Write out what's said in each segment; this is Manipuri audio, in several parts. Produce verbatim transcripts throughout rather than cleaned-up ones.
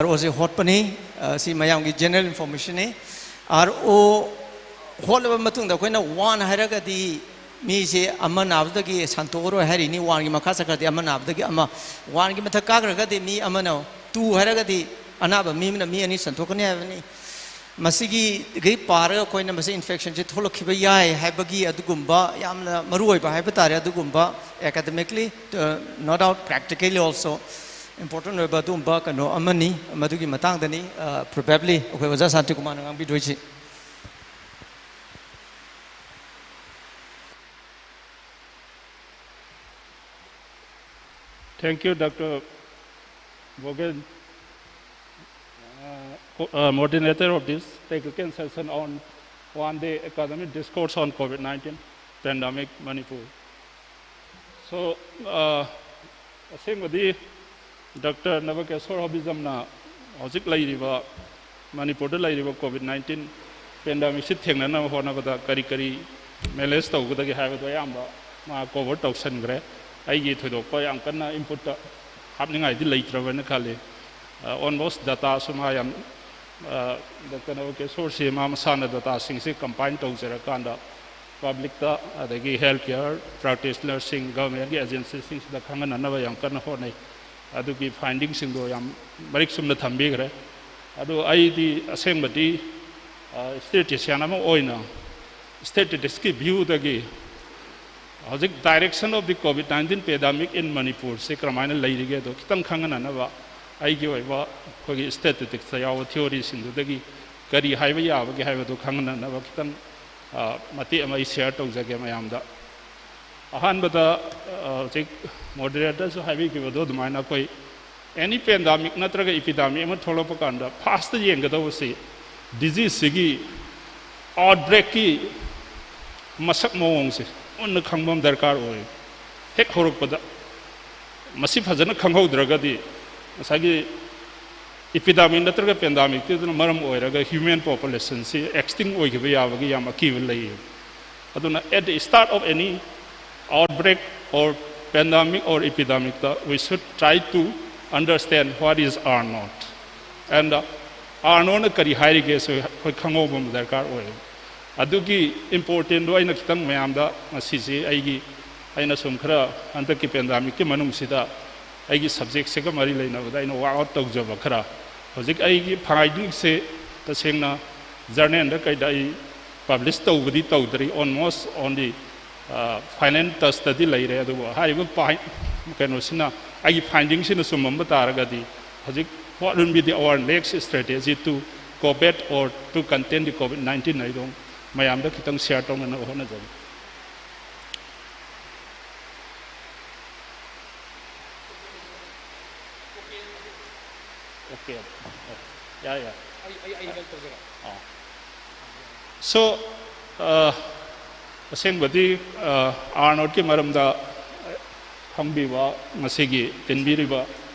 ꯑꯥꯔ ꯑꯣꯁꯦ ꯍꯣꯠꯄꯅꯤ꯫ ꯑ, ꯁꯤ ꯃꯌꯥꯝꯒꯤ ꯖꯦꯅꯔꯦꯜ ꯏꯟꯐꯣꯔꯃꯦꯁꯟꯅꯤ꯫ ꯑꯥꯔ ꯑꯣ ꯍꯣꯠꯂꯕ ꯃꯇꯨꯡꯗ ꯑꯩꯈꯣꯏꯅ ꯋꯥꯟ ꯍꯥꯏꯔꯒꯗꯤ ꯃꯤꯁꯦ ꯑꯃ ꯅꯥꯕꯗꯒꯤ ꯁꯟꯇꯣꯛꯑꯔꯣꯏ ꯍꯥꯏꯔꯤꯅꯤ꯫ ꯋꯥꯟꯒꯤ ꯃꯈꯥ ꯆꯠꯈ꯭ꯔꯗꯤ ꯑꯃ ꯅꯥꯕꯗꯒꯤ ꯑꯃ, ꯋꯥꯟꯒꯤ ꯃꯊꯛ ꯀꯥꯈ꯭ꯔꯒꯗꯤ ꯃꯤ ꯑꯃꯅ, ꯇꯨ ꯍꯥꯏꯔꯒꯗꯤ ꯑꯅꯥꯕ ꯃꯤ ꯑꯃꯅ ꯃꯤ ꯑꯅꯤ ꯁꯟꯇꯣꯛꯀꯅꯤ ꯍꯥꯏꯕꯅꯤ꯫ ꯃꯁꯤꯒꯤꯗꯒꯤ ꯄꯥꯔꯒ ꯑꯩꯈꯣꯏꯅ ꯃꯁꯤ ꯏꯟꯐꯦꯛꯁꯟꯁꯤ ꯊꯣꯛꯂꯛꯈꯤꯕ ꯌꯥꯏ ꯍꯥꯏꯕꯒꯤ ꯑꯗꯨꯒꯨꯝꯕ ꯌꯥꯝꯅ ꯃꯔꯨ ꯑꯣꯏꯕ ꯍꯥꯏꯕ ꯇꯥꯔꯦ, ꯑꯗꯨꯒꯨꯝꯕ academically, uh, no doubt practically also important ꯑꯣꯏꯕ ꯑꯗꯨꯒꯨꯝꯕ ꯀꯩꯅꯣ ꯑꯃꯅꯤ꯫ ꯃꯗꯨꯒꯤ ꯃꯇꯥꯡꯗꯅꯤ, uh, probably ꯑꯩꯈꯣꯏ ꯑꯣꯖꯥ ꯁꯥꯟꯇꯤꯀꯨꯃꯥꯔꯅ ꯉꯥꯡꯕꯤꯗꯣꯏꯁꯤ꯫ Thank you, Doctor Bogen, uh, co- uh, moderator of this technical session on one-day academic discourse on COVID nineteen pandemic Manipur. So, uh, ꯑꯁꯦꯡꯕꯗꯤ ꯗꯣꯛꯇꯔ ꯅꯕꯀꯦꯁꯣꯔ ꯍꯣꯕꯤꯖꯝꯅ ꯍꯧꯖꯤꯛ ꯂꯩꯔꯤꯕ ꯃꯅꯤꯄꯨꯔꯗ ꯂꯩꯔꯤꯕ COVID nineteen pandemicꯁꯤ ꯊꯦꯡꯅꯅꯕ ꯍꯣꯠꯅꯕꯗ ꯀꯔꯤ ꯀꯔꯤ ꯃꯦꯅꯦꯖ ꯇꯧꯒꯗꯒꯦ ꯍꯥꯏꯕꯗꯣ ꯑꯌꯥꯝꯕ ꯃꯥ ꯀꯣꯚꯔ ꯇꯧꯁꯟꯈ꯭ꯔꯦ꯫ ꯑꯩꯒꯤ ꯊꯣꯏꯗꯣꯛꯄ ꯌꯥꯝ ꯀꯟꯅ ꯏꯟꯄꯨꯠꯇ ꯍꯥꯞꯅꯤꯡꯉꯥꯏꯗꯤ ꯂꯩꯇ꯭ꯔꯕꯅ ꯈꯜꯂꯤ꯫ ꯑꯣꯜꯃꯣꯁ ꯗꯇꯥꯁꯨ ꯃꯥ ꯌꯥꯝ, ꯗꯣꯛꯇꯔ ꯅꯕꯀꯦꯁꯣꯔꯁꯤ ꯃꯥ ꯃꯁꯥꯅ ꯗꯇꯥꯁꯤꯡꯁꯤ ꯀꯝꯄꯥꯏꯟ ꯇꯧꯖꯔꯀꯥꯟꯗ ꯄꯕ꯭ꯂꯤꯛꯇ, ꯑꯗꯒꯤ ꯍꯦꯜꯊ ꯀꯦꯌꯔ ꯄ꯭ꯔꯥꯛꯇꯤꯁꯅꯔꯁꯤꯡ, ꯒꯚꯔꯟꯃꯦꯟꯒꯤ ꯑꯦꯖꯦꯟꯁꯤꯁꯤꯡꯁꯤꯗ ꯈꯪꯍꯟꯅꯅꯕ ꯌꯥꯝ ꯀꯟꯅ ꯍꯣꯠꯅꯩ꯫ ꯑꯗꯨꯒꯤ ꯐꯥꯏꯟꯗꯤꯡꯁꯤꯡꯗꯣ ꯌꯥꯝ ꯃꯔꯤꯛ ꯆꯨꯝꯅ ꯊꯝꯕꯤꯈ꯭ꯔꯦ꯫ ꯑꯗꯨ ꯑꯩꯗꯤ ꯑꯁꯦꯡꯕꯗꯤ ꯁ꯭ꯇꯦꯇꯤꯁꯤꯌꯥꯟ ꯑꯃ ꯑꯣꯏꯅ ꯁ꯭ꯇꯦꯇꯤꯁꯇꯤꯛꯁꯀꯤ ꯚ꯭ꯌꯨꯗꯒꯤ ꯍꯧꯖꯤꯛ direction of the COVID nineteen pandemic in Manipurꯁꯦ ꯀꯔꯝꯍꯥꯏꯅ ꯂꯩꯔꯤꯒꯦ ꯑꯗꯣ ꯈꯤꯇꯪ ꯈꯪꯍꯟꯅꯅꯕ ꯑꯩꯒꯤ ꯑꯣꯏꯕ ꯑꯩꯈꯣꯏꯒꯤ ꯁ꯭ꯇꯦꯇꯤꯁꯇꯤꯛꯁꯇ ꯌꯥꯎꯕ ꯊꯤꯑꯣꯔꯤꯁꯤꯡꯗꯨꯗꯒꯤ ꯀꯔꯤ ꯍꯥꯏꯕ ꯌꯥꯕꯒꯦ ꯍꯥꯏꯕꯗꯨ ꯈꯪꯍꯟꯅꯅꯕ ꯈꯤꯇꯪ, ꯑ, ꯃꯇꯦꯛ ꯑꯃ ꯑꯩ ꯁꯤꯌꯔ ꯇꯧꯖꯒꯦ ꯃꯌꯥꯝꯗ꯫ ꯑꯍꯥꯟꯕꯗ, ꯑ, ꯍꯧꯖꯤꯛ ꯃꯣꯗꯔꯦꯇꯔꯁꯨ ꯍꯥꯏꯕꯤꯈꯤꯕꯗꯣ ꯑꯗꯨꯃꯥꯏꯅ ꯑꯩꯈꯣꯏ ꯑꯦꯅꯤ ꯄꯦꯟꯗꯥꯃꯤꯛ ꯅꯠꯇ꯭ꯔꯒ ꯏꯄꯤꯗꯥꯃꯤꯛ ꯑꯃ ꯊꯣꯛꯂꯛꯄ ꯀꯥꯟꯗ ꯐꯥꯔꯁꯇ ꯌꯦꯡꯒꯗꯧꯕꯁꯤ ꯗꯤꯖꯤꯖꯁꯤꯒꯤ ꯑꯥꯎꯠꯕ꯭ꯔꯦꯛꯀꯤ ꯃꯁꯛ ꯃꯑꯣꯡꯁꯦ ꯃꯨꯟꯅ ꯈꯪꯕ ꯑꯃ ꯗꯔꯀꯥꯔ ꯑꯣꯏ꯫ ꯍꯦꯛ ꯍꯧꯔꯛꯄꯗ ꯃꯁꯤ ꯐꯖꯅ ꯈꯪꯍꯧꯗ꯭ꯔꯒꯗꯤ ꯉꯁꯥꯏꯒꯤ ꯏꯄꯤꯗꯥꯃꯤꯛ ꯅꯠꯇ꯭ꯔꯒ ꯄꯦꯟꯗꯥꯃꯤꯛꯇꯨꯗꯅ ꯃꯔꯝ ꯑꯣꯏꯔꯒ ꯍ꯭ꯌꯨꯃꯦꯟ ꯄꯣꯄꯨꯂꯦꯁꯟꯁꯤ ꯑꯦꯛꯁꯇꯤꯡ ꯑꯣꯏꯈꯤꯕ ꯌꯥꯕꯒꯤ ꯌꯥꯝ ꯑꯀꯤꯕ ꯂꯩꯌꯦ꯫ ꯑꯗꯨꯅ at the start of any outbreak or pandemic or epidemic, we should try to understand what is R naught. And ꯑꯥꯔꯅꯣꯅ ꯀꯔꯤ ꯍꯥꯏꯔꯤꯒꯦꯁꯨ ꯑꯩꯈꯣꯏ ꯈꯪꯍꯧꯕ ꯑꯃ ꯗꯔꯀꯥꯔ ꯑꯣꯏ꯫ ꯑꯗꯨꯒꯤ ꯏꯝꯄꯣꯔꯇꯦꯟꯗꯣ ꯑꯩꯅ ꯈꯤꯇꯪ ꯃꯌꯥꯝꯗ ꯉꯁꯤꯁꯦ ꯑꯩꯒꯤ, ꯑꯩꯅ ꯁꯨꯝ ꯈꯔ ꯍꯟꯗꯛꯀꯤ ꯄꯦꯟꯗꯥꯃꯤꯛꯀꯤ ꯃꯅꯨꯡꯁꯤꯗ ꯑꯩꯒꯤ ꯁꯕꯖꯦꯛꯁꯤꯒ ꯃꯔꯤ ꯂꯩꯅꯕꯗ ꯑꯩꯅ ꯋꯥꯛ ꯑꯥꯎꯠ ꯇꯧꯖꯕ ꯈꯔ, ꯍꯧꯖꯤꯛ ꯑꯩꯒꯤ ꯐꯥꯏꯟꯗꯤꯡꯁꯦ ꯇꯁꯦꯡꯅ ꯖꯔꯅꯦꯜꯗ ꯀꯩꯗ ꯑꯩ ꯄꯕ꯭ꯂꯤꯁ ꯇꯧꯕꯗꯤ ꯇꯧꯗ꯭ꯔꯤ, ꯑꯣꯜꯃꯣꯁ ꯑꯣꯟꯂꯤ ꯐꯥꯏꯅꯦꯜ ꯇꯁꯇꯗꯤ ꯂꯩꯔꯦ꯫ ꯑꯗꯨꯕꯨ ꯍꯥꯏꯔꯤꯕ ꯄꯥꯏ-, ꯀꯩꯅꯣꯁꯤꯅ, ꯑꯩꯒꯤ ꯐꯥꯏꯟꯗꯤꯡꯁꯤꯅ ꯆꯨꯝꯃꯝꯕ ꯇꯥꯔꯒꯗꯤ, ꯍꯧꯖꯤꯛ what will be the our next strategy to combat or to contain the COVID nineteen ꯍꯥꯏꯗꯣ ꯃꯌꯥꯝꯗ ꯈꯤꯇꯪ ꯁꯤꯌꯥꯔ ꯇꯧꯅꯅꯕ ꯍꯣꯠꯅꯖꯒꯦ꯫ ꯑꯣꯀꯦ, ꯌꯥꯏ, ꯌꯥꯏ꯫ ꯑꯩ ꯑꯩ ꯑꯩ ꯍꯦꯜꯞ ꯇꯧꯖꯔꯛꯑꯣ꯫ ꯑꯥ꯫ ꯁꯣ, ꯑ, ꯑꯁꯦꯡꯕꯗꯤ, ꯑ, ꯑꯥꯔꯅꯣꯠꯀꯤ ꯃꯔꯝꯗ ꯈꯪꯕꯤꯕ, ꯉꯁꯤꯒꯤ ꯇꯤꯟꯕꯤꯔꯤꯕ,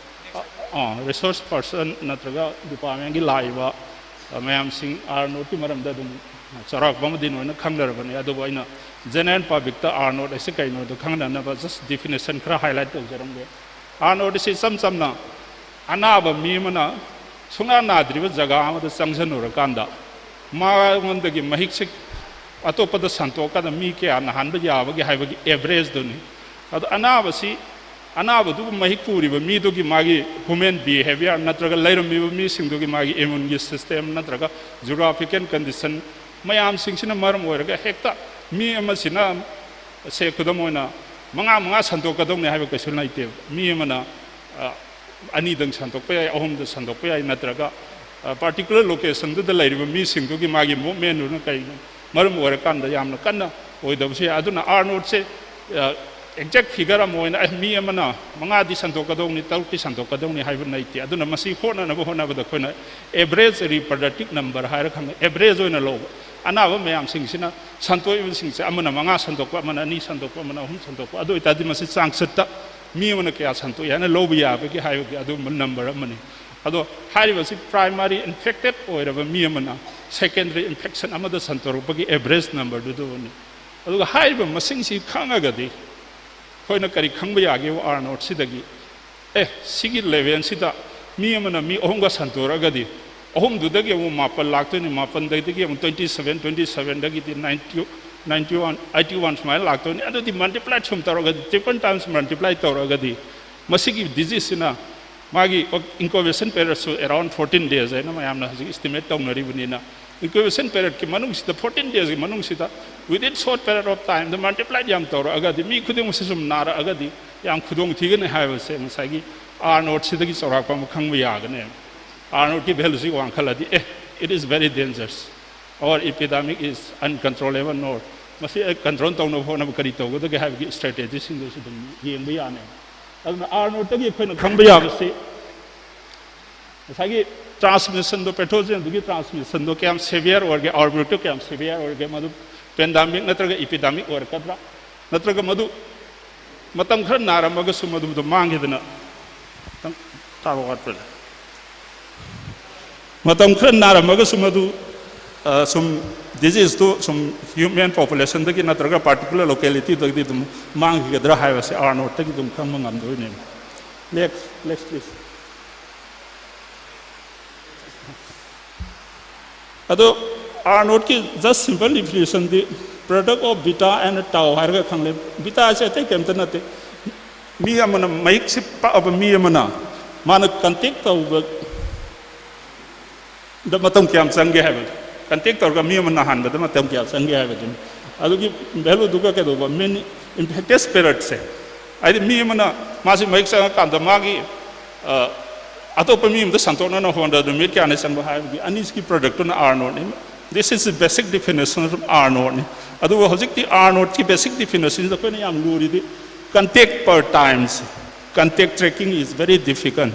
ꯑ, ꯑ, ꯔꯤꯁꯣꯔꯁ ꯄꯔꯁꯟ ꯅꯠꯇ꯭ꯔꯒ ꯗꯤꯄꯥꯔꯠꯃꯦꯟꯒꯤ ꯂꯥꯛꯏꯕ, ꯑ, ꯃꯌꯥꯝꯁꯤꯡ ꯑꯥꯔꯅꯣꯠꯀꯤ ꯃꯔꯝꯗ ꯑꯗꯨꯝ ꯆꯥꯎꯔꯥꯛꯄ ꯑꯃꯗꯤ ꯂꯣꯏꯅ ꯈꯪꯅꯔꯕꯅꯤ꯫ ꯑꯗꯨꯕꯨ ꯑꯩꯅ ꯖꯦꯅꯦꯔꯦꯜ ꯄꯕ꯭ꯂꯤꯛꯇ ꯑꯥꯔꯅꯣꯠ ꯍꯥꯏꯁꯤ ꯀꯩꯅꯣꯗꯣ ꯈꯪꯅꯅꯕ ꯖꯁ ꯗꯤꯐꯤꯅꯤꯁꯟ ꯈꯔ ꯍꯥꯏꯂꯥꯏꯠ ꯇꯧꯖꯔꯝꯒꯦ꯫ ꯑꯥꯔꯅꯣꯠ ꯑꯁꯤ ꯏꯆꯝ ꯆꯝꯅ ꯑꯅꯥꯕ ꯃꯤ ꯑꯃꯅ ꯁꯨꯡꯅꯥ ꯅꯥꯗ꯭ꯔꯤꯕ ꯖꯒꯥ ꯑꯃꯗ ꯆꯪꯁꯤꯜꯂꯨꯔꯀꯥꯟꯗ ꯃꯉꯣꯟꯗꯒꯤ ꯃꯍꯤꯛꯁꯦ ꯑꯇꯣꯞꯄꯗ ꯁꯟꯇꯣꯛꯀꯥꯟꯗ ꯃꯤ ꯀꯌꯥ ꯅꯥꯍꯟꯕ ꯌꯥꯕꯒꯦ ꯍꯥꯏꯕꯒꯤ ꯑꯦꯚꯔꯦꯖꯇꯨꯅꯤ꯫ ꯑꯗꯣ ꯑꯅꯥꯕꯁꯤ, ꯑꯅꯥꯕꯗꯨꯕꯨ ꯃꯍꯤꯛ ꯄꯨꯔꯤꯕ ꯃꯤꯗꯨꯒꯤ ꯃꯥꯒꯤ ꯍ꯭ꯌꯨꯃꯦꯟ ꯕꯤꯍꯦꯕꯤꯌꯔ ꯅꯠꯇ꯭ꯔꯒ ꯂꯩꯔꯝꯃꯤꯕ ꯃꯤꯁꯤꯡꯗꯨꯒꯤ ꯃꯥꯒꯤ ꯏꯃ꯭ꯌꯨꯟꯒꯤ ꯁꯤꯁꯇꯦꯝ ꯅꯠꯇ꯭ꯔꯒ ꯖꯤꯑꯣꯒ꯭ꯔꯥꯐꯤꯀꯦꯜ ꯀꯟꯗꯤꯁꯟ ꯃꯌꯥꯝꯁꯤꯡꯁꯤꯅ ꯃꯔꯝ ꯑꯣꯏꯔꯒ ꯍꯦꯛꯇ ꯃꯤ ꯑꯃꯁꯤꯅ, ꯁꯦ ꯈꯨꯗꯝ ꯑꯣꯏꯅ, ꯃꯉꯥ ꯃꯉꯥ ꯁꯟꯗꯣꯛꯀꯗꯧꯅꯤ ꯍꯥꯏꯕ ꯀꯩꯁꯨ ꯂꯩꯇꯦꯕ꯫ ꯃꯤ ꯑꯃꯅ, ꯑ, ꯑꯅꯤꯗꯪ ꯁꯟꯗꯣꯛꯄ ꯌꯥꯏ, ꯑꯍꯨꯝꯗ ꯁꯟꯗꯣꯛꯄ ꯌꯥꯏ, ꯅꯠꯇ꯭ꯔꯒ, ꯑ, ꯄꯥꯔꯇꯤꯀꯨꯂꯔ ꯂꯣꯀꯦꯁꯟꯗꯨꯗ ꯂꯩꯔꯤꯕ ꯃꯤꯁꯤꯡꯗꯨꯒꯤ ꯃꯥꯒꯤ ꯃꯨꯞꯃꯦꯟꯗꯨꯅ ꯀꯩꯅꯣ ꯃꯔꯝ ꯑꯣꯏꯔꯀꯥꯟꯗ ꯌꯥꯝꯅ ꯀꯟꯅ ꯑꯣꯏꯗꯕꯁꯨ ꯌꯥꯏ꯫ ꯑꯗꯨꯅ ꯑꯥꯔꯅꯣꯠꯁꯦ, ꯑ, ꯑꯦꯛꯖꯦꯛ ꯐꯤꯒꯔ ꯑꯃ ꯑꯣꯏꯅ, "ꯑꯦ, ꯃꯤ ꯑꯃꯅ ꯃꯉꯥꯗꯤ ꯁꯟꯗꯣꯛꯀꯗꯧꯅꯤ, ꯇꯔꯨꯛꯇꯤ ꯁꯟꯗꯣꯛꯀꯗꯧꯅꯤ" ꯍꯥꯏꯕ ꯂꯩꯇꯦ꯫ ꯑꯗꯨꯅ ꯃꯁꯤ ꯍꯣꯠꯅꯅꯕ ꯍꯣꯠꯅꯕꯗ ꯑꯩꯈꯣꯏꯅ ꯑꯦꯚꯔꯦꯖ ꯔꯤꯄ꯭ꯔꯗꯛꯇꯤꯚ ꯅꯝꯕꯔ ꯍꯥꯏꯔ ꯈꯪꯅꯩ, ꯑꯦꯚꯔꯦꯖ ꯑꯣꯏꯅ ꯂꯧꯕ꯫ ꯑꯅꯥꯕ ꯃꯌꯥꯝꯁꯤꯡꯁꯤꯅ ꯁꯟꯇꯣꯛꯏꯕꯁꯤꯡꯁꯦ ꯑꯃꯅ ꯃꯉꯥ ꯁꯟꯗꯣꯛꯄ, ꯑꯃꯅ ꯑꯅꯤ ꯁꯟꯗꯣꯛꯄ, ꯑꯃꯅ ꯑꯍꯨꯝ ꯁꯟꯗꯣꯛꯄ, ꯑꯗꯨ ꯑꯣꯏꯇꯥꯔꯗꯤ ꯃꯁꯤ ꯆꯥꯡꯆꯠꯇ ꯃꯤ ꯑꯃꯅ ꯀꯌꯥ ꯁꯟꯇꯣꯛꯏ ꯍꯥꯏꯅ ꯂꯧꯕ ꯌꯥꯕꯒꯦ ꯍꯥꯏꯕꯒꯤ ꯑꯗꯨꯒꯨꯝꯕ ꯅꯝꯕꯔ ꯑꯃꯅꯤ꯫ ꯑꯗꯣ ꯍꯥꯏꯔꯤꯕꯁꯤ ꯄ꯭ꯔꯥꯏꯃꯥꯔꯤ ꯏꯟꯐꯦꯛꯇꯦꯠ ꯑꯣꯏꯔꯕ ꯃꯤ ꯑꯃꯅ ꯁꯦꯀꯦꯟꯗꯔꯤ ꯏꯟꯐꯦꯛꯁꯟ ꯑꯃꯗ ꯁꯟꯗꯣꯔꯛꯄꯒꯤ ꯑꯦꯚꯔꯦꯖ ꯅꯝꯕꯔꯗꯨꯗꯨꯅꯤ꯫ ꯑꯗꯨꯒ ꯍꯥꯏꯔꯤꯕ ꯃꯁꯤꯡꯁꯤ ꯈꯪꯉꯒꯗꯤ ꯑꯩꯈꯣꯏꯅ ꯀꯔꯤ ꯈꯪꯕ ꯌꯥꯒꯦ ꯑꯥꯔꯅꯣꯠꯁꯤꯗꯒꯤ? ꯑꯦ, ꯁꯤꯒꯤ ꯂꯦꯚꯦꯜꯁꯤꯗ ꯃꯤ ꯑꯃꯅ ꯃꯤ ꯑꯍꯨꯝꯒ ꯁꯟꯗꯣꯔꯛꯑꯒꯗꯤ, ꯑꯍꯨꯝꯗꯨꯗꯒꯤ ꯑꯃꯨꯛ ꯃꯥꯄꯟ ꯂꯥꯛꯇꯣꯏꯅꯤ, ꯃꯥꯄꯟꯗꯒꯤ ꯑꯃꯨꯛ twenty seven, twenty sevenꯗꯒꯤꯗꯤ ninety, ninety one, eighty one ꯁꯨꯃꯥꯏꯅ ꯂꯥꯛꯇꯣꯏꯅꯤ꯫ ꯑꯗꯨꯗꯤ multiply ꯁꯨꯝ ꯇꯧꯔꯒꯗꯤ, triple times multiply ꯇꯧꯔꯒꯗꯤ, ꯃꯁꯤꯒꯤ diseaseꯁꯤꯅ ꯃꯥꯒꯤ incubation periodꯁꯨ around fourteen days ꯍꯥꯏꯅ ꯃꯌꯥꯝꯅ ꯍꯧꯖꯤꯛ estimate ꯇꯧꯅꯔꯤꯕꯅꯤꯅ, incubation periodꯀꯤ ꯃꯅꯨꯡꯁꯤꯗ, fourteen daysꯀꯤ ꯃꯅꯨꯡꯁꯤꯗ, within short period of timeꯗ multiply ꯌꯥꯝ ꯇꯧꯔꯛꯑꯒꯗꯤ, ꯃꯤ ꯈꯨꯗꯤꯡꯃꯛꯁꯤ ꯁꯨꯝ ꯅꯥꯔꯛꯑꯒꯗꯤ ꯌꯥꯝ ꯈꯨꯗꯣꯡ ꯊꯤꯒꯅꯤ ꯍꯥꯏꯕꯁꯦ ꯉꯁꯥꯏꯒꯤ R naught ꯁꯤꯗꯒꯤ ꯆꯥꯎꯔꯥꯛꯄ ꯑꯃ ꯈꯪꯕ ꯌꯥꯒꯅꯦꯕ꯫ R naughtꯀꯤ valueꯁꯤ ꯋꯥꯡꯈꯠꯂꯗꯤ, A, it is very dangerous, or epidemic is uncontrollable, or ꯃꯁꯤ ꯑꯩ control ꯇꯧꯅꯕ ꯍꯣꯠꯅꯕ ꯀꯔꯤ ꯇꯧꯒꯗꯒꯦ ꯍꯥꯏꯕꯒꯤ strategyꯁꯤꯡꯗꯨꯁꯨ ꯑꯗꯨꯝ ꯌꯦꯡꯕ ꯌꯥꯅꯦꯕ꯫ ꯑꯗꯨꯅ R naughtꯇꯒꯤ ꯑꯩꯈꯣꯏꯅ ꯈꯪꯕ ꯌꯥꯕꯁꯤ, ꯉꯁꯥꯏꯒꯤ transmissionꯗꯣ, pathogenꯗꯨꯒꯤ transmissionꯗꯣ ꯀꯌꯥꯝ severe ꯑꯣꯏꯔꯒꯦ, outbreakꯇꯣ ꯀꯌꯥꯝ severe ꯑꯣꯏꯔꯒꯦ, ꯃꯗꯨ pandemic ꯅꯠꯇ꯭ꯔꯒ epidemic ꯑꯣꯏꯔꯛꯀꯗ꯭ꯔꯥ, ꯅꯠꯇ꯭ꯔꯒ ꯃꯗꯨ ꯃꯇꯝ ꯈꯔ ꯅꯥꯔꯝꯃꯒꯁꯨ ꯃꯗꯨꯗꯣ ꯃꯥꯡꯈꯤꯗꯅ, ꯈꯤꯇꯪ ꯇꯥꯕ ꯋꯥꯠꯄ꯭ꯔꯥ? ꯃꯇꯝ ꯈꯔ ꯅꯥꯔꯝꯃꯒꯁꯨ ꯃꯗꯨ, ꯑ, ꯁꯨꯝ diseaseꯇꯨ ꯁꯨꯝ human populationꯗꯒꯤ ꯅꯠꯇ꯭ꯔꯒ particular localityꯗꯒꯤ ꯑꯗꯨꯝ ꯃꯥꯡꯈꯤꯒꯗ꯭ꯔꯥ ꯍꯥꯏꯕꯁꯦ R naughtꯇꯒꯤ ꯑꯗꯨꯝ ꯈꯪꯕ ꯉꯝꯗꯣꯏꯅꯦꯕ꯫ Next, next please. ꯑꯗꯣ R naughtꯀꯤ just simple definitionꯗꯤ product of beta and tau ꯍꯥꯏꯔꯒ ꯈꯪꯂꯦ꯫ Betaꯁꯦ ꯑꯇꯩ ꯀꯩꯝꯇ ꯅꯠꯇꯦ꯫ ꯃꯤ ꯑꯃꯅ, ꯃꯍꯤꯛꯁꯤ ꯄꯛꯑꯕ ꯃꯤ ꯑꯃꯅ ꯃꯥꯅ contact ꯇꯧꯕꯗ ꯃꯇꯝ ꯀꯌꯥꯝ ꯆꯪꯒꯦ ꯍꯥꯏꯕꯗꯣ, contact ꯇꯧꯔꯒ ꯃꯤ ꯑꯃ ꯅꯥꯍꯟꯕꯗ ꯃꯇꯝ ꯀꯌꯥ ꯆꯪꯒꯦ ꯍꯥꯏꯕꯗꯨꯅꯤ꯫ ꯑꯗꯨꯒꯤ valueꯗꯨꯒ ꯀꯩꯗꯧꯕ, mean infectious periodꯁꯦ, ꯍꯥꯏꯗꯤ ꯃꯤ ꯑꯃꯅ, ꯃꯥꯁꯤ ꯃꯍꯤꯛ ꯆꯪꯉꯀꯥꯟꯗ ꯃꯥꯒꯤ, ꯑ, ꯑꯇꯣꯞꯄ ꯃꯤ ꯑꯃꯗ ꯁꯟꯗꯣꯛꯅꯅ ꯍꯣꯠꯅꯕꯗ ꯅꯨꯃꯤꯠ ꯀꯌꯥꯅꯤ ꯆꯪꯕ ꯍꯥꯏꯕꯒꯤ ꯑꯅꯤꯁꯤꯒꯤ productꯇꯨꯅ R naughtꯅꯤ꯫ This is the basic definition of R naughtꯅꯤ꯫ ꯑꯗꯨꯕꯨ ꯍꯧꯖꯤꯛꯇꯤ R naughtꯀꯤ basic definitionꯁꯤꯗ ꯑꯩꯈꯣꯏꯅ ꯌꯥꯝ ꯂꯨꯔꯤꯗꯤ contact per times, contact tracking is very difficult꯫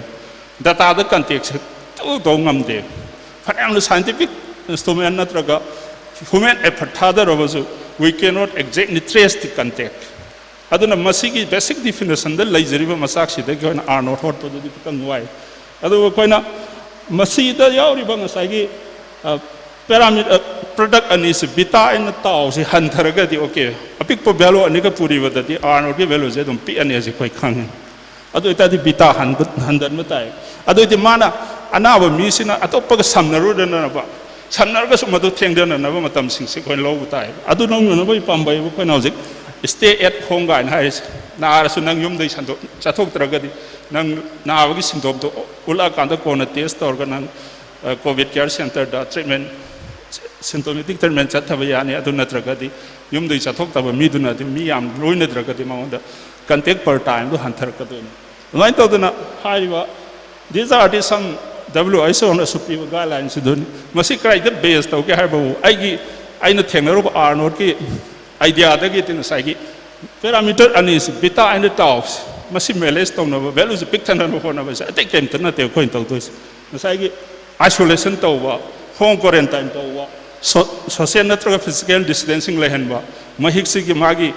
Dataꯗ contactꯁꯦ ꯇꯧ ꯇꯧ ꯉꯝꯗꯦ꯫ ꯐꯅꯌꯥꯝꯅ scientific instrument ꯅꯠꯇ꯭ꯔꯒ human effort ꯊꯥꯗꯔꯕꯁꯨ, we cannot exactly trace the contact꯫ ꯑꯗꯨꯅ ꯃꯁꯤꯒꯤ basic definitionꯗ ꯂꯩꯖꯔꯤꯕ ꯃꯆꯥꯛꯁꯤꯗꯒꯤ ꯑꯩꯈꯣꯏꯅ R naught ꯍꯣꯠꯄꯗꯨꯗꯤ ꯈꯤꯇꯪ ꯋꯥꯏ꯫ ꯑꯗꯨꯕꯨ ꯑꯩꯈꯣꯏꯅ ꯃꯁꯤꯗ ꯌꯥꯎꯔꯤꯕ ꯉꯁꯥꯏꯒꯤ, ꯑ, parameter, ꯑ, product ꯑꯅꯤꯁꯤ, beta and tauꯁꯤ ꯍꯟꯊꯔꯒꯗꯤ, okay, ꯑꯄꯤꯛꯄ value ꯑꯅꯤꯒ ꯄꯨꯔꯤꯕꯗꯗꯤ R naughtꯀꯤ valueꯁꯦ ꯑꯗꯨꯝ ꯄꯤꯛꯑꯅꯤ ꯍꯥꯏꯁꯦ ꯑꯩꯈꯣꯏ ꯈꯪꯉꯤ꯫ ꯑꯗꯨ ꯑꯣꯏꯇꯥꯔꯗꯤ ꯕꯤꯇꯥ ꯍꯟꯕ- ꯍꯟꯊꯟꯕ ꯇꯥꯏ꯫ ꯑꯗꯨ ꯑꯣꯏꯗꯤ ꯃꯥꯅ ꯑꯅꯥꯕ ꯃꯤꯁꯤꯅ ꯑꯇꯣꯞꯄꯒ ꯁꯝꯅꯔꯨꯗꯅꯕ, ꯁꯝꯅꯔꯒꯁꯨ ꯃꯗꯨ ꯊꯦꯡꯊꯅꯅꯕ ꯃꯇꯝꯁꯤꯡꯁꯦ ꯑꯩꯈꯣꯏꯅ ꯂꯧꯕ ꯇꯥꯏ꯫ ꯑꯗꯨ ꯂꯧꯅꯅꯕꯒꯤ ꯄꯥꯝꯕꯩꯕꯨ ꯑꯩꯈꯣꯏꯅ ꯍꯧꯖꯤꯛ stay at home ꯀꯥꯏꯅ ꯍꯥꯏꯔꯤꯁꯦ꯫ ꯅꯥꯔꯁꯨ ꯅꯪ ꯌꯨꯝꯗꯒꯤ ꯁꯟꯗꯣꯛ- ꯆꯠꯊꯣꯛꯇ꯭ꯔꯒꯗꯤ, ꯅꯪ ꯅꯥꯕꯒꯤ symptomꯗꯣ ꯎꯠꯂꯛꯑꯀꯥꯟꯗ ꯀꯣꯟꯅ test ꯇꯧꯔꯒ ꯅꯪ ꯀꯣꯚꯤꯗ ꯀꯦꯌꯔ ꯁꯦꯟꯇꯔꯗ treatment, symptomatic treatment ꯆꯠꯊꯕ ꯌꯥꯅꯤ꯫ ꯑꯗꯨ ꯅꯠꯇ꯭ꯔꯒꯗꯤ ꯌꯨꯝꯗꯒꯤ ꯆꯠꯊꯣꯛꯇꯕ ꯃꯤꯗꯨꯅꯗꯤ, ꯃꯤ ꯌꯥꯝ ꯂꯣꯏꯅꯗ꯭ꯔꯒꯗꯤ, ꯃꯉꯣꯟꯗ contact per timeꯗꯣ ꯍꯟꯊꯔꯛꯀꯗꯣꯏꯅꯤ꯫ ꯑꯗꯨꯃꯥꯏꯅ ꯇꯧꯗꯅ ꯍꯥꯏꯔꯤꯕ, these are the some W H Oꯅꯁꯨ ꯄꯤꯕ guidelines ꯑꯗꯨꯅꯤ꯫ ꯃꯁꯤ ꯀꯗꯥꯏꯗ base ꯇꯧꯒꯦ ꯍꯥꯏꯕꯕꯨ, ꯑꯩꯒꯤ ꯑꯩꯅ ꯊꯦꯡꯅꯔꯨꯕ R naught ꯀꯤ ideaꯗꯒꯤꯗꯤ ꯉꯁꯥꯏꯒꯤ parameter ꯑꯅꯤꯁꯤ, beta and tau, ꯃꯁꯤ manage ꯇꯧꯅꯕ, valueꯁꯤ ꯄꯤꯛꯊꯅꯕ ꯍꯣꯠꯅꯕꯁꯦ ꯑꯇꯩ ꯀꯔꯤꯝꯇ ꯅꯠꯇꯦ ꯑꯩꯈꯣꯏꯅ ꯇꯧꯗꯣꯏꯁꯦ꯫ ꯉꯁꯥꯏꯒꯤ isolation ꯇꯧꯕ, home quarantine ꯇꯧꯕ, so- social ꯅꯠꯇ꯭ꯔꯒ physical distancing ꯂꯩꯍꯟꯕ, ꯃꯍꯤꯛꯁꯤꯒꯤ ꯃꯥꯒꯤ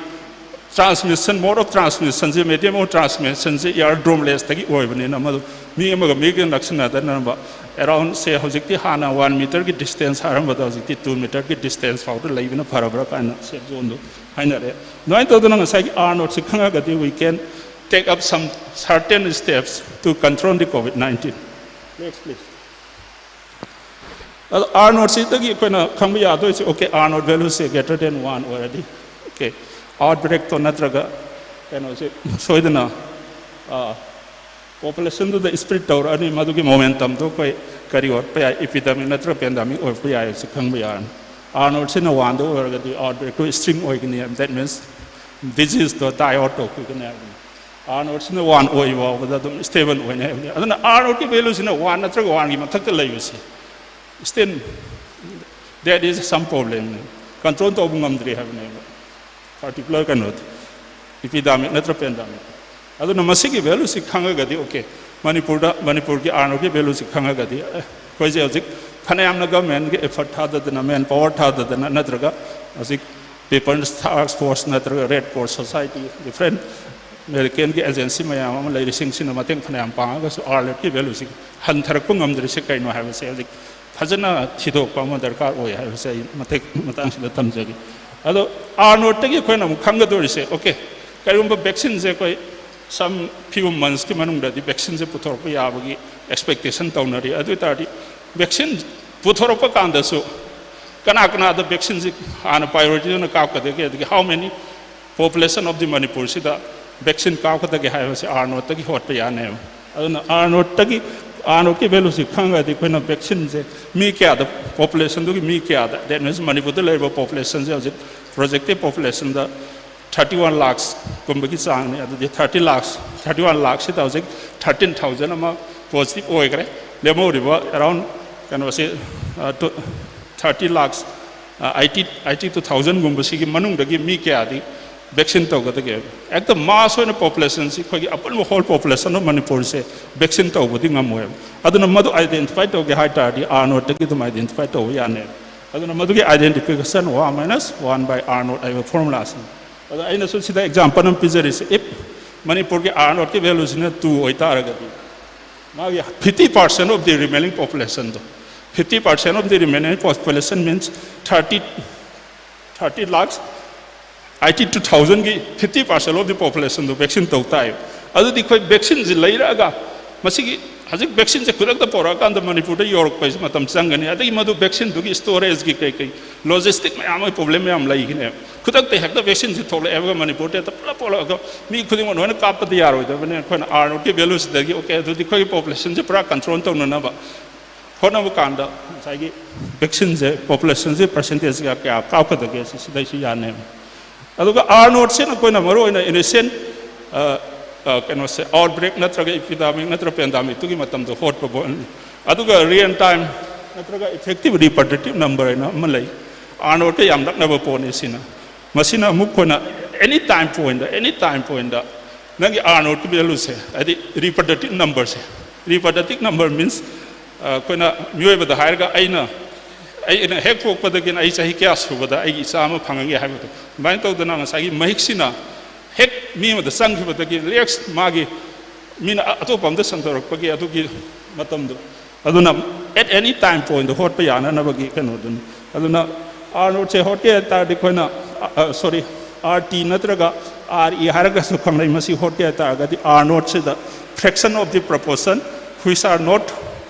transmission, mode of transmissionꯁꯦ, medium of transmissionꯁꯦ air dropletsꯇꯒꯤ ꯑꯣꯏꯕꯅꯤꯅ, ꯃꯗꯨ ꯃꯤ ꯑꯃꯒ ꯃꯤꯒ ꯅꯛꯁꯤꯟꯅꯗꯅꯕ, around ꯁꯦ ꯍꯧꯖꯤꯛꯇꯤ ꯍꯥꯟꯅ one meterꯒꯤ distance ꯍꯥꯏꯔꯝꯕꯗꯣ ꯍꯧꯖꯤꯛꯇꯤ two meterꯒꯤ distance ꯐꯥꯎꯗ ꯂꯩꯕꯅ ꯐꯔꯕ꯭ꯔꯥ ꯀꯥꯏꯅ safe zoneꯗꯣ ꯍꯥꯏꯅꯔꯦ꯫ ꯑꯗꯨꯃꯥꯏꯅ ꯇꯧꯗꯅ ꯉꯁꯥꯏꯒꯤ R naughtꯁꯤ ꯈꯪꯉꯒꯗꯤ we can take up some certain steps to control the COVID nineteen. Next, please. ꯑꯗꯣ R naughtꯁꯤꯗꯒꯤ ꯑꯩꯈꯣꯏꯅ ꯈꯪꯕ ꯌꯥꯗꯣꯏꯁꯦ, okay, R naught valueꯁꯦ greater than one ꯑꯣꯏꯔꯗꯤ, okay, outbreakꯇꯣ ꯅꯠꯇ꯭ꯔꯒ ꯀꯩꯅꯣꯁꯦ ꯁꯣꯏꯗꯅ populationꯗꯨꯗ spread ꯇꯧꯔꯛꯑꯅꯤ꯫ ꯃꯗꯨꯒꯤ momentumꯗꯣ ꯑꯩꯈꯣꯏ ꯀꯔꯤ ꯑꯣꯏꯔꯛꯄ ꯌꯥꯏ, epidemic ꯅꯠꯇ꯭ꯔꯒ pandemic ꯑꯣꯏꯔꯛꯄ ꯌꯥꯏ ꯍꯥꯏꯕꯁꯤ ꯈꯪꯕ ꯌꯥꯔꯅꯤ꯫ R naughtꯁꯤꯅ oneꯗ ꯑꯣꯏꯔꯒꯗꯤ outbreakꯇꯣ string ꯑꯣꯏꯒꯅꯤ, that means diseaseꯗꯣ die out ꯇꯧꯈꯤꯒꯅꯤ ꯍꯥꯏꯕꯅꯤ꯫ R naughtꯁꯤꯅ one ꯑꯣꯏ ꯐꯥꯎꯕꯗ ꯑꯗꯨꯝ stable ꯑꯣꯏꯅꯤ ꯍꯥꯏꯕꯅꯤ꯫ ꯑꯗꯨꯅ R naughtꯀꯤ valueꯁꯤꯅ one ꯅꯠꯇ꯭ꯔꯒ oneꯒꯤ ꯃꯊꯛꯇ ꯂꯩꯕꯁꯤ, still that is some problemꯅꯤ, control ꯇꯧꯕ ꯉꯝꯗ꯭ꯔꯤ ꯍꯥꯏꯕꯅꯦꯕ꯫ Particular ꯀꯩꯅꯣꯗꯤ, epidemic ꯅꯠꯇ꯭ꯔ pandemic꯫ ꯑꯗꯨꯅ ꯃꯁꯤꯒꯤ valueꯁꯤ ꯈꯪꯉꯒꯗꯤ, okay, ꯃꯅꯤꯄꯨꯔꯗ, ꯃꯅꯤꯄꯨꯔꯒꯤ R naughtꯀꯤ valueꯁꯤ ꯈꯪꯉꯒꯗꯤ, ꯑꯦ, ꯑꯩꯈꯣꯏꯁꯦ ꯍꯧꯖꯤꯛ ꯐꯅꯌꯥꯝꯅ governmentꯀꯤ effort ꯊꯥꯗꯗꯅ, manpower ꯊꯥꯗꯗꯅ, ꯅꯠꯇ꯭ꯔꯒ ꯍꯧꯖꯤꯛ People's Task Force ꯅꯠꯇ꯭ꯔꯒ Red Cross Society, different Americanꯒꯤ agency ꯃꯌꯥꯝ ꯑꯃ ꯂꯩꯔꯤꯁꯤꯡꯁꯤꯅ ꯃꯇꯦꯡ ꯐꯅꯌꯥꯝ ꯄꯥꯡꯉꯒꯁꯨ R naughtꯀꯤ valueꯁꯤ ꯍꯟꯊꯔꯛꯄ ꯉꯝꯗ꯭ꯔꯤꯁꯦ ꯀꯩꯅꯣ ꯍꯥꯏꯕꯁꯦ ꯍꯧꯖꯤꯛ ꯐꯖꯅ ꯊꯤꯗꯣꯛꯄ ꯑꯃ ꯗꯔꯀꯥꯔ ꯑꯣꯏ ꯍꯥꯏꯕꯁꯦ ꯑꯩ ꯃꯇꯦꯛ ꯃꯇꯥꯡꯁꯤꯗ ꯊꯝꯖꯒꯦ꯫ ꯑꯗꯣ R naughtꯇꯒꯤ ꯑꯩꯈꯣꯏꯅ ꯑꯃꯨꯛ ꯈꯪꯒꯗꯧꯔꯤꯁꯦ, okay, ꯀꯔꯤꯒꯨꯝꯕ vaccineꯁꯦ ꯑꯩꯈꯣꯏ Some few monthsꯀꯤ ꯃꯅꯨꯡꯗꯗꯤ vaccineꯁꯦ ꯄꯨꯊꯣꯔꯛꯄ ꯌꯥꯕꯒꯤ expectation ꯇꯧꯅꯔꯤ꯫ ꯑꯗꯨ ꯑꯣꯏ ꯇꯥꯔꯗꯤ vaccine ꯄꯨꯊꯣꯔꯛꯄ ꯀꯥꯟꯗꯁꯨ ꯀꯅꯥ ꯀꯅꯥꯗ vaccineꯁꯤ ꯍꯥꯟꯅ priorityꯗ ꯀꯥꯞꯀꯗꯒꯦ, ꯑꯗꯒꯤ how many population of the ꯃꯅꯤꯄꯨꯔꯁꯤꯗ vaccine ꯀꯥꯞꯀꯗꯒꯦ ꯍꯥꯏꯕꯁꯤ R naught ꯇꯒꯤ ꯍꯣꯠꯄ ꯌꯥꯅꯦꯕ꯫ ꯑꯗꯨꯅ R naught ꯇꯒꯤ, R naught ꯀꯤ valueꯁꯤ ꯈꯪꯉꯒꯗꯤ ꯑꯩꯈꯣꯏꯅ vaccineꯁꯦ ꯃꯤ ꯀꯌꯥꯗ, populationꯗꯨꯒꯤ ꯃꯤ ꯀꯌꯥꯗ, that means ꯃꯅꯤꯄꯨꯔꯗ ꯂꯩꯔꯤꯕ populationꯁꯦ ꯍꯧꯖꯤꯛ projected populationꯗ thirty one lakhsꯀꯨꯝꯕꯒꯤ ꯆꯥꯡꯅꯤ꯫ ꯑꯗꯨꯗꯤ thirty lakhs, thirty one lakhꯁꯤꯗ ꯍꯧꯖꯤꯛ thirteen thousand ꯑꯃ positive ꯑꯣꯏꯈ꯭ꯔꯦ꯫ ꯂꯦꯝꯍꯧꯔꯤꯕ around ꯀꯩꯅꯣꯁꯤ, ꯑ, ꯇꯨ-, thirty lakhs, ꯑ, eighty, eighty two thousandꯒꯨꯝꯕꯁꯤꯒꯤ ꯃꯅꯨꯡꯗꯒꯤ ꯃꯤ ꯀꯌꯥꯗꯤ vaccine ꯇꯧꯒꯗꯒꯦ? ꯍꯦꯛꯇ mass ꯑꯣꯏꯅ populationꯁꯤ, ꯑꯩꯈꯣꯏꯒꯤ ꯑꯄꯨꯟꯕ whole population of ꯃꯅꯤꯄꯨꯔꯁꯦ vaccine ꯇꯧꯕꯗꯤ ꯉꯝꯃꯣꯏꯕ꯫ ꯑꯗꯨꯅ ꯃꯗꯨ identify ꯇꯧꯒꯦ ꯍꯥꯏ ꯇꯥꯔꯗꯤ R naught ꯇꯒꯤ ꯑꯗꯨꯝ identify ꯇꯧꯕ ꯌꯥꯅꯦꯕ꯫ ꯑꯗꯨꯅ ꯃꯗꯨꯒꯤ identification one minus one by R naught ꯍꯥꯏꯕ formulaꯁꯤꯅꯤ꯫ ꯑꯗꯣ ꯑꯩꯅꯁꯨ ꯁꯤꯗ example ꯑꯃ ꯄꯤꯖꯔꯤꯁꯦ, if ꯃꯅꯤꯄꯨꯔꯒꯤ R naughtꯀꯤ valueꯁꯤꯅ two ꯑꯣꯏꯇꯥꯔꯒꯗꯤ, ꯃꯥꯒꯤ fifty percent of the remaining populationꯗꯣ, fifty percent of the remaining population means thirty, thirty lakhs, eighty two thousandꯒꯤ fifty percent of the populationꯗꯣ vaccine ꯇꯧ ꯇꯥꯏ꯫ ꯑꯗꯨꯗꯤ ꯑꯩꯈꯣꯏ vaccineꯁꯤ ꯂꯩꯔꯛꯑꯒ, ꯃꯁꯤꯒꯤ ꯍꯧꯖꯤꯛ vaccineꯁꯦ ꯈꯨꯗꯛꯇ ꯄꯨꯔꯛꯑꯀꯥꯟꯗ ꯃꯅꯤꯄꯨꯔꯗ ꯌꯧꯔꯛꯄꯁꯤ ꯃꯇꯝ ꯆꯪꯒꯅꯤ꯫ ꯑꯗꯒꯤ ꯃꯗꯨ vaccineꯗꯨꯒꯤ storageꯀꯤ ꯀꯩ ꯀꯩ logistic ꯃꯌꯥꯝ ꯑꯃꯒꯤ problem ꯃꯌꯥꯝ ꯂꯩꯒꯅꯦꯕ꯫ ꯈꯨꯗꯛꯇ ꯍꯦꯛꯇ vaccineꯁꯤ ꯊꯣꯛꯂꯛꯑꯦ ꯍꯥꯏꯕꯒ ꯃꯅꯤꯄꯨꯔꯗ ꯍꯦꯛꯇ ꯄꯨꯂꯞ ꯄꯨꯂꯛꯑꯒ ꯃꯤ ꯈꯨꯗꯤꯡꯃꯛ ꯂꯣꯏꯅ ꯀꯥꯞꯄꯗꯤ ꯌꯥꯔꯣꯏꯗꯕꯅꯤꯅ ꯑꯩꯈꯣꯏꯅ R naughtꯀꯤ valueꯁꯤꯗꯒꯤ, okay, ꯑꯗꯨꯗꯤ ꯑꯩꯈꯣꯏꯒꯤ populationꯁꯦ ꯄꯨꯔꯥ control ꯇꯧꯅꯅꯕ ꯍꯣꯠꯅꯕ ꯀꯥꯟꯗ ꯉꯁꯥꯏꯒꯤ vaccineꯁꯦ, populationꯁꯦ percentageꯀ ꯀꯌꯥ ꯀꯥꯞꯀꯗꯒꯦ ꯁꯤ ꯁꯤꯗꯩꯁꯨ ꯌꯥꯅꯦꯕ꯫ ꯑꯗꯨꯒ R naughtꯁꯤꯅ ꯑꯩꯈꯣꯏꯅ ꯃꯔꯨ ꯑꯣꯏꯅ initial, ꯑ, ꯑ, ꯀꯩꯅꯣꯁꯦ, outbreak ꯅꯠꯇ꯭ꯔꯒ epidemic ꯅꯠꯇ꯭ꯔꯒ pandemicꯇꯨꯒꯤ ꯃꯇꯝꯗ ꯍꯣꯠꯄ ꯕꯣ-, ꯑꯗꯨꯒ real time ꯅꯠꯇ꯭ꯔꯒ effective reproductive number ꯍꯥꯏꯅ ꯑꯃ ꯂꯩ꯫ R naughtꯀ ꯌꯥꯝ ꯅꯛꯅꯕ ꯄꯣꯠꯅꯤ ꯁꯤꯅ꯫ ꯃꯁꯤꯅ ꯑꯃꯨꯛ ꯑꯩꯈꯣꯏꯅ any time pointꯇ, any time pointꯇ ꯅꯪꯒꯤ R naughtꯀꯤ valueꯁꯦ, ꯍꯥꯏꯗꯤ reproductive numberꯁꯦ, reproductive number means, ꯑ, ꯑꯩꯈꯣꯏꯅ ꯃꯤꯑꯣꯏꯕꯗ ꯍꯥꯏꯔꯒ ꯑꯩꯅ, ꯑꯩꯅ ꯍꯦꯛ ꯄꯣꯛꯄꯗꯒꯤꯅ ꯑꯩ ꯆꯍꯤ ꯀꯌꯥ ꯁꯨꯕꯗ ꯑꯩꯒꯤ ꯏꯆꯥ ꯑꯃ ꯐꯪꯉꯒꯦ ꯍꯥꯏꯕꯗꯣ, ꯑꯗꯨꯃꯥꯏꯅ ꯇꯧꯗꯅ ꯉꯁꯥꯏꯒꯤ ꯃꯍꯤꯛꯁꯤꯅ ꯍꯦꯛ ꯃꯤ ꯑꯃꯗ ꯆꯪꯈꯤꯕꯗꯒꯤ next ꯃꯥꯒꯤ ꯃꯤꯅ ꯑ-, ꯑꯇꯣꯞꯄ ꯑꯃꯗ ꯁꯟꯗꯣꯔꯛꯄꯒꯤ ꯑꯗꯨꯒꯤ ꯃꯇꯝꯗꯣ, ꯑꯗꯨꯅ at any time pointꯇ ꯍꯣꯠꯄ ꯌꯥꯅꯅꯕꯒꯤ ꯀꯩꯅꯣꯗꯨꯅꯤ꯫ ꯑꯗꯨꯅ R naughtꯁꯦ ꯍꯣꯠꯀꯦ ꯍꯥꯏ ꯇꯥꯔꯗꯤ ꯑꯩꯈꯣꯏꯅ, ꯑ, ꯑ, sorry, R T ꯅꯠꯇ꯭ꯔꯒ R E ꯍꯥꯏꯔꯒꯁꯨ ꯈꯪꯅꯩ꯫ ꯃꯁꯤ ꯍꯣꯠꯀꯦ ꯍꯥꯏ ꯇꯥꯔꯒꯗꯤ R naught ꯁꯤꯗ fraction of the proportion which are not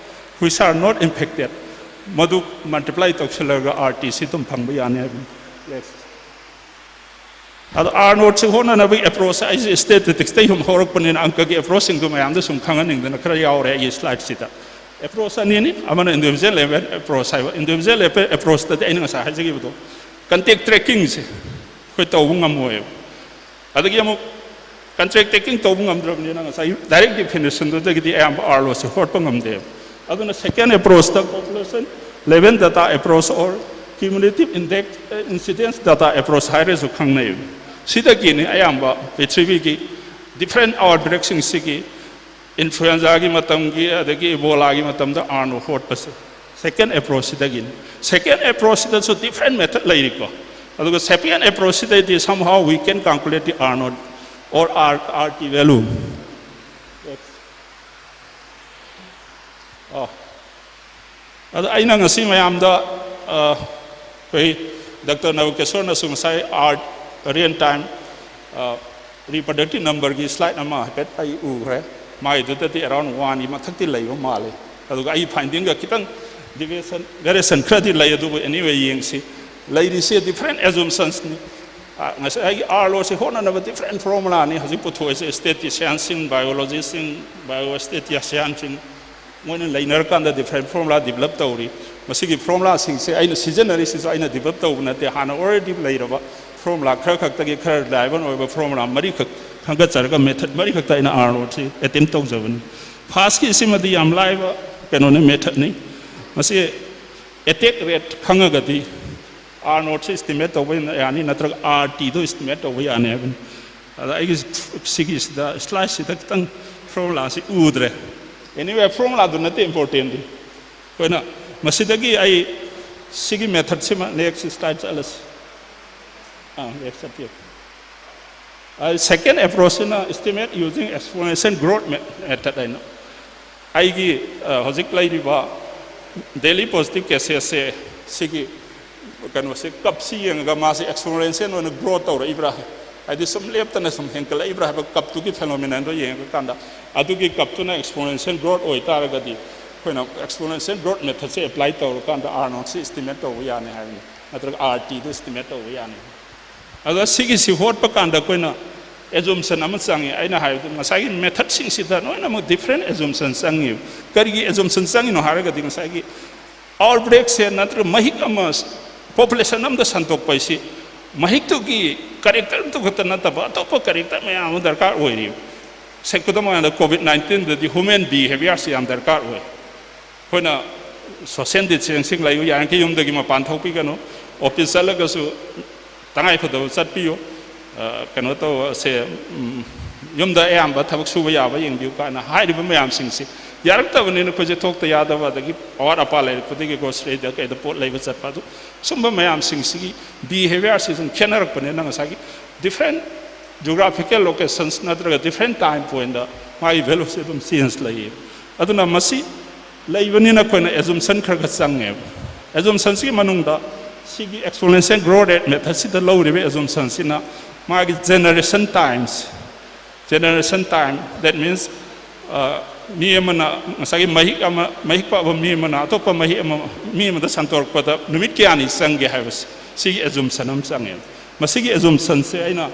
which are not impacted, ꯃꯗꯨ multiply ꯇꯧꯁꯤꯜꯂꯒ R T ꯁꯤ ꯑꯗꯨꯝ ꯐꯪꯕ ꯌꯥꯅꯤ ꯍꯥꯏꯕꯅꯤ꯫ ꯑꯗꯣ R naught ꯁꯤ ꯍꯣꯠꯅꯅꯕꯒꯤ approach, ꯑꯩꯁꯦ statistics ꯇꯩ ꯁꯨꯝ ꯍꯧꯔꯛꯄꯅꯤꯅ ꯑꯪꯀꯒꯤ approach ꯁꯤꯡꯗꯨ ꯃꯌꯥꯝꯗ ꯁꯨꯝ ꯈꯪꯍꯟꯅꯤꯡꯗꯅ ꯈꯔ ꯌꯥꯎꯔꯦ ꯑꯩꯒꯤ slide ꯁꯤꯗ꯫ Approach ꯑꯅꯤꯅꯤ꯫ ꯑꯃꯅ individual level approach ꯍꯥꯏꯕ꯫ Individual level approach ꯇꯗꯤ ꯑꯩꯅ ꯉꯁꯥꯏ ꯍꯥꯏꯖꯈꯤꯕꯗꯣ, contact tracking ꯁꯦ ꯑꯩꯈꯣꯏ ꯇꯧꯕ ꯉꯝꯃꯣꯏꯕ꯫ ꯑꯗꯒꯤ ꯑꯃꯨꯛ contact tracking ꯇꯧꯕ ꯉꯝꯗ꯭ꯔꯕꯅꯤꯅ ꯉꯁꯥꯏ direct definition ꯗꯨꯗꯒꯤꯗꯤ ꯑꯌꯥꯝꯕ R naught ꯁꯦ ꯍꯣꯠꯄ ꯉꯝꯗꯦꯕ꯫ ꯑꯗꯨꯅ second approach ꯇ population level data approach or cumulative index incidence data approach ꯍꯥꯏꯔꯁꯨ ꯈꯪꯅꯩ꯫ ꯁꯤꯗꯒꯤꯅꯤ ꯑꯌꯥꯝꯕ ꯄ꯭ꯔꯤꯊꯤꯕꯤꯒꯤ different outbreak ꯁꯤꯡꯁꯤꯒꯤ, influenza ꯒꯤ ꯃꯇꯝꯒꯤ ꯑꯗꯒꯤ Ebola ꯒꯤ ꯃꯇꯝꯗ R naught ꯍꯣꯠꯄꯁꯦ second approach ꯁꯤꯗꯒꯤꯅꯤ꯫ Second approach ꯁꯤꯗꯁꯨ different method ꯂꯩꯔꯤꯀꯣ꯫ ꯑꯗꯨꯒ second approach ꯁꯤꯗꯩꯗꯤ somehow we can calculate the R naught or R, R T value. ꯑꯣ꯫ ꯑꯗꯣ ꯑꯩꯅ ꯉꯁꯤ ꯃꯌꯥꯝꯗ, ꯑ, ꯑꯩꯈꯣꯏ Doctor ꯅꯕꯀꯦꯁꯣꯔꯅꯁꯨ ꯉꯁꯥꯏ R, real time, ꯑ, reproductive number ꯒꯤ slide ꯑꯃ ꯍꯥꯏꯐꯦꯠ ꯑꯩ ꯎꯈ꯭ꯔꯦ꯫ ꯃꯥꯏꯗꯨꯗꯗꯤ around one ꯒꯤ ꯃꯊꯛꯇꯤ ꯂꯩꯕ ꯃꯥꯜꯂꯤ꯫ ꯑꯗꯨꯒ ꯑꯩ finding ꯒ ꯈꯤꯇꯪ deviation, variation ꯈꯔꯗꯤ ꯂꯩ, ꯑꯗꯨꯕꯨ anyway ꯌꯦꯡꯁꯤ꯫ ꯂꯩꯔꯤꯁꯦ different assumptions ꯅꯤ꯫ ꯑ, ꯉꯁꯥꯏꯒꯤ R naught ꯁꯤ ꯍꯣꯠꯅꯅꯕ different formula ꯅꯤ ꯍꯧꯖꯤꯛ ꯄꯨꯊꯣꯛꯏꯁꯦ꯫ Statistician ꯁꯤꯡ, biologist ꯁꯤꯡ, biostatistician ꯁꯤꯡ, ꯃꯣꯏꯅ ꯂꯩꯅꯔꯀꯥꯟꯗ different formula develop ꯇꯧꯔꯤ꯫ ꯃꯁꯤꯒꯤ formula ꯁꯤꯡꯁꯦ ꯑꯩꯅ ꯁꯤꯖꯤꯟꯅꯔꯤꯁꯤꯁꯨ ꯑꯩꯅ develop ꯇꯧꯕ ꯅꯠꯇꯦ, ꯍꯥꯟꯅ already ꯂꯩꯔꯕ formula ꯈꯔ ꯈꯛꯇꯒꯤ ꯈꯔ reliable ꯑꯣꯏꯕ formula ꯃꯔꯤꯈꯛ ꯈꯟꯒꯠꯆꯔꯒ method ꯃꯔꯤꯈꯛꯇ ꯑꯩꯅ R naught ꯁꯤ attempt ꯇꯧꯖꯕꯅꯤ꯫ First ꯀꯤ ꯁꯤꯃꯗꯤ ꯌꯥꯝ ꯂꯥꯏꯕ ꯀꯩꯅꯣꯅꯤ, method ꯅꯤ꯫ ꯃꯁꯤ attack rate ꯈꯪꯉꯒꯗꯤ R naught ꯁꯤ estimate ꯇꯧꯕ ꯌꯥꯅꯤ, ꯅꯠꯇ꯭ꯔꯒ R T ꯗꯣ estimate ꯇꯧꯕ ꯌꯥꯅꯤ ꯍꯥꯏꯕꯅꯤ꯫ ꯑꯗ ꯑꯩꯒꯤ ꯁꯤꯒꯤꯁꯤꯗ, slide ꯁꯤꯗ ꯈꯤꯇꯪ formula ꯁꯤ ꯎꯗ꯭ꯔꯦ꯫ Anyway, formula ꯗꯨ ꯅꯠꯇꯦ important ꯗꯤ꯫ ꯑꯩꯈꯣꯏꯅ ꯃꯁꯤꯗꯒꯤ ꯑꯩ ꯁꯤꯒꯤ method ꯁꯤꯃ, next slide ꯆꯠꯂꯁꯤ꯫ ꯑꯥ, next ꯆꯠꯄꯤꯌꯨ꯫ ꯑ, second approach ꯁꯤꯅ estimate using exponential growth me-, method ꯍꯥꯏꯅ꯫ ꯑꯩꯒꯤ, ꯑ, ꯍꯧꯖꯤꯛ ꯂꯩꯔꯤꯕ daily positive cases ꯁꯦ ꯁꯤꯒꯤ ꯀꯩꯅꯣꯁꯦ, ꯀꯞꯁꯤ ꯌꯦꯡꯉꯒ ꯃꯥꯁꯦ exponential ꯑꯣꯏꯅ ꯒ꯭ꯔꯣ ꯇꯧꯔꯛꯏꯕ꯭ꯔꯥ, ꯍꯥꯏꯗꯤ ꯁꯨꯝ ꯂꯦꯞꯇꯅ ꯁꯨꯝ ꯍꯦꯟꯒꯠꯂꯛꯏꯕ꯭ꯔꯥ ꯍꯥꯏꯕ ꯀꯞꯇꯨꯒꯤ phenomenon ꯗꯣ ꯌꯦꯡꯉꯀꯥꯟꯗ, ꯑꯗꯨꯒꯤ ꯀꯞꯇꯨꯅ exponential growth ꯑꯣꯏꯇꯥꯔꯒꯗꯤ, ꯑꯩꯈꯣꯏꯅ exponential growth method ꯁꯦ apply ꯇꯧꯔꯀꯥꯟꯗ R naught ꯁꯤ estimate ꯇꯧꯕ ꯌꯥꯅꯤ ꯍꯥꯏꯕꯅꯤ, ꯅꯠꯇ꯭ꯔꯒ R T ꯗꯨ estimate ꯇꯧꯕ ꯌꯥꯅꯤ꯫ ꯑꯗꯣ ꯁꯤꯒꯤꯁꯤ ꯍꯣꯠꯄ ꯀꯥꯟꯗ ꯑꯩꯈꯣꯏꯅ assumption ꯑꯃ ꯆꯪꯉꯤ꯫ ꯑꯩꯅ ꯍꯥꯏꯕꯗꯨ, ꯉꯁꯥꯏꯒꯤ method ꯁꯤꯡꯁꯤꯗ ꯂꯣꯏꯅꯃꯛ different assumption ꯆꯪꯉꯤ꯫ ꯀꯔꯤꯒꯤ assumption ꯆꯪꯉꯤꯅꯣ ꯍꯥꯏꯔꯒꯗꯤ, ꯉꯁꯥꯏꯒꯤ outbreak ꯁꯦ ꯅꯠꯇ꯭ꯔꯒ ꯃꯍꯤꯛ ꯑꯃ, population ꯑꯃꯗ ꯁꯟꯗꯣꯛꯄ ꯍꯥꯏꯁꯤ ꯃꯍꯤꯛꯇꯨꯒꯤ character ꯗꯨ ꯈꯛꯇ ꯅꯠꯇꯕ ꯑꯇꯣꯞꯄ character ꯃꯌꯥꯝ ꯑꯃ ꯗꯔꯀꯥꯔ ꯑꯣꯏꯔꯤ꯫ ꯁꯦ, ꯈꯨꯗꯝ ꯑꯣꯏꯅ COVID nineteen ꯗꯗꯤ human behavior ꯁꯤ ꯌꯥꯝ ꯗꯔꯀꯥꯔ ꯑꯣꯏ꯫ ꯑꯩꯈꯣꯏꯅ social distancing ꯂꯩꯌꯨ, ꯌꯥꯔꯤꯈꯩ ꯌꯨꯝꯗꯒꯤ ꯃꯄꯥꯟ ꯊꯣꯛꯄꯤꯒꯅꯨ, office ꯆꯠꯂꯒꯁꯨ ꯇꯉꯥꯏ ꯐꯗꯕ ꯆꯠꯄꯤꯌꯨ꯫ ꯑ, ꯀꯩꯅꯣ ꯇꯧꯁꯦ, ꯎꯝ, ꯌꯨꯝꯗ ꯑꯌꯥꯝꯕ ꯊꯕꯛ ꯁꯨꯕ ꯌꯥꯕ ꯌꯦꯡꯕꯤꯌꯨ ꯀꯥꯏꯅ ꯍꯥꯏꯔꯤꯕ ꯃꯌꯥꯝꯁꯤꯡꯁꯤ ꯌꯥꯔꯛꯇꯕꯅꯤꯅ ꯑꯩꯈꯣꯏꯁꯦ ꯊꯣꯛꯇ ꯌꯥꯗꯕ, ꯑꯗꯒꯤ ꯑꯋꯥꯠ ꯑꯄꯥ ꯂꯩꯔꯛꯄꯗꯒꯤ grocery ꯗ ꯀꯩꯗ ꯄꯣꯠ ꯂꯩꯕ ꯆꯠꯄ, ꯑꯗꯨ ꯁꯨꯝꯕ ꯃꯌꯥꯝꯁꯤꯡꯁꯤꯒꯤ behavior ꯁꯤ ꯁꯨꯝ ꯈꯦꯠꯅꯔꯛꯄꯅꯤꯅ ꯉꯁꯥꯏꯒꯤ different geographical locations ꯅꯠꯇ꯭ꯔꯒ different time point ꯇ ꯃꯥꯒꯤ value ꯁꯦ ꯑꯗꯨꯝ change ꯂꯩꯌꯦ꯫ ꯑꯗꯨꯅ ꯃꯁꯤ ꯂꯩꯕꯅꯤꯅ ꯑꯩꯈꯣꯏꯅ assumption ꯈꯔ ꯈꯔ ꯆꯪꯉꯦꯕ꯫ Assumption ꯁꯤꯒꯤ ꯃꯅꯨꯡꯗ ꯁꯤꯒꯤ exponential growth rate method ꯁꯤꯗ ꯂꯧꯔꯤꯕ assumption ꯁꯤꯅ ꯃꯥꯒꯤ generation times, generation time, that means, ꯑ, ꯃꯤ ꯑꯃꯅ ꯉꯁꯥꯏꯒꯤ ꯃꯍꯤꯛ ꯑꯃ, ꯃꯍꯤꯛ ꯄꯛꯄ ꯃꯤ ꯑꯃꯅ ꯑꯇꯣꯞꯄ ꯃꯍꯤꯛ ꯑꯃ, ꯃꯤ ꯑꯃꯗ ꯁꯟꯗꯣꯔꯛꯄꯗ ꯅꯨꯃꯤꯠ ꯀꯌꯥꯅꯤ ꯆꯪꯒꯦ ꯍꯥꯏꯕꯁꯦ, ꯁꯤꯒꯤ assumption ꯑꯃ ꯆꯪꯉꯦꯕ꯫ ꯃꯁꯤꯒꯤ assumption ꯁꯦ ꯑꯩꯅ,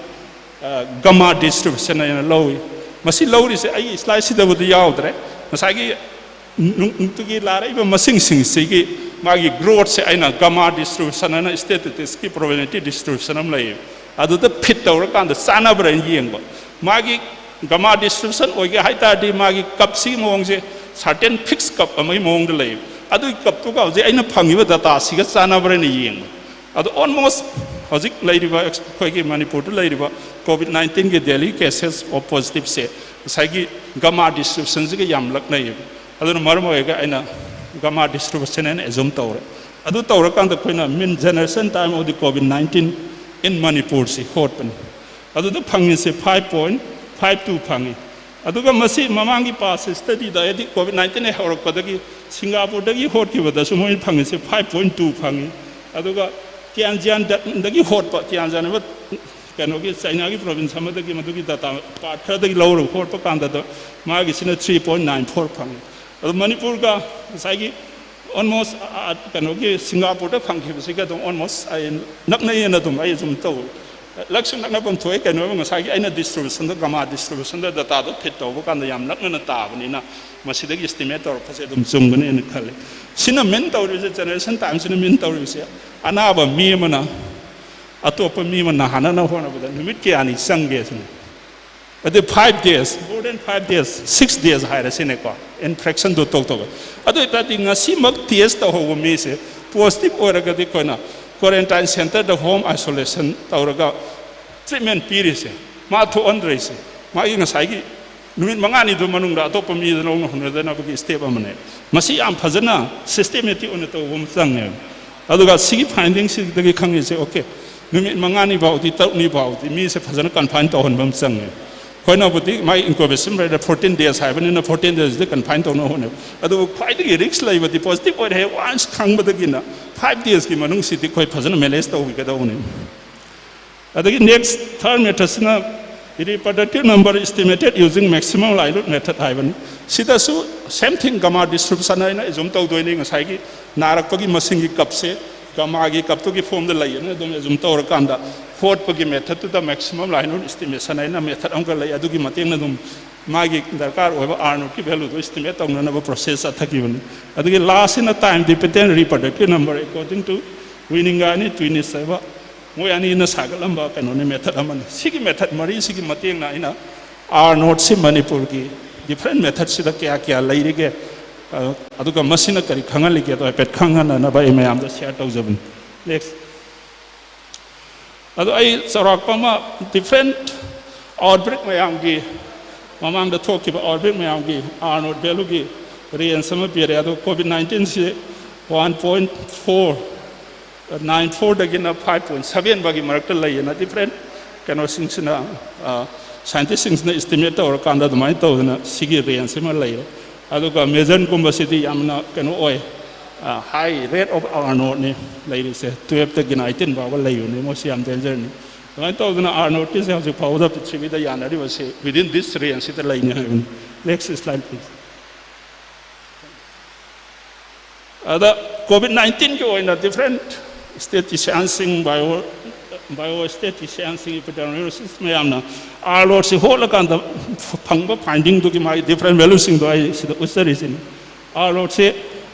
ꯑ, gamma distribution ꯍꯥꯏꯅ ꯂꯧꯏ꯫ ꯃꯁꯤ ꯂꯧꯔꯤꯁꯦ ꯑꯩꯒꯤ slide ꯁꯤꯗꯕꯨꯗꯤ ꯌꯥꯎꯗ꯭ꯔꯦ꯫ ꯉꯁꯥꯏꯒꯤ ꯅꯨꯡ-, ꯅꯨꯡꯇꯤꯒꯤ ꯂꯥꯛꯂꯛꯏꯕ ꯃꯁꯤꯡꯁꯤꯡꯁꯤꯒꯤ ꯃꯥꯒꯤ growth ꯁꯦ ꯑꯩꯅ gamma distribution ꯍꯥꯏꯅ statistics ꯀꯤ probability distribution ꯑꯃ ꯂꯩꯌꯦ꯫ ꯑꯗꯨꯗ fit ꯇꯧꯔꯀꯥꯟꯗ ꯆꯥꯟꯅꯕ꯭ꯔꯥ ꯍꯥꯏꯅ ꯌꯦꯡꯕ꯫ ꯃꯥꯒꯤ gamma distribution ꯑꯣꯏꯒꯦ ꯍꯥꯏ ꯇꯥꯔꯗꯤ ꯃꯥꯒꯤ curve ꯁꯤꯒꯤ ꯃꯑꯣꯡꯁꯦ certain fixed curve ꯑꯃꯒꯤ ꯃꯑꯣꯡꯗ ꯂꯩꯌꯦ꯫ ꯑꯗꯨꯒꯤ curve ꯇꯨꯒ ꯍꯧꯖꯤꯛ ꯑꯩꯅ ꯐꯪꯉꯤꯕ data ꯁꯤꯒ ꯆꯥꯟꯅꯕ꯭ꯔꯥ ꯍꯥꯏꯅ ꯌꯦꯡꯕ꯫ ꯑꯗꯣ almost ꯍꯧꯖꯤꯛ ꯂꯩꯔꯤꯕ ꯑꯩꯈꯣꯏꯒꯤ ꯃꯅꯤꯄꯨꯔꯗ ꯂꯩꯔꯤꯕ COVID nineteen ꯒꯤ daily cases of positive ꯁꯦ ꯉꯁꯥꯏꯒꯤ gamma distribution ꯁꯤꯒ ꯌꯥꯝ ꯅꯛꯅꯩꯌꯦꯕ꯫ ꯑꯗꯨꯅ ꯃꯔꯝ ꯑꯣꯏꯔꯒ ꯑꯩꯅ gamma distribution ꯍꯥꯏꯅ assume ꯇꯧꯔꯦ꯫ ꯑꯗꯨ ꯇꯧꯔꯀꯥꯟꯗ ꯑꯩꯈꯣꯏꯅ mean generation time of the COVID nineteen in Manipur ꯁꯤ ꯍꯣꯠꯄꯅꯤ꯫ ꯑꯗꯨꯗ ꯐꯪꯉꯤꯁꯦ five point five two ꯐꯪꯉꯤ꯫ ꯑꯗꯨꯒ ꯃꯁꯤ ꯃꯃꯥꯡꯒꯤ past study ꯗ, ꯍꯥꯏꯗꯤ COVID nineteen ꯍꯦꯛ ꯍꯧꯔꯛꯄꯗꯒꯤ ꯁꯤꯡꯒꯥꯄꯨꯔꯗꯒꯤ ꯍꯣꯠꯈꯤꯕꯗꯁꯨ ꯃꯣꯏꯅ ꯐꯪꯉꯤꯁꯦ five point two ꯐꯪꯉꯤ꯫ ꯑꯗꯨꯒ ꯇꯤꯌꯥꯟꯖꯤꯌꯥꯟꯗꯒꯤ ꯍꯣꯠꯄ, ꯇꯤꯌꯥꯟꯖꯤꯌꯥꯟ ꯍꯥꯏꯕ ꯀꯩꯅꯣꯒꯤ ꯆꯥꯏꯅꯥꯒꯤ ꯄ꯭ꯔꯣꯚꯤꯟꯁ ꯑꯃꯗꯒꯤ, ꯃꯗꯨꯒꯤ ꯗꯇꯥ ꯄꯥꯔꯠ ꯈꯔꯗꯒꯤ ꯂꯧꯔꯒ ꯍꯣꯠꯄ ꯀꯥꯟꯗꯗ ꯃꯥꯒꯤꯁꯤꯅ ꯊ꯭ꯔꯤ ꯄꯣꯏꯟ ꯅꯥꯏꯟ ꯐꯣꯔ ꯐꯪꯉꯤ꯫ ꯑꯗꯣ ꯃꯅꯤꯄꯨꯔꯒ ꯉꯁꯥꯏꯒꯤ ꯑꯣꯜꯃꯣꯁ ꯀꯩꯅꯣꯒꯤ ꯁꯤꯡꯒꯥꯄꯨꯔꯗ ꯐꯪꯈꯤꯕꯁꯤꯒ ꯑꯗꯨꯝ ꯑꯣꯜꯃꯣꯁ ꯑꯩ ꯅꯛꯅꯩꯌꯦꯅ ꯑꯗꯨꯝ ꯑꯩ ꯑꯗꯨꯝ ꯇꯧ ꯂꯛꯁꯨ ꯅꯛꯅꯐꯝ ꯊꯣꯛꯑꯦ꯫ ꯀꯩꯅꯣ, ꯉꯁꯥꯏꯒꯤ ꯑꯩꯅ ꯗꯤꯁꯇ꯭ꯔꯤꯕ꯭ꯌꯨꯁꯟꯗ, ꯒꯃꯥ ꯗꯤꯁꯇ꯭ꯔꯤꯕ꯭ꯌꯨꯁꯟꯗ ꯗꯇꯥꯗꯣ ꯐꯤꯠ ꯇꯧꯕ ꯀꯥꯟꯗ ꯌꯥꯝ ꯅꯛꯅꯅ ꯇꯥꯕꯅꯤꯅ ꯃꯁꯤꯗꯒꯤ ꯑꯦꯁꯇꯤꯃꯦꯠ ꯇꯧꯔꯛꯄꯁꯦ ꯑꯗꯨꯝ ꯆꯨꯝꯒꯅꯤꯅ ꯈꯜꯂꯤ꯫ ꯁꯤꯅ ꯃꯤꯟ ꯇꯧꯔꯤꯕꯁꯦ, ꯖꯦꯅꯦꯔꯦꯁꯟ ꯇꯥꯏꯝꯁꯤꯅ ꯃꯤꯟ ꯇꯧꯔꯤꯕꯁꯦ, ꯑꯅꯥꯕ ꯃꯤ ꯑꯃꯅ ꯑꯇꯣꯞꯄ ꯃꯤ ꯑꯃ ꯅꯥꯍꯟꯅꯅꯕ ꯍꯣꯠꯅꯕꯗ ꯅꯨꯃꯤꯠ ꯀꯌꯥꯅꯤ ꯆꯪꯒꯦ ꯁꯤꯅꯤ꯫ ꯑꯗꯨ five days, more than five days, six days ꯍꯥꯏꯔꯁꯤꯅꯦꯀꯣ, ꯏꯟꯐꯦꯛꯁꯟꯗꯣ ꯇꯣꯛ ꯇꯧꯕ꯫ ꯑꯗꯨ ꯑꯣꯏꯇꯥꯔꯗꯤ ꯉꯁꯤꯃꯛ ꯇꯦꯁ ꯇꯧꯍꯧꯕ ꯃꯤꯁꯦ ꯄꯣꯖꯤꯇꯤꯚ ꯑꯣꯏꯔꯒꯗꯤ ꯑꯩꯈꯣꯏꯅ ꯀ꯭ꯋꯥꯔꯦꯟꯇꯥꯏꯟ ꯁꯦꯟꯇꯔꯗ ꯍꯣꯝ ꯑꯥꯏꯁꯣꯂꯦꯁꯟ ꯇꯧꯔꯒ ꯇ꯭ꯔꯤꯠꯃꯦꯟ ꯄꯤꯔꯤꯁꯦ, ꯃꯥ ꯊꯣꯛꯍꯟꯗ꯭ꯔꯤꯁꯦ, ꯃꯥꯒꯤ ꯉꯁꯥꯏꯒꯤ ꯅꯨꯃꯤꯠ ꯃꯉꯥꯅꯤꯗꯨ ꯃꯅꯨꯡꯗ ꯑꯇꯣꯞꯄ ꯃꯤꯗ ꯂꯧꯅ ꯍꯨꯟꯅꯗꯅꯕꯒꯤ ꯁ꯭ꯇꯦꯞ ꯑꯃꯅꯦ꯫ ꯃꯁꯤ ꯌꯥꯝ ꯐꯖꯅ ꯁꯤꯁꯇꯦꯃꯦꯇꯤꯛ ꯑꯣꯏꯅ ꯇꯧꯕ ꯑꯃ ꯆꯪꯉꯦꯕ꯫ ꯑꯗꯨꯒ ꯁꯤꯒꯤ ꯐꯥꯏꯟꯗꯤꯡꯁꯤꯗꯒꯤ ꯈꯪꯉꯤꯁꯦ, ꯑꯣꯀꯦ, ꯅꯨꯃꯤꯠ ꯃꯉꯥꯅꯤ ꯐꯥꯎꯗꯤ, ꯇꯔꯨꯛꯅꯤ ꯐꯥꯎꯗꯤ ꯃꯤꯁꯦ ꯐꯖꯅ ꯀꯟꯐꯥꯏꯟ ꯇꯧꯍꯟꯕ ꯑꯃ ꯆꯪꯉꯦ꯫ ꯑꯩꯈꯣꯏꯅꯕꯨꯗꯤ ꯃꯥꯒꯤ ꯏꯟꯀꯨꯕꯦꯁꯟ ꯄꯤꯔꯤꯌꯗ ꯐꯣꯔꯇꯤꯟ ꯗꯦꯖ ꯍꯥꯏꯕꯅꯤꯅ ꯐꯣꯔꯇꯤꯟ ꯗꯦꯖꯁꯤꯗ ꯀꯟꯐꯥꯏꯟ ꯇꯧꯅꯕ ꯍꯣꯠꯅꯩ꯫ ꯑꯗꯨꯕꯨ ꯈ꯭ꯋꯥꯏꯗꯒꯤ ꯔꯤꯛꯁ ꯂꯩꯕꯗꯤ ꯄꯣꯖꯤꯇꯤꯚ ꯑꯣꯏꯔꯦ ꯍꯥꯏ ꯋꯥꯟꯁ ꯈꯪꯕꯗꯒꯤꯅ ꯐꯥꯏꯚ ꯗꯦꯖꯀꯤ ꯃꯅꯨꯡꯁꯤꯗꯤ ꯑꯩꯈꯣꯏ ꯐꯖꯅ ꯃꯦꯅꯦꯖ ꯇꯧꯕꯤꯒꯗꯧꯕꯅꯤ꯫ ꯑꯗꯒꯤ ꯅꯦꯛꯁ ꯊꯥꯔꯠ ꯃꯦꯊꯠꯁꯤꯅ reproductive number estimated using maximum likelihood method ꯍꯥꯏꯕꯅꯤ꯫ ꯁꯤꯗꯁꯨ ꯁꯦꯝ ꯊꯤꯡ, ꯒꯃꯥ ꯗꯤꯁꯇ꯭ꯔꯤꯕ꯭ꯌꯨꯁꯟ ꯍꯥꯏꯅ ꯑꯦꯖꯨꯝ ꯇꯧꯗꯣꯏꯅꯤ꯫ ꯉꯁꯥꯏꯒꯤ ꯅꯥꯔꯛꯄꯒꯤ ꯃꯁꯤꯡꯒꯤ ꯀꯞꯁꯦ, ꯒꯃꯥꯒꯤ ꯀꯞꯇꯨꯒꯤ ꯐꯣꯝꯗ ꯂꯩꯌꯦꯅ ꯑꯗꯨꯝ ꯑꯦꯖꯨꯝ ꯇꯧꯔꯀꯥꯟꯗ ꯍꯣꯠꯄꯒꯤ ꯃꯦꯊꯠꯇꯨꯗ ꯃꯦꯛꯁꯤꯃꯝ ꯂꯥꯏꯛꯂꯤꯍꯨꯗ ꯑꯦꯁꯇꯤꯃꯦꯁꯟ ꯍꯥꯏꯅ ꯃꯦꯊꯠ ꯑꯃꯒ ꯂꯩ꯫ ꯑꯗꯨꯒꯤ ꯃꯇꯦꯡꯅ ꯑꯗꯨꯝ ꯃꯥꯒꯤ ꯗꯔꯀꯥꯔ ꯑꯣꯏꯕ ꯑꯥꯔ ꯅꯣꯠꯀꯤ ꯚꯦꯂꯨꯗꯣ ꯑꯦꯁꯇꯤꯃꯦꯠ ꯇꯧꯅꯅꯕ ꯄ꯭ꯔꯣꯁꯦꯁ ꯆꯠꯊꯈꯤꯕꯅꯤ꯫ ꯑꯗꯒꯤ ꯂꯥꯁꯁꯤꯅ time dependent reproductive number according to Wiening ꯍꯥꯏꯅ ꯇ꯭ꯋꯤꯅꯤꯁ ꯍꯥꯏꯕ ꯃꯣꯏ ꯑꯅꯤꯅ ꯁꯥꯒꯠꯂꯝꯕ ꯀꯩꯅꯣꯅꯤ, ꯃꯦꯊꯠ ꯑꯃꯅꯤ꯫ ꯁꯤꯒꯤ ꯃꯦꯊꯠ ꯃꯔꯤꯁꯤꯒꯤ ꯃꯇꯦꯡꯅ ꯑꯩꯅ ꯑꯥꯔ ꯅꯣꯠꯁꯤ ꯃꯅꯤꯄꯨꯔꯒꯤ ꯗꯤꯐ꯭ꯔꯦꯟ ꯃꯦꯊꯠꯁꯤꯗ ꯀꯌꯥ ꯀꯌꯥ ꯂꯩꯔꯤꯒꯦ, ꯑ, ꯑꯗꯨꯒ ꯃꯁꯤꯅ ꯀꯔꯤ ꯈꯪꯍꯜꯂꯤꯒꯦꯗꯣ ꯍꯥꯏꯐꯦꯠ ꯈꯪꯍꯟꯅꯅꯕ ꯑꯩ ꯃꯌꯥꯝꯗ ꯁꯤꯌꯔ ꯇꯧꯖꯕꯅꯤ꯫ ꯅꯦꯛꯁ꯫ ꯑꯗꯣ ꯑꯩ ꯆꯥꯎꯔꯥꯛꯄ ꯑꯃ ꯗꯤꯐ꯭ꯔꯦꯟ ꯑꯥꯎꯠꯕ꯭ꯔꯦꯛ ꯃꯌꯥꯝꯒꯤ, ꯃꯃꯥꯡꯗ ꯊꯣꯛꯈꯤꯕ ꯑꯥꯎꯠꯕ꯭ꯔꯦꯛ ꯃꯌꯥꯝꯒꯤ ꯑꯥꯔ ꯅꯣꯠ ꯚꯦꯂꯨꯒꯤ ꯔꯦꯟꯖ ꯑꯃ ꯄꯤꯔꯦ꯫ ꯑꯗꯣ ꯀꯣꯚꯤꯗ ꯅꯥꯏꯟꯇꯤꯟꯁꯤ ꯋꯥꯟ ꯄꯣꯏꯟ ꯐꯣꯔ ꯅꯥꯏꯟ ꯐꯣꯔꯗꯒꯤꯅ ꯐꯥꯏꯚ ꯄꯣꯏꯟ ꯁꯚꯦꯟ ꯐꯥꯎꯒꯤ ꯃꯔꯛꯇ ꯂꯩꯌꯦꯅ ꯗꯤꯐ꯭ꯔꯦꯟ ꯀꯩꯅꯣꯁꯤꯡꯁꯤꯅ, ꯑ, ꯁꯥꯏꯟꯇꯤꯁꯁꯤꯡꯁꯤꯅ ꯑꯦꯁꯇꯤꯃꯦꯠ ꯇꯧꯔꯀꯥꯟꯗ ꯑꯗꯨꯃꯥꯏꯅ ꯇꯧꯗꯅ ꯁꯤꯒꯤ ꯔꯦꯟꯖ ꯑꯃ ꯂꯩꯔꯦ꯫ ꯑꯗꯨꯒ ꯃꯦꯖꯟꯒꯨꯝꯕꯁꯤꯗꯤ ꯌꯥꯝꯅ ꯀꯩꯅꯣ ꯑꯣꯏ, High rate of R naught ꯅꯤ ꯂꯩꯔꯤꯁꯦ, twelve ꯇꯒꯤꯅ eighteen ꯐꯥꯎꯕ ꯂꯩꯕꯅꯤ, ꯃꯣꯏꯁꯤ ꯌꯥꯝ danger ꯅꯤ꯫ ꯑꯗꯨꯃꯥꯏꯅ ꯇꯧꯗꯅ R naught ꯀꯤꯁꯦ ꯍꯧꯖꯤꯛ ꯐꯥꯎꯕꯗ ꯄ꯭ꯔꯤꯊꯤꯕꯤꯗ ꯌꯥꯅꯔꯤꯕꯁꯤ within this range ꯁꯤꯗ ꯂꯩꯅꯤ ꯍꯥꯏꯕꯅꯤ꯫ Next slide, please. ꯑꯗ COVID nineteen ꯒꯤ ꯑꯣꯏꯅ different statistician ꯁꯤꯡ, bio bio statistician ꯁꯤꯡ, epidemiologist ꯃꯌꯥꯝꯅ R naught ꯁꯤ ꯍꯣꯠꯂꯀꯥꯟꯗ ꯐꯪꯕ finding ꯗꯨꯒꯤ ꯃꯥꯒꯤ different value ꯁꯤꯡꯗꯣ ꯑꯩ ꯁꯤꯗ ꯎꯠꯆꯔꯤꯁꯤꯅꯤ꯫ R naught ꯁꯤ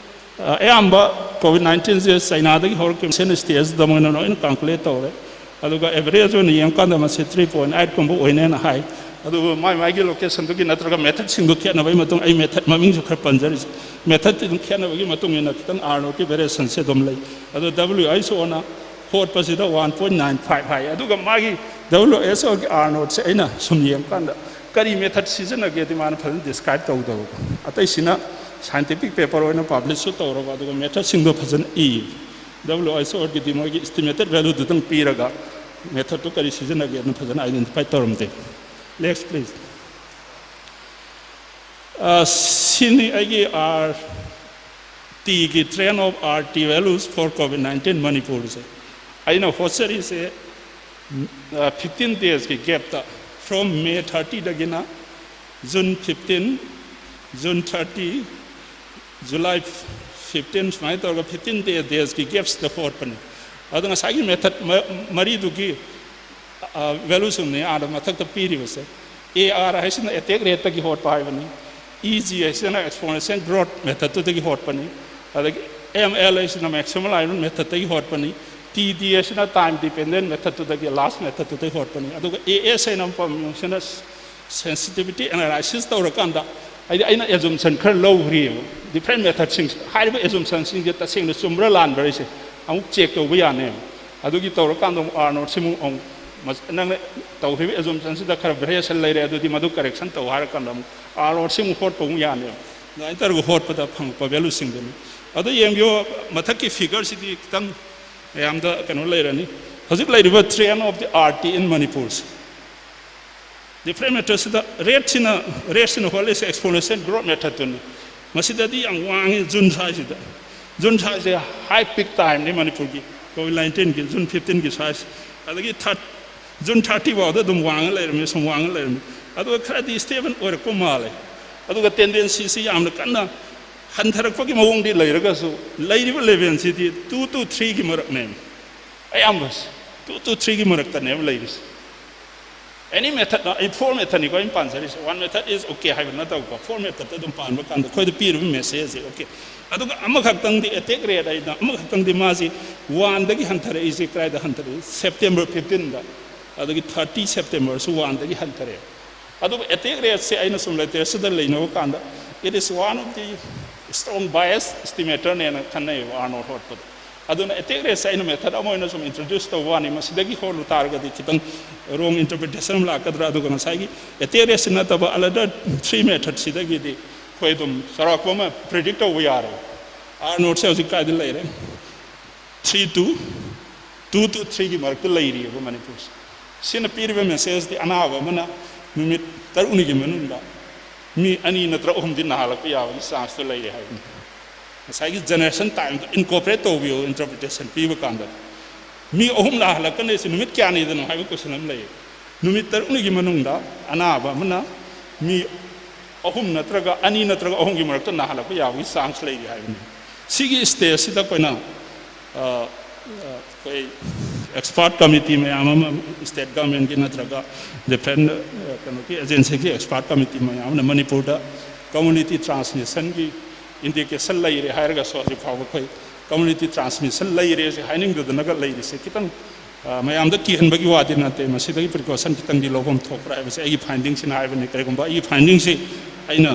ꯑ, ꯑꯌꯥꯝꯕ COVID nineteen ꯁꯦ ꯆꯩꯅꯥꯗꯒꯤ ꯍꯧꯔꯛꯈꯤꯕ stage ꯇ ꯃꯣꯏꯅ ꯂꯣꯏꯅ calculate ꯇꯧꯔꯦ꯫ ꯑꯗꯨꯒ average ꯑꯣꯏꯅ ꯌꯦꯡꯉꯀꯥꯟꯗ ꯃꯁꯤ three point eight ꯀꯨꯝꯕ ꯑꯣꯏꯅꯦꯅ ꯍꯥꯏ꯫ ꯑꯗꯨꯕꯨ ꯃꯥꯏ ꯃꯥꯏꯒꯤ location ꯗꯨꯒꯤ ꯅꯠꯇ꯭ꯔꯒ method ꯁꯤꯡꯗꯨ ꯈꯦꯠꯅꯕꯒꯤ ꯃꯇꯨꯡ, ꯑꯩ method ꯃꯃꯤꯡꯁꯨ ꯈꯔ ꯄꯟꯖꯔꯤꯁꯦ, method ꯇꯤ ꯑꯗꯨꯝ ꯈꯦꯠꯅꯕꯒꯤ ꯃꯇꯨꯡ ꯏꯟꯅ ꯈꯤꯇꯪ R naught ꯀꯤ variation ꯁꯦ ꯑꯗꯨꯝ ꯂꯩ꯫ ꯑꯗꯣ W H O ꯅ ꯍꯣꯠꯄꯁꯤꯗ one point nine five ꯍꯥꯏ꯫ ꯑꯗꯨꯒ ꯃꯥꯒꯤ W H O ꯒꯤ R naught ꯁꯦ ꯑꯩꯅ ꯁꯨꯝ ꯌꯦꯡꯀꯥꯟꯗ ꯀꯔꯤ method ꯁꯤꯖꯤꯟꯅꯒꯦꯗꯤ ꯃꯥꯅ ꯐꯖꯅ describe ꯇꯧꯗꯕꯀꯣ꯫ ꯑꯇꯩꯁꯤꯅ scientific paper ꯑꯣꯏꯅ publish ꯁꯨ ꯇꯧꯔꯕ, ꯑꯗꯨꯒ method ꯁꯤꯡꯗꯣ ꯐꯖꯅ ꯏ꯫ W H O ꯒꯤꯗꯤ ꯃꯣꯏꯒꯤ estimated value ꯗꯨꯗꯪ ꯄꯤꯔꯒ method ꯇꯨ ꯀꯔꯤ ꯁꯤꯖꯤꯟꯅꯒꯦꯅ ꯐꯖꯅ identify ꯇꯧꯔꯝꯗꯦ꯫ Next, please. ꯑ, ꯁꯤꯅꯤ ꯑꯩꯒꯤ R T ꯒꯤ trend of R T values for COVID nineteen ꯃꯅꯤꯄꯨꯔꯁꯦ꯫ ꯑꯩꯅ ꯍꯣꯠꯆꯔꯤꯁꯦ, ꯑ, fifteen days ꯀꯤ gap ꯇ, from May thirty ꯗꯒꯤꯅ June fifteen, June thirty, July fifteen, ꯁꯨꯃꯥꯏꯅ ꯇꯧꯔꯒ fifteen day, days ꯀꯤ gap ꯁꯤꯗ ꯍꯣꯠꯄꯅꯤ꯫ ꯑꯗꯣ ꯉꯁꯥꯏꯒꯤ method ꯃ-, ꯃꯔꯤꯗꯨꯒꯤ ꯑ, value ꯁꯤꯡꯅꯤ ꯑꯥꯗ ꯃꯊꯛꯇ ꯄꯤꯔꯤꯕꯁꯦ꯫ A R ꯍꯥꯏꯁꯤꯅ attack rate ꯇꯒꯤ ꯍꯣꯠꯄ ꯍꯥꯏꯕꯅꯤ꯫ E G ꯍꯥꯏꯁꯤꯅ exponential growth method ꯇꯨꯗꯒꯤ ꯍꯣꯠꯄꯅꯤ꯫ ꯑꯗꯒꯤ M L ꯍꯥꯏꯁꯤꯅ maximal likelihood method ꯇꯒꯤ ꯍꯣꯠꯄꯅꯤ꯫ T D ꯍꯥꯏꯁꯤꯅ time dependent method ꯇꯨꯗꯒꯤ, last method ꯇꯨꯗꯒꯤ ꯍꯣꯠꯄꯅꯤ꯫ ꯑꯗꯨꯒ A S ꯍꯥꯏꯅ ꯑꯃ ꯄꯥꯝꯃꯤ, ꯃꯁꯤꯅ sensitivity analysis ꯇꯧꯔꯀꯥꯟꯗ, ꯍꯥꯏꯗꯤ ꯑꯩꯅ assumption ꯈꯔ ꯂꯧꯈ꯭ꯔꯤꯑꯕ different method ꯁꯤꯡꯁꯤꯗ꯫ ꯍꯥꯏꯔꯤꯕ assumption ꯁꯤꯡꯁꯦ ꯇꯁꯦꯡꯅ ꯆꯨꯝꯕ꯭ꯔꯥ ꯂꯥꯟꯕ꯭ꯔꯥ ꯍꯥꯏꯁꯦ ꯑꯃꯨꯛ check ꯇꯧꯕ ꯌꯥꯅꯦꯕ꯫ ꯑꯗꯨꯒꯤ ꯇꯧꯔꯀꯥꯟꯗ ꯑꯃꯨꯛ R naught ꯁꯤꯃꯨꯛ ꯑꯃꯨꯛ ꯃꯁ-, ꯅꯪꯅ ꯇꯧꯈꯤꯕ assumption ꯁꯤꯗ ꯈꯔ variation ꯂꯩꯔꯦ, ꯑꯗꯨꯗꯤ ꯃꯗꯨ correction ꯇꯧ ꯍꯥꯏꯔꯀꯥꯟꯗ ꯑꯃꯨꯛ R naught ꯁꯤꯃꯨꯛ ꯍꯣꯠꯄ ꯑꯃꯨꯛ ꯌꯥꯅꯦꯕ꯫ ꯑꯗꯨꯃꯥꯏꯅ ꯇꯧꯔꯒ ꯍꯣꯠꯄꯗ ꯐꯪꯉꯛꯄ value ꯁꯤꯡꯗꯨꯅꯤ꯫ ꯑꯗꯨ ꯌꯦꯡꯕꯤꯌꯣ, ꯃꯊꯛꯀꯤ figure ꯁꯤꯗꯤ ꯈꯤꯇꯪ ꯃꯌꯥꯝꯗ ꯀꯩꯅꯣ ꯂꯩꯔꯅꯤ꯫ ꯍꯧꯖꯤꯛ ꯂꯩꯔꯤꯕ trend of the R T in Manipur say. Different method ꯁꯤꯗ rate ꯁꯤꯅ, rate ꯁꯤꯅ ꯍꯣꯠꯂꯤꯁꯦ exponential growth method ꯇꯨꯅꯤ꯫ ꯃꯁꯤꯗꯗꯤ ꯌꯥꯝ ꯋꯥꯡꯉꯤ June ꯁ꯭ꯋꯥꯏꯁꯤꯗ꯫ June size ꯁꯦ high peak time ꯅꯤ ꯃꯅꯤꯄꯨꯔꯒꯤ COVID nineteen ꯒꯤ, June fifteen ꯒꯤ size꯫ ꯑꯗꯒꯤ ꯊꯥꯔꯠ ꯖꯨꯟ ꯊꯥꯔꯇꯤ ꯐꯥꯎꯗ ꯑꯗꯨꯝ ꯋꯥꯡꯉ ꯂꯩꯔꯝꯃꯤ, ꯁꯨꯝ ꯋꯥꯡꯉ ꯂꯩꯔꯝꯃꯤ꯫ ꯑꯗꯨꯒ ꯈꯔꯗꯤ stable ꯑꯣꯏꯔꯛꯄ ꯃꯥꯜꯂꯦ꯫ ꯑꯗꯨꯒ tendency ꯁꯤ ꯌꯥꯝꯅ ꯀꯟꯅ ꯍꯟꯊꯔꯛꯄꯒꯤ ꯃꯑꯣꯡꯗꯤ ꯂꯩꯔꯒꯁꯨ, ꯂꯩꯔꯤꯕ level CD two to three ꯒꯤ ꯃꯔꯛꯅꯦ꯫ ꯑꯌꯥꯝꯕꯁꯦ two to three ꯒꯤ ꯃꯔꯛꯇꯅꯦꯕ ꯂꯩꯔꯤꯁꯦ꯫ Any method ꯅ, ꯑꯩ four method ꯅꯤꯀꯣ ꯑꯩꯅ ꯄꯥꯟꯖꯔꯤꯁꯦ꯫ One method is okay ꯍꯥꯏꯕ ꯅꯠꯇꯕꯀꯣ, four method ꯇ ꯑꯗꯨꯝ ꯄꯥꯟꯕ ꯀꯥꯟꯗ ꯑꯩꯈꯣꯏꯗ ꯄꯤꯔꯤꯕ message ꯁꯦ okay꯫ ꯑꯗꯨꯒ ꯑꯃꯈꯛꯇꯪꯗꯤ attack rate ꯍꯥꯏꯅ ꯑꯃꯈꯛꯇꯪꯗꯤ ꯃꯥꯁꯤ one ꯗꯒꯤ ꯍꯟꯊꯔꯛꯏꯁꯦ ꯀꯗꯥꯏꯗ ꯍꯟꯊꯔꯛꯏ? September fifteen ꯗ꯫ ꯑꯗꯒꯤ thirty September ꯁꯨ one ꯗꯒꯤ ꯍꯟꯊꯔꯛꯑꯦ꯫ ꯑꯗꯨꯕꯨ attack rate ꯁꯦ ꯑꯩꯅ ꯁꯨꯝ literature ꯗ ꯂꯩꯅꯕ ꯀꯥꯟꯗ, it is one of the strong bias estimator ꯅꯦꯅ ꯈꯟꯅꯩꯌꯦꯕ ꯑꯥꯔꯅꯣꯜꯗ ꯍꯣꯔꯠꯄꯗ꯫ ꯑꯗꯨꯅ attack rate ꯁꯦ ꯑꯩꯅ method ꯑꯃ ꯑꯣꯏꯅ ꯁꯨꯝ introduce ꯇꯧꯕ ꯋꯥꯅꯤ꯫ ꯃꯁꯤꯗꯒꯤ ꯍꯣꯜꯂꯨ ꯇꯥꯔꯒꯗꯤ ꯈꯤꯇꯪ wrong interpretation ꯑꯃ ꯂꯥꯛꯀꯗ꯭ꯔꯥ? ꯑꯗꯨꯒ ꯉꯁꯥꯏꯒꯤ attack rate ꯁꯤ ꯅꯠꯇꯕ another three method ꯁꯤꯗꯒꯤꯗꯤ ꯑꯩꯈꯣꯏ ꯑꯗꯨꯝ ꯆꯥꯎꯔꯥꯛꯄ ꯑꯃ predict ꯇꯧꯕ ꯌꯥꯔꯦ꯫ ꯑꯥꯔꯅꯣꯜꯗ ꯁꯦ ꯍꯧꯖꯤꯛ ꯀꯥꯏꯗ ꯂꯩꯔꯦ? Three to, two to three ꯒꯤ ꯃꯔꯛꯇ ꯂꯩꯔꯤꯑꯕ ꯃꯅꯤꯄꯨꯔꯁꯦ꯫ ꯁꯤꯅ ꯄꯤꯔꯤꯕ message ꯇꯤ ꯑꯅꯥꯕ ꯑꯃꯅ ꯅꯨꯃꯤꯠ ꯇꯔꯨꯛꯅꯤꯒꯤ ꯃꯅꯨꯡꯗ ꯃꯤ ꯑꯅꯤ ꯅꯠꯇ꯭ꯔ ꯑꯍꯨꯝꯗꯤ ꯅꯥꯍꯜꯂꯛꯄ ꯌꯥꯕꯒꯤ chance ꯇꯣ ꯂꯩꯔꯦ ꯍꯥꯏꯕꯅꯤ꯫ ꯉꯁꯥꯏꯒꯤ generation time ꯗꯣ incorporate ꯇꯧꯕꯤꯌꯨ interpretation ꯄꯤꯕ ꯀꯥꯟꯗ꯫ ꯃꯤ ꯑꯍꯨꯝ ꯅꯥꯍꯜꯂꯛꯀꯅꯤ, ꯁꯤ ꯅꯨꯃꯤꯠ ꯀꯌꯥꯅꯤꯗꯅꯣ ꯍꯥꯏꯕ question ꯑꯃ ꯂꯩ꯫ ꯅꯨꯃꯤꯠ ꯇꯔꯨꯛꯅꯤꯒꯤ ꯃꯅꯨꯡꯗ ꯑꯅꯥꯕ ꯑꯃꯅ ꯃꯤ ꯑꯍꯨꯝ ꯅꯠꯇ꯭ꯔꯒ ꯑꯅꯤ ꯅꯠꯇ꯭ꯔꯒ ꯑꯍꯨꯝꯒꯤ ꯃꯔꯛꯇ ꯅꯥꯍꯜꯂꯛꯄ ꯌꯥꯕꯒꯤ chance ꯂꯩꯔꯤ ꯍꯥꯏꯕꯅꯤ꯫ ꯁꯤꯒꯤ stage ꯁꯤꯗ ꯑꯩꯈꯣꯏꯅ, ꯑ, ꯑ, ꯑꯩꯈꯣꯏ expert committee ꯃꯌꯥꯝ ꯑꯃ, state government ꯀꯤ ꯅꯠꯇ꯭ꯔꯒ different, ꯑ, ꯀꯩꯅꯣꯒꯤ agency ꯒꯤ expert committee ꯃꯌꯥꯝ ꯑꯃꯅ ꯃꯅꯤꯄꯨꯔꯗ community transmission ꯒꯤ indication ꯂꯩꯔꯦ ꯍꯥꯏꯔꯒꯁꯨ ꯍꯧꯖꯤꯛ ꯐꯥꯎꯕ ꯑꯩꯈꯣꯏ community transmission ꯂꯩꯔꯦ ꯁꯤ ꯍꯥꯏꯅꯤꯡꯗꯗꯅꯒ ꯂꯩꯔꯤꯁꯦ ꯈꯤꯇꯪ ꯑ, ꯃꯌꯥꯝꯗ ꯀꯤꯍꯟꯕꯒꯤ ꯋꯥꯗꯤ ꯅꯠꯇꯦ꯫ ꯃꯁꯤꯗꯒꯤ precaution ꯈꯤꯇꯪꯗꯤ ꯂꯧꯐꯝ ꯊꯣꯛꯄ꯭ꯔꯥ ꯍꯥꯏꯕꯁꯦ ꯑꯩꯒꯤ finding ꯁꯤꯅ ꯍꯥꯏꯕꯅꯤ꯫ ꯀꯔꯤꯒꯨꯝꯕ ꯑꯩꯒꯤ finding ꯁꯤ ꯑꯩꯅ,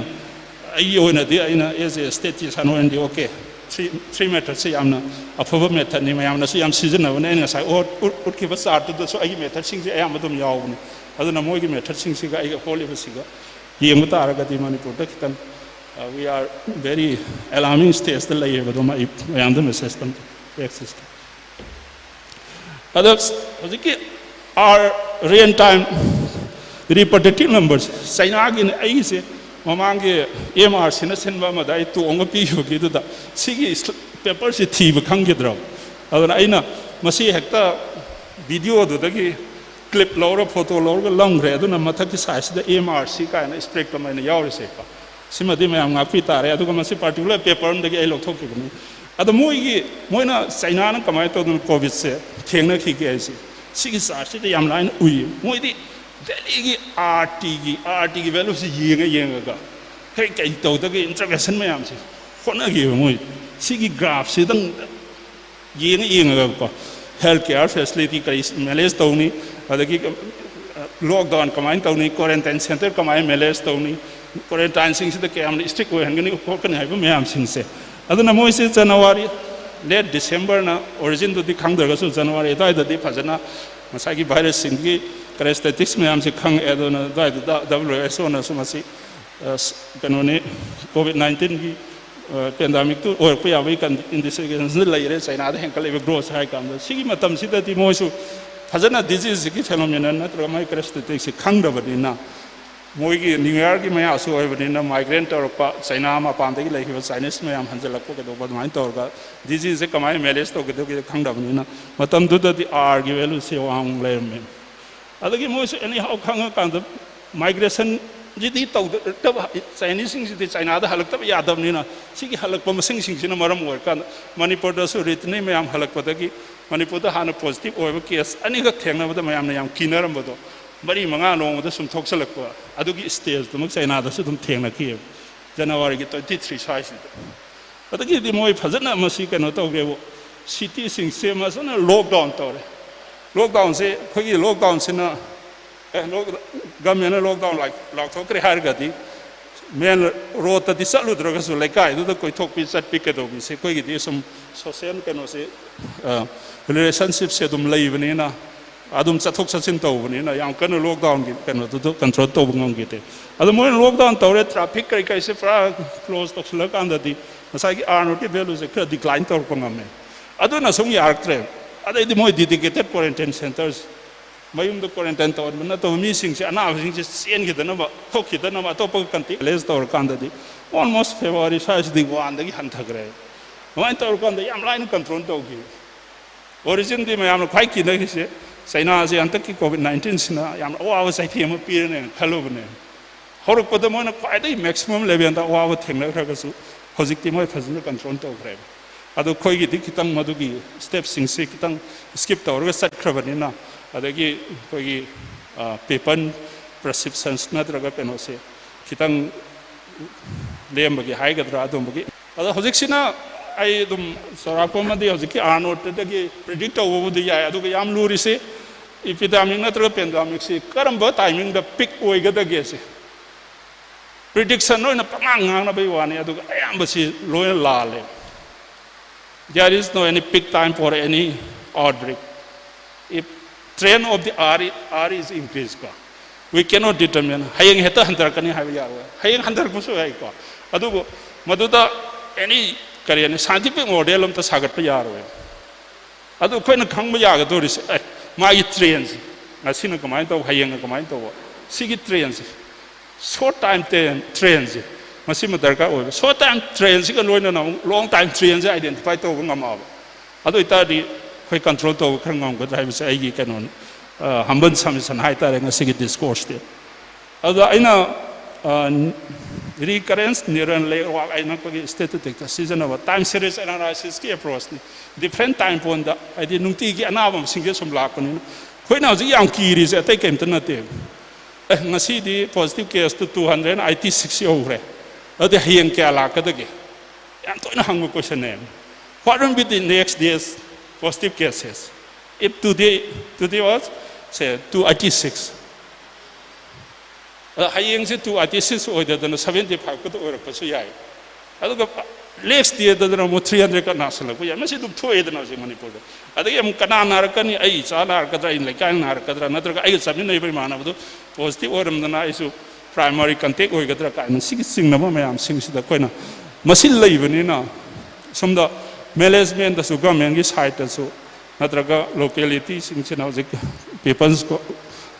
ꯑꯩꯒꯤ ꯑꯣꯏꯅꯗꯤ, ꯑꯩꯅ as a statistician ꯑꯣꯏꯅꯗꯤ okay, three, three method ꯁꯦ ꯌꯥꯝꯅ ꯑꯐꯕ method ꯅꯤ, ꯃꯌꯥꯝꯅꯁꯨ ꯌꯥꯝ ꯁꯤꯖꯤꯟꯅꯕꯅꯦ꯫ ꯑꯩꯅ ꯉꯁꯥꯏ ꯎꯠ-, ꯎꯠ-, ꯎꯠꯈꯤꯕ chart ꯇꯨꯗꯁꯨ ꯑꯩꯒꯤ method ꯁꯤꯡꯁꯦ ꯑꯌꯥꯝꯕ ꯑꯗꯨꯝ ꯌꯥꯎꯕꯅꯦ꯫ ꯑꯗꯨꯅ ꯃꯣꯏꯒꯤ method ꯁꯤꯡꯁꯤꯒ ꯑꯩꯒ ꯍꯣꯜꯂꯤꯕꯁꯤꯒ ꯌꯦꯡꯕ ꯇꯥꯔꯒꯗꯤ ꯃꯅꯤꯄꯨꯔꯗ ꯈꯤꯇꯪ, ꯑ, we are very alarming stage ꯇ ꯂꯩꯌꯦꯕ꯫ ꯑꯗꯨꯝ ꯑꯩ ꯃꯌꯥꯝꯗ message ꯇꯝ-, text system꯫ ꯑꯗ ꯍꯧꯖꯤꯛꯀꯤ our real time reproductive numbers, ꯆꯩꯅꯥꯒꯤꯅꯦ ꯑꯩꯒꯤꯁꯦ ꯃꯃꯥꯡꯒꯤ ꯑꯦꯝ ꯑꯥꯔ ꯁꯤꯅ ꯁꯤꯟꯕ ꯑꯃꯗ ꯑꯩ ꯇꯣꯡꯉ ꯄꯤꯈꯤꯕꯒꯤꯗꯨꯗ ꯁꯤꯒꯤ ꯄꯦꯄꯔꯁꯤ ꯊꯤꯕ ꯈꯪꯈꯤꯗ꯭ꯔꯕ꯫ ꯑꯗꯨꯅ ꯑꯩꯅ ꯃꯁꯤ ꯍꯦꯛꯇ ꯚꯤꯗꯤꯑꯣꯗꯨꯗꯒꯤ ꯀ꯭ꯂꯤꯞ ꯂꯧꯔ, ꯐꯣꯇꯣ ꯂꯧꯔꯒ ꯂꯪꯈ꯭ꯔꯦ꯫ ꯑꯗꯨꯅ ꯃꯊꯛꯀꯤ ꯁꯥꯏꯖꯁꯤꯗ ꯑꯦꯝ ꯑꯥꯔ ꯁꯤ ꯀꯥꯏꯅ ꯏꯁꯇ꯭ꯔꯤꯛ ꯑꯃ ꯑꯩꯅ ꯌꯥꯎꯔꯤꯁꯦꯀꯣ꯫ ꯁꯤꯃꯗꯤ ꯃꯌꯥꯝ ꯉꯥꯛꯄꯤ ꯇꯥꯔꯦ꯫ ꯑꯗꯨꯒ ꯃꯁꯤ ꯄꯥꯔꯇꯤꯀꯨꯂꯔ ꯄꯦꯄꯔ ꯑꯃꯗꯒꯤ ꯑꯩ ꯂꯧꯊꯣꯛꯈꯤꯕꯅꯤ꯫ ꯑꯗꯣ ꯃꯣꯏꯒꯤ, ꯃꯣꯏꯅ, ꯆꯩꯅꯥꯅ ꯀꯃꯥꯏꯅ ꯇꯧꯗꯅ ꯀꯣꯚꯤꯗꯁꯦ ꯊꯦꯡꯅꯈꯤꯒꯦ ꯍꯥꯏꯁꯦ, ꯁꯤꯒꯤ ꯆꯥꯔꯠꯁꯤꯗ ꯌꯥꯝ ꯂꯥꯏꯅ ꯎꯏ꯫ ꯃꯣꯏꯗꯤ ꯗꯦꯂꯤꯒꯤ ꯑꯥꯔ ꯇꯤꯒꯤ, ꯑꯥꯔ ꯇꯤꯒꯤ ꯚꯦꯂꯨꯁꯤ ꯌꯦꯡꯉ ꯌꯦꯡꯉꯒ ꯀꯔꯤ ꯀꯔꯤ ꯇꯧꯗꯒꯦ ꯏꯟꯇꯔꯚꯦꯟꯁꯟ ꯃꯌꯥꯝꯁꯦ ꯍꯣꯠꯅꯈꯤꯕ꯫ ꯃꯣꯏ ꯁꯤꯒꯤ ꯒ꯭ꯔꯥꯐꯁꯤꯗꯪ ꯌꯦꯡꯉ ꯌꯦꯡꯉꯒꯀꯣ, ꯍꯦꯜꯊ ꯀꯦꯌꯔ ꯐꯦꯁꯤꯂꯤꯇꯤ ꯀꯔꯤ ꯃꯦꯅꯦꯖ ꯇꯧꯅꯤ, ꯑꯗꯒꯤ ꯂꯣꯛꯗꯥꯎꯟ ꯀꯃꯥꯏꯅ ꯇꯧꯅꯤ, ꯀ꯭ꯋꯥꯔꯦꯟꯇꯥꯏꯟ ꯁꯦꯟꯇꯔ ꯀꯃꯥꯏꯅ ꯃꯦꯅꯦꯖ ꯇꯧꯅꯤ, ꯀ꯭ꯋꯥꯔꯦꯟꯇꯥꯏꯟꯁꯤꯡꯁꯤꯗ ꯀꯌꯥꯝꯅ ꯏꯁꯇ꯭ꯔꯤꯛ ꯑꯣꯏꯍꯟꯒꯅꯤ ꯈꯣꯠꯀꯅꯤ ꯍꯥꯏꯕ ꯃꯌꯥꯝꯁꯤꯡꯁꯦ꯫ ꯑꯗꯨꯅ ꯃꯣꯏꯁꯦ ꯖꯅꯋꯥꯔꯤ, ꯂꯦꯠ ꯗꯤꯁꯦꯝꯕꯔꯅ ꯑꯣꯔꯤꯖꯤꯟꯗꯨꯗꯤ ꯈꯪꯗ꯭ꯔꯒꯁꯨ, ꯖꯅꯋꯥꯔꯤ ꯑꯗꯨꯋꯥꯏꯗꯗꯤ ꯐꯖꯅ ꯉꯁꯥꯏꯒꯤ ꯚꯥꯏꯔꯁꯁꯤꯡꯒꯤ ꯀꯦꯔꯦꯁꯇꯦꯇꯤꯛꯁ ꯃꯌꯥꯝꯁꯦ ꯈꯪꯉꯛꯑꯦ꯫ ꯑꯗꯨꯅ ꯑꯗꯨꯋꯥꯏꯗꯨꯗ ꯗꯕ꯭ꯂꯤꯎ ꯑꯦꯆ ꯑꯣꯅꯁꯨ ꯃꯁꯤ, ꯑ, ꯀꯩꯅꯣꯅꯤ, ꯀꯣꯚꯤꯗ ꯅꯥꯏꯟꯇꯤꯟꯒꯤ ꯄꯦꯟꯗꯥꯃꯤꯛꯇꯨ ꯑꯣꯏꯔꯛꯄ ꯌꯥꯕꯒꯤ ꯏꯟꯗꯤꯁꯤꯒꯦꯁꯟꯁꯤꯗ ꯂꯩꯔꯦ꯫ ꯆꯩꯅꯥꯗ ꯍꯦꯟꯒꯠꯂꯛꯏꯕ ꯒ꯭ꯔꯣꯠꯁ ꯍꯥꯏ ꯀꯥꯟꯗ, ꯁꯤꯒꯤ ꯃꯇꯝꯁꯤꯗꯗꯤ ꯃꯣꯏꯁꯨ ꯐꯖꯅ ꯗꯤꯖꯤꯖꯁꯤꯒꯤ ꯐꯦꯅꯣꯃꯤꯅꯟ ꯅꯠꯇ꯭ꯔꯒ ꯃꯥꯒꯤ ꯀꯦꯔꯦꯁꯇꯦꯇꯤꯛꯁꯤ ꯈꯪꯗꯕꯅꯤꯅ, ꯃꯣꯏꯒꯤ ꯅ꯭ꯌꯨ ꯌꯥꯔꯒꯤ ꯃꯌꯥꯁꯨ ꯑꯣꯏꯕꯅꯤꯅ, ꯃꯥꯏꯒ꯭ꯔꯦꯟ ꯇꯧꯔꯛꯄ, ꯆꯩꯅꯥ ꯃꯄꯥꯟꯗꯒꯤ ꯂꯩꯈꯤꯕ ꯆꯥꯏꯅꯤꯁ ꯃꯌꯥꯝ ꯍꯟꯖꯜꯂꯛꯄ ꯀꯩꯗꯧꯕ, ꯑꯗꯨꯃꯥꯏꯅ ꯇꯧꯔꯒ ꯗꯤꯖꯤꯁꯦ ꯀꯃꯥꯏꯅ ꯃꯦꯅꯦꯖ ꯇꯧꯒꯗꯒꯦ ꯈꯪꯗꯕꯅꯤꯅ, ꯃꯇꯝꯗꯨꯗꯗꯤ ꯑꯥꯔꯒꯤ ꯚꯦꯂꯨꯁꯦ ꯋꯥꯡ ꯂꯩꯔꯝꯃꯦ꯫ ꯑꯗꯒꯤ ꯃꯣꯏꯁꯨ ꯑꯦꯅꯤ ꯍꯥꯎ ꯈꯪꯉꯀꯥꯟꯗ, ꯃꯥꯏꯒ꯭ꯔꯦꯁꯟꯁꯤꯗꯤ ꯇꯧꯗꯕ, ꯆꯥꯏꯅꯤꯁꯁꯤꯡꯁꯤꯗꯤ ꯆꯥꯏꯅꯥꯗ ꯍꯜꯂꯛꯇꯕ ꯌꯥꯗꯕꯅꯤꯅ, ꯁꯤꯒꯤ ꯍꯜꯂꯛꯄ ꯃꯁꯤꯡꯁꯤꯡꯁꯤꯅ ꯃꯔꯝ ꯑꯣꯏꯔꯀꯥꯟꯗ ꯃꯅꯤꯄꯨꯔꯗꯁꯨ ꯔꯤꯇꯅꯤ ꯃꯌꯥꯝ ꯍꯜꯂꯛꯄꯗꯒꯤ ꯃꯅꯤꯄꯨꯔꯗ ꯍꯥꯟꯅ ꯄꯣꯖꯤꯇꯤꯚ ꯑꯣꯏꯕ ꯀꯦꯁ ꯑꯅꯤꯈꯛ ꯊꯦꯡꯅꯕꯗ ꯃꯌꯥꯝꯅ ꯌꯥꯝ ꯀꯤꯅꯔꯝꯕꯗꯣ, ꯃꯔꯤ ꯃꯉꯥ ꯅꯣꯡꯃꯗ ꯁꯨꯝ ꯊꯣꯛꯆꯜꯂꯛꯄ, ꯑꯗꯨꯒꯤ ꯁ꯭ꯇꯦꯖꯇꯨꯃꯛ ꯆꯥꯏꯅꯥꯗꯁꯨ ꯑꯗꯨꯝ ꯊꯦꯡꯅꯈꯤꯑꯕ, ꯖꯅꯋꯥꯔꯤꯒꯤ ꯇ꯭ꯋꯦꯟꯇꯤ ꯊ꯭ꯔꯤ ꯁ꯭ꯋꯥꯏꯁꯤꯗ꯫ ꯑꯗꯒꯤꯗꯤ ꯃꯣꯏ ꯐꯖꯅ ꯃꯁꯤ ꯀꯩꯅꯣ ꯇꯧꯒꯦꯕꯨ, ꯁꯤꯇꯤꯁꯤꯡꯁꯦ ꯐꯖꯅ ꯂꯣꯛꯗꯥꯎꯟ ꯇꯧꯔꯦ꯫ ꯂꯣꯛꯗꯥꯎꯟꯁꯦ, ꯑꯩꯈꯣꯏꯒꯤ ꯂꯣꯛꯗꯥꯎꯟꯁꯤꯅ, ꯑꯦ, ꯂꯣꯛ-, ꯒꯚꯔꯟꯃꯦꯟꯅ ꯂꯣꯛꯗꯥꯎꯟ ꯂꯥꯎ-, ꯂꯥꯎꯊꯣꯛꯈ꯭ꯔꯦ ꯍꯥꯏꯔꯒꯗꯤ, ꯃꯦꯟ ꯔꯣꯗꯇꯗꯤ ꯆꯠꯂꯨꯗ꯭ꯔꯒꯁꯨ, ꯂꯩꯀꯥꯏꯗꯨꯗ ꯀꯣꯏꯊꯣꯛꯄꯤ ꯆꯠꯄꯤ ꯀꯩꯗꯧꯕꯤꯁꯦ, ꯑꯩꯈꯣꯏꯒꯤꯗꯤ ꯁꯨꯝ ꯁꯣꯁꯤꯌꯦꯜ ꯀꯩꯅꯣꯁꯦ, ꯑ, ꯔꯤꯂꯦꯁꯟꯁꯤꯞꯁꯦ ꯑꯗꯨꯝ ꯂꯩꯕꯅꯤꯅ, ꯑꯗꯨꯝ ꯆꯠꯊꯣꯛ ꯆꯠꯁꯤꯟ ꯇꯧꯕꯅꯤꯅ, ꯌꯥꯝ ꯀꯟꯅ ꯂꯣꯛꯗꯥꯎꯟꯒꯤ ꯀꯩꯅꯣꯗꯨꯗ ꯀꯟꯇ꯭ꯔꯣꯜ ꯇꯧꯕ ꯉꯝꯈꯤꯗꯦ꯫ ꯑꯗꯣ ꯃꯣꯏꯅ ꯂꯣꯛꯗꯥꯎꯟ ꯇꯧꯔꯦ, ꯇ꯭ꯔꯥꯐꯤꯛ ꯀꯔꯤ ꯀꯔꯤꯁꯦ ꯄꯨꯔꯥ ꯀ꯭ꯂꯣꯖ ꯇꯧꯁꯤꯜꯂꯀꯥꯟꯗꯗꯤ, ꯉꯁꯥꯏꯒꯤ ꯑꯥꯔ ꯅꯣꯠꯀꯤ ꯚꯦꯂꯨꯁꯦ ꯈꯔ ꯗꯤꯀ꯭ꯂꯥꯏꯟ ꯇꯧꯔꯛꯄ ꯉꯝꯃꯦ꯫ ꯑꯗꯨꯅ ꯁꯨꯝ ꯌꯥꯔꯛꯇ꯭ꯔꯦ꯫ ꯑꯗꯩꯗꯤ ꯃꯣꯏ ꯗꯤꯗꯤꯀꯦꯇꯦꯠ ꯀ꯭ꯋꯥꯔꯦꯟꯇꯥꯏꯟ ꯁꯦꯟꯇꯔꯁ ꯃꯌꯨꯝꯗ quarantine ꯇꯧꯍꯟꯕ ꯅꯠꯇꯕ ꯃꯤꯁꯤꯡꯁꯦ, ꯑꯅꯥꯕꯁꯤꯡꯁꯦ ꯆꯦꯟꯈꯤꯗꯅꯕ, ꯊꯣꯛꯈꯤꯗꯅꯕ, ꯑꯇꯣꯞꯄꯒ contact ꯂꯦꯁ ꯇꯧꯔꯀꯥꯟꯗꯗꯤ almost February ꯁ꯭ꯋꯥꯏꯁꯤꯗꯤ ꯋꯥꯟꯗꯒꯤ ꯍꯟꯊꯈ꯭ꯔꯦ꯫ ꯑꯗꯨꯃꯥꯏꯅ ꯇꯧꯔꯀꯥꯟꯗ ꯌꯥꯝ ꯂꯥꯏꯅ control ꯇꯧꯈꯤ꯫ Originꯗꯤ ꯃꯌꯥꯝꯅ ꯈ꯭ꯋꯥꯏ ꯀꯤꯅꯔꯤꯁꯦ ꯆꯩꯅꯥꯁꯦ ꯍꯟꯗꯛꯀꯤ COVID nineteenꯁꯤꯅ ꯌꯥꯝꯅ ꯑꯋꯥꯕ ꯆꯩꯊꯦꯡ ꯑꯃ ꯄꯤꯔꯅꯦꯅ ꯈꯜꯂꯨꯕꯅꯦ꯫ ꯍꯧꯔꯛꯄꯗ ꯃꯣꯏꯅ ꯈ꯭ꯋꯥꯏꯗꯒꯤ maximum levelꯗ ꯑꯋꯥꯕ ꯊꯦꯡꯅꯈ꯭ꯔꯒꯁꯨ ꯍꯧꯖꯤꯛꯇꯤ ꯃꯣꯏ ꯐꯖꯅ control ꯇꯧꯈ꯭ꯔꯦꯕ꯫ ꯑꯗꯨ ꯑꯩꯈꯣꯏꯒꯤꯗꯤ ꯈꯤꯇꯪ ꯃꯗꯨꯒꯤ stepꯁꯤꯡꯁꯤ ꯈꯤꯇꯪ skip ꯇꯧꯔꯒ ꯆꯠꯈ꯭ꯔꯕꯅꯤꯅ, ꯑꯗꯒꯤ ꯑꯩꯈꯣꯏꯒꯤ paper prescriptions ꯅꯠꯇ꯭ꯔꯒ ꯀꯩꯅꯣꯁꯦ ꯈꯤꯇꯪ ꯂꯦꯝꯕꯒꯤ ꯍꯥꯏꯒꯗ꯭ꯔꯥ ꯑꯗꯨꯝꯕꯒꯤ꯫ ꯑꯗꯣ ꯍꯧꯖꯤꯛꯁꯤꯅ ꯑꯩ ꯑꯗꯨꯝ ꯆꯥꯎꯔꯥꯛꯄ ꯑꯃꯗꯤ ꯍꯧꯖꯤꯛꯀꯤ R naught ꯗꯒꯤ predict ꯇꯧꯕꯕꯨꯗꯤ ꯌꯥꯏ, ꯑꯗꯨꯒ ꯌꯥꯝ ꯂꯨꯔꯤꯁꯤ epidemic ꯅꯠꯇ꯭ꯔꯒ pandemicꯁꯤ ꯀꯔꯝꯕ timingꯗ peak ꯑꯣꯏꯒꯗꯒꯦꯁꯦ꯫ Prediction ꯑꯣꯏꯅ ꯄꯉꯥꯡ ꯉꯥꯡꯅꯕꯩ ꯋꯥꯅꯤ, ꯑꯗꯨꯒ ꯑꯌꯥꯝꯕꯁꯤ ꯂꯣꯏꯅ ꯂꯥꯜꯂꯦ꯫ There is no any peak time for any outbreak. If trend of the R, R is increase ꯀꯣ, we cannot determine ꯍꯌꯦꯡ ꯍꯦꯛꯇ ꯍꯟꯊꯔꯛꯀꯅꯤ ꯍꯥꯏꯕ ꯌꯥꯔꯣꯏ꯫ ꯍꯌꯦꯡ ꯍꯟꯊꯔꯛꯄꯁꯨ ꯌꯥꯏꯀꯣ, ꯑꯗꯨꯕꯨ ꯃꯗꯨꯗ any ꯀꯔꯤ ꯍꯥꯏꯅꯤ scientific model ꯑꯝꯇ ꯁꯥꯒꯠꯄ ꯌꯥꯔꯣꯏ꯫ ꯑꯗꯨ ꯑꯩꯈꯣꯏꯅ ꯈꯪꯕ ꯌꯥꯒꯗꯧꯔꯤꯁꯦ ꯑꯦ ꯃꯥꯒꯤ trendꯁꯦ, ꯉꯁꯤꯅ ꯀꯃꯥꯏꯅ ꯇꯧꯕ, ꯍꯌꯦꯡꯅ ꯀꯃꯥꯏꯅ ꯇꯧꯕ, ꯁꯤꯒꯤ trendꯁꯦ, short time trendꯁꯦ ꯃꯁꯤꯃ ꯗꯔꯀꯥꯔ ꯑꯣꯏꯕ꯫ Short time trendꯁꯤꯒ ꯂꯣꯏꯅꯅ ꯑꯃꯨꯛ long time trendꯁꯦ identify ꯇꯧꯕ ꯉꯝꯃꯛꯑꯕ, ꯑꯗꯨ ꯑꯣꯏꯇꯥꯔꯗꯤ ꯑꯩꯈꯣꯏ control ꯇꯧꯕ ꯈꯔ ꯉꯝꯒꯗ꯭ꯔꯥ ꯍꯥꯏꯕꯁꯦ ꯑꯩꯒꯤ ꯀꯩꯅꯣꯅꯤ, humble submission ꯍꯥꯏꯇꯥꯔꯦ ꯉꯁꯤꯒꯤ discourseꯇꯤ꯫ ꯑꯗꯨꯗ ꯑꯩꯅ recurrence neural network ꯍꯥꯏꯅ ꯑꯩꯈꯣꯏꯒꯤ statisticꯇ ꯁꯤꯖꯤꯟꯅꯕ time series analysisꯀꯤ approachꯅꯤ꯫ Different time pointꯇ, ꯍꯥꯏꯗꯤ ꯅꯨꯡꯇꯤꯒꯤ ꯑꯅꯥꯕ ꯃꯁꯤꯡꯁꯦ ꯁꯨꯝ ꯂꯥꯛꯄꯅꯤꯅ ꯑꯩꯈꯣꯏꯅ ꯍꯧꯖꯤꯛ ꯌꯥꯝ ꯀꯤꯔꯤꯁꯦ ꯑꯇꯩ ꯀꯩꯝꯇ ꯅꯠꯇꯦ꯫ ꯑꯦ, ꯉꯁꯤꯗꯤ positive caseꯇꯨ two hundred eighty six ꯌꯧꯈ꯭ꯔꯦ, ꯑꯗꯨꯗꯤ ꯍꯌꯦꯡ ꯀꯌꯥ ꯂꯥꯛꯀꯗꯒꯦ? ꯌꯥꯝ ꯇꯣꯏꯅ ꯍꯪꯕ questionꯅꯦ꯫ What will be the next day's positive cases? If today, today was, say, two eighty six, ꯑꯗ ꯍꯌꯦꯡꯁꯦ two eighty six ꯑꯣꯏꯗꯗꯅ seventy five ꯈꯛꯇ ꯑꯣꯏꯔꯛꯄꯁꯨ ꯌꯥꯏ꯫ ꯑꯗꯨꯒ next dayꯗꯗꯅ ꯑꯃꯨꯛ three hundred ꯈꯛ ꯅꯥꯁꯤꯜꯂꯛꯄ ꯌꯥꯏ꯫ ꯃꯁꯤ ꯑꯗꯨꯝ ꯊꯣꯛꯑꯦꯗꯅ ꯍꯧꯖꯤꯛ ꯃꯅꯤꯄꯨꯔꯗ꯫ ꯑꯗꯒꯤ ꯑꯃꯨꯛ ꯀꯅꯥ ꯅꯥꯔꯛꯀꯅꯤ? ꯑꯩ ꯏꯆꯥ ꯅꯥꯔꯛꯀꯗ꯭ꯔꯥ, ꯑꯩ ꯂꯩꯀꯥꯏ ꯅꯥꯔꯛꯀꯗ꯭ꯔꯥ, ꯅꯠꯇ꯭ꯔꯒ ꯑꯩꯒ ꯆꯠꯃꯤꯟꯅꯔꯤꯕ ꯏꯃꯥꯟꯅꯕꯗꯨ positive ꯑꯣꯏꯔꯝꯗꯅ ꯑꯩꯁꯨ primary contact ꯑꯣꯏꯒꯗ꯭ꯔꯥ ꯀꯥꯏꯅ ꯁꯤꯒꯤ ꯆꯤꯡꯅꯕ ꯃꯌꯥꯝꯁꯤꯡꯁꯤꯗ ꯑꯩꯈꯣꯏꯅ ꯃꯁꯤ ꯂꯩꯕꯅꯤꯅ ꯁꯣꯝꯗ managementꯇꯁꯨ governmentꯀꯤ sideꯇꯁꯨ ꯅꯠꯇ꯭ꯔꯒ ꯂꯣꯀꯦꯂꯤꯇꯤꯁꯤꯡꯁꯤꯅ ꯍꯧꯖꯤꯛ ꯄꯤꯄꯜꯁ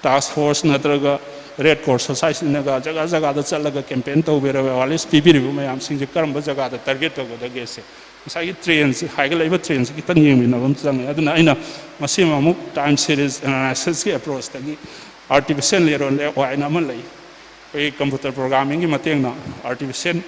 ꯇꯥꯁꯛ ꯐꯣꯔꯁ ꯅꯠꯇ꯭ꯔꯒ ꯔꯦꯗ ꯀ꯭ꯔꯣꯁ ꯁꯣꯁꯥꯏꯇꯤꯅꯒ ꯖꯒꯥ ꯖꯒꯥꯗ ꯆꯠꯂꯒ ꯀꯦꯝꯄꯦꯟ ꯇꯧꯕꯤꯔꯒ ꯑꯦꯋꯥꯔꯅꯦꯁ ꯄꯤꯕꯤꯔꯤꯕ ꯃꯌꯥꯝꯁꯤꯡꯁꯦ ꯀꯔꯝꯕ ꯖꯒꯥꯗ ꯇꯥꯔꯒꯦꯠ ꯇꯧꯒꯗꯒꯦꯁꯦ ꯉꯁꯥꯏꯒꯤ ꯇ꯭ꯔꯦꯟꯁꯦ, ꯍꯥꯏꯒꯠꯂꯛꯏꯕ ꯇ꯭ꯔꯦꯟꯁꯦ ꯈꯤꯇꯪ ꯌꯦꯡꯃꯤꯟꯅꯕ ꯑꯃ ꯆꯪꯉꯦ꯫ ꯑꯗꯨꯅ ꯑꯩꯅ ꯃꯁꯤꯃ ꯑꯃꯨꯛ ꯇꯥꯏꯝ ꯁꯤꯔꯤꯁ ꯑꯦꯅꯥꯂꯥꯏꯁꯤꯁꯀꯤ ꯑꯦꯄ꯭ꯔꯣꯆꯇꯒꯤ ꯑꯥꯔꯇꯤꯐꯤꯁꯤꯌꯦꯜ ꯅ꯭ꯌꯨꯔꯣꯟ ꯅꯦꯠꯋꯥꯔꯛ ꯍꯥꯏꯅ ꯑꯃ ꯂꯩ꯫ ꯑꯩꯈꯣꯏꯒꯤ ꯀꯝꯄ꯭ꯌꯨꯇꯔ ꯄ꯭ꯔꯣꯒ꯭ꯔꯥꯃꯤꯡꯒꯤ ꯃꯇꯦꯡꯅ ꯑꯥꯔꯇꯤꯐꯤꯁꯤꯌꯦꯜ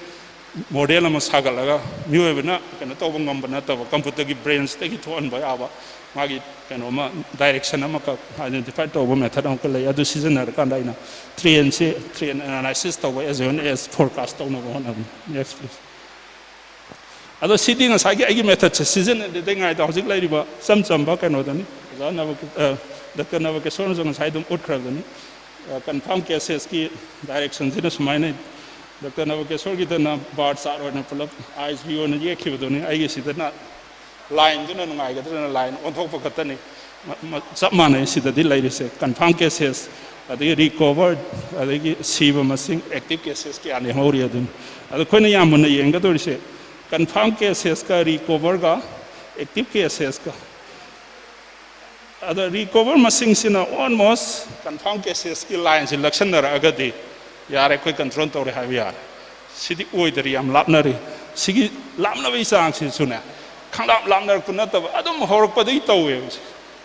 ꯃꯣꯗꯦꯜ ꯑꯃ ꯁꯥꯒꯠꯂꯒ ꯃꯤꯑꯣꯏꯕꯅ ꯀꯩꯅꯣ ꯇꯧꯕ ꯉꯝꯕ ꯅꯠꯇꯕ ꯀꯝꯄ꯭ꯌꯨꯇꯔꯒꯤ ꯕ꯭ꯔꯦꯟꯁꯇꯒꯤ ꯊꯣꯛꯍꯟꯕ ꯌꯥꯕ ꯃꯥꯒꯤ ꯀꯩꯅꯣꯃ ꯗꯥꯏꯔꯦꯛꯁꯟ ꯑꯃꯈꯛ ꯑꯥꯏꯗꯦꯟꯇꯤꯐꯥꯏ ꯇꯧꯕ ꯃꯦꯊꯠ ꯑꯃꯈꯛ ꯂꯩ꯫ ꯑꯗꯨ ꯁꯤꯖꯤꯟꯅꯔꯀꯥꯟꯗ ꯑꯩꯅ ꯇ꯭ꯔꯦꯟꯁꯦ, ꯇ꯭ꯔꯦꯟ ꯑꯦꯅꯥꯂꯥꯏꯁꯤꯁ ꯇꯧꯕ as well as forecast ꯇꯧꯅꯕ ꯍꯣꯠꯅꯕꯅꯤ꯫ Next please꯫ ꯑꯗꯣ ꯁꯤꯗꯤ ꯉꯁꯥꯏꯒꯤ ꯑꯩꯒꯤ ꯃꯦꯊꯠꯁꯦ ꯁꯤꯖꯤꯟꯅꯗ꯭ꯔꯤꯉꯩꯗ ꯍꯧꯖꯤꯛ ꯂꯩꯔꯤꯕ ꯏꯆꯝ ꯆꯝꯕ ꯀꯩꯅꯣꯗꯅꯤ, ꯑꯣꯖꯥ ꯅꯕ-, ꯑ, ꯗꯥꯛꯇꯔ ꯅꯕꯀꯤꯁꯣꯔꯅꯁꯨ ꯉꯁꯥꯏ ꯑꯗꯨꯝ ꯎꯠꯈ꯭ꯔꯕꯅꯤ꯫ ꯀꯟꯐꯥꯔꯝ ꯀꯦꯁꯦꯁꯀꯤ ꯗꯥꯏꯔꯦꯛꯁꯟꯁꯤꯅ ꯁꯨꯃꯥꯏꯅ, ꯗꯥꯛꯇꯔ ꯅꯕꯀꯤꯁꯣꯔꯒꯤꯗꯅ ꯕꯥꯔ ꯆꯥꯔꯠ ꯑꯣꯏꯅ ꯄꯨꯂꯞ ꯑꯥꯏꯁ ꯚ꯭ꯌꯨ ꯑꯣꯏꯅ ꯌꯦꯛꯈꯤꯕꯗꯨꯅꯤ꯫ ꯑꯩꯒꯤꯁꯤꯗꯅ ꯂꯥꯏꯟꯗꯨꯅ ꯅꯨꯡꯉꯥꯏꯒꯗ꯭ꯔꯅ ꯂꯥꯏꯟ ꯑꯣꯟꯊꯣꯛꯄ ꯈꯛꯇꯅꯤ꯫ ꯃ-, ꯃ-, ꯆꯞ ꯃꯥꯟꯅꯩ ꯁꯤꯗꯗꯤ ꯂꯩꯔꯤꯁꯦ꯫ ꯀꯟꯐꯥꯔꯝ ꯀꯦꯁꯦꯁ, ꯑꯗꯒꯤ ꯔꯤꯀꯣꯚꯔ, ꯑꯗꯒꯤ ꯁꯤꯕ ꯃꯁꯤꯡ, ꯑꯦꯛꯇꯤꯚ ꯀꯦꯁꯦꯁ ꯀꯌꯥ ꯂꯦꯝꯍꯧꯔꯤ ꯑꯗꯨꯅꯤ꯫ ꯑꯗꯣ ꯑꯩꯈꯣꯏꯅ ꯌꯥꯝ ꯃꯨꯟꯅ ꯌꯦꯡꯒꯗꯧꯔꯤꯁꯦ ꯀꯟꯐꯥꯔꯝ ꯀꯦꯁꯦꯁꯀ ꯔꯤꯀꯣꯚꯔꯒ ꯑꯦꯛꯇꯤꯚ ꯀꯦꯁꯦꯁꯀ꯫ ꯑꯗꯣ ꯔꯤꯀꯣꯚꯔ ꯃꯁꯤꯡꯁꯤꯅ ꯑꯣꯜꯃꯣꯁ ꯀꯟꯐꯥꯔꯝ ꯀꯦꯁꯦꯁꯀꯤ ꯂꯥꯏꯟꯁꯤ ꯂꯛꯁꯟꯅꯔꯛꯑꯒꯗꯤ ꯌꯥꯔꯦ, ꯑꯩꯈꯣꯏ ꯀꯟꯇ꯭ꯔꯣꯜ ꯇꯧꯔꯦ ꯍꯥꯏꯕ ꯌꯥꯔꯦ꯫ ꯁꯤꯗꯤ ꯑꯣꯏꯗꯔꯤ, ꯌꯥꯝ ꯂꯥꯞꯅꯔꯤ꯫ ꯁꯤꯒꯤ ꯂꯥꯞꯅꯕꯒꯤ ꯆꯥꯡꯁꯤꯁꯨꯅꯦ, ꯈꯪꯂꯥꯞ ꯂꯥꯞꯅꯔꯛꯄ ꯅꯠꯇꯕ, ꯑꯗꯨꯝ ꯍꯧꯔꯛꯄꯗꯒꯤ ꯇꯧꯋꯦꯕ꯫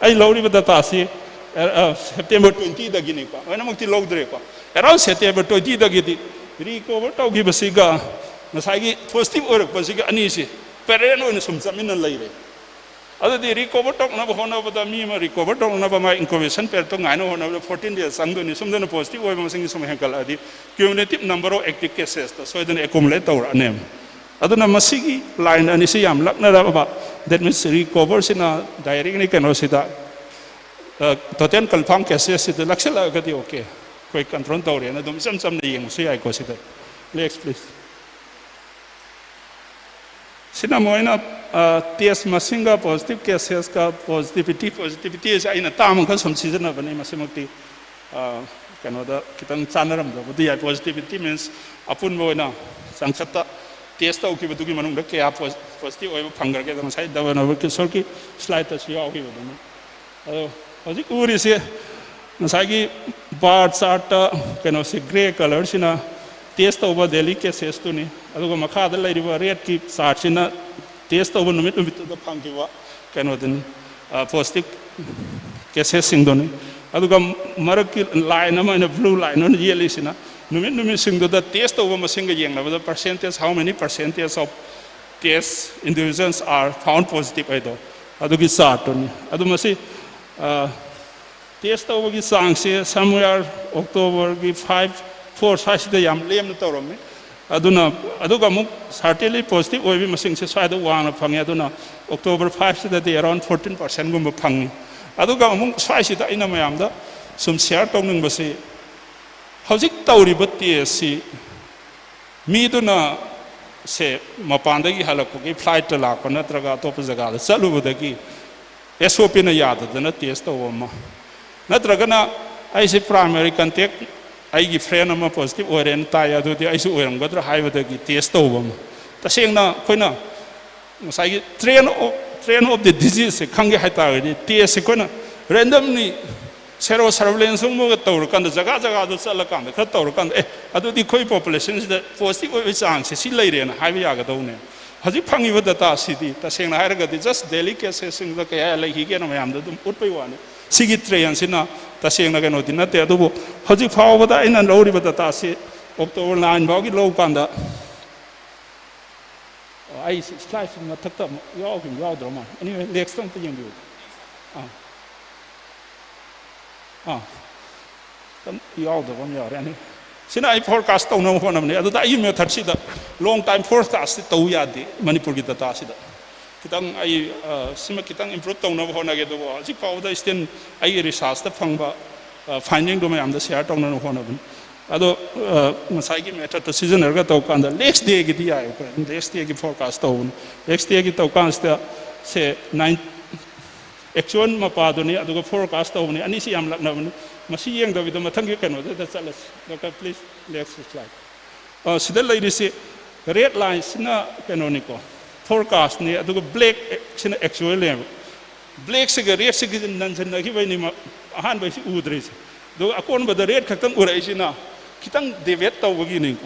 ꯑꯩ ꯂꯧꯔꯤꯕ ꯗꯇꯥꯁꯤ, ꯑ, ꯑ, ꯁꯦꯞꯇꯦꯝꯕꯔ ꯇ꯭ꯋꯦꯟꯇꯤꯗꯒꯤꯅꯤꯀꯣ, ꯂꯣꯏꯅꯃꯛꯇꯤ ꯂꯧꯗ꯭ꯔꯦꯀꯣ꯫ Around ꯁꯦꯞꯇꯦꯝꯕꯔ ꯇ꯭ꯋꯦꯟꯇꯤꯗꯒꯤꯗꯤ ꯔꯤꯀꯣꯚꯔ ꯇꯧꯈꯤꯕꯁꯤꯒ ꯉꯁꯥꯏꯒꯤ ꯄꯣꯖꯤꯇꯤꯚ ꯑꯣꯏꯔꯛꯄꯁꯤꯒ ꯑꯅꯤꯁꯤ ꯄꯦꯔꯦꯂꯦꯜ ꯑꯣꯏꯅ ꯁꯨꯝ ꯆꯠꯃꯤꯟꯅ ꯂꯩꯔꯦ꯫ ꯑꯗꯨꯗꯤ ꯔꯤꯀꯣꯚꯔ ꯇꯧꯅꯕ ꯍꯣꯠꯅꯕꯗ, ꯃꯤ ꯑꯃ ꯔꯤꯀꯣꯚꯔ ꯇꯧꯅꯕ ꯃꯥ ꯏꯟꯀꯨꯕꯦꯁꯟ ꯄꯤꯔꯤꯌꯗꯇꯣ ꯉꯥꯏꯅ ꯍꯣꯠꯅꯕꯗ ꯐꯣꯔꯇꯤꯟ ꯗꯦꯖ ꯆꯪꯗꯣꯏꯅꯤ꯫ ꯁꯣꯝꯗꯅ ꯄꯣꯖꯤꯇꯤꯚ ꯑꯣꯏꯕ ꯃꯁꯤꯡꯁꯤ ꯁꯨꯝ ꯍꯦꯟꯒꯠꯂꯛꯑꯗꯤ cumulative number of active casesꯇ ꯁꯣꯏꯗꯅ ꯑꯦꯀꯨꯃꯨꯂꯦꯠ ꯇꯧꯔꯛꯑꯅꯦꯕ꯫ ꯑꯗꯨꯅ ꯃꯁꯤꯒꯤ ꯂꯥꯏꯟ ꯑꯅꯤꯁꯤ ꯌꯥꯝ ꯂꯛꯅꯔꯕ, that means ꯔꯤꯀꯣꯚꯔꯁꯤꯅ ꯗꯥꯏꯔꯦꯛꯂꯤ ꯀꯩꯅꯣꯁꯤꯗ, ꯑ, ꯇꯣꯇꯦꯜ ꯀꯟꯐꯥꯔꯝ ꯀꯦꯁꯦꯁꯁꯤꯗ ꯂꯛꯁꯤꯜꯂꯛꯑꯒꯗꯤ ꯑꯣꯀꯦ, ꯑꯩꯈꯣꯏ ꯀꯟꯇ꯭ꯔꯣꯜ ꯇꯧꯔꯦꯅ ꯑꯗꯨꯝ ꯏꯆꯝ ꯆꯝꯅ ꯌꯦꯡꯕꯁꯨ ꯌꯥꯏꯀꯣ ꯁꯤꯗ꯫ Next please꯫ ꯁꯤꯅ ꯃꯣꯏꯅ, ꯑ, ꯇꯦꯁ ꯃꯁꯤꯡꯒ ꯄꯣꯖꯤꯇꯤꯚ ꯀꯦꯁꯦꯁꯀ ꯄꯣꯖꯤꯇꯤꯚꯤꯇꯤ, ꯄꯣꯖꯤꯇꯤꯚꯤꯇꯤ ꯑꯁꯤ ꯑꯩꯅ ꯇꯥꯝ ꯑꯃꯈꯛ ꯁꯨꯝ ꯁꯤꯖꯤꯟꯅꯕꯅꯤ, ꯃꯁꯤꯃꯛꯇꯤ, ꯑ, ꯀꯩꯅꯣꯗ ꯈꯤꯇꯪ ꯆꯥꯟꯅꯔꯝꯗꯕꯗꯤ ꯌꯥꯏ꯫ ꯄꯣꯖꯤꯇꯤꯚꯤꯇꯤ ꯃꯤꯟꯁ ꯑꯄꯨꯟꯕ ꯑꯣꯏꯅ ꯆꯥꯡꯆꯠꯇ ꯇꯦꯁ ꯇꯧꯈꯤꯕꯗꯨꯒꯤ ꯃꯅꯨꯡꯗ ꯀꯌꯥ ꯄꯣꯖꯤꯇꯤꯚ ꯑꯣꯏꯕ ꯐꯪꯈ꯭ꯔꯒꯦ? ꯑꯗꯣ ꯉꯁꯥꯏ ꯗꯕꯅꯕ ꯀꯤꯁꯣꯔꯒꯤ ꯁ꯭ꯂꯥꯏꯗꯇꯁꯨ ꯌꯥꯎꯈꯤꯕꯗꯨꯅꯤ꯫ ꯑꯗꯣ ꯍꯧꯖꯤꯛ ꯎꯔꯤꯁꯦ ꯉꯁꯥꯏꯒꯤ ꯕꯥꯔ ꯆꯥꯔꯠꯇ ꯀꯩꯅꯣꯁꯦ, ꯒ꯭ꯔꯦ ꯀꯂꯔꯁꯤꯅ ꯇꯦꯁ ꯇꯧꯕ ꯗꯦꯂꯤ ꯀꯦꯁꯦꯁꯇꯨꯅꯤ꯫ ꯑꯗꯨꯒ ꯃꯈꯥꯗ ꯂꯩꯔꯤꯕ ꯔꯦꯗꯀꯤ ꯆꯥꯔꯠꯁꯤꯅ ꯇꯦꯁ ꯇꯧꯕ ꯅꯨꯃꯤꯠ ꯅꯨꯃꯤꯠꯇꯨꯗ ꯐꯪꯈꯤꯕ ꯀꯩꯅꯣꯗꯨꯅꯤ, ꯄꯣꯖꯤꯇꯤꯚ ꯀꯦꯁꯦꯁꯁꯤꯡꯗꯨꯅꯤ꯫ ꯑꯗꯨꯒ ꯃꯔꯛꯀꯤ ꯂꯥꯏꯟ ꯑꯃ ꯑꯣꯏꯅ, ꯕ꯭ꯂꯨ ꯂꯥꯏꯟ ꯑꯣꯏꯅ ꯌꯦꯛꯂꯤꯁꯤꯅ ꯅꯨꯃꯤꯠ ꯅꯨꯃꯤꯠꯁꯤꯡꯗꯨꯗ ꯇꯦꯁ ꯇꯧꯕ ꯃꯁꯤꯡꯒ ꯌꯦꯡꯅꯕꯗ, percentage, how many percentage of test individuals are found positive ꯍꯥꯏꯗꯣ, ꯑꯗꯨꯒꯤ ꯆꯥꯔꯠꯇꯨꯅꯤ꯫ ꯑꯗꯨ ꯃꯁꯤ ꯇꯦꯁ ꯇꯧꯕꯒꯤ ꯆꯥꯡꯁꯦ somewhere ꯑꯣꯛꯇꯣꯕꯔꯒꯤ ꯐꯥꯏꯚ, ꯐꯣꯔ ꯁ꯭ꯋꯥꯏꯁꯤꯗ ꯌꯥꯝ ꯂꯦꯝꯅ ꯇꯧꯔꯝꯃꯤ꯫ ꯑꯗꯨꯅ, ꯑꯗꯨꯒ ꯑꯃꯨꯛ ꯁꯥꯔꯇꯦꯟꯂꯤ ꯄꯣꯖꯤꯇꯤꯚ ꯑꯣꯏꯕꯒꯤ ꯃꯁꯤꯡꯁꯦ ꯁ꯭ꯋꯥꯏꯗ ꯋꯥꯡꯅ ꯐꯪꯉꯦ꯫ ꯑꯗꯨꯅ ꯑꯣꯛꯇꯣꯕꯔ ꯐꯥꯏꯚꯁꯤꯗꯗꯤ ꯑꯦꯔꯥꯎꯟ ꯐꯣꯔꯇꯤꯟ ꯄꯥꯔꯁꯦꯟꯒꯨꯝꯕ ꯐꯪꯉꯤ꯫ ꯑꯗꯨꯒ ꯑꯃꯨꯛ ꯁ꯭ꯋꯥꯏꯁꯤꯗ ꯑꯩꯅ ꯃꯌꯥꯝꯗ ꯁꯨꯝ ꯁꯤꯌꯥꯔ ꯇꯧꯅꯤꯡꯕꯁꯤ, ꯍꯧꯖꯤꯛ ꯇꯧꯔꯤꯕ ꯇꯦꯁꯁꯤ ꯃꯤꯗꯨꯅ ꯁꯦ ꯃꯄꯥꯟꯗꯒꯤ ꯍꯜꯂꯛꯄꯒꯤ, ꯐ꯭ꯂꯥꯏꯠꯇ ꯂꯥꯛꯄ ꯅꯠꯇ꯭ꯔꯒ ꯑꯇꯣꯞꯄ ꯖꯒꯥꯗ ꯆꯠꯂꯨꯕꯗꯒꯤ ꯑꯦꯁ ꯑꯣ ꯄꯤꯅ ꯌꯥꯗꯗꯅ ꯇꯦꯁ ꯇꯧꯕ ꯑꯃ, ꯅꯠꯇ꯭ꯔꯒꯅ ꯑꯩꯁꯦ ꯄ꯭ꯔꯥꯏꯃꯔꯤ ꯀꯟꯇꯦꯛ, ꯑꯩꯒꯤ ꯐ꯭ꯔꯦꯟ ꯑꯃ ꯄꯣꯖꯤꯇꯤꯚ ꯑꯣꯏꯔꯦꯅ ꯇꯥꯏ, ꯑꯗꯨꯗꯤ ꯑꯩꯁꯨ ꯑꯣꯏꯔꯝꯒꯗ꯭ꯔꯥ ꯍꯥꯏꯕꯗꯒꯤ ꯇꯦꯁ ꯇꯧꯕ ꯑꯃ꯫ ꯇꯁꯦꯡꯅ ꯑꯩꯈꯣꯏꯅ ꯉꯁꯥꯏꯒꯤ train of, train of the diseaseꯁꯦ ꯈꯪꯒꯦ ꯍꯥꯏꯇꯥꯔꯒꯗꯤ, ꯇꯦꯁꯁꯦ ꯑꯩꯈꯣꯏꯅ ꯔꯦꯟꯗꯝꯂꯤ ꯁꯦꯔꯣ ꯁꯔꯚꯤꯂꯦꯟꯁꯀꯨꯝꯕꯒ ꯇꯧꯔꯀꯥꯟꯗ, ꯖꯒꯥ ꯖꯒꯥꯗ ꯆꯠꯂꯀꯥꯟꯗ ꯈꯔ ꯇꯧꯔꯀꯥꯟꯗ, "ꯑꯦ, ꯑꯗꯨꯗꯤ ꯑꯩꯈꯣꯏ ꯄꯣꯄꯨꯂꯦꯁꯟꯁꯤꯗ ꯄꯣꯖꯤꯇꯤꯚ ꯑꯣꯏꯕꯒꯤ ꯆꯥꯡꯁꯦ ꯁꯤ ꯂꯩꯔꯦꯅ" ꯍꯥꯏꯕ ꯌꯥꯒꯗꯧꯅꯦ꯫ ꯍꯧꯖꯤꯛ ꯐꯪꯉꯤꯕ ꯗꯇꯥꯁꯤꯗꯤ ꯇꯁꯦꯡꯅ ꯍꯥꯏꯔꯒꯗꯤ just daily casesꯁꯤꯡꯗ ꯀꯌꯥ ꯂꯩꯈꯤꯒꯦꯅ ꯃꯌꯥꯝꯗ ꯑꯗꯨꯝ ꯎꯠꯄꯩ ꯋꯥꯅꯤ꯫ ꯁꯤꯒꯤ trainꯁꯤꯅ ꯇꯁꯦꯡꯅ ꯀꯩꯅꯣꯗꯤ ꯅꯠꯇꯦ꯫ ꯑꯗꯨꯕꯨ ꯍꯧꯖꯤꯛ ꯐꯥꯎꯕꯗ ꯑꯩꯅ ꯂꯧꯔꯤꯕ ꯗꯇꯥꯁꯤ ꯑꯣꯛꯇꯣꯕꯔ ꯅꯥꯏꯟ ꯐꯥꯎꯒꯤ ꯂꯧ ꯀꯥꯟꯗ, ꯑꯣ, ꯑꯩ ꯁꯤ ꯁ꯭ꯂꯥꯏꯗꯁꯤ ꯃꯊꯛꯇ ꯑꯃꯨꯛ ꯌꯥꯎꯈꯤꯕ ꯌꯥꯎꯗ꯭ꯔ ꯃꯥꯜꯂꯦ꯫ Anyway, next ꯑꯝꯇ ꯌꯦꯡꯕꯤꯌꯨ꯫ ꯑꯥ꯫ ꯑꯥ꯫ ꯈꯤꯇꯪ ꯌꯥꯎꯗꯕ ꯑꯃ ꯌꯥꯎꯔꯦ꯫ Anyway, ꯁꯤꯅ ꯑꯩ forecast ꯇꯧꯅꯕ ꯍꯣꯠꯅꯕꯅꯤ꯫ ꯑꯗꯨꯗ ꯑꯩꯒꯤ methodꯁꯤꯗ long time forecastꯁꯤ ꯇꯧ ꯌꯥꯗꯦ ꯃꯅꯤꯄꯨꯔꯒꯤ dataꯁꯤꯗ꯫ ꯈꯤꯇꯪ ꯑꯩ, ꯑ, ꯁꯤꯃ ꯈꯤꯇꯪ improve ꯇꯧꯅꯕ ꯍꯣꯠꯅꯒꯦ꯫ ꯑꯗꯨꯕꯨ ꯍꯧꯖꯤꯛ ꯐꯥꯎꯕꯗ still ꯑꯩꯒꯤ researchꯇ ꯐꯪꯕ, ꯑ, findingꯗꯣ ꯃꯌꯥꯝꯗ share ꯇꯧꯅꯅꯕ ꯍꯣꯠꯅꯕꯅꯤ꯫ ꯑꯗꯣ, ꯑ, ꯉꯁꯥꯏꯒꯤ methodꯇꯣ ꯁꯤꯖꯤꯟꯅꯔꯒ ꯇꯧꯀꯥꯟꯗ next dayꯒꯤꯗꯤ ꯌꯥꯏ꯫ ꯑꯩꯈꯣꯏ next dayꯒꯤ forecast ꯇꯧꯕꯅꯤ꯫ Next dayꯒꯤ ꯇꯧꯀꯥꯟꯁꯤꯗ ꯁꯦ nine, actual ꯃꯄꯥꯗꯨꯅꯤ, ꯑꯗꯨꯒ forecast ꯇꯧꯕꯅꯤ꯫ ꯑꯅꯤꯁꯤ ꯌꯥꯝ ꯂꯥꯞꯅꯕꯅꯤ꯫ ꯃꯁꯤ ꯌꯦꯡꯗꯕꯤꯗ ꯃꯊꯪꯒꯤ ꯀꯩꯅꯣꯗꯨꯗ ꯆꯠꯂꯁꯤ꯫ Doctor, please, next slide. ꯑ, ꯁꯤꯗ ꯂꯩꯔꯤꯁꯤ Red lineꯁꯤꯅ ꯀꯩꯅꯣꯅꯤꯀꯣ, forecastꯅꯤ, ꯑꯗꯨꯒ blackꯁꯤꯅ actualꯅꯦꯕ꯫ Blackꯁꯤꯒ redꯁꯤꯒ ꯅꯟꯁꯤꯟꯅꯈꯤꯕꯩꯅꯤ ꯃ-, ꯑꯍꯥꯟꯕꯩꯁꯤ ꯎꯗ꯭ꯔꯤꯁꯦ꯫ ꯑꯗꯨꯒ ꯑꯀꯣꯟꯕꯗ red ꯈꯛꯇꯪ ꯎꯔꯛꯏꯁꯤꯅ ꯈꯤꯇꯪ deviate ꯇꯧꯕꯒꯤꯅꯤꯀꯣ꯫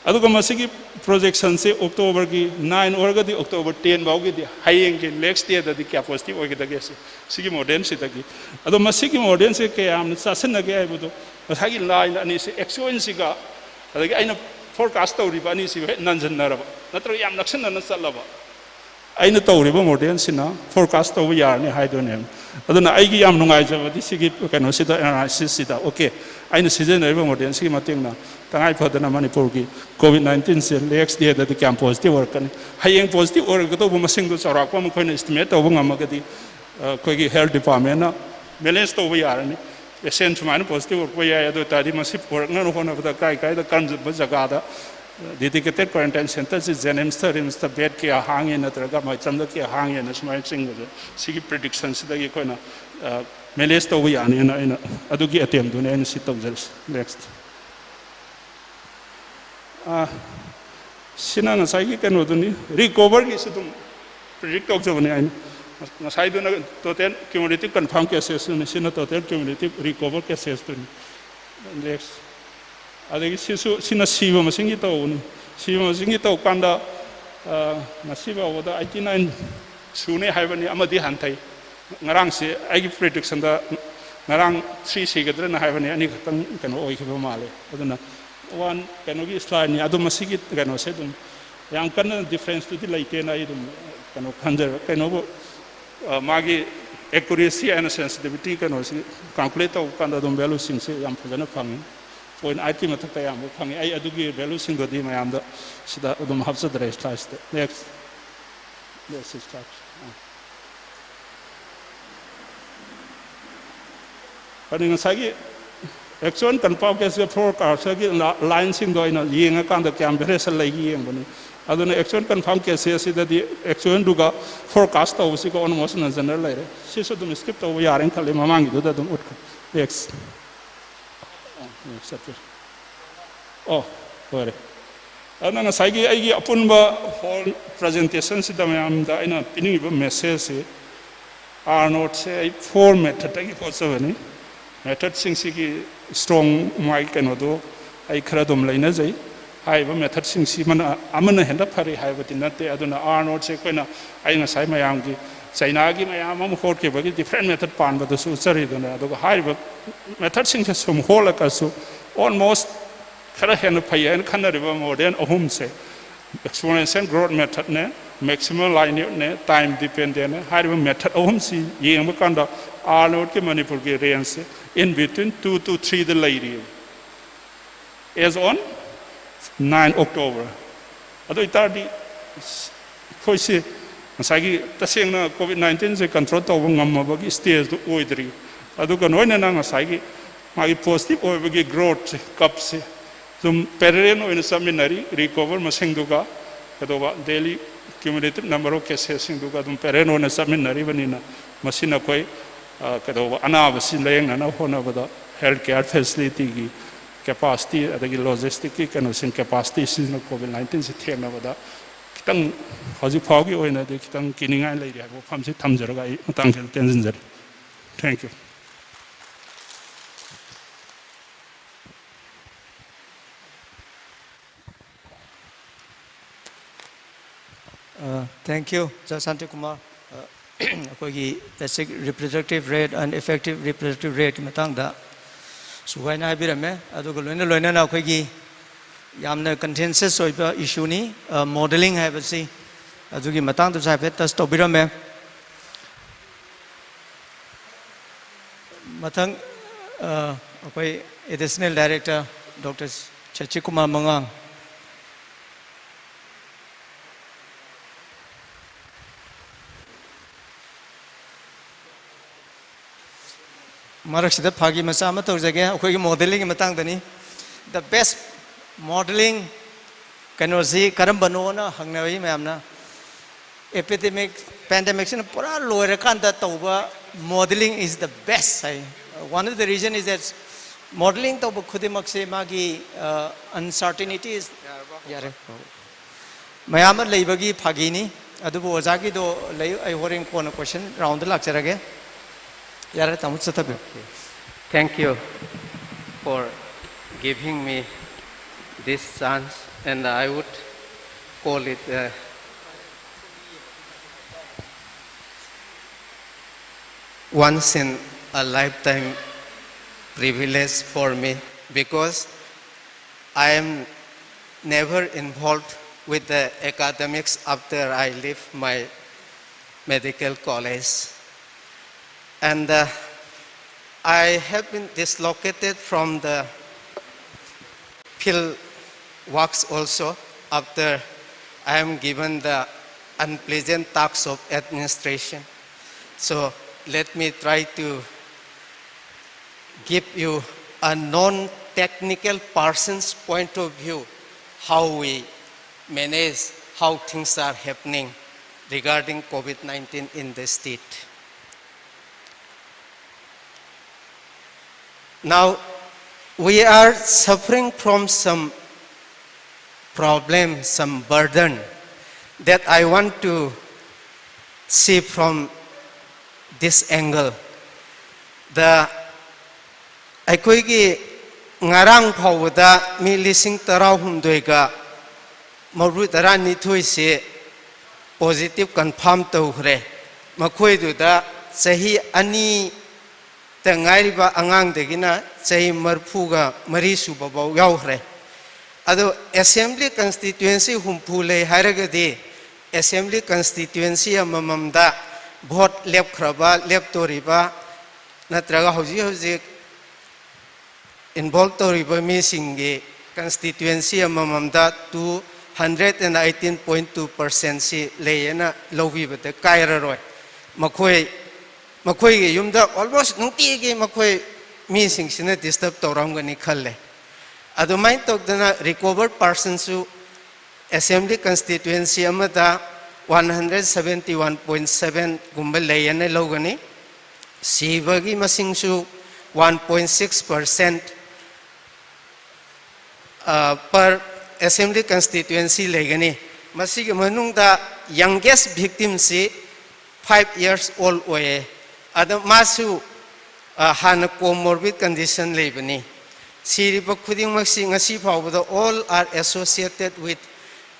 ꯑꯗꯨꯒ ꯃꯁꯤꯒꯤ projectionꯁꯦ Octoberꯒꯤ nine ꯑꯣꯏꯔꯒꯗꯤ October ten ꯐꯥꯎꯒꯤꯗꯤ, ꯍꯌꯦꯡꯒꯤ next dayꯗꯗꯤ ꯀꯌꯥ positive ꯑꯣꯏꯒꯗꯒꯦ ꯁꯤ, ꯁꯤꯒꯤ modelꯁꯤꯗꯒꯤ꯫ ꯑꯗꯣ ꯃꯁꯤꯒꯤ modelꯁꯦ ꯀꯌꯥꯝꯅ ꯆꯥꯁꯤꯟꯅꯒꯦ ꯍꯥꯏꯕꯗꯣ ꯉꯁꯥꯏꯒꯤ line ꯑꯅꯤꯁꯦ, actualꯁꯤꯒ ꯑꯗꯒꯤ ꯑꯩꯅ forecast ꯇꯧꯔꯤꯕ ꯑꯅꯤꯁꯤꯒ ꯍꯦꯛ ꯅꯟꯁꯤꯟꯅꯔꯕ, ꯅꯠꯇ꯭ꯔꯒ ꯌꯥꯝ ꯅꯛꯁꯤꯟꯅꯅ ꯆꯠꯂꯕ, ꯑꯩꯅ ꯇꯧꯔꯤꯕ modelꯁꯤꯅ forecast ꯇꯧꯕ ꯌꯥꯔꯅꯤ ꯍꯥꯏꯗꯣꯏꯅꯦꯕ꯫ ꯑꯗꯨꯅ ꯑꯩꯒꯤ ꯌꯥꯝ ꯅꯨꯡꯉꯥꯏꯖꯕꯗꯤ ꯁꯤꯒꯤ ꯀꯩꯅꯣꯁꯤꯗ, analysisꯁꯤꯗ, okay, ꯑꯩꯅ ꯁꯤꯖꯤꯟꯅꯔꯤꯕ modelꯁꯤꯒꯤ ꯃꯇꯦꯡꯅ ꯇꯉꯥꯏ ꯐꯗꯅ ꯃꯅꯤꯄꯨꯔꯒꯤ COVID nineteenꯁꯦ next dayꯗꯗꯤ ꯀꯌꯥꯝ positive ꯑꯣꯏꯔꯛꯀꯅꯤ, ꯍꯌꯦꯡ positive ꯑꯣꯏꯔꯛꯀꯗꯧꯕ ꯃꯁꯤꯡꯗꯣ ꯆꯥꯎꯔꯥꯛꯄ ꯑꯃ ꯑꯩꯈꯣꯏꯅ estimate ꯇꯧꯕ ꯉꯝꯃꯒꯗꯤ, ꯑ, ꯑꯩꯈꯣꯏꯒꯤ health departmentꯅ manage ꯇꯧꯕ ꯌꯥꯔꯅꯤ꯫ Patient ꯁꯨꯃꯥꯏꯅ positive ꯑꯣꯏꯔꯛꯄ ꯌꯥꯏ, ꯑꯗꯨ ꯑꯣꯏ ꯇꯥꯔꯗꯤ ꯃꯁꯤ ꯄꯨꯔꯛꯅꯕ ꯍꯣꯠꯅꯕꯗ ꯀꯥꯏ ꯀꯥꯏꯗ ꯀꯔꯝꯕ ꯖꯒꯥꯗ dedicated quarantine centreꯁꯤ JNIMSꯇ, RIMSꯇ bed ꯀꯌꯥ ꯍꯥꯡꯉꯦ ꯅꯠꯇ꯭ꯔꯒ ꯃꯥꯏꯆꯝꯗ ꯀꯌꯥ ꯍꯥꯡꯉꯦꯅ ꯁꯨꯃꯥꯏꯅ ꯆꯤꯡꯕꯁꯦ, ꯁꯤꯒꯤ predictionꯁꯤꯗꯒꯤ ꯑꯩꯈꯣꯏꯅ, ꯑ, manage ꯇꯧꯕ ꯌꯥꯅꯤꯅ ꯑꯩꯅ ꯑꯗꯨꯒꯤ attempt ꯇꯨꯅꯦ ꯑꯩꯅ ꯁꯤ ꯇꯧꯖꯔꯤꯁꯦ꯫ Next꯫ ꯑ, ꯁꯤꯅ ꯉꯁꯥꯏꯒꯤ ꯀꯩꯅꯣꯗꯨꯅꯤ, recoverꯒꯤꯁꯨ ꯑꯗꯨꯝ predict ꯇꯧꯖꯕꯅꯤ ꯑꯩꯅ꯫ ꯉꯁꯥꯏꯗꯨꯅ total cumulative confirm casesꯇꯨꯅꯤ, ꯁꯤꯅ total cumulative recover casesꯇꯨꯅꯤ꯫ Next꯫ ꯑꯗꯒꯤ ꯁꯤꯁꯨ, ꯁꯤꯅ ꯁꯤꯕ ꯃꯁꯤꯡꯒꯤ ꯇꯧꯕꯅꯤ꯫ ꯁꯤꯕ ꯃꯁꯤꯡꯒꯤ ꯇꯧ ꯀꯥꯟꯗ, ꯑ, ꯉꯁꯤ ꯐꯥꯎꯕꯗ eighty nine ꯁꯨꯅꯤ ꯍꯥꯏꯕꯅꯤ, ꯑꯃꯗꯤ ꯍꯟꯊꯩ꯫ ꯉꯔꯥꯡꯁꯤ ꯑꯩꯒꯤ predictionꯗ ꯉꯔꯥꯡ three ꯁꯤꯒꯗ꯭ꯔꯅ ꯍꯥꯏꯕꯅꯤ, ꯑꯅꯤꯈꯛꯇꯪ ꯀꯩꯅꯣ ꯑꯣꯏꯈꯤꯕ ꯃꯥꯜꯂꯦ꯫ ꯑꯗꯨꯅ one ꯀꯩꯅꯣꯒꯤ slideꯅꯤ, ꯑꯗꯨ ꯃꯁꯤꯒꯤ ꯀꯩꯅꯣꯁꯦ ꯑꯗꯨꯝ ꯌꯥꯝ ꯀꯟꯅ differenceꯇꯨꯗꯤ ꯂꯩꯇꯦꯅ ꯑꯩ ꯑꯗꯨꯝ ꯀꯩꯅꯣ ꯈꯟꯖꯔꯦ꯫ ꯀꯩꯅꯣꯕꯨ, ꯑ, ꯃꯥꯒꯤ accuracy and sensitivity ꯀꯩꯅꯣꯁꯤ calculate ꯇꯧꯕ ꯀꯥꯟꯗ ꯑꯗꯨꯝ valueꯁꯤꯡꯁꯦ ꯌꯥꯝ ꯐꯖꯅ ꯐꯪꯉꯤ꯫ Point eightꯀꯤ ꯃꯊꯛꯇ ꯑꯌꯥꯝꯕ ꯐꯪꯉꯤ꯫ ꯑꯩ ꯑꯗꯨꯒꯤ valueꯁꯤꯡꯗꯨꯗꯤ ꯃꯌꯥꯝꯗ ꯁꯤꯗ ꯑꯗꯨꯝ ꯍꯥꯞꯆꯗ꯭ꯔꯦ slideꯁꯤꯗ꯫ Next꯫ Next slide꯫ ꯑ꯫ ꯑꯗꯨ ꯉꯁꯥꯏꯒꯤ actual confirm caseꯀ forecastꯀꯒꯤ ꯂ-, lineꯁꯤꯡꯗꯣ ꯑꯩꯅ ꯌꯦꯡꯉꯀꯥꯟꯗ ꯀꯌꯥꯝ variation ꯂꯩꯒꯦ ꯌꯦꯡꯕꯅꯤ꯫ ꯑꯗꯨꯅ actual confirm cases ꯑꯁꯤꯗꯗꯤ actualꯗꯨꯒ forecast ꯇꯧꯕꯁꯤꯒ almost ꯅꯟꯁꯤꯟꯅ ꯂꯩꯔꯦ꯫ ꯁꯤꯁꯨ ꯑꯗꯨꯝ skip ꯇꯧꯕ ꯌꯥꯔꯦꯅ ꯈꯜꯂꯤ, ꯃꯃꯥꯡꯒꯤꯗꯨꯗ ꯑꯗꯨꯝ ꯎꯠꯈ꯭ꯔꯦ꯫ Next꯫ ꯑꯣ, next ꯆꯠꯇ꯭ꯔꯤ꯫ ꯑꯣ, ꯂꯣꯏꯔꯦ꯫ ꯑꯗꯨꯅ ꯉꯁꯥꯏꯒꯤ ꯑꯩꯒꯤ ꯑꯄꯨꯟꯕ ꯍꯣꯜ ꯄ꯭ꯔꯖꯦꯟꯇꯦꯁꯟꯁꯤꯗ ꯃꯌꯥꯝꯗ ꯑꯩꯅ ꯄꯤꯅꯤꯡꯉꯤꯕ ꯃꯦꯁꯦꯖꯁꯤ, ꯑꯥꯔ ꯅꯣꯠꯁꯦ ꯑꯩ ꯐꯣꯔ ꯃꯦꯊꯠꯇꯒꯤ ꯍꯣꯠꯆꯕꯅꯤ꯫ ꯃꯦꯊꯠꯁꯤꯡꯁꯤꯒꯤ ꯏꯁꯇ꯭ꯔꯣꯡ, ꯃꯥꯒꯤ ꯀꯩꯅꯣꯗꯣ ꯑꯩ ꯈꯔ ꯑꯗꯨꯝ ꯂꯩꯅꯖꯩ꯫ ꯍꯥꯏꯔꯤꯕ ꯃꯦꯊꯠꯁꯤꯡꯁꯤ ꯑꯃꯅ, ꯑꯃꯅ ꯍꯦꯟꯅ ꯐꯔꯤ ꯍꯥꯏꯕꯗꯤ ꯅꯠꯇꯦ꯫ ꯑꯗꯨꯅ ꯑꯥꯔ ꯅꯣꯠꯁꯦ ꯑꯩꯈꯣꯏꯅ, ꯑꯩ ꯉꯁꯥꯏ ꯃꯌꯥꯝꯒꯤ ꯆꯩꯅꯥꯒꯤ ꯃꯌꯥꯝ ꯑꯃ ꯍꯣꯠꯈꯤꯕꯒꯤ ꯗꯤꯐ꯭ꯔꯦꯟ ꯃꯦꯊꯠ ꯄꯥꯟꯕꯗꯁꯨ ꯎꯠꯆꯔꯤꯗꯨꯅ, ꯑꯗꯨꯒ ꯍꯥꯏꯔꯤꯕ ꯃꯦꯊꯠꯁꯤꯡꯁꯦ ꯁꯨꯝ ꯍꯣꯠꯂꯒꯁꯨ ꯑꯣꯜꯃꯣꯁ ꯈꯔ ꯍꯦꯟꯅ ꯐꯩ ꯍꯥꯏꯅ ꯈꯟꯅꯔꯤꯕ ꯃꯣꯗꯦꯜ ꯑꯍꯨꯝꯁꯦ, ꯑꯦꯛꯁꯄꯣꯅꯦꯟꯁꯤꯌꯦꯜ ꯒ꯭ꯔꯣꯠ ꯃꯦꯊꯠꯅꯦ, ꯃꯦꯛꯁꯤꯃꯝ ꯂꯥꯏꯛꯂꯤꯍꯨꯗꯅꯦ, ꯇꯥꯏꯝ ꯗꯤꯄꯦꯟꯗꯦꯟꯅꯦ꯫ ꯍꯥꯏꯔꯤꯕ ꯃꯦꯊꯠ ꯑꯍꯨꯝꯁꯤ ꯌꯦꯡꯕ ꯀꯥꯟꯗ ꯑꯥꯔ ꯅꯣꯠꯀꯤ ꯃꯅꯤꯄꯨꯔꯒꯤ ꯔꯦꯟꯖꯁꯦ in between two to threeꯗ ꯂꯩꯔꯤ, as on nine October꯫ ꯑꯗꯨ ꯑꯣꯏꯇꯥꯔꯗꯤ ꯑꯩꯈꯣꯏꯁꯦ ꯉꯁꯥꯏꯒꯤ ꯇꯁꯦꯡꯅ ꯀꯣꯚꯤꯗ ꯅꯥꯏꯟꯇꯤꯟꯁꯦ ꯀꯟꯇ꯭ꯔꯣꯜ ꯇꯧꯕ ꯉꯝꯃꯕꯒꯤ ꯁ꯭ꯇꯦꯖꯇꯨ ꯑꯣꯏꯗ꯭ꯔꯤ꯫ ꯑꯗꯨꯒ ꯂꯣꯏꯅꯅ ꯉꯁꯥꯏꯒꯤ ꯃꯥꯒꯤ ꯄꯣꯖꯤꯇꯤꯚ ꯑꯣꯏꯕꯒꯤ ꯒ꯭ꯔꯣꯠꯁꯦ, ꯀꯞꯁꯦ ꯁꯨꯝ ꯄꯦꯔꯦꯂꯦꯜ ꯑꯣꯏꯅ ꯆꯠꯃꯤꯟꯅꯔꯤ, ꯔꯤꯀꯣꯚꯔ ꯃꯁꯤꯡꯗꯨꯒ ꯀꯩꯗꯧꯕ, daily cumulative number of casesꯁꯤꯡꯗꯨꯒ ꯑꯗꯨꯝ ꯄꯦꯔꯦꯂꯦꯜ ꯑꯣꯏꯅ ꯆꯠꯃꯤꯟꯅꯔꯤꯕꯅꯤꯅ, ꯃꯁꯤꯅ ꯑꯩꯈꯣꯏ, ꯑ, ꯀꯩꯗꯧꯕ, ꯑꯅꯥꯕꯁꯤ ꯂꯥꯌꯦꯡꯅꯅꯕ ꯍꯣꯠꯅꯕꯗ ꯍꯦꯜꯊ ꯀꯦꯌꯔ ꯐꯦꯁꯤꯂꯤꯇꯤꯒꯤ ꯀꯦꯄꯥꯁꯤꯇꯤ, ꯑꯗꯒꯤ ꯂꯣꯖꯤꯁꯇꯤꯛꯀꯤ ꯀꯩꯅꯣꯁꯤꯡ, ꯀꯦꯄꯥꯁꯤꯇꯤꯁꯤꯡꯅ ꯀꯣꯚꯤꯗ ꯅꯥꯏꯟꯇꯤꯟꯁꯤ ꯊꯦꯡꯅꯕꯗ ꯈꯤꯇꯪ ꯍꯧꯖꯤꯛ ꯐꯥꯎꯒꯤ ꯑꯣꯏꯅꯗꯤ ꯈꯤꯇꯪ ꯀꯤꯅꯤꯡꯉꯥꯏ ꯂꯩꯔꯤ ꯍꯥꯏꯕ ꯋꯥꯐꯝꯁꯤ ꯊꯝꯖꯔꯒ ꯑꯩ ꯃꯇꯥꯡꯁꯤꯗ ꯇꯦꯟꯁꯤꯟꯖꯔꯤ꯫ Thank you꯫ Uh, thank you, Judge Santikumar꯫ Uh, ꯑꯩꯈꯣꯏꯒꯤ basic reproductive rate and effective reproductive rateꯀꯤ ꯃꯇꯥꯡꯗ ꯁꯨꯒꯥꯏꯅ ꯍꯥꯏꯕꯤꯔꯝꯃꯦ꯫ ꯑꯗꯨꯒ ꯂꯣꯏꯅ ꯂꯣꯏꯅꯅ ꯑꯩꯈꯣꯏꯒꯤ ꯌꯥꯝꯅ contentious ꯑꯣꯏꯕ issueꯅꯤ, uh, modelling ꯍꯥꯏꯕꯁꯤ꯫ ꯑꯗꯨꯒꯤ ꯃꯇꯥꯡꯗꯁꯨ ꯍꯥꯏꯐꯦꯠ touch ꯇꯧꯕꯤꯔꯝꯃꯦ꯫ ꯃꯊꯪ, ꯑ, ꯑꯩꯈꯣꯏ Additional Director Doctor ꯁꯆꯤꯀꯨꯃꯥꯔ ꯃꯉꯥꯡ꯫ ꯃꯔꯛꯁꯤꯗ ꯐꯥꯒꯤ ꯃꯆꯥ ꯑꯃ ꯇꯧꯖꯒꯦ, ꯑꯩꯈꯣꯏꯒꯤ modelling ꯒꯤ ꯃꯇꯥꯡꯗꯅꯤ꯫ The best modelling ꯀꯩꯅꯣꯁꯤ ꯀꯔꯝꯕꯅꯣꯅ ꯍꯪꯅꯔꯤ ꯃꯌꯥꯝꯅ꯫ Epidemic, pandemic ꯁꯤꯅ ꯄꯨꯔꯥ ꯂꯣꯏꯔꯀꯥꯟꯗ ꯇꯧꯕ modelling is the best high. One of the reason is that modelling ꯇꯧꯕ ꯈꯨꯗꯤꯡꯃꯛꯁꯦ ꯃꯥꯒꯤ, ꯑ, uncertainties, ꯌꯥꯔꯦ꯫ ꯃꯌꯥꯝ ꯑꯃ ꯂꯩꯕꯒꯤ ꯐꯥꯒꯤꯅꯤ꯫ ꯑꯗꯨꯕꯨ ꯑꯣꯖꯥꯒꯤꯗꯣ ꯂꯩ, ꯑꯩ ꯍꯣꯔꯦꯟ ꯀꯣꯟꯅ question round ꯗ ꯂꯥꯛꯆꯔꯒꯦ꯫ ꯌꯥꯔꯦ, ꯇꯥꯃꯣ ꯆꯠꯊꯕꯤꯌꯨ꯫ Thank you for giving me this chance, and I would call it a once in a lifetime privilege for me, because I am never involved with the academics after I leave my medical college. And uh, I have been dislocated from the field works also after I am given the unpleasant task of administration. So let me try to give you a non-technical person's point of view, how we manage, how things are happening regarding COVID nineteen in the state. Now, we are suffering from some problem, some burden that I want to see from this angle. The ꯑꯩꯈꯣꯏꯒꯤ ꯉꯔꯥꯡ ꯐꯥꯎꯕꯗ ꯃꯤ ꯂꯤꯁꯤꯡ ꯇꯔꯥꯍꯨꯝꯗꯣꯏꯒ ꯃꯧꯗ꯭ꯔꯥ ꯇꯔꯥꯅꯤꯊꯣꯏꯁꯤ positive confirm ꯇꯧꯈ꯭ꯔꯦ꯫ ꯃꯈꯣꯏꯗꯨꯗ ꯆꯍꯤ ꯑꯅꯤꯇ ꯉꯥꯏꯔꯤꯕ ꯑꯉꯥꯡꯗꯒꯤꯅ ꯆꯍꯤ ꯃꯔꯤꯐꯨꯒ ꯃꯔꯤ ꯁꯨꯕ ꯐꯥꯎ ꯌꯥꯎꯈ꯭ꯔꯦ꯫ ꯑꯗꯣ assembly constituency ꯍꯨꯝꯐꯨ ꯂꯩ ꯍꯥꯏꯔꯒꯗꯤ assembly constituency ꯑꯃꯃꯝꯗ vote ꯂꯦꯞꯈ꯭ꯔꯕ, ꯂꯦꯞꯇꯣꯔꯤꯕ ꯅꯠꯇ꯭ꯔꯒ ꯍꯧꯖꯤꯛ ꯍꯧꯖꯤꯛ involve ꯇꯧꯔꯤꯕ ꯃꯤꯁꯤꯡꯒꯤ constituency ꯑꯃꯃꯝꯗ two hundred and eighteen point two percent ꯁꯤ ꯂꯩꯌꯦꯅ ꯂꯧꯕꯤꯕꯗ ꯀꯥꯏꯔꯔꯣꯏ꯫ ꯃꯈꯣꯏ, ꯃꯈꯣꯏꯒꯤ ꯌꯨꯝꯗ almost ꯅꯨꯡꯇꯤꯒꯤ ꯃꯈꯣꯏ ꯃꯤꯁꯤꯡꯁꯤꯅ disturb ꯇꯧꯔꯝꯒꯅꯤ ꯈꯜꯂꯦ꯫ ꯑꯗꯨꯃꯥꯏꯅ ꯇꯧꯗꯅ recovered personꯁꯨ assembly constituency ꯑꯃꯗ one hundred seventy one point seven ꯒꯨꯝꯕ ꯂꯩꯌꯦꯅ ꯂꯧꯒꯅꯤ꯫ ꯁꯤꯕꯒꯤ ꯃꯁꯤꯡꯁꯨ one point six percent per assembly constituency ꯂꯩꯒꯅꯤ꯫ ꯃꯁꯤꯒꯤ ꯃꯅꯨꯡꯗ ꯌꯪꯒꯦꯁ ꯚꯤꯛꯇꯤꯝꯁꯤ ꯐꯥꯏꯚ ꯌꯔꯁ ꯑꯣꯜ ꯑꯣꯏꯌꯦ꯫ ꯑꯗ ꯃꯥꯁꯨ ꯑ, ꯍꯥꯟꯅ ꯀꯣꯃꯣꯔꯕꯤꯠ ꯀꯟꯗꯤꯁꯟ ꯂꯩꯕꯅꯤ꯫ ꯁꯤꯔꯤꯕ ꯈꯨꯗꯤꯡꯃꯛꯁꯤ ꯉꯁꯤ ꯐꯥꯎꯕꯗ all are associated with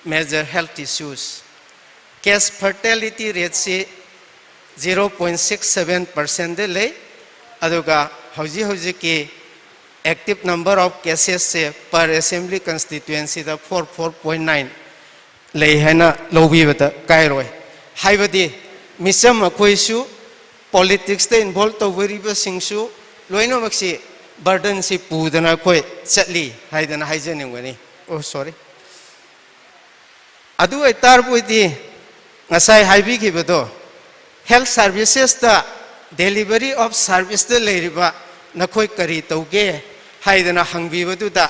major health issues꯫ Case fertility ꯔꯦꯠꯁꯤ zero point six seven percent ꯂꯩ꯫ ꯑꯗꯨꯒ ꯍꯧꯖꯤꯛ ꯍꯧꯖꯤꯛꯀꯤ ꯑꯦꯛꯇꯤꯞ ꯅꯝꯕꯔ ꯑꯣꯐ ꯀꯦꯁꯦꯁꯁꯦ ꯄꯔ ꯑꯦꯁꯦꯝꯕ꯭ꯂꯤ ꯀꯟꯁꯇꯤꯇ꯭ꯋꯦꯟꯁꯤꯗ ꯐꯣꯔ ꯐꯣꯔ ꯄꯣꯏꯟ ꯅꯥꯏꯟ ꯂꯩ ꯍꯥꯏꯅ ꯂꯧꯕꯤꯕꯗ ꯀꯥꯏꯔꯣꯏ꯫ ꯍꯥꯏꯕꯗꯤ ꯃꯤꯆꯝ ꯑꯩꯈꯣꯏꯁꯨ, ꯄꯣꯂꯤꯇꯤꯛꯁꯇ ꯏꯟꯚꯣꯜꯕ ꯇꯧꯕꯤꯔꯤꯕꯁꯤꯡꯁꯨ ꯂꯣꯏꯅꯃꯛꯁꯤ ꯕꯔꯗꯟꯁꯤ ꯄꯨꯗꯅ ꯑꯩꯈꯣꯏ ꯆꯠꯂꯤ ꯍꯥꯏꯗꯅ ꯍꯥꯏꯖꯅꯤꯡꯕꯅꯤ꯫ ꯑꯣ, ꯁꯣꯔꯤ꯫ ꯑꯗꯨ ꯑꯣꯏꯇꯥꯔꯕꯨꯗꯤ ꯉꯁꯥꯏ ꯍꯥꯏꯕꯤꯈꯤꯕꯗꯣ, ꯍꯦꯜꯊ ꯁꯥꯔꯚꯤꯁꯦꯁꯇ, ꯗꯦꯂꯤꯚꯔꯤ ꯑꯣꯐ ꯁꯥꯔꯚꯤꯁꯇ ꯂꯩꯔꯤꯕ ꯅꯈꯣꯏ ꯀꯔꯤ ꯇꯧꯒꯦ ꯍꯥꯏꯗꯅ ꯍꯪꯕꯤꯕꯗꯨꯗ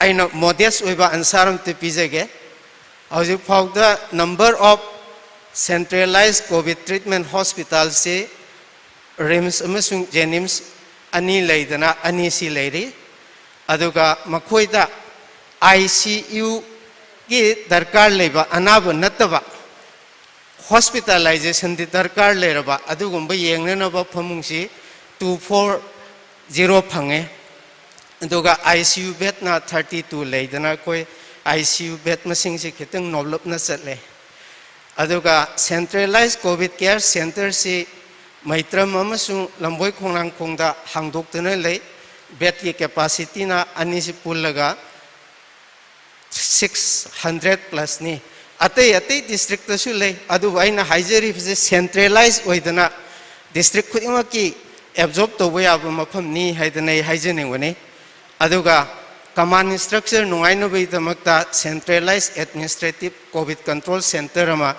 ꯑꯩꯅ ꯃꯣꯗꯦꯁ ꯑꯣꯏꯕ ꯑꯟꯁꯥꯔ ꯑꯝꯇ ꯄꯤꯖꯒꯦ꯫ ꯍꯧꯖꯤꯛ ꯐꯥꯎꯗ number of centralize COVID treatment ꯍꯣꯁꯄꯤꯇꯥꯜꯁꯤ ꯔꯤꯝꯁ ꯑꯃꯁꯨꯡ ꯖꯦꯅꯤꯝꯁ ꯑꯅꯤ ꯂꯩꯗꯅ ꯑꯅꯤꯁꯤ ꯂꯩꯔꯤ꯫ ꯑꯗꯨꯒ ꯃꯈꯣꯏꯗ ꯑꯥꯏ ꯁꯤ ꯌꯨꯒꯤ ꯗꯔꯀꯥꯔ ꯂꯩꯕ, ꯑꯅꯥꯕ ꯅꯠꯇꯕ ꯍꯣꯁꯄꯤꯇꯥꯂꯥꯏꯖꯦꯁꯟꯗꯤ ꯗꯔꯀꯥꯔ ꯂꯩꯔꯕ ꯑꯗꯨꯒꯨꯝꯕ ꯌꯦꯡꯅꯅꯕ ꯐꯃꯨꯡꯁꯤ ꯇꯨ ꯐꯣꯔ ꯖꯤꯔꯣ ꯐꯪꯉꯦ꯫ ꯑꯗꯨꯒ I C U ꯕꯦꯗꯅ thirty two ꯂꯩꯗꯅ ꯑꯩꯈꯣꯏ ꯑꯥꯏ ꯁꯤ ꯌꯨ ꯕꯦꯗ ꯃꯁꯤꯡꯁꯤ ꯈꯤꯇꯪ ꯅꯣꯞꯂꯞꯅ ꯆꯠꯂꯦ꯫ ꯑꯗꯨꯒ ꯁꯦꯟꯇ꯭ꯔꯦꯂꯥꯏꯖ ꯀꯣꯚꯤꯗ ꯀꯦꯌꯔ ꯁꯦꯟꯇꯔꯁꯤ ꯃꯩꯇ꯭ꯔꯝ ꯑꯃꯁꯨꯡ ꯂꯝꯕꯣꯏ ꯈꯣꯡꯅꯥꯡꯈꯣꯡꯗ ꯍꯥꯡꯗꯣꯛꯇꯨꯅ ꯂꯩ꯫ ꯕꯦꯗꯀꯤ ꯀꯦꯄꯥꯁꯤꯇꯤꯅ ꯑꯅꯤꯁꯤ ꯄꯨꯜꯂꯒ ꯁꯤꯛꯁ ꯍꯟꯗ꯭ꯔꯦꯗ ꯄ꯭ꯂꯁꯅꯤ꯫ ꯑꯇꯩ ꯑꯇꯩ ꯗꯤꯁꯇ꯭ꯔꯤꯛꯇꯁꯨ ꯂꯩ, ꯑꯗꯨꯕꯨ ꯑꯩꯅ ꯍꯥꯏꯖꯔꯤꯕꯁꯦ ꯁꯦꯟꯇ꯭ꯔꯦꯂꯥꯏꯖ ꯑꯣꯏꯗꯅ ꯗꯤꯁꯇ꯭ꯔꯤꯛ ꯈꯨꯗꯤꯡꯃꯛꯀꯤ ꯑꯦꯕꯖꯣꯔꯕ ꯇꯧꯕ ꯌꯥꯕ ꯃꯐꯝꯅꯤ ꯍꯥꯏꯗꯅ ꯑꯩ ꯍꯥꯏꯖꯅꯤꯡꯕꯅꯤ꯫ ꯑꯗꯨꯒ ꯀꯃꯥꯟ ꯏꯟꯁꯇ꯭ꯔꯛꯆꯔ ꯅꯨꯡꯉꯥꯏꯅꯕꯒꯤꯗꯃꯛꯇ centralize administrative COVID control center ꯑꯃ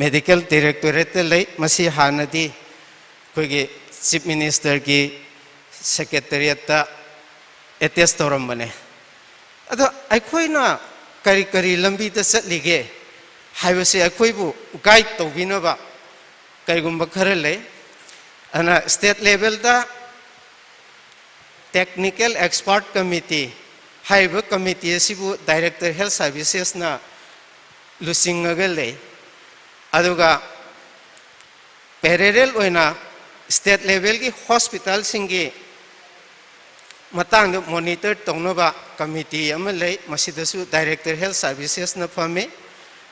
ꯃꯦꯗꯤꯀꯦꯜ ꯗꯥꯏꯔꯦꯛꯇꯣꯔꯦꯠꯇ ꯂꯩ꯫ ꯃꯁꯤ ꯍꯥꯟꯅꯗꯤ ꯑꯩꯈꯣꯏꯒꯤ ꯆꯤꯐ ꯃꯤꯅꯤꯁꯇꯔꯒꯤ ꯁꯦꯀ꯭ꯔꯦꯇꯔꯤꯌꯦꯠꯇ ꯑꯦꯇꯦꯁ ꯇꯧꯔꯝꯕꯅꯦ꯫ ꯑꯗꯣ ꯑꯩꯈꯣꯏꯅ ꯀꯔꯤ ꯀꯔꯤ ꯂꯝꯕꯤꯗ ꯆꯠꯂꯤꯒꯦ ꯍꯥꯏꯕꯁꯦ ꯑꯩꯈꯣꯏꯕꯨ ꯒꯥꯏꯗ ꯇꯧꯕꯤꯅꯕ ꯀꯔꯤꯒꯨꯝꯕ ꯈꯔ ꯂꯩ꯫ ꯑꯗꯨꯅ ꯁ꯭ꯇꯦꯠ ꯂꯦꯚꯦꯜꯗ ꯇꯦꯛꯅꯤꯀꯦꯜ ꯑꯦꯛꯁꯄꯔꯠ ꯀꯃꯤꯇꯤ ꯍꯥꯏꯔꯤꯕ ꯀꯃꯤꯇꯤ ꯑꯁꯤꯕꯨ Director Health Servicesꯅ ꯂꯨꯆꯤꯡꯉꯒ ꯂꯩ꯫ ꯑꯗꯨꯒ parallel ꯑꯣꯏꯅ state levelꯒꯤ hospitalꯁꯤꯡꯒꯤ ꯃꯇꯥꯡꯗ monitor ꯇꯧꯅꯕ ꯀꯃꯤꯇꯤ ꯑꯃ ꯂꯩ, ꯃꯁꯤꯗꯁꯨ Director Health Servicesꯅ ꯐꯝꯃꯤ꯫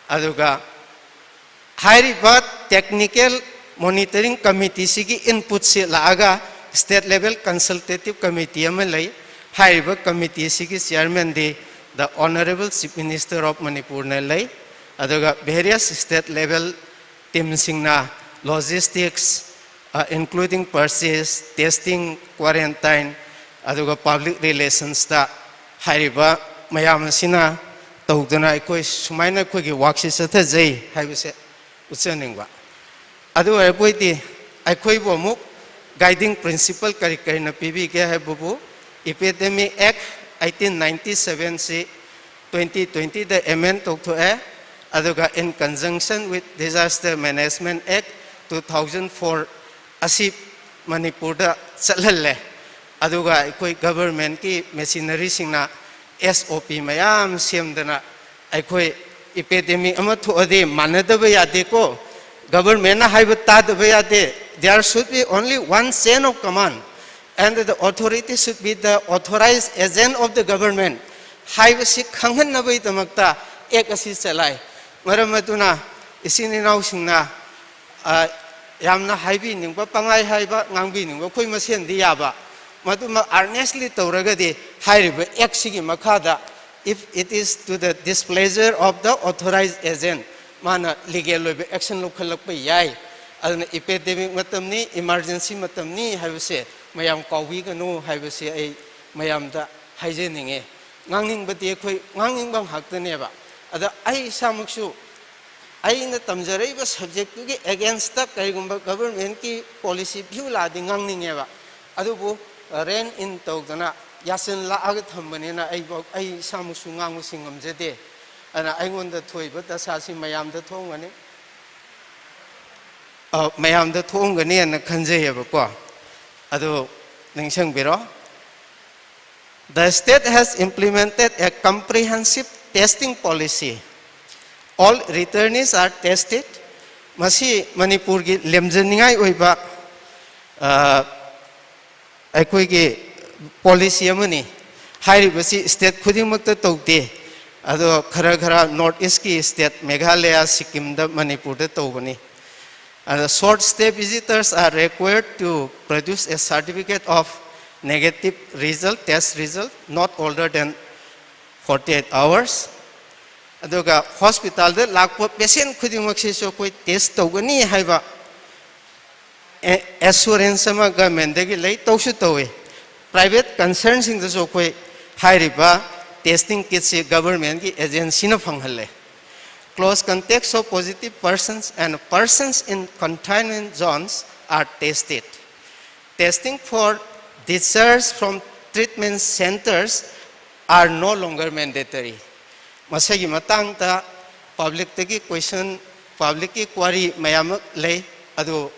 ꯑꯗꯨꯒ ꯍꯥꯏꯔꯤꯕ technical monitoring committeeꯁꯤꯒꯤ inputꯁꯤ ꯂꯥꯛꯑꯒ state level consultative committee ꯑꯃ ꯂꯩ꯫ ꯍꯥꯏꯔꯤꯕ committeeꯁꯤꯒꯤ chairmanꯗꯤ the Honourable Chief Minister of Manipurꯅ ꯂꯩ꯫ ꯑꯗꯨꯒ various state level teamꯁꯤꯡꯅ logistics, uh, including purchase, testing, quarantine, ꯑꯗꯨꯒ public relationsꯇ ꯍꯥꯏꯔꯤꯕ ꯃꯌꯥꯝ ꯑꯁꯤꯅ ꯇꯧꯗꯨꯅ ꯑꯩꯈꯣꯏ ꯁꯨꯃꯥꯏꯅ ꯑꯩꯈꯣꯏꯒꯤ workꯁꯤ ꯆꯠꯊꯖꯩ ꯍꯥꯏꯕꯁꯦ ꯎꯠꯆꯅꯤꯡꯕ꯫ ꯑꯗꯨ ꯑꯣꯏꯔꯕꯣꯏꯗꯤ ꯑꯩꯈꯣꯏꯕꯨ ꯑꯃꯨꯛ guiding principle ꯀꯔꯤ ꯀꯔꯤꯅ ꯄꯤꯕꯤꯒꯦ ꯍꯥꯏꯕꯕꯨ, Epidemic Act eighteen ninety sevenꯁꯤ twenty twentyꯗ amend ꯇꯧꯊꯣꯛꯑꯦ꯫ ꯑꯗꯨꯒ in conjunction with Disaster Management Act two thousand four ꯑꯁꯤ ꯃꯅꯤꯄꯨꯔꯗ ꯆꯠꯍꯜꯂꯦ꯫ ꯑꯗꯨꯒ ꯑꯩꯈꯣꯏ governmentꯀꯤ machineryꯁꯤꯡꯅ S O P ꯃꯌꯥꯝ ꯁꯦꯝꯗꯅ ꯑꯩꯈꯣꯏ epidemic ꯑꯃ ꯊꯣꯛꯑꯗꯤ ꯃꯥꯟꯅꯗꯕ ꯌꯥꯗꯦꯀꯣ꯫ Governmentꯅ ꯍꯥꯏꯕ ꯇꯥꯗꯕ ꯌꯥꯗꯦ꯫ There should be only one chain of command and the authority should be the authorized agent of the government ꯍꯥꯏꯕꯁꯤ ꯈꯪꯍꯟꯅꯕꯒꯤꯗꯃꯛꯇ act ꯑꯁꯤ ꯆꯂꯥꯏ꯫ ꯃꯔꯝ ꯑꯗꯨꯅ ꯏꯆꯤꯟ ꯏꯅꯥꯎꯁꯤꯡꯅ, ꯑ, ꯌꯥꯝꯅ ꯍꯥꯏꯕꯤꯅꯤꯡꯕ, ꯄꯪꯍꯥꯏ ꯍꯥꯏꯕ, ꯉꯥꯡꯕꯤꯅꯤꯡꯕ ꯑꯩꯈꯣꯏ ꯃꯁꯦꯟꯗꯤ ꯌꯥꯕ, ꯃꯗꯨꯃꯛ earnestly ꯇꯧꯔꯒꯗꯤ ꯍꯥꯏꯔꯤꯕ actꯁꯤꯒꯤ ꯃꯈꯥꯗ, if it is to the displeasure of the authorized agent, ꯃꯥꯅ legal ꯑꯣꯏꯕ action ꯂꯧꯈꯠꯂꯛꯄ ꯌꯥꯏ꯫ ꯑꯗꯨꯅ epidemic ꯃꯇꯝꯅꯤ, emergency ꯃꯇꯝꯅꯤ ꯍꯥꯏꯕꯁꯦ ꯃꯌꯥꯝ ꯀꯥꯎꯕꯤꯒꯅꯨ ꯍꯥꯏꯕꯁꯦ ꯑꯩ ꯃꯌꯥꯝꯗ ꯍꯥꯏꯖꯅꯤꯡꯉꯤ꯫ ꯉꯥꯡꯅꯤꯡꯕꯗꯤ ꯑꯩꯈꯣꯏ ꯉꯥꯡꯅꯤꯡꯕ ꯉꯥꯛꯇꯅꯦꯕ꯫ ꯑꯗ ꯑꯩ ꯏꯁꯥꯃꯛꯁꯨ ꯑꯩꯅ ꯇꯝꯖꯔꯛꯏꯕ subjectꯇꯨꯒꯤ againstꯇ ꯀꯔꯤꯒꯨꯝꯕ governmentꯀꯤ policy view ꯂꯥꯛꯑꯗꯤ ꯉꯥꯡꯅꯤꯡꯉꯦꯕ꯫ ꯑꯗꯨꯕꯨ rein in ꯇꯧꯗꯅ ꯌꯥꯁꯤꯟ ꯂꯥꯛꯑꯒ ꯊꯝꯕꯅꯤꯅ ꯑꯩ, ꯑꯩ ꯏꯁꯥꯃꯛꯁꯨ ꯉꯥꯡꯕꯁꯤ ꯉꯝꯖꯗꯦ꯫ ꯑꯗꯨꯅ ꯑꯩꯉꯣꯟꯗ ꯊꯣꯛꯏꯕ ꯗꯁꯥꯁꯤ ꯃꯌꯥꯝꯗ ꯊꯣꯛꯑꯝꯒꯅꯤ꯫ ꯑ, ꯃꯌꯥꯝꯗ ꯊꯣꯛꯑꯝꯒꯅꯤꯅ ꯈꯟꯖꯩꯌꯦꯕꯀꯣ꯫ ꯑꯗꯨ ꯅꯤꯡꯁꯤꯡꯕꯤꯔꯣ꯫ The state has implemented a comprehensive testing policy. All returnees are tested. ꯃꯁꯤ ꯃꯅꯤꯄꯨꯔꯒꯤ ꯂꯦꯝꯖꯅꯤꯡꯉꯥꯏ ꯑꯣꯏꯕ, ꯑ, ꯑꯩꯈꯣꯏꯒꯤ ꯄꯣꯂꯤꯁꯤ ꯑꯃꯅꯤ꯫ ꯍꯥꯏꯔꯤꯕꯁꯤ ꯁ꯭ꯇꯦꯠ ꯈꯨꯗꯤꯡꯃꯛꯇ ꯇꯧꯗꯦ, ꯑꯗꯣ ꯈꯔ ꯈꯔ ꯅꯣꯔꯠ ꯏꯁ꯭ꯠꯀꯤ ꯁ꯭ꯇꯦꯠ, ꯃꯦꯘꯥꯂꯌꯥ, ꯁꯤꯛꯀꯤꯝꯗ, ꯃꯅꯤꯄꯨꯔꯗ ꯇꯧꯕꯅꯤ꯫ ꯑꯗ short stay visitors are required to produce a certificate of negative result, test result, not older than forty eight hours. ꯑꯗꯨꯒ ꯍꯣꯁꯄꯤꯇꯥꯜꯗ ꯂꯥꯛꯄ ꯄꯦꯁꯦꯟ ꯈꯨꯗꯤꯡꯃꯛꯁꯤꯁꯨ ꯑꯩꯈꯣꯏ ꯇꯦꯁ ꯇꯧꯒꯅꯤ ꯍꯥꯏꯕ ꯑꯦ-, ꯑꯦꯁꯨꯔꯦꯟꯁ ꯑꯃ ꯒꯚꯔꯟꯃꯦꯟꯗꯒꯤ ꯂꯩ, ꯇꯧꯁꯨ ꯇꯧꯏ꯫ ꯄ꯭ꯔꯥꯏꯚꯦꯠ ꯀꯟꯁꯔꯟꯁꯤꯡꯗꯁꯨ ꯑꯩꯈꯣꯏ ꯍꯥꯏꯔꯤꯕ ꯇꯦꯁꯇꯤꯡ ꯀꯤꯠꯁꯤ ꯒꯚꯔꯟꯃꯦꯟꯒꯤ ꯑꯦꯖꯦꯟꯁꯤꯅ ꯐꯪꯍꯜꯂꯦ꯫ Close contacts of positive persons and persons in containment zones are tested. Testing for discharge from treatment centers are no longer mandatory. ꯃꯁꯤꯒꯤ ꯃꯇꯥꯡꯗ ꯄꯕ꯭ꯂꯤꯛꯇꯒꯤ ꯀꯣꯏꯁꯟ, ꯄꯕ꯭ꯂꯤꯛꯀꯤ ꯀ꯭ꯋꯥꯔꯤ ꯃꯌꯥꯝ ꯑꯃ ꯂꯩ꯫ ꯑꯗꯨ,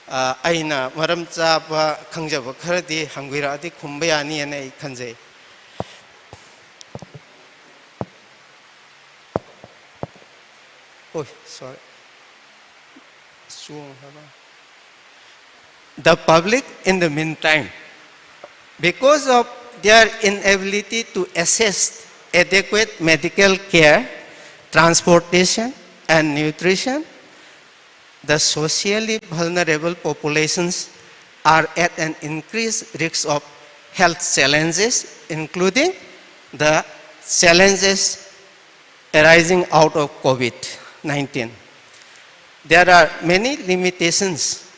ꯑ, ꯑꯩꯅ ꯃꯔꯝ ꯆꯥꯕ ꯈꯪꯖꯕ ꯈꯔꯗꯤ ꯍꯪꯕꯤꯔꯛꯑꯗꯤ ꯈꯨꯝꯕ ꯌꯥꯅꯤꯅ ꯑꯩ ꯈꯟꯖꯩ꯫ Oh, sorry. ꯆꯣꯡꯈ꯭ꯔꯕ? The public, in the meantime, because of their inability to access adequate medical care, transportation, and nutrition, the socially vulnerable populations are at an increased risk of health challenges, including the challenges arising out of COVID nineteen. There are many limitations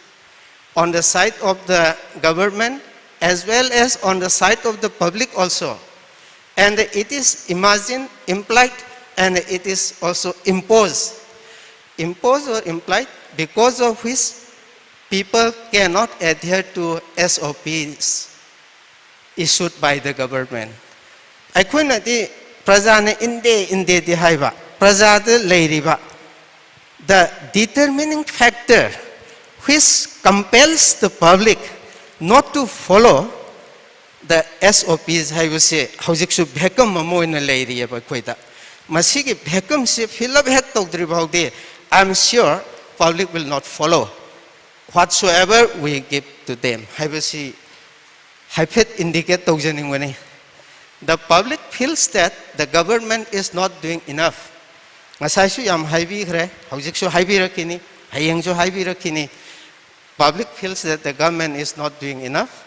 on the side of the government as well as on the side of the public also. And it is imagined, implied, and it is also imposed. Imposed or implied, because of which people cannot adhere to S O Ps issued by the government. ꯑꯩꯈꯣꯏꯅꯗꯤ ꯄ꯭ꯔꯖꯥꯅ ꯏꯟꯗꯦ, ꯏꯟꯗꯦꯗꯤ ꯍꯥꯏꯕ, ꯄ꯭ꯔꯖꯥꯗ ꯂꯩꯔꯤꯕ, the determining factor which compels the public not to follow The S O Ps ꯍꯥꯏꯕꯁꯦ ꯍꯧꯖꯤꯛꯁꯨ vacuum ꯑꯃ ꯑꯣꯏꯅ ꯂꯩꯔꯤꯑꯕ ꯑꯩꯈꯣꯏꯗ꯫ ꯃꯁꯤꯒꯤ vacuum ꯁꯤ fill up ꯍꯦꯛ ꯇꯧꯗ꯭ꯔꯤ ꯐꯥꯎꯗꯤ, I am sure public will not follow whatsoever we give to them ꯍꯥꯏꯕꯁꯤ ꯍꯥꯏꯐꯦꯠ indicate ꯇꯧꯖꯅꯤꯡꯕꯅꯤ꯫ The public feels that the government is not doing enough. ꯉꯁꯥꯏꯁꯨ ꯌꯥꯝ ꯍꯥꯏꯕꯤꯈ꯭ꯔꯦ, ꯍꯧꯖꯤꯛꯁꯨ ꯍꯥꯏꯕꯤꯔꯛꯈꯤꯅꯤ, ꯍꯌꯦꯡꯁꯨ ꯍꯥꯏꯕꯤꯔꯛꯈꯤꯅꯤ꯫ Public feels that the government is not doing enough.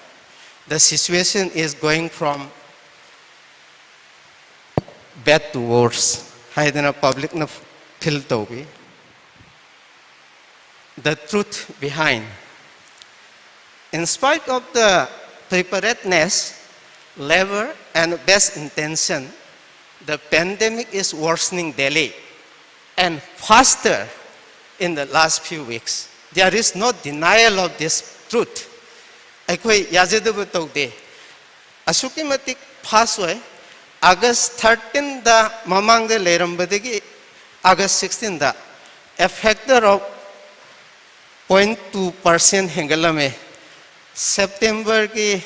The situation is going from bad to worse ꯍꯥꯏꯗꯅ public ꯅ feel ꯇꯧꯕꯤ꯫ The truth behind. In spite of the preparedness, labor, and best intention, the pandemic is worsening daily and faster in the last few weeks. There is no denial of this truth. ꯑꯩꯈꯣꯏ ꯌꯥꯖꯗꯕ ꯇꯧꯗꯦ꯫ ꯑꯁꯨꯛꯀꯤ ꯃꯇꯤꯛ fast ꯑꯣꯏ꯫ August thirteen ꯗ ꯃꯃꯥꯡꯗ ꯂꯩꯔꯝꯕꯗꯒꯤ August sixteen the a factor of point two percent ꯍꯦꯟꯒꯠꯂꯝꯃꯦ꯫ September ꯒꯤ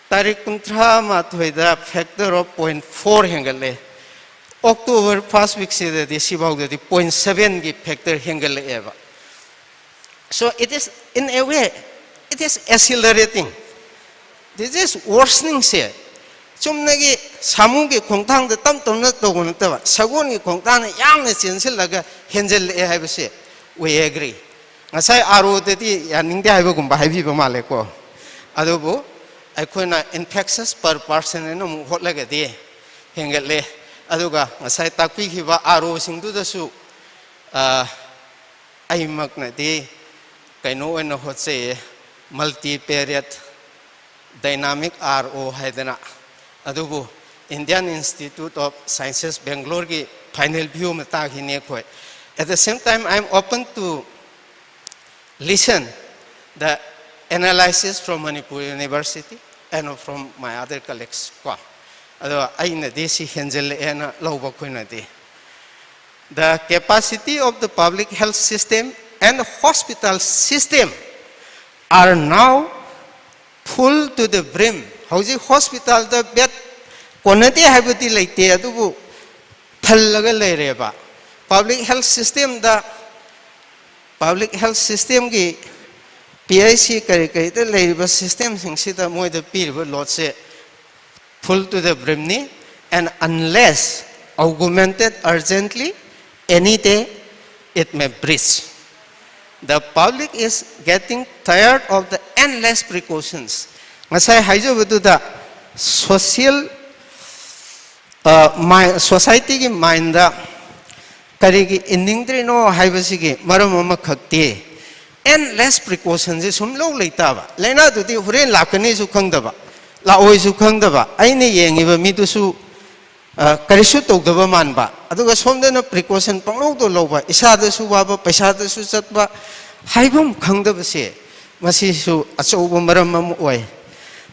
ꯇꯥꯔꯤꯛ ꯀꯨꯟꯊ꯭ꯔꯥ ꯃꯥꯊꯣꯏꯗ factor of point four ꯍꯦꯟꯒꯠꯂꯦ꯫ October first week ꯁꯤꯗꯗꯤ, ꯁꯤꯐꯥꯎꯗꯗꯤ point seven ꯒꯤ factor ꯍꯦꯟꯒꯠꯂꯛꯑꯦꯕ꯫ So it is, in a way, it is accelerating. This is worsening ꯁꯦ ꯆꯨꯝꯅꯒꯤ ꯁꯥꯃꯨꯒꯤ ꯈꯣꯡꯊꯥꯡꯗ ꯇꯞ ꯇꯞꯅ ꯇꯧꯕ ꯅꯠꯇꯕ, ꯁꯒꯣꯜꯒꯤ ꯈꯣꯡꯊꯥꯡꯅ ꯌꯥꯝꯅ ꯆꯦꯟꯁꯤꯜꯂꯒ ꯍꯦꯟꯖꯜꯂꯛꯑꯦ ꯍꯥꯏꯕꯁꯦ we agree. ꯉꯁꯥꯏ R O ꯗꯗꯤ ꯌꯥꯅꯤꯡꯗꯦ ꯍꯥꯏꯕꯒꯨꯝꯕ ꯍꯥꯏꯕꯤꯕ ꯃꯥꯜꯂꯦꯀꯣ꯫ ꯑꯗꯨꯕꯨ ꯑꯩꯈꯣꯏꯅ infections per percent ꯍꯥꯏꯅ ꯑꯃꯨꯛ ꯍꯣꯠꯂꯒꯗꯤ ꯍꯦꯟꯒꯠꯂꯦ꯫ ꯑꯗꯨꯒ ꯉꯁꯥꯏ ꯇꯥꯛꯄꯤꯈꯤꯕ R O ꯁꯤꯡꯗꯨꯗꯁꯨ, ꯑ, ꯑꯩꯃꯛꯅꯗꯤ ꯀꯩꯅꯣ ꯑꯣꯏꯅ ꯍꯣꯠꯆꯩꯌꯦ, multivariate dynamic R O ꯍꯥꯏꯗꯅ꯫ ꯑꯗꯨꯕꯨ Indian Institute of Sciences Bangalore ꯒꯤ final view ꯑꯃ ꯇꯥꯈꯤꯅꯤ ꯑꯩꯈꯣꯏ꯫ At the same time, I am open to listen the analysis from Manipur University and from my other colleagues ꯀꯣ꯫ ꯑꯗꯣ ꯑꯩꯅꯗꯤ ꯁꯤ ꯍꯦꯟꯖꯜꯂꯛꯑꯦꯅ ꯂꯧꯕ ꯑꯩꯈꯣꯏꯅꯗꯤ꯫ The capacity of the public health system and hospital system are now full to the brim ꯍꯧꯖꯤꯛ ꯍꯣꯁꯄꯤꯇꯥꯜꯗ ꯕꯦꯗ ꯀꯣꯟꯅꯗꯦ ꯍꯥꯏꯕꯗꯤ ꯂꯩꯇꯦ, ꯑꯗꯨꯕꯨ ꯊꯜꯂꯒ ꯂꯩꯔꯦꯕ꯫ ꯄꯕ꯭ꯂꯤꯛ ꯍꯦꯜꯊ ꯁꯤꯁꯇꯦꯝꯗ, ꯄꯕ꯭ꯂꯤꯛ ꯍꯦꯜꯊ ꯁꯤꯁꯇꯦꯝꯒꯤ ꯄꯤ ꯑꯩꯆ ꯁꯤ ꯀꯔꯤ ꯀꯔꯤꯗ ꯂꯩꯔꯤꯕ ꯁꯤꯁꯇꯦꯝꯁꯤꯡꯁꯤꯗ ꯃꯣꯏꯗ ꯄꯤꯔꯤꯕ ꯂꯣꯗꯁꯦ full to the brimꯅꯤ, and unless augmented urgently, any day it may breach. The public is getting tired of the endless precautions. ꯉꯁꯥꯏ ꯍꯥꯏꯖꯕꯗꯨꯗ social, societyꯒꯤ mindꯗ ꯀꯔꯤꯒꯤ ꯏꯟꯅꯤꯡꯗ꯭ꯔꯤꯅꯣ ꯍꯥꯏꯕꯁꯤꯒꯤ ꯃꯔꯝ ꯑꯃꯈꯛꯇꯤ endless precautionꯁꯦ ꯁꯨꯝ ꯂꯧ ꯂꯩꯇꯥꯕ꯫ ꯂꯥꯏꯅꯥꯗꯨꯗꯤ ꯍꯣꯔꯦꯟ ꯂꯥꯛꯀꯅꯤꯁꯨ ꯈꯪꯗꯕ, ꯂꯥꯛꯑꯣꯏꯁꯨ ꯈꯪꯗꯕ, ꯑꯩꯅ ꯌꯦꯡꯉꯤꯕ ꯃꯤꯗꯨꯁꯨ ꯀꯔꯤꯁꯨ ꯇꯧꯗꯕ ꯃꯥꯟꯕ, ꯑꯗꯨꯒ ꯁꯣꯝꯗꯅ precaution ꯄꯪꯂꯧꯗ ꯂꯧꯕ, ꯏꯁꯥꯗꯁꯨ ꯋꯥꯕ, ꯄꯩꯁꯥꯗꯁꯨ ꯆꯠꯄ, ꯍꯥꯏꯐꯝ ꯈꯪꯗꯕꯁꯦ, ꯃꯁꯤꯁꯨ ꯑꯆꯧꯕ ꯃꯔꯝ ꯑꯃ ꯑꯣꯏ꯫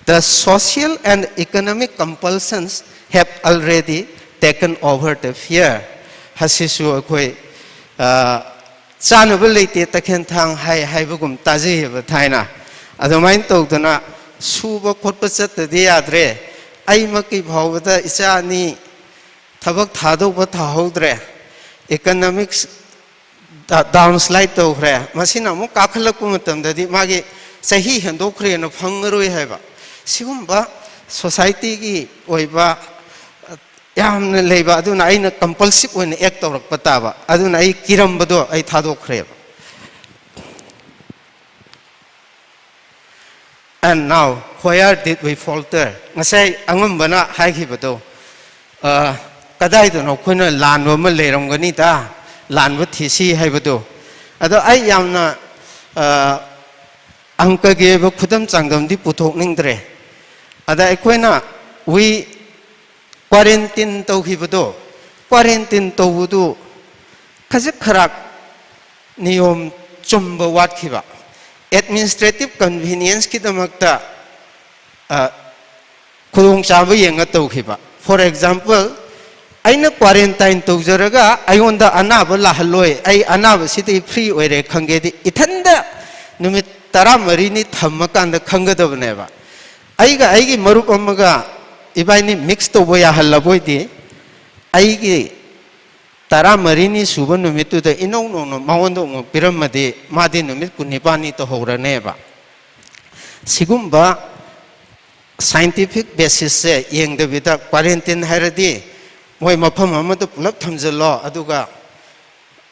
The social and economic compulsions have already taken over the fear. ꯍꯥꯏꯁꯤꯁꯨ ꯑꯩꯈꯣꯏ ꯆꯥꯅꯕ ꯂꯩꯇꯦ ꯇꯈꯦꯜ ꯊꯥꯡ ꯍꯥꯏ ꯍꯥꯏꯕꯒꯨꯝ ꯇꯥꯖꯩꯌꯦꯕ ꯊꯥꯏꯅ꯫ ꯑꯗꯨꯃꯥꯏꯅ ꯇꯧꯗꯅ ꯁꯨꯕ ꯈꯣꯠꯄ ꯆꯠꯇꯗꯤ ꯌꯥꯗ꯭ꯔꯦ꯫ ꯑꯩꯃꯛꯀꯤ ꯐꯥꯎꯕꯗ ꯏꯆꯥ ꯑꯅꯤ ꯊꯕꯛ ꯊꯥꯗꯧꯕ ꯊꯥꯍꯧꯗ꯭ꯔꯦ꯫ Economics downslide ꯇꯧꯈ꯭ꯔꯦ꯫ ꯃꯁꯤꯅ ꯑꯃꯨꯛ ꯀꯥꯈꯠꯂꯛꯄ ꯃꯇꯝꯗꯗꯤ ꯃꯥꯒꯤ ꯆꯍꯤ ꯍꯦꯟꯗꯣꯛꯈ꯭ꯔꯦꯅ ꯐꯪꯉꯔꯣꯏ ꯍꯥꯏꯕ꯫ ꯁꯤꯒꯨꯝꯕ societyꯒꯤ ꯑꯣꯏꯕ ꯌꯥꯝꯅ ꯂꯩꯕ, ꯑꯗꯨꯅ ꯑꯩꯅ compulsive ꯑꯣꯏꯅ act ꯇꯧꯔꯛꯄ ꯇꯥꯕ꯫ ꯑꯗꯨꯅ ꯑꯩ ꯀꯤꯔꯝꯕꯗꯣ ꯑꯩ ꯊꯥꯗꯣꯛꯈ꯭ꯔꯦꯕ꯫ And now, where did we falter? ꯉꯁꯥꯏ ꯑꯉꯝꯕꯅ ꯍꯥꯏꯈꯤꯕꯗꯣ, ꯀꯗꯥꯏꯗꯅꯣ ꯑꯩꯈꯣꯏꯅ ꯂꯥꯟꯕ ꯑꯃ ꯂꯩꯔꯝꯒꯅꯤꯗ, ꯂꯥꯟꯕ ꯊꯤꯁꯤ ꯍꯥꯏꯕꯗꯣ꯫ ꯑꯗꯣ ꯑꯩ ꯌꯥꯝꯅ ꯑꯪꯀꯒꯤ ꯑꯣꯏꯕ ꯈꯨꯗꯝ ꯆꯥꯡꯗꯝꯗꯤ ꯄꯨꯊꯣꯛꯅꯤꯡꯗ꯭ꯔꯦ꯫ ꯑꯗ ꯑꯩꯈꯣꯏꯅ we quarantine ꯇꯧꯈꯤꯕꯗꯣ, quarantine ꯇꯧꯕꯗꯨ ꯈꯖꯤꯛ ꯈꯔꯥꯛ ꯅꯤꯌꯣꯝ ꯆꯨꯝꯕ ꯋꯥꯠꯈꯤꯕ, administrative convenienceꯀꯤꯗꯃꯛꯇ ꯈꯨꯗꯣꯡꯆꯥꯕ ꯌꯦꯡꯉ ꯇꯧꯈꯤꯕ꯫ For example, ꯑꯩꯅ quarantine ꯇꯧꯖꯔꯒ ꯑꯩꯉꯣꯟꯗ ꯑꯅꯥꯕ ꯂꯥꯛꯍꯜꯂꯣꯏ, ꯑꯩ ꯑꯅꯥꯕꯁꯤꯗꯒꯤ free ꯑꯣꯏꯔꯦ ꯈꯪꯒꯦꯗꯤ ꯏꯊꯟꯗ ꯅꯨꯃꯤꯠ ꯇꯔꯥꯃꯔꯤꯅꯤ ꯊꯝꯃꯀꯥꯟꯗ ꯈꯪꯒꯗꯕꯅꯦꯕ꯫ ꯑꯩꯒ ꯑꯩꯒꯤ ꯃꯔꯨꯞ ꯑꯃꯒ ꯏꯕꯥꯏꯅꯤ ꯃꯤꯛꯁ ꯇꯧꯕ ꯌꯥꯍꯜꯂꯕꯣꯏꯗꯤ, ꯑꯩꯒꯤ ꯇꯔꯥꯃꯔꯤꯅꯤ ꯁꯨꯕ ꯅꯨꯃꯤꯠꯇꯨꯗ ꯏꯅꯧ ꯅꯧꯅ ꯃꯉꯣꯟꯗ ꯑꯃꯨꯛ ꯄꯤꯔꯝꯃꯗꯤ, ꯃꯥꯗꯤ ꯅꯨꯃꯤꯠ ꯀꯨꯟꯅꯤꯄꯥꯟꯅꯤ ꯇꯧꯍꯧꯔꯅꯦꯕ꯫ ꯁꯤꯒꯨꯝꯕ ꯁꯥꯏꯟꯇꯤꯐꯤꯛ ꯕꯦꯁꯤꯁꯁꯦ ꯌꯦꯡꯗꯕꯤꯗ, ꯀ꯭ꯋꯥꯔꯦꯟꯇꯤꯟ ꯍꯥꯏꯔꯗꯤ ꯃꯣꯏ ꯃꯐꯝ ꯑꯃꯗ ꯄꯨꯂꯞ ꯊꯝꯖꯤꯜꯂꯣ, ꯑꯗꯨꯒ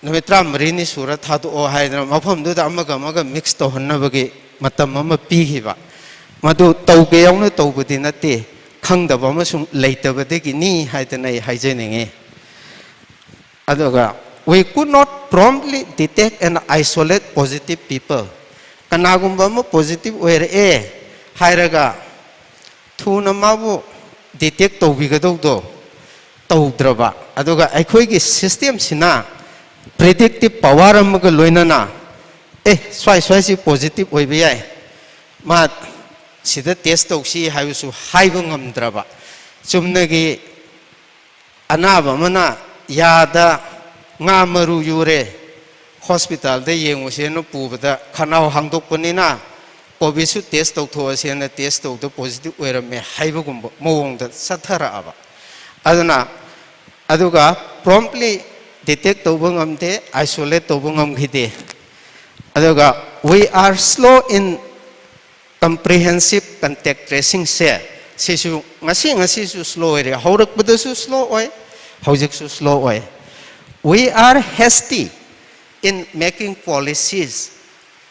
ꯅꯨꯃꯤꯠ ꯇꯔꯥꯃꯔꯤꯅꯤ ꯁꯨꯔ ꯊꯥꯗꯣꯛꯑꯣ ꯍꯥꯏꯗꯅ ꯃꯐꯝꯗꯨꯗ ꯑꯃꯒ ꯑꯃꯒ ꯃꯤꯛꯁ ꯇꯧꯍꯟꯅꯕꯒꯤ ꯃꯇꯝ ꯑꯃ ꯄꯤꯈꯤꯕ꯫ ꯃꯗꯨ ꯇꯧꯒꯦ ꯌꯥꯎꯅ ꯇꯧꯕꯗꯤ ꯅꯠꯇꯦ, ꯈꯪꯗꯕ ꯑꯃꯁꯨꯡ ꯂꯩꯇꯕꯗꯒꯤꯅꯤ ꯍꯥꯏꯗꯅ ꯑꯩ ꯍꯥꯏꯖꯅꯤꯡꯉꯤ꯫ ꯑꯗꯨꯒ, "We could not promptly detect and isolate positive people." ꯀꯅꯥꯒꯨꯝꯕ ꯑꯃ ꯄꯣꯖꯤꯇꯤꯚ ꯑꯣꯏꯔꯛꯑꯦ ꯍꯥꯏꯔꯒ ꯊꯨꯅ ꯃꯥꯕꯨ ꯗꯤꯇꯦꯛ ꯇꯧꯕꯤꯒꯗꯧꯗꯣ ꯇꯧꯗ꯭ꯔꯕ꯫ ꯑꯗꯨꯒ ꯑꯩꯈꯣꯏꯒꯤ ꯁꯤꯁꯇꯦꯝꯁꯤꯅ ꯄ꯭ꯔꯤꯗꯤꯛꯇꯤꯞ ꯄꯋꯥꯔ ꯑꯃꯒ ꯂꯣꯏꯅꯅ, "ꯑꯦ, ꯁ꯭ꯋꯥꯏ ꯁ꯭ꯋꯥꯏꯁꯤ ꯄꯣꯖꯤꯇꯤꯚ ꯑꯣꯏꯕ ꯌꯥꯏ, ꯃꯥ ꯁꯤꯗ ꯇꯦꯁ ꯇꯧꯁꯤ" ꯍꯥꯏꯕꯁꯨ ꯍꯥꯏꯕ ꯉꯝꯗ꯭ꯔꯕ꯫ ꯆꯨꯝꯅꯒꯤ ꯑꯅꯥꯕ ꯑꯃꯅ ꯌꯥꯗ ꯉꯥ ꯃꯔꯨ ꯌꯨꯔꯦ, ꯍꯣꯁꯄꯤꯇꯥꯜꯗ ꯌꯦꯡꯉꯨꯁꯦꯅ ꯄꯨꯕꯗ ꯈꯅꯥꯎ ꯍꯥꯡꯗꯣꯛꯄꯅꯤꯅ ꯀꯣꯚꯤꯗꯁꯨ ꯇꯦꯁ ꯇꯧꯊꯣꯛꯑꯁꯦꯅ ꯇꯦꯁ ꯇꯧꯕꯗ ꯄꯣꯖꯤꯇꯤꯚ ꯑꯣꯏꯔꯝꯃꯦ ꯍꯥꯏꯕꯒꯨꯝꯕ ꯃꯑꯣꯡꯗ ꯆꯠꯊꯔꯛꯑꯕ꯫ ꯑꯗꯨꯅ, ꯑꯗꯨꯒ ꯄ꯭ꯔꯣꯝꯞꯂꯤ ꯗꯤꯇꯦꯛ ꯇꯧꯕ ꯉꯝꯗꯦ, ꯑꯥꯏꯁꯣꯂꯦꯠ ꯇꯧꯕ ꯉꯝꯈꯤꯗꯦ꯫ ꯑꯗꯨꯒ, "We are slow in comprehensive contact tracingꯁꯦ", ꯁꯤꯁꯨ ꯉꯁꯤ ꯉꯁꯤꯁꯨ ꯁ꯭ꯂꯣ ꯑꯣꯏꯔꯦ, ꯍꯧꯔꯛꯄꯗꯁꯨ ꯁ꯭ꯂꯣ ꯑꯣꯏ, ꯍꯧꯖꯤꯛꯁꯨ ꯁ꯭ꯂꯣ ꯑꯣꯏ꯫ "We are hasty in making policies,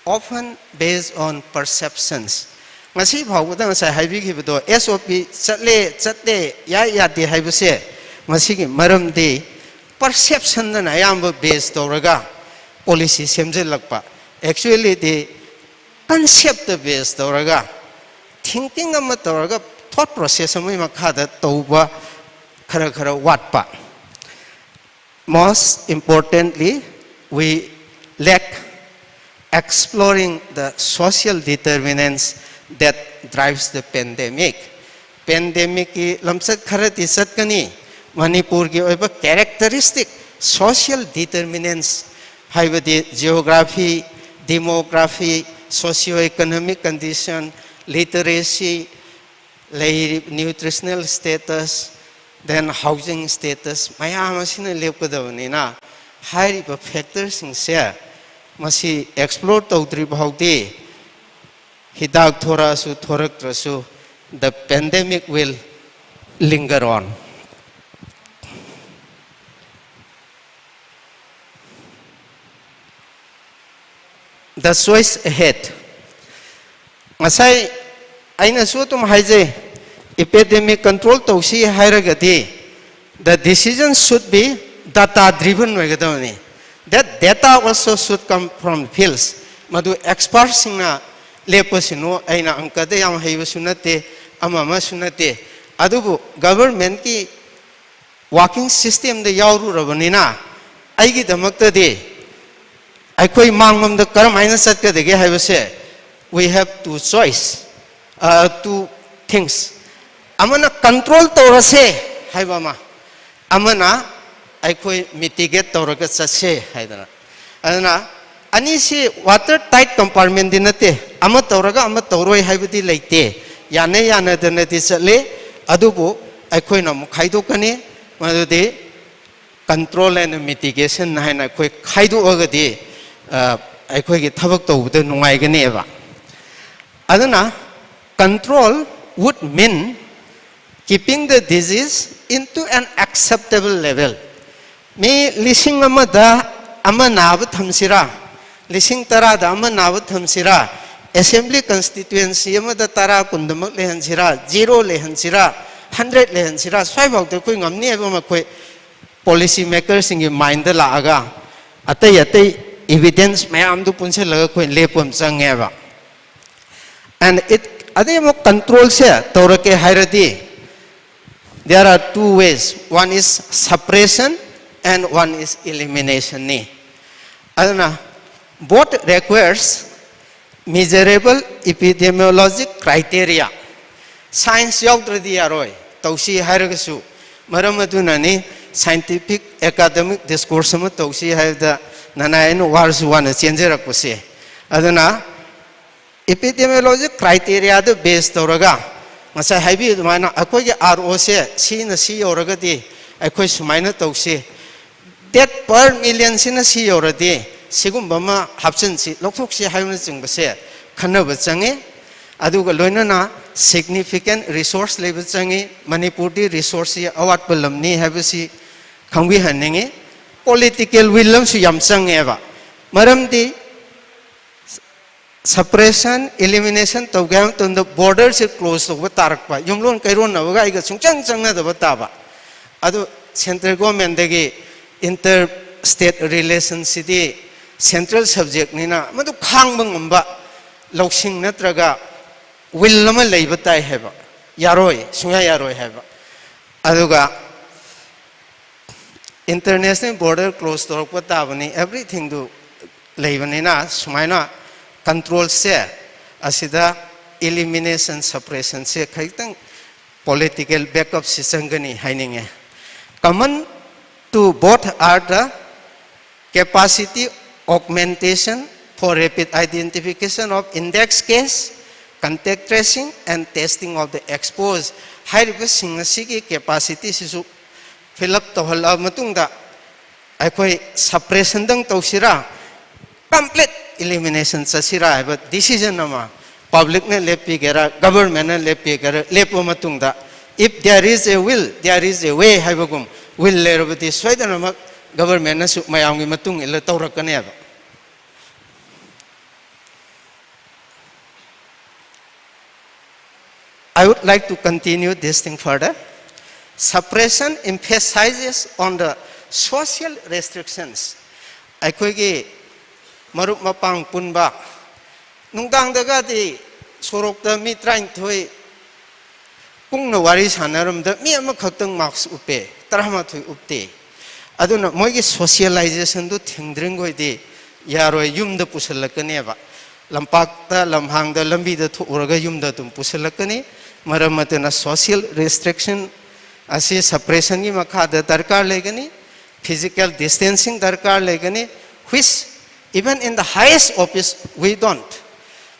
often based on perceptions." ꯉꯁꯤ ꯐꯥꯎꯕꯗ ꯉꯁꯥꯏ ꯍꯥꯏꯕꯤꯈꯤꯕꯗꯣ, ꯑꯦꯁ ꯑꯣ ꯄꯤ ꯆꯠꯂꯦ ꯆꯠꯇꯦ, ꯌꯥꯏ ꯌꯥꯗꯦ ꯍꯥꯏꯕꯁꯦ, ꯃꯁꯤꯒꯤ ꯃꯔꯝꯗꯤ ꯄꯔꯁꯦꯞꯁꯟꯗꯅ ꯑꯌꯥꯝꯕ ꯕꯦꯁ ꯇꯧꯔꯒ ꯄꯣꯂꯤꯁꯤ ꯁꯦꯝꯖꯤꯜꯂꯛꯄ꯫ ꯑꯦꯛꯆꯨꯋꯦꯂꯤꯗꯤ ꯀꯟꯁꯦꯞꯇ ꯕꯦꯁ ꯇꯧꯔꯒ, ꯊꯤꯡꯀꯤꯡ ꯑꯃ ꯇꯧꯔꯒ, ꯊꯣꯠ ꯄ꯭ꯔꯣꯁꯦꯁ ꯑꯃꯒꯤ ꯃꯈꯥꯗ ꯇꯧꯕ ꯈꯔ ꯈꯔ ꯋꯥꯠꯄ꯫ Most importantly, we lack exploring the social determinants that drives the pandemic. ꯄꯦꯟꯗꯦꯃꯤꯛꯀꯤ ꯂꯝꯆꯠ ꯈꯔꯗꯤ ꯆꯠꯀꯅꯤ꯫ ꯃꯅꯤꯄꯨꯔꯒꯤ ꯑꯣꯏꯕ ꯀꯦꯔꯦꯛꯇꯔꯤꯁꯇꯤꯛ, ꯁꯣꯁꯤꯌꯦꯜ ꯗꯤꯇꯔꯃꯤꯅꯦꯟꯁ, ꯍꯥꯏꯕꯗꯤ geography, ꯗꯤꯃꯣꯒ꯭ꯔꯥꯐꯤ, socio economic condition, literacy, ꯂꯩꯔꯤꯕ nutritional status, then housing status ꯃꯌꯥꯝ ꯑꯁꯤꯅ ꯂꯦꯞꯀꯗꯕꯅꯤꯅ, ꯍꯥꯏꯔꯤꯕ factorꯁꯤꯡꯁꯦ ꯃꯁꯤ explore ꯇꯧꯗ꯭ꯔꯤ ꯐꯥꯎꯗꯤ ꯍꯤꯗꯥꯛ ꯊꯣꯔꯛꯑꯁꯨ ꯊꯣꯔꯛꯇ꯭ꯔꯁꯨ, the pandemic will linger on. The choice ahead. ꯉꯁꯥꯏ ꯑꯩꯅꯁꯨ ꯑꯗꯨꯝ ꯍꯥꯏꯖꯩ, epidemic control ꯇꯧꯁꯤ ꯍꯥꯏꯔꯒꯗꯤ the decision should be data driven ꯑꯣꯏꯒꯗꯕꯅꯤ꯫ That data also should come from fields. ꯃꯗꯨ expertꯁꯤꯡꯅ ꯂꯦꯞꯄꯁꯤꯅꯨ꯫ ꯑꯩꯅ ꯑꯪꯀꯗ ꯌꯥꯝ ꯍꯩꯕꯁꯨ ꯅꯠꯇꯦ, ꯑꯃ ꯑꯃꯁꯨ ꯅꯠꯇꯦ꯫ ꯑꯗꯨꯕꯨ governmentꯀꯤ working systemꯗ ꯌꯥꯎꯔꯨꯔꯕꯅꯤꯅ ꯑꯩꯒꯤꯗꯃꯛꯇꯗꯤ ꯑꯩꯈꯣꯏ ꯃꯥꯡꯂꯣꯝꯗ ꯀꯔꯝ ꯍꯥꯏꯅ ꯆꯠꯀꯗꯒꯦ ꯍꯥꯏꯕꯁꯦ, we have two choice, uh, two things. ꯑꯃꯅ control ꯇꯧꯔꯁꯦ ꯍꯥꯏꯕ ꯑꯃ, ꯑꯃꯅ ꯑꯩꯈꯣꯏ mitigate ꯇꯧꯔꯒ ꯆꯠꯁꯦ ꯍꯥꯏꯗꯅ꯫ ꯑꯗꯨꯅ ꯑꯅꯤꯁꯤ water tight compartmentꯗꯤ ꯅꯠꯇꯦ, ꯑꯃ ꯇꯧꯔꯒ ꯑꯃ ꯇꯧꯔꯣꯏ ꯍꯥꯏꯕꯗꯤ ꯂꯩꯇꯦ, ꯌꯥꯅ ꯌꯥꯅꯗꯅꯗꯤ ꯆꯠꯂꯤ꯫ ꯑꯗꯨꯕꯨ ꯑꯩꯈꯣꯏꯅ ꯑꯃꯨꯛ ꯈꯥꯏꯗꯣꯛꯀꯅꯤ, ꯃꯗꯨꯗꯤ control and mitigation ꯍꯥꯏꯅ ꯑꯩꯈꯣꯏ ꯈꯥꯏꯗꯣꯛꯑꯒꯗꯤ, ꯑ, ꯑꯩꯈꯣꯏꯒꯤ ꯊꯕꯛ ꯇꯧꯕꯗ ꯅꯨꯡꯉꯥꯏꯒꯅꯦꯕ꯫ ꯑꯗꯨꯅ control would mean keeping the disease into an acceptable level. ꯃꯤ ꯂꯤꯁꯤꯡ ꯑꯃꯗ ꯑꯃ ꯅꯥꯕ ꯊꯝꯁꯤꯔꯥ, ꯂꯤꯁꯤꯡ ꯇꯔꯥꯗ ꯑꯃ ꯅꯥꯕ ꯊꯝꯁꯤꯔꯥ, assembly constituency ꯑꯃꯗ ꯇꯔꯥ ꯀꯨꯟꯗꯃꯛ ꯂꯩꯍꯟꯁꯤꯔꯥ, zero ꯂꯩꯍꯟꯁꯤꯔꯥ, hundred ꯂꯩꯍꯟꯁꯤꯔꯥ, ꯁ꯭ꯋꯥꯏꯐꯥꯎꯗ ꯑꯩꯈꯣꯏ ꯉꯝꯅꯤ ꯍꯥꯏꯕ ꯑꯃ ꯑꯩꯈꯣꯏ policy makerꯁꯤꯡꯒꯤ mindꯗ ꯂꯥꯛꯑꯒ ꯑꯇꯩ ꯑꯇꯩ evidence ꯃꯌꯥꯝꯗꯨ ꯄꯨꯟꯁꯤꯜꯂꯒ ꯑꯩꯈꯣꯏ ꯂꯦꯞꯄ ꯑꯃ ꯆꯪꯉꯦꯕ꯫ And it, ꯑꯗꯩ ꯑꯃꯨꯛ controlꯁꯦ ꯇꯧꯔꯛꯀꯦ ꯍꯥꯏꯔꯗꯤ, there are two ways. One is suppression and one is eliminationꯅꯤ꯫ ꯑꯗꯨꯅ both requires measurable epidemiologic criteria. Science ꯌꯥꯎꯗ꯭ꯔꯗꯤ ꯌꯥꯔꯣꯏ, ꯇꯧꯁꯤ ꯍꯥꯏꯔꯒꯁꯨ꯫ ꯃꯔꯝ ꯑꯗꯨꯅꯅꯤ scientific academic discourse ꯑꯃ ꯇꯧꯁꯤ ꯍꯥꯏꯕꯗ ꯅꯅꯥꯏ ꯑꯩꯅ ꯋꯥꯔꯁꯨ ꯋꯥꯅ ꯆꯦꯟꯖꯔꯛꯄꯁꯦ꯫ ꯑꯗꯨꯅ epidemiologic criteriaꯗ base ꯇꯧꯔꯒ ꯉꯁꯥꯏ ꯍꯥꯏꯕꯤ ꯑꯗꯨꯃꯥꯏꯅ ꯑꯩꯈꯣꯏꯒꯤ ꯑꯥꯔ ꯑꯣꯁꯦ ꯁꯤꯅ ꯁꯤ ꯌꯧꯔꯒꯗꯤ ꯑꯩꯈꯣꯏ ꯁꯨꯃꯥꯏꯅ ꯇꯧꯁꯤ, ꯗꯦꯠ ꯄꯔ ꯃꯤꯂꯤꯌꯟꯁꯤꯅ ꯁꯤ ꯌꯧꯔꯗꯤ ꯁꯤꯒꯨꯝꯕ ꯑꯃ ꯍꯥꯞꯆꯤꯟꯁꯤ, ꯂꯧꯊꯣꯛꯁꯤ ꯍꯥꯏꯕꯅꯆꯤꯡꯕꯁꯦ ꯈꯟꯅꯕ ꯆꯪꯉꯤ꯫ ꯑꯗꯨꯒ ꯂꯣꯏꯅꯅ ꯁꯤꯒꯅꯤꯐꯤꯀꯦꯟ ꯔꯤꯁꯣꯔꯁ ꯂꯩꯕ ꯆꯪꯉꯤ꯫ ꯃꯅꯤꯄꯨꯔꯗꯤ ꯔꯤꯁꯣꯔꯁꯁꯤ ꯑꯋꯥꯠꯄ ꯂꯝꯅꯤ ꯍꯥꯏꯕꯁꯤ ꯈꯪꯕꯤꯍꯟꯅꯤꯡꯉꯤ꯫ ꯄꯣꯂꯤꯇꯤꯀꯦꯜ ꯋꯤꯜ ꯑꯃꯁꯨ ꯌꯥꯝ ꯆꯪꯉꯦꯕ꯫ ꯃꯔꯝꯗꯤ ꯁꯄ꯭ꯔꯦꯁꯟ, ꯏꯂꯤꯃꯤꯅꯦꯁꯟ ꯇꯧꯒꯦ ꯍꯥꯏꯕ ꯃꯇꯝꯗ ꯕꯣꯔꯗꯔꯁꯦ ꯀ꯭ꯂꯣꯖ ꯇꯧꯕ ꯇꯥꯔꯛꯄ, ꯌꯨꯝꯂꯣꯟ ꯀꯩꯔꯣꯟꯅꯕꯒ ꯑꯩꯒ ꯁꯨꯡꯆꯪ ꯆꯪꯅꯗꯕ ꯇꯥꯕ꯫ ꯑꯗꯨ ꯁꯦꯟꯇ꯭ꯔꯦꯜ ꯒꯣꯔꯃꯦꯟꯗꯒꯤ ꯏꯟꯇꯔ ꯁ꯭ꯇꯦꯠ ꯔꯤꯂꯦꯁꯟꯁꯤꯗꯤ ꯁꯦꯟꯇ꯭ꯔꯦꯜ ꯁꯕꯖꯦꯛꯅꯤꯅ ꯃꯗꯨ ꯈꯥꯡꯕ ꯉꯝꯕ ꯂꯧꯁꯤꯡ ꯅꯠꯇ꯭ꯔꯒ ꯋꯤꯜ ꯑꯃ ꯂꯩꯕ ꯇꯥꯏ ꯍꯥꯏꯕ꯫ ꯌꯥꯔꯣꯏ, ꯁꯨꯡꯌꯥ ꯌꯥꯔꯣꯏ ꯍꯥꯏꯕ꯫ ꯑꯗꯨꯒ ꯏꯟꯇꯔꯅꯦꯁꯅꯦꯜ ꯕꯣꯔꯗꯔ ꯀ꯭ꯂꯣꯖ ꯇꯧꯔꯛꯄ ꯇꯥꯕꯅꯤ, ꯑꯦꯕ꯭ꯔꯤꯊꯤꯡꯗꯨ ꯂꯩꯕꯅꯤꯅ ꯁꯨꯃꯥꯏꯅ ꯀꯟꯇ꯭ꯔꯣꯜꯁꯦ ꯑꯁꯤꯗ ꯏꯂꯤꯃꯤꯅꯦꯁꯟ ꯁꯄ꯭ꯔꯦꯁꯟꯁꯦ ꯈꯖꯤꯛꯇꯪ ꯄꯣꯂꯤꯇꯤꯀꯦꯜ ꯕꯦꯛꯑꯞꯁꯤ ꯆꯪꯒꯅꯤ ꯍꯥꯏꯅꯤꯡꯉꯦ꯫ Common to both are the capacity augmentation for rapid identification of index case, contact tracing and testing of the exposed ꯍꯥꯏꯔꯤꯕꯁꯤꯡ ꯑꯁꯤꯒꯤ ꯀꯦꯄꯥꯁꯤꯇꯤꯁꯤꯁꯨ ꯐꯤꯜ ꯑꯞ ꯇꯧꯍꯜꯂꯕ ꯃꯇꯨꯡꯗ ꯑꯩꯈꯣꯏ ꯁꯄ꯭ꯔꯦꯁꯟꯗꯪ ꯇꯧꯁꯤꯔꯥ, ꯀꯝꯄ꯭ꯂꯤꯠ ꯏꯂꯤꯃꯤꯅꯦꯁꯟ ꯆꯠꯁꯤꯔꯥ ꯍꯥꯏꯕ ꯗꯤꯁꯤꯖꯟ ꯑꯃ ꯄꯕ꯭ꯂꯤꯛꯅ ꯂꯦꯞꯄꯤꯒꯦꯔꯥ, ꯒꯕꯔꯃꯦꯟꯅ ꯂꯦꯞꯄꯤꯒꯦꯔꯥ, ꯂꯦꯞꯄ ꯃꯇꯨꯡꯗ, "If there is a will, there is a way" ꯍꯥꯏꯕꯒꯨꯝ, ꯋꯤꯜ ꯂꯩꯔꯕꯗꯤ ꯁꯣꯏꯗꯅꯃꯛ ꯒꯕꯔꯃꯦꯟꯅꯁꯨ ꯃꯌꯥꯝꯒꯤ ꯃꯇꯨꯡ ꯏꯜꯂ ꯇꯧꯔꯛꯀꯅꯦꯕ꯫ I would like to continue this thing further. Suppression emphasizes on the social restrictions. ꯑꯩꯈꯣꯏꯒꯤ ꯃꯔꯨꯞ ꯃꯄꯥꯡ ꯄꯨꯟꯕ, ꯅꯨꯡꯗꯥꯡꯗꯒꯗꯤ ꯁꯣꯔꯣꯛꯇ ꯃꯤ ꯇꯔꯥꯅꯤꯊꯣꯏ ꯀꯨꯡꯅ ꯋꯥꯔꯤ ꯁꯥꯟꯅꯔꯝꯗ ꯃꯤ ꯑꯃꯈꯛꯇꯪ ꯃꯥꯛꯁ ꯎꯞꯄꯦ, ꯇꯔꯥꯃꯥꯊꯣꯏ ꯎꯞꯇꯦ꯫ ꯑꯗꯨꯅ ꯃꯣꯏꯒꯤ ꯁꯣꯁꯤꯌꯦꯂꯥꯏꯖꯦꯁꯟꯗꯨ ꯊꯤꯡꯗ꯭ꯔꯤꯡꯈꯣꯏꯗꯤ ꯌꯥꯔꯣꯏ, ꯌꯨꯝꯗ ꯄꯨꯁꯤꯜꯂꯛꯀꯅꯦꯕ꯫ ꯂꯝꯄꯥꯛꯇ, ꯂꯝꯍꯥꯡꯗ, ꯂꯝꯕꯤꯗ ꯊꯣꯛꯎꯔꯒ ꯌꯨꯝꯗ ꯑꯗꯨꯝ ꯄꯨꯁꯤꯜꯂꯛꯀꯅꯤ꯫ ꯃꯔꯝ ꯑꯗꯨꯅ ꯁꯣꯁꯤꯌꯦꯜ ꯔꯦꯁꯇ꯭ꯔꯤꯛꯁꯟ ꯑꯁꯤ ꯁꯄ꯭ꯔꯦꯁꯟꯒꯤ ꯃꯈꯥꯗ ꯗꯔꯀꯥꯔ ꯂꯩꯒꯅꯤ, ꯐꯤꯖꯤꯀꯦꯜ ꯗꯤꯁꯇꯦꯟꯁꯤꯡ ꯗꯔꯀꯥꯔ ꯂꯩꯒꯅꯤ, which even in the highest office we don't.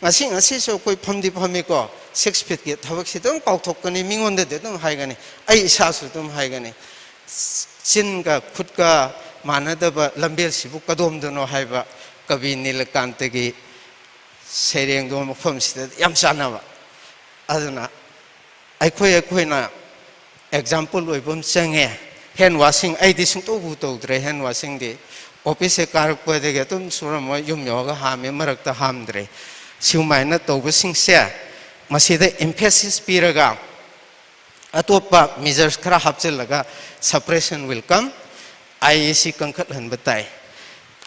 ꯉꯁꯤ, ꯉꯁꯤꯁꯨ ꯑꯩꯈꯣꯏ ꯐꯝꯗꯤ ꯐꯝꯃꯤꯀꯣ, ꯁꯤꯛꯁ ꯐꯤꯠꯀꯤ ꯊꯕꯛꯁꯤ ꯑꯗꯨꯝ ꯀꯥꯎꯊꯣꯛꯀꯅꯤ, ꯃꯤꯉꯣꯟꯗꯗꯤ ꯑꯗꯨꯝ ꯍꯥꯏꯒꯅꯤ, ꯑꯩ ꯏꯁꯥꯁꯨ ꯑꯗꯨꯝ ꯍꯥꯏꯒꯅꯤ꯫ ꯆꯤꯟꯒ ꯈꯨꯠꯀ ꯃꯥꯟꯅꯗꯕ ꯂꯝꯕꯦꯜꯁꯤꯕꯨ ꯀꯗꯣꯝꯗꯅꯣ ꯍꯥꯏꯕ ꯀꯕꯤ ꯅꯤꯂꯀꯥꯟꯇꯒꯤ ꯁꯩꯔꯦꯡꯗꯣ ꯃꯐꯝꯁꯤꯗ ꯌꯥꯝ ꯆꯥꯟꯅꯕ꯫ ꯑꯗꯨꯅ ꯑꯩꯈꯣꯏ ꯑꯩꯈꯣꯏꯅ ꯑꯦꯛꯖꯥꯝꯄꯜ ꯑꯣꯏꯕ ꯑꯃ ꯆꯪꯉꯦ꯫ ꯍꯦꯟ ꯋꯥꯁꯤꯡ ꯑꯩꯗꯤ ꯁꯨꯡꯇꯧꯕꯨ ꯇꯧꯗ꯭ꯔꯦ, ꯍꯦꯟ ꯋꯥꯁꯤꯡꯗꯤ꯫ ꯑꯣꯐꯤꯁꯁꯦ ꯀꯥꯔꯛꯄꯗꯒꯤ ꯑꯗꯨꯝ ꯁꯨꯔꯝꯃꯣꯏ, ꯌꯨꯝ ꯌꯧꯔꯒ ꯍꯥꯝꯃꯦ, ꯃꯔꯛꯇ ꯍꯥꯝꯗ꯭ꯔꯦ꯫ ꯁꯤꯒꯨꯃꯥꯏꯅ ꯇꯧꯕꯁꯤꯡꯁꯦ ꯃꯁꯤꯗ ꯏꯝꯐꯦꯁꯤꯁ ꯄꯤꯔꯒ ꯑꯇꯣꯞꯄ ꯃꯤꯖꯔꯁ ꯈꯔ ꯍꯥꯞꯆꯤꯜꯂꯒ suppression will come, I A ꯁꯤ ꯀꯟꯈꯠꯍꯟꯕ ꯇꯥꯏ꯫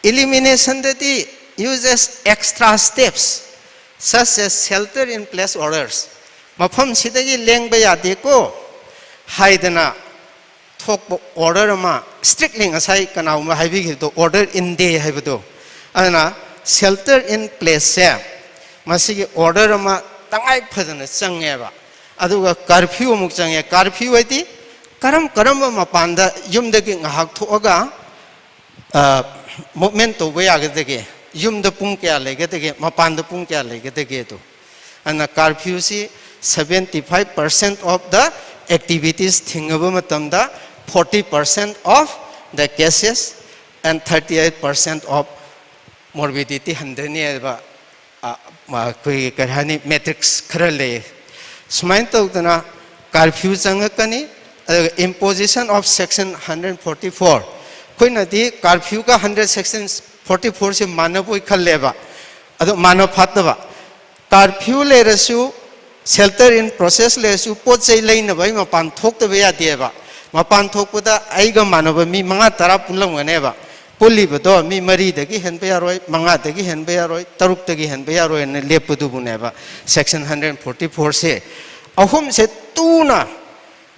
ꯏꯂꯤꯃꯤꯅꯦꯁꯟꯗꯗꯤ use as extra steps such as shelter in place orders, ꯃꯐꯝꯁꯤꯗꯒꯤ ꯂꯦꯡꯕ ꯌꯥꯗꯦꯀꯣ ꯍꯥꯏꯗꯅ ꯊꯣꯛꯄ ꯑꯣꯔꯗꯔ ꯑꯃ, ꯏꯁꯇ꯭ꯔꯤꯛꯂꯤ ꯉꯁꯥꯏ ꯀꯅꯥꯒꯨꯝꯕ ꯍꯥꯏꯕꯤꯈꯤꯕꯗꯣ, order in day ꯍꯥꯏꯕꯗꯣ, ꯑꯗꯨꯅ shelter in placeꯁꯦ ꯃꯁꯤꯒꯤ ꯑꯣꯔꯗꯔ ꯑꯃ ꯇꯉꯥꯏ ꯐꯗꯅ ꯆꯪꯉꯦꯕ꯫ ꯑꯗꯨꯒ ꯀꯔꯐ꯭ꯌꯨ ꯑꯃꯨꯛ ꯆꯪꯉꯦ꯫ ꯀꯔꯐ꯭ꯌꯨ ꯍꯥꯏꯗꯤ ꯀꯔꯝ ꯀꯔꯝꯕ ꯃꯄꯥꯟꯗ ꯌꯨꯝꯗꯒꯤ ꯉꯥꯏꯍꯥꯛ ꯊꯣꯛꯑꯒ ꯃꯨꯞꯃꯦꯟ ꯇꯧꯕ ꯌꯥꯒꯗꯒꯦ, ꯌꯨꯝꯗ ꯄꯨꯡ ꯀꯌꯥ ꯂꯩꯒꯗꯒꯦ, ꯃꯄꯥꯟꯗ ꯄꯨꯡ ꯀꯌꯥ ꯂꯩꯒꯗꯒꯦ ꯑꯗꯣ꯫ ꯑꯗꯨꯅ ꯀꯔꯐ꯭ꯌꯨꯁꯤ seventy five percent of the activities ꯊꯤꯡꯉꯕ ꯃꯇꯝꯗ forty percent of the cases and thirty eight percent of morbidity ꯍꯟꯊꯅꯤ ꯍꯥꯏꯕ ꯑ, ꯃ-, ꯑꯩꯈꯣꯏꯒꯤ ꯀꯔꯤ ꯍꯥꯏꯅꯤ, ꯃꯦꯇ꯭ꯔꯤꯛꯁ ꯈꯔ ꯂꯩ꯫ ꯁꯨꯃꯥꯏꯅ ꯇꯧꯗꯅ ꯀꯔꯐ꯭ꯌꯨ ꯆꯪꯉꯛꯀꯅꯤ꯫ ꯑꯗꯨꯒ imposition of section hundred forty four, ꯑꯩꯈꯣꯏꯅꯗꯤ ꯀꯔꯐ꯭ꯌꯨꯒ hundred section forty fourꯁꯦ ꯃꯥꯟꯅꯕꯣꯏ ꯈꯜꯂꯦꯕ, ꯑꯗꯣ ꯃꯥꯟꯅ ꯐꯥꯠꯇꯕ꯫ ꯀꯔꯐ꯭ꯌꯨ ꯂꯩꯔꯁꯨ, shelter in process ꯂꯩꯔꯁꯨ, ꯄꯣꯠ ꯆꯩ ꯂꯩꯅꯕ ꯑꯩ ꯃꯄꯥꯟ ꯊꯣꯛꯇꯕ ꯌꯥꯗꯦꯕ꯫ ꯃꯄꯥꯟ ꯊꯣꯛꯄꯗ ꯑꯩꯒ ꯃꯥꯟꯅꯕ ꯃꯤ ꯃꯉꯥ ꯇꯔꯥ ꯄꯨꯜꯂꯝꯒꯅꯦꯕ꯫ ꯄꯨꯜꯂꯤꯕꯗꯣ ꯃꯤ ꯃꯔꯤꯗꯒꯤ ꯍꯦꯟꯕ ꯌꯥꯔꯣꯏ, ꯃꯉꯥꯗꯒꯤ ꯍꯦꯟꯕ ꯌꯥꯔꯣꯏ, ꯇꯔꯨꯛꯇꯒꯤ ꯍꯦꯟꯕ ꯌꯥꯔꯣꯏꯅ ꯂꯦꯞꯄꯗꯨꯕꯨꯅꯦꯕ section hundred forty fourꯁꯦ꯫ ꯑꯍꯨꯝꯁꯦ ꯇꯨꯅ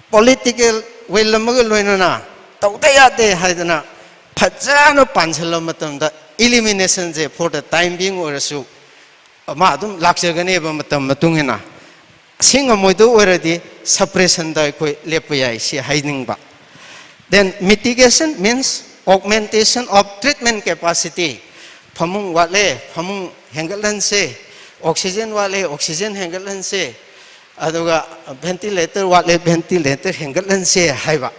political will ꯑꯃꯒ ꯂꯣꯏꯅꯅ ꯇꯧꯗ ꯌꯥꯗꯦ ꯍꯥꯏꯗꯅ ꯐꯖꯅ ꯄꯥꯟꯁꯤꯜꯂꯕ ꯃꯇꯝꯗ eliminationꯁꯦ for the time being ꯑꯣꯏꯔꯁꯨ ꯃꯥ ꯑꯗꯨꯝ ꯂꯥꯛꯆꯒꯅꯦꯕ ꯃꯇꯝ ꯃꯇꯨꯡ ꯏꯟꯅ꯫ ꯁꯤ ꯉꯝꯃꯣꯏꯗꯧ ꯑꯣꯏꯔꯗꯤ suppressionꯗ ꯑꯩꯈꯣꯏ ꯂꯦꯞꯄ ꯌꯥꯏ, ꯁꯤ ꯍꯥꯏꯅꯤꯡꯕ꯫ Then mitigation means augmentation of treatment capacity. ꯐꯃꯨꯡ ꯋꯥꯠꯂꯦ, ꯐꯃꯨꯡ ꯍꯦꯟꯒꯠꯍꯟꯁꯦ, ꯑꯣꯛꯁꯤꯖꯦꯟ ꯋꯥꯠꯂꯦ, ꯑꯣꯛꯁꯤꯖꯦꯟ ꯍꯦꯟꯒꯠꯍꯟꯁꯦ, ꯑꯗꯨꯒ ꯚꯦꯟꯇꯤꯂꯦꯇꯔ ꯋꯥꯠꯂꯦ, ꯚꯦꯟꯇꯤꯂꯦꯇꯔ ꯍꯦꯟꯒꯠꯍꯟꯁꯦ ꯍꯥꯏꯕ꯫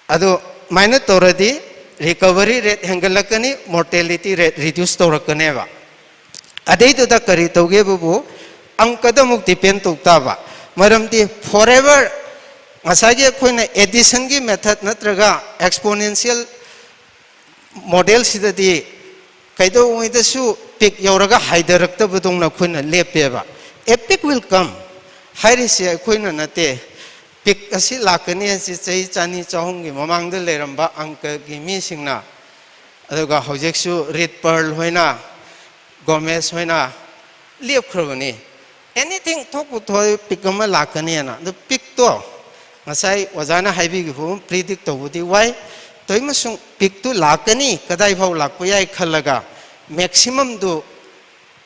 ꯑꯗꯨꯃꯥꯏꯅ ꯇꯧꯔꯗꯤ recovery rate ꯍꯦꯟꯒꯠꯂꯛꯀꯅꯤ, mortality rate reduce ꯇꯧꯔꯛꯀꯅꯦꯕ꯫ ꯑꯗꯩꯗꯨꯗ ꯀꯔꯤ ꯇꯧꯒꯦꯕꯨ ꯑꯪꯀꯗ ꯑꯃꯨꯛ depend ꯇꯧ ꯇꯥꯕ꯫ ꯃꯔꯝꯗꯤ forever ꯉꯁꯥꯏꯒꯤ ꯑꯩꯈꯣꯏꯅ addition ꯒꯤ method ꯅꯠꯇ꯭ꯔꯒ exponential model ꯁꯤꯗꯗꯤ ꯀꯩꯗꯧꯉꯩꯗꯁꯨ peak ꯌꯧꯔꯒ ꯍꯥꯏꯊꯔꯛꯇꯕꯗꯧꯅ ꯑꯩꯈꯣꯏꯅ ꯂꯦꯞꯄꯦꯕ꯫ A peak will come ꯍꯥꯏꯔꯤꯁꯦ ꯑꯩꯈꯣꯏꯅ ꯅꯠꯇꯦ꯫ Peak ꯑꯁꯤ ꯂꯥꯛꯀꯅꯤ ꯍꯥꯏꯁꯤ ꯆꯍꯤ ꯆꯅꯤ ꯆꯍꯨꯝꯒꯤ ꯃꯃꯥꯡꯗ ꯂꯩꯔꯝꯕ ꯑꯪꯀꯒꯤ ꯃꯤꯁꯤꯡꯅ, ꯑꯗꯨꯒ ꯍꯧꯖꯤꯛꯁꯨ ꯔꯤꯠ ꯄꯔꯜ ꯍꯣꯏꯅ, ꯒꯣꯃꯦꯁ ꯍꯣꯏꯅ ꯂꯦꯞꯈ꯭ꯔꯕꯅꯤ꯫ Anything ꯊꯣꯛꯄꯨ ꯊꯣꯛꯑꯦ, peak ꯑꯃ ꯂꯥꯛꯀꯅꯤꯅ꯫ ꯑꯗꯨ peak ꯇꯣ ꯉꯁꯥꯏ ꯑꯣꯖꯥꯅ ꯍꯥꯏꯕꯤꯈꯤꯕ predict ꯇꯧꯕꯗꯤ ꯋꯥꯏ꯫ ꯇꯧꯏꯃꯁꯨꯡ peak ꯇꯨ ꯂꯥꯛꯀꯅꯤ, ꯀꯗꯥꯏꯐꯥꯎ ꯂꯥꯛꯄ ꯌꯥꯏ ꯈꯜꯂꯒ maximum ꯗꯨ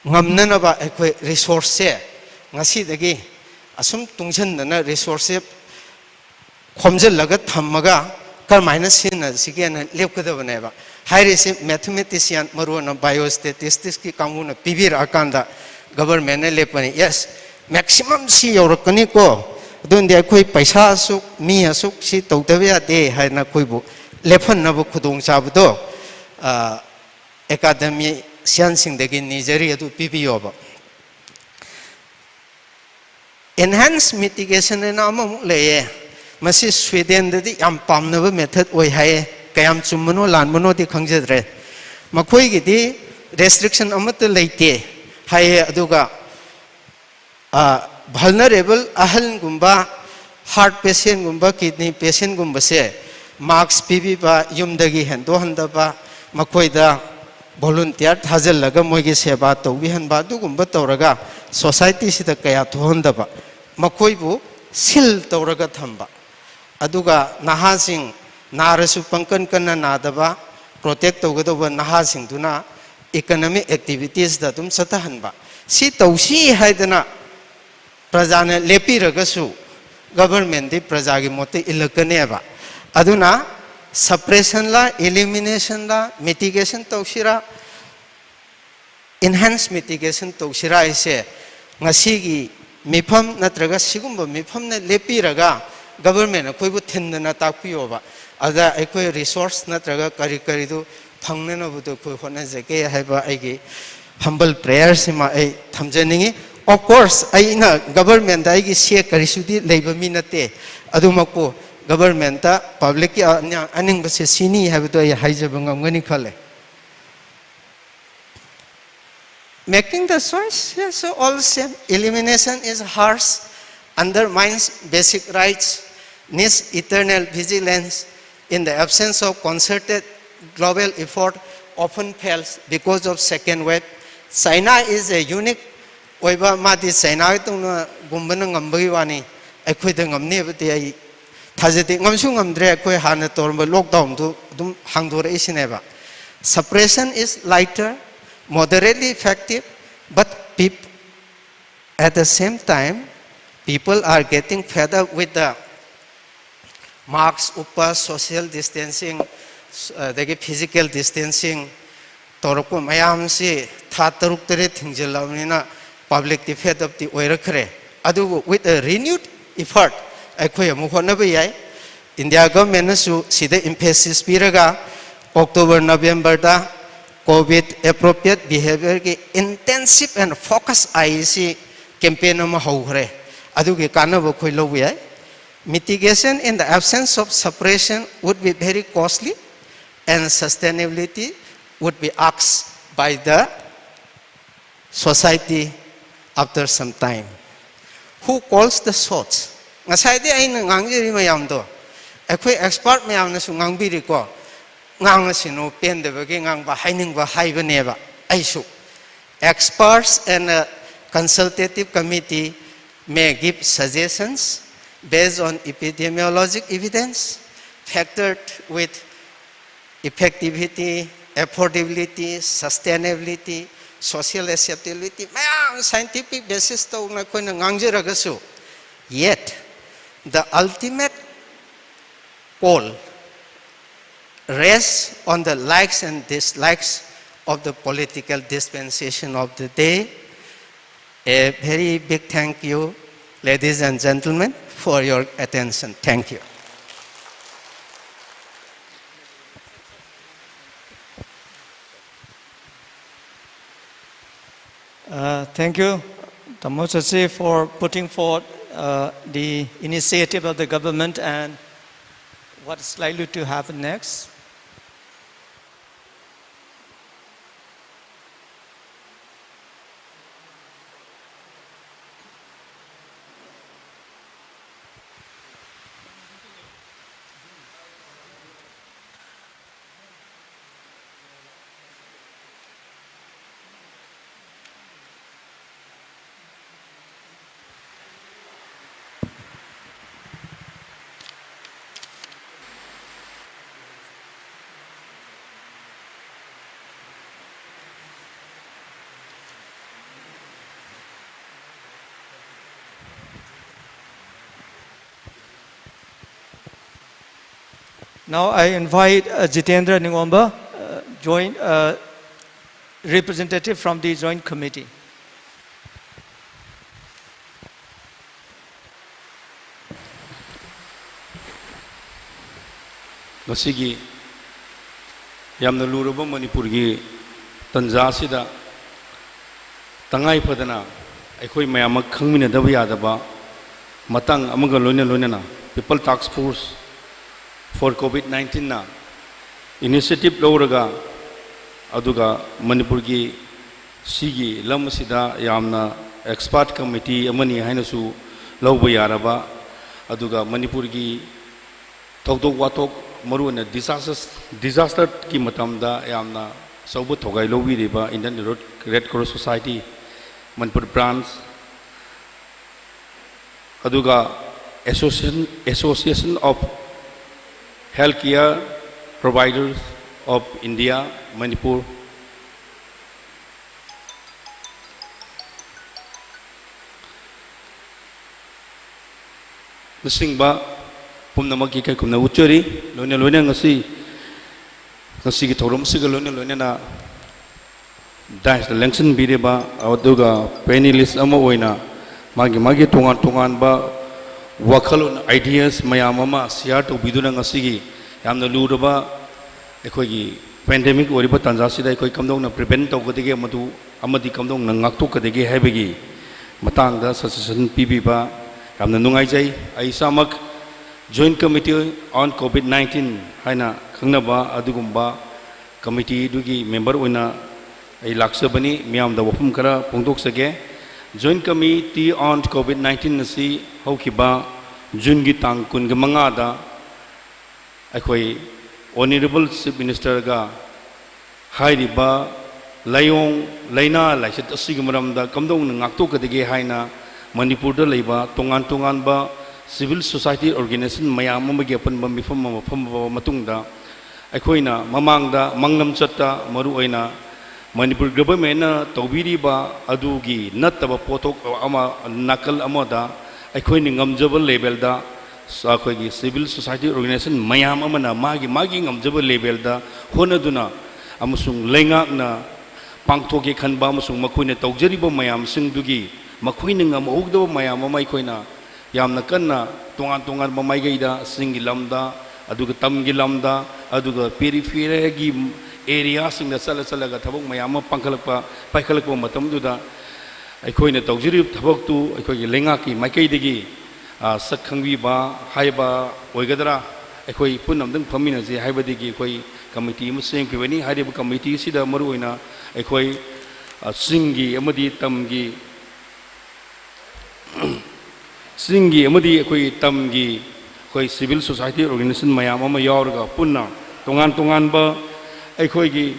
ꯉꯝꯅꯅꯕ ꯑꯩꯈꯣꯏ resource ꯁꯦ ꯉꯁꯤꯗꯒꯤ ꯑꯁꯨꯝ ꯇꯨꯡꯁꯤꯟꯗꯅ resource ꯁꯦ ꯈꯣꯝꯖꯤꯜꯂꯒ ꯊꯝꯃꯒ ꯀꯔꯝꯍꯥꯏꯅ ꯁꯤꯖꯤꯟꯅꯁꯤꯒꯦꯅ ꯂꯦꯞꯀꯗꯕꯅꯦꯕ꯫ ꯍꯥꯏꯔꯤꯁꯤ mathematician, ꯃꯔꯨꯑꯣꯏꯅ biostatistics ꯀꯤ ꯀꯥꯡꯕꯨꯅ ꯄꯤꯕꯤꯔꯛꯑꯀꯥꯟꯗ government ꯅ ꯂꯦꯞꯄꯅꯤ, yes, maximum ꯁꯤ ꯌꯧꯔꯛꯀꯅꯤꯀꯣ, ꯑꯗꯨꯅꯗꯤ ꯑꯩꯈꯣꯏ ꯄꯩꯁꯥ ꯑꯁꯨꯛ, ꯃꯤ ꯑꯁꯨꯛ ꯁꯤ ꯇꯧꯗꯕ ꯌꯥꯗꯦ ꯍꯥꯏꯅ ꯑꯩꯈꯣꯏꯕꯨ ꯂꯦꯞꯍꯟꯅꯕ ꯈꯨꯗꯣꯡꯆꯥꯕꯗꯣ, ꯑ, academician ꯁꯤꯡꯗꯒꯤ ꯅꯤꯖꯔꯤ, ꯑꯗꯨ ꯄꯤꯕꯤꯌꯣꯕ꯫ Enhanced mitigation ꯍꯥꯏꯅ ꯑꯃꯃꯨꯛ ꯂꯩꯌꯦ꯫ ꯃꯁꯤ ꯁ꯭ꯋꯤꯗꯦꯟꯗꯗꯤ ꯌꯥꯝ ꯄꯥꯝꯅꯕ method ꯑꯣꯏ ꯍꯥꯏꯌꯦ꯫ ꯀꯌꯥꯝ ꯆꯨꯝꯕꯅꯣ ꯂꯥꯟꯕꯅꯣꯗꯤ ꯈꯪꯖꯗ꯭ꯔꯦ꯫ ꯃꯈꯣꯏꯒꯤꯗꯤ restriction ꯑꯃꯠꯇ ꯂꯩꯇꯦ ꯍꯥꯏꯌꯦ꯫ ꯑꯗꯨꯒ, ꯑ, vulnerable ꯑꯍꯜꯒꯨꯝꯕ, heart patient ꯒꯨꯝꯕ, kidney patient ꯒꯨꯝꯕꯁꯦ mask ꯄꯤꯕꯤꯕ, ꯌꯨꯝꯗꯒꯤ ꯍꯦꯟꯗꯣꯛꯍꯟꯗꯕ, ꯃꯈꯣꯏꯗ volunteer ꯊꯥꯖꯤꯜꯂꯒ ꯃꯣꯏꯒꯤ ꯁꯦꯕꯥ ꯇꯧꯕꯤꯍꯟꯕ, ꯑꯗꯨꯒꯨꯝꯕ ꯇꯧꯔꯒ society ꯁꯤꯗ ꯀꯌꯥ ꯊꯣꯛꯍꯟꯗꯕ, ꯃꯈꯣꯏꯕꯨ seal ꯇꯧꯔꯒ ꯊꯝꯕ꯫ ꯑꯗꯨꯒ ꯅꯍꯥꯁꯤꯡ ꯅꯥꯔꯁꯨ ꯄꯪꯀꯟ ꯀꯟꯅ ꯅꯥꯗꯕ, protect ꯇꯧꯒꯗꯧꯕ ꯅꯍꯥꯁꯤꯡꯗꯨꯅ economic activities ꯇ ꯑꯗꯨꯝ ꯆꯠꯊꯍꯟꯕ꯫ ꯁꯤ ꯇꯧꯁꯤ ꯍꯥꯏꯗꯅ ꯄ꯭ꯔꯖꯥꯅ ꯂꯦꯞꯄꯤꯔꯒꯁꯨ government ꯇꯤ ꯄ꯭ꯔꯖꯥꯒꯤ ꯃꯣꯠꯇ ꯏꯜꯂꯛꯀꯅꯦꯕ꯫ ꯑꯗꯨꯅ suppression ꯂ, elimination ꯂ, mitigation ꯇꯧꯁꯤꯔꯥ, enhance mitigation ꯇꯧꯁꯤꯔꯥ ꯍꯥꯏꯁꯦ ꯉꯁꯤꯒꯤ ꯃꯤꯐꯝ ꯅꯠꯇ꯭ꯔꯒ ꯁꯤꯒꯨꯝꯕ ꯃꯤꯐꯝꯅ ꯂꯦꯞꯄꯤꯔꯒ government ꯑꯩꯈꯣꯏꯕꯨ ꯊꯤꯟꯗꯅ ꯇꯥꯛꯄꯤꯌꯣꯕ꯫ ꯑꯗ ꯑꯩꯈꯣꯏ resource ꯅꯠꯇ꯭ꯔꯒ ꯀꯔꯤ ꯀꯔꯤꯗꯨ ꯐꯪꯅꯅꯕꯗꯨ ꯑꯩꯈꯣꯏ ꯍꯣꯠꯅꯖꯒꯦ ꯍꯥꯏꯕ ꯑꯩꯒꯤ humble prayer ꯁꯤꯃ ꯑꯩ ꯊꯝꯖꯅꯤꯡꯉꯤ꯫ Of course, ꯑꯩꯅ government ꯗ ꯑꯩꯒꯤ say ꯀꯔꯤꯁꯨꯗꯤ ꯂꯩꯕ ꯃꯤ ꯅꯠꯇꯦ꯫ ꯑꯗꯨꯃꯛꯄꯨ government ꯇ public ꯀꯤ ꯑꯅꯤꯡꯕꯁꯦ ꯁꯤꯅꯤ ꯍꯥꯏꯕꯗꯣ ꯑꯩ ꯍꯥꯏꯖꯕ ꯉꯝꯒꯅꯤ ꯈꯜꯂꯦ꯫ Making the choice is all same. Elimination is harsh, undermines basic rights, needs eternal vigilance. In the absence of concerted global effort, often fails because of second wave. China is a unique ꯑꯣꯏꯕ, ꯃꯥꯗꯤ ꯆꯩꯅꯥꯒꯤ ꯇꯧꯅ ꯒꯨꯝꯕꯅ ꯉꯝꯕꯒꯤ ꯋꯥꯅꯤ, ꯑꯩꯈꯣꯏꯗ ꯉꯝꯅꯤ ꯍꯥꯏꯕꯗꯤ ꯑꯩ ꯊꯥꯖꯗꯦ꯫ ꯉꯝꯁꯨ ꯉꯝꯗ꯭ꯔꯦ, ꯑꯩꯈꯣꯏ ꯍꯥꯟꯅ ꯇꯧꯔꯝꯕ lockdown ꯗꯨ ꯑꯗꯨꯝ ꯍꯥꯡꯗꯣꯔꯛꯏꯁꯤꯅꯦꯕ꯫ Suppression is lighter, moderately effective, but peop- at the same time, people are getting fed up with the mask ꯎꯞꯄ, social distancing, ꯑꯗꯒꯤ physical distancing ꯇꯧꯔꯛꯄ ꯃꯌꯥꯝꯁꯤ ꯊꯥ ꯇꯔꯨꯛ ꯇꯔꯦꯠ ꯊꯤꯡꯖꯤꯜꯂꯕꯅꯤꯅ public ꯇꯤ fed up ꯇꯤ ꯑꯣꯏꯔꯛꯈ꯭ꯔꯦ꯫ ꯑꯗꯨꯕꯨ with a renewed effort ꯑꯩꯈꯣꯏ ꯑꯃꯨꯛ ꯍꯣꯠꯅꯕ ꯌꯥꯏ꯫ India government ꯅꯁꯨ ꯁꯤꯗ emphasis ꯄꯤꯔꯒ October November ꯗ COVID appropriate behavior ꯒꯤ intensive and focus I E C campaign ꯑꯃ ꯍꯧꯈ꯭ꯔꯦ꯫ ꯑꯗꯨꯒꯤ ꯀꯥꯟꯅꯕ ꯑꯩꯈꯣꯏ ꯂꯧꯕ ꯌꯥꯏ꯫ Mitigation in the absence of suppression would be very costly and sustainability would be asked by the society after some time. Who calls the shots? ꯉꯁꯥꯏꯗꯤ ꯑꯩꯅ ꯉꯥꯡꯖꯔꯤ ꯃꯌꯥꯝꯗꯣ ꯑꯩꯈꯣꯏ expert ꯃꯌꯥꯝꯅꯁꯨ ꯉꯥꯡꯕꯤꯔꯤꯀꯣ꯫ ꯉꯥꯡꯉꯁꯤꯅꯨ, ꯄꯦꯟꯗꯕꯒꯤ ꯉꯥꯡꯕ, ꯍꯥꯏꯅꯤꯡꯕ ꯍꯥꯏꯕꯅꯦꯕ ꯑꯩꯁꯨ꯫ Experts and a consultative committee may give suggestions based on epidemiologic evidence, factored with effectivity, affordability, sustainability, social acceptability, ꯃꯌꯥꯝ scientific basis ꯇꯧꯅ ꯑꯩꯈꯣꯏꯅ ꯉꯥꯡꯖꯔꯒꯁꯨ, yet the ultimate call rests on the likes and dislikes of the political dispensation of the day. A very big thank you, ladies and gentlemen, for your attention. Thank you. Uh, thank you, Tamo Tsatsi, for putting forth uh, the initiative of the government and what's likely to happen next. Now I invite uh, Jitendra Ningomba, uh, joint uh, representative from the Joint Committee. ꯉꯁꯤꯒꯤ ꯌꯥꯝꯅ ꯂꯨꯔꯕ ꯃꯅꯤꯄꯨꯔꯒꯤ ꯇꯟꯖꯥ ꯑꯁꯤꯗ ꯇꯉꯥꯏ ꯐꯗꯅ ꯑꯩꯈꯣꯏ ꯃꯌꯥꯝꯃꯛ ꯈꯪꯃꯤꯟꯅꯗꯕ ꯌꯥꯗꯕ ꯃꯇꯥꯡ ꯑꯃꯒ ꯂꯣꯏꯅ ꯂꯣꯏꯅꯅ People Task Force for COVID nineteenꯅ initiative ꯂꯧꯔꯒ ꯑꯗꯨꯒ ꯃꯅꯤꯄꯨꯔꯒꯤ ꯁꯤꯒꯤ ꯂꯝ ꯑꯁꯤꯗ ꯌꯥꯝꯅ expert committee ꯑꯃꯅꯤ ꯍꯥꯏꯅꯁꯨ ꯂꯧꯕ ꯌꯥꯔꯕ, ꯑꯗꯨꯒ ꯃꯅꯤꯄꯨꯔꯒꯤ ꯊꯧꯗꯣꯛ ꯋꯥꯊꯣꯛ, ꯃꯔꯨꯑꯣꯏꯅ disasters, disasterꯒꯤ ꯃꯇꯝꯗ ꯌꯥꯝꯅ ꯑꯆꯧꯕ ꯊꯧꯒꯥꯏ ꯂꯧꯕꯤꯔꯤꯕ Indian Red, Red Cross Society Manipur Branch, ꯑꯗꯨꯒ Association, Association of Healthcare Providers of India, Manipur, ꯅꯆꯤꯡꯕ ꯄꯨꯝꯅꯃꯛꯀꯤ ꯏꯀꯥꯏ ꯈꯨꯝꯅꯕ ꯎꯠꯆꯔꯤ꯫ ꯂꯣꯏꯅ ꯂꯣꯏꯅ ꯉꯁꯤ, ꯉꯁꯤꯒꯤ ꯊꯧꯔꯝꯁꯤꯒ ꯂꯣꯏꯅ ꯂꯣꯏꯅꯅ ꯗꯥꯏꯁꯇ ꯂꯦꯡꯁꯤꯟꯕꯤꯔꯤꯕ, ꯑꯗꯨꯒ ꯄꯦꯅꯦꯂꯤꯁ ꯑꯃ ꯑꯣꯏꯅ ꯃꯥꯒꯤ ꯃꯥꯒꯤ ꯇꯣꯉꯥꯟ ꯇꯣꯉꯥꯟꯕ ꯋꯥꯈꯜꯂꯣꯟ, ꯑꯥꯏꯗꯤꯌꯥꯁ ꯃꯌꯥꯝ ꯑꯃ ꯁꯤꯌꯥꯔ ꯇꯧꯕꯤꯗꯨꯅ, ꯉꯁꯤꯒꯤ ꯌꯥꯝꯅ ꯂꯨꯔꯕ ꯑꯩꯈꯣꯏꯒꯤ ꯄꯦꯟꯗꯦꯃꯤꯛ ꯑꯣꯏꯔꯤꯕ ꯇꯥꯟꯖꯥꯁꯤꯗ ꯑꯩꯈꯣꯏ ꯀꯝꯗꯧꯅ ꯄ꯭ꯔꯤꯚꯦꯟ ꯇꯧꯒꯗꯒꯦ, ꯃꯗꯨ ꯑꯃꯗꯤ ꯀꯝꯗꯧꯅ ꯉꯥꯛꯊꯣꯛꯀꯗꯒꯦ ꯍꯥꯏꯕꯒꯤ ꯃꯇꯥꯡꯗ ꯁꯖꯦꯁꯟ ꯄꯤꯕꯤꯕ ꯌꯥꯝꯅ ꯅꯨꯡꯉꯥꯏꯖꯩ꯫ ꯑꯩ ꯏꯁꯥꯃꯛ Joint Committee on COVID nineteen ꯍꯥꯏꯅ ꯈꯪꯅꯕ ꯑꯗꯨꯒꯨꯝꯕ ꯀꯃꯤꯇꯤꯗꯨꯒꯤ ꯃꯦꯝꯕꯔ ꯑꯣꯏꯅ ꯑꯩ ꯂꯥꯛꯆꯕꯅꯤ꯫ ꯃꯤꯌꯥꯝꯗ ꯋꯥꯐꯝ ꯈꯔ ꯐꯣꯡꯗꯣꯛꯆꯒꯦ꯫ Joint Committee on COVID nineteen ꯑꯁꯤ ꯍꯧꯈꯤꯕ ꯖꯨꯟꯒꯤ ꯇꯥꯡ ꯀꯨꯟꯒ ꯃꯉꯥꯗ ꯑꯩꯈꯣꯏ ꯑꯣꯅꯔꯦꯕꯜ ꯆꯤꯐ ꯃꯤꯅꯤꯁꯇꯔꯒ ꯍꯥꯏꯔꯤꯕ ꯂꯥꯏꯑꯣꯡ ꯂꯥꯏꯅꯥ ꯂꯥꯏꯆꯠ ꯑꯁꯤꯒꯤ ꯃꯔꯝꯗ ꯀꯝꯗꯧꯅ ꯉꯥꯛꯊꯣꯛꯀꯗꯒꯦ ꯍꯥꯏꯅ ꯃꯅꯤꯄꯨꯔꯗ ꯂꯩꯕ ꯇꯣꯉꯥꯟ ꯇꯣꯉꯥꯟꯕ ꯁꯤꯚꯤꯜ ꯁꯣꯁꯥꯏꯇꯤ ꯑꯣꯔꯒꯅꯥꯏꯖꯦꯁꯟ ꯃꯌꯥꯝ ꯑꯃꯒꯤ ꯑꯄꯨꯟꯕ ꯃꯤꯐꯝ ꯑꯃ ꯐꯝꯃꯕ ꯃꯇꯨꯡꯗ, ꯑꯩꯈꯣꯏꯅ ꯃꯃꯥꯡꯗ ꯃꯪꯂꯝꯆꯠꯇ, ꯃꯔꯨꯑꯣꯏꯅ ꯃꯅꯤꯄꯨꯔ ꯒꯚꯔꯟꯃꯦꯟꯅ ꯇꯧꯕꯤꯔꯤꯕ ꯑꯗꯨꯒꯤ ꯅꯠꯇꯕ ꯄꯣꯠꯊꯣꯛ ꯑꯃ, ꯅꯥꯀꯜ ꯑꯃꯗ ꯑꯩꯈꯣꯏꯅ ꯉꯝꯖꯕ ꯂꯦꯚꯦꯜꯗ ꯑꯩꯈꯣꯏꯒꯤ ꯁꯤꯚꯤꯜ ꯁꯣꯁꯥꯏꯇꯤ ꯑꯣꯔꯒꯅꯥꯏꯖꯦꯁꯟ ꯃꯌꯥꯝ ꯑꯃꯅ ꯃꯥꯒꯤ ꯃꯥꯒꯤ ꯉꯝꯖꯕ ꯂꯦꯚꯦꯜꯗ ꯍꯣꯠꯅꯗꯨꯅ ꯑꯃꯁꯨꯡ ꯂꯩꯉꯥꯛꯅ ꯄꯥꯡꯊꯣꯛꯀꯦ ꯈꯟꯕ ꯑꯃꯁꯨꯡ ꯃꯈꯣꯏꯅ ꯇꯧꯖꯔꯤꯕ ꯃꯌꯥꯝꯁꯤꯡꯗꯨꯒꯤ ꯃꯈꯣꯏꯅ ꯉꯝꯍꯧꯗꯕ ꯃꯌꯥꯝ ꯑꯃ ꯑꯩꯈꯣꯏꯅ ꯌꯥꯝꯅ ꯀꯟꯅ ꯇꯣꯉꯥꯟ ꯇꯣꯉꯥꯟꯕ ꯃꯥꯏꯀꯩꯗ, ꯆꯤꯡꯒꯤ ꯂꯝꯗ, ꯑꯗꯨꯒ ꯇꯝꯒꯤ ꯂꯝꯗ, ꯑꯗꯨꯒ ꯄꯦꯔꯤꯐꯦꯔꯤꯒꯤ ꯑꯦꯔꯤꯌꯥꯁꯤꯡꯗ ꯆꯠꯂ ꯆꯠꯂꯒ ꯊꯕꯛ ꯃꯌꯥꯝ ꯑꯃ ꯄꯥꯡꯈꯠꯂꯛꯄ, ꯄꯥꯏꯈꯠꯂꯛꯄ ꯃꯇꯝꯗꯨꯗ ꯑꯩꯈꯣꯏꯅ ꯇꯧꯖꯔꯤꯕ ꯊꯕꯛꯇꯨ ꯑꯩꯈꯣꯏꯒꯤ ꯂꯩꯉꯥꯛꯀꯤ ꯃꯥꯏꯀꯩꯗꯒꯤ, ꯑ, ꯁꯛ ꯈꯪꯕꯤꯕ ꯍꯥꯏꯕ ꯑꯣꯏꯒꯗ꯭ꯔꯥ? ꯑꯩꯈꯣꯏ ꯄꯨꯟꯅ ꯑꯝꯇꯪ ꯐꯝꯃꯤꯟꯅꯁꯤ ꯍꯥꯏꯕꯗꯒꯤ ꯑꯩꯈꯣꯏ ꯀꯃꯤꯇꯤ ꯑꯃ ꯁꯦꯝꯈꯤꯕꯅꯤ꯫ ꯍꯥꯏꯔꯤꯕ ꯀꯃꯤꯇꯤ ꯑꯁꯤꯗ ꯃꯔꯨꯑꯣꯏꯅ ꯑꯩꯈꯣꯏ, ꯑ, ꯆꯤꯡꯒꯤ ꯑꯃꯗꯤ ꯇꯝꯒꯤ ꯆꯤꯡꯒꯤ ꯑꯃꯗꯤ ꯑꯩꯈꯣꯏꯒꯤ ꯇꯝꯒꯤ ꯑꯩꯈꯣꯏ ꯁꯤꯚꯤꯜ ꯁꯣꯁꯥꯏꯇꯤ ꯑꯣꯔꯒꯅꯥꯏꯖꯦꯁꯟ ꯃꯌꯥꯝ ꯑꯃ ꯌꯥꯎꯔꯒ ꯄꯨꯟꯅ ꯇꯣꯉꯥꯟ ꯇꯣꯉꯥꯟꯕ ꯑꯩꯈꯣꯏꯒꯤ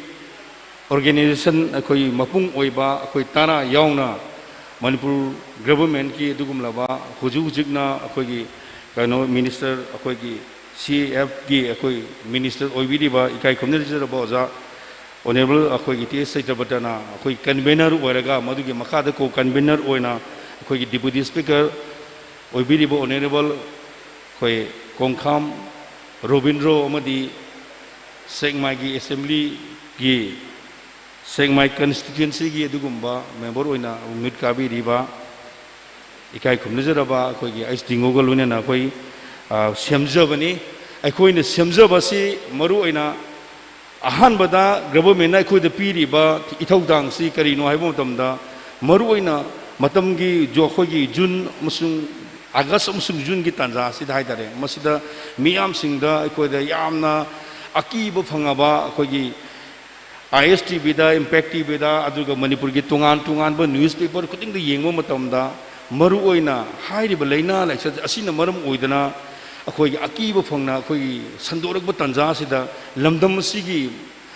ꯑꯣꯔꯒꯅꯥꯏꯖꯦꯁꯟ, ꯑꯩꯈꯣꯏ ꯃꯄꯨꯡ ꯑꯣꯏꯕ ꯑꯩꯈꯣꯏ ꯇꯔꯥ ꯌꯥꯎꯅ ꯃꯅꯤꯄꯨꯔ ꯒꯚꯔꯟꯃꯦꯟꯠꯀꯤ ꯑꯗꯨꯒꯨꯝꯂꯕ ꯍꯧꯖꯤꯛ ꯍꯧꯖꯤꯛꯅ ꯑꯩꯈꯣꯏꯒꯤ ꯀꯩꯅꯣ ꯃꯤꯅꯤꯁꯇꯔ, ꯑꯩꯈꯣꯏꯒꯤ ꯁꯤ ꯑꯦꯐꯀꯤ ꯑꯩꯈꯣꯏ ꯃꯤꯅꯤꯁꯇꯔ ꯑꯣꯏꯕꯤꯔꯤꯕ ꯏꯀꯥꯏ ꯈꯨꯝꯅꯖꯔꯕ ꯑꯣꯖꯥ ꯑꯣꯅꯔꯦꯕꯜ ꯑꯩꯈꯣꯏꯒꯤ ꯇꯤ ꯑꯦꯁ ꯁꯇ꯭ꯌꯕ꯭ꯔꯇꯅ ꯑꯩꯈꯣꯏ ꯀꯟꯚꯦꯅꯔ ꯑꯣꯏꯔꯒ, ꯃꯗꯨꯒꯤ ꯃꯈꯥꯗ ꯀꯣ ꯀꯟꯚꯦꯅꯔ ꯑꯣꯏꯅ ꯑꯩꯈꯣꯏꯒꯤ ꯗꯤꯄꯨꯇꯤ ꯁ꯭ꯄꯤꯀꯔ ꯑꯣꯏꯕꯤꯔꯤꯕ ꯑꯣꯅꯔꯦꯕꯜ ꯑꯩꯈꯣꯏ ꯀꯣꯡꯈꯥꯝ ꯔꯣꯕꯤꯟꯗ꯭ꯔꯣ ꯑꯃꯗꯤ ꯁꯦꯛꯃꯥꯏꯒꯤ ꯑꯦꯁꯦꯝꯕ꯭ꯂꯤꯒꯤ ꯁꯦꯛꯃꯥꯏ ꯀꯟꯁꯇꯤꯇ꯭ꯋꯦꯟꯁꯤꯒꯤ ꯑꯗꯨꯒꯨꯝꯕ ꯃꯦꯝꯕꯔ ꯑꯣꯏꯅ ꯃꯤꯍꯨꯠ ꯀꯥꯕꯤꯔꯤꯕ ꯏꯀꯥꯏ ꯈꯨꯝꯅꯖꯔꯕ ꯑꯩꯈꯣꯏꯒꯤ ꯑꯩꯆ ꯗꯤꯉꯣꯒ ꯂꯣꯏꯅꯅ ꯑꯩꯈꯣꯏ, ꯑ, ꯁꯦꯝꯖꯕꯅꯤ꯫ ꯑꯩꯈꯣꯏꯅ ꯁꯦꯝꯖꯕꯁꯤ ꯃꯔꯨ ꯑꯣꯏꯅ ꯑꯍꯥꯟꯕꯗ ꯒꯚꯔꯟꯃꯦꯟꯅ ꯑꯩꯈꯣꯏꯗ ꯄꯤꯔꯤꯕ ꯏꯊꯧꯗꯥꯡꯁꯤ ꯀꯔꯤꯅꯣ ꯍꯥꯏꯕ ꯃꯇꯝꯗ, ꯃꯔꯨ ꯑꯣꯏꯅ ꯃꯇꯝꯒꯤ ꯖꯨ-, ꯑꯩꯈꯣꯏꯒꯤ ꯖꯨꯟ ꯑꯃꯁꯨꯡ ꯑꯥꯒꯁ ꯑꯃꯁꯨꯡ ꯖꯨꯟꯒꯤ ꯇꯥꯟꯖꯥ ꯑꯁꯤꯗ ꯍꯥꯏꯇꯥꯔꯦ, ꯃꯁꯤꯗ ꯃꯤꯌꯥꯝꯁꯤꯡꯗ ꯑꯩꯈꯣꯏꯗ ꯌꯥꯝꯅ ꯑꯀꯤꯕ ꯐꯪꯉꯕ ꯑꯩꯈꯣꯏꯒꯤ ꯑꯥꯏ ꯑꯦꯁ ꯇꯤ ꯚꯤꯗ, ꯏꯝꯄꯦꯛ ꯇꯤ ꯚꯤꯗ, ꯑꯗꯨꯒ ꯃꯅꯤꯄꯨꯔꯒꯤ ꯇꯣꯉꯥꯟ ꯇꯣꯉꯥꯟꯕ ꯅ꯭ꯌꯨꯁꯄꯦꯄꯔ ꯈꯨꯗꯤꯡꯗ ꯌꯦꯡꯕ ꯃꯇꯝꯗ, ꯃꯔꯨꯑꯣꯏꯅ ꯍꯥꯏꯔꯤꯕ ꯂꯥꯏꯅꯥ ꯂꯥꯏꯆꯠ ꯑꯁꯤꯅ ꯃꯔꯝ ꯑꯣꯏꯗꯅ ꯑꯩꯈꯣꯏꯒꯤ ꯑꯀꯤꯕ ꯐꯪꯅ ꯑꯩꯈꯣꯏꯒꯤ ꯁꯟꯗꯣꯔꯛꯄ ꯇꯥꯟꯖꯥ ꯑꯁꯤꯗ, ꯂꯝꯗꯝ ꯑꯁꯤꯒꯤ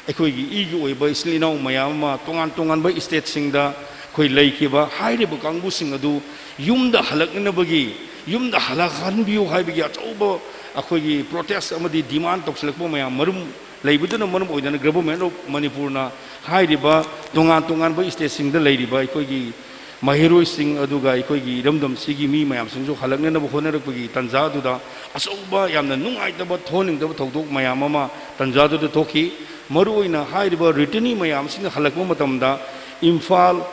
ꯑꯩꯈꯣꯏꯒꯤ ꯏꯒꯤ ꯑꯣꯏꯕ ꯏꯆꯤꯜ ꯏꯅꯥꯎ ꯃꯌꯥꯝ ꯑꯃ ꯇꯣꯉꯥꯟ ꯇꯣꯉꯥꯟꯕ ꯏꯁꯇꯦꯠꯁꯤꯡꯗ ꯑꯩꯈꯣꯏ ꯂꯩꯈꯤꯕ ꯍꯥꯏꯔꯤꯕ ꯀꯥꯡꯕꯨꯁꯤꯡ ꯑꯗꯨ ꯌꯨꯝꯗ ꯍꯜꯂꯛꯅꯅꯕꯒꯤ, ꯌꯨꯝꯗ ꯍꯜꯂꯛꯍꯟꯕꯤꯌꯨ ꯍꯥꯏꯕꯒꯤ ꯑꯆꯧꯕ ꯑꯩꯈꯣꯏꯒꯤ ꯄ꯭ꯔꯣꯇꯦꯁ ꯑꯃꯗꯤ ꯗꯤꯃꯥꯟ ꯇꯧꯁꯤꯜꯂꯛꯄ ꯃꯌꯥꯝ ꯃꯔꯝ ꯂꯩꯕꯗꯨꯅ ꯃꯔꯝ ꯑꯣꯏꯗꯅ, Government of ꯃꯅꯤꯄꯨꯔꯅ ꯍꯥꯏꯔꯤꯕ ꯇꯣꯉꯥꯟ ꯇꯣꯉꯥꯟꯕ ꯏꯁꯇꯦꯠꯁꯤꯡꯗ ꯂꯩꯔꯤꯕ ꯑꯩꯈꯣꯏꯒꯤ ꯃꯍꯩꯔꯣꯏꯁꯤꯡ ꯑꯗꯨꯒ ꯑꯩꯈꯣꯏꯒꯤ ꯏꯔꯝꯗꯝꯁꯤꯒꯤ ꯃꯤ ꯃꯌꯥꯝꯁꯤꯡꯁꯨ ꯍꯜꯂꯛꯅꯅꯕ ꯍꯣꯠꯅꯔꯛꯄꯒꯤ ꯇꯥꯟꯖꯥ ꯑꯗꯨꯗ ꯑꯆꯧꯕ, ꯌꯥꯝꯅ ꯅꯨꯡꯉꯥꯏꯇꯕ, ꯊꯣꯛꯍꯟꯅꯤꯡꯗꯕ ꯊꯧꯗꯣꯛ ꯃꯌꯥꯝ ꯑꯃ ꯇꯥꯟꯖꯥꯗꯨꯗ ꯊꯣꯛꯈꯤ꯫ ꯃꯔꯨꯑꯣꯏꯅ ꯍꯥꯏꯔꯤꯕ ꯔꯤꯇꯔꯅꯤ ꯃꯌꯥꯝꯁꯤꯅ ꯍꯜꯂꯛꯄ ꯃꯇꯝꯗ, ꯏꯝꯐꯥꯜ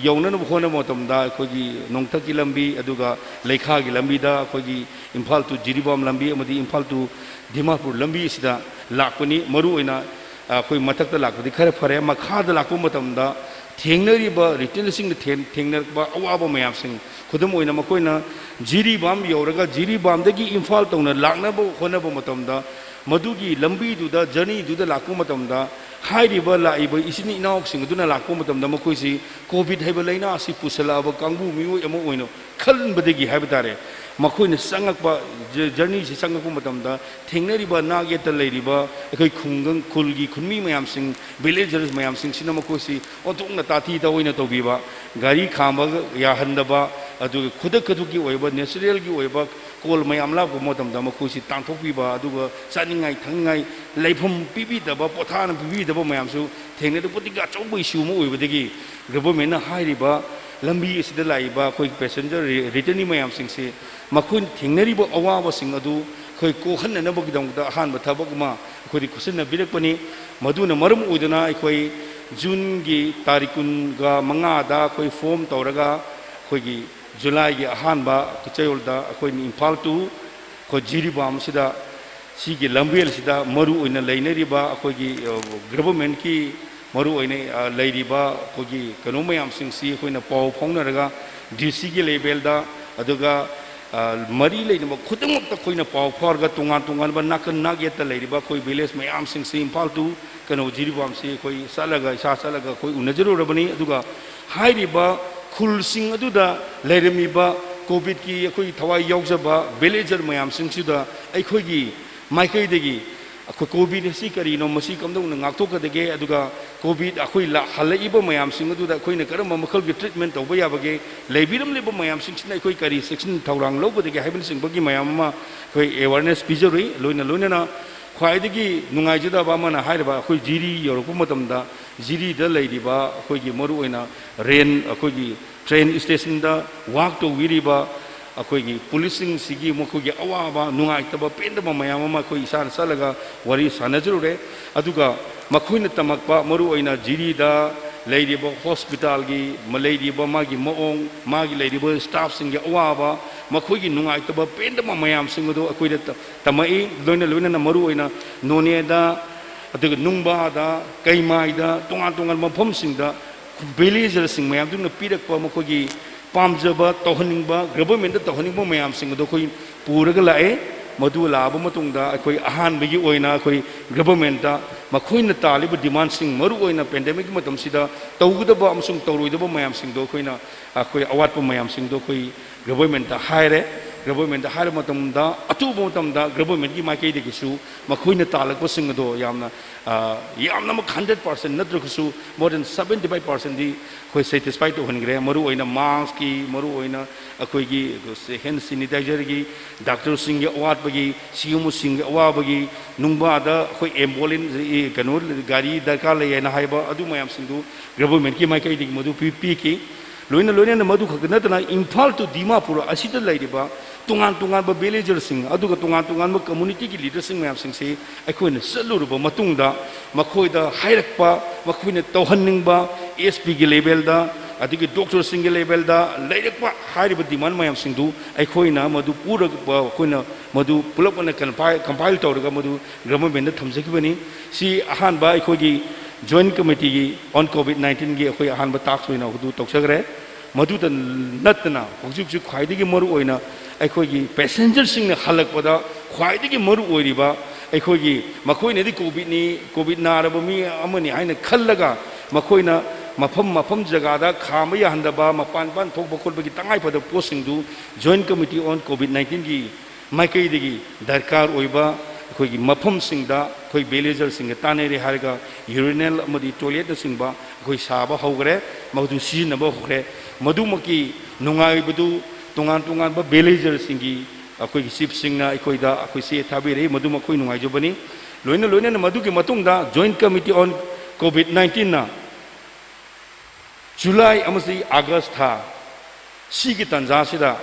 ꯌꯧꯅꯅꯕ ꯍꯣꯠꯅꯕ ꯃꯇꯝꯗ ꯑꯩꯈꯣꯏꯒꯤ ꯅꯣꯡꯊꯛꯀꯤ ꯂꯝꯕꯤ, ꯑꯗꯨꯒ ꯂꯩꯈꯥꯒꯤ ꯂꯝꯕꯤꯗ ꯑꯩꯈꯣꯏꯒꯤ ꯏꯝꯐꯥꯜ to ꯖꯤꯔꯤꯕꯥꯝ ꯂꯝꯕꯤ ꯑꯃꯗꯤ ꯏꯝꯐꯥꯜ to ꯗꯤꯃꯥꯄꯨꯔ ꯂꯝꯕꯤ ꯑꯁꯤꯗ ꯂꯥꯛꯄꯅꯤ꯫ ꯃꯔꯨꯑꯣꯏꯅ ꯑꯩꯈꯣꯏ ꯃꯊꯛꯇ ꯂꯥꯛꯄꯗꯤ ꯈꯔ ꯐꯔꯦ, ꯃꯈꯥꯗ ꯂꯥꯛꯄ ꯃꯇꯝꯗ ꯊꯦꯡꯅꯔꯤꯕ ꯔꯤꯇꯔꯅꯤꯁꯤꯡꯅ ꯊꯦꯡ-, ꯊꯦꯡꯅꯔꯛꯄ ꯑꯋꯥꯕ ꯃꯌꯥꯝꯁꯤꯡ, ꯈꯨꯗꯝ ꯑꯣꯏꯅ ꯃꯈꯣꯏꯅ ꯖꯤꯔꯤꯕꯥꯝ ꯌꯧꯔꯒ ꯖꯤꯔꯤꯕꯥꯝꯗꯒꯤ ꯏꯝꯐꯥꯜ ꯇꯧꯅ ꯂꯥꯛꯅꯕ ꯍꯣꯠꯅꯕ ꯃꯇꯝꯗ, ꯃꯗꯨꯒꯤ ꯂꯝꯕꯤꯗꯨꯗ, ꯖꯔꯅꯤꯗꯨꯗ ꯂꯥꯛꯄ ꯃꯇꯝꯗ, ꯍꯥꯏꯔꯤꯕ ꯂꯥꯛꯏꯕ ꯏꯆꯤꯟ ꯏꯅꯥꯎꯁꯤꯡ ꯑꯗꯨꯅ ꯂꯥꯛꯄ ꯃꯇꯝꯗ ꯃꯈꯣꯏꯁꯤ ꯀꯣꯚꯤꯗ ꯍꯥꯏꯕ ꯂꯥꯏꯅꯥ ꯑꯁꯤ ꯄꯨꯁꯜꯂꯛꯑꯕ ꯀꯥꯡꯕꯨ ꯃꯤꯑꯣꯏ ꯑꯃ ꯑꯣꯏꯅ ꯈꯟꯕꯗꯒꯤ ꯍꯥꯏꯕ ꯇꯥꯔꯦ, ꯃꯈꯣꯏꯅ ꯆꯪꯉꯛꯄ, ꯖ-, ꯖꯔꯅꯤꯁꯤ ꯆꯪꯉꯛꯄ ꯃꯇꯝꯗ ꯊꯦꯡꯅꯔꯤꯕ ꯅꯥꯛ ꯌꯦꯠꯇ ꯂꯩꯔꯤꯕ ꯑꯩꯈꯣꯏ ꯈꯨꯡꯒꯪ, ꯈꯨꯜꯒꯤ ꯈꯨꯟꯃꯤ ꯃꯌꯥꯝꯁꯤꯡ, ꯚꯤꯂꯦꯖꯔꯁ ꯃꯌꯥꯝꯁꯤꯡꯁꯤꯅ ꯃꯈꯣꯏꯁꯤ ꯑꯣꯟꯊꯣꯛꯅ ꯇꯥꯊꯤ ꯇꯥꯑꯣꯏꯅ ꯇꯧꯕꯤꯕ, ꯒꯥꯔꯤ ꯈꯥꯝꯕ ꯌꯥꯍꯟꯗꯕ, ꯑꯗꯨꯒ ꯈꯨꯗꯛ ꯈꯨꯗꯛꯀꯤ ꯑꯣꯏꯕ ꯅꯦꯆꯔꯦꯜꯒꯤ ꯑꯣꯏꯕ ꯀꯣꯜ ꯃꯌꯥꯝ ꯂꯥꯛꯄ ꯃꯇꯝꯗ ꯃꯈꯣꯏꯁꯤ ꯇꯥꯟꯊꯣꯛꯄꯤꯕ, ꯑꯗꯨꯒ ꯆꯥꯅꯤꯡꯉꯥꯏ ꯊꯛꯅꯤꯡꯉꯥꯏ ꯂꯩꯐꯝ ꯄꯤꯕꯤꯗꯕ, ꯄꯣꯊꯥꯅ ꯄꯤꯕꯤꯗꯕ ꯃꯌꯥꯝꯁꯨ ꯊꯦꯡꯅꯗꯨꯅ ꯈꯨꯗꯤꯡꯒꯤ ꯑꯆꯧꯕ ꯏꯁꯨ ꯑꯃ ꯑꯣꯏꯕꯗꯒꯤ ꯒꯚꯔꯟꯃꯦꯟꯅ ꯍꯥꯏꯔꯤꯕ ꯂꯝꯕꯤ ꯑꯁꯤꯗ ꯂꯥꯛꯏꯕ ꯑꯩꯈꯣꯏ ꯄꯦꯁꯦꯟꯖꯔ ꯔꯤ-, ꯔꯤꯇꯔꯅꯤ ꯃꯌꯥꯝꯁꯤꯡꯁꯤ ꯃꯈꯣꯏꯅ ꯊꯦꯡꯅꯔꯤꯕ ꯑꯋꯥꯕꯁꯤꯡ ꯑꯗꯨ ꯑꯩꯈꯣꯏ ꯀꯣꯛꯍꯟꯅꯅꯕꯒꯤꯗꯃꯛꯇ ꯑꯍꯥꯟꯕ ꯊꯕꯛ ꯑꯃ ꯑꯩꯈꯣꯏꯗ ꯈꯨꯠꯁꯤꯟꯅꯕꯤꯔꯛꯄꯅꯤ꯫ ꯃꯗꯨꯅ ꯃꯔꯝ ꯑꯣꯏꯗꯨꯅ ꯑꯩꯈꯣꯏ ꯖꯨꯟꯒꯤ ꯇꯥꯔꯤꯛ ꯀꯨꯟꯒ ꯃꯉꯥꯗ ꯑꯩꯈꯣꯏ ꯐꯣꯝ ꯇꯧꯔꯒ ꯑꯩꯈꯣꯏꯒꯤ ꯖꯨꯂꯥꯏꯒꯤ ꯑꯍꯥꯟꯕ ꯆꯌꯣꯜꯗ ꯑꯩꯈꯣꯏꯅ ꯏꯝꯐꯥꯜ ꯇꯨ ꯑꯩꯈꯣꯏ ꯖꯤꯔꯤꯕꯥꯝꯁꯤꯗ ꯁꯤꯒꯤ ꯂꯝꯕꯦꯜꯁꯤꯗ ꯃꯔꯨ ꯑꯣꯏꯅ ꯂꯩꯅꯔꯤꯕ ꯑꯩꯈꯣꯏꯒꯤ, ꯑ, ꯒꯚꯔꯟꯃꯦꯟꯠꯀꯤ ꯃꯔꯨ ꯑꯣꯏꯅ, ꯑ, ꯂꯩꯔꯤꯕ ꯑꯩꯈꯣꯏꯒꯤ ꯀꯩꯅꯣ ꯃꯌꯥꯝꯁꯤꯡꯁꯤ ꯑꯩꯈꯣꯏꯅ ꯄꯥꯎ ꯐꯥꯎꯅꯔꯒ ꯗꯤ ꯁꯤꯒꯤ ꯂꯦꯚꯦꯜꯗ, ꯑꯗꯨꯒ, ꯑ, ꯃꯔꯤ ꯂꯩꯅꯕ ꯈꯨꯗꯤꯡꯃꯛꯇ ꯑꯩꯈꯣꯏꯅ ꯄꯥꯎ ꯐꯥꯎꯔꯒ ꯇꯣꯉꯥꯟ ꯇꯣꯉꯥꯟꯕ ꯅꯥꯀꯟ ꯅꯥꯛꯌꯦꯠꯇ ꯂꯩꯔꯤꯕ ꯑꯩꯈꯣꯏ ꯚꯤꯂꯦꯖ ꯃꯌꯥꯝꯁꯤꯡꯁꯤ ꯏꯝꯐꯥꯜ ꯇꯨ ꯀꯩꯅꯣ ꯖꯤꯔꯤꯕꯥꯝꯁꯤ ꯑꯩꯈꯣꯏ ꯆꯠꯂꯒ, ꯏꯁꯥ ꯆꯠꯂꯒ ꯑꯩꯈꯣꯏ ꯎꯅꯖꯔꯨꯔꯕꯅꯤ꯫ ꯑꯗꯨꯒ ꯍꯥꯏꯔꯤꯕ ꯈꯨꯜꯁꯤꯡ ꯑꯗꯨꯗ ꯂꯩꯔꯝꯃꯤꯕ ꯀꯣꯚꯤꯗꯀꯤ ꯑꯩꯈꯣꯏ ꯊꯋꯥꯏ ꯌꯥꯎꯖꯕ ꯚꯤꯂꯦꯖꯔ ꯃꯌꯥꯝꯁꯤꯡꯁꯤꯗ ꯑꯩꯈꯣꯏꯒꯤ ꯃꯥꯏꯀꯩꯗꯒꯤ ꯑꯩꯈꯣꯏ ꯀꯣꯚꯤꯗ ꯑꯁꯤ ꯀꯔꯤꯅꯣ, ꯃꯁꯤ ꯀꯝꯗꯧꯅ ꯉꯥꯛꯊꯣꯛꯀꯗꯒꯦ, ꯑꯗꯨꯒ ꯀꯣꯚꯤꯗ ꯑꯩꯈꯣꯏ ꯂꯥ-, ꯍꯜꯂꯛꯏꯕ ꯃꯌꯥꯝꯁꯤꯡ ꯑꯗꯨꯗ ꯑꯩꯈꯣꯏꯅ ꯀꯔꯝꯕ ꯃꯈꯜꯒꯤ ꯇ꯭ꯔꯤꯠꯃꯦꯟ ꯇꯧꯕ ꯌꯥꯕꯒꯦ, ꯂꯩꯕꯤꯔꯝꯂꯤꯕ ꯃꯌꯥꯝꯁꯤꯡꯁꯤꯅ ꯑꯩꯈꯣꯏ ꯀꯔꯤ ꯆꯦꯛꯁꯤꯟ ꯊꯧꯔꯥꯡ ꯂꯧꯒꯗꯒꯦ ꯍꯥꯏꯕꯅꯆꯤꯡꯕꯒꯤ ꯃꯌꯥꯝ ꯑꯃ ꯑꯩꯈꯣꯏ ꯑꯦꯋꯥꯔꯅꯦꯁ ꯄꯤꯖꯔꯨꯏ꯫ ꯂꯣꯏꯅ ꯂꯣꯏꯅꯅ ꯈ꯭ꯋꯥꯏꯗꯒꯤ ꯅꯨꯡꯉꯥꯏꯖꯗꯕ ꯑꯃꯅ ꯍꯥꯏꯔꯤꯕ ꯑꯩꯈꯣꯏ ꯖꯤꯔꯤ ꯌꯧꯔꯛꯄ ꯃꯇꯝꯗ ꯖꯤꯔꯤꯗ ꯂꯩꯔꯤꯕ ꯑꯩꯈꯣꯏꯒꯤ ꯃꯔꯨꯑꯣꯏꯅ ꯔꯦꯟ, ꯑꯩꯈꯣꯏꯒꯤ ꯇ꯭ꯔꯦꯟ ꯁ꯭ꯇꯦꯁꯟꯗ ꯋꯥꯛ ꯇꯧꯕꯤꯔꯤꯕ ꯑꯩꯈꯣꯏꯒꯤ ꯄꯨꯂꯤꯁꯁꯤꯡꯁꯤꯒꯤ ꯃꯈꯣꯏꯒꯤ ꯑꯋꯥꯕ, ꯅꯨꯡꯉꯥꯏꯇꯕ, ꯄꯦꯟꯗꯕ ꯃꯌꯥꯝ ꯑꯃ ꯑꯩꯈꯣꯏ ꯏꯁꯥꯅ ꯆꯠꯂꯒ ꯋꯥꯔꯤ ꯁꯥꯟꯅꯖꯔꯨꯔꯦ꯫ ꯑꯗꯨꯒ ꯃꯈꯣꯏꯅ ꯇꯝꯃꯛꯄ, ꯃꯔꯨꯑꯣꯏꯅ ꯖꯤꯔꯤꯗ ꯂꯩꯔꯤꯕ ꯍꯣꯁꯄꯤꯇꯥꯜꯒꯤ ꯃ-, ꯂꯩꯔꯤꯕ ꯃꯥꯒꯤ ꯃꯑꯣꯡ, ꯃꯥꯒꯤ ꯂꯩꯔꯤꯕ ꯁ꯭ꯇꯥꯐꯁꯤꯡꯒꯤ ꯑꯋꯥꯕ, ꯃꯈꯣꯏꯒꯤ ꯅꯨꯡꯉꯥꯏꯇꯕ, ꯄꯦꯟꯗꯕ ꯃꯌꯥꯝꯁꯤꯡ ꯑꯗꯨ ꯑꯩꯈꯣꯏꯗ ꯇ-, ꯇꯝꯃꯛꯏ꯫ ꯂꯣꯏꯅ ꯂꯣꯏꯅꯅ ꯃꯔꯨꯑꯣꯏꯅ ꯅꯣꯅꯦꯗ, ꯑꯗꯨꯒ ꯅꯨꯡꯕꯥꯗ, ꯀꯩꯃꯥꯏꯗ, ꯇꯣꯉꯥꯟ ꯇꯣꯉꯥꯟꯕ ꯃꯐꯝꯁꯤꯡꯗ ꯚꯤꯂꯦꯖꯔꯁꯤꯡ ꯃꯌꯥꯝꯗꯨꯅ ꯄꯤꯔꯛꯄ ꯃꯈꯣꯏꯒꯤ ꯄꯥꯝꯖꯕ, ꯇꯧꯍꯟꯅꯤꯡꯕ, ꯒꯚꯔꯟꯃꯦꯟꯠꯇ ꯇꯧꯍꯟꯅꯤꯡꯕ ꯃꯌꯥꯝꯁꯤꯡ ꯑꯗꯣ ꯑꯩꯈꯣꯏ ꯄꯨꯔꯒ ꯂꯥꯛꯑꯦ꯫ ꯃꯗꯨ ꯂꯥꯛꯑꯕ ꯃꯇꯨꯡꯗ ꯑꯩꯈꯣꯏ ꯑꯍꯥꯟꯕꯒꯤ ꯑꯣꯏꯅ ꯑꯩꯈꯣꯏ ꯒꯚꯔꯟꯃꯦꯟꯠꯇ ꯃꯈꯣꯏꯅ ꯇꯥꯜꯂꯤꯕ ꯗꯤꯃꯥꯟꯁꯤꯡ, ꯃꯔꯨꯑꯣꯏꯅ ꯄꯦꯟꯗꯦꯃꯤꯛꯀꯤ ꯃꯇꯝꯁꯤꯗ ꯇꯧꯒꯗꯕ ꯑꯃꯁꯨꯡ ꯇꯧꯔꯣꯏꯗꯕ ꯃꯌꯥꯝꯁꯤꯡꯗꯣ ꯑꯩꯈꯣꯏꯅ, ꯑꯩꯈꯣꯏ ꯑꯋꯥꯠꯄ ꯃꯌꯥꯝꯁꯤꯡꯗꯣ ꯑꯩꯈꯣꯏ ꯒꯚꯔꯟꯃꯦꯟꯠꯇ ꯍꯥꯏꯔꯦ꯫ ꯒꯚꯔꯟꯃꯦꯟꯠꯇ ꯍꯥꯏꯔꯕ ꯃꯇꯝꯗ, ꯑꯊꯨꯕ ꯃꯇꯝꯗ ꯒꯚꯔꯟꯃꯦꯟꯠꯀꯤ ꯃꯥꯏꯀꯩꯗꯒꯤꯁꯨ ꯃꯈꯣꯏꯅ ꯇꯥꯜꯂꯛꯄꯁꯤꯡ ꯑꯗꯣ ꯌꯥꯝꯅ, ꯑ, ꯌꯥꯝꯅꯃꯛ ꯍꯟꯗ꯭ꯔꯦꯠ ꯄꯥꯔꯁꯦꯟꯠ ꯅꯠꯇ꯭ꯔꯒꯁꯨ more than seventy five percent ꯗꯤ ꯑꯩꯈꯣꯏ ꯁꯦꯇꯤꯁꯐꯥꯏ ꯇꯧꯍꯟꯈ꯭ꯔꯦ꯫ ꯃꯔꯨꯑꯣꯏꯅ ꯃꯥꯁꯛꯀꯤ, ꯃꯔꯨꯑꯣꯏꯅ ꯑꯩꯈꯣꯏꯒꯤ ꯍꯦꯟ ꯁꯦꯅꯤꯇꯥꯏꯖꯔꯒꯤ, ꯗꯥꯛꯇꯔꯁꯤꯡꯒꯤ ꯑꯋꯥꯠꯄꯒꯤ, ꯁꯤꯑꯦꯝꯑꯣꯁꯤꯡꯒꯤ ꯑꯋꯥꯕꯒꯤ, ꯅꯨꯡꯕꯥꯗ ꯑꯩꯈꯣꯏ ꯑꯦꯝꯕꯨꯂꯦꯟꯁ, ꯀꯩꯅꯣ, ꯒꯥꯔꯤ ꯗꯔꯀꯥꯔ ꯂꯩ ꯍꯥꯏꯅ ꯍꯥꯏꯕ, ꯑꯗꯨ ꯃꯌꯥꯝꯁꯤꯡꯗꯨ ꯒꯚꯔꯟꯃꯦꯟꯠꯀꯤ ꯃꯥꯏꯀꯩꯗꯒꯤ ꯃꯗꯨ ꯄꯤ-, ꯄꯤꯈꯤ꯫ ꯂꯣꯏꯅ ꯂꯣꯏꯅꯅ ꯃꯗꯨ ꯈꯛꯇ ꯅꯠꯇꯅ ꯏꯝꯐꯥꯜ to ꯗꯤꯃꯥꯄꯨꯔ ꯑꯁꯤꯗ ꯂꯩꯔꯤꯕ ꯇꯣꯉꯥꯟ ꯇꯣꯉꯥꯟꯕ ꯚꯤꯂꯦꯖꯔꯁꯤꯡ, ꯑꯗꯨꯒ ꯇꯣꯉꯥꯟ ꯇꯣꯉꯥꯟꯕ ꯀꯝꯃꯨꯅꯤꯇꯤꯒꯤ ꯂꯤꯗꯔꯁꯤꯡ ꯃꯌꯥꯝꯁꯤꯡꯁꯤ ꯑꯩꯈꯣꯏꯅ ꯆꯠꯂꯨꯔꯕ ꯃꯇꯨꯡꯗ, ꯃꯈꯣꯏꯗ ꯍꯥꯏꯔꯛꯄ, ꯃꯈꯣꯏꯅ ꯇꯧꯍꯟꯅꯤꯡꯕ, ꯑꯦꯁ ꯄꯤꯒꯤ ꯂꯦꯚꯦꯜꯗ, ꯑꯗꯒꯤ ꯗꯣꯛꯇꯔꯁꯤꯡꯒꯤ ꯂꯦꯚꯦꯜꯗ ꯂꯩꯔꯛꯄ ꯍꯥꯏꯔꯤꯕ ꯗꯤꯃꯥꯟ ꯃꯌꯥꯝꯁꯤꯡꯗꯨ ꯑꯩꯈꯣꯏꯅ ꯃꯗꯨ ꯄꯨꯔꯒ, ꯑꯩꯈꯣꯏꯅ ꯃꯗꯨ ꯄꯨꯂꯞ ꯑꯣꯏꯅ ꯀꯝꯄꯥꯏꯜ ꯇꯧꯔꯒ ꯃꯗꯨ ꯒꯚꯔꯟꯃꯦꯟꯗ ꯊꯝꯖꯈꯤꯕꯅꯤ꯫ ꯁꯤ ꯑꯍꯥꯟꯕ ꯑꯩꯈꯣꯏꯒꯤ ꯖꯣꯏꯟꯠ ꯀꯃꯤꯇꯤꯒꯤ on COVID nineteenꯒꯤ ꯑꯩꯈꯣꯏ ꯑꯍꯥꯟꯕ ꯇꯥꯛꯁ ꯑꯣꯏꯅ ꯑꯗꯨ ꯇꯧꯖꯈ꯭ꯔꯦ꯫ ꯃꯗꯨꯗ ꯅꯠꯇꯅ ꯍꯧꯖꯤꯛ ꯍꯧꯖꯤꯛ ꯈ꯭ꯋꯥꯏꯗꯒꯤ ꯃꯔꯨ ꯑꯣꯏꯅ ꯑꯩꯈꯣꯏꯒꯤ ꯄꯦꯁꯦꯟꯖꯔꯁꯤꯡꯅ ꯍꯜꯂꯛꯄꯗ ꯈ꯭ꯋꯥꯏꯗꯒꯤ ꯃꯔꯨ ꯑꯣꯏꯔꯤꯕ, ꯑꯩꯈꯣꯏꯒꯤ ꯃꯈꯣꯏꯅꯗꯤ ꯀꯣꯚꯤꯗꯅꯤ, ꯀꯣꯚꯤꯗ ꯅꯥꯔꯕ ꯃꯤ ꯑꯃꯅꯤ ꯍꯥꯏꯅ ꯈꯜꯂꯒ ꯃꯈꯣꯏꯅ ꯃꯐꯝ ꯃꯐꯝ ꯖꯒꯥꯗ ꯈꯥꯝꯕ ꯌꯥꯍꯟꯗꯕ, ꯃꯄꯥꯟ ꯏꯄꯥꯟ ꯊꯣꯛꯄ ꯈꯣꯠꯄꯒꯤ ꯇꯉꯥꯏ ꯐꯗꯕ ꯄꯣꯠꯁꯤꯡꯗꯨ ꯖꯣꯏꯟꯠ ꯀꯃꯤꯇꯤ on COVID nineteenꯒꯤ ꯃꯥꯏꯀꯩꯗꯒꯤ ꯗꯔꯀꯥꯔ ꯑꯣꯏꯕ ꯑꯩꯈꯣꯏꯒꯤ ꯃꯐꯝꯁꯤꯡꯗ ꯑꯩꯈꯣꯏ ꯚꯤꯂꯦꯖꯔꯁꯤꯡꯒ ꯇꯥꯟꯅꯔꯦ ꯍꯥꯏꯔꯒ ꯌꯨꯔꯤꯅꯦꯜ ꯑꯃꯗꯤ ꯇꯣꯏꯂꯦꯠꯅꯆꯤꯡꯕ ꯑꯩꯈꯣꯏ ꯁꯥꯕ ꯍꯧꯈ꯭ꯔꯦ, ꯃꯗꯨ ꯁꯤꯖꯤꯟꯅꯕ ꯍꯧꯈ꯭ꯔꯦ꯫ ꯃꯗꯨꯃꯛꯀꯤ ꯅꯨꯡꯉꯥꯏꯕꯗꯨ ꯇꯣꯉꯥꯟ ꯇꯣꯉꯥꯟꯕ ꯚꯤꯂꯦꯖꯔꯁꯤꯡꯒꯤ ꯑꯩꯈꯣꯏꯒꯤ ꯆꯤꯐꯁꯤꯡꯅ ꯑꯩꯈꯣꯏꯗ ꯑꯩꯈꯣꯏ ꯆꯦ ꯊꯥꯕꯤꯔꯛꯏ, ꯃꯗꯨꯃꯛ ꯑꯩꯈꯣꯏ ꯅꯨꯡꯉꯥꯏꯖꯕꯅꯤ꯫ ꯂꯣꯏꯅ ꯂꯣꯏꯅꯅ ꯃꯗꯨꯒꯤ ꯃꯇꯨꯡꯗ ꯖꯣꯏꯟꯠ ꯀꯃꯤꯇꯤ on COVID nineteenꯅ ꯖꯨꯂꯥꯏ ꯑꯃꯁꯨꯡ ꯑꯥꯒꯁ ꯊꯥ ꯁꯤꯒꯤ ꯇꯥꯟꯖꯥꯁꯤꯗ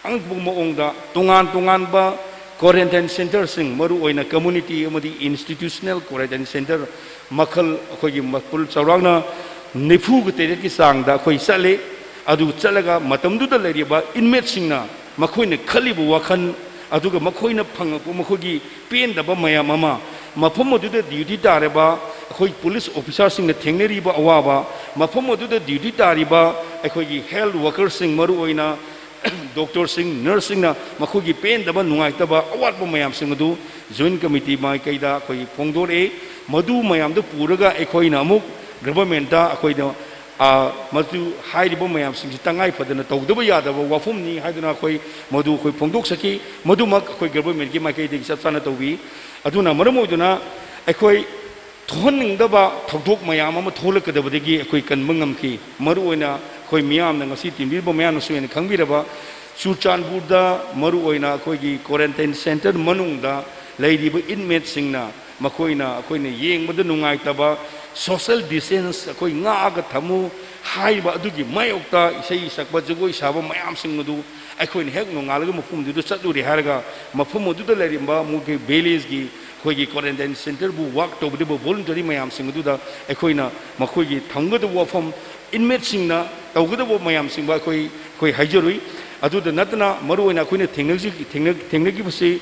ꯑꯉꯛꯄ ꯃꯑꯣꯡꯗ ꯇꯣꯉꯥꯟ ꯇꯣꯉꯥꯟꯕ ꯀ꯭ꯋꯥꯔꯦꯟꯇꯥꯏꯟ ꯁꯦꯟꯇꯔꯁꯤꯡ, ꯃꯔꯨꯑꯣꯏꯅ ꯀꯝꯃ꯭ꯌꯨꯅꯤꯇꯤ ꯑꯃꯗꯤ ꯏꯟꯁꯇꯤꯇ꯭ꯌꯨꯁꯅꯦꯜ ꯀ꯭ꯋꯥꯔꯦꯟꯇꯥꯏꯟ ꯁꯦꯟꯇꯔ ꯃꯈꯜ ꯑꯩꯈꯣꯏꯒꯤ ꯃꯄꯨꯜ ꯆꯥꯎꯔꯥꯛꯅ ꯅꯤꯐꯨꯒ ꯇꯔꯦꯠꯀꯤ ꯆꯥꯡꯗ ꯑꯩꯈꯣꯏ ꯆꯠꯂꯤ꯫ ꯑꯗꯨ ꯆꯠꯂꯒ ꯃꯇꯝꯗꯨꯗ ꯂꯩꯔꯤꯕ ꯏꯟꯃꯦꯠꯁꯤꯡꯅ ꯃꯈꯣꯏꯅ ꯈꯜꯂꯤꯕ ꯋꯥꯈꯜ, ꯑꯗꯨꯒ ꯃꯈꯣꯏꯅ ꯐꯪꯉꯛꯄ ꯃꯈꯣꯏꯒꯤ ꯄꯦꯟꯗꯕ ꯃꯌꯥꯝ ꯑꯃ, ꯃꯐꯝ ꯑꯗꯨꯗ ꯗ꯭ꯌꯨꯇꯤ ꯇꯥꯔꯤꯕ ꯑꯩꯈꯣꯏ ꯄꯨꯂꯤꯁ ꯑꯣꯐꯤꯁꯥꯔꯁꯤꯡꯅ ꯊꯦꯡꯅꯔꯤꯕ ꯑꯋꯥꯕ, ꯃꯐꯝ ꯑꯗꯨꯗ ꯗ꯭ꯌꯨꯇꯤ ꯇꯥꯔꯤꯕ ꯑꯩꯈꯣꯏꯒꯤ ꯍꯦꯜꯊ ꯋꯥꯀꯔꯁꯤꯡ, ꯃꯔꯨꯑꯣꯏꯅ ꯗꯣꯛꯇꯔꯁꯤꯡ, ꯅꯔꯁꯁꯤꯡꯅ ꯃꯈꯣꯏꯒꯤ ꯄꯦꯟꯗꯕ, ꯅꯨꯡꯉꯥꯏꯇꯕ, ꯑꯋꯥꯠꯄ ꯃꯌꯥꯝꯁꯤꯡ ꯑꯗꯨ ꯖꯣꯏꯟꯠ ꯀꯃꯤꯇꯤ ꯃꯥꯏꯀꯩꯗ ꯑꯩꯈꯣꯏ ꯐꯣꯡꯗꯣꯔꯛꯏ꯫ ꯃꯗꯨ ꯃꯌꯥꯝꯗꯨ ꯄꯨꯔꯒ ꯑꯩꯈꯣꯏꯅ ꯑꯃꯨꯛ ꯒꯚꯔꯟꯃꯦꯟꯠꯇ ꯑꯩꯈꯣꯏꯅ, ꯑ, ꯃꯗꯨ ꯍꯥꯏꯔꯤꯕ ꯃꯌꯥꯝꯁꯤꯡꯁꯤ ꯇꯉꯥꯏ ꯐꯗꯅ ꯇꯧꯗꯕ ꯌꯥꯗꯕ ꯋꯥꯐꯝꯅꯤ ꯍꯥꯏꯗꯨꯅ ꯑꯩꯈꯣꯏ ꯃꯗꯨ ꯑꯩꯈꯣꯏ ꯐꯣꯡꯗꯣꯛꯆꯈꯤ꯫ ꯃꯗꯨꯃꯛ ꯑꯩꯈꯣꯏ ꯒꯚꯔꯟꯃꯦꯟꯠꯀꯤ ꯃꯥꯏꯀꯩꯗꯒꯤ ꯆꯞ ꯆꯥꯅ ꯇꯧꯕꯤ꯫ ꯑꯗꯨꯅ ꯃꯔꯝ ꯑꯣꯏꯗꯨꯅ ꯑꯩꯈꯣꯏ ꯊꯣꯛꯍꯟꯅꯤꯡꯗꯕ ꯊꯧꯗꯣꯛ ꯃꯌꯥꯝ ꯑꯃ ꯊꯣꯛꯂꯛꯀꯗꯕꯗꯒꯤ ꯑꯩꯈꯣꯏ ꯀꯟꯕ ꯉꯝꯈꯤ꯫ ꯃꯔꯨꯑꯣꯏꯅ ꯑꯩꯈꯣꯏ ꯃꯤꯌꯥꯝꯅ ꯉꯁꯤ ꯇꯤꯟꯕꯤꯔꯤꯕ ꯃꯌꯥꯝꯅꯁꯨ ꯍꯦꯟꯅ ꯈꯪꯕꯤꯔꯕ ꯆꯨꯔꯆꯥꯟꯄꯨꯔꯗ ꯃꯔꯨꯑꯣꯏꯅ ꯑꯩꯈꯣꯏꯒꯤ ꯀ꯭ꯋꯥꯔꯦꯟꯇꯥꯏꯟ ꯁꯦꯟꯇꯔ ꯃꯅꯨꯡꯗ ꯂꯩꯔꯤꯕ ꯏꯟꯃꯦꯠꯁꯤꯡꯅ, ꯃꯈꯣꯏꯅ ꯑꯩꯈꯣꯏꯅ ꯌꯦꯡꯕꯗ ꯅꯨꯡꯉꯥꯏꯇꯕ, social distance ꯑꯩꯈꯣꯏ ꯉꯥꯛꯑꯒ ꯊꯝꯃꯨ ꯍꯥꯏꯔꯤꯕ ꯑꯗꯨꯒꯤ ꯃꯥꯌꯣꯛꯇ ꯏꯁꯩ ꯁꯛꯄ, ꯖꯒꯣꯏ ꯁꯥꯕ ꯃꯌꯥꯝꯁꯤꯡ ꯑꯗꯨ ꯑꯩꯈꯣꯏꯅ ꯍꯦꯛ ꯅꯣꯡꯉꯥꯜꯂꯒ ꯃꯐꯝꯗꯨꯗ ꯆꯠꯂꯨꯔꯦ ꯍꯥꯏꯔꯒ, ꯃꯐꯝ ꯑꯗꯨꯗ ꯂꯩꯔꯤꯕ ꯃꯣꯏꯒꯤ villageꯀꯤ ꯑꯩꯈꯣꯏꯒꯤ quarantine centreꯕꯨ work ꯇꯧꯕꯤꯔꯤꯕ voluntary ꯃꯌꯥꯝꯁꯤꯡ ꯑꯗꯨꯗ ꯑꯩꯈꯣꯏꯅ ꯃꯈꯣꯏꯒꯤ ꯊꯝꯒꯗꯕ ꯋꯥꯐꯝ, inmateꯁꯤꯡꯅ ꯇꯧꯒꯗꯕ ꯃꯌꯥꯝꯁꯤꯡꯕꯨ ꯑꯩꯈꯣꯏ, ꯑꯩꯈꯣꯏ ꯍꯥꯏꯖꯔꯨꯏ꯫ ꯑꯗꯨꯗ ꯅꯠꯇꯅ ꯃꯔꯨꯑꯣꯏꯅ ꯑꯩꯈꯣꯏꯅ ꯊꯦꯡꯅꯖ-, ꯊꯦꯡꯅ-, ꯊꯦꯡꯅꯈꯤꯕꯁꯤ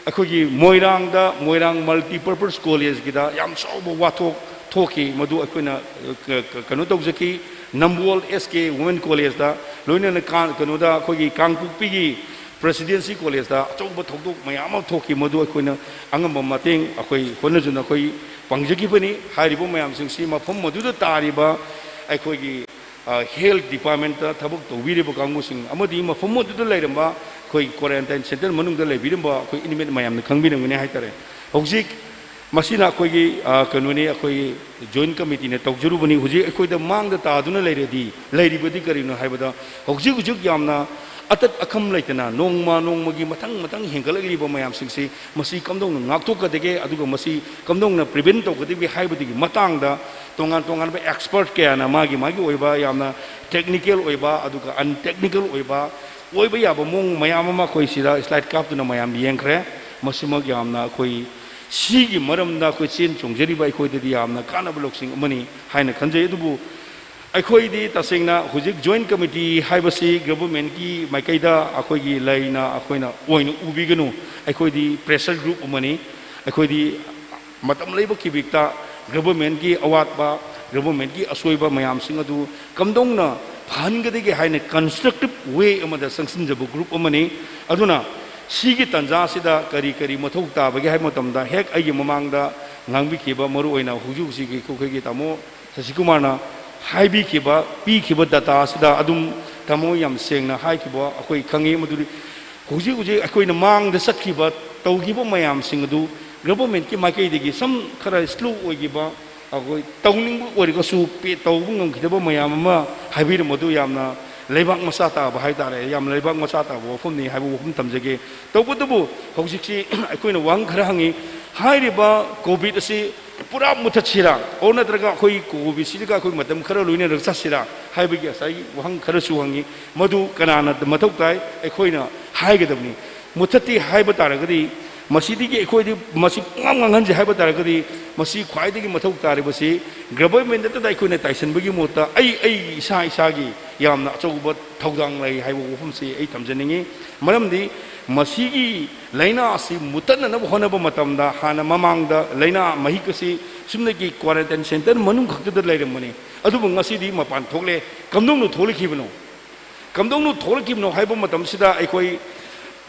ꯑꯩꯈꯣꯏꯒꯤ ꯃꯣꯏꯔꯥꯡꯗ, ꯃꯣꯏꯔꯥꯡ multipurpose collegeꯀꯤꯗ ꯌꯥꯝ ꯆꯥꯎꯕ ꯋꯥꯊꯣꯛ ꯊꯣꯛꯈꯤ꯫ ꯃꯗꯨ ꯑꯩꯈꯣꯏꯅ, ꯑ, ꯀ-, ꯀ-, ꯀꯩꯅꯣ ꯇꯧꯖꯈꯤ꯫ ꯅꯝꯕꯣꯜ S K Women Collegeꯇ, ꯂꯣꯏꯅꯅ ꯀꯥ-, ꯀꯩꯅꯣꯗ ꯑꯩꯈꯣꯏꯒꯤ ꯀꯥꯡꯄꯣꯛꯄꯤꯒꯤ Presidency Collegeꯇ ꯑꯆꯧꯕ ꯊꯧꯗꯣꯛ ꯃꯌꯥꯝ ꯑꯃ ꯊꯣꯛꯈꯤ꯫ ꯃꯗꯨ ꯑꯩꯈꯣꯏꯅ ꯑꯉꯝꯕ ꯃꯇꯦꯡ ꯑꯩꯈꯣꯏ ꯍꯣꯠꯅꯖꯅ ꯑꯩꯈꯣꯏ ꯄꯥꯡꯖꯈꯤꯕꯅꯤ꯫ ꯍꯥꯏꯔꯤꯕ ꯃꯌꯥꯝꯁꯤꯡꯁꯤ ꯃꯐꯝ ꯑꯗꯨꯗ ꯇꯥꯔꯤꯕ ꯑꯩꯈꯣꯏꯒꯤ, ꯑ, health departmentꯇ ꯊꯕꯛ ꯇꯧꯕꯤꯔꯤꯕ ꯀꯥꯡꯕꯨꯁꯤꯡ ꯑꯃꯗꯤ ꯃꯐꯝ ꯑꯗꯨꯗ ꯂꯩꯔꯝꯕ ꯑꯩꯈꯣꯏ quarantine centre ꯃꯅꯨꯡꯗ ꯂꯩꯕꯤꯔꯝꯕ ꯑꯩꯈꯣꯏ inmate ꯃꯌꯥꯝꯅ ꯈꯪꯕꯤꯔꯝꯒꯅꯤ ꯍꯥꯏꯇꯥꯔꯦ꯫ ꯍꯧꯖꯤꯛ ꯃꯁꯤꯅ ꯑꯩꯈꯣꯏꯒꯤ, ꯑ, ꯀꯩꯅꯣꯅꯤ, ꯑꯩꯈꯣꯏꯒꯤ joint committeeꯅ ꯇꯧꯖꯔꯨꯕꯅꯤ꯫ ꯍꯧꯖꯤꯛ ꯑꯩꯈꯣꯏꯗ ꯃꯥꯡꯗ ꯇꯥꯗꯨꯅ ꯂꯩꯔꯗꯤ, ꯂꯩꯔꯤꯕꯗꯤ ꯀꯔꯤꯅꯣ ꯍꯥꯏꯕꯗ, ꯍꯧꯖꯤꯛ ꯍꯧꯖꯤꯛ ꯌꯥꯝꯅ ꯑꯇꯠ ꯑꯈꯝ ꯂꯩꯇꯅ ꯅꯣꯡꯃ ꯅꯣꯡꯃꯒꯤ ꯃꯊꯪ ꯃꯊꯪ ꯍꯦꯟꯒꯠꯂꯛꯂꯤꯕ ꯃꯌꯥꯝꯁꯤꯡꯁꯤ, ꯃꯁꯤ ꯀꯝꯗꯧꯅ ꯉꯥꯛꯊꯣꯛꯀꯗꯒꯦ, ꯑꯗꯨꯒ ꯃꯁꯤ ꯀꯝꯗꯧꯅ prevent ꯇꯧꯒꯗꯒꯦ ꯍꯥꯏꯕꯗꯨꯒꯤ ꯃꯇꯥꯡꯗ ꯇꯣꯉꯥꯟ ꯇꯣꯉꯥꯟꯕ expert ꯀꯌꯥꯅ ꯃꯥꯒꯤ ꯃꯥꯒꯤ ꯑꯣꯏꯕ ꯌꯥꯝꯅ technical ꯑꯣꯏꯕ ꯑꯗꯨꯒ untechnical ꯑꯣꯏꯕ, ꯑꯣꯏꯕ ꯌꯥꯕ ꯃꯑꯣꯡ ꯃꯌꯥꯝ ꯑꯃ ꯑꯩꯈꯣꯏ ꯁꯤꯗ slide ꯀꯥꯞꯇꯨꯅ ꯃꯌꯥꯝ ꯌꯦꯡꯈ꯭ꯔꯦ꯫ ꯃꯁꯤꯃꯛ ꯌꯥꯝꯅ ꯑꯩꯈꯣꯏ ꯁꯤꯒꯤ ꯃꯔꯝꯗ ꯑꯩꯈꯣꯏ ꯆꯦꯟ ꯆꯣꯡꯖꯔꯤꯕ ꯑꯩꯈꯣꯏꯗꯗꯤ ꯌꯥꯝꯅ ꯀꯥꯟꯅꯕ ꯂꯧꯁꯤꯡ ꯑꯃꯅꯤ ꯍꯥꯏꯅ ꯈꯟꯖꯩ꯫ ꯑꯗꯨꯕꯨ ꯑꯩꯈꯣꯏꯗꯤ ꯇꯁꯦꯡꯅ ꯍꯧꯖꯤꯛ joint committee ꯍꯥꯏꯕꯁꯤ governmentꯀꯤ ꯃꯥꯏꯀꯩꯗ ꯑꯩꯈꯣꯏꯒꯤ ꯂꯩꯅ ꯑꯩꯈꯣꯏꯅ ꯑꯣꯏꯅ ꯎꯕꯤꯒꯅꯨ꯫ ꯑꯩꯈꯣꯏꯗꯤ pressure group ꯑꯃꯅꯤ꯫ ꯑꯩꯈꯣꯏꯗꯤ ꯃꯇꯝ ꯂꯩꯕ ꯈꯤꯕꯤꯛꯇ governmentꯀꯤ ꯑꯋꯥꯠꯄ, governmentꯀꯤ ꯑꯁꯣꯏꯕ ꯃꯌꯥꯝꯁꯤꯡ ꯑꯗꯨ ꯀꯝꯗꯧꯅ ꯐꯍꯟꯒꯗꯒꯦ ꯍꯥꯏꯅ constructive way ꯑꯃꯗ ꯆꯪꯁꯤꯟꯖꯕ group ꯑꯃꯅꯤ꯫ ꯑꯗꯨꯅ ꯁꯤꯒꯤ ꯇꯥꯟꯖꯥꯁꯤꯗ ꯀꯔꯤ ꯀꯔꯤ ꯃꯊꯧ ꯇꯥꯕꯒꯦ ꯍꯥꯏꯕ ꯃꯇꯝꯗ, ꯍꯦꯛ ꯑꯩꯒꯤ ꯃꯃꯥꯡꯗ ꯉꯥꯡꯕꯤꯈꯤꯕ, ꯃꯔꯨꯑꯣꯏꯅ ꯍꯧꯖꯤꯛ ꯍꯧꯖꯤꯛꯀꯤ ꯑꯩꯈꯣꯏꯒꯤ ꯇꯥꯃꯣ ꯁꯁꯤꯀꯨꯃꯥꯔꯅ ꯍꯥꯏꯕꯤꯈꯤꯕ, ꯄꯤꯈꯤꯕ data ꯑꯁꯤꯗ ꯑꯗꯨꯝ ꯇꯥꯃꯣ ꯌꯥꯝ ꯁꯦꯡꯅ ꯍꯥꯏꯈꯤꯕ ꯑꯩꯈꯣꯏ ꯈꯪꯉꯤ꯫ ꯃꯗꯨꯗꯤ ꯍꯧꯖꯤꯛ ꯍꯧꯖꯤꯛ ꯑꯩꯈꯣꯏꯅ ꯃꯥꯡꯗ ꯆꯠꯈꯤꯕ, ꯇꯧꯈꯤꯕ ꯃꯌꯥꯝꯁꯤꯡ ꯑꯗꯨ governmentꯀꯤ ꯃꯥꯏꯀꯩꯗꯒꯤ ꯁꯝ ꯈꯔ slow ꯑꯣꯏꯈꯤꯕ, ꯑꯩꯈꯣꯏ ꯇꯧꯅꯤꯡꯕ ꯑꯣꯏꯔꯒꯁꯨ ꯄꯦ-, ꯇꯧꯕ ꯉꯝꯈꯤꯗꯕ ꯃꯌꯥꯝ ꯑꯃ ꯍꯥꯏꯕꯤꯔꯝꯕꯗꯨ ꯌꯥꯝꯅ ꯂꯩꯕꯥꯛ ꯃꯆꯥ ꯇꯥꯕ ꯍꯥꯏ ꯇꯥꯔꯦ, ꯌꯥꯝꯅ ꯂꯩꯕꯥꯛ ꯃꯆꯥ ꯇꯥꯕ ꯋꯥꯐꯝꯅꯤ ꯍꯥꯏꯕ ꯋꯥꯐꯝ ꯊꯝꯖꯒꯦ꯫ ꯇꯧꯕꯇꯕꯨ ꯍꯧꯖꯤꯛꯁꯤ ꯑꯩꯈꯣꯏꯅ ꯋꯥꯍꯪ ꯈꯔ ꯍꯪꯉꯤ꯫ ꯍꯥꯏꯔꯤꯕ COVID ꯑꯁꯤ ꯄꯨꯔꯥ ꯃꯨꯊꯠꯁꯤꯔꯥ, ꯑꯣꯔ ꯅꯠꯇ꯭ꯔꯒ ꯑꯩꯈꯣꯏ ꯀꯣꯚꯤꯁꯤꯜꯒ ꯑꯩꯈꯣꯏ ꯃꯇꯝ ꯈꯔ ꯂꯣꯏꯅꯔꯒ ꯆꯠꯁꯤꯔꯥ ꯍꯥꯏꯕꯒꯤ ꯉꯁꯥꯏꯒꯤ ꯋꯥꯍꯪ ꯈꯔꯁꯨ ꯍꯪꯉꯤ꯫ ꯃꯗꯨ ꯀꯅꯥꯅ ꯃꯊꯧ ꯇꯥꯏ? ꯑꯩꯈꯣꯏꯅ ꯍꯥꯏꯒꯗꯕꯅꯤ꯫ ꯃꯨꯊꯠꯇꯦ ꯍꯥꯏꯕ ꯇꯥꯔꯒꯗꯤ, ꯃꯁꯤꯗꯒꯤ ꯑꯩꯈꯣꯏꯗꯤ ꯃꯁꯤ ꯄꯨꯡꯉꯥꯡ ꯉꯥꯡꯍꯟꯁꯦ ꯍꯥꯏꯕ ꯇꯥꯔꯒꯗꯤ, ꯃꯁꯤ ꯈ꯭ꯋꯥꯏꯗꯒꯤ ꯃꯊꯧ ꯇꯥꯔꯤꯕꯁꯤ ꯒꯚꯔꯟꯃꯦꯟꯗꯇꯗ ꯑꯩꯈꯣꯏꯅ ꯇꯥꯏꯁꯟꯕꯒꯤ ꯃꯍꯨꯠꯇ ꯑꯩ ꯑꯩ ꯏꯁꯥ ꯏꯁꯥꯒꯤ ꯌꯥꯝꯅ ꯑꯆꯧꯕ ꯊꯧꯗꯥꯡ ꯂꯩ ꯍꯥꯏꯕ ꯋꯥꯐꯝꯁꯤ ꯑꯩ ꯊꯝꯖꯅꯤꯡꯉꯤ꯫ ꯃꯔꯝꯗꯤ ꯃꯁꯤꯒꯤ ꯂꯥꯏꯅꯥ ꯑꯁꯤ ꯃꯨꯠꯇꯠꯅꯅꯕ ꯍꯣꯠꯅꯕ ꯃꯇꯝꯗ, ꯍꯥꯟꯅ ꯃꯃꯥꯡꯗ ꯂꯥꯏꯅꯥ ꯃꯍꯤꯛ ꯑꯁꯤ ꯁꯨꯞꯅꯒꯤ ꯀ꯭ꯋꯥꯔꯦꯟꯇꯥꯏꯟ ꯁꯦꯟꯇꯔ ꯃꯅꯨꯡ ꯈꯛꯇꯗ ꯂꯩꯔꯝꯕꯅꯤ꯫ ꯑꯗꯨꯕꯨ ꯉꯁꯤꯗꯤ ꯃꯄꯥꯟ ꯊꯣꯛꯂꯦ꯫ ꯀꯝꯗꯧꯅ ꯊꯣꯛꯂꯛꯈꯤꯕꯅꯣ? ꯀꯝꯗꯧꯅ ꯊꯣꯛꯂꯛꯈꯤꯕꯅꯣ ꯍꯥꯏꯕ ꯃꯇꯝꯁꯤꯗ ꯑꯩꯈꯣꯏ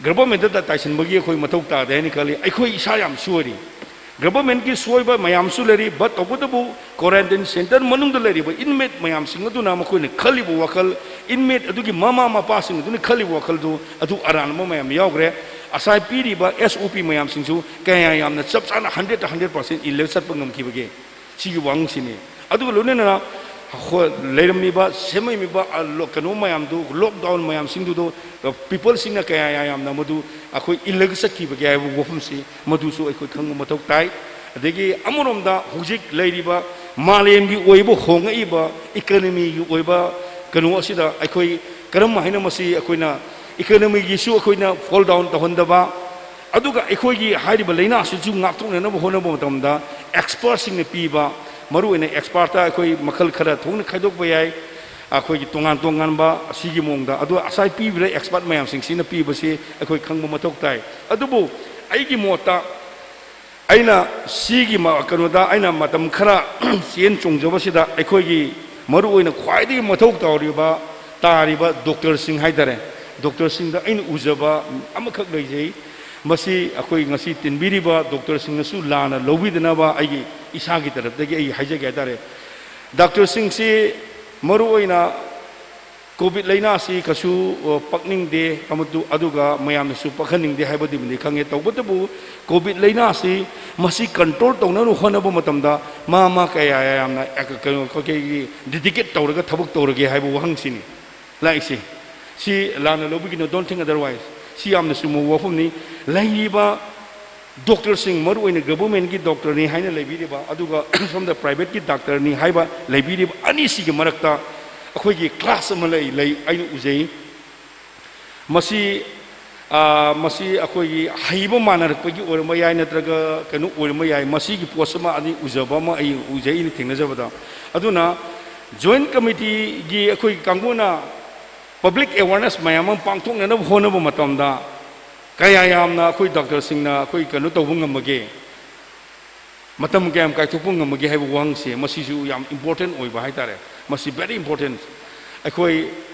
ꯒꯚꯔꯟꯃꯦꯟꯇꯗ ꯇꯥꯏꯁꯤꯟꯕꯒꯤ ꯑꯩꯈꯣꯏ ꯃꯊꯧ ꯇꯥꯗꯦ ꯍꯥꯏꯅ ꯈꯜꯂꯤ꯫ ꯑꯩꯈꯣꯏ ꯏꯁꯥ ꯌꯥꯝ ꯁꯣꯏꯔꯤ꯫ ꯒꯚꯔꯟꯃꯦꯟꯠꯀꯤ ꯁꯣꯏꯕ ꯃꯌꯥꯝꯁꯨ ꯂꯩꯔꯤ, but ꯇꯧꯕꯇꯕꯨ ꯀ꯭ꯋꯥꯔꯦꯟꯇꯥꯏꯟ ꯁꯦꯟꯇꯔ ꯃꯅꯨꯡꯗ ꯂꯩꯔꯤꯕ ꯏꯟꯃꯦꯠ ꯃꯌꯥꯝꯁꯤꯡ ꯑꯗꯨꯅ ꯃꯈꯣꯏꯅ ꯈꯜꯂꯤꯕ ꯋꯥꯈꯜ, ꯏꯟꯃꯦꯠ ꯑꯗꯨꯒꯤ ꯃꯃꯥ ꯃꯄꯥꯁꯤꯡ ꯑꯗꯨꯅ ꯈꯜꯂꯤꯕ ꯋꯥꯈꯜꯗꯨ ꯑꯗꯨ ꯑꯔꯥꯟꯕ ꯃꯌꯥꯝ ꯌꯥꯎꯈ꯭ꯔꯦ꯫ ꯉꯁꯥꯏ ꯄꯤꯔꯤꯕ ꯑꯦꯁ ꯑꯣ ꯄꯤ ꯃꯌꯥꯝꯁꯤꯡꯁꯨ ꯀꯌꯥ ꯌꯥꯝꯅ ꯆꯞ ꯆꯥꯅ ꯍꯟꯗ꯭ꯔꯦꯠꯇ ꯍꯟꯗ꯭ꯔꯦꯠ ꯄꯥꯔꯁꯦꯟ ꯏꯜꯂꯒ ꯆꯠꯄ ꯉꯝꯈꯤꯕꯒꯦ? ꯁꯤꯒꯤ ꯋꯥꯍꯪꯁꯤꯅꯤ꯫ ꯑꯗꯨꯒ ꯂꯣꯏꯅꯅ ꯍꯣ-, ꯂꯩꯔꯝꯃꯤꯕ, ꯁꯦꯝꯃꯝꯃꯤꯕ, ꯑ, ꯂꯣ-, ꯀꯩꯅꯣ ꯃꯌꯥꯝꯗꯨ, ꯂꯣꯛꯗꯥꯎꯟ ꯃꯌꯥꯝꯁꯤꯡꯗꯨꯗꯣ, ꯑ, ꯄꯤꯄꯜꯁꯤꯡꯅ ꯀꯌꯥ ꯌꯥꯝꯅ ꯃꯗꯨ ꯑꯩꯈꯣꯏ ꯏꯜꯂꯒ ꯆꯠꯈꯤꯕꯒꯦ ꯍꯥꯏꯕ ꯋꯥꯐꯝꯁꯤ ꯃꯗꯨꯁꯨ ꯑꯩꯈꯣꯏ ꯈꯪꯕ ꯃꯊꯧ ꯇꯥꯏ꯫ ꯑꯗꯒꯤ ꯑꯃꯔꯣꯝꯗ ꯍꯧꯖꯤꯛ ꯂꯩꯔꯤꯕ ꯃꯥꯂꯦꯝꯒꯤ ꯑꯣꯏꯕ ꯍꯣꯡꯉꯛꯏꯕ ꯏꯀꯅꯃꯤꯒꯤ ꯑꯣꯏꯕ ꯀꯩꯅꯣ ꯑꯁꯤꯗ ꯑꯩꯈꯣꯏ ꯀꯔꯝ ꯍꯥꯏꯅ ꯃꯁꯤ ꯑꯩꯈꯣꯏꯅ ꯏꯀꯅꯃꯤꯒꯤꯁꯨ ꯑꯩꯈꯣꯏꯅ ꯐꯣꯜ ꯗꯥꯎꯟ ꯇꯧꯍꯟꯗꯕ, ꯑꯗꯨꯒ ꯑꯩꯈꯣꯏꯒꯤ ꯍꯥꯏꯔꯤꯕ ꯂꯥꯏꯅꯥ ꯑꯁꯤꯁꯨ ꯉꯥꯛꯊꯣꯛꯅꯅꯕ ꯍꯣꯠꯅꯕ ꯃꯇꯝꯗ ꯑꯦꯛꯁꯄꯔꯠꯁꯤꯡꯅ ꯄꯤꯕ, ꯃꯔꯨꯑꯣꯏꯅ ꯑꯦꯛꯁꯄꯔꯠꯇ ꯑꯩꯈꯣꯏ ꯃꯈꯜ ꯈꯔ ꯊꯣꯛꯅ ꯈꯥꯏꯗꯣꯛꯄ ꯌꯥꯏ, ꯑꯩꯈꯣꯏꯒꯤ ꯇꯣꯉꯥꯟ ꯇꯣꯉꯥꯟꯕ ꯑꯁꯤꯒꯤ ꯃꯑꯣꯡꯗ꯫ ꯑꯗꯣ ꯉꯁꯥꯏ ꯄꯤꯔꯤꯕ ꯑꯦꯛꯁꯄꯔꯠ ꯃꯌꯥꯝꯁꯤꯡꯁꯤꯅ ꯄꯤꯕꯁꯤ ꯑꯩꯈꯣꯏ ꯈꯪꯕ ꯃꯊꯧ ꯇꯥꯏ꯫ ꯑꯗꯨꯕꯨ ꯑꯩꯒꯤ ꯃꯣꯠꯇ ꯑꯩꯅ ꯁꯤꯒꯤ ꯃ-, ꯀꯩꯅꯣꯗ ꯑꯩꯅ ꯃꯇꯝ ꯈꯔ ꯆꯦꯟ ꯆꯣꯡꯖꯕꯁꯤꯗ ꯑꯩꯈꯣꯏꯒꯤ ꯃꯔꯨꯑꯣꯏꯅ ꯈ꯭ꯋꯥꯏꯗꯒꯤ ꯃꯊꯧ ꯇꯧꯔꯤꯕ, ꯇꯥꯔꯤꯕ ꯗꯣꯛꯇꯔꯁꯤꯡ ꯍꯥꯏꯇꯥꯔꯦ, ꯗꯣꯛꯇꯔꯁꯤꯡꯗ ꯑꯩꯅ ꯎꯖꯕ ꯑꯃꯈꯛ ꯂꯩꯖꯩ꯫ ꯃꯁꯤ ꯑꯩꯈꯣꯏ ꯉꯁꯤ ꯇꯤꯟꯕꯤꯔꯤꯕ ꯗꯣꯛꯇꯔꯁꯤꯡꯅꯁꯨ ꯂꯥꯟꯅ ꯂꯧꯕꯤꯗꯅꯕ ꯑꯩꯒꯤ ꯏꯁꯥꯒꯤ ꯇꯔꯞꯇꯒꯤ ꯑꯩ ꯍꯥꯏꯖꯒꯦ ꯍꯥꯏꯇꯥꯔꯦ꯫ ꯗꯣꯛꯇꯔꯁꯤꯡꯁꯤ ꯃꯔꯨꯑꯣꯏꯅ ꯀꯣꯚꯤꯗ ꯂꯥꯏꯅꯥꯁꯤ ꯀꯩꯁꯨ, ꯑ, ꯄꯛꯅꯤꯡꯗꯦ, ꯑꯃꯗꯨ-, ꯑꯗꯨꯒ ꯃꯌꯥꯝꯅꯁꯨ ꯄꯛꯍꯟꯅꯤꯡꯗꯦ ꯍꯥꯏꯕꯗꯨꯃꯗꯤ ꯈꯪꯉꯦ꯫ ꯇꯧꯕꯇꯕꯨ ꯀꯣꯚꯤꯗ ꯂꯥꯏꯅꯥꯁꯤ ꯃꯁꯤ ꯀꯟꯇ꯭ꯔꯣꯜ ꯇꯧꯅꯕ ꯍꯣꯠꯅꯕ ꯃꯇꯝꯗ ꯃꯥ ꯃꯥ ꯀꯌꯥ ꯌꯥꯝꯅ ꯑꯦ-, ꯀꯩꯅꯣ, ꯑꯩꯈꯣꯏꯒꯤ ꯗꯤꯗꯤꯀꯦꯠ ꯇꯧꯔꯒ ꯊꯕꯛ ꯇꯧꯔꯒꯦ ꯍꯥꯏꯕ ꯋꯥꯍꯪꯁꯤꯅꯤ ꯂꯥꯛꯏꯁꯦ꯫ ꯁꯤ ꯂꯥꯟꯅ ꯂꯧꯕꯤꯒꯅꯨ, don't think otherwise꯫ ꯁꯤ ꯌꯥꯝꯅ ꯆꯨꯝꯕ ꯋꯥꯐꯝꯅꯤ꯫ ꯂꯩꯔꯤꯕ ꯗꯣꯛꯇꯔꯁꯤꯡ, ꯃꯔꯨꯑꯣꯏꯅ ꯒꯚꯔꯟꯃꯦꯟꯠꯀꯤ ꯗꯣꯛꯇꯔꯅꯤ ꯍꯥꯏꯅ ꯂꯩꯕꯤꯔꯤꯕ, ꯑꯗꯨꯒ ꯁꯣꯝꯗ ꯄ꯭ꯔꯥꯏꯚꯦꯠꯀꯤ ꯗꯥꯛꯇꯔꯅꯤ ꯍꯥꯏꯕ ꯂꯩꯕꯤꯔꯤꯕ ꯑꯅꯤꯁꯤꯒꯤ ꯃꯔꯛꯇ ꯑꯩꯈꯣꯏꯒꯤ ꯀ꯭ꯂꯥꯁ ꯑꯃ ꯂꯩ, ꯂꯩ ꯑꯩꯅ ꯎꯖꯩ꯫ ꯃꯁꯤ, ꯑ, ꯃꯁꯤ ꯑꯩꯈꯣꯏꯒꯤ ꯍꯩꯕ ꯃꯥꯟꯅꯔꯛꯄꯒꯤ ꯑꯣꯏꯔꯝꯕ ꯌꯥꯏ, ꯅꯠꯇ꯭ꯔꯒ ꯀꯩꯅꯣ ꯑꯣꯏꯔꯝꯕ ꯌꯥꯏ꯫ ꯃꯁꯤꯒꯤ ꯄꯣꯠꯁꯤꯃ ꯑꯅꯤ ꯎꯖꯕ ꯑꯃ ꯑꯩ ꯎꯖꯩ, ꯑꯩꯅ ꯊꯦꯡꯅꯖꯕꯗ꯫ ꯑꯗꯨꯅ ꯖꯣꯏꯟꯠ ꯀꯃꯤꯇꯤꯒꯤ ꯑꯩꯈꯣꯏ ꯀꯥꯡꯕꯨꯅ ꯄꯕ꯭ꯂꯤꯛ ꯑꯦꯋꯥꯔꯅꯦꯁ ꯃꯌꯥꯝ ꯑꯃ ꯄꯥꯡꯊꯣꯛꯅꯅꯕ ꯍꯣꯠꯅꯕ ꯃꯇꯝꯗ ꯀꯌꯥ ꯌꯥꯝꯅ ꯑꯩꯈꯣꯏ ꯗꯥꯛꯇꯔꯁꯤꯡꯅ ꯑꯩꯈꯣꯏ ꯀꯩꯅꯣ ꯇꯧꯕ ꯉꯝꯃꯒꯦ, ꯃꯇꯝ ꯀꯌꯥꯝ ꯀꯥꯏꯊꯣꯛꯄ ꯉꯝꯃꯒꯦ ꯍꯥꯏꯕ ꯋꯥꯍꯪꯁꯦ, ꯃꯁꯤꯁꯨ ꯌꯥꯝ ꯏꯝꯄꯣꯔꯇꯦꯟ ꯑꯣꯏꯕ ꯍꯥꯏꯇꯥꯔꯦ꯫ ꯃꯁꯤ ꯚꯦꯔꯤ ꯏꯝꯄꯣꯔꯇꯦꯟ꯫ ꯑꯩꯈꯣꯏ,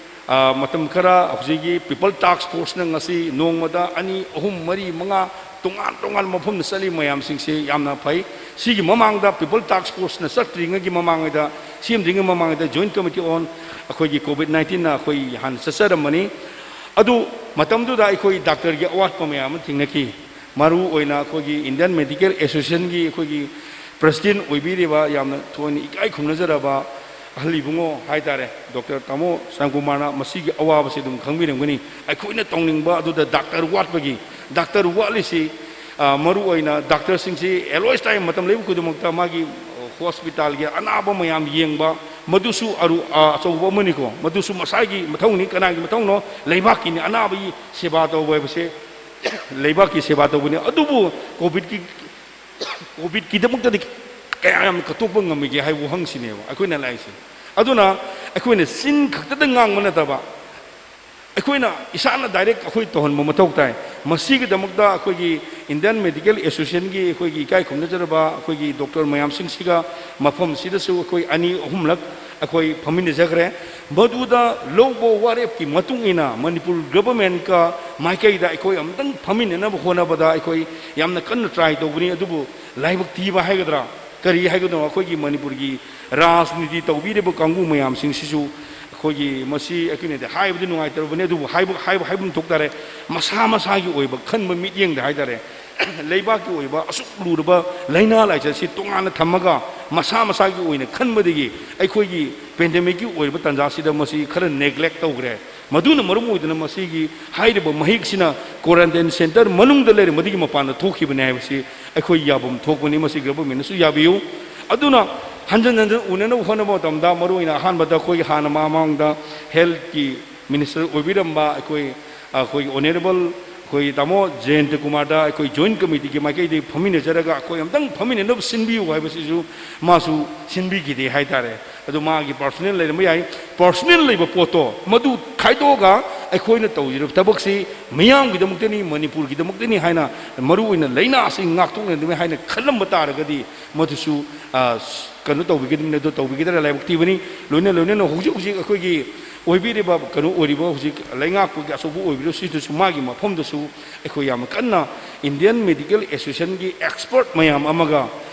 ꯑ, ꯃꯇꯝ ꯈꯔ ꯍꯧꯖꯤꯛꯀꯤ ꯄꯤꯄꯜ ꯇꯥꯛꯁ ꯐꯣꯔꯁꯅ ꯉꯁꯤ ꯅꯣꯡꯃꯗ ꯑꯅꯤ, ꯑꯍꯨꯝ, ꯃꯔꯤ, ꯃꯉꯥ ꯇꯣꯉꯥꯟ ꯇꯣꯉꯥꯟꯕ ꯃꯐꯝꯗ ꯆꯠꯂꯤ ꯃꯌꯥꯝꯁꯤꯡꯁꯤ ꯌꯥꯝꯅ ꯐꯩ꯫ ꯁꯤꯒꯤ ꯃꯃꯥꯡꯗ ꯄꯤꯄꯜ ꯇꯥꯛꯁ ꯐꯣꯔꯁꯅ ꯆꯠꯇ꯭ꯔꯤꯉꯩꯒꯤ ꯃꯃꯥꯡꯉꯩꯗ, ꯁꯦꯝꯗ꯭ꯔꯤꯉꯩ ꯃꯃꯥꯡꯉꯩꯗ ꯖꯣꯏꯟꯠ ꯀꯃꯤꯇꯤ ꯑꯣꯟ ꯑꯩꯈꯣꯏꯒꯤ ꯀꯣꯚꯤꯗ ꯅꯥꯏꯟꯇꯤꯟꯅ ꯑꯩꯈꯣꯏ ꯍꯥꯟꯅ ꯆꯠꯆꯔꯝꯕꯅꯤ꯫ ꯑꯗꯨ ꯃꯇꯝꯗꯨꯗ ꯑꯩꯈꯣꯏ ꯗꯥꯛꯇꯔꯒꯤ ꯑꯋꯥꯠꯄ ꯃꯌꯥꯝ ꯑꯃ ꯊꯦꯡꯅꯈꯤ꯫ ꯃꯔꯨ ꯑꯣꯏꯅ ꯑꯩꯈꯣꯏꯒꯤ ꯏꯟꯗꯤꯌꯟ ꯃꯦꯗꯤꯀꯦꯜ ꯑꯦꯁꯣꯁꯤꯌꯦꯁꯟꯒꯤ ꯑꯩꯈꯣꯏꯒꯤ ꯄ꯭ꯔꯦꯁꯤꯗꯦꯟꯠ ꯑꯣꯏꯕꯤꯔꯤꯕ ꯌꯥꯝꯅ ꯊꯣꯏꯅ ꯏꯀꯥꯏ ꯈꯨꯝꯅꯖꯔꯕ ꯑꯍꯜ ꯏꯕꯨꯡꯉꯣ ꯍꯥꯏꯇꯥꯔꯦ, ꯗꯣꯛꯇꯔ ꯇꯥꯃꯣ ꯁ꯭ꯌꯥꯝꯀꯨꯃꯥꯔꯅ ꯃꯁꯤꯒꯤ ꯑꯋꯥꯕꯁꯤ ꯑꯗꯨꯝ ꯈꯪꯕꯤꯔꯝꯒꯅꯤ꯫ ꯑꯩꯈꯣꯏꯅ ꯇꯧꯅꯤꯡꯕ ꯑꯗꯨꯗ ꯗꯥꯛꯇꯔ ꯋꯥꯠꯄꯒꯤ, ꯗꯥꯛꯇꯔ ꯋꯥꯠꯂꯤꯁꯤ, ꯑ, ꯃꯔꯨ ꯑꯣꯏꯅ ꯗꯥꯛꯇꯔꯁꯤꯡꯁꯤ ꯑꯦꯂꯣꯏꯁ ꯇꯥꯏꯝ ꯃꯇꯝ ꯂꯩꯕ ꯈꯨꯗꯤꯡꯃꯛꯇ ꯃꯥꯒꯤ, ꯑ, ꯍꯣꯁꯄꯤꯇꯥꯜꯒꯤ ꯑꯅꯥꯕ ꯃꯌꯥꯝ ꯌꯦꯡꯕ, ꯃꯗꯨꯁꯨ ꯑꯔꯨ-, ꯑ, ꯑꯆꯧꯕ ꯑꯃꯅꯤꯀꯣ꯫ ꯃꯗꯨꯁꯨ ꯃꯁꯥꯒꯤ ꯃꯊꯧꯅꯤ, ꯀꯅꯥꯒꯤ ꯃꯊꯧꯅꯣ? ꯂꯩꯕꯥꯛꯀꯤꯅꯤ꯫ ꯑꯅꯥꯕꯒꯤ ꯁꯦꯕꯥ ꯇꯧꯕ ꯍꯥꯏꯕꯁꯦ ꯂꯩꯕꯥꯛꯀꯤ ꯁꯦꯕꯥ ꯇꯧꯕꯅꯤ꯫ ꯑꯗꯨꯕꯨ ꯀꯣꯚꯤꯗꯀꯤ, ꯀꯣꯚꯤꯗꯀꯤꯗꯃꯛꯇꯗꯤ ꯀꯌꯥ ꯌꯥꯝꯅ ꯀꯠꯊꯣꯛꯄ ꯉꯝꯃꯤꯒꯦ ꯍꯥꯏꯕ ꯋꯥꯍꯪꯁꯤꯅꯦꯕ ꯑꯩꯈꯣꯏꯅ ꯂꯥꯛꯏꯁꯦ꯫ ꯑꯗꯨꯅ ꯑꯩꯈꯣꯏꯅ ꯆꯤꯟ ꯈꯛꯇꯗ ꯉꯥꯡꯕ ꯅꯠꯇꯕ, ꯑꯩꯈꯣꯏꯅ ꯏꯁꯥꯅ ꯗꯥꯏꯔꯦꯛ ꯑꯩꯈꯣꯏ ꯇꯧꯍꯟꯕ ꯃꯊꯧ ꯇꯥꯏ꯫ ꯃꯁꯤꯒꯤꯗꯃꯛꯇ ꯑꯩꯈꯣꯏꯒꯤ ꯏꯟꯗꯤꯌꯟ ꯃꯦꯗꯤꯀꯦꯜ ꯑꯦꯁꯣꯁꯤꯌꯦꯁꯟꯒꯤ ꯑꯩꯈꯣꯏꯒꯤ ꯏꯀꯥꯏ ꯈꯨꯝꯅꯖꯔꯕ ꯑꯩꯈꯣꯏꯒꯤ ꯗꯣꯛꯇꯔ ꯃꯌꯥꯝꯁꯤꯡꯁꯤꯒ ꯃꯐꯝꯁꯤꯗꯁꯨ ꯑꯩꯈꯣꯏ ꯑꯅꯤ ꯑꯍꯨꯝꯂꯛ ꯑꯩꯈꯣꯏ ꯐꯝꯃꯤꯟꯅꯖꯈ꯭ꯔꯦ꯫ ꯃꯗꯨꯗ ꯂꯧꯕ ꯋꯥꯔꯦꯞꯀꯤ ꯃꯇꯨꯡ ꯏꯟꯅ ꯃꯅꯤꯄꯨꯔ ꯒꯚꯔꯟꯃꯦꯟꯠꯀ ꯃꯥꯏꯀꯩꯗ ꯑꯩꯈꯣꯏ ꯑꯃꯨꯛꯇꯪ ꯐꯝꯃꯤꯟꯅꯅꯕ ꯍꯣꯠꯅꯕꯗ ꯑꯩꯈꯣꯏ ꯌꯥꯝꯅ ꯀꯟꯅ ꯇ꯭ꯔꯥꯏ ꯇꯧꯕꯅꯤ꯫ ꯑꯗꯨꯕꯨ ꯂꯥꯏꯕꯛ ꯊꯤꯕ ꯍꯥꯏꯒꯗ꯭ꯔꯥ, ꯀꯔꯤ ꯍꯥꯏꯒꯗ꯭ꯔꯥ, ꯑꯩꯈꯣꯏꯒꯤ ꯃꯅꯤꯄꯨꯔꯒꯤ ꯔꯥꯖꯅꯤꯇꯤ ꯇꯧꯕꯤꯔꯤꯕ ꯀꯥꯡꯕꯨ ꯃꯌꯥꯝꯁꯤꯡꯁꯤꯁꯨ ꯑꯩꯈꯣꯏꯒꯤ, ꯃꯁꯤ ꯑꯩꯈꯣꯏꯅꯗꯤ ꯍꯥꯏꯕꯗꯤ ꯅꯨꯡꯉꯥꯏꯇ꯭ꯔꯕꯅꯤ, ꯑꯗꯨꯕꯨ ꯍꯥꯏꯕ, ꯍꯥꯏꯕ, ꯍꯥꯏꯐꯝ ꯊꯣꯛ ꯇꯥꯔꯦ, ꯃꯁꯥ ꯃꯁꯥꯒꯤ ꯑꯣꯏꯕ ꯈꯟꯕ ꯃꯤꯠꯌꯦꯡꯗ ꯍꯥꯏ ꯇꯥꯔꯦ, ꯂꯩꯕꯥꯛꯀꯤ ꯑꯣꯏꯕ ꯑꯁꯨꯛ ꯂꯨꯔꯕ ꯂꯥꯏꯅꯥ ꯂꯥꯏꯆꯠꯁꯤ ꯇꯣꯉꯥꯟꯅ ꯊꯝꯃꯒ, ꯃꯁꯥ ꯃꯁꯥꯒꯤ ꯑꯣꯏꯅ ꯈꯟꯕꯗꯒꯤ ꯑꯩꯈꯣꯏꯒꯤ ꯄꯦꯟꯗꯦꯃꯤꯛꯀꯤ ꯑꯣꯏꯔꯤꯕ ꯇꯥꯟꯖꯥꯁꯤꯗ ꯃꯁꯤ ꯈꯔ ꯅꯦꯒ꯭ꯂꯦꯛ ꯇꯧꯈ꯭ꯔꯦ꯫ ꯃꯗꯨꯅ ꯃꯔꯝ ꯑꯣꯏꯗꯨꯅ ꯃꯁꯤꯒꯤ ꯍꯥꯏꯔꯤꯕ ꯃꯍꯤꯛꯁꯤꯅ ꯀ꯭ꯋꯥꯔꯦꯟꯇꯥꯏꯟ ꯁꯦꯟꯇꯔ ꯃꯅꯨꯡꯗ ꯂꯩꯔꯝꯕꯗꯒꯤ ꯃꯄꯥꯟꯗ ꯊꯣꯛꯈꯤꯕꯅꯤ ꯍꯥꯏꯕꯁꯤ ꯑꯩꯈꯣꯏ ꯌꯥꯐꯝ ꯊꯣꯛꯄꯅꯤ꯫ ꯃꯁꯤ ꯒꯚꯔꯟꯃꯦꯟꯅꯁꯨ ꯌꯥꯕꯤꯌꯨ꯫ ꯑꯗꯨꯅ ꯍꯟꯖꯟ ꯍꯟꯖꯟ ꯎꯅꯅꯕ ꯍꯣꯠꯅꯕ ꯃꯇꯝꯗ, ꯃꯔꯨꯑꯣꯏꯅ ꯑꯍꯥꯟꯕꯗ ꯑꯩꯈꯣꯏꯒꯤ ꯍꯥꯟꯅ ꯃꯃꯥꯡꯗ ꯍꯦꯜꯠꯀꯤ ꯃꯤꯅꯤꯁꯇꯔ ꯑꯣꯏꯕꯤꯔꯝꯕ ꯑꯩꯈꯣꯏ, ꯑꯩꯈꯣꯏꯒꯤ ꯑꯣꯅꯔꯦꯕꯜ ꯑꯩꯈꯣꯏ ꯇꯥꯃꯣ ꯖꯌꯟꯇ ꯀꯨꯃꯥꯔꯗ ꯑꯩꯈꯣꯏ ꯖꯣꯏꯟ ꯀꯃꯤꯇꯤꯒꯤ ꯃꯥꯏꯀꯩꯗꯒꯤ ꯐꯝꯃꯤꯟꯅꯖꯔꯒ ꯑꯩꯈꯣꯏ ꯑꯝꯇꯪ ꯐꯝꯃꯤꯟꯅꯅꯕ ꯁꯤꯟꯕꯤꯌꯨ ꯍꯥꯏꯕꯁꯤꯁꯨ ꯃꯥꯁꯨ ꯁꯤꯟꯕꯤꯈꯤꯗꯦ ꯍꯥꯏꯇꯥꯔꯦ꯫ ꯑꯗꯨ ꯃꯥꯒꯤ ꯄꯥꯔꯁꯣꯅꯦꯜ ꯂꯩꯔꯝꯕ ꯌꯥꯏ꯫ ꯄꯥꯔꯁꯣꯅꯦꯜ ꯂꯩꯕ ꯄꯣꯠꯇꯣ ꯃꯗꯨ ꯈꯥꯏꯗꯣꯛꯑꯒ ꯑꯩꯈꯣꯏꯅ ꯇꯧꯖꯔꯤꯕ ꯊꯕꯛꯁꯤ ꯃꯤꯌꯥꯝꯒꯤꯗꯃꯛꯇꯅꯤ, ꯃꯅꯤꯄꯨꯔꯒꯤꯗꯃꯛꯇꯅꯤ ꯍꯥꯏꯅ, ꯃꯔꯨꯑꯣꯏꯅ ꯂꯥꯏꯅꯥ ꯑꯁꯤ ꯉꯥꯛꯊꯣꯛꯅꯅꯕꯅꯤ ꯍꯥꯏꯅ ꯈꯜꯂꯝꯕ ꯇꯥꯔꯒꯗꯤ, ꯃꯗꯨꯁꯨ, ꯑ, ꯀꯩꯅꯣ ꯇꯧꯕꯤꯒꯗꯕꯅꯤ, ꯑꯗꯨ ꯇꯧꯕꯤꯒꯗ꯭ꯔꯥ ꯂꯥꯏꯕꯛ ꯊꯤꯕꯅꯤ꯫ ꯂꯣꯏꯅ ꯂꯣꯏꯅꯅ ꯍꯧꯖꯤꯛ ꯍꯧꯖꯤꯛ ꯑꯩꯈꯣꯏꯒꯤ ꯑꯣꯏꯕꯤꯔꯤꯕ, ꯀꯩꯅꯣ ꯑꯣꯏꯔꯤꯕ ꯍꯧꯖꯤꯛ ꯂꯩꯉꯥꯛꯄꯒꯤ ꯑꯆꯧꯕ ꯑꯣꯏꯕꯤꯔꯤꯕ ꯁꯤꯗꯁꯨ ꯃꯥꯒꯤ ꯃꯐꯝꯗꯁꯨ ꯑꯩꯈꯣꯏ ꯌꯥꯝꯅ ꯀꯟꯅ ꯏꯟꯗꯤꯌꯟ ꯃꯦꯗꯤꯀꯦꯜ ꯑꯦꯁꯣꯁꯤꯌꯦꯁꯟꯒꯤ ꯑꯦꯛꯁꯄꯔꯠ ꯃꯌꯥꯝ ꯑꯃꯒ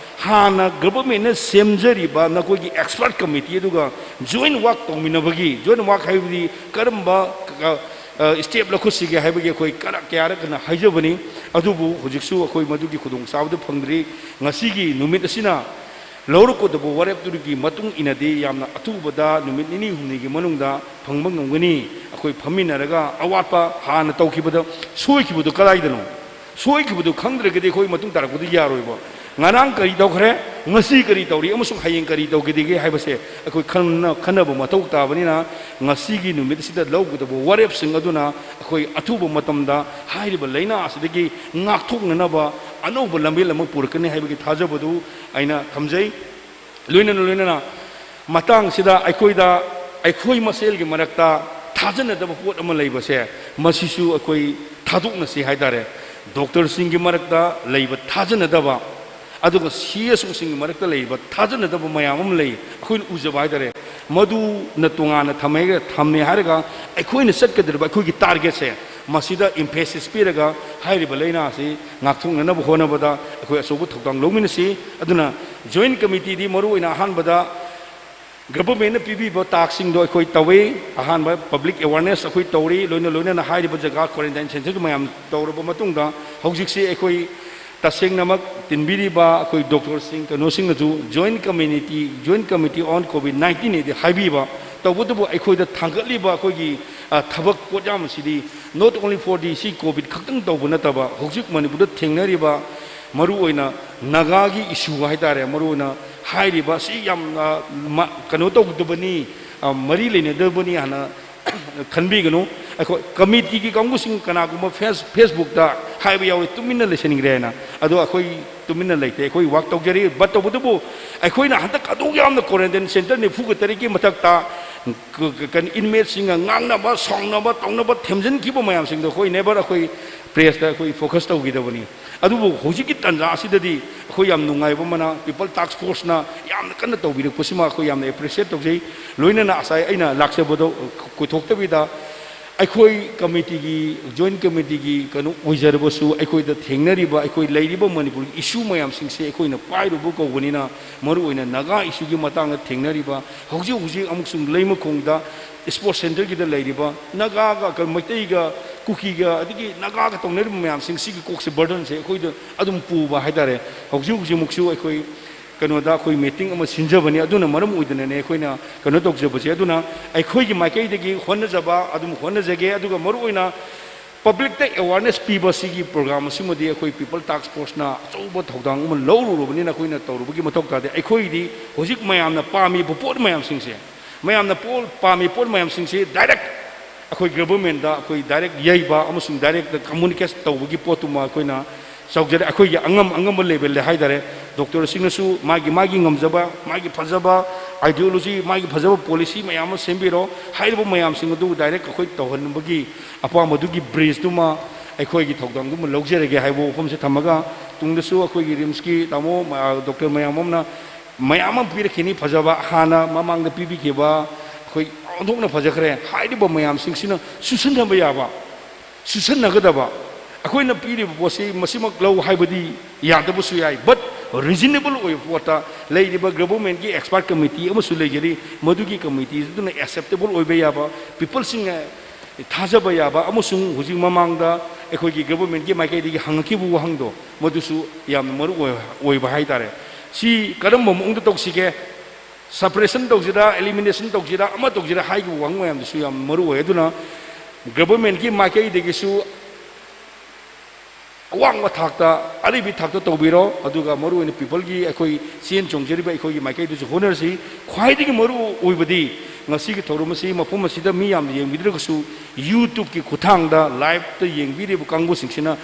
ꯍꯥꯟꯅ ꯒꯚꯔꯟꯃꯦꯟꯅ ꯁꯦꯝꯖꯔꯤꯕ ꯅꯈꯣꯏꯒꯤ ꯑꯦꯛꯁꯄꯔꯠ ꯀꯃꯤꯇꯤ ꯑꯗꯨꯒ ꯖꯣꯏꯟ ꯋꯥꯔꯛ ꯇꯧꯃꯤꯟꯅꯕꯒꯤ, ꯖꯣꯏꯟ ꯋꯥꯔꯛ ꯍꯥꯏꯕꯗꯤ ꯀꯔꯝꯕ, ꯑ, ꯑ, ꯁ꯭ꯇꯦꯞ ꯂꯧꯈꯠꯁꯤꯒꯦ ꯍꯥꯏꯕꯒꯤ ꯑꯩꯈꯣꯏ ꯀꯌꯥꯔꯛ ꯀꯟꯅ ꯍꯥꯏꯖꯕꯅꯤ꯫ ꯑꯗꯨꯕꯨ ꯍꯧꯖꯤꯛꯁꯨ ꯑꯩꯈꯣꯏ ꯃꯗꯨꯒꯤ ꯈꯨꯗꯣꯡꯆꯥꯕꯗꯨ ꯐꯪꯗ꯭ꯔꯤ꯫ ꯉꯁꯤꯒꯤ ꯅꯨꯃꯤꯠ ꯑꯁꯤꯅ ꯂꯧꯔꯛꯀꯗꯕ ꯋꯥꯔꯦꯞꯇꯨꯒꯤ ꯃꯇꯨꯡ ꯏꯟꯅꯗꯤ ꯌꯥꯝꯅ ꯑꯊꯨꯕꯗ ꯅꯨꯃꯤꯠ ꯅꯤꯅꯤ ꯍꯨꯝꯅꯤꯒꯤ ꯃꯅꯨꯡꯗ ꯐꯪꯕ ꯉꯝꯒꯅꯤ꯫ ꯑꯩꯈꯣꯏ ꯐꯝꯃꯤꯟꯅꯔꯒ ꯑꯋꯥꯠꯄ ꯍꯥꯟꯅ ꯇꯧꯈꯤꯕꯗ ꯁꯣꯏꯈꯤꯕꯗꯨ ꯀꯗꯥꯏꯗꯅꯣ? ꯁꯣꯏꯈꯤꯕꯗꯨ ꯈꯪꯗ꯭ꯔꯒꯗꯤ ꯑꯩꯈꯣꯏ ꯃꯇꯨꯡ ꯇꯥꯔꯛꯄꯗ ꯌꯥꯔꯣꯏꯕ꯫ ꯉꯔꯥꯡ ꯀꯔꯤ ꯇꯧꯈ꯭ꯔꯦ, ꯉꯁꯤ ꯀꯔꯤ ꯇꯧꯔꯤ ꯑꯃꯁꯨꯡ ꯍꯌꯦꯡ ꯀꯔꯤ ꯇꯧꯒꯗꯒꯦ ꯍꯥꯏꯕꯁꯦ ꯑꯩꯈꯣꯏ ꯈꯟꯅ-, ꯈꯟꯅꯕ ꯃꯊꯧ ꯇꯥꯕꯅꯤꯅ, ꯉꯁꯤꯒꯤ ꯅꯨꯃꯤꯠ ꯑꯁꯤꯗ ꯂꯧꯒꯗꯕ ꯋꯥꯔꯦꯞꯁꯤꯡ ꯑꯗꯨꯅ ꯑꯩꯈꯣꯏ ꯑꯊꯨꯕ ꯃꯇꯝꯗ ꯍꯥꯏꯔꯤꯕ ꯂꯥꯏꯅꯥ ꯑꯁꯤꯗꯒꯤ ꯉꯥꯛꯊꯣꯛꯅꯅꯕ ꯑꯅꯧꯕ ꯂꯝꯕꯦꯜ ꯑꯃ ꯄꯨꯔꯛꯀꯅꯤ ꯍꯥꯏꯕꯒꯤ ꯊꯥꯖꯕꯗꯨ ꯑꯩꯅ ꯊꯝꯖꯩ꯫ ꯂꯣꯏꯅꯅ ꯂꯣꯏꯅꯅ ꯃꯇꯥꯡꯁꯤꯗ ꯑꯩꯈꯣꯏꯗ, ꯑꯩꯈꯣꯏ ꯃꯁꯦꯜꯒꯤ ꯃꯔꯛꯇ ꯊꯥꯖꯅꯗꯕ ꯄꯣꯠ ꯑꯃ ꯂꯩꯕꯁꯦ, ꯃꯁꯤꯁꯨ ꯑꯩꯈꯣꯏ ꯊꯥꯗꯣꯛꯅꯁꯤ ꯍꯥꯏꯇꯥꯔꯦ꯫ ꯗꯣꯛꯇꯔꯁꯤꯡꯒꯤ ꯃꯔꯛꯇ ꯂꯩꯕ ꯊꯥꯖꯅꯗꯕ, ꯑꯗꯨꯒ ꯁꯤ ꯑꯦꯁ ꯑꯣꯁꯤꯡꯒꯤ ꯃꯔꯛꯇ ꯂꯩꯕ ꯊꯥꯖꯅꯗꯕ ꯃꯌꯥꯝ ꯑꯃ ꯂꯩ, ꯑꯩꯈꯣꯏꯅ ꯎꯖꯕ ꯍꯥꯏꯇꯥꯔꯦ꯫ ꯃꯗꯨꯅ ꯇꯣꯉꯥꯟꯅ ꯊꯝꯃꯦ, ꯊꯝꯃꯦ ꯍꯥꯏꯔꯒ ꯑꯩꯈꯣꯏꯅ ꯆꯠꯀꯗꯧꯔꯤꯕ ꯑꯩꯈꯣꯏꯒꯤ ꯇꯥꯔꯒꯦꯠꯁꯦ, ꯃꯁꯤꯗ ꯏꯝꯐꯦꯁꯤꯁ ꯄꯤꯔꯒ ꯍꯥꯏꯔꯤꯕ ꯂꯥꯏꯅꯥ ꯑꯁꯤ ꯉꯥꯛꯊꯣꯛꯅꯅꯕ ꯍꯣꯠꯅꯕꯗ ꯑꯩꯈꯣꯏ ꯑꯆꯧꯕ ꯊꯧꯗꯥꯡ ꯂꯧꯃꯤꯟꯅꯁꯤ꯫ ꯑꯗꯨꯅ ꯖꯣꯏꯟ ꯀꯃꯤꯇꯤꯗꯤ ꯃꯔꯨꯑꯣꯏꯅ ꯑꯍꯥꯟꯕꯗ ꯒꯚꯔꯟꯃꯦꯟꯠꯅ ꯄꯤꯕꯤꯕ ꯇꯥꯛꯁꯁꯤꯡꯗꯣ ꯑꯩꯈꯣꯏ ꯇꯧꯏ꯫ ꯑꯍꯥꯟꯕ ꯄꯕ꯭ꯂꯤꯛ ꯑꯦꯋꯥꯔꯅꯦꯁ ꯑꯩꯈꯣꯏ ꯇꯧꯔꯤ, ꯂꯣꯏꯅ ꯂꯣꯏꯅꯅ ꯍꯥꯏꯔꯤꯕ ꯖꯒꯥ ꯀ꯭ꯋꯥꯔꯦꯟꯇꯥꯏꯟ ꯁꯦꯟꯇꯔꯗꯨ ꯃꯌꯥꯝ ꯇꯧꯔꯕ ꯃꯇꯨꯡꯗ ꯍꯧꯖꯤꯛꯁꯤ ꯑꯩꯈꯣꯏ ꯇꯁꯦꯡꯅꯃꯛ ꯇꯤꯟꯕꯤꯔꯤꯕ ꯑꯩꯈꯣꯏ ꯗꯣꯛꯇꯔꯁꯤꯡ ꯀꯩꯅꯣꯁꯤꯡꯅꯁꯨ ꯖꯣꯏꯟꯠ ꯀꯝꯃ꯭ꯌꯨꯅꯤꯇꯤ, ꯖꯣꯏꯟꯠ ꯀꯃꯤꯇꯤ ꯑꯣꯟ ꯀꯣꯚꯤꯗ ꯅꯥꯏꯟꯇꯤꯟ ꯍꯥꯏꯗꯤ ꯍꯥꯏꯕꯤꯕ, ꯇꯧꯕꯇꯕꯨ ꯑꯩꯈꯣꯏꯗ ꯊꯥꯡꯒꯠꯂꯤꯕ ꯑꯩꯈꯣꯏꯒꯤ, ꯑ, ꯊꯕꯛ ꯄꯣꯠꯌꯥꯝ ꯑꯁꯤꯗꯤ not only for the ꯁꯤ ꯀꯣꯚꯤꯗ ꯈꯛꯇꯪ ꯇꯧꯕ ꯅꯠꯇꯕ, ꯍꯧꯖꯤꯛ ꯃꯅꯤꯄꯨꯔꯗ ꯊꯦꯡꯅꯔꯤꯕ ꯃꯔꯨꯑꯣꯏꯅ ꯅꯥꯒꯥꯒꯤ ꯏꯁꯨ ꯍꯥꯏꯇꯥꯔꯦ, ꯃꯔꯨꯑꯣꯏꯅ ꯍꯥꯏꯔꯤꯕ ꯑꯁꯤ ꯌꯥꯝꯅ ꯃ-, ꯀꯩꯅꯣ ꯇꯧꯒꯗꯕꯅꯤ, ꯑ, ꯃꯔꯤ ꯂꯩꯅꯗꯕꯅꯤ ꯍꯥꯏꯅ ꯈꯟꯕꯤꯒꯅꯨ꯫ ꯑꯩꯈꯣꯏ ꯀꯃꯤꯇꯤꯒꯤ ꯀꯥꯡꯕꯨꯁꯤꯡ ꯀꯅꯥꯒꯨꯝꯕ ꯐꯦꯁ-, ꯐꯦꯁꯕꯨꯛꯇ ꯍꯥꯏꯕ ꯌꯥꯎꯏ, "ꯇꯨꯃꯤꯟꯅ ꯂꯩꯁꯤꯟꯈ꯭ꯔꯦ" ꯍꯥꯏꯅ꯫ ꯑꯗꯣ ꯑꯩꯈꯣꯏ ꯇꯨꯃꯤꯟꯅ ꯂꯩꯇꯦ, ꯑꯩꯈꯣꯏ ꯋꯥꯛ ꯇꯧꯖꯔꯤ꯫ ꯕꯠ ꯇꯧꯕꯇꯕꯨ ꯑꯩꯈꯣꯏꯅ ꯍꯟꯗꯛ ꯑꯗꯨꯛ ꯌꯥꯝꯅ ꯀ꯭ꯋꯥꯔꯦꯟꯇꯥꯏꯟ ꯁꯦꯟꯇꯔ ꯅꯤꯐꯨꯒ ꯇꯔꯦꯠꯀꯤ ꯃꯊꯛꯇ ꯀ-, ꯀ-, ꯀꯩꯅꯣ, ꯏꯟꯃꯦꯠꯁꯤꯡꯒ ꯉꯥꯡꯅꯕ, ꯁꯥꯎꯅꯕ, ꯇꯧꯅꯕ, ꯊꯦꯝꯖꯤꯟꯈꯤꯕ ꯃꯌꯥꯝꯁꯤꯡꯗꯣ ꯑꯩꯈꯣꯏ ꯅꯦꯕꯔ ꯑꯩꯈꯣꯏ ꯄ꯭ꯔꯦꯁꯇ ꯑꯩꯈꯣꯏ ꯐꯣꯀꯁ ꯇꯧꯈꯤꯗꯕꯅꯤ꯫ ꯑꯗꯨꯕꯨ ꯍꯧꯖꯤꯛꯀꯤ ꯇꯥꯟꯖꯥ ꯑꯁꯤꯗꯗꯤ ꯑꯩꯈꯣꯏ ꯌꯥꯝ ꯅꯨꯡꯉꯥꯏꯕ ꯑꯃꯅ, ꯄꯤꯄꯜ ꯇꯥꯛꯁ ꯐꯣꯔꯁꯅ ꯌꯥꯝꯅ ꯀꯟꯅ ꯇꯧꯕꯤꯔꯛꯄꯁꯤꯃ ꯑꯩꯈꯣꯏ ꯌꯥꯝꯅ ꯑꯦꯄ꯭ꯔꯤꯁꯤꯌꯦꯠ ꯇꯧꯖꯩ꯫ ꯂꯣꯏꯅꯅ ꯉꯁꯥꯏ ꯑꯩꯅ ꯂꯥꯛꯆꯕꯗꯣ ꯀꯣꯏꯊꯣꯛꯇꯕꯤꯗ, ꯑꯩꯈꯣꯏ ꯀꯃꯤꯇꯤꯒꯤ, ꯖꯣꯏꯟꯠ ꯀꯃꯤꯇꯤꯒꯤ ꯀꯩꯅꯣ ꯑꯣꯏꯖꯔꯕꯁꯨ, ꯑꯩꯈꯣꯏꯗ ꯊꯦꯡꯅꯔꯤꯕ, ꯑꯩꯈꯣꯏ ꯂꯩꯔꯤꯕ ꯃꯅꯤꯄꯨꯔꯒꯤ ꯏꯁꯨ ꯃꯌꯥꯝꯁꯤꯡꯁꯦ ꯑꯩꯈꯣꯏꯅ ꯄꯥꯏꯔꯨꯕ ꯀꯧꯕꯅꯤꯅ, ꯃꯔꯨꯑꯣꯏꯅ ꯅꯥꯒꯥ ꯏꯁꯨꯒꯤ ꯃꯇꯥꯡꯗ ꯊꯦꯡꯅꯔꯤꯕ, ꯍꯧꯖꯤꯛ ꯍꯧꯖꯤꯛ ꯑꯃꯁꯨꯡ ꯂꯩꯃꯈꯣꯡꯗ ꯏꯁꯄꯣꯔꯠꯁ ꯁꯦꯟꯇꯔꯒꯤꯗ ꯂꯩꯔꯤꯕ ꯅꯥꯒꯥꯒ, ꯀ-, ꯃꯩꯇꯩꯒ, ꯀꯨꯀꯤꯒ, ꯑꯗꯒꯤ ꯅꯥꯒꯥꯒ ꯇꯧꯅꯔꯤꯕ ꯃꯌꯥꯝꯁꯤꯡ, ꯁꯤꯒꯤ ꯀꯣꯛꯁꯦ, ꯕꯔꯗꯟꯁꯦ ꯑꯩꯈꯣꯏꯗ ꯑꯗꯨꯝ ꯄꯨꯕ ꯍꯥꯏꯇꯥꯔꯦ꯫ ꯍꯧꯖꯤꯛ ꯍꯧꯖꯤꯛꯃꯛꯁꯨ ꯑꯩꯈꯣꯏ ꯀꯩꯅꯣꯗ ꯑꯩꯈꯣꯏ ꯃꯤꯇꯤꯡ ꯑꯃ ꯁꯤꯟꯖꯕꯅꯤ꯫ ꯑꯗꯨꯅ ꯃꯔꯝ ꯑꯣꯏꯗꯅꯅꯦ ꯑꯩꯈꯣꯏꯅ ꯀꯩꯅꯣ ꯇꯧꯖꯕꯁꯦ꯫ ꯑꯗꯨꯅ ꯑꯩꯈꯣꯏꯒꯤ ꯃꯥꯏꯀꯩꯗꯒꯤ ꯍꯣꯠꯅꯖꯕ ꯑꯗꯨꯝ ꯍꯣꯠꯅꯖꯒꯦ, ꯑꯗꯨꯒ ꯃꯔꯨꯑꯣꯏꯅ ꯄꯕ꯭ꯂꯤꯛꯇ ꯑꯦꯋꯥꯔꯅꯦꯁ ꯄꯤꯕ ꯁꯤꯒꯤ ꯄ꯭ꯔꯣꯒ꯭ꯔꯥꯝ ꯑꯁꯤꯃꯗꯤ ꯑꯩꯈꯣꯏ ꯄꯤꯄꯜ ꯇꯥꯛꯁ ꯐꯣꯔꯁꯅ ꯑꯆꯧꯕ ꯊꯧꯗꯥꯡ ꯑꯃ ꯂꯧꯔꯨꯔꯕꯅꯤꯅ ꯑꯩꯈꯣꯏꯅ ꯇꯧꯔꯨꯕꯒꯤ ꯃꯊꯧ ꯇꯥꯗꯦ꯫ ꯑꯩꯈꯣꯏꯒꯤꯗꯤ ꯍꯧꯖꯤꯛ ꯃꯌꯥꯝꯅ ꯄꯥꯝꯃꯤꯕ ꯄꯣꯠ ꯃꯌꯥꯝꯁꯤꯡꯁꯦ, ꯃꯌꯥꯝꯅ ꯄꯣ-, ꯄꯥꯝꯃꯤ ꯄꯣꯠ ꯃꯌꯥꯝꯁꯤꯡꯁꯦ ꯗꯥꯏꯔꯦꯛ ꯑꯩꯈꯣꯏ ꯒꯚꯔꯟꯃꯦꯟꯠꯇ ꯑꯩꯈꯣꯏ ꯗꯥꯏꯔꯦꯛ ꯌꯩꯕ ꯑꯃꯁꯨꯡ ꯗꯥꯏꯔꯦꯛꯇ ꯀꯝꯃꯨꯅꯤꯀꯦꯠ ꯇꯧꯕꯒꯤ ꯄꯣꯠꯇꯨꯃ ꯑꯩꯈꯣꯏꯅ ꯆꯥꯎꯖꯔꯦ꯫ ꯑꯩꯈꯣꯏꯒꯤ ꯑꯉꯝ ꯑꯉꯝꯕ ꯂꯦꯚꯦꯜꯗ ꯍꯥꯏꯇꯥꯔꯦ, ꯗꯣꯛꯇꯔꯁꯤꯡꯅꯁꯨ ꯃꯥꯒꯤ ꯃꯥꯒꯤ ꯉꯝꯖꯕ, ꯃꯥꯒꯤ ꯐꯖꯕ ꯑꯥꯏꯗꯤꯌꯣꯂꯣꯖꯤ, ꯃꯥꯒꯤ ꯐꯖꯕ ꯄꯣꯂꯤꯁꯤ ꯃꯌꯥꯝ ꯑꯃ ꯁꯦꯝꯕꯤꯔꯣ, ꯍꯥꯏꯔꯤꯕ ꯃꯌꯥꯝꯁꯤꯡ ꯑꯗꯨ ꯗꯥꯏꯔꯦꯛ ꯑꯩꯈꯣꯏ ꯇꯧꯍꯟꯕꯒꯤ ꯑꯄꯥꯝꯕꯗꯨꯒꯤ ꯕ꯭ꯔꯤꯖꯇꯨꯃ ꯑꯩꯈꯣꯏꯒꯤ ꯊꯧꯗꯥꯡꯗꯨꯃ ꯂꯧꯖꯔꯒꯦ ꯍꯥꯏꯕ ꯋꯥꯐꯝꯁꯦ ꯊꯝꯃꯒ, ꯇꯨꯡꯗꯁꯨ ꯑꯩꯈꯣꯏꯒꯤ ꯔꯤꯝꯁꯀꯤ ꯇꯥꯃꯣ, ꯑ, ꯗꯣꯛꯇꯔ ꯃꯌꯥꯝ ꯑꯃꯅ ꯃꯌꯥꯝ ꯑꯃ ꯄꯤꯔꯛꯈꯤꯅꯤ ꯐꯖꯕ, ꯍꯥꯟꯅ ꯃꯃꯥꯡꯗ ꯄꯤꯕꯤꯈꯤꯕ ꯑꯩꯈꯣꯏ ꯑꯣꯟꯊꯣꯛꯅ ꯐꯖꯈ꯭ꯔꯦ꯫ ꯍꯥꯏꯔꯤꯕ ꯃꯌꯥꯝꯁꯤꯡꯁꯤꯅ ꯆꯨꯁꯤꯟꯅꯕ ꯌꯥꯕ, ꯆꯨꯁꯟꯅꯒꯗꯕ꯫ ꯑꯩꯈꯣꯏꯅ ꯄꯤꯔꯤꯕ ꯄꯣꯠꯁꯤ ꯃꯁꯤꯃꯛ ꯂꯧ ꯍꯥꯏꯕꯗꯤ ꯌꯥꯗꯕꯁꯨ ꯌꯥꯏ, but ꯔꯤꯖꯅꯦꯕꯜ ꯑꯣꯏꯕ ꯄꯣꯠꯇ ꯂꯩꯔꯤꯕ ꯒꯚꯔꯟꯃꯦꯟꯠꯀꯤ ꯑꯦꯛꯁꯄꯔꯠ ꯀꯃꯤꯇꯤ ꯑꯃꯁꯨ ꯂꯩꯖꯔꯤ, ꯃꯗꯨꯒꯤ ꯀꯃꯤꯇꯤꯗꯨꯅ ꯑꯦꯛꯁꯦꯞꯇꯦꯕꯜ ꯑꯣꯏꯕ ꯌꯥꯕ, ꯄꯤꯄꯜꯁꯤꯡꯅ ꯊꯥꯖꯕ ꯌꯥꯕ, ꯑꯃꯁꯨꯡ ꯍꯧꯖꯤꯛ ꯃꯃꯥꯡꯗ ꯑꯩꯈꯣꯏꯒꯤ ꯒꯚꯔꯟꯃꯦꯟꯠꯀꯤ ꯃꯥꯏꯀꯩꯗꯒꯤ ꯍꯪꯉꯛꯈꯤꯕ ꯋꯥꯍꯪꯗꯣ, ꯃꯗꯨꯁꯨ ꯌꯥꯝꯅ ꯃꯔꯨ ꯑꯣꯏ-, ꯑꯣꯏꯕ ꯍꯥꯏꯇꯥꯔꯦ꯫ ꯁꯤ ꯀꯔꯝꯕ ꯃꯑꯣꯡꯗ ꯇꯧꯁꯤꯒꯦ? ꯁꯄ꯭ꯔꯦꯁꯟ ꯇꯧꯁꯤꯔꯥ, ꯑꯦꯂꯤꯃꯤꯅꯦꯁꯟ ꯇꯧꯁꯤꯔꯥ, ꯑꯃ ꯇꯧꯁꯤꯔꯥ ꯍꯥꯏꯈꯤꯕ ꯋꯥꯍꯪ ꯃꯌꯥꯝꯗꯨꯁꯨ ꯌꯥꯝ ꯃꯔꯨ ꯑꯣꯏ꯫ ꯑꯗꯨꯅ ꯒꯚꯔꯟꯃꯦꯟꯠꯀꯤ ꯃꯥꯏꯀꯩꯗꯒꯤꯁꯨ ꯑꯋꯥꯡꯕ ꯊꯥꯛꯇ, ꯑꯔꯤꯕꯤ ꯊꯥꯛꯇ ꯇꯧꯕꯤꯔꯣ, ꯑꯗꯨꯒ ꯃꯔꯨꯑꯣꯏꯅ ꯄꯤꯄꯜꯒꯤ ꯑꯩꯈꯣꯏ ꯆꯦꯟ ꯆꯣꯡꯖꯔꯤꯕ ꯑꯩꯈꯣꯏꯒꯤ ꯃꯥꯏꯀꯩꯗꯁꯨ ꯍꯣꯠꯅꯔꯁꯤ꯫ ꯈ꯭ꯋꯥꯏꯗꯒꯤ ꯃꯔꯨ ꯑꯣꯏꯕꯗꯤ ꯉꯁꯤꯒꯤ ꯊꯧꯔꯝ ꯑꯁꯤ ꯃꯐꯝ ꯑꯁꯤꯗ ꯃꯤ ꯌꯥꯝꯅ ꯌꯦꯡꯕꯤꯗ꯭ꯔꯒꯁꯨ, YouTubeꯀꯤ ꯈꯨꯠꯊꯥꯡꯗ liveꯇ ꯌꯦꯡꯕꯤꯔꯤꯕ ꯀꯥꯡꯕꯨꯁꯤꯡꯁꯤꯅ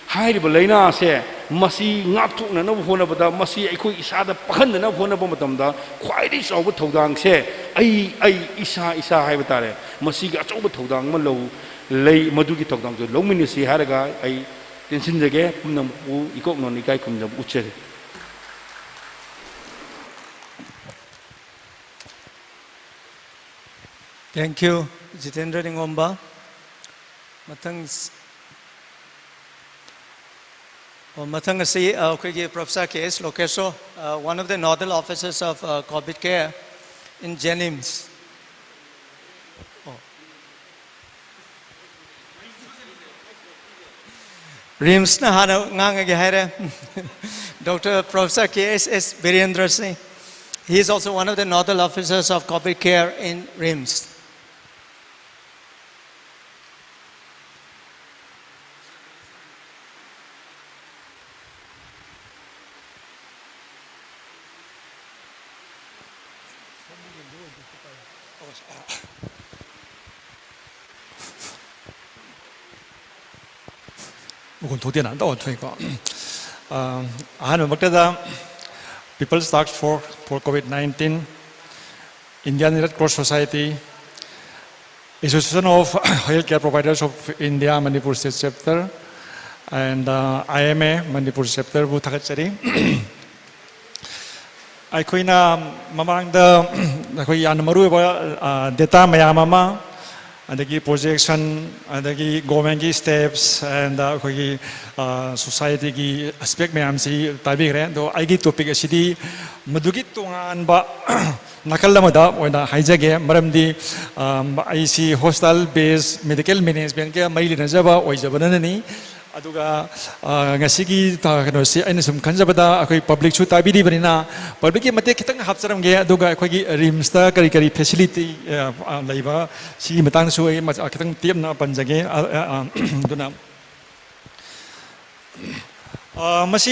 ꯍꯥꯏꯔꯤꯕ ꯂꯥꯏꯅꯥ ꯑꯁꯦ, ꯃꯁꯤ ꯉꯥꯛꯊꯣꯛꯅꯅꯕ ꯍꯣꯠꯅꯕꯗ, ꯃꯁꯤ ꯑꯩꯈꯣꯏ ꯏꯁꯥꯗ ꯄꯛꯍꯟꯗꯅꯕ ꯍꯣꯠꯅꯕ ꯃꯇꯝꯗ ꯈ꯭ꯋꯥꯏꯗꯒꯤ ꯆꯥꯎꯕ ꯊꯧꯗꯥꯡꯁꯦ ꯑꯩ, ꯑꯩ, ꯏꯁꯥ, ꯏꯁꯥ ꯍꯥꯏꯕ ꯇꯥꯔꯦ꯫ ꯃꯁꯤꯒꯤ ꯑꯆꯧꯕ ꯊꯧꯗꯥꯡ ꯑꯃ ꯂꯧ-, ꯂꯩ, ꯃꯗꯨꯒꯤ ꯊꯧꯗꯥꯡꯗꯨ ꯂꯧꯃꯤꯟꯅꯁꯤ ꯍꯥꯏꯔꯒ ꯑꯩ ꯇꯦꯟꯁꯤꯟꯖꯒꯦ꯫ ꯄꯨꯝꯅꯃꯛꯄꯨ ꯏꯀꯣꯛ ꯅꯣꯟꯅ ꯏꯀꯥꯏ ꯈꯨꯝꯅꯕ ꯎꯠꯆꯔꯤ꯫ Thank you, Jitendra Ningomba. ꯃꯊꯪ ꯁ-, ꯑꯣ, ꯃꯊꯪ ꯑꯁꯤ, ꯑ, ꯑꯩꯈꯣꯏꯒꯤ Professor K S Lokesho, ꯑ, one of the nodal officers of, ꯑ, COVID care in JNIMS. ꯑꯣ꯫ RIMSꯅ ꯍꯥꯟꯅ ꯉꯥꯡꯉꯒꯦ ꯍꯥꯏꯔꯦ꯫ Doctor Professor K S S Birendra Singh. He is also one of the nodal officers of COVID care in RIMS. ꯃꯈꯣꯟ ꯊꯣꯛꯇꯦꯅ ꯑꯝꯇ ꯑꯣꯟꯊꯣꯛꯏꯀꯣ꯫ ꯑ, ꯑꯍꯥꯟꯕꯃꯛꯇꯗ People's Task Force for COVID nineteen, Indian Red Cross Society, Association of Healthcare Providers of India Manipur State Chapter, and, uh, I M A Manipur Chapterꯕꯨ ꯊꯥꯒꯠꯆꯔꯤ꯫ ꯑꯩꯈꯣꯏꯅ ꯃꯃꯥꯡꯗ ꯑꯩꯈꯣꯏ ꯌꯥꯝꯅ ꯃꯔꯨꯑꯣꯏꯕ, ꯑ, data ꯃꯌꯥꯝ ꯑꯃ ꯑꯗꯒꯤ ꯄ꯭ꯔꯣꯖꯦꯛꯁꯟ, ꯑꯗꯒꯤ ꯒꯣꯔꯃꯦꯟꯒꯤ ꯁ꯭ꯇꯦꯞꯁ ꯑꯦꯟ ꯑꯩꯈꯣꯏꯒꯤ ꯁꯣꯁꯥꯏꯇꯤꯒꯤ ꯑꯦꯁꯄꯦꯛ ꯃꯌꯥꯝꯁꯤ ꯇꯥꯕꯤꯈ꯭ꯔꯦ꯫ ꯑꯗꯣ ꯑꯩꯒꯤ ꯇꯣꯄꯤꯛ ꯑꯁꯤꯗꯤ ꯃꯗꯨꯒꯤ ꯇꯣꯉꯥꯟꯕ ꯅꯥꯀꯜ ꯑꯃꯗ ꯑꯣꯏꯅ ꯍꯥꯏꯖꯒꯦ꯫ ꯃꯔꯝꯗꯤ ꯑꯩꯁꯤ ꯍꯣꯁꯄꯤꯇꯥꯜ ꯕꯦꯁ ꯃꯦꯗꯤꯀꯦꯜ ꯃꯦꯅꯦꯖꯃꯦꯟꯒ ꯃꯔꯤ ꯂꯩꯅꯖꯕ ꯑꯣꯏꯖꯕꯅꯅꯤ꯫ ꯑꯗꯨꯒ ꯉꯁꯤꯒꯤ ꯀꯩꯅꯣꯁꯤ ꯑꯩꯅ ꯁꯨꯝ ꯈꯟꯖꯕꯗ ꯑꯩꯈꯣꯏ ꯄꯕ꯭ꯂꯤꯛꯁꯨ ꯇꯥꯕꯤꯔꯤꯕꯅꯤꯅ ꯄꯕ꯭ꯂꯤꯛꯀꯤ ꯃꯇꯦꯡ ꯈꯤꯇꯪ ꯍꯥꯞꯆꯔꯝꯒꯦ꯫ ꯑꯗꯨꯒ ꯑꯩꯈꯣꯏꯒꯤ ꯔꯤꯝꯁꯇ ꯀꯔꯤ ꯀꯔꯤ ꯐꯦꯁꯤꯂꯤꯇꯤ ꯂꯩꯕ, ꯁꯤꯒꯤ ꯃꯇꯥꯡꯗꯁꯨ ꯑꯩ ꯈꯤꯇꯪ ꯇꯦꯞꯅ ꯄꯟꯖꯒꯦ꯫ ꯑꯗꯨꯅ ꯃꯁꯤ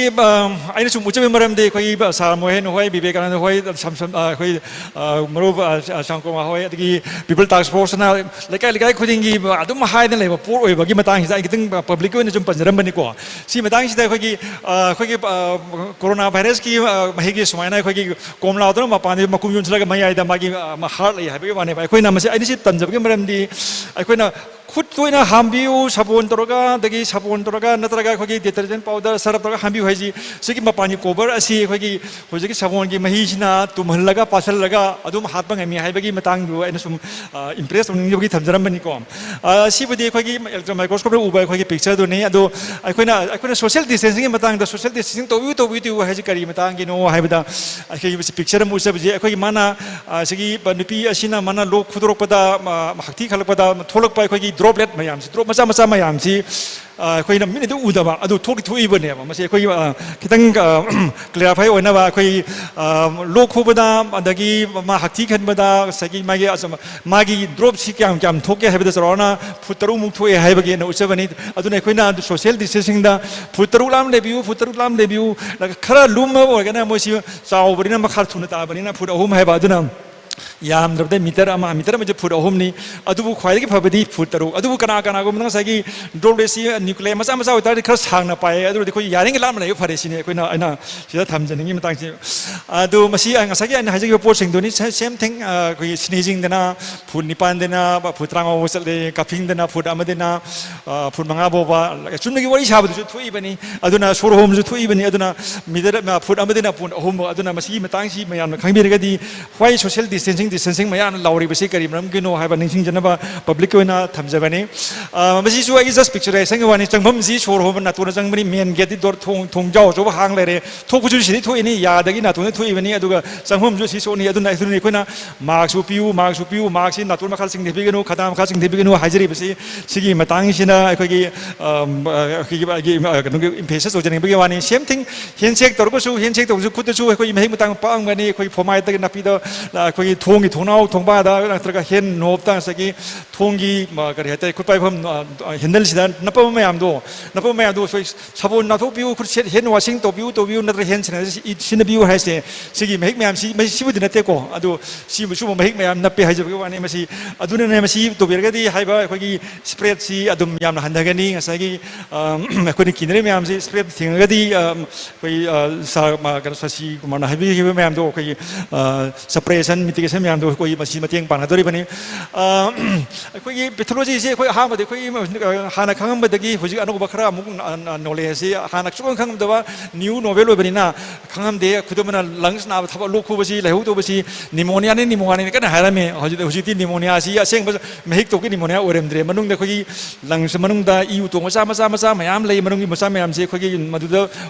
ꯑꯩꯅ ꯁꯨꯝ ꯎꯠꯆꯕꯒꯤ ꯃꯔꯝꯗꯤ ꯑꯩꯈꯣꯏꯒꯤ ꯁꯥꯔ ꯃꯣꯍꯦꯟ ꯍꯣꯏ, ꯕꯤꯕꯦꯀꯥꯅꯟꯗ ꯍꯣꯏ, ꯑꯩꯈꯣꯏ ꯃꯔꯨꯞ ꯁ꯭ꯌꯥꯝꯀꯨꯃꯥꯔ ꯍꯣꯏ, ꯑꯗꯒꯤ ꯄꯤꯄꯜ ꯇꯥꯛꯁ ꯐꯣꯔꯁꯅ ꯂꯩꯀꯥꯏ ꯂꯩꯀꯥꯏ ꯈꯨꯗꯤꯡꯒꯤ ꯑꯗꯨꯝ ꯍꯥꯏꯗꯅ ꯂꯩꯕ ꯄꯣꯠ ꯑꯣꯏꯕꯒꯤ ꯃꯇꯥꯡꯁꯤꯗ ꯑꯩ ꯈꯤꯇꯪ ꯄꯕ꯭ꯂꯤꯛꯀꯤ ꯑꯣꯏꯅ ꯁꯨꯝ ꯄꯟꯖꯔꯝꯕꯅꯤꯀꯣ꯫ ꯁꯤ ꯃꯇꯥꯡꯁꯤꯗ ꯑꯩꯈꯣꯏꯒꯤ ꯑꯩꯈꯣꯏꯒꯤ ꯀꯣꯔꯣꯅꯥ ꯚꯥꯏꯔꯁꯀꯤ ꯃꯍꯤꯛꯀꯤ ꯁꯨꯃꯥꯏꯅ ꯑꯩꯈꯣꯏꯒꯤ ꯀꯣꯝꯂꯥꯗꯨꯅ ꯃꯄꯥꯟꯗ ꯃꯈꯨꯝ ꯌꯣꯝꯁꯤꯜꯂꯒ ꯃꯌꯥꯏꯗ ꯃꯥꯒꯤ ꯍꯥꯔꯠ ꯂꯩ ꯍꯥꯏꯕꯒꯤ ꯋꯥꯅꯦꯕ꯫ ꯑꯩꯈꯣꯏꯅ ꯃꯁꯤ, ꯑꯩꯅ ꯁꯤ ꯄꯟꯖꯕꯒꯤ ꯃꯔꯝꯗꯤ ꯑꯩꯈꯣꯏꯅ ꯈꯨꯠ ꯇꯣꯏꯅ ꯍꯥꯝꯕꯤꯌꯨ ꯁꯥꯄꯣꯟ ꯇꯧꯔꯒ, ꯑꯗꯒꯤ ꯁꯥꯄꯣꯟ ꯇꯧꯔꯒ ꯅꯠꯇ꯭ꯔꯒ ꯑꯩꯈꯣꯏꯒꯤ ꯗꯤꯇꯔꯖꯦꯟ ꯄꯥꯎꯗꯔ ꯁꯔꯞ ꯇꯧꯔꯒ ꯍꯥꯝꯕꯤꯌꯨ ꯍꯥꯏꯁꯤ, ꯁꯤꯒꯤ ꯃꯄꯥꯟꯒꯤ ꯀꯣꯕꯔ ꯑꯁꯤ ꯑꯩꯈꯣꯏꯒꯤ ꯍꯧꯖꯤꯛꯀꯤ ꯁꯥꯄꯣꯟꯒꯤ ꯃꯍꯤꯁꯤꯅ ꯇꯨꯝꯍꯜꯂꯒ ꯄꯥꯁꯜꯂꯒ ꯑꯗꯨꯝ ꯍꯥꯠꯄ ꯉꯝꯃꯤ ꯍꯥꯏꯕꯒꯤ ꯃꯇꯥꯡꯗꯨ ꯑꯩꯅ ꯁꯨꯝ ꯏꯝꯄ꯭ꯔꯦꯁ ꯇꯧꯅꯤꯡꯕꯒꯤ ꯊꯝꯖꯔꯝꯕꯅꯤꯀꯣ꯫ ꯁꯤꯕꯨꯗꯤ ꯑꯩꯈꯣꯏꯒꯤ ꯏꯂꯦꯛꯇ꯭ꯔꯣꯟ ꯃꯥꯏꯀ꯭ꯔꯣꯁꯀꯣꯞꯇ ꯎꯕ ꯑꯩꯈꯣꯏꯒꯤ ꯄꯤꯛꯆꯔꯗꯨꯅꯤ꯫ ꯑꯗꯣ ꯑꯩꯈꯣꯏꯅ ꯑꯩꯈꯣꯏꯅ ꯁꯣꯁꯤꯌꯦꯜ ꯗꯤꯁꯇꯦꯟꯁꯤꯡꯒꯤ ꯃꯇꯥꯡꯗ, ꯁꯣꯁꯤꯌꯦꯜ ꯗꯤꯁꯇꯦꯟꯁꯤꯡ ꯇꯧꯕꯤꯌꯨ ꯇꯧꯕꯤꯌꯨ ꯇꯧꯕꯤꯌꯨ ꯍꯥꯏꯁꯤ ꯀꯔꯤ ꯃꯇꯥꯡꯒꯤꯅꯣ ꯍꯥꯏꯕꯗ, ꯑꯩꯈꯣꯏꯒꯤ ꯄꯤꯛꯆꯔ ꯑꯃ ꯎꯠꯆꯕꯁꯦ, ꯑꯩꯈꯣꯏꯒꯤ ꯃꯥꯅ ꯑꯁꯤꯒꯤ ꯅꯨꯄꯤ ꯑꯁꯤꯅ ꯃꯥꯅ ꯂꯣꯛ ꯈꯨꯗꯣꯔꯛꯄꯗ, ꯍꯛꯊꯤ ꯈꯜꯂꯛꯄꯗ ꯊꯣꯛꯂꯛꯄ ꯑꯩꯈꯣꯏꯒꯤ ꯗ꯭ꯔꯣꯞꯂꯦꯠ ꯃꯌꯥꯝꯁꯤ, ꯗ꯭ꯔꯣꯞ ꯃꯆꯥ ꯃꯆꯥ ꯃꯌꯥꯝꯁꯤ ꯑꯩꯈꯣꯏꯅ ꯃꯤꯠꯅꯗꯤ ꯎꯗꯕ ꯑꯗꯨ ꯊꯣꯛꯇꯤ ꯊꯣꯛꯏꯕꯅꯦꯕ꯫ ꯃꯁꯤ ꯑꯩꯈꯣꯏ ꯈꯤꯇꯪ ꯀ꯭ꯂꯦꯔꯤꯐꯥꯏ ꯑꯣꯏꯅꯕ, ꯑꯩꯈꯣꯏ ꯂꯣꯛ ꯈꯨꯕꯗ, ꯑꯗꯒꯤ ꯃꯥ ꯍꯛꯊꯤ ꯈꯟꯕꯗ ꯉꯁꯥꯏꯒꯤ ꯃꯥꯒꯤ ꯃꯥꯒꯤ ꯗ꯭ꯔꯣꯞꯁꯤ ꯀꯌꯥꯝ ꯀꯌꯥꯝ ꯊꯣꯛꯀꯦ ꯍꯥꯏꯕꯗ ꯆꯥꯎꯔꯥꯛꯅ ꯐꯨꯠ ꯇꯔꯨꯛꯃꯨꯛ ꯊꯣꯛꯑꯦ ꯍꯥꯏꯕꯒꯤ ꯑꯩꯅ ꯎꯠꯆꯕꯅꯤ꯫ ꯑꯗꯨꯅ ꯑꯩꯈꯣꯏꯅ ꯁꯣꯁꯤꯌꯦꯜ ꯗꯤꯁꯇꯦꯟꯁꯤꯡꯗ ꯐꯨꯠ ꯇꯔꯨꯛ ꯂꯥꯞꯅ ꯂꯩꯕꯤꯌꯨ, ꯐꯨꯠ ꯇꯔꯨꯛ ꯂꯥꯞꯅ ꯂꯩꯕꯤꯌꯨ꯫ ꯈꯔ ꯂꯨꯝꯕ ꯑꯣꯏꯔꯒꯅ ꯃꯣꯏꯁꯤ ꯆꯥꯎꯕꯅꯤꯅ, ꯃꯈꯥ ꯊꯨꯅ ꯇꯥꯕꯅꯤꯅ ꯐꯨꯠ ꯑꯍꯨꯝ ꯍꯥꯏꯕ, ꯑꯗꯨꯅ ꯌꯥꯝꯗ꯭ꯔꯕꯗ ꯃꯤꯇꯔ ꯑꯃ, ꯃꯤꯇꯔ ꯑꯃꯁꯦ ꯐꯨꯠ ꯑꯍꯨꯝꯅꯤ꯫ ꯑꯗꯨꯕꯨ ꯈ꯭ꯋꯥꯏꯗꯒꯤ ꯐꯕꯗꯤ ꯐꯨꯠ ꯇꯔꯨꯛ꯫ ꯑꯗꯨꯕꯨ ꯀꯅꯥ ꯀꯅꯥꯒꯨꯝꯕꯗ ꯉꯁꯥꯏꯒꯤ ꯗ꯭ꯔꯣꯞꯂꯦꯠꯁꯤ ꯅ꯭ꯌꯨꯀ꯭ꯂꯤꯌꯥ ꯃꯆꯥ ꯃꯆꯥ ꯑꯣꯏꯇꯥꯔꯗꯤ ꯈꯔ ꯁꯥꯡꯅ ꯄꯥꯏꯌꯦ꯫ ꯑꯗꯨ ꯑꯣꯏꯔꯗꯤ ꯑꯩꯈꯣꯏ ꯌꯥꯔꯤꯉꯩ ꯂꯥꯞꯅ ꯂꯩꯕ ꯐꯔꯦ ꯁꯤꯅꯤ ꯑꯩꯈꯣꯏꯅ, ꯑꯩꯅ ꯁꯤꯗ ꯊꯝꯖꯅꯤꯡꯉꯤ ꯃꯇꯥꯡꯁꯤ꯫ ꯑꯗꯨ ꯃꯁꯤ ꯉꯁꯥꯏꯒꯤ ꯑꯩꯅ ꯍꯥꯏꯖꯈꯤꯕ ꯄꯣꯠꯁꯤꯡꯗꯨꯅꯤ꯫ ꯁꯦꯝ ꯊꯤꯡ ꯑꯩꯈꯣꯏꯒꯤ ꯁ꯭ꯅꯤꯖꯤꯡꯗꯅ ꯐꯨꯠ ꯅꯤꯄꯥꯟꯗꯅ ꯐꯨꯠ ꯇꯔꯥꯃꯉꯥ ꯐꯥꯎꯕ ꯆꯠꯂꯦ, ꯀꯥꯐꯤꯡꯗꯅ ꯐꯨꯠ ꯑꯃꯗꯅ ꯐꯨꯠ ꯃꯉꯥ ꯐꯥꯎꯕ꯫ ꯆꯨꯝꯅꯒꯤ ꯋꯥꯔꯤ ꯁꯥꯕꯗꯁꯨ ꯊꯣꯛꯏꯕꯅꯤ, ꯑꯗꯨꯅ ꯁꯣꯔ ꯍꯣꯝꯕꯁꯨ ꯊꯣꯛꯏꯕꯅꯤ꯫ ꯑꯗꯨꯅ ꯃꯤꯇꯔ ꯐꯨꯠ ꯑꯃꯗꯅ ꯐꯨꯠ ꯑꯍꯨꯝ ꯐꯥꯎ꯫ ꯑꯗꯨꯅ ꯃꯁꯤꯒꯤ ꯃꯇꯥꯡꯁꯤ ꯃꯌꯥꯝꯅ ꯈꯪꯕꯤꯔꯒꯗꯤ why social distancing distancing distancing ꯃꯌꯥꯝꯅ ꯂꯥꯎꯔꯤꯕꯁꯤ ꯀꯔꯤ ꯃꯔꯝꯒꯤꯅꯣ ꯍꯥꯏꯕ ꯅꯤꯡꯁꯤꯡꯖꯅꯕ ꯄꯕ꯭ꯂꯤꯛꯀꯤ ꯑꯣꯏꯅ ꯊꯝꯖꯕꯅꯤ꯫ ꯑ, ꯃꯁꯤꯁꯨ ꯑꯩꯒꯤ ꯖꯁ ꯄꯤꯛꯆꯔꯥꯏꯖꯦꯁꯟꯒꯤ ꯋꯥꯅꯤ꯫ ꯆꯪꯐꯝꯁꯤ ꯁꯣꯔ ꯍꯣꯟꯕ ꯅꯥꯇꯣꯟꯅ ꯆꯪꯕꯅꯤ, ꯃꯦꯟ ꯒꯦꯠꯇꯤ ꯗꯣꯔ, ꯊꯣꯡ, ꯊꯣꯡꯖꯥꯎ ꯑꯆꯧꯕ ꯍꯥꯡ ꯂꯩꯔꯦ꯫ ꯊꯣꯛꯄꯁꯨ ꯁꯤꯗꯤ ꯊꯣꯛꯏꯅꯤ, ꯌꯥꯗꯒꯤ ꯅꯥꯇꯣꯟꯗ ꯊꯣꯛꯏꯕꯅꯤ, ꯑꯗꯨꯒ ꯆꯪꯐꯝꯁꯨ ꯁꯤ ꯁꯣꯛꯅꯤ꯫ ꯑꯗꯨꯅ ꯑꯩꯈꯣꯏꯅ ꯃꯥꯛꯁ ꯎꯞꯄꯤꯌꯨ, ꯃꯥꯛꯁ ꯎꯞꯄꯤꯌꯨ, ꯃꯥꯛꯁꯁꯤ ꯅꯥꯇꯣꯟ ꯃꯈꯥ ꯆꯤꯡꯊꯕꯤꯒꯅꯨ, ꯈꯗꯥꯡ ꯃꯈꯥ ꯆꯤꯡꯊꯕꯤꯒꯅꯨ ꯍꯥꯏꯖꯔꯤꯕꯁꯤ ꯁꯤꯒꯤ ꯃꯇꯥꯡꯁꯤꯅ ꯑꯩꯈꯣꯏꯒꯤ, ꯑꯝ, ꯑ, ꯑꯩꯈꯣꯏꯒꯤ, ꯑꯩꯒꯤ, ꯑ, ꯀꯩꯅꯣꯒꯤ ꯏꯝꯐꯦꯁꯤꯁ ꯑꯣꯏꯖꯅꯤꯡꯕꯒꯤ ꯋꯥꯅꯤ꯫ ꯁꯦꯝ ꯊꯤꯡ, ꯍꯦꯟꯁꯦꯛ ꯇꯧꯔꯒꯁꯨ, ꯍꯦꯟꯁꯦꯛ ꯇꯧꯕꯁꯨ ꯈꯨꯠꯇꯁꯨ ꯑꯩꯈꯣꯏꯒꯤ ꯃꯍꯤꯛ ꯃꯇꯥꯡ ꯄꯛꯑꯝꯒꯅꯤ꯫ ꯑꯩꯈꯣꯏꯒꯤ ꯐꯣꯃꯥꯏꯠꯇꯒꯤ ꯅꯥꯄꯤꯗ, ꯑ, ꯑꯩꯈꯣꯏꯒꯤ ꯊꯣꯡꯒꯤ ꯊꯣꯡꯅꯥꯎ ꯊꯣꯡꯕꯥꯗ ꯅꯠꯇ꯭ꯔꯒ ꯍꯦꯟ ꯅꯣꯞꯇ ꯉꯁꯥꯏꯒꯤ ꯊꯣꯡꯒꯤ, ꯑ, ꯀꯔꯤ ꯍꯥꯏꯇꯥꯔꯦ, ꯈꯨꯠꯄꯥꯏꯐꯝ, ꯑ, ꯍꯦꯟꯗꯜꯁꯤꯗ ꯅꯞꯄꯕ ꯃꯌꯥꯝꯗꯣ, ꯅꯞꯄꯕ ꯃꯌꯥꯝꯗꯣ ꯑꯩꯈꯣꯏ ꯁꯥꯄꯣꯟ ꯅꯥꯊꯣꯛꯄꯤꯌꯨ, ꯈꯨꯠ ꯁꯦꯠ-, ꯍꯦꯟ ꯋꯥꯁꯤꯡ ꯇꯧꯕꯤꯌꯨ, ꯇꯧꯕꯤꯌꯨ, ꯅꯠꯇ꯭ꯔꯒ ꯍꯦꯟ ꯁꯦꯅꯤꯇꯥꯏꯖꯔ ꯁꯤ-, ꯁꯤꯖꯤꯟꯅꯕꯤꯌꯨ ꯍꯥꯏꯁꯦ꯫ ꯁꯤꯒꯤ ꯃꯍꯤꯛ ꯃꯌꯥꯝꯁꯤ, ꯃꯁꯤ-, ꯁꯤꯕꯨꯗꯤ ꯅꯠꯇꯦꯀꯣ, ꯑꯗꯨ ꯁꯤꯕꯨ, ꯁꯤꯒꯨꯝꯕ ꯃꯍꯤꯛ ꯃꯌꯥꯝ ꯅꯞꯄꯦ ꯍꯥꯏꯖꯕꯒꯤ ꯋꯥꯅꯤ꯫ ꯃꯁꯤ, ꯑꯗꯨꯅꯅꯦ, ꯃꯁꯤ ꯇꯧꯕꯤꯔꯒꯗꯤ ꯍꯥꯏꯕ ꯑꯩꯈꯣꯏꯒꯤ ꯁ꯭ꯄ꯭ꯔꯦꯗꯁꯤ ꯑꯗꯨꯝ ꯌꯥꯝꯅ ꯍꯟꯊꯒꯅꯤ꯫ ꯉꯁꯥꯏꯒꯤ, ꯑ, ꯑꯩꯈꯣꯏꯅ ꯀꯤꯅꯔꯤꯕ ꯃꯌꯥꯝꯁꯤ ꯁ꯭ꯄ꯭ꯔꯦꯗ ꯊꯦꯡꯉꯒꯗꯤ, ꯑ, ꯑꯩꯈꯣꯏ, ꯑ, ꯁꯥ-, ꯃꯥ-, ꯀꯩꯅꯣ, ꯁꯁꯤ ꯀꯨꯃꯥꯔꯅ ꯍꯥꯏꯕꯤꯈꯤꯕ ꯃꯌꯥꯝꯗꯣ ꯑꯩꯈꯣꯏꯒꯤ, ꯑ, ꯁꯄ꯭ꯔꯦꯁꯟ, ꯃꯤꯇꯤꯒꯦꯁꯟ ꯃꯌꯥꯝꯗꯣ ꯑꯩꯈꯣꯏ ꯃꯁꯤ ꯃꯇꯦꯡ ꯄꯥꯡꯅꯗꯣꯔꯤꯕꯅꯤ꯫ ꯑ, ꯑꯩꯈꯣꯏꯒꯤ ꯄꯦꯊꯣꯂꯣꯖꯤꯁꯦ ꯑꯩꯈꯣꯏ ꯑꯍꯥꯟꯕꯗ ꯑꯩꯈꯣꯏ, ꯑ, ꯍꯥꯟꯅ ꯈꯪꯉꯝꯕꯗꯒꯤ ꯍꯧꯖꯤꯛ ꯑꯅꯧꯕ ꯈꯔ ꯑꯃꯨꯛ, ꯑ, ꯑ, ꯅꯣꯂꯦꯖꯁꯤ ꯍꯥꯟꯅ ꯁꯨꯈꯪ ꯈꯪꯉꯝꯗꯕ ꯅ꯭ꯌꯨ ꯅꯣꯕꯦꯜ ꯑꯣꯏꯕꯅꯤꯅ ꯈꯪꯉꯝꯗꯦ꯫ ꯈꯨꯗꯝ ꯑꯣꯏꯅ ꯂꯪꯁ ꯅꯥꯕ, ꯊꯕꯛ ꯂꯣꯛ ꯈꯨꯕꯁꯤ, ꯂꯥꯏꯍꯧ ꯇꯧꯕꯁꯤ ꯅꯤꯃꯣꯅꯤꯌꯥꯅꯤ, ꯅꯤꯃꯣꯅꯤꯌꯥꯅꯤ ꯀꯟꯅ ꯍꯥꯏꯔꯝꯃꯦ꯫ ꯍꯧꯖꯤꯛ, ꯍꯧꯖꯤꯛꯇꯤ ꯅꯤꯃꯣꯅꯤꯌꯥꯁꯤ ꯑꯁꯦꯡꯕ ꯃꯍꯤꯛ ꯇꯧꯕꯒꯤ ꯅꯤꯃꯣꯅꯤꯌꯥ ꯑꯣꯏꯔꯝꯗ꯭ꯔꯦ꯫ ꯃꯅꯨꯡꯗ ꯑꯩꯈꯣꯏꯒꯤ ꯂꯪꯁ ꯃꯅꯨꯡꯗ ꯏ ꯎꯇꯣꯡ ꯃꯆꯥ, ꯃꯆꯥ, ꯃꯆꯥ ꯃꯌꯥꯝ ꯂꯩ꯫ ꯃꯅꯨꯡꯒꯤ ꯃꯆꯥ ꯃꯌꯥꯝꯁꯤ ꯑꯩꯈꯣꯏꯒꯤ ꯃꯗꯨꯗ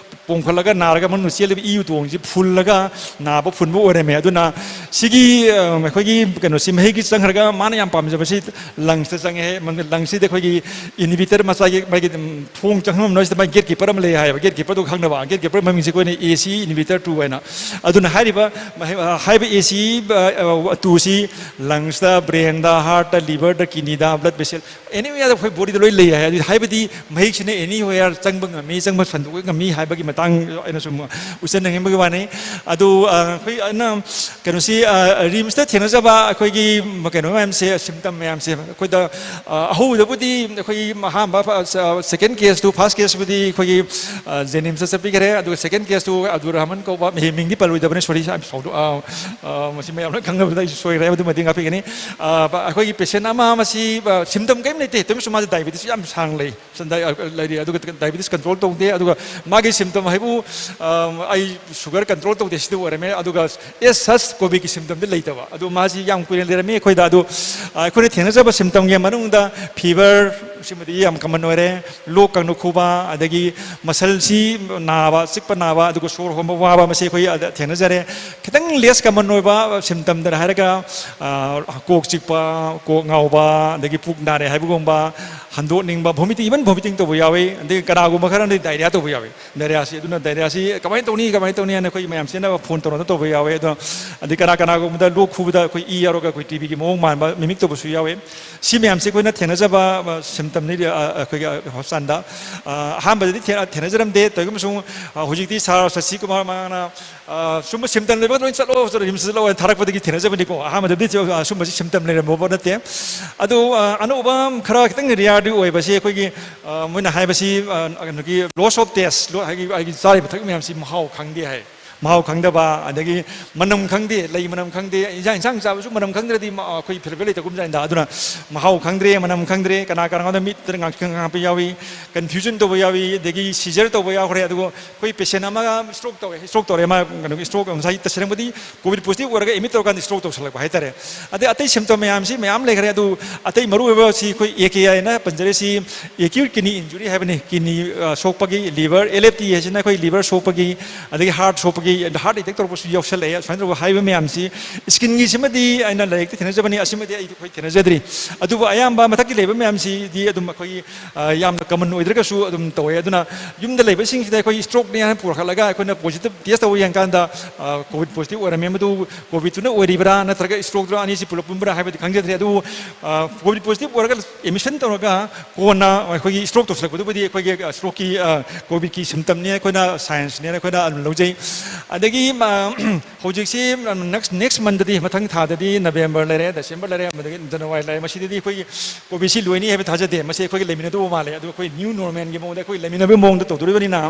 ꯄꯣꯝꯈꯠꯂꯒ ꯅꯥꯔꯒ ꯃꯅꯨꯡꯗ ꯆꯦꯜꯂꯤꯕ ꯏ ꯎꯇꯣꯡꯁꯤ ꯐꯨꯜꯂꯒ ꯅꯥꯕ ꯐꯨꯟꯕ ꯑꯣꯏꯔꯝꯃꯦ꯫ ꯑꯗꯨꯅ ꯁꯤꯒꯤ, ꯑ, ꯑꯩꯈꯣꯏꯒꯤ ꯀꯩꯅꯣꯁꯤ ꯃꯍꯤꯛꯀꯤ ꯆꯪꯈ꯭ꯔꯒ ꯃꯥꯅ ꯌꯥꯝ ꯄꯥꯝꯖꯕꯁꯤ ꯂꯪꯁꯇ ꯆꯪꯉꯦ꯫ ꯃ-, ꯂꯪꯁꯁꯤꯗ ꯑꯩꯈꯣꯏꯒꯤ ꯏꯟꯍꯤꯕꯤꯇꯔ ꯃꯆꯥꯒꯤ ꯃꯥꯒꯤ, ꯎꯝ, ꯊꯣꯡ ꯆꯪꯐꯝ ꯑꯃ ꯁꯤꯗ ꯃꯥꯒꯤ ꯒꯦꯠ ꯀꯤꯄꯔ ꯑꯃ ꯂꯩ ꯍꯥꯏꯌꯦꯕ꯫ ꯒꯦꯠ ꯀꯤꯄꯔꯗꯣ ꯈꯪꯅꯕ, ꯒꯦꯠ ꯀꯤꯄꯔ ꯃꯃꯤꯡꯁꯤ ꯑꯩꯈꯣꯏꯅ ꯑꯦ ꯁꯤ ꯏꯟꯍꯤꯕꯤꯇꯔ ꯇꯨ ꯍꯥꯏꯅ꯫ ꯑꯗꯨꯅ ꯍꯥꯏꯔꯤꯕ ꯃꯍꯤ-, ꯑ, ꯍꯥꯏꯔꯤꯕ ꯑꯦ ꯁꯤ, ꯑ, ꯑ, ꯇꯨꯁꯤ ꯂꯪꯁꯇ, ꯕ꯭ꯔꯦꯟꯗ, ꯍꯥꯔꯠꯇ, ꯂꯤꯚꯔꯗ, ꯀꯤꯗꯅꯤꯗ, ꯕ꯭ꯂꯗ ꯚꯦꯁꯦꯜ, ꯑꯦꯅꯤ ꯑꯣꯏꯌꯥꯗ ꯑꯩꯈꯣꯏ ꯕꯣꯗꯤꯗ ꯂꯣꯏ ꯂꯩ ꯍꯥꯏ꯫ ꯑꯗꯨ ꯍꯥꯏꯕꯗꯤ ꯃꯍꯤꯛꯁꯤꯅ ꯑꯦꯅꯤ ꯑꯣꯏꯌꯥꯔ ꯆꯪꯕ ꯉꯝꯃꯤ, ꯆꯪꯕ ꯁꯟꯗꯣꯛꯄ ꯉꯝꯃꯤ ꯍꯥꯏꯕꯒꯤ ꯃꯇꯥꯡ ꯑꯩꯅ ꯁꯨꯝ ꯎꯠꯆꯅꯤꯡꯕꯒꯤ ꯋꯥꯅꯤ꯫ ꯑꯗꯨ, ꯑ, ꯑꯩꯈꯣꯏ ꯑꯩꯅ ꯀꯩꯅꯣꯁꯤ, ꯑ, ꯔꯤꯝꯁꯇ ꯊꯦꯡꯅꯖꯕ ꯑꯩꯈꯣꯏꯒꯤ ꯀꯩꯅꯣ ꯃꯌꯥꯝꯁꯦ, ꯁꯤꯝꯇꯝ ꯃꯌꯥꯝꯁꯦ ꯑꯩꯈꯣꯏꯗ, ꯑ, ꯑꯍꯧꯕꯗꯕꯨꯗꯤ ꯑꯩꯈꯣꯏꯒꯤ ꯑꯍꯥꯟꯕ ꯐ-, ꯑ, ꯁꯦꯀꯦꯟ ꯀꯦꯁꯇꯨ, ꯐꯥꯔꯁ ꯀꯦꯁꯄꯨꯗꯤ ꯑꯩꯈꯣꯏꯒꯤ, ꯑ, ꯖꯦꯅꯤꯝꯁꯇ ꯆꯠꯄꯤꯈ꯭ꯔꯦ꯫ ꯑꯗꯨꯒ ꯁꯦꯀꯦꯟ ꯀꯦꯁꯇꯨ ꯑꯕꯗꯨꯜ ꯔꯍꯃꯟ ꯀꯧꯕ, ꯃꯤ-, ꯃꯤꯡꯗꯤ ꯄꯜꯂꯣꯏꯗꯕꯅꯤ, ꯁꯣꯔꯤ, ꯑ, ꯃꯁꯤ ꯃꯌꯥꯝꯅ ꯈꯪꯅꯕꯗ ꯑꯩꯁꯨ ꯁꯣꯏꯈ꯭ꯔꯦ, ꯑꯗꯨꯃꯗꯤ ꯉꯥꯛꯄꯤꯒꯅꯤ꯫ ꯑ, ꯕ-, ꯑꯩꯈꯣꯏꯒꯤ ꯄꯦꯁꯦꯟ ꯑꯃ, ꯃꯁꯤ, ꯑ, ꯁꯤꯝꯇꯝ ꯀꯔꯤꯝ ꯂꯩꯇꯦ, ꯇꯨꯃꯤꯟ ꯁꯨꯝ ꯃꯥꯁꯦ ꯗꯥꯏꯕꯦꯇꯤꯁ ꯌꯥꯝ ꯁꯥꯡ ꯂꯩ꯫ ꯁꯟꯗꯥꯏ-, ꯑ, ꯂꯩꯔꯤ꯫ ꯑꯗꯨꯒ ꯗꯥꯏꯕꯦꯇꯤꯁ ꯀꯟꯇ꯭ꯔꯣꯜ ꯇꯧꯗꯦ꯫ ꯑꯗꯨꯒ ꯃꯥꯒꯤ ꯁꯤꯝꯇꯝ ꯍꯥꯏꯕꯨ, ꯑ, ꯑꯩ ꯁꯨꯒꯔ ꯀꯟꯇ꯭ꯔꯣꯜ ꯇꯧꯗꯦ, ꯁꯤꯗ ꯑꯣꯏꯔꯝꯃꯦ꯫ ꯑꯗꯨꯒ ꯑꯦꯁ ꯁꯁ ꯀꯣꯚꯤꯗꯀꯤ ꯁꯤꯝꯇꯝꯗꯤ ꯂꯩꯇꯕ꯫ ꯑꯗꯨ ꯃꯥꯁꯤ ꯌꯥꯝ ꯀꯨꯏꯅ ꯂꯩꯔꯝꯃꯤ ꯑꯩꯈꯣꯏꯗ꯫ ꯑꯗꯨ ꯑ, ꯑꯩꯈꯣꯏꯅ ꯊꯦꯡꯅꯖꯕ ꯁꯤꯝꯇꯝꯒꯤ ꯃꯅꯨꯡꯗ ꯐꯤꯚꯔ, ꯁꯤꯃꯗꯤ ꯌꯥꯝ ꯀꯃꯟ ꯑꯣꯏꯔꯦ꯫ ꯂꯣꯛ ꯀꯪꯅ ꯈꯨꯕ, ꯑꯗꯒꯤ ꯃꯁꯜꯁꯤ ꯅꯥꯕ, ꯆꯤꯛꯄ ꯅꯥꯕ, ꯑꯗꯨꯒ ꯁꯣꯔ ꯍꯣꯟꯕ ꯋꯥꯕ, ꯃꯁꯤ ꯑꯩꯈꯣꯏ ꯑꯗ ꯊꯦꯡꯅꯖꯔꯦ꯫ ꯈꯤꯇꯪ ꯂꯦꯁ ꯀꯃꯟ ꯑꯣꯏꯕ ꯁꯤꯝꯇꯝꯗꯅ ꯍꯥꯏꯔꯒ ꯑ, ꯀꯣꯛ ꯆꯤꯛꯄ, ꯀꯣꯛ ꯉꯥꯎꯕ, ꯑꯗꯒꯤ ꯄꯨꯛ ꯅꯥꯔꯦ ꯍꯥꯏꯕꯒꯨꯝꯕ, ꯍꯟꯗꯣꯛꯅꯤꯡꯕ, ꯚꯣꯃꯤꯇꯤꯡ, ꯏꯚꯟ ꯚꯣꯃꯤꯇꯤꯡ ꯇꯧꯕ ꯌꯥꯎꯏ꯫ ꯑꯗꯒꯤ ꯀꯅꯥꯒꯨꯝꯕ ꯈꯔꯅꯗꯤ ꯗꯥꯏꯔꯤꯌꯥ ꯇꯧꯕ ꯌꯥꯎꯏ꯫ ꯗꯥꯏꯔꯤꯌꯥꯁꯤ, ꯑꯗꯨꯅ ꯗꯥꯏꯔꯤꯌꯥꯁꯤ ꯀꯃꯥꯏꯅ ꯇꯧꯅꯤ, ꯀꯃꯥꯏꯅ ꯇꯧꯅꯤ ꯍꯥꯏꯅ ꯑꯩꯈꯣꯏ ꯃꯌꯥꯝ ꯆꯦꯟꯅꯕ ꯐꯣꯟ ꯇꯧꯔꯒ ꯇꯧꯕ ꯌꯥꯎꯋꯦ꯫ ꯑꯗꯣ ꯑꯗꯩ ꯀꯅꯥ ꯀꯅꯥꯒꯨꯝꯕꯗ ꯂꯣꯛ ꯈꯨꯕꯗ ꯑꯩꯈꯣꯏ ꯏ ꯌꯥꯎꯔꯒ ꯑꯩꯈꯣꯏ ꯇꯤ ꯕꯤꯒꯤ ꯃꯑꯣꯡ ꯃꯥꯟꯕ ꯃꯤꯃꯤꯛ ꯇꯧꯕꯁꯨ ꯌꯥꯎꯋꯦ꯫ ꯁꯤ ꯃꯌꯥꯝꯁꯦ ꯑꯩꯈꯣꯏꯅ ꯊꯦꯡꯅꯖꯕ ꯑ, ꯁꯤꯝꯇꯝꯅꯤ꯫ ꯑ, ꯑꯩꯈꯣꯏꯒꯤ ꯍꯣꯁꯄꯤꯇꯥꯜꯗ ꯑ, ꯑꯍꯥꯟꯕꯗꯗꯤ ꯊꯦ- ꯊꯦꯡꯅꯖꯔꯝꯗꯦ꯫ ꯇꯧꯔꯤꯒꯨꯝꯕꯁꯨ ꯑ, ꯍꯧꯖꯤꯛꯇꯤ ꯁꯥꯔ ꯁꯁꯤ ꯀꯨꯃꯥꯔ ꯃꯥꯅ ꯑ, ꯁꯨꯝꯕ ꯁꯤꯝꯇꯝ ꯂꯩꯕ ꯂꯣꯏ ꯆꯠꯂꯣ, ꯆꯠꯂꯣ, ꯔꯤꯝꯁꯇ ꯆꯠꯂꯣ ꯍꯥꯏꯅ ꯊꯥꯔꯛꯄꯗꯒꯤ ꯊꯦꯡꯅꯖꯕꯅꯤꯀꯣ꯫ ꯑꯍꯥꯟꯕꯗꯗꯤ ꯁꯤ- ꯑ, ꯁꯨꯝꯕꯁꯤ ꯁꯤꯝꯇꯝ ꯂꯩꯔꯝꯕ ꯄꯣꯠ ꯅꯠꯇꯦ꯫ ꯑꯗꯨ ꯑ, ꯑꯅꯧꯕ ꯈꯔ ꯈꯤꯇꯪ ꯔꯤꯌꯥꯔꯗꯤ ꯑꯣꯏꯕꯁꯤ ꯑꯩꯈꯣꯏꯒꯤ ꯑ, ꯃꯣꯏꯅ ꯍꯥꯏꯕꯁꯤ ꯑ, ꯀꯩꯅꯣꯒꯤ ꯂꯣꯁ ꯑꯣꯐ ꯇꯦꯁ, ꯍꯥꯏꯗꯤ ꯑꯩꯒꯤ ꯆꯥꯔꯤꯕ ꯊꯛꯂꯤꯕ ꯃꯌꯥꯝꯁꯤ ꯃꯍꯥꯎ ꯈꯪꯗꯦ ꯍꯥꯏ꯫ ꯃꯍꯥꯎ ꯈꯪꯗꯕ, ꯑꯗꯒꯤ ꯃꯅꯝ ꯈꯪꯗꯦ, ꯂꯩ ꯃꯅꯝ ꯈꯪꯗꯦ, ꯏꯟꯁꯥꯡ, ꯏꯟꯁꯥꯡ ꯆꯥꯕꯁꯨ ꯃꯅꯝ ꯈꯪꯗ꯭ꯔꯗꯤ ꯃ-, ꯑꯩꯈꯣꯏ ꯐꯦꯕꯔ ꯂꯩꯇꯒꯨꯝꯖꯥꯏꯅꯗ꯫ ꯑꯗꯨꯅ ꯃꯍꯥꯎ ꯈꯪꯗ꯭ꯔꯦ, ꯃꯅꯝ ꯈꯪꯗ꯭ꯔꯦ, ꯀꯅꯥ ꯀꯅꯥꯗ ꯃꯤꯠꯇ ꯉꯥꯡ-, ꯉꯥꯡꯄ ꯌꯥꯎꯏ, ꯀꯟꯐ꯭ꯌꯨꯖꯟ ꯇꯧꯕ ꯌꯥꯎꯏ, ꯑꯗꯒꯤ ꯁꯤꯖꯔ ꯇꯧꯕ ꯌꯥꯎꯈ꯭ꯔꯦ꯫ ꯑꯗꯨꯒ ꯑꯩꯈꯣꯏ ꯄꯦꯁꯦꯟ ꯑꯃꯒ ꯁ꯭ꯇ꯭ꯔꯣꯛ ꯇꯧꯋꯦ, ꯁ꯭ꯇ꯭ꯔꯣꯛ ꯇꯧꯔꯦ, ꯃꯥ ꯀꯩꯅꯣꯒꯤ ꯁ꯭ꯇ꯭ꯔꯣꯛ ꯉꯁꯥꯏ ꯇꯁꯦꯡꯕꯗꯤ ꯀꯣꯚꯤꯗ ꯄꯣꯖꯤꯇꯤꯚ ꯑꯣꯏꯔꯒ ꯑꯦꯗꯃꯤꯠ ꯇꯧꯔꯀꯥꯟꯗ ꯁ꯭ꯇ꯭ꯔꯣꯛ ꯇꯧꯁꯜꯂꯛꯄ ꯍꯥꯏꯇꯥꯔꯦ꯫ ꯑꯗꯩ ꯑꯇꯩ ꯁꯤꯝꯇꯝ ꯃꯌꯥꯝꯁꯤ ꯃꯌꯥꯝ ꯂꯩꯈ꯭ꯔꯦ꯫ ꯑꯗꯨ ꯑꯇꯩ ꯃꯔꯨꯑꯣꯏꯕꯁꯤ ꯑꯩꯈꯣꯏ ꯑꯦ ꯀꯦ ꯑꯥꯏ ꯍꯥꯏꯅ ꯄꯟꯖꯔꯤꯁꯤ ꯑꯦꯀ꯭ꯌꯨꯠ ꯀꯤꯗꯅꯤ ꯏꯟꯖꯨꯔꯤ ꯍꯥꯏꯕꯅꯤ꯫ ꯀꯤꯗꯅꯤ ꯑ, ꯁꯣꯛꯄꯒꯤ, ꯂꯤꯚꯔ, ꯑꯦꯜ ꯑꯦꯐ ꯇꯤ ꯍꯥꯏꯁꯤꯅ ꯑꯩꯈꯣꯏ ꯂꯤꯚꯔ ꯁꯣꯛꯄꯒꯤ, ꯑꯗꯒꯤ ꯍꯥꯔꯠ ꯁꯣꯛꯄꯒꯤ, ꯍꯥꯔꯠ ꯑꯦꯇꯦꯛ ꯇꯧꯔꯛꯄꯁꯨ ꯌꯥꯎꯁꯜꯂꯛꯑꯦ꯫ ꯁꯨꯃꯥꯏꯅ ꯇꯧꯕ ꯍꯥꯏꯕ ꯃꯌꯥꯝꯁꯤ ꯁ꯭ꯀꯤꯟꯒꯤꯁꯤꯃꯗꯤ ꯑꯩꯅ ꯂꯥꯏꯔꯤꯛꯇ ꯊꯦꯡꯅꯖꯕꯅꯤ, ꯑꯁꯤꯃꯗꯤ ꯑꯩ ꯑꯩꯈꯣꯏ ꯊꯦꯡꯅꯖꯗ꯭ꯔꯤ꯫ ꯑꯗꯨꯕꯨ ꯑꯌꯥꯝꯕ ꯃꯊꯛꯀꯤ ꯂꯩꯕ ꯃꯌꯥꯝꯁꯤꯗꯤ ꯑꯗꯨꯝ ꯑꯩꯈꯣꯏꯒꯤ, ꯑ, ꯌꯥꯝꯅ ꯀꯃꯟ ꯑꯣꯏꯗ꯭ꯔꯒꯁꯨ ꯑꯗꯨꯝ ꯇꯧꯋꯦ꯫ ꯑꯗꯨꯅ ꯌꯨꯝꯗ ꯂꯩꯕꯁꯤꯡꯁꯤꯗ ꯑꯩꯈꯣꯏ ꯁ꯭ꯇ꯭ꯔꯣꯛꯅꯤ ꯍꯥꯏꯅ ꯄꯨꯔꯛꯂꯒ ꯑꯩꯈꯣꯏꯅ ꯄꯣꯖꯤꯇꯤꯚ ꯇꯦꯁ ꯇꯧꯕ ꯌꯦꯡꯀꯥꯟꯗ, ꯑ, ꯀꯣꯚꯤꯗ ꯄꯣꯖꯤꯇꯤꯚ ꯑꯣꯏꯔꯝꯃꯦ꯫ ꯃꯗꯨ ꯀꯣꯚꯤꯗꯇꯨꯅ ꯑꯣꯏꯔꯤꯕ꯭ꯔꯥ ꯅꯠꯇ꯭ꯔꯒ ꯁ꯭ꯇ꯭ꯔꯣꯛꯇꯨꯅ, ꯑꯅꯤꯁꯤ ꯄꯨꯂꯞ ꯄꯨꯟꯕ꯭ꯔꯥ ꯍꯥꯏꯕꯗꯤ ꯈꯪꯖꯗ꯭ꯔꯦ꯫ ꯑꯗꯨꯕꯨ, ꯑ, ꯀꯣꯚꯤꯗ ꯄꯣꯖꯤꯇꯤꯚ ꯑꯣꯏꯔꯒ ꯑꯦꯗꯃꯤꯁꯟ ꯇꯧꯔꯒ ꯀꯣꯟꯅ ꯑꯩꯈꯣꯏꯒꯤ ꯁ꯭ꯇ꯭ꯔꯣꯛ ꯇꯧꯁꯤꯜꯂꯛꯄꯗꯨꯕꯨꯗꯤ ꯑꯩꯈꯣꯏꯒꯤ, ꯑ, ꯁ꯭ꯇ꯭ꯔꯣꯛꯀꯤ, ꯑ, ꯀꯣꯚꯤꯗꯀꯤ ꯁꯤꯝꯇꯝꯅꯤ, ꯑꯩꯈꯣꯏꯅ ꯁꯥꯏꯟꯁꯅꯦꯅ ꯑꯩꯈꯣꯏꯅ ꯑꯗꯨꯝ ꯂꯧꯖꯩ꯫ ꯑꯗꯒꯤ, ꯑ, ꯍꯧꯖꯤꯛꯁꯤ, ꯑ, ꯅꯦꯛꯁ, ꯅꯦꯛꯁ ꯃꯟꯗꯗꯤ, ꯃꯊꯪ ꯊꯥꯗꯗꯤ ꯅꯕꯦꯝꯕꯔ ꯂꯩꯔꯦ, ꯗꯤꯁꯦꯝꯕꯔ ꯂꯩꯔꯦ, ꯑꯃꯗꯒꯤ ꯖꯅꯋꯥꯔꯤ ꯂꯩꯔꯦ, ꯃꯁꯤꯗꯗꯤ ꯑꯩꯈꯣꯏꯒꯤ ꯀꯣꯚꯤꯗꯁꯤ ꯂꯣꯏꯅꯤ ꯍꯥꯏꯕ ꯊꯥꯖꯗꯦ꯫ ꯃꯁꯤ ꯑꯩꯈꯣꯏꯒꯤ ꯂꯩꯃꯤꯟꯅꯗꯧꯕ ꯃꯥꯜꯂꯦ꯫ ꯑꯗꯨ ꯑꯩꯈꯣꯏ ꯅ꯭ꯌꯨ ꯅꯣꯔꯃꯦꯜꯒꯤ ꯃꯑꯣꯡꯗ ꯑꯩꯈꯣꯏ ꯂꯩꯃꯤꯟꯅꯕꯒꯤ ꯃꯑꯣꯡꯗ ꯇꯧꯗꯣꯔꯤꯕꯅꯤꯅ,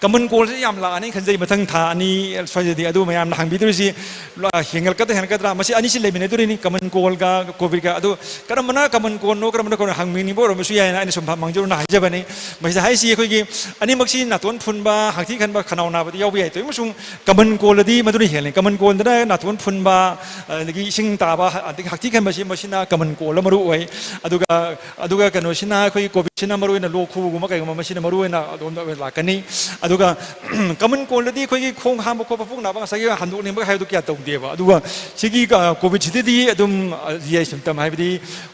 ꯀꯃꯟ ꯀꯣꯜꯁꯦ ꯌꯥꯝ ꯂꯥꯛꯑꯅꯤ ꯈꯟꯖꯩ, ꯃꯊꯪ ꯊꯥ ꯑꯅꯤ ꯁ꯭ꯋꯥꯏꯗꯗꯤ꯫ ꯑꯗꯨ ꯃꯌꯥꯝꯅ ꯍꯪꯕꯤꯗꯣꯔꯤꯁꯤ, ꯂ-, ꯍꯦꯟꯒꯠꯂꯛꯀꯗ꯭ꯔꯥ ꯍꯦꯟꯒꯠꯀꯗ꯭ꯔꯥ? ꯃꯁꯤ ꯑꯅꯤꯁꯤ ꯂꯩꯃꯤꯟꯅꯗꯣꯔꯤꯅꯤ, ꯀꯃꯟ ꯀꯣꯜꯒ ꯀꯣꯚꯤꯗꯀ꯫ ꯑꯗꯨ ꯀꯔꯝꯕꯅ ꯀꯃꯟ ꯀꯣꯜꯅꯣ, ꯀꯔꯝꯕꯅ ꯀꯣꯟꯅ ꯍꯪꯕꯤꯅꯤꯡꯕ ꯑꯣꯏꯔꯝꯕꯁꯨ ꯌꯥꯏꯅ ꯑꯩꯅ ꯁꯨꯝ ꯃꯥꯡꯖꯧꯅꯅ ꯍꯥꯏꯖꯕꯅꯤ꯫ ꯃꯁꯤꯗ ꯍꯥꯏꯁꯤ ꯑꯩꯈꯣꯏꯒꯤ ꯑꯅꯤꯃꯛꯁꯤ ꯅꯥꯇꯣꯟ ꯐꯨꯟꯕ, ꯍꯥꯡꯊꯤ ꯈꯟꯕ, ꯈꯅꯥꯎ ꯅꯥꯕꯗꯤ ꯌꯥꯎꯕ ꯌꯥꯏ꯫ ꯇꯧꯏ ꯑꯃꯁꯨꯡ ꯀꯃꯟ ꯀꯣꯜꯗꯗꯤ ꯃꯗꯨꯅ ꯍꯦꯜꯂꯤ꯫ ꯀꯃꯟ ꯀꯣꯜꯗꯅ ꯅꯥꯇꯣꯟ ꯐꯨꯟꯕ, ꯑꯗꯒꯤ ꯏꯁꯤꯡ ꯇꯥꯕ, ꯑꯗꯒꯤ ꯍꯥꯡꯊꯤ ꯈꯟꯕꯁꯤ, ꯃꯁꯤꯅ ꯀꯃꯟ ꯀꯣꯜꯗ ꯃꯔꯨ ꯑꯣꯏ꯫ ꯑꯗꯨꯒ ꯑꯗꯨꯒ ꯀꯩꯅꯣꯁꯤꯅ, ꯑꯩꯈꯣꯏꯒꯤ ꯀꯣꯚꯤꯗꯁꯤꯅ ꯃꯔꯨꯑꯣꯏꯅ ꯂꯣꯛ ꯈꯨꯕꯒꯨꯝꯕ ꯀꯩꯒꯨꯝꯕ, ꯃꯁꯤꯅ ꯃꯔꯨꯑꯣꯏꯅ ꯑꯗꯣꯝꯗ ꯑꯣꯏꯅ ꯂꯥꯛꯀꯅꯤ꯫ ꯑꯗꯨꯒ ꯀꯃꯟ ꯀꯣꯜꯗꯗꯤ ꯑꯩꯈꯣꯏꯒꯤ ꯈꯣꯡ ꯍꯥꯝꯕ ꯈꯣꯠꯄ, ꯄꯨꯛ ꯅꯥꯕ, ꯉꯁꯥꯏꯒꯤ ꯍꯟꯗꯣꯛꯅꯤꯡꯕ ꯍꯥꯏꯕꯗꯨ ꯀꯌꯥ ꯇꯧꯗꯦꯕ꯫ ꯑꯗꯨꯒ ꯁꯤꯒꯤ, ꯑ, ꯀꯣꯚꯤꯗꯁꯤꯗꯗꯤ ꯑꯗꯨꯝ, ꯑ, ꯖꯤ ꯑꯥꯏ ꯁꯤꯝꯇꯝ ꯍꯥꯏꯕꯗꯤ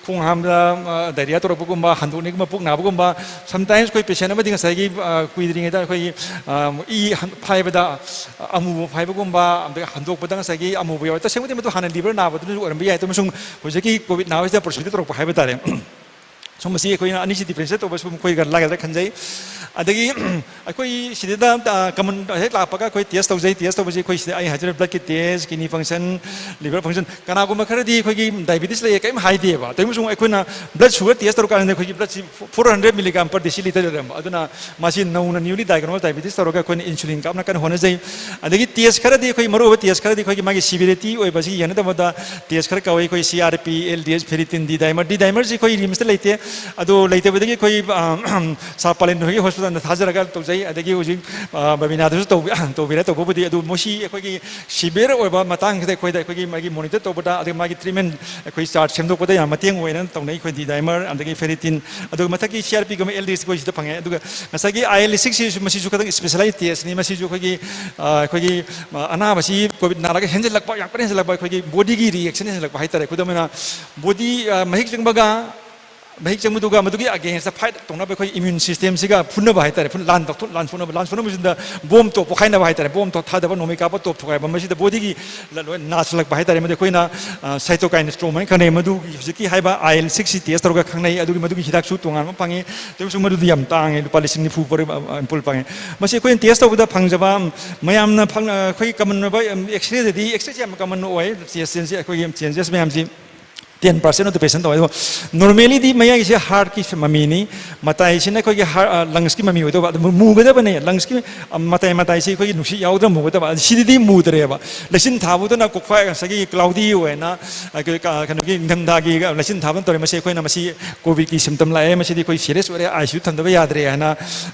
ꯈꯣꯡ ꯍꯥꯝꯕꯗ, ꯑ, ꯗꯥꯏꯔꯤꯌꯥ ꯇꯧꯔꯛꯄꯒꯨꯝꯕ, ꯍꯟꯗꯣꯛꯅꯤꯡꯕ, ꯄꯨꯛ ꯅꯥꯕꯒꯨꯝꯕ, sometimes ꯑꯩꯈꯣꯏ ꯄꯦꯁꯦꯟ ꯑꯃꯗꯤ ꯉꯁꯥꯏꯒꯤ, ꯑ, ꯀꯨꯏꯗ꯭ꯔꯤꯉꯩꯗ ꯑꯩꯈꯣꯏꯒꯤ, ꯑ, ꯏ ꯍꯟ-, ꯐꯥꯏꯕꯗ ꯑꯃꯨꯕ ꯐꯥꯏꯕꯒꯨꯝꯕ, ꯑꯗꯒꯤ ꯍꯟꯗꯣꯛꯄꯗ ꯉꯁꯥꯏꯒꯤ ꯑꯃꯨꯕ ꯌꯥꯎꯋꯦ꯫ ꯇꯁꯦꯡꯕꯗꯤ ꯃꯗꯨ ꯍꯥꯟꯅ ꯂꯤꯚꯔ ꯅꯥꯕꯗꯨꯅꯁꯨ ꯑꯣꯏꯔꯝꯕ ꯌꯥꯏ꯫ ꯑꯗꯨ ꯑꯃꯁꯨꯡ ꯍꯧꯖꯤꯛꯀꯤ ꯀꯣꯚꯤꯗ ꯅꯥꯕꯁꯤꯗ ꯄ꯭ꯔꯣꯁꯤꯀ꯭ꯌꯨꯠ ꯇꯧꯔꯛꯄ ꯍꯥꯏꯕ ꯇꯥꯔꯦ꯫ ꯁꯨꯝꯕꯁꯤ ꯑꯩꯈꯣꯏꯅ ꯑꯅꯤꯁꯤ ꯗꯤꯐ꯭ꯔꯦꯟꯁꯤꯌꯦꯠ ꯇꯧꯕ ꯁꯨꯝ ꯑꯩꯈꯣꯏ ꯂꯥꯏꯒꯗ꯭ꯔꯥ ꯈꯟꯖꯩ꯫ ꯑꯗꯒꯤ ꯑꯩꯈꯣꯏ ꯁꯤꯗꯩꯗ, ꯑ, ꯀꯃꯟ ꯍꯦꯛ ꯂꯥꯛꯄꯒ ꯑꯩꯈꯣꯏ ꯇꯦꯁ ꯇꯧꯖꯩ꯫ ꯇꯦꯁ ꯇꯧꯕꯁꯤ ꯑꯩꯈꯣꯏ ꯁꯤꯗ ꯑꯩ ꯍꯥꯏꯖꯔꯦ, ꯕ꯭ꯂꯗꯀꯤ ꯇꯦꯁ, ꯀꯤꯗꯅꯤ ꯐꯪꯁꯟ, ꯂꯤꯚꯔ ꯐꯪꯁꯟ꯫ ꯀꯅꯥꯒꯨꯝꯕ ꯈꯔꯗꯤ ꯑꯩꯈꯣꯏꯒꯤ ꯗꯥꯏꯕꯤꯇꯤꯁ ꯂꯩꯌꯦ, ꯀꯔꯤꯝ ꯍꯥꯏꯗꯦꯕ꯫ ꯇꯧꯏ ꯑꯃꯁꯨꯡ ꯑꯩꯈꯣꯏꯅ ꯕ꯭ꯂꯗ ꯁꯨꯒꯔ ꯇꯦꯁ ꯇꯧꯔꯀꯥꯟꯗ ꯑꯩꯈꯣꯏꯒꯤ ꯕ꯭ꯂꯗꯁꯤ four hundred milligram per deciliter ꯂꯩꯔꯝꯕ꯫ ꯑꯗꯨꯅ ꯃꯥꯁꯤ ꯅꯧꯅ newly diagnosed diabetes ꯇꯧꯔꯒ ꯑꯩꯈꯣꯏꯅ ꯏꯟꯁꯨꯂꯤꯟ ꯀꯥꯞꯅ ꯀꯟꯅ ꯍꯣꯠꯅꯖꯩ꯫ ꯑꯗꯒꯤ ꯇꯦꯁ ꯈꯔꯗꯤ ꯑꯩꯈꯣꯏ ꯃꯔꯨꯑꯣꯏꯕ ꯇꯦꯁ ꯈꯔꯗꯤ ꯑꯩꯈꯣꯏꯒꯤ ꯃꯥꯒꯤ ꯁꯤꯚꯤꯌꯔꯤꯇꯤ ꯑꯣꯏꯕꯁꯤ ꯌꯦꯡꯅꯗꯕꯗ ꯇꯦꯁ ꯈꯔ ꯀꯧꯏ꯫ ꯑꯩꯈꯣꯏ C R P, L D S, ꯐꯦꯔꯤꯇꯤꯟ, ꯗꯤ ꯗꯥꯏꯃꯔ꯫ ꯗꯤ ꯗꯥꯏꯃꯔꯁꯤ ꯑꯩꯈꯣꯏ ꯔꯤꯝꯁꯇ ꯂꯩꯇꯦ꯫ ꯑꯗꯣ ꯂꯩꯇꯕꯗꯒꯤ ꯑꯩꯈꯣꯏ, ꯑ, ꯁꯥꯔ ꯄꯥꯂꯦꯟ ꯍꯣꯏꯒꯤ ꯍꯣꯁꯄꯤꯇꯥꯜꯗ ꯊꯥꯖꯔꯒ ꯇꯧꯖꯩ꯫ ꯑꯗꯒꯤ ꯍꯧꯖꯤꯛ, ꯑ, ꯕꯕꯤꯅꯥꯗꯁꯨ ꯇꯧꯕꯤ-, ꯇꯧꯕꯤꯔꯦ ꯇꯧꯕꯕꯨꯗꯤ꯫ ꯑꯗꯨ ꯃꯁꯤ ꯑꯩꯈꯣꯏꯒꯤ ꯁꯤꯚꯤꯌꯔ ꯑꯣꯏꯕ ꯃꯇꯥꯡꯁꯤꯗ ꯑꯩꯈꯣꯏꯗ, ꯑꯩꯈꯣꯏꯒꯤ ꯃꯥꯒꯤ ꯃꯣꯅꯤꯇꯔ ꯇꯧꯕꯗ, ꯑꯗꯒꯤ ꯃꯥꯒꯤ ꯇ꯭ꯔꯤꯠꯃꯦꯟ ꯑꯩꯈꯣꯏ ꯆꯥꯔꯠ ꯁꯦꯝꯗꯣꯛꯄꯗ ꯌꯥꯝ ꯃꯇꯦꯡ ꯑꯣꯏꯅ ꯇꯧꯅꯩ ꯑꯩꯈꯣꯏ ꯗꯤ ꯗꯥꯏꯃꯔ, ꯑꯗꯒꯤ ꯐꯦꯔꯤꯇꯤꯟ꯫ ꯑꯗꯨꯒ ꯃꯊꯛꯀꯤ C R ꯄꯤꯒꯨꯝꯕ L D S ꯑꯩꯈꯣꯏ ꯁꯤꯗ ꯐꯪꯉꯦ꯫ ꯑꯗꯨꯒ ꯉꯁꯥꯏꯒꯤ ꯑꯥꯏ ꯑꯦꯜ ꯁꯤꯛꯁ ꯁꯤꯁꯨ, ꯃꯁꯤꯁꯨ ꯈꯤꯇꯪ ꯏꯁꯄꯦꯁꯤꯌꯦꯂꯥꯏꯖ ꯇꯦꯁꯅꯤ꯫ ꯃꯁꯤꯁꯨ ꯑꯩꯈꯣꯏꯒꯤ, ꯑ, ꯑꯩꯈꯣꯏꯒꯤ, ꯑ, ꯑꯅꯥꯕꯁꯤ ꯀꯣꯚꯤꯗ ꯅꯥꯔꯒ ꯍꯦꯟꯖꯜꯂꯛꯄ, ꯌꯥꯝ ꯀꯟꯅ ꯍꯦꯟꯖꯜꯂꯛꯄ, ꯑꯩꯈꯣꯏꯒꯤ ꯕꯣꯗꯤꯒꯤ ꯔꯤꯌꯦꯛꯁꯟ ꯍꯦꯟꯖꯜꯂꯛꯄ ꯍꯥꯏꯇꯥꯔꯦ꯫ ꯈꯨꯗꯝ ꯑꯣꯏꯅ, ꯕꯣꯗꯤ, ꯑ, ꯃꯍꯤꯛ ꯆꯪꯕꯒ, ꯃꯍꯤꯛ ꯆꯪꯕꯗꯨꯒ ꯃꯗꯨꯒꯤ ꯑꯒꯦꯟꯁꯇ ꯐꯥꯏꯠ ꯇꯧꯅꯕ ꯑꯩꯈꯣꯏ ꯏꯃ꯭ꯌꯨꯟ ꯁꯤꯁꯇꯦꯝꯁꯤꯒ ꯐꯨꯅꯕ ꯍꯥꯏꯇꯥꯔꯦ꯫ ꯐꯨ-, ꯂꯥꯟ ꯇꯧꯊꯣꯛ-, ꯂꯥꯟ ꯁꯣꯛꯅꯕ, ꯂꯥꯟ ꯁꯣꯛꯅꯕꯁꯤꯗ ꯕꯣꯝ ꯇꯣꯞ ꯄꯣꯈꯥꯏꯅꯕ ꯍꯥꯏꯇꯥꯔꯦ꯫ ꯕꯣꯝ ꯇꯣꯞ ꯊꯥꯗꯕ, ꯅꯣꯡꯃꯩ ꯀꯥꯞꯄ ꯇꯣꯞ ꯊꯨꯒꯥꯏꯕ, ꯃꯁꯤꯗ ꯕꯣꯗꯤꯒꯤ ꯂ-, ꯂꯣꯏ ꯅꯥꯁꯤꯜꯂꯛꯄ ꯍꯥꯏꯇꯥꯔꯦ꯫ ꯃꯗꯨ ꯑꯩꯈꯣꯏꯅ, ꯑ, ꯁꯥꯏꯇꯣꯀꯥꯏꯟ ꯁ꯭ꯇꯣꯔꯝ ꯍꯥꯏꯅ ꯈꯪꯅꯩ꯫ ꯃꯗꯨꯒꯤ ꯍꯧꯖꯤꯛꯀꯤ ꯍꯥꯏꯕ ꯑꯥꯏ ꯑꯦꯜ ꯁꯤꯛꯁꯁꯤ ꯇꯦꯁ ꯇꯧꯔꯒ ꯈꯪꯅꯩ꯫ ꯑꯗꯨꯒꯤ ꯃꯗꯨꯒꯤ ꯍꯤꯗꯥꯛꯁꯨ ꯇꯣꯉꯥꯟꯕ ꯐꯪꯉꯤ꯫ ꯑꯗꯨꯁꯨ ꯃꯗꯨꯗꯤ ꯌꯥꯝ ꯇꯥꯡꯉꯦ, ꯂꯨꯄꯥ ꯂꯤꯁꯤꯡ ꯅꯤꯐꯨ ꯄꯔ-, ꯑ, ꯑ, ꯑꯝꯄꯨꯜ ꯐꯪꯉꯤ꯫ ꯃꯁꯤ ꯑꯩꯈꯣꯏꯅ ꯇꯦꯁ ꯇꯧꯕꯗ ꯐꯪꯖꯕ, ꯃꯌꯥꯝꯅ ꯐꯪ-, ꯑ, ꯑꯩꯈꯣꯏꯒꯤ ꯀꯃꯟ ꯑꯣꯏꯕ, ꯑꯝ, ꯑꯦꯛꯁꯔꯦꯗꯗꯤ, ꯑꯦꯛꯁꯔꯦꯁꯤ ꯌꯥꯝ ꯀꯃꯟ ꯑꯣꯏ, ꯆꯦꯁ ꯆꯦꯟꯖ-, ꯑꯩꯈꯣꯏꯒꯤ ꯆꯦꯟꯖꯦꯁ ꯃꯌꯥꯝꯁꯤ꯫ ten percent of the patient ꯇꯧꯋꯦ꯫ ꯑꯗꯨꯒ normally ꯗꯤ ꯃꯌꯥꯏꯁꯦ heart ꯀꯤ ꯃꯃꯤꯅꯤ, ꯃꯇꯥꯏꯁꯤꯅ ꯑꯩꯈꯣꯏꯒꯤ heart, lungs ꯀꯤ ꯃꯃꯤ ꯑꯣꯏꯗꯧꯕ꯫ ꯑꯗꯨ ꯃꯨꯒꯗꯕꯅꯦ, lungs ꯀꯤ ꯃꯇꯥꯏ ꯃꯇꯥꯏꯁꯤ ꯑꯩꯈꯣꯏꯒꯤ ꯅꯨꯡꯁꯤꯠ ꯌꯥꯎꯗꯅ ꯃꯨꯒꯗꯕ꯫ ꯑꯗꯨ ꯁꯤꯗꯗꯤ ꯃꯨꯗ꯭ꯔꯦꯕ꯫ ꯂꯩꯆꯤꯟ ꯊꯥꯕꯗꯨꯅ ꯀꯣꯛꯐꯥꯏ ꯉꯁꯥꯏꯒꯤ cloudy ꯑꯣꯏꯅ, ꯑꯩꯈꯣꯏ ꯀ-, ꯀꯩꯅꯣꯒꯤ ꯅꯤꯡꯊꯝꯊꯥꯒꯤ ꯂꯩꯆꯤꯟ ꯊꯥꯕꯅ ꯇꯧꯔꯦ꯫ ꯃꯁꯤ ꯑꯩꯈꯣꯏꯅ ꯃꯁꯤ COVID ꯀꯤ symptom ꯂꯥꯛꯑꯦ, ꯃꯁꯤꯗꯤ ꯑꯩꯈꯣꯏ serious ꯑꯣꯏꯔꯦ, ICU ꯊꯝꯗꯕ ꯌꯥꯗ꯭ꯔꯦ ꯍꯥꯏꯅ,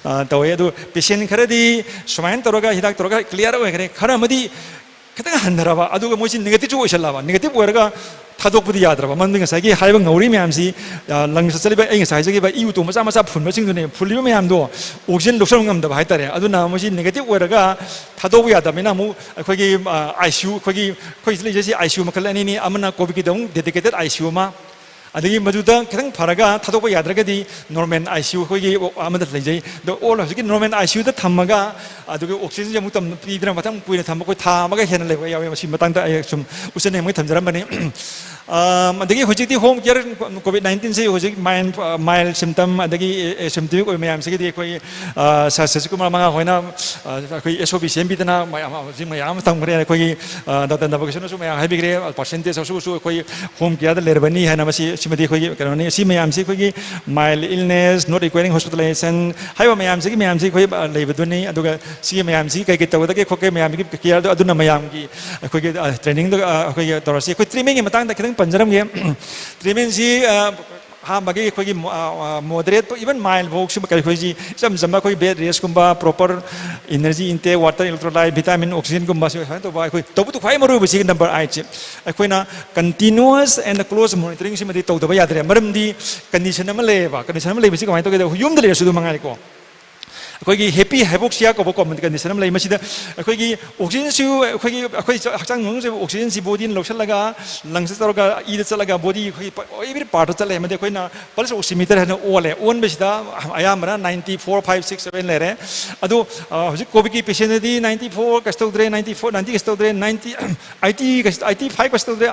ꯑ, ꯇꯧꯋꯦ꯫ ꯑꯗꯨ patient ꯈꯔꯗꯤ ꯁꯨꯃꯥꯏꯅ ꯇꯧꯔꯒ, ꯍꯤꯗꯥꯛ ꯇꯧꯔꯒ clear ꯑꯣꯏꯈ꯭ꯔꯦ, ꯈꯔ ꯑꯃꯗꯤ ꯈꯤꯇꯪ ꯍꯟꯊꯔꯕ, ꯑꯗꯨꯒ ꯃꯣꯏꯁꯤ negative ꯁꯨ ꯑꯣꯏꯁꯜꯂꯕ꯫ Negative ꯑꯣꯏꯔꯒ ꯊꯥꯗꯣꯛꯄꯗꯤ ꯌꯥꯗ꯭ꯔꯕ, ꯃꯔꯝꯗꯤ ꯉꯁꯥꯏꯒꯤ ꯍꯥꯏꯕ ꯉꯧꯔꯤ ꯃꯌꯥꯝꯁꯤ, ꯑ, lungs ꯆꯠꯂꯤꯕ, ꯑꯩ ꯉꯁꯥꯏ ꯍꯥꯏꯖꯈꯤꯕ ꯏ ꯎꯇꯣꯡ ꯃꯆꯥ ꯃꯆꯥ ꯐꯨꯟꯕꯁꯤꯡꯗꯨꯅꯦ, ꯐꯨꯜꯂꯤꯕ ꯃꯌꯥꯝꯗꯣ oxygen ꯂꯧꯁꯤꯟꯕ ꯉꯝꯗꯕ ꯍꯥꯏꯇꯥꯔꯦ꯫ ꯑꯗꯨꯅ ꯃꯣꯏꯁꯤ negative ꯑꯣꯏꯔꯒ ꯊꯥꯗꯣꯛꯄ ꯌꯥꯗꯕꯅꯤꯅ ꯑꯃꯨꯛ ꯑꯩꯈꯣꯏꯒꯤ, ꯑ, ICU, ꯑꯩꯈꯣꯏꯒꯤ, ꯑꯩꯈꯣꯏ ꯂꯩꯖꯩꯁꯤ ICU ꯃꯈꯜ ꯑꯅꯤꯅꯤ, ꯑꯃꯅ COVID ꯀꯤꯗꯃꯛ dedicated ICU ꯑꯃ, ꯑꯗꯒꯤ ꯃꯗꯨꯗ ꯈꯤꯇꯪ ꯐꯔꯒ ꯊꯥꯗꯣꯛꯄ ꯌꯥꯗ꯭ꯔꯒꯗꯤ normal ICU ꯑꯩꯈꯣꯏꯒꯤ ꯑꯃꯗ ꯂꯩꯖꯩ꯫ ꯑꯗꯣ all ꯍꯧꯖꯤꯛꯀꯤ normal ICU ꯗ ꯊꯝꯃꯒ, ꯑꯗꯨꯒ oxygen ꯁꯦ ꯑꯃꯨꯛ ꯇꯝ-, ꯄꯤꯗꯅ ꯃꯊꯪ ꯀꯨꯏꯅ ꯊꯝꯕ, ꯑꯩꯈꯣꯏ ꯊꯥ ꯑꯃꯒ ꯍꯦꯟꯅ ꯂꯩꯕ ꯌꯥꯎꯋꯤ꯫ ꯃꯁꯤ ꯃꯇꯥꯡꯗ ꯑꯩ ꯁꯨꯝ ꯎꯠꯆꯅꯤꯡꯕꯒꯤ ꯊꯝꯖꯔꯝꯕꯅꯤ꯫ ꯑꯥ, ꯑꯗꯒꯤ ꯍꯧꯖꯤꯛꯇꯤ home care, COVID nineteen ꯁꯤ ꯍꯧꯖꯤꯛ mild, mild symptom ꯑꯗꯒꯤ asymptomatic ꯑꯣꯏꯕ ꯃꯌꯥꯝꯁꯤꯒꯤꯗꯤ ꯑꯩꯈꯣꯏ, ꯑꯥ, ꯁꯥꯔ ꯁꯁꯤꯀꯨꯃꯥꯔ ꯃꯉꯥ ꯍꯣꯏꯅ, ꯑꯥ, ꯑꯩꯈꯣꯏ SOP ꯁꯦꯝꯕꯤꯗꯅ ꯃꯌꯥꯝ ꯍꯧꯖꯤꯛ ꯃꯌꯥꯝ ꯑꯃ ꯊꯝꯈ꯭ꯔꯦ꯫ ꯑꯩꯈꯣꯏꯒꯤ, ꯑꯥ, ꯗꯥꯛꯇꯔ ꯅꯕꯀꯤꯁꯟꯅꯁꯨ ꯃꯌꯥꯝ ꯍꯥꯏꯕꯤꯈ꯭ꯔꯦ, percentage ꯑꯁꯨꯛ ꯑꯁꯨꯛ ꯑꯩꯈꯣꯏ home care ꯗ ꯂꯩꯔꯕꯅꯤ ꯍꯥꯏꯅ꯫ ꯃꯁꯤ, ꯁꯤꯃꯗꯤ ꯑꯩꯈꯣꯏꯒꯤ ꯀꯩꯅꯣꯅꯤ꯫ ꯁꯤ ꯃꯌꯥꯝꯁꯤ ꯑꯩꯈꯣꯏꯒꯤ mild illness, not requiring hospitalization ꯍꯥꯏꯕ ꯃꯌꯥꯝꯁꯤꯒꯤ, ꯃꯌꯥꯝꯁꯤ ꯑꯩꯈꯣꯏ, ꯑ, ꯂꯩꯕꯗꯨꯅꯤ꯫ ꯑꯗꯨꯒ ꯁꯤꯒꯤ ꯃꯌꯥꯝꯁꯤ ꯀꯩ ꯀꯩ ꯇꯧꯒꯗꯒꯦ ꯈꯣꯠꯀꯦ ꯃꯌꯥꯝꯒꯤ care ꯗꯣ ꯑꯗꯨꯅ ꯃꯌꯥꯝꯒꯤ ꯑꯩꯈꯣꯏꯒꯤ, ꯑ, training ꯗ, ꯑ, ꯑꯩꯈꯣꯏꯒꯤ ꯇꯧꯔꯁꯤ꯫ ꯑꯩꯈꯣꯏ treatment ꯒꯤ ꯃꯇꯥꯡꯗ ꯈꯤꯇꯪ ꯄꯟꯖꯔꯝꯒꯦ꯫ Treatment ꯁꯤ, ꯑ, ꯑꯍꯥꯟꯕꯒꯤ ꯑꯩꯈꯣꯏꯒꯤ ꯃꯣ-, ꯑ, ꯑ, moderate, even mild ꯐꯥꯎ ꯁꯨꯝ ꯀꯔꯤ ꯑꯩꯈꯣꯏꯁꯤ ꯏꯆꯝ ꯆꯝꯕ ꯑꯩꯈꯣꯏ bed rest ꯀꯨꯝꯕ, proper energy intake, water, electrolyte, vitamin, oxygen ꯒꯨꯝꯕ ꯁꯤ ꯁꯨꯃꯥꯏꯅ ꯇꯧꯕ꯫ ꯑꯩꯈꯣꯏ ꯇꯧꯕꯗꯨ ꯈ꯭ꯋꯥꯏ ꯃꯔꯨ ꯑꯣꯏꯕ ꯁꯤꯒꯤ number eight ꯁꯤ꯫ ꯑꯩꯈꯣꯏꯅ continuous and close monitoring ꯁꯤꯃꯗꯤ ꯇꯧꯗꯕ ꯌꯥꯗ꯭ꯔꯦ꯫ ꯃꯔꯝꯗꯤ condition ꯑꯃ ꯂꯩꯌꯦꯕ꯫ Condition ꯑꯃ ꯂꯩꯕꯁꯤ ꯀꯃꯥꯏꯅ ꯇꯧꯒꯦꯗ, ꯑꯩꯈꯣꯏ ꯌꯨꯝꯗ ꯂꯩꯔꯁꯨ ꯑꯗꯨꯝ ꯃꯉꯥꯏꯔꯦꯀꯣ꯫ ꯑꯩꯈꯣꯏꯒꯤ happy hypoxia ꯀꯧꯕ ꯀꯣ-, condition ꯑꯃ ꯂꯩ꯫ ꯃꯁꯤꯗ ꯑꯩꯈꯣꯏꯒꯤ oxygen ꯁꯨ, ꯑꯩꯈꯣꯏꯒꯤ, ꯑꯩꯈꯣꯏ ꯍꯛꯆꯥꯡ ꯃꯅꯨꯡꯗ oxygen ꯁꯤ body ꯅ ꯂꯧꯁꯤꯜꯂꯒ lungs ꯇ ꯇꯧꯔꯒ ꯏꯗ ꯆꯠꯂꯒ body ꯑꯩꯈꯣꯏꯒꯤ ꯄ-, every part ꯇ ꯆꯠꯂꯦ꯫ ꯑꯃꯗꯤ ꯑꯩꯈꯣꯏꯅ pulse oximeter ꯍꯥꯏꯅ ꯑꯣꯜꯂꯦ꯫ ꯑꯣꯟꯕꯁꯤꯗ ꯑꯌꯥꯝꯕꯅ ninety four, five, six, seven ꯂꯩꯔꯦ꯫ ꯑꯗꯣ, ꯑ, ꯍꯧꯖꯤꯛ COVID ꯀꯤ patient ꯗꯗꯤ ninety four ꯀꯩꯁꯨ ꯇꯧꯗ꯭ꯔꯦ, ninety four, ninety ꯀꯩꯁꯨ ꯇꯧꯗ꯭ꯔꯦ, ninety, eighty ꯀꯩꯁꯨ, eighty five ꯀꯩꯁꯨ ꯇꯧꯗ꯭ꯔꯦ,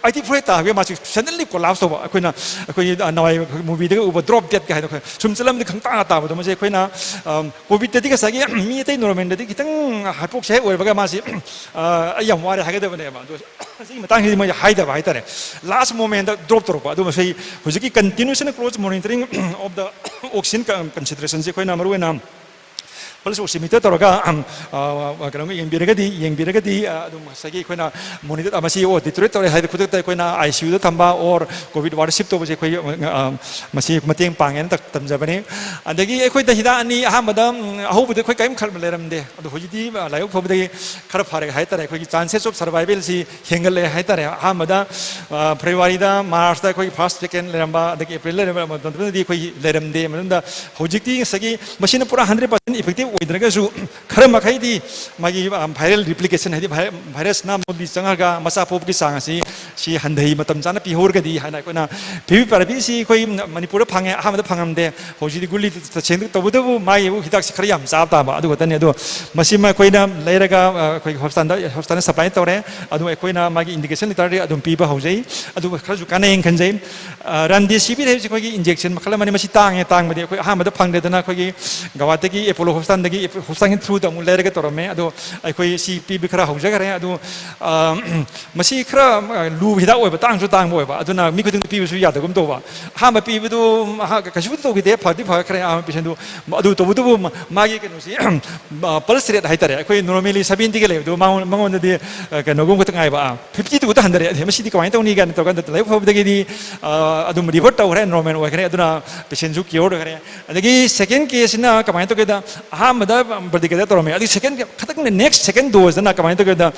eighty four ꯍꯦꯛ ꯇꯥꯕꯒꯤ ꯃꯥꯁꯤ suddenly collapse ꯇꯧꯕ꯫ ꯑꯩꯈꯣꯏꯅ, ꯑꯩꯈꯣꯏꯒꯤ, ꯑ, ꯅꯋꯥꯏ movie ꯗꯒ ꯎꯕ drop dead ꯀ ꯍꯥꯏꯗꯣ, ꯑꯩꯈꯣꯏ ꯁꯨꯝ ꯆꯠꯂꯝꯗꯤ ꯈꯪꯇꯥ ꯇꯥꯕꯗꯣ꯫ ꯃꯁꯤ ꯑꯩꯈꯣꯏꯅ, ꯑ, ꯀꯣꯚꯤꯗꯇꯗꯤ ꯉꯁꯥꯏꯒꯤ ꯃꯤ ꯑꯇꯩ ꯅꯣꯔꯃꯦꯜꯗꯗꯤ ꯈꯤꯇꯪ ꯍꯥꯏꯄꯣꯛꯁꯦ ꯍꯦꯛ ꯑꯣꯏꯔꯒ ꯃꯥꯁꯤ ꯑ, ꯑꯩ ꯌꯥꯝ ꯋꯥꯔꯦ ꯍꯥꯏꯒꯗꯕꯅꯦꯕ꯫ ꯑꯗꯣ ꯁꯤꯒꯤ ꯃꯇꯥꯡꯁꯤꯗꯤ ꯃꯣꯏ ꯍꯥꯏꯗꯕ ꯍꯥꯏꯇꯥꯔꯦ, ꯂꯥꯁ ꯃꯣꯃꯦꯟꯗ ꯗ꯭ꯔꯣꯞ ꯇꯧꯔꯛꯄ꯫ ꯑꯗꯣ ꯃꯁꯤ ꯍꯧꯖꯤꯛꯀꯤ continuous close monitoring of the oxygen concentrationꯁꯦ ꯑꯩꯈꯣꯏꯅ ꯃꯔꯨꯑꯣꯏꯅ ꯄꯜꯁ ꯑꯣꯛꯁꯤꯃꯤꯇꯔ ꯇꯧꯔꯒ ꯑꯝ, ꯑ, ꯀꯩꯅꯣꯝ ꯌꯦꯡꯕꯤꯔꯒꯗꯤ ꯌꯦꯡꯕꯤꯔꯒꯗꯤ ꯑ, ꯑꯗꯨꯝ ꯉꯁꯥꯏꯒꯤ ꯑꯩꯈꯣꯏꯅ ꯃꯣꯅꯤꯇꯔ ꯃꯁꯤ ꯑꯣ ꯗꯤꯇꯣꯔꯦꯠ ꯇꯧꯔꯦ ꯍꯥꯏꯗꯤ ꯈꯨꯗꯛꯇ ꯑꯩꯈꯣꯏꯅ ꯑꯥꯏ ꯁꯤ ꯌꯨꯗ ꯊꯝꯕ ꯑꯣꯔ ꯀꯣꯚꯤꯗ ꯋꯥꯔꯗ ꯁꯤꯞ ꯇꯧꯕꯁꯦ ꯑꯩꯈꯣꯏ ꯑ, ꯃꯁꯤ ꯃꯇꯦꯡ ꯄꯥꯡꯉꯦꯅ ꯇ- ꯇꯝꯖꯕꯅꯤ꯫ ꯑꯗꯒꯤ ꯑꯩꯈꯣꯏꯗ ꯍꯤꯗꯥꯛ ꯑꯅꯤ ꯑꯍꯥꯟꯕꯗ ꯎꯝ, ꯑꯍꯧꯕꯗ ꯑꯩꯈꯣꯏ ꯀꯔꯤꯝ ꯈꯟꯕ ꯂꯩꯔꯝꯗꯦ, ꯑꯗꯣ ꯍꯧꯖꯤꯛꯇꯤ ꯑ, ꯂꯥꯏꯕꯛ ꯐꯕꯗꯒꯤ ꯈꯔ ꯐꯔꯦ ꯍꯥꯏꯇꯥꯔꯦ꯫ ꯑꯩꯈꯣꯏꯒꯤ ꯆꯥꯟꯁꯦꯁ ꯑꯣꯐ ꯁꯔꯚꯥꯏꯕꯦꯜꯁꯤ ꯍꯦꯟꯒꯠꯂꯦ ꯍꯥꯏꯇꯥꯔꯦ꯫ ꯑꯍꯥꯟꯕꯗ ꯑ, ꯐꯦꯕ꯭ꯔꯨꯋꯥꯔꯤꯗ, ꯃꯥꯔꯆꯇ ꯑꯩꯈꯣꯏꯒꯤ ꯐꯥꯔꯁ ꯁꯦꯀꯦꯟ ꯂꯩꯔꯝꯕ, ꯑꯗꯒꯤ ꯑꯦꯄ꯭ꯔꯤꯜꯗ ꯂꯩꯔꯝꯕ ꯃꯇꯝꯗꯨꯗꯗꯤ ꯑꯩꯈꯣꯏꯒꯤ ꯂꯩꯔꯝꯗꯦ꯫ ꯃꯇꯝꯗ ꯍꯧꯖꯤꯛꯇꯤ ꯉꯁꯥꯏꯒꯤ ꯃꯁꯤꯅ ꯄꯨꯔꯥ ꯍꯟꯗ꯭ꯔꯦꯠ ꯄꯥꯔꯁꯦꯟ ꯏꯐꯦꯛꯇꯤꯞ ꯑꯣꯏꯗ꯭ꯔꯒꯁꯨ ꯈꯔ ꯃꯈꯩꯗꯤ ꯃꯥꯒꯤ ꯚꯥꯏꯔꯦꯜ ꯔꯤꯄ꯭ꯂꯤꯀꯦꯁꯟ ꯍꯥꯏꯗꯤ ꯚꯥꯏꯔꯁꯅ ꯃꯣꯕꯤ ꯆꯪꯉꯒ ꯃꯆꯥ ꯄꯣꯛꯄꯒꯤ ꯆꯥꯡ ꯑꯁꯤ ꯁꯤ ꯍꯟꯊꯩ, ꯃꯇꯝ ꯆꯥꯅ ꯄꯤꯍꯧꯔꯒꯗꯤ ꯍꯥꯏꯅ ꯑꯩꯈꯣꯏꯅ ꯐꯤꯕꯤ ꯄꯥꯔꯕꯤꯁꯤ ꯑꯩꯈꯣꯏ ꯃꯅꯤꯄꯨꯔꯗ ꯐꯪꯉꯦ, ꯑꯍꯥꯟꯕꯗ ꯐꯪꯉꯝꯗꯦ꯫ ꯍꯧꯖꯤꯛꯇꯤ ꯒꯨꯂꯤ ꯇꯁꯦꯡꯅ ꯇꯧꯕꯇꯕꯨ ꯃꯥꯒꯤ ꯍꯤꯗꯥꯛꯁꯦ ꯈꯔ ꯌꯥꯝ ꯆꯥꯕ ꯇꯥꯕ ꯑꯗꯨ ꯈꯛꯇꯅꯤ꯫ ꯑꯗꯣ ꯃꯁꯤꯃ ꯑꯩꯈꯣꯏꯅ ꯂꯩꯔꯒ ꯑ, ꯑꯩꯈꯣꯏꯒꯤ ꯍꯣꯁꯄꯤꯇꯥꯜꯗ ꯍꯣꯁꯄꯤꯇꯥꯜꯅ ꯁꯄ꯭ꯂꯥꯏ ꯇꯧꯔꯦ꯫ ꯑꯗꯨ ꯑꯩꯈꯣꯏꯅ ꯃꯥꯒꯤ ꯏꯟꯗꯤꯀꯦꯁꯟ ꯂꯩꯇꯥꯔꯗꯤ ꯑꯗꯨꯝ ꯄꯤꯕ ꯍꯧꯖꯩ꯫ ꯑꯗꯨꯒ ꯈꯔꯁꯨ ꯀꯥꯟꯅꯩꯅ ꯈꯟꯖꯩ꯫ ꯑ, ꯔꯦꯝꯗꯤꯁꯤꯚꯤꯔ ꯍꯥꯏꯕꯁꯤ ꯑꯩꯈꯣꯏꯒꯤ ꯏꯟꯖꯦꯛꯁꯟ ꯃꯈꯜ ꯑꯃꯅꯤ꯫ ꯃꯁꯤ ꯇꯥꯡꯉꯦ, ꯇꯥꯡꯕꯗꯤ ꯑꯩꯈꯣꯏ ꯑꯍꯥꯟꯕꯗ ꯐꯪꯗꯦꯗꯅ ꯑꯩꯈꯣꯏꯒꯤ ꯒꯧꯍꯥꯇꯤꯒꯤ ꯑꯦꯄꯣꯂꯣ ꯍꯣꯁꯄꯤꯇꯥꯜꯗꯒꯤ, ꯑꯦꯄꯣ-, ꯍꯣꯁꯄꯤꯇꯥꯜꯒꯤ ꯊ꯭ꯔꯨꯗ ꯑꯃꯨꯛ ꯂꯩꯔꯒ ꯇꯧꯔꯝꯃꯦ꯫ ꯑꯗꯣ ꯑꯩꯈꯣꯏ ꯁꯤ ꯄꯤꯕ ꯈꯔ ꯍꯧꯖꯈ꯭ꯔꯦ꯫ ꯑꯗꯨ ꯑ, ꯃꯁꯤ ꯈꯔ ꯑ, ꯂꯨꯕ ꯍꯤꯗꯥꯛ ꯑꯣꯏꯕ, ꯇꯥꯡꯁꯨ ꯇꯥꯡꯕ ꯑꯣꯏꯕ, ꯑꯗꯨꯅ ꯃꯤ ꯈꯨꯗꯤꯡꯗ ꯄꯤꯕꯁꯨ ꯌꯥꯗꯒꯨꯝ ꯇꯧꯕ꯫ ꯑꯍꯥꯟꯕ ꯄꯤꯕꯗꯨ ꯑꯍ, ꯀꯩꯁꯨ ꯇꯧꯈꯤꯗꯦ, ꯐꯗꯤ ꯐꯈ꯭ꯔꯦ ꯑꯍꯥꯟꯕ ꯄꯦꯁꯦꯟꯗꯨ꯫ ꯑꯗꯨ ꯇꯧꯕꯇꯕꯨ ꯃꯥꯒꯤ ꯀꯩꯅꯣꯁꯤ ꯄꯜꯁ ꯔꯦꯠ ꯍꯥꯏꯇꯥꯔꯦ, ꯑꯩꯈꯣꯏ ꯅꯣꯔꯃꯦꯂꯤ ꯁꯕꯦꯟꯇꯤꯒ ꯂꯩꯕꯗꯣ ꯃꯉꯣꯟ- ꯃꯉꯣꯟꯗꯗꯤ ꯑ, ꯀꯩꯅꯣꯒꯨꯝ ꯈꯛꯇ ꯉꯥꯏꯕ, ꯐꯤꯐꯇꯤ ꯇꯨ ꯈꯛꯇ ꯍꯟꯊꯔꯛꯑꯦ꯫ ꯑꯗꯩ ꯃꯁꯤꯗꯤ ꯀꯃꯥꯏꯅ ꯇꯧꯅꯤ ꯀꯥꯏꯅ ꯇꯧꯔꯀꯥꯟꯗ ꯂꯥꯏꯕꯛ ꯐꯕꯗꯒꯤꯗꯤ ꯑ, ꯑꯗꯨꯝ ꯔꯤꯚꯔꯠ ꯇꯧꯈ꯭ꯔꯦ, ꯅꯣꯔꯃꯦꯜ ꯑꯣꯏꯈ꯭ꯔꯦ꯫ ꯑꯗꯨꯅ ꯄꯦꯁꯦꯟꯁꯨ ꯀ꯭ꯌꯣꯔ ꯑꯣꯏꯈ꯭ꯔꯦ꯫ ꯑꯗꯒꯤ ꯁꯦꯀꯦꯟ ꯀꯦꯁꯁꯤꯅ ꯀꯃꯥꯏꯅ ꯇꯧꯒꯦꯗ, ꯑꯍꯥꯟꯕꯗ ꯕ꯭ꯔꯗꯤꯀꯦꯗ ꯇꯧꯔꯝꯃꯦ, ꯑꯗꯨ ꯁꯦꯀꯦꯟ ꯈꯛꯇꯪ ꯅꯦꯛꯁ ꯁꯦꯀꯦꯟ ꯗꯣꯁꯇꯅ ꯀꯃꯥꯏꯅ ꯇꯧꯒꯦꯗ,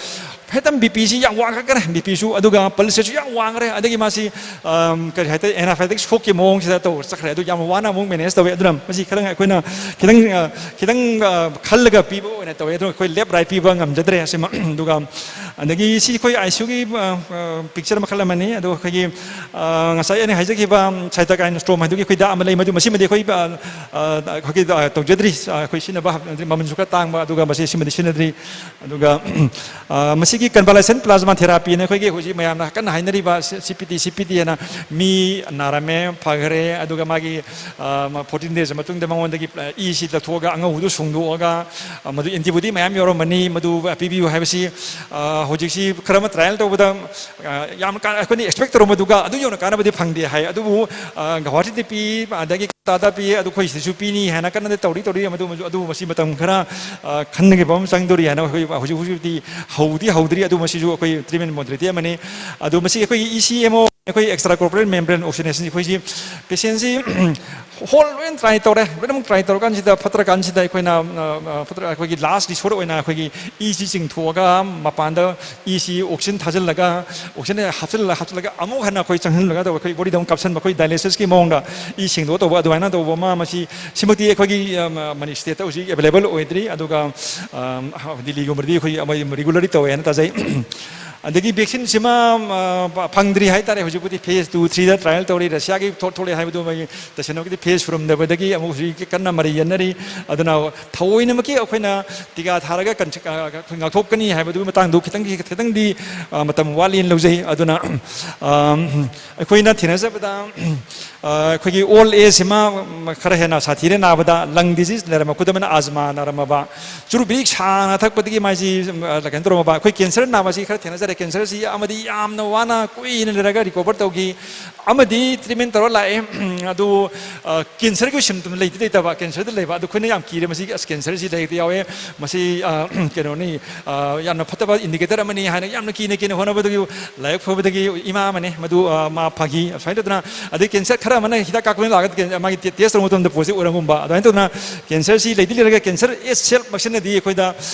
ꯍꯦꯛꯇ ꯕꯤ ꯄꯤꯁꯤ ꯌꯥꯝ ꯋꯥꯡꯈꯠꯈ꯭ꯔꯦ, ꯕꯤ ꯄꯤꯁꯨ, ꯑꯗꯨꯒ ꯄꯜꯁꯁꯨ ꯌꯥꯝ ꯋꯥꯡꯈ꯭ꯔꯦ꯫ ꯑꯗꯒꯤ ꯃꯥꯁꯤ ꯑꯝ, ꯀꯔꯤ ꯍꯥꯏꯇꯥꯔꯦ, ꯑꯦꯅꯥꯐꯥꯏꯂꯤꯇꯤꯛ ꯁꯣꯛꯀꯤ ꯃꯑꯣꯡꯁꯤꯗ ꯇꯧꯔ ꯆꯠꯈ꯭ꯔꯦ꯫ ꯑꯗꯨ ꯌꯥꯝ ꯋꯥꯅ ꯑꯃꯨꯛ ꯃꯦꯅꯦꯖ ꯇꯧꯋꯦ꯫ ꯑꯗꯨꯅ ꯃꯁꯤ ꯈꯤꯇꯪ ꯑꯩꯈꯣꯏꯅ ꯈꯤꯇꯪ ꯑ, ꯈꯤꯇꯪ ꯑ, ꯈꯜꯂꯒ ꯄꯤꯕ ꯑꯣꯏꯅ ꯇꯧꯋꯦ꯫ ꯑꯗꯨ ꯑꯩꯈꯣꯏ ꯂꯦꯐ ꯔꯥꯏꯠ ꯄꯤꯕ ꯉꯝꯖꯗ꯭ꯔꯦ ꯑꯁꯤꯃ꯫ ꯑꯗꯨꯒ ꯑꯗꯒꯤ ꯁꯤ ꯑꯩꯈꯣꯏ ꯑꯥꯏ ꯁꯤ ꯌꯨꯒꯤ ꯄꯤꯛꯆꯔ ꯃꯈꯜ ꯑꯃꯅꯤ꯫ ꯑꯗꯣ ꯑꯩꯈꯣꯏꯒꯤ ꯑ, ꯉꯁꯥꯏ ꯑꯩꯅ ꯍꯥꯏꯖꯈꯤꯕ ꯁꯥꯏꯇꯣꯀꯥꯏꯟ ꯁ꯭ꯇꯣꯝ ꯍꯥꯏꯗꯨꯒꯤ ꯑꯩꯈꯣꯏ ꯍꯤꯗꯥꯛ ꯑꯃ ꯂꯩ, ꯃꯗꯨ ꯃꯁꯤꯃꯗꯤ ꯑꯩꯈꯣꯏ ꯑ, ꯑ, ꯑꯩꯈꯣꯏꯒꯤ ꯑ, ꯇꯧꯖꯗ꯭ꯔꯤ꯫ ꯑ, ꯑꯩꯈꯣꯏ ꯁꯤꯖꯤꯟꯅꯕ ꯍꯧ-, ꯃꯃꯜꯁꯨ ꯈꯔ ꯇꯥꯡꯕ, ꯑꯗꯨꯒ ꯃꯁꯤ ꯁꯤꯃꯗꯤ ꯁꯤꯖꯤꯟꯅꯗ꯭ꯔꯤ꯫ ꯑꯗꯨꯒ ꯑ, ꯃꯁꯤ ꯒꯤ convalescent plasma therapy ꯅ ꯑꯩꯈꯣꯏꯒꯤ ꯍꯧꯖꯤꯛ ꯃꯌꯥꯝꯅ ꯀꯟꯅ ꯍꯥꯏꯅꯔꯤꯕ ꯁꯤ P T C P T ꯍꯥꯏꯅ, ꯃꯤ ꯅꯥꯔꯝꯃꯦ, ꯐꯈ꯭ꯔꯦ, ꯑꯗꯨꯒ ꯃꯥꯒꯤ ꯐꯣꯔꯇꯤꯟ ꯗꯦꯖ ꯃꯇꯨꯡꯗ ꯃꯉꯣꯟꯗꯒꯤ ꯏꯁꯤ ꯂꯧꯊꯣꯛꯑꯒ ꯑꯉꯧꯕꯗꯨ ꯁꯨꯡꯗꯣꯛꯑꯒ, ꯃꯗꯨ ꯑꯦꯟꯇꯤꯕꯣꯗꯤ ꯃꯌꯥꯝ ꯌꯥꯎꯔꯝꯃꯅꯤ, ꯃꯗꯨ ꯄꯤꯕꯤꯌꯨ ꯍꯥꯏꯕꯁꯤ ꯍꯧꯖꯤꯛꯁꯤ ꯈꯔ ꯑꯃ ꯇ꯭ꯔꯥꯏꯌꯦꯜ ꯇꯧꯕꯗ ꯌꯥꯝ ꯑꯩꯈꯣꯏꯅ ꯑꯦꯛꯁꯄꯦꯛ ꯇꯧꯔꯝꯕꯗꯨꯒ ꯑꯗꯨ ꯌꯧꯅ ꯀꯥꯟꯅꯕꯗꯤ ꯐꯪꯗꯦ ꯍꯥꯏ꯫ ꯑꯗꯨꯕꯨ ꯒꯧꯍꯥꯇꯤꯗ ꯄꯤ, ꯑꯗꯒꯤ ꯀꯣꯜꯀꯇꯥꯗ ꯄꯤ, ꯑꯗꯨ ꯑꯩꯈꯣꯏ ꯁꯤꯗꯁꯨ ꯄꯤꯅꯤ ꯍꯥꯏꯅ ꯀꯟꯅꯗꯤ ꯇꯧꯔꯤ ꯇꯧꯔꯤ꯫ ꯃꯗꯨ ꯑꯗꯨ ꯃꯁꯤ ꯃꯇꯝ ꯈꯔ ꯈꯟꯅꯈꯤꯕ ꯑꯃ ꯆꯪꯗꯣꯔꯤ ꯍꯥꯏꯅ ꯑꯩꯈꯣꯏ ꯍꯧꯖꯤꯛ ꯍꯧꯖꯤꯛꯇꯤ ꯍꯧꯗꯤ ꯍꯧꯗ꯭ꯔꯤ꯫ ꯑꯗꯨ ꯃꯁꯤꯁꯨ ꯑꯩꯈꯣꯏ ꯇ꯭ꯔꯤꯠꯃꯦꯟ ꯃꯣꯗꯦꯂꯤꯇꯤ ꯑꯃꯅꯤ꯫ ꯑꯗꯨ ꯃꯁꯤ ꯑꯩꯈꯣꯏꯒꯤ ꯏ ꯁꯤ ꯑꯦꯝ ꯑꯣ, ꯑꯩꯈꯣꯏ extracorporeal membrane oxygenation, ꯑꯩꯈꯣꯏꯁꯤ ꯄꯦꯁꯦꯟꯁꯤ ꯍꯣꯜ ꯂꯣꯏꯅ ꯇ꯭ꯔꯥꯏ ꯇꯧꯔꯦ, ꯂꯣꯏꯅꯃꯛ ꯇ꯭ꯔꯥꯏ ꯇꯧꯔꯀꯥꯟꯁꯤꯗ, ꯐꯠꯇ꯭ꯔꯀꯥꯟꯁꯤꯗ ꯑꯩꯈꯣꯏꯅ ꯐꯠꯇ꯭ꯔ ꯑꯩꯈꯣꯏꯒꯤ ꯂꯥꯁ ꯔꯤꯁꯣꯔꯠ ꯑꯣꯏꯅ ꯑꯩꯈꯣꯏꯒꯤ ꯏꯁꯤ ꯆꯤꯡꯊꯣꯛꯑꯒ ꯃꯄꯥꯟꯗ ꯏꯁꯤ ꯑꯣꯛꯁꯤꯖꯟ ꯊꯥꯖꯤꯜꯂꯒ, ꯑꯣꯛꯁꯤꯖꯟ ꯍꯥꯞꯆꯤꯜꯂ ꯍꯥꯞꯆꯤꯜꯂꯒ ꯑꯃꯨꯛ ꯍꯟꯅ ꯑꯩꯈꯣꯏ ꯆꯪꯍꯜꯂꯒ ꯇꯧꯕ, ꯑꯩꯈꯣꯏ ꯕꯣꯗꯤꯗ ꯑꯃꯨꯛ ꯀꯥꯞꯁꯤꯟꯕ, ꯑꯩꯈꯣꯏ ꯗꯥꯏꯂꯦꯁꯤꯁꯀꯤ ꯃꯑꯣꯡꯗ ꯏ ꯁꯦꯡꯗꯣꯛꯑ ꯇꯧꯕ ꯑꯗꯨꯃꯥꯏꯅ ꯇꯧꯕ ꯑꯃ, ꯃꯁꯤ ꯁꯤꯃꯛꯇꯤ ꯑꯩꯈꯣꯏꯒꯤ ꯃꯅꯤ ꯁ꯭ꯇꯦꯠꯇ ꯍꯧꯖꯤꯛ ꯑꯦꯕꯥꯏꯂꯦꯕꯜ ꯑꯣꯏꯗ꯭ꯔꯤ꯫ ꯑꯗꯨꯒ ꯗꯤꯜꯂꯤꯒꯨꯝꯕꯗꯤ ꯑꯩꯈꯣꯏ ꯔꯤꯒꯨꯂꯔꯂꯤ ꯇꯧꯋꯦꯅ ꯇꯥꯖꯩ꯫ ꯑꯗꯒꯤ ꯚꯦꯛꯁꯤꯟꯁꯤꯃ ꯐꯪꯗ꯭ꯔꯤ ꯍꯥꯏꯇꯥꯔꯦ꯫ ꯍꯧꯖꯤꯛꯄꯨꯗꯤ ꯐꯦꯁ ꯇꯨ, ꯊ꯭ꯔꯤꯗ ꯇ꯭ꯔꯥꯏꯌꯦꯜ ꯇꯧꯔꯤ꯫ ꯔꯁꯤꯌꯥꯒꯤ ꯊꯣꯛ ꯊꯣꯛꯂꯛꯑꯦ ꯍꯥꯏꯕꯗꯨ ꯃꯣꯏꯒꯤ ꯇꯁꯦꯡꯅꯃꯛꯀꯤꯗꯤ ꯐꯦꯁ ꯁꯨꯔꯝꯗꯕꯗꯒꯤ ꯑꯃꯨꯛ ꯍꯧꯖꯤꯛ ꯀꯟꯅ ꯃꯔꯩ ꯌꯦꯠꯅꯔꯤ꯫ ꯑꯗꯨꯅ ꯊꯑꯣꯏꯅꯃꯛꯀꯤ ꯑꯩꯈꯣꯏꯅ ꯇꯤꯀꯥ ꯊꯥꯔꯒ ꯑꯩꯈꯣꯏ ꯉꯥꯛꯊꯣꯛꯀꯅꯤ ꯍꯥꯏꯕꯗꯨꯒꯤ ꯃꯇꯥꯡꯗꯨ ꯈꯤꯇꯪꯗꯤ ꯈꯤꯇꯪꯗꯤ ꯃꯇꯝ ꯋꯥꯠꯂꯤꯅ ꯂꯧꯖꯩ꯫ ꯑꯗꯨꯅ ꯑꯩꯈꯣꯏꯅ ꯊꯦꯡꯅꯖꯕꯗ ꯑꯩꯈꯣꯏꯒꯤ ꯑꯣꯜ ꯑꯦꯖꯁꯤꯃ ꯈꯔ ꯍꯦꯟꯅ ꯁꯥꯊꯤꯔꯦ ꯅꯥꯕꯗ꯫ ꯂꯪ ꯗꯤꯖꯤꯖ ꯂꯩꯔꯝꯕ, ꯈꯨꯗꯝ ꯑꯣꯏꯅ ꯑꯖꯃꯥ ꯅꯥꯔꯝꯃꯕ, ꯆꯨꯔꯨꯞ ꯕꯤꯔꯤꯛ ꯁꯥꯡꯅ ꯊꯛꯄꯗꯒꯤ ꯃꯥꯏꯁꯤ ꯀꯩꯅꯣ ꯇꯧꯔꯝꯃꯕ꯫ ꯑꯩꯈꯣꯏ ꯀꯦꯟꯁꯔ ꯅꯥꯕꯁꯤ ꯈꯔ ꯊꯦꯡꯅꯖꯔꯦ꯫ ꯀꯦꯟꯁꯔꯁꯤ ꯑꯃꯗꯤ ꯌꯥꯝꯅ ꯋꯥꯅ ꯀꯨꯏꯅ ꯂꯩꯔꯒ ꯔꯤꯀꯣꯚꯔ ꯇꯧꯈꯤ, ꯑꯃꯗꯤ ꯇ꯭ꯔꯤꯠꯃꯦꯟ ꯇꯧꯔ ꯂꯥꯛꯑꯦ꯫ ꯑꯗꯨ ꯀꯦꯟꯁꯔꯒꯤ ꯁꯤꯝꯇꯝ ꯂꯩꯇꯤ ꯂꯩꯇꯕ, ꯀꯦꯟꯁꯔꯗ ꯂꯩꯕ꯫ ꯑꯗꯨ ꯑꯩꯈꯣꯏꯅ ꯌꯥꯝ ꯀꯤꯔꯦ, ꯃꯁꯤꯒꯤ ꯑꯁ ꯀꯦꯟꯁꯔꯁꯤ ꯂꯩꯇ ꯌꯥꯎꯋꯦ, ꯃꯁꯤ ꯀꯩꯅꯣꯅꯤ, ꯌꯥꯝꯅ ꯐꯠꯇꯕ ꯏꯟꯗꯤꯀꯦꯇꯔ ꯑꯃꯅꯤ ꯍꯥꯏꯅ ꯌꯥꯝꯅ ꯀꯤꯅ ꯀꯤꯅ ꯍꯣꯠꯅꯕꯗꯒꯤ ꯂꯥꯏꯕꯛ ꯐꯕꯗꯒꯤ ꯏꯃꯥ ꯑꯃꯅꯦ, ꯃꯗꯨ ꯃꯥ ꯐꯈꯤ꯫ ꯁꯨꯃꯥꯏꯅ ꯇꯧꯗꯅ, ꯑꯗꯩ ꯀꯦꯟꯁꯔ ꯈꯔ ꯑꯃꯅ ꯍꯤꯗꯥꯛ ꯀꯥꯞꯄꯅ ꯂꯥꯛꯑꯒ ꯃꯥꯒꯤ ꯇꯦꯁ ꯇꯧꯕ ꯃꯇꯝꯗ positive ꯑꯣꯏꯔꯝꯒꯨꯝꯕ꯫ ꯑꯗꯨꯃꯥꯏꯅ ꯇꯧꯗꯅ ꯀꯦꯟꯁꯔꯁꯤ ꯂꯩꯗꯤ ꯂꯩꯔꯒ ꯀꯦꯟꯁꯔ ꯁꯦꯜꯃꯛꯁꯤꯅꯗꯤ ꯑꯩꯈꯣꯏꯗ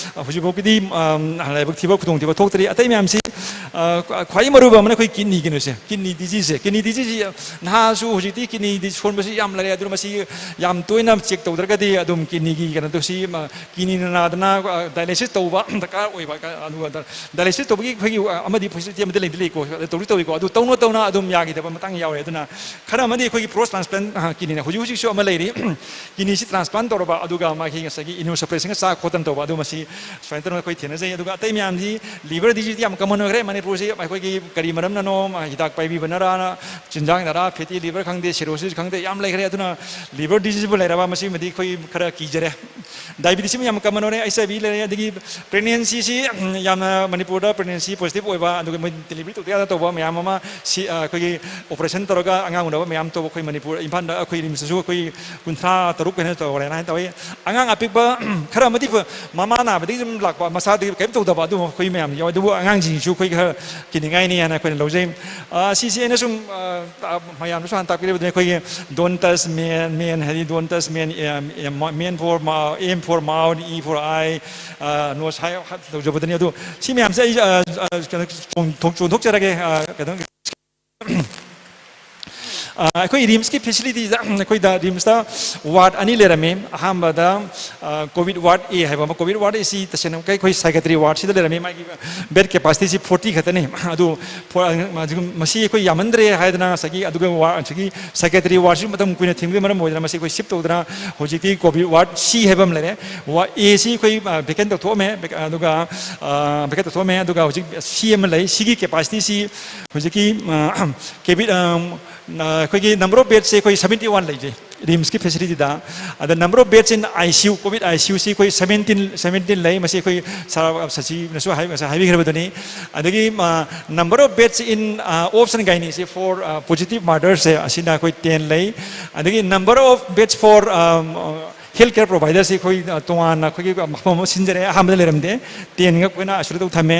ꯍꯧꯖꯤꯛꯐꯥꯎꯒꯤꯗꯤ ꯂꯥꯏꯕꯛ ꯊꯤꯕ ꯈꯨꯗꯣꯡꯊꯤꯕ ꯊꯣꯛꯇ꯭ꯔꯤ꯫ ꯑꯇꯩ ꯃꯌꯥꯝꯁꯤ ꯈ꯭ꯋꯥꯏ ꯃꯔꯨꯑꯣꯏꯕ ꯑꯃꯅ ꯑꯩꯈꯣꯏ ꯀꯤꯗꯅꯤ ꯀꯩꯅꯣꯁꯦ, ꯀꯤꯗꯅꯤ ꯗꯤꯖꯤꯖꯁꯦ꯫ ꯀꯤꯗꯅꯤ ꯗꯤꯖꯤꯖꯁꯤ ꯅꯍꯥꯁꯨ ꯍꯧꯖꯤꯛꯇꯤ ꯀꯤꯗꯅꯤꯗꯤ ꯁꯣꯟꯕꯁꯤ ꯌꯥꯝ ꯂꯩꯔꯦ꯫ ꯑꯗꯨꯅ ꯃꯁꯤ ꯌꯥꯝ ꯇꯣꯏꯅ ꯆꯦꯛ ꯇꯧꯗ꯭ꯔꯒꯗꯤ ꯑꯗꯨꯝ ꯀꯤꯗꯅꯤꯒꯤ ꯀꯩꯅꯣꯗꯣ ꯁꯤ ꯀꯤꯗꯅꯤꯅ ꯅꯥꯗꯅ ꯗꯥꯏꯂꯥꯏꯁꯤꯁ ꯇꯧꯕ ꯗꯔꯀꯥꯔ ꯑꯣꯏꯕ꯫ ꯑꯗꯨꯒ ꯗꯥꯏꯂꯥꯏꯁꯤꯁ ꯇꯧꯕꯒꯤ ꯑꯩꯈꯣꯏꯒꯤ ꯑꯃꯗꯤ ꯐꯦꯁꯤꯂꯤꯇꯤ ꯑꯃꯗꯤ ꯂꯩꯗꯤ ꯂꯩꯀꯣ, ꯇꯧꯗꯤ ꯇꯧꯏꯀꯣ꯫ ꯑꯗꯨ ꯇꯧꯅ ꯇꯧꯅ ꯑꯗꯨꯝ ꯌꯥꯈꯤꯗꯕ ꯃꯇꯥꯡ ꯌꯥꯎꯔꯦ꯫ ꯑꯗꯨꯅ ꯈꯔ ꯑꯃꯗꯤ ꯑꯩꯈꯣꯏꯒꯤ ꯄ꯭ꯔꯣꯁ ꯇ꯭ꯔꯥꯟꯁꯄ꯭ꯂꯥꯟ ꯀꯤꯅꯤꯅ ꯍꯧꯖꯤꯛ ꯍꯧꯖꯤꯛꯁꯨ ꯑꯃ ꯂꯩꯔꯤ꯫ ꯀꯤꯅꯤꯁꯤ ꯇ꯭ꯔꯥꯟꯁꯄ꯭ꯂꯥꯟ ꯇꯧꯔꯕ, ꯑꯗꯨꯒ ꯃꯥꯒꯤ ꯉꯁꯥꯏꯒꯤ ꯏꯃ꯭ꯌꯨꯅꯣꯁꯄ꯭ꯔꯦꯁꯟꯒ ꯆꯥ ꯈꯣꯠꯇꯅ ꯇꯧꯕ, ꯑꯗꯨ ꯃꯁꯤ ꯁꯨꯃꯥꯏꯅ ꯇꯧꯗꯅ ꯑꯩꯈꯣꯏ ꯊꯦꯡꯅꯖꯩ꯫ ꯑꯗꯨꯒ ꯑꯇꯩ ꯃꯌꯥꯝꯗꯤ ꯂꯤꯚꯔ ꯗꯤꯖꯤꯁꯇꯤ ꯌꯥꯝ ꯀꯃꯟ ꯑꯣꯏꯈ꯭ꯔꯦ ꯃꯅꯤꯄꯨꯔꯁꯤ꯫ ꯑꯩꯈꯣꯏꯒꯤ ꯀꯔꯤ ꯃꯔꯝꯅꯅꯣ, ꯍꯤꯗꯥꯛ ꯄꯥꯏꯕꯤꯕꯅꯔꯅ, ꯆꯤꯟꯖꯥꯛꯅꯔ, ꯐꯦꯇꯤ ꯂꯤꯚꯔ ꯈꯪꯗꯦ, ꯁꯤꯔꯣꯁꯤꯁ ꯈꯪꯗꯦ, ꯌꯥꯝ ꯂꯩꯈ꯭ꯔꯦ꯫ ꯑꯗꯨꯅ ꯂꯤꯚꯔ ꯗꯤꯖꯤꯁꯕꯨ ꯂꯩꯔꯕ ꯃꯁꯤꯃꯗꯤ ꯑꯩꯈꯣꯏ ꯈꯔ ꯀꯤꯖꯔꯦ꯫ ꯗꯥꯏꯕꯤꯇꯤꯁꯁꯤꯃ ꯌꯥꯝ ꯀꯃꯟ ꯑꯣꯏꯔꯦ, ꯑꯩꯆ ꯑꯥꯏ ꯚꯤ ꯂꯩꯔꯦ, ꯑꯗꯒꯤ ꯄ꯭ꯔꯦꯒꯅꯦꯟꯁꯤꯁꯤ ꯌꯥꯝꯅ ꯃꯅꯤꯄꯨꯔꯗ ꯄ꯭ꯔꯦꯒꯅꯦꯟꯁꯤ ꯄꯣꯖꯤꯇꯤꯚ ꯑꯣꯏꯕ, ꯑꯗꯨꯒ ꯃꯣꯏ ꯗꯦꯂꯤꯚꯔꯤ ꯇꯧꯗ ꯌꯥꯗ ꯇꯧꯕ ꯃꯌꯥꯝ ꯑꯃ, ꯁꯤ, ꯑ, ꯑꯩꯈꯣꯏꯒꯤ ꯑꯣꯄꯔꯦꯁꯟ ꯇꯧꯔꯒ ꯑꯉꯥꯡ ꯎꯅꯕ ꯃꯌꯥꯝ ꯇꯧꯕ ꯑꯩꯈꯣꯏ ꯃꯅꯤꯄꯨꯔ ꯏꯝꯐꯥꯜꯗ ꯑꯩꯈꯣꯏ ꯔꯤꯝꯁꯇꯁꯨ ꯑꯩꯈꯣꯏ ꯀꯨꯟꯊ꯭ꯔꯥ ꯇꯔꯨꯛ ꯍꯦꯟꯅ ꯇꯧꯔꯦꯅ ꯍꯥꯏꯅ ꯇꯧꯋꯤ꯫ ꯑꯉꯥꯡ ꯑꯄꯤꯛꯄ ꯈꯔ ꯑꯃꯗꯤ ꯃꯃꯥ ꯅꯥꯕꯗꯒꯤ ꯑꯗꯨꯝ ꯂꯥꯛꯄ, ꯃꯁꯥꯗꯒꯤ ꯀꯔꯤꯝ ꯇꯧꯗꯕ ꯑꯗꯨꯒꯨꯝꯕ ꯑꯩꯈꯣꯏ ꯃꯌꯥꯝ ꯌꯥꯎꯋꯤ꯫ ꯑꯗꯨꯕꯨ ꯑꯉꯥꯡꯁꯤꯡꯁꯤꯁꯨ ꯑꯩꯈꯣꯏ ꯈꯔ ꯀꯤꯅꯤꯡꯉꯥꯏꯅꯤ ꯍꯥꯏꯅ ꯑꯩꯈꯣꯏꯅ ꯂꯧꯖꯩ꯫ ꯑ, ꯁꯤꯁꯤ ꯑꯩꯅ ꯁꯨꯝ, ꯑ, ꯃꯌꯥꯝꯅꯁꯨ ꯍꯥꯟꯅ ꯇꯥꯛꯄꯤꯔꯤꯕꯗꯨꯅꯤ, ꯑꯩꯈꯣꯏꯒꯤ don't touch men, men ꯍꯥꯏꯗꯤ don't touch men, M, M, men for mou-, M for mouth, E for eye, ꯑ, nose ꯍꯥꯏ ꯇꯧꯖꯕꯗꯨꯅꯤ꯫ ꯑꯗꯨ ꯁꯤ ꯃꯌꯥꯝꯁꯦ ꯑꯩ, ꯑ, ꯑ, ꯀꯩꯅꯣ, ꯆꯣꯡ-, ꯊꯣꯛ-, ꯆꯣꯡꯊꯣꯛꯆꯔꯒꯦ꯫ ꯑ, ꯀꯩꯅꯣ, ꯑ, ꯑꯩꯈꯣꯏ ꯔꯤꯝꯁꯀꯤ ꯐꯦꯁꯤꯂꯤꯇꯤꯗ ꯑꯩꯈꯣꯏꯗ ꯔꯤꯝꯁꯇ ꯋꯥꯔꯗ ꯑꯅꯤ ꯂꯩꯔꯝꯃꯤ꯫ ꯑꯍꯥꯟꯕꯗ, ꯑ, ꯀꯣꯚꯤꯗ ꯋꯥꯔꯗ ꯑꯦ ꯍꯥꯏꯕ ꯑꯃ, ꯀꯣꯚꯤꯗ ꯋꯥꯔꯗ ꯑꯦꯁꯤ ꯇꯁꯦꯡꯅ ꯑꯩꯈꯣꯏ ꯁꯥꯏꯀꯦꯇ꯭ꯔꯤ ꯋꯥꯔꯗꯁꯤꯗ ꯂꯩꯔꯝꯃꯤ꯫ ꯃꯥꯒꯤ ꯕꯦꯗ ꯀꯦꯄꯥꯁꯤꯇꯤꯁꯤ ꯐꯣꯔꯇꯤ ꯈꯛꯇꯅꯤ꯫ ꯑꯗꯨ ꯐꯣꯔ-, ꯃꯁꯤ ꯑꯩꯈꯣꯏ ꯌꯥꯝꯃꯟꯗ꯭ꯔꯦ ꯍꯥꯏꯗꯅ ꯉꯁꯥꯏꯒꯤ ꯑꯗꯨꯒ ꯋꯥꯔꯗ, ꯉꯁꯥꯏꯒꯤ ꯁꯥꯏꯀꯦꯇ꯭ꯔꯤ ꯋꯥꯔꯗꯁꯤ ꯃꯇꯝ ꯀꯨꯏꯅ ꯊꯤꯡꯕꯒꯤ ꯃꯔꯝ ꯑꯣꯏꯗꯅ ꯃꯁꯤ ꯑꯩꯈꯣꯏ ꯁꯤꯐ ꯇꯧꯗꯅ ꯍꯧꯖꯤꯛꯇꯤ ꯀꯣꯚꯤꯗ ꯋꯥꯔꯗ ꯁꯤ ꯍꯥꯏꯕ ꯑꯃ ꯂꯩꯔꯦ꯫ ꯋꯥꯔꯗ ꯑꯦꯁꯤ ꯑꯩꯈꯣꯏ, ꯑ, ꯚꯦꯀꯦꯟ ꯇꯧꯊꯣꯛꯑꯝꯃꯦ, ꯚꯦꯛ-, ꯑꯗꯨꯒ, ꯑ, ꯚꯦꯀꯦꯟ ꯇꯧꯊꯣꯛꯑꯝꯃꯦ꯫ ꯑꯗꯨꯒ ꯍꯧꯖꯤꯛ ꯁꯤ ꯑꯃ ꯂꯩ꯫ ꯁꯤꯒꯤ ꯀꯦꯄꯥꯁꯤꯇꯤꯁꯤ ꯍꯧꯖꯤꯛꯀꯤ, ꯑ, ꯀꯦꯕꯤ-, ꯑ, ꯑꯩꯈꯣꯏꯒꯤ number of bedꯁꯦ ꯑꯩꯈꯣꯏ seventy one ꯂꯩꯖꯩ ꯔꯤꯝꯁꯀꯤ ꯐꯦꯁꯤꯂꯤꯇꯤꯗ꯫ ꯑꯗ number of beds in I C U, COVID I C Uꯁꯤ ꯑꯩꯈꯣꯏ seventeen, seventeen ꯂꯩ꯫ ꯃꯁꯤ ꯑꯩꯈꯣꯏ ꯁꯥꯔ ꯁꯆꯤꯅꯁꯨ ꯍꯥꯏ-, ꯉꯁꯥꯏ ꯍꯥꯏꯕꯤꯈ꯭ꯔꯕꯗꯨꯅꯤ꯫ ꯑꯗꯒꯤ, ꯑ, number of beds in, ꯑ, obs and gynaeꯁꯤ for, ꯑ, positive motherꯁꯦ ꯑꯁꯤꯅ ꯑꯩꯈꯣꯏ ten ꯂꯩ꯫ ꯑꯗꯒꯤ number of beds for, ꯑ, health care providerꯁꯤ ꯑꯩꯈꯣꯏ, ꯑ, ꯇꯣꯉꯥꯟꯅ ꯑꯩꯈꯣꯏꯒꯤ ꯃꯐꯝ ꯑꯃ ꯁꯤꯟꯖꯔꯦ꯫ ꯑꯍꯥꯟꯕꯗ ꯂꯩꯔꯝꯗꯦ, ten ꯈꯛ ꯑꯩꯈꯣꯏꯅ isolate ꯇꯧ ꯊꯝꯃꯦ꯫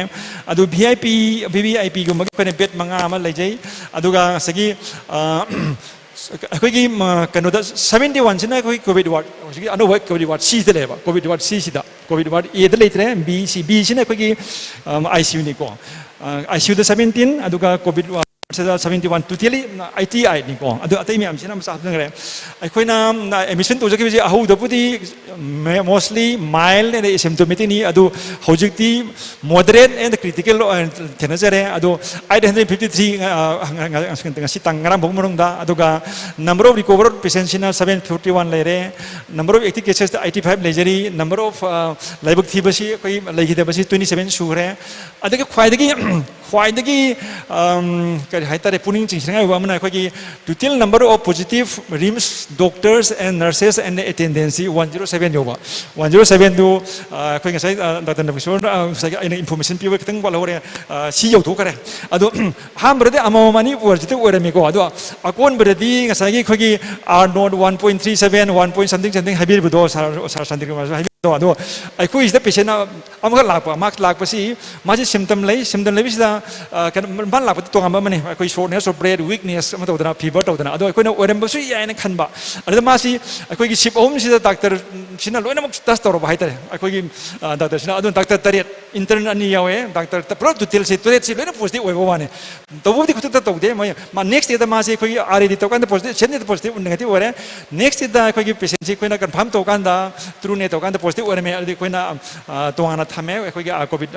ꯑꯗꯨ V I P, V V I Pꯒꯨꯝꯕꯒꯤ ꯑꯩꯈꯣꯏꯅ bed ꯃꯉꯥ ꯑꯃ ꯂꯩꯖꯩ꯫ ꯑꯗꯨꯒ ꯉꯁꯥꯏꯒꯤ, ꯑ, ꯑꯩꯈꯣꯏꯒꯤ, ꯃ, ꯀꯩꯅꯣꯗ seventy oneꯁꯤꯅ ꯑꯩꯈꯣꯏ COVID ward, ꯍꯧꯖꯤꯛꯀꯤ ꯑꯅꯧꯕ COVID ward Cꯗ ꯂꯩꯌꯦꯕ, COVID ward Cꯁꯤꯗ, COVID ward Aꯗ ꯂꯩꯇ꯭ꯔꯦ꯫ B C, Bꯁꯤꯅ ꯑꯩꯈꯣꯏꯒꯤ, ꯑꯝ, ICUꯅꯤꯀꯣ꯫ ꯑ, ICUꯗ seventeen, ꯑꯗꯨꯒ COVID ward ꯁꯤꯗ seventy one, totally eighty eight ꯅꯤꯀꯣ꯫ ꯑꯗꯨ ꯑꯇꯩ ꯃꯌꯥꯝꯁꯤꯅ ꯃꯆꯥ ꯍꯥꯞꯆꯤꯟꯈ꯭ꯔꯦ꯫ ꯑꯩꯈꯣꯏꯅ admission ꯇꯧꯖꯈꯤꯕꯁꯤ ꯑꯍꯧꯕꯗꯕꯨꯗꯤ mostly mild and asymptomatic ꯅꯤ꯫ ꯑꯗꯨ ꯍꯧꯖꯤꯛꯇꯤ moderate and critical ꯑꯣꯏꯅ ꯊꯦꯡꯅꯖꯔꯦ꯫ ꯑꯗꯣ eight hundred fifty three, ꯉꯁꯤ ꯇꯥꯡ ꯉꯔꯥꯡ ꯐꯥꯎ ꯃꯅꯨꯡꯗ꯫ ꯑꯗꯨꯒ number of recovered patient ꯁꯤꯅ seven forty one ꯂꯩꯔꯦ꯫ Number of active cases eighty five ꯂꯩꯖꯔꯤ꯫ Number of ꯂꯥꯏꯕꯛ ꯊꯤꯕꯁꯤ ꯑꯩꯈꯣꯏ ꯂꯩꯈꯤꯗꯕꯁꯤ twenty seven ꯁꯨꯈ꯭ꯔꯦ꯫ ꯑꯗꯒꯤ ꯈ꯭ꯋꯥꯏꯗꯒꯤ ꯈ꯭ꯋꯥꯏꯗꯒꯤ ꯀꯔꯤ ꯍꯥꯏꯇꯥꯔꯦ, ꯄꯨꯛꯅꯤꯡ ꯆꯤꯡꯁꯤꯟꯅꯤꯡꯉꯥꯏ ꯑꯣꯏꯕ ꯑꯃꯅ ꯑꯩꯈꯣꯏꯒꯤ total number of positive RIMS doctors and nurses and attendants ꯁꯤ one zero seven ꯌꯧꯕ꯫ One zero seven ꯗꯨ ꯑꯩꯈꯣꯏ ꯉꯁꯥꯏ ꯗꯥꯛꯇꯔ ꯅꯕꯤꯁꯣꯔꯅ ꯉꯁꯥꯏꯒꯤ ꯑꯩꯅ information ꯄꯤꯕ ꯈꯤꯇꯪ ꯋꯥꯠꯍꯧꯔꯦ꯫ ꯁꯤ ꯌꯧꯊꯣꯛꯈ꯭ꯔꯦ꯫ ꯑꯗꯣ ꯑꯍꯥꯟꯕꯗꯗꯤ ꯑꯃꯃꯝ ꯑꯅꯤ positive ꯑꯣꯏꯔꯝꯃꯤꯀꯣ꯫ ꯑꯗꯣ ꯑꯀꯣꯟꯕꯗꯗꯤ ꯉꯁꯥꯏꯒꯤ ꯑꯩꯈꯣꯏꯒꯤ R naught one point three seven, one point something something ꯍꯥꯏꯕꯤꯔꯤꯕꯗꯣ, ꯁꯥꯔ ꯁꯥꯟꯇꯤꯀꯨꯃꯥꯔꯁꯨ ꯍꯥꯏꯕꯤꯔꯤꯕꯗꯣ꯫ ꯑꯗꯣ ꯑꯩꯈꯣꯏꯁꯤꯗ patient ꯑꯃꯈꯛ ꯂꯥꯛꯄ꯫ ꯃꯥ ꯂꯥꯛꯄꯁꯤ, ꯃꯥꯁꯤ symptom ꯂꯩ꯫ Symptom ꯂꯩꯕꯁꯤꯗ ꯀꯩꯅꯣ, ꯃꯥꯅ ꯂꯥꯛꯄꯗ ꯇꯣꯉꯥꯟꯕ ꯑꯃꯅꯤ꯫ ꯑꯩꯈꯣꯏ shortness of breath, weakness ꯑꯃ ꯇꯧꯗꯅ, fever ꯇꯧꯗꯅ꯫ ꯑꯗꯣ ꯑꯩꯈꯣꯏꯅ ꯑꯣꯏꯔꯝꯕꯁꯨ ꯌꯥꯏꯅ ꯈꯟꯕ꯫ ꯑꯗꯨꯗ ꯃꯥꯁꯤ ꯑꯩꯈꯣꯏꯒꯤ shift ꯑꯍꯨꯝꯁꯤꯗ ꯗꯥꯛꯇꯔꯁꯤꯅ ꯂꯣꯏꯅꯃꯛ test ꯇꯧꯔꯕ ꯍꯥꯏꯇꯥꯔꯦ꯫ ꯑꯩꯈꯣꯏꯒꯤ ꯗꯥꯛꯇꯔꯁꯤꯅ꯫ ꯑꯗꯨꯅ ꯗꯥꯛꯇꯔ ꯇꯔꯦꯠ, intern ꯑꯅꯤ ꯌꯥꯎꯋꯦ꯫ ꯗꯥꯛꯇꯔ ꯄꯨꯂꯞ totalꯁꯤ ꯇꯔꯦꯠꯁꯤ ꯂꯣꯏꯅ positive ꯑꯣꯏꯕ ꯋꯥꯅꯤ꯫ ꯇꯧꯕꯕꯨꯗꯤ ꯈꯨꯗꯛꯇ ꯇꯧꯗꯦ꯫ ꯃꯣꯏ ꯃꯥ next dayꯗ ꯃꯥꯁꯦ ꯑꯩꯈꯣꯏꯒꯤ RAD ꯇꯧꯀꯥꯟꯗ positive, seven day positive negative ꯑꯣꯏꯔꯦ꯫ Next dayꯗ ꯑꯩꯈꯣꯏꯒꯤ patientꯁꯤ ꯑꯩꯈꯣꯏꯅ confirm ꯇꯧꯀꯥꯟꯗ, trueꯅꯦ ꯇꯧꯀꯥꯟꯗ positive ꯑꯣꯏꯔꯝꯃꯦ꯫ ꯑꯗꯨꯗꯤ ꯑꯩꯈꯣꯏꯅ ꯇꯣꯉꯥꯟꯅ ꯊꯝꯃꯦ, ꯑꯩꯈꯣꯏꯒꯤ COVID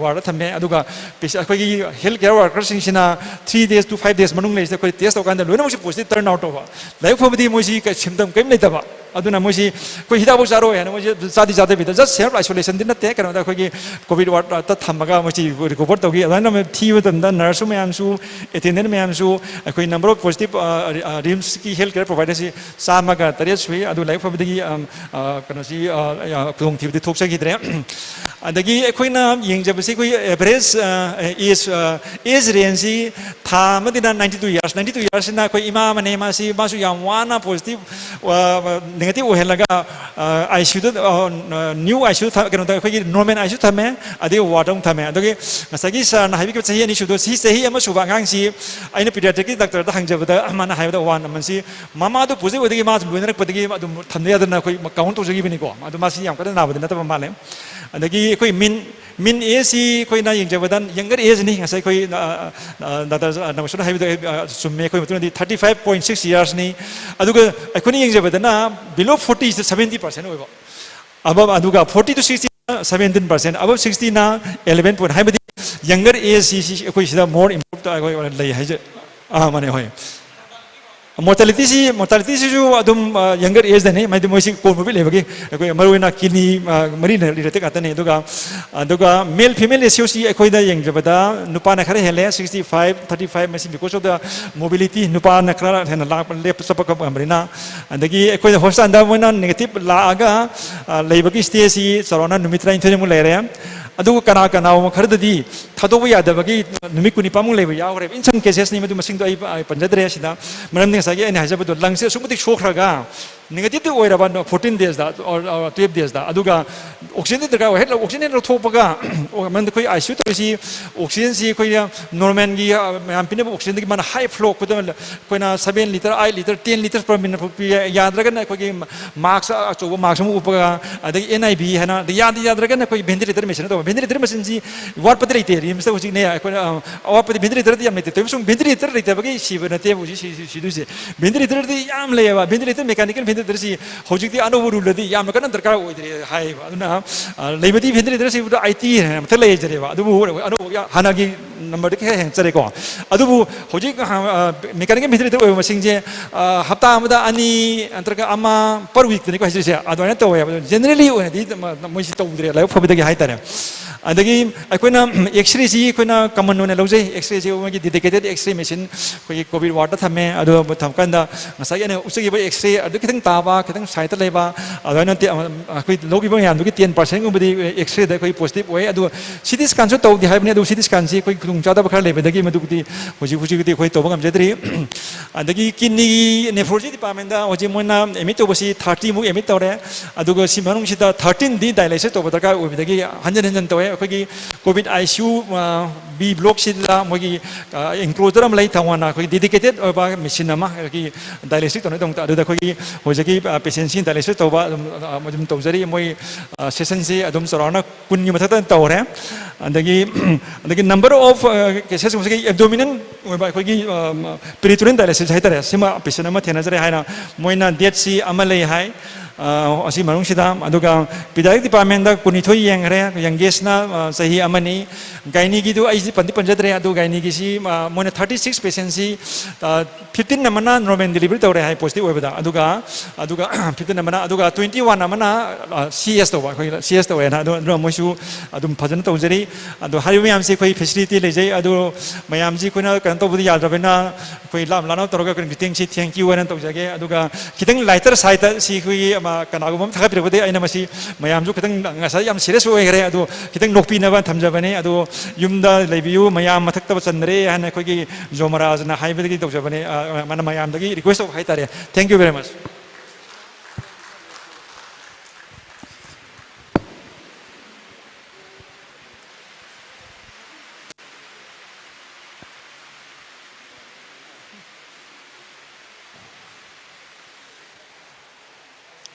wardꯗ ꯊꯝꯃꯦ꯫ ꯑꯗꯨꯒ ꯑꯩꯈꯣꯏꯒꯤ health care workerꯁꯤꯡꯁꯤꯅ three days to five days ꯃꯅꯨꯡ ꯂꯩꯁꯤꯗ ꯑꯩꯈꯣꯏ test ꯇꯧꯀꯥꯟꯗ ꯂꯣꯏꯅꯃꯛꯁꯤ positive turn out ꯇꯧꯕ꯫ ꯂꯥꯏꯕꯛ ꯐꯕꯗꯤ ꯃꯣꯏꯁꯤ symptom ꯀꯔꯤꯝ ꯂꯩꯇꯕ꯫ ꯑꯗꯨꯅ ꯃꯣꯏꯁꯤ ꯑꯩꯈꯣꯏ ꯍꯤꯗꯥꯛꯐꯥꯎ ꯆꯥꯔꯣꯏ ꯍꯥꯏꯅ ꯃꯣꯏꯁꯤ ꯆꯥꯗꯤ ꯆꯥꯗꯕꯤꯗ, just self isolationꯗꯤ ꯅꯠꯇꯦ, ꯀꯩꯅꯣꯗ ꯑꯩꯈꯣꯏꯒꯤ COVID wardꯇ ꯊꯝꯃꯒ ꯃꯣꯏꯁꯤ recover ꯇꯧꯈꯤ꯫ ꯑꯗꯨꯃꯥꯏꯅ ꯊꯤꯕ ꯃꯇꯝꯗ nurse ꯃꯌꯥꯝꯁꯨ, attendant ꯃꯌꯥꯝꯁꯨ, ꯑꯩꯈꯣꯏ number of positive RIMSꯀꯤ health care providerꯁꯤ ꯆꯥꯝꯃꯒ ꯇꯔꯦꯠ ꯁꯨꯏ꯫ ꯑꯗꯨ ꯂꯥꯏꯕꯛ ꯐꯕꯗꯒꯤ ꯀꯩꯅꯣꯁꯤ, ꯈꯨꯗꯣꯡꯊꯤꯕꯗꯤ ꯊꯣꯛꯆꯈꯤꯗ꯭ꯔꯦ꯫ ꯑꯗꯒꯤ ꯑꯩꯈꯣꯏꯅ ꯌꯦꯡꯖꯕꯁꯤ ꯑꯩꯈꯣꯏ average age, age rangeꯁꯤ ꯊꯥ ꯑꯃꯗꯤꯅ ninety two years, ninety two yearsꯁꯤꯅ ꯑꯩꯈꯣꯏ ꯏꯃꯥ ꯑꯃꯅꯦ, ꯃꯥꯁꯤ, ꯃꯥꯁꯨ ꯌꯥꯝ ꯋꯥꯅ positive negative ꯑꯣꯏꯍꯜꯂꯒ ICUꯗ, new ICU ꯊ-, ꯀꯩꯅꯣꯗ ꯑꯩꯈꯣꯏꯒꯤ normal ICU ꯊꯝꯃꯦ, ꯑꯗꯩ wardꯇ ꯑꯃꯨꯛ ꯊꯝꯃꯦ꯫ ꯑꯗꯒꯤ ꯉꯁꯥꯏꯒꯤ sirꯅ ꯍꯥꯏꯕꯤꯈꯤꯕ ꯆꯍꯤ ꯑꯅꯤ ꯁꯨꯕꯗꯣ, ꯁꯤ ꯆꯍꯤ ꯑꯃ ꯁꯨꯕ ꯑꯉꯥꯡꯁꯤ ꯑꯩꯅ pediatricꯀꯤ doctorꯗ ꯍꯪꯖꯕꯗ ꯃꯥꯅ ꯍꯥꯏꯕꯗ one ꯑꯃꯁꯤ ꯃꯃꯥꯗꯨ positive ꯑꯣꯏꯗꯒꯤ ꯃꯥꯁꯨ ꯂꯣꯏꯅꯔꯛꯄꯗꯒꯤ ꯑꯗꯨꯝ ꯊꯝꯗ ꯌꯥꯗꯅ ꯑꯩꯈꯣꯏ count ꯇꯧꯖꯈꯤꯕꯅꯤꯀꯣ꯫ ꯑꯗꯨ ꯃꯥꯁꯤ ꯌꯥꯝ ꯀꯟꯅ ꯅꯥꯕꯗꯤ ꯅꯠꯇꯕ ꯃꯥꯜꯂꯦ꯫ ꯑꯗꯒꯤ ꯑꯩꯈꯣꯏ mean Mean age ꯁꯤ ꯑꯩꯈꯣꯏꯅ ꯌꯦꯡꯖꯕꯗ younger age ꯅꯤ꯫ ꯉꯁꯥꯏ ꯑꯩꯈꯣꯏ ꯗꯥꯛꯇꯔ ꯅꯃꯁꯨꯅ ꯍꯥꯏꯕꯗꯣ ꯆꯨꯝꯃꯦ꯫ ꯑꯩꯈꯣꯏ ꯃꯇꯨꯡꯗꯗꯤ thirty five point six years ꯅꯤ꯫ ꯑꯗꯨꯒ ꯑꯩꯈꯣꯏꯅ ꯌꯦꯡꯖꯕꯗꯅ below forty ꯁꯤꯗ seventy percent ꯑꯣꯏꯕ, above, ꯑꯗꯨꯒ forty to sixty seventeen percent, above sixty ꯅ eleven point, ꯍꯥꯏꯕꯗꯤ younger age ꯁꯤ ꯑꯩꯈꯣꯏ ꯁꯤꯗ more improve ꯑꯩꯈꯣꯏ ꯂꯩ ꯍꯥꯏꯖꯩ꯫ ꯑꯥ, ꯃꯥꯅꯦ, ꯍꯣꯏ꯫ Mortality ꯁꯤ, mortality ꯁꯤꯁꯨ ꯑꯗꯨꯝ younger age ꯗꯅꯤ, ꯍꯥꯏꯗꯤ ꯃꯣꯏꯁꯤ comorbid ꯂꯩꯕꯒꯤ꯫ ꯑꯩꯈꯣꯏ ꯃꯔꯨꯑꯣꯏꯅ kidney ꯃꯔꯤꯅ related ꯉꯥꯛꯇꯅꯤ꯫ ꯑꯗꯨꯒ ꯑꯗꯨꯒ male female ratio ꯁꯤ ꯑꯩꯈꯣꯏꯗ ꯌꯦꯡꯖꯕꯗ ꯅꯨꯄꯥꯅ ꯈꯔ ꯍꯦꯜꯂꯦ, sixty five thirty five, ꯃꯁꯤ because of the mobility, ꯅꯨꯄꯥꯅ ꯈꯔ ꯍꯦꯟꯅ ꯂꯥꯛꯄ, ꯂꯦꯞꯄ ꯆꯠꯄ ꯉꯝꯕꯅꯤꯅ꯫ ꯑꯗꯒꯤ ꯑꯩꯈꯣꯏꯅ hospital ꯗ ꯃꯣꯏꯅ negative ꯂꯥꯛꯑꯒ ꯂꯩꯕꯒꯤ stay ꯁꯤ ꯆꯥꯎꯔꯥꯛꯅ ꯅꯨꯃꯤꯠ ꯇꯔꯥꯅꯤꯊꯣꯏꯃꯨꯛ ꯂꯩꯔꯦ꯫ ꯑꯗꯨꯒ ꯀꯅꯥ ꯀꯅꯥꯒꯨꯝꯕ ꯈꯔꯗꯗꯤ ꯊꯥꯗꯣꯛꯄ ꯌꯥꯗꯕꯒꯤ ꯅꯨꯃꯤꯠ ꯀꯨꯟꯅꯤꯄꯥꯟꯃꯨꯛ ꯂꯩꯕ ꯌꯥꯎꯈ꯭ꯔꯦꯕ꯫ In some cases ꯅꯤ, ꯃꯗꯨ ꯃꯁꯤꯡꯗꯣ ꯑꯩ ꯄꯟꯖꯗ꯭ꯔꯦ ꯁꯤꯗ꯫ ꯃꯔꯝꯗꯤ ꯉꯁꯥꯏꯒꯤ ꯑꯩꯅ ꯍꯥꯏꯖꯕꯗꯣ, lungs ꯁꯦ ꯑꯁꯨꯛ ꯃꯇꯤꯛ ꯁꯣꯛꯈ꯭ꯔꯒ negative ꯇ ꯑꯣꯏꯔꯕ fourteen days the or twelve days ꯗ, ꯑꯗꯨꯒ oxygen ꯗꯤ ꯗꯔꯀꯥꯔ ꯑꯣꯏ꯫ ꯍꯦꯛ oxygen ꯍꯦꯛ ꯂꯧꯊꯣꯛꯄꯒ, ꯃꯔꯝꯗꯤ ꯑꯩꯈꯣꯏ ICU ꯇꯧꯔꯤꯁꯤ oxygen ꯁꯤ ꯑꯩꯈꯣꯏꯅ normal ꯒꯤ ꯃꯌꯥꯝ ꯄꯤꯅꯕ oxygen ꯗꯒꯤ ꯃꯥꯅ high flow ꯑꯩꯈꯣꯏꯗ ꯑꯩꯈꯣꯏꯅ seven litre, eight litre, ten litres per minute ꯐꯥꯎ ꯄꯤ꯫ ꯌꯥꯗ꯭ꯔꯒꯅ ꯑꯩꯈꯣꯏꯒꯤ mask, ꯑꯆꯧꯕ mask ꯑꯃ ꯎꯞꯄꯒ, ꯑꯗꯒꯤ NIV ꯍꯥꯏꯅ, ꯑꯗꯩ ꯌꯥꯗ ꯌꯥꯗ꯭ꯔꯒꯅ ꯑꯩꯈꯣꯏ ventilator machine ꯇꯧꯕ꯫ Ventilator machine ꯁꯤ ꯋꯥꯠꯄꯗꯤ ꯂꯩꯇꯦ, RIMS ꯇ ꯍꯧꯖꯤꯛꯅꯦ ꯑꯩꯈꯣꯏꯅ ꯑꯋꯥꯠꯄꯗꯤ ventilator ꯗꯤ ꯌꯥꯝ ꯂꯩꯇꯦ꯫ ꯇꯧꯔꯤꯕꯁꯨ ventilator ꯂꯩꯇꯕꯒꯤ ꯁꯤꯕ ꯅꯠꯇꯦꯕ ꯍꯧꯖꯤꯛ ꯁꯤ-, ꯁꯤ-, ꯁꯤꯗꯣꯏꯁꯦ꯫ Ventilator ꯗꯤ ꯌꯥꯝ ꯂꯩꯌꯦꯕ꯫ Ventilator, mechanical ventilator ꯁꯤ ꯍꯧꯖꯤꯛꯇꯤ ꯑꯅꯧꯕ rule ꯗꯗꯤ ꯌꯥꯝꯅ ꯀꯟꯅ ꯗꯔꯀꯥꯔ ꯑꯣꯏꯗ꯭ꯔꯦ ꯍꯥꯏꯌꯦꯕ꯫ ꯑꯗꯨꯅ ꯂꯩꯕꯗꯤ ventilator ꯁꯤꯕꯨꯗ eighty ꯍꯦꯟꯅ ꯃꯊꯛ ꯂꯩꯖꯔꯦꯕ꯫ ꯑꯗꯨꯕꯨ ꯑꯅꯧꯕ ꯍꯥꯟꯅꯒꯤ number ꯗꯒꯤ ꯈꯔ ꯍꯦꯟꯒꯠꯆꯔꯦꯀꯣ꯫ ꯑꯗꯨꯕꯨ ꯍꯧꯖꯤꯛ mechanical ventilator ꯑꯣꯏꯕ ꯃꯁꯤꯡꯁꯦ ꯍꯞꯇꯥ ꯑꯃꯗ ꯑꯅꯤ ꯅꯠꯇ꯭ꯔꯒ ꯑꯃ per week ꯇꯅꯤꯀꯣ ꯍꯥꯏꯖꯔꯤꯁꯦ꯫ ꯑꯗꯨꯃꯥꯏꯅ ꯇꯧꯋꯦꯕ꯫ ꯑꯗꯨ generally ꯑꯣꯏꯅꯗꯤ ꯃꯣꯏꯁꯤ ꯇꯧꯗ꯭ꯔꯦ, ꯂꯥꯏꯕꯛ ꯐꯕꯗꯒꯤ ꯍꯥꯏꯇꯥꯔꯦ꯫ ꯑꯗꯒꯤ ꯑꯩꯈꯣꯏꯅ X-ray ꯁꯤ ꯑꯩꯈꯣꯏꯅ common ꯑꯣꯏꯅ ꯂꯧꯖꯩ꯫ X-ray ꯁꯤ ꯃꯣꯏꯒꯤ dedicated X-ray machine ꯑꯩꯈꯣꯏꯒꯤ COVID ward ꯇ ꯊꯝꯃꯦ꯫ ꯑꯗꯨ ꯊꯝꯃꯀꯥꯟꯗ ꯉꯁꯥꯏꯒꯤ ꯑꯩꯅ ꯎꯠꯆꯈꯤꯕ X-ray ꯑꯗꯨ ꯈꯤꯇꯪ ꯇꯥꯕ, ꯈꯤꯇꯪ side ꯇ ꯂꯩꯕ, ꯑꯗꯨꯃꯥꯏꯅ ꯑꯩꯈꯣꯏ ꯂꯧꯈꯤꯕ ꯃꯌꯥꯝꯗꯨꯒꯤ ten percent ꯒꯨꯝꯕꯗꯤ X-ray ꯗ ꯑꯩꯈꯣꯏ positive ꯑꯣꯏ꯫ ꯑꯗꯨ CT scan ꯁꯨ ꯇꯧꯗꯦ ꯍꯥꯏꯕꯅꯤ꯫ ꯑꯗꯨ CT scan ꯁꯤ ꯑꯩꯈꯣꯏ ꯈꯨꯗꯣꯡꯆꯥꯗꯕ ꯈꯔ ꯂꯩꯕꯗꯒꯤ ꯃꯗꯨꯕꯨꯗꯤ ꯍꯧꯖꯤꯛ ꯍꯧꯖꯤꯛꯀꯤꯗꯤ ꯑꯩꯈꯣꯏ ꯇꯧꯕ ꯉꯝꯖꯗ꯭ꯔꯤ꯫ ꯑꯗꯒꯤ kidney nephrology department ꯇ ꯍꯧꯖꯤꯛ ꯃꯣꯏꯅ admit ꯇꯧꯕꯁꯤ thirty ꯃꯨꯛ admit ꯇꯧꯔꯦ꯫ ꯑꯗꯨꯒ ꯁꯤ ꯃꯅꯨꯡꯁꯤꯗ thirteen ꯗꯤ dialysis ꯇꯧꯕ ꯗꯔꯀꯥꯔ ꯑꯣꯏꯕꯗꯒꯤ ꯍꯟꯖꯤꯟ ꯍꯟꯖꯤꯟ ꯇꯧꯋꯦ꯫ ꯑꯩꯈꯣꯏꯒꯤ ꯀꯣꯚꯤꯗ ꯑꯥꯏ ꯁꯤ ꯌꯨ, ꯑ, ꯕꯤ ꯕ꯭ꯂꯣꯛꯁꯤꯗ ꯃꯣꯏꯒꯤ, ꯑ, ꯏꯟꯀ꯭ꯂꯣꯖꯔ ꯑꯃ ꯂꯩ, ꯇꯣꯉꯥꯟꯅ ꯑꯩꯈꯣꯏꯒꯤ ꯗꯦꯗꯤꯀꯦꯇꯦꯗ ꯑꯣꯏꯕ ꯃꯦꯆꯤꯟ ꯑꯃ, ꯑꯩꯈꯣꯏꯒꯤ ꯗꯥꯏꯂꯥꯏꯁꯤꯁ ꯇꯧꯅꯕꯒꯤꯗꯃꯛꯇ꯫ ꯑꯗꯨꯗ ꯑꯩꯈꯣꯏꯒꯤ ꯍꯧꯖꯤꯛꯀꯤ, ꯑ, ꯄꯦꯁꯦꯟꯁꯤꯡ ꯗꯥꯏꯂꯥꯏꯁꯤꯁ ꯇꯧꯕ ꯑꯗꯨꯝ, ꯑ, ꯑꯗꯨꯝ ꯇꯧꯖꯔꯤ꯫ ꯃꯣꯏ, ꯑ, ꯁꯦꯁꯟꯁꯤ ꯑꯗꯨꯝ ꯆꯥꯎꯔꯥꯛꯅ ꯀꯨꯟꯒꯤ ꯃꯊꯛꯇ ꯇꯧꯔꯦ꯫ ꯑꯗꯒꯤ, ꯑꯗꯒꯤ number of, ꯑ, cases ꯍꯧꯖꯤꯛꯀꯤ ꯑꯦꯕꯗꯣꯃꯤꯅꯦꯜ ꯑꯣꯏꯕ ꯑꯩꯈꯣꯏꯒꯤ, ꯑ, ꯄꯦꯔꯤꯇꯣꯅꯤꯌꯦꯜ ꯗꯥꯏꯂꯥꯏꯁꯤꯁ ꯍꯥꯏꯇꯥꯔꯦ, ꯁꯤꯃ ꯄꯦꯁꯦꯟ ꯑꯃ ꯊꯦꯡꯅꯖꯔꯦ ꯍꯥꯏꯅ ꯃꯣꯏꯅ ꯗꯦꯠꯁꯤ ꯑꯃ ꯂꯩ ꯍꯥꯏ꯫ ꯑ, ꯑꯁꯤ ꯃꯅꯨꯡꯁꯤꯗ, ꯑꯗꯨꯒ ꯄꯤꯗꯤꯌꯥꯇ꯭ꯔꯤꯛ ꯗꯤꯄꯥꯔꯠꯃꯦꯟꯗ ꯀꯨꯟꯅꯤꯊꯣꯏ ꯌꯦꯡꯈ꯭ꯔꯦ, ꯌꯪꯒꯦꯁꯅ, ꯑ, ꯆꯍꯤ ꯑꯃꯅꯤ꯫ ꯒꯥꯏꯅꯤꯒꯤꯗꯨ ꯑꯩꯁꯤ ꯄꯟꯗꯤ ꯄꯟꯖꯗ꯭ꯔꯦ, ꯑꯗꯨ ꯒꯥꯏꯅꯤꯒꯤꯁꯤ, ꯑ, ꯃꯣꯏꯅ ꯊꯥꯔꯇꯤ ꯁꯤꯛꯁ ꯄꯦꯁꯦꯟꯁꯤ, ꯑ, ꯐꯤꯐꯇꯤꯟ ꯑꯃꯅ ꯅꯣꯔꯃꯦꯜ ꯗꯤꯂꯤꯚꯔꯤ ꯇꯧꯔꯦ ꯍꯥꯏ, ꯄꯣꯖꯤꯇꯤꯚ ꯑꯣꯏꯕꯗ, ꯑꯗꯨꯒ, ꯑꯗꯨꯒ ꯐꯤꯐꯇꯤꯟ ꯑꯃꯅ, ꯑꯗꯨꯒ ꯇ꯭ꯋꯦꯟꯇꯤ ꯋꯥꯟ ꯑꯃꯅ, ꯑ, ꯁꯤ ꯑꯦꯁ ꯇꯧꯕ, ꯑꯩꯈꯣꯏ ꯁꯤ ꯑꯦꯁ ꯇꯧꯋꯦꯅ, ꯑꯗꯨ, ꯑꯗꯨꯅ ꯃꯣꯏꯁꯨ ꯑꯗꯨꯝ ꯐꯖꯅ ꯇꯧꯖꯔꯤ꯫ ꯑꯗꯣ ꯍꯥꯏꯔꯤꯕ ꯃꯌꯥꯝꯁꯤ ꯑꯩꯈꯣꯏ ꯐꯦꯁꯤꯂꯤꯇꯤ ꯂꯩꯖꯩ, ꯑꯗꯨ ꯃꯌꯥꯝꯁꯤ ꯑꯩꯈꯣꯏꯅ ꯀꯩꯅꯣ ꯇꯧꯕꯗꯤ ꯌꯥꯗ꯭ꯔꯕꯅꯤꯅ, ꯑꯩꯈꯣꯏ ꯂꯥꯞ ꯂꯥꯞꯅ ꯇꯧꯔꯒ ꯑꯩꯈꯣꯏ ꯃꯤꯇꯤꯡꯁꯤ ꯊꯦꯡꯀ꯭ꯌꯨ ꯍꯥꯏꯅ ꯇꯧꯖꯒꯦ꯫ ꯑꯗꯨꯒ ꯈꯤꯇꯪ ꯂꯥꯏꯇꯔ ꯁꯥꯏꯗꯇ ꯁꯤ ꯑꯩꯈꯣꯏꯒꯤ, ꯑꯃ, ꯀꯅꯥꯒꯨꯝꯕ ꯑꯃ ꯊꯥꯒꯠꯄꯤꯔꯛꯄꯗꯒꯤ ꯑꯩꯅ ꯃꯁꯤ ꯃꯌꯥꯝꯁꯨ ꯈꯤꯇꯪ ꯉꯁꯥꯏ ꯌꯥꯝ ꯁꯤꯔꯤꯌꯁ ꯑꯣꯏꯈ꯭ꯔꯦ, ꯑꯗꯣ ꯈꯤꯇꯪ ꯅꯣꯛꯄꯤꯅꯕ ꯊꯝꯖꯕꯅꯤ꯫ ꯑꯗꯣ ꯌꯨꯝꯗ ꯂꯩꯕꯤꯌꯨ, ꯃꯌꯥꯝ ꯃꯊꯛꯇ ꯆꯟꯗ꯭ꯔꯦ ꯍꯥꯏꯅ ꯑꯩꯈꯣꯏꯒꯤ ꯖꯣꯃꯔꯥꯖꯅ ꯍꯥꯏꯕꯗꯒꯤ ꯇꯧꯖꯕꯅꯤ꯫ ꯑ, ꯃꯥꯅ ꯃꯌꯥꯝꯗꯒꯤ ꯔꯤꯀ꯭ꯋꯦꯁ ꯇꯧꯕ ꯍꯥꯏꯇꯥꯔꯦ꯫ Thank you very much꯫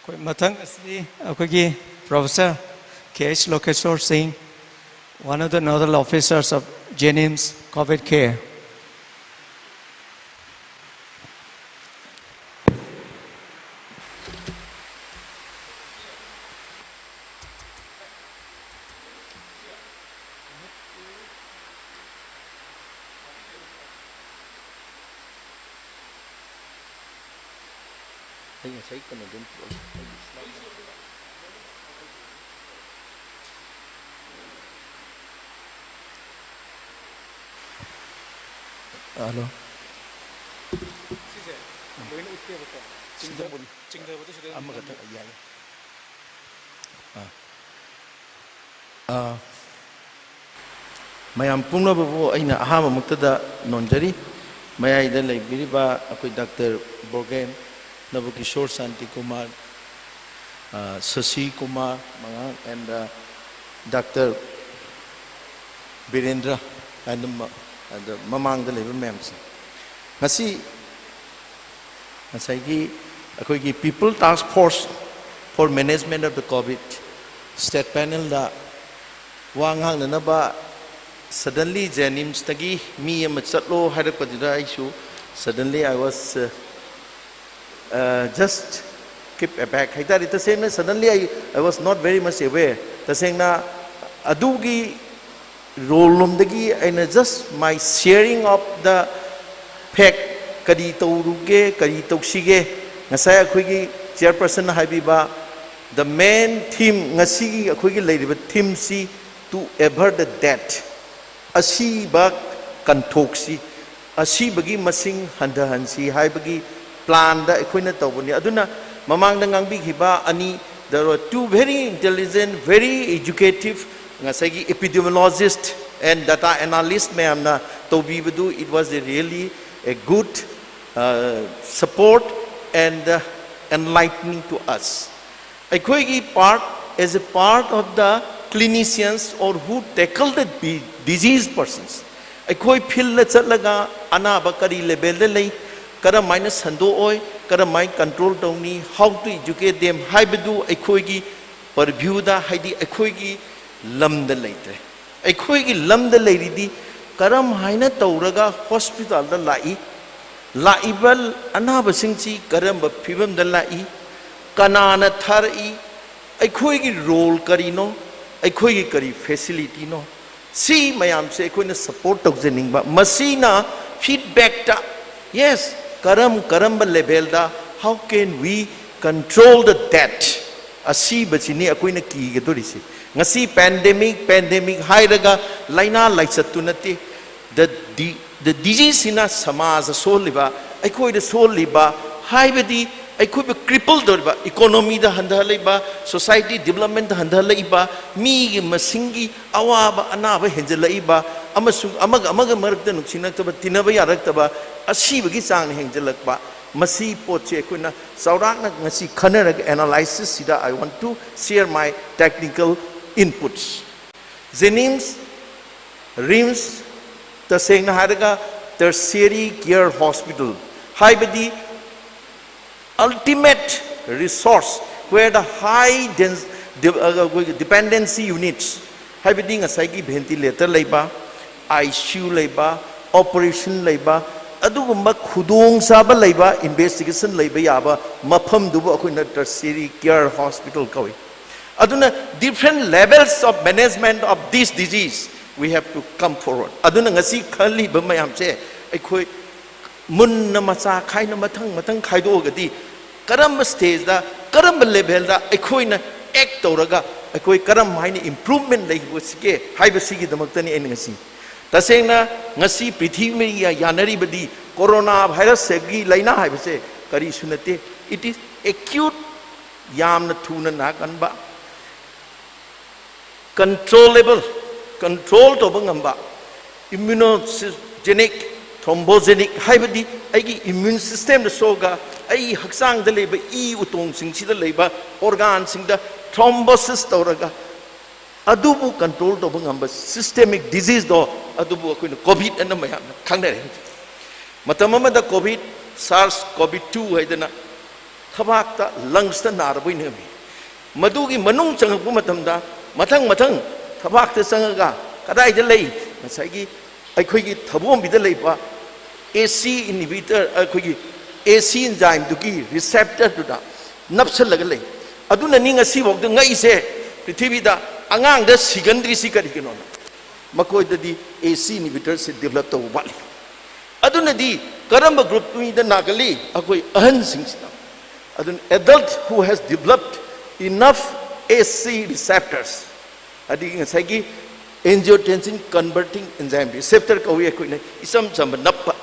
ꯑꯩꯈꯣꯏ ꯃꯊꯪ ꯑꯁꯤ ꯑꯩꯈꯣꯏꯒꯤ Professor K H Lokeshwar Singh, one of the nodal officers of JNIMS COVID care. ꯑꯩ ꯉꯁꯥꯏ ꯀꯩꯅꯣꯗꯣ ꯑꯝꯇ ꯑꯩꯒꯤ slide ꯑꯝꯇ꯫ ꯍꯜꯂꯣ꯫ ꯁꯤꯁꯦ ꯂꯣꯏꯅ ꯎꯠꯇꯦꯕꯀꯣ꯫ ꯁꯤꯗ ꯆꯤꯡꯊꯕꯗꯣ ꯁꯤꯗ ꯑꯗꯨꯝ ꯑꯃꯈꯛꯇꯪ ꯅꯝꯃꯦ꯫ ꯌꯥꯏ꯫ ꯑꯥ꯫ ꯑꯥ, ꯃꯌꯥꯝ ꯄꯨꯝꯅꯃꯛꯄꯨ ꯑꯩꯅ ꯑꯍꯥꯟꯕꯃꯛꯇꯗ ꯅꯣꯟꯖꯔꯤ꯫ ꯃꯌꯥꯏꯗ ꯂꯩꯕꯤꯔꯤꯕ ꯑꯩꯈꯣꯏ ꯗꯥꯛꯇꯔ ꯕꯣꯔꯒꯦꯟ, ꯅꯕꯀꯤꯁꯣꯔ ꯁꯥꯟꯇꯤ ꯀꯨꯃꯥꯔ, ꯑꯥ, ꯁꯁꯤ ꯀꯨꯃꯥꯔ ꯃꯉꯥꯡ, and, ꯑꯥ, ꯗꯥꯛꯇꯔ ꯕꯤꯔꯦꯟꯗ꯭ꯔ ꯑꯗꯨꯝ ꯑꯗ ꯃꯃꯥꯡꯗ ꯂꯩꯕ ꯃꯌꯥꯝꯁꯦ, ꯉꯁꯤ ꯉꯁꯥꯏꯒꯤ ꯑꯩꯈꯣꯏꯒꯤ People Task Force for Management of the COVID State Panelꯗ ꯋꯥ ꯉꯥꯡꯅꯅꯕ suddenly JNIMSꯇꯒꯤ ꯃꯤ ꯑꯃ ꯆꯠꯂꯣ ꯍꯥꯏꯔꯛꯄꯗꯨꯗ ꯑꯩꯁꯨ suddenly I was, uh, uh, just keep aback ꯍꯥꯏꯇꯥꯔꯦ꯫ ꯇꯁꯦꯡꯅ suddenly I, I was not very much aware꯫ ꯇꯁꯦꯡꯅ ꯑꯗꯨꯒꯤ role ꯂꯣꯝꯗꯒꯤ ꯑꯩꯅ just my sharing of the fact, ꯀꯔꯤ ꯇꯧꯔꯨꯒꯦ, ꯀꯔꯤ ꯇꯧꯁꯤꯒꯦ, ꯉꯁꯥꯏ ꯑꯩꯈꯣꯏꯒꯤ chairperson ꯍꯥꯏꯕꯤꯕ the main theme, ꯉꯁꯤꯒꯤ ꯑꯩꯈꯣꯏꯒꯤ ꯂꯩꯔꯤꯕ themeꯁꯤ to avert the death, ꯑꯁꯤꯕ ꯀꯟꯊꯣꯛꯁꯤ, ꯑꯁꯤꯕꯒꯤ ꯃꯁꯤꯡ ꯍꯟꯊꯍꯟꯁꯤ ꯍꯥꯏꯕꯒꯤ planꯗ ꯑꯩꯈꯣꯏꯅ ꯇꯧꯕꯅꯤ꯫ ꯑꯗꯨꯅ ꯃꯃꯥꯡꯗ ꯉꯥꯡꯕꯤꯈꯤꯕ ꯑꯅꯤ, there were two very intelligent, very educative, ꯉꯁꯥꯏꯒꯤ epidemiologist and data analyst ꯃꯌꯥꯝꯅ ꯇꯧꯕꯤꯕꯗꯨ, it was a really a good, uh, support and, uh, enlightening to us꯫ ꯑꯩꯈꯣꯏꯒꯤ part, as a part of the clinicians or who tackle the di- disease persons, ꯑꯩꯈꯣꯏ fieldꯗ ꯆꯠꯂꯒ ꯑꯅꯥꯕ ꯀꯔꯤ levelꯗ ꯂꯩ, ꯀꯔꯝ ꯍꯥꯏꯅ ꯁꯟꯗꯣꯛꯑꯣꯏ, ꯀꯔꯝ ꯍꯥꯏꯅ control ꯇꯧꯅꯤ, how to educate them ꯍꯥꯏꯕꯗꯨ ꯑꯩꯈꯣꯏꯒꯤ purviewꯗ, ꯍꯥꯏꯗꯤ ꯑꯩꯈꯣꯏꯒꯤ ꯂꯝꯗ ꯂꯩꯇ꯭ꯔꯦ꯫ ꯑꯩꯈꯣꯏꯒꯤ ꯂꯝꯗ ꯂꯩꯔꯤꯗꯤ ꯀꯔꯝ ꯍꯥꯏꯅ ꯇꯧꯔꯒ hospitalꯗ ꯂꯥꯛꯏ, ꯂꯥꯛꯏꯕ ꯑꯅꯥꯕꯁꯤꯡꯁꯤ ꯀꯔꯝꯕ ꯐꯤꯕꯝꯗ ꯂꯥꯛꯏ, ꯀꯅꯥꯅ ꯊꯥꯔꯛꯏ, ꯑꯩꯈꯣꯏꯒꯤ role ꯀꯔꯤꯅꯣ, ꯑꯩꯈꯣꯏꯒꯤ ꯀꯔꯤ facilityꯅꯣ, ꯁꯤ ꯃꯌꯥꯝꯁꯦ ꯑꯩꯈꯣꯏꯅ support ꯇꯧꯖꯅꯤꯡꯕ꯫ ꯃꯁꯤꯅ feedbackꯇ, yes, ꯀꯔꯝ ꯀꯔꯝꯕ levelꯗ, how can we control the death, ꯑꯁꯤꯕꯁꯤꯅꯤ ꯑꯩꯈꯣꯏꯅ ꯀꯤꯒꯗꯧꯔꯤꯁꯤ꯫ ꯉꯁꯤ pandemic, pandemic ꯍꯥꯏꯔꯒ ꯂꯥꯏꯅꯥ ꯂꯥꯏꯆꯠꯇꯨ ꯅꯠꯇꯦ꯫ The di- the diseaseꯁꯤꯅ ꯁꯃꯥꯖ ꯁꯣꯜꯂꯤꯕ, ꯑꯩꯈꯣꯏꯗ ꯁꯣꯜꯂꯤꯕ, ꯍꯥꯏꯕꯗꯤ ꯑꯩꯈꯣꯏꯕꯨ cripple ꯇꯧꯔꯤꯕ, economyꯗ ꯍꯟꯊꯍꯜꯂꯛꯏꯕ, society developmentꯇ ꯍꯟꯊꯍꯜꯂꯛꯏꯕ, ꯃꯤꯒꯤ ꯃꯁꯤꯡꯒꯤ ꯑꯋꯥꯕ ꯑꯅꯥꯕ ꯍꯦꯟꯖꯜꯂꯛꯏꯕ, ꯑꯃꯁꯨꯡ ꯑꯃꯒ ꯑꯃꯒ ꯃꯔꯛꯇ ꯅꯨꯡꯁꯤꯅꯔꯛꯇꯕ, ꯇꯤꯟꯅꯕ ꯌꯥꯔꯛꯇꯕ, ꯑꯁꯤꯕꯒꯤ ꯆꯥꯡꯅ ꯍꯦꯟꯖꯜꯂꯛꯄ, ꯃꯁꯤ ꯄꯣꯠꯁꯤ ꯑꯩꯈꯣꯏꯅ ꯆꯥꯎꯔꯥꯛꯅ ꯉꯁꯤ ꯈꯟꯅꯔꯒ analysisꯁꯤꯗ I want to share my technical inputs꯫ JNIMS RIMS, ꯇꯁꯦꯡꯅ ꯍꯥꯏꯔꯒ tertiary care hospital, ꯍꯥꯏꯕꯗꯤ ultimate resource where the high dens- de- ꯑ, ꯑꯩꯈꯣꯏꯒꯤ dependency units, ꯍꯥꯏꯕꯗꯤ ꯉꯁꯥꯏꯒꯤ ventilator ꯂꯩꯕ, ICU ꯂꯩꯕ, operation ꯂꯩꯕ, ꯑꯗꯨꯒꯨꯝꯕ ꯈꯨꯗꯣꯡꯆꯥꯕ ꯂꯩꯕ, investigation ꯂꯩꯕ ꯌꯥꯕ ꯃꯐꯝꯗꯨꯕꯨ ꯑꯩꯈꯣꯏꯅ tertiary care hospital ꯀꯧꯏ꯫ ꯑꯗꯨꯅ different levels of management of this disease we have to come forward. ꯑꯗꯨꯅ ꯉꯁꯤ ꯈꯜꯂꯤꯕ ꯃꯌꯥꯝꯁꯦ ꯑꯩꯈꯣꯏ ꯃꯨꯟꯅ ꯃꯆꯥ ꯈꯥꯏꯅ ꯃꯊꯪ ꯃꯊꯪ ꯈꯥꯏꯗꯣꯛꯑꯒꯗꯤ ꯀꯔꯝꯕ stageꯗ, ꯀꯔꯝꯕ levelꯗ ꯑꯩꯈꯣꯏꯅ act ꯇꯧꯔꯒ ꯑꯩꯈꯣꯏ ꯀꯔꯝ ꯍꯥꯏꯅ improvement ꯂꯩꯕꯁꯤꯒꯦ ꯍꯥꯏꯕꯁꯤꯒꯤꯗꯃꯛꯇꯅꯤ ꯑꯩꯅ ꯉꯁꯤ꯫ ꯇꯁꯦꯡꯅ ꯉꯁꯤ ꯄ꯭ꯔꯤꯊꯤꯕꯤꯒ ꯌꯥꯅꯔꯤꯕꯗꯤ corona virusꯒꯤ ꯂꯥꯏꯅꯥ ꯍꯥꯏꯕꯁꯦ ꯀꯔꯤꯁꯨ ꯅꯠꯇꯦ꯫ It is acute, ꯌꯥꯝꯅ ꯊꯨꯅ ꯅꯥꯒꯟꯕ, controllable, control ꯇꯧꯕ ꯉꯝꯕ, immunogenic, thrombogenic, ꯍꯥꯏꯕꯗꯤ ꯑꯩꯒꯤ immune systemꯗ ꯁꯣꯛꯑꯒ ꯑꯩ ꯍꯛꯆꯥꯡꯗ ꯂꯩꯕ ꯏ ꯎꯇꯣꯡꯁꯤꯡꯁꯤꯗ ꯂꯩꯕ organꯁꯤꯡꯗ thrombosis ꯇꯧꯔꯒ ꯑꯗꯨꯕꯨ control ꯇꯧꯕ ꯉꯝꯕ systemic diseaseꯗꯣ, ꯑꯗꯨꯕꯨ ꯑꯩꯈꯣꯏꯅ COVID ꯑꯅ ꯃꯌꯥꯝꯅ ꯈꯪꯅꯔꯦ ꯍꯧꯖꯤꯛ꯫ ꯃꯇꯝ ꯑꯃꯗ COVID, SARS CoV two ꯍꯥꯏꯗꯅ ꯊꯕꯥꯛꯇ, lungsꯇ ꯅꯥꯔꯕꯣꯏ ꯅꯤꯡꯉꯝꯃꯤ꯫ ꯃꯗꯨꯒꯤ ꯃꯅꯨꯡ ꯆꯪꯉꯛꯄ ꯃꯇꯝꯗ ꯃꯊꯪ ꯃꯊꯪ ꯊꯕꯥꯛꯇ ꯆꯪꯉꯒ ꯀꯗꯥꯏꯗ ꯂꯩ? ꯉꯁꯥꯏꯒꯤ ꯑꯩꯈꯣꯏꯒꯤ ꯊꯕꯣꯝꯕꯤꯗ ꯂꯩꯕ ACE inhibitor, ꯑꯩꯈꯣꯏꯒꯤ ACE enzymeꯗꯨꯒꯤ receptorꯗꯨꯗ ꯅꯞꯁꯜꯂꯒ ꯂꯩ꯫ ꯑꯗꯨꯅꯅꯤ ꯉꯁꯤꯐꯥꯎꯗ ꯉꯛꯏꯁꯦ, ꯄ꯭ꯔꯤꯊꯤꯕꯤꯗ ꯑꯉꯥꯡꯗ ꯁꯤꯒꯟꯗ꯭ꯔꯤꯁꯤ ꯀꯔꯤꯒꯤꯅꯣꯅ꯫ ꯃꯈꯣꯏꯗꯗꯤ ACE inhibitorꯁꯦ develop ꯇꯧꯕ ꯋꯥꯠꯂꯤ꯫ ꯑꯗꯨꯅꯗꯤ ꯀꯔꯝꯕ group ꯃꯤꯗ ꯅꯥꯒꯜꯂꯤ? ꯑꯩꯈꯣꯏ ꯑꯍꯟꯁꯤꯡꯁꯤꯗ꯫ ꯑꯗꯨꯅ adult who has developed enough ACE receptors, ꯑꯗꯒꯤ ꯉꯁꯥꯏꯒꯤ angiotensin converting enzyme receptor ꯀꯧꯏ ꯑꯩꯈꯣꯏꯅ ꯏꯆꯝ ꯆꯝꯕ ꯅꯞꯄ,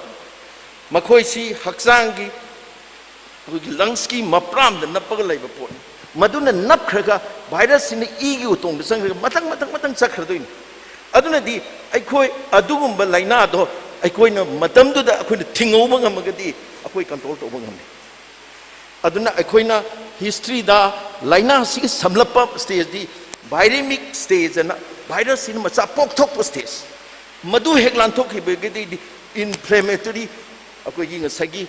ꯃꯈꯣꯏꯁꯤ ꯍꯛꯆꯥꯡꯒꯤ ꯑꯩꯈꯣꯏꯒꯤ lungsꯀꯤ ꯃꯄ꯭ꯔꯥꯝꯗ ꯅꯞꯄꯒ ꯂꯩꯕ ꯄꯣꯠꯅꯤ꯫ ꯃꯗꯨꯅ ꯅꯞꯈ꯭ꯔꯒ virusꯁꯤꯅ ꯏꯒꯤ ꯎꯇꯣꯡꯗ ꯆꯪꯈ꯭ꯔꯒ ꯃꯊꯪ ꯃꯊꯪ ꯃꯊꯪ ꯆꯠꯈ꯭ꯔꯗꯣꯏꯅꯤ꯫ ꯑꯗꯨꯅꯗꯤ ꯑꯩꯈꯣꯏ ꯑꯗꯨꯒꯨꯝꯕ ꯂꯥꯏꯅꯥꯗꯣ ꯑꯩꯈꯣꯏꯅ ꯃꯇꯝꯗꯨꯗ ꯑꯩꯈꯣꯏꯅ ꯊꯤꯡꯍꯧꯕ ꯉꯝꯃꯒꯗꯤ ꯑꯩꯈꯣꯏ control ꯇꯧꯕ ꯉꯝꯃꯤ꯫ ꯑꯗꯨꯅ ꯑꯩꯈꯣꯏꯅ historyꯗ ꯂꯥꯏꯅꯥꯁꯤꯒꯤ ꯁꯝꯂꯞꯄ stageꯗꯤ viremic stage ꯑꯅ virusꯁꯤꯅ ꯃꯆꯥ ꯄꯣꯛꯊꯣꯛꯄ stage꯫ ꯃꯗꯨ ꯍꯦꯛ ꯂꯥꯟꯊꯣꯛꯈꯤꯕꯒꯤꯗꯤ ꯏꯟꯐ꯭ꯂꯦꯃꯦꯇꯣꯔꯤ, ꯑꯩꯈꯣꯏꯒꯤ ꯉꯁꯥꯏꯒꯤ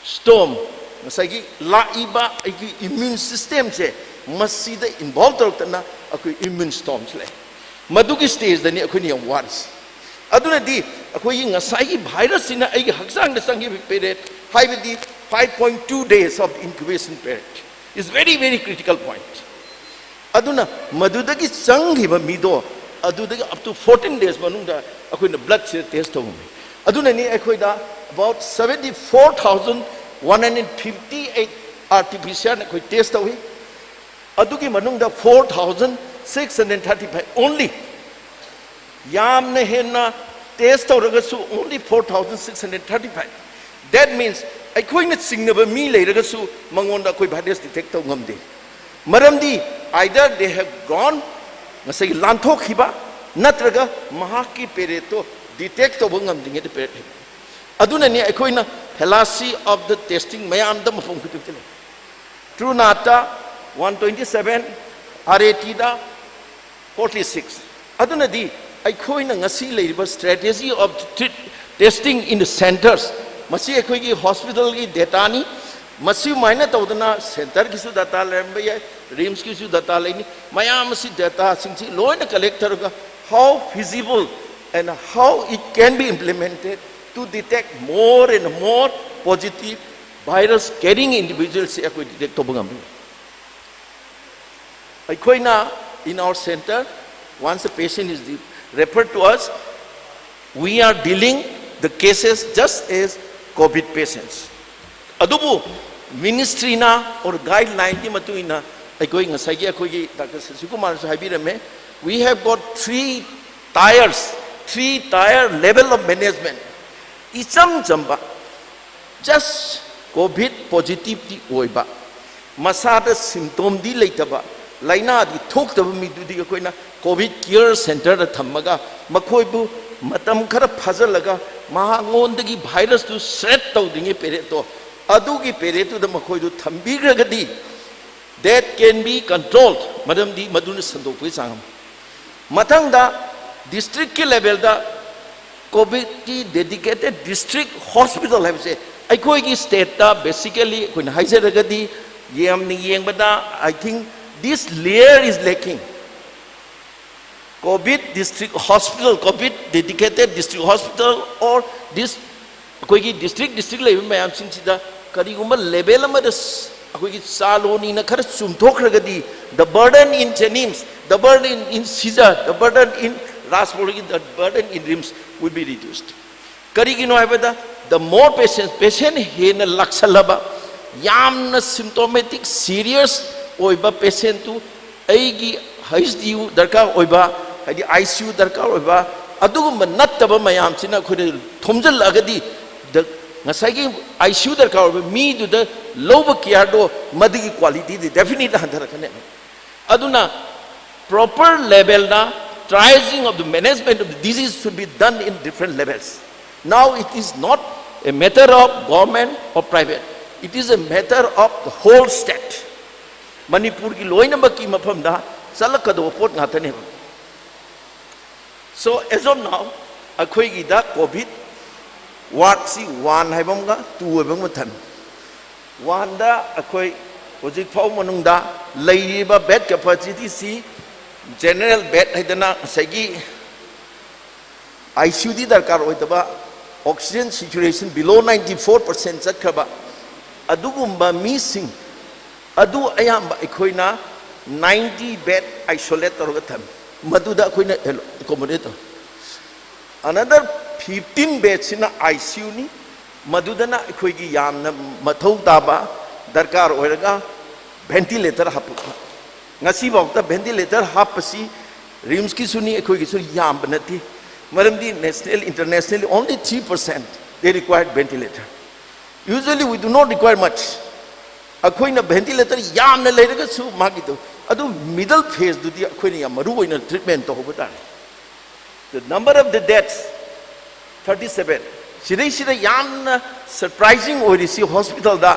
ꯁ꯭ꯇꯣꯝ, ꯉꯁꯥꯏꯒꯤ ꯂꯥꯛꯏꯕ ꯑꯩꯒꯤ ꯏꯃ꯭ꯌꯨꯟ ꯁꯤꯁꯇꯦꯝꯁꯦ, ꯃꯁꯤꯗ ꯏꯟꯚꯣꯜꯕ ꯇꯧꯔꯛꯇꯅ ꯑꯩꯈꯣꯏ ꯏꯃ꯭ꯌꯨꯟ ꯁ꯭ꯇꯣꯝꯁꯤ ꯂꯩ꯫ ꯃꯗꯨꯒꯤ ꯁ꯭ꯇꯦꯖꯇꯅꯤ ꯑꯩꯈꯣꯏꯅ ꯌꯥꯝ ꯋꯥꯔꯤꯁꯤ꯫ ꯑꯗꯨꯅꯗꯤ ꯑꯩꯈꯣꯏꯒꯤ ꯉꯁꯥꯏꯒꯤ ꯚꯥꯏꯔꯁꯁꯤꯅ ꯑꯩꯒꯤ ꯍꯛꯆꯥꯡꯗ ꯆꯪꯈꯤꯕ ꯄꯦꯔꯦꯠ, ꯍꯥꯏꯕꯗꯤ five point two days of incubation period is very, very critical point. ꯑꯗꯨꯅ ꯃꯗꯨꯗꯒꯤ ꯆꯪꯈꯤꯕ ꯃꯤꯗꯣ, ꯑꯗꯨꯗꯒꯤ up to fourteen days ꯃꯅꯨꯡꯗ ꯑꯩꯈꯣꯏꯅ ꯕ꯭ꯂꯗꯁꯦ ꯇꯦꯁ ꯇꯧꯕ ꯉꯝꯃꯤ꯫ ꯑꯗꯨꯅꯅꯤ ꯑꯩꯈꯣꯏꯗ about seventy four thousand one hundred fifty eight RT-PCRꯅ ꯑꯩꯈꯣꯏ ꯇꯦꯁ ꯇꯧꯏ꯫ ꯑꯗꯨꯒꯤ ꯃꯅꯨꯡꯗ four thousand six hundred thirty five only, ꯌꯥꯝꯅ ꯍꯦꯟꯅ ꯇꯦꯁ ꯇꯧꯔꯒꯁꯨ only four thousand six hundred thirty five. That means ꯑꯩꯈꯣꯏꯅ ꯆꯤꯡꯅꯕ ꯃꯤ ꯂꯩꯔꯒꯁꯨ ꯃꯉꯣꯟꯗ ꯑꯩꯈꯣꯏ ꯚꯥꯏꯔꯁ ꯗꯤꯇꯦꯛ ꯇꯧ ꯉꯝꯗꯦ꯫ ꯃꯔꯝꯗꯤ either they have gone, ꯉꯁꯥꯏꯒꯤ ꯂꯥꯟꯊꯣꯛꯈꯤꯕ, ꯅꯠꯇ꯭ꯔꯒ ꯃꯍꯥꯛꯀꯤ ꯄꯦꯔꯦꯠꯇꯣ ꯗꯤꯇꯦꯛ ꯇꯧꯕ ꯉꯝꯗ꯭ꯔꯤꯉꯩꯗ ꯄꯦꯔꯦꯠ ꯂꯩꯕ꯫ ꯑꯗꯨꯅꯅꯤ ꯑꯩꯈꯣꯏꯅ fallacy of the testing ꯃꯌꯥꯝꯗ ꯃꯐꯝ ꯈꯨꯗꯤꯡꯃꯛꯇ ꯂꯩ꯫ ꯇ꯭ꯔꯨꯅꯥꯠꯇ one twenty seven, RATꯗ forty six꯫ ꯑꯗꯨꯅꯗꯤ ꯑꯩꯈꯣꯏꯅ ꯉꯁꯤ ꯂꯩꯔꯤꯕ strategy of testing in the centres, ꯃꯁꯤ ꯑꯩꯈꯣꯏꯒꯤ ꯍꯣꯁꯄꯤꯇꯥꯜꯒꯤ ꯗꯦꯇꯥꯅꯤ꯫ ꯃꯁꯤꯃꯥꯏꯅ ꯇꯧꯗꯅ ꯁꯦꯟꯇꯔꯒꯤꯁꯨ ꯗꯦꯇꯥ ꯂꯩꯔꯝꯕ ꯌꯥꯏ, ꯔꯤꯝꯁꯀꯤꯁꯨ ꯗꯦꯇꯥ ꯂꯩꯅꯤ꯫ ꯃꯌꯥꯝ ꯑꯁꯤ ꯗꯦꯇꯥꯁꯤꯡꯁꯤ ꯂꯣꯏꯅ ꯀꯂꯦꯛ ꯇꯧꯔꯒ how feasible and how it can be implemented to detect more and more positive virus carrying individualsꯁꯤ ꯑꯩꯈꯣꯏ ꯗꯤꯇꯦꯛ ꯇꯧꯕ ꯉꯝꯃꯤ꯫ ꯑꯩꯈꯣꯏꯅ in our centre, once a patient is referred to us, we are dealing the cases just as COVID patients. ꯑꯗꯨꯕꯨ ministryꯅ or guidelineꯒꯤ ꯃꯇꯨꯡ ꯏꯟꯅ ꯑꯩꯈꯣꯏ ꯉꯁꯥꯏꯒꯤ ꯑꯩꯈꯣꯏꯒꯤ doctor ꯁꯁꯤꯀꯨꯃꯥꯔꯅꯁꯨ ꯍꯥꯏꯕꯤꯔꯝꯃꯦ, we have got three tiers, three tier level of management. ꯏꯆꯝ ꯆꯝꯕ just COVID positiveꯗꯤ ꯑꯣꯏꯕ, ꯃꯁꯥꯗ symptomꯗꯤ ꯂꯩꯇꯕ, ꯂꯥꯏꯅꯥꯗꯤ ꯊꯣꯛꯇꯕ ꯃꯤꯗꯨꯗꯤ ꯑꯩꯈꯣꯏꯅ COVID care centreꯗ ꯊꯝꯃꯒ ꯃꯈꯣꯏꯕꯨ ꯃꯇꯝ ꯈꯔ ꯐꯥꯖꯤꯜꯂꯒ ꯃꯉꯣꯟꯗꯒꯤ ꯚꯥꯏꯔꯁꯇꯨ spread ꯇꯧꯗ꯭ꯔꯤꯉꯩ ꯄꯦꯔꯦꯠꯇꯣ, ꯑꯗꯨꯒꯤ ꯄꯦꯔꯦꯠꯇꯨꯗ ꯃꯈꯣꯏꯗꯨ ꯊꯝꯕꯤꯈ꯭ꯔꯒꯗꯤ that can be controlled, ꯃꯔꯝꯗꯤ ꯃꯗꯨꯅ ꯁꯟꯗꯣꯛꯄꯒꯤ ꯆꯥꯡ ꯑꯃ꯫ ꯃꯊꯪꯗ ꯗꯤꯁꯇ꯭ꯔꯤꯛꯀꯤ ꯂꯦꯚꯦꯜꯗ ꯀꯣꯚꯤꯗꯀꯤ dedicated district hospital ꯍꯥꯏꯕꯁꯦ ꯑꯩꯈꯣꯏꯒꯤ ꯁ꯭ꯇꯦꯠꯇ basically ꯑꯩꯈꯣꯏꯅ ꯍꯥꯏꯖꯔꯒꯗꯤ ꯌꯥꯝꯅ ꯌꯦꯡꯕꯗ, I think this layer is lacking. COVID district hospital, COVID dedicated district hospital or this ꯑꯩꯈꯣꯏꯒꯤ ꯗꯤꯁꯇ꯭ꯔꯤꯛ ꯗꯤꯁꯇ꯭ꯔꯤꯛ ꯂꯩꯕ ꯃꯌꯥꯝꯁꯤꯡꯁꯤꯗ ꯀꯔꯤꯒꯨꯝꯕ ꯂꯦꯚꯦꯜ ꯑꯃꯗ ꯁ- ꯑꯩꯈꯣꯏꯒꯤ ꯆꯥꯂꯣꯅꯤꯅ ꯈꯔ ꯆꯨꯝꯊꯣꯛꯈ꯭ꯔꯒꯗꯤ, the burden in JNIMS, the burden in SISA, the burden in Rajbhori, the burden in RIMS will be reduced. ꯀꯔꯤꯒꯤꯅꯣ ꯍꯥꯏꯕꯗ, the more patients, patient ꯍꯦꯟꯅ ꯂꯥꯛꯁꯜꯂꯕ, ꯌꯥꯝꯅ symptomatic serious ꯑꯣꯏꯕ patientꯇꯨ ꯑꯩꯒꯤ HDU ꯗꯔꯀꯥꯔ ꯑꯣꯏꯕ, ꯍꯥꯏꯗꯤ ICU ꯗꯔꯀꯥꯔ ꯑꯣꯏꯕ, ꯑꯗꯨꯒꯨꯝꯕ ꯅꯠꯇꯕ ꯃꯌꯥꯝꯁꯤꯅ ꯑꯩꯈꯣꯏꯅ ꯊꯣꯝꯖꯤꯜꯂꯛꯑꯒꯗꯤ, the- ꯉꯁꯥꯏꯒꯤ ICU ꯗꯔꯀꯥꯔ ꯑꯣꯏꯕ ꯃꯤꯗꯨꯗ ꯂꯧꯕ careꯗꯣ, ꯃꯗꯨꯒꯤ qualityꯗꯤ definitely ꯍꯟꯊꯔꯛꯀꯅꯤ꯫ ꯑꯗꯨꯅ proper levelꯗ triaging of the management of the disease should be done in different levels. Now it is not a matter of government or private. It is a matter of the whole state. ꯃꯅꯤꯄꯨꯔꯒꯤ ꯂꯣꯏꯅꯃꯛꯀꯤ ꯃꯐꯝꯗ ꯆꯠꯂꯛꯀꯗꯧꯕ ꯄꯣꯠ ꯉꯥꯛꯇꯅꯦꯕ꯫ So as of now, ꯑꯩꯈꯣꯏꯒꯤꯗ COVID wardꯁꯤ one ꯍꯥꯏꯕ ꯑꯃꯒ two ꯍꯥꯏꯕ ꯑꯃꯒ ꯊꯝꯃꯤ꯫ Oneꯗ ꯑꯩꯈꯣꯏ ꯍꯧꯖꯤꯛ ꯐꯥꯎ ꯃꯅꯨꯡꯗ ꯂꯩꯔꯤꯕ bed capacityꯁꯤ, general bed ꯍꯥꯏꯗꯅ ꯉꯁꯥꯏꯒꯤ ICUꯗꯤ ꯗꯔꯀꯥꯔ ꯑꯣꯏꯗꯕ, oxygen saturation below ninety four percent ꯆꯠꯈ꯭ꯔꯕ ꯑꯗꯨꯒꯨꯝꯕ ꯃꯤꯁꯤꯡ ꯑꯗꯨ ꯑꯌꯥꯝꯕ ꯑꯩꯈꯣꯏꯅ ninety bed isolate ꯇꯧꯔꯒ ꯊꯝꯃꯤ꯫ ꯃꯗꯨꯗ ꯑꯩꯈꯣꯏꯅ accommodate ꯇꯧꯏ꯫ Another fifteen bedꯁꯤꯅ ICUꯅꯤ꯫ ꯃꯗꯨꯗꯅ ꯑꯩꯈꯣꯏꯒꯤ ꯌꯥꯝꯅ ꯃꯊꯧ ꯇꯥꯕ ꯗꯔꯀꯥꯔ ꯑꯣꯏꯔꯒ ventilator ꯍꯥꯞꯄꯛꯄ꯫ ꯉꯁꯤꯐꯥꯎꯗ ventilator ꯍꯥꯞꯄꯁꯤ RIMSꯀꯤꯁꯨꯅꯤ, ꯑꯩꯈꯣꯏꯒꯤꯁꯨ ꯌꯥꯝꯕ ꯅꯠꯇꯦ꯫ ꯃꯔꯝꯗꯤ national, internationally only three percent they require ventilator. Usually we do not require much. ꯑꯩꯈꯣꯏꯅ ventilator ꯌꯥꯝꯅ ꯂꯩꯔꯒꯁꯨ ꯃꯥꯒꯤꯗꯣ, ꯑꯗꯨ middle phaseꯗꯨꯗꯤ ꯑꯩꯈꯣꯏꯅ ꯌꯥꯝ ꯃꯔꯨ ꯑꯣꯏꯅ treatment ꯇꯧꯍꯧꯕ ꯇꯥꯔꯦ꯫ The number of the deaths, thirty-seven. ꯁꯤꯗꯩꯁꯤꯗ ꯌꯥꯝꯅ surprising ꯑꯣꯏꯔꯤꯁꯤ hospitalꯗ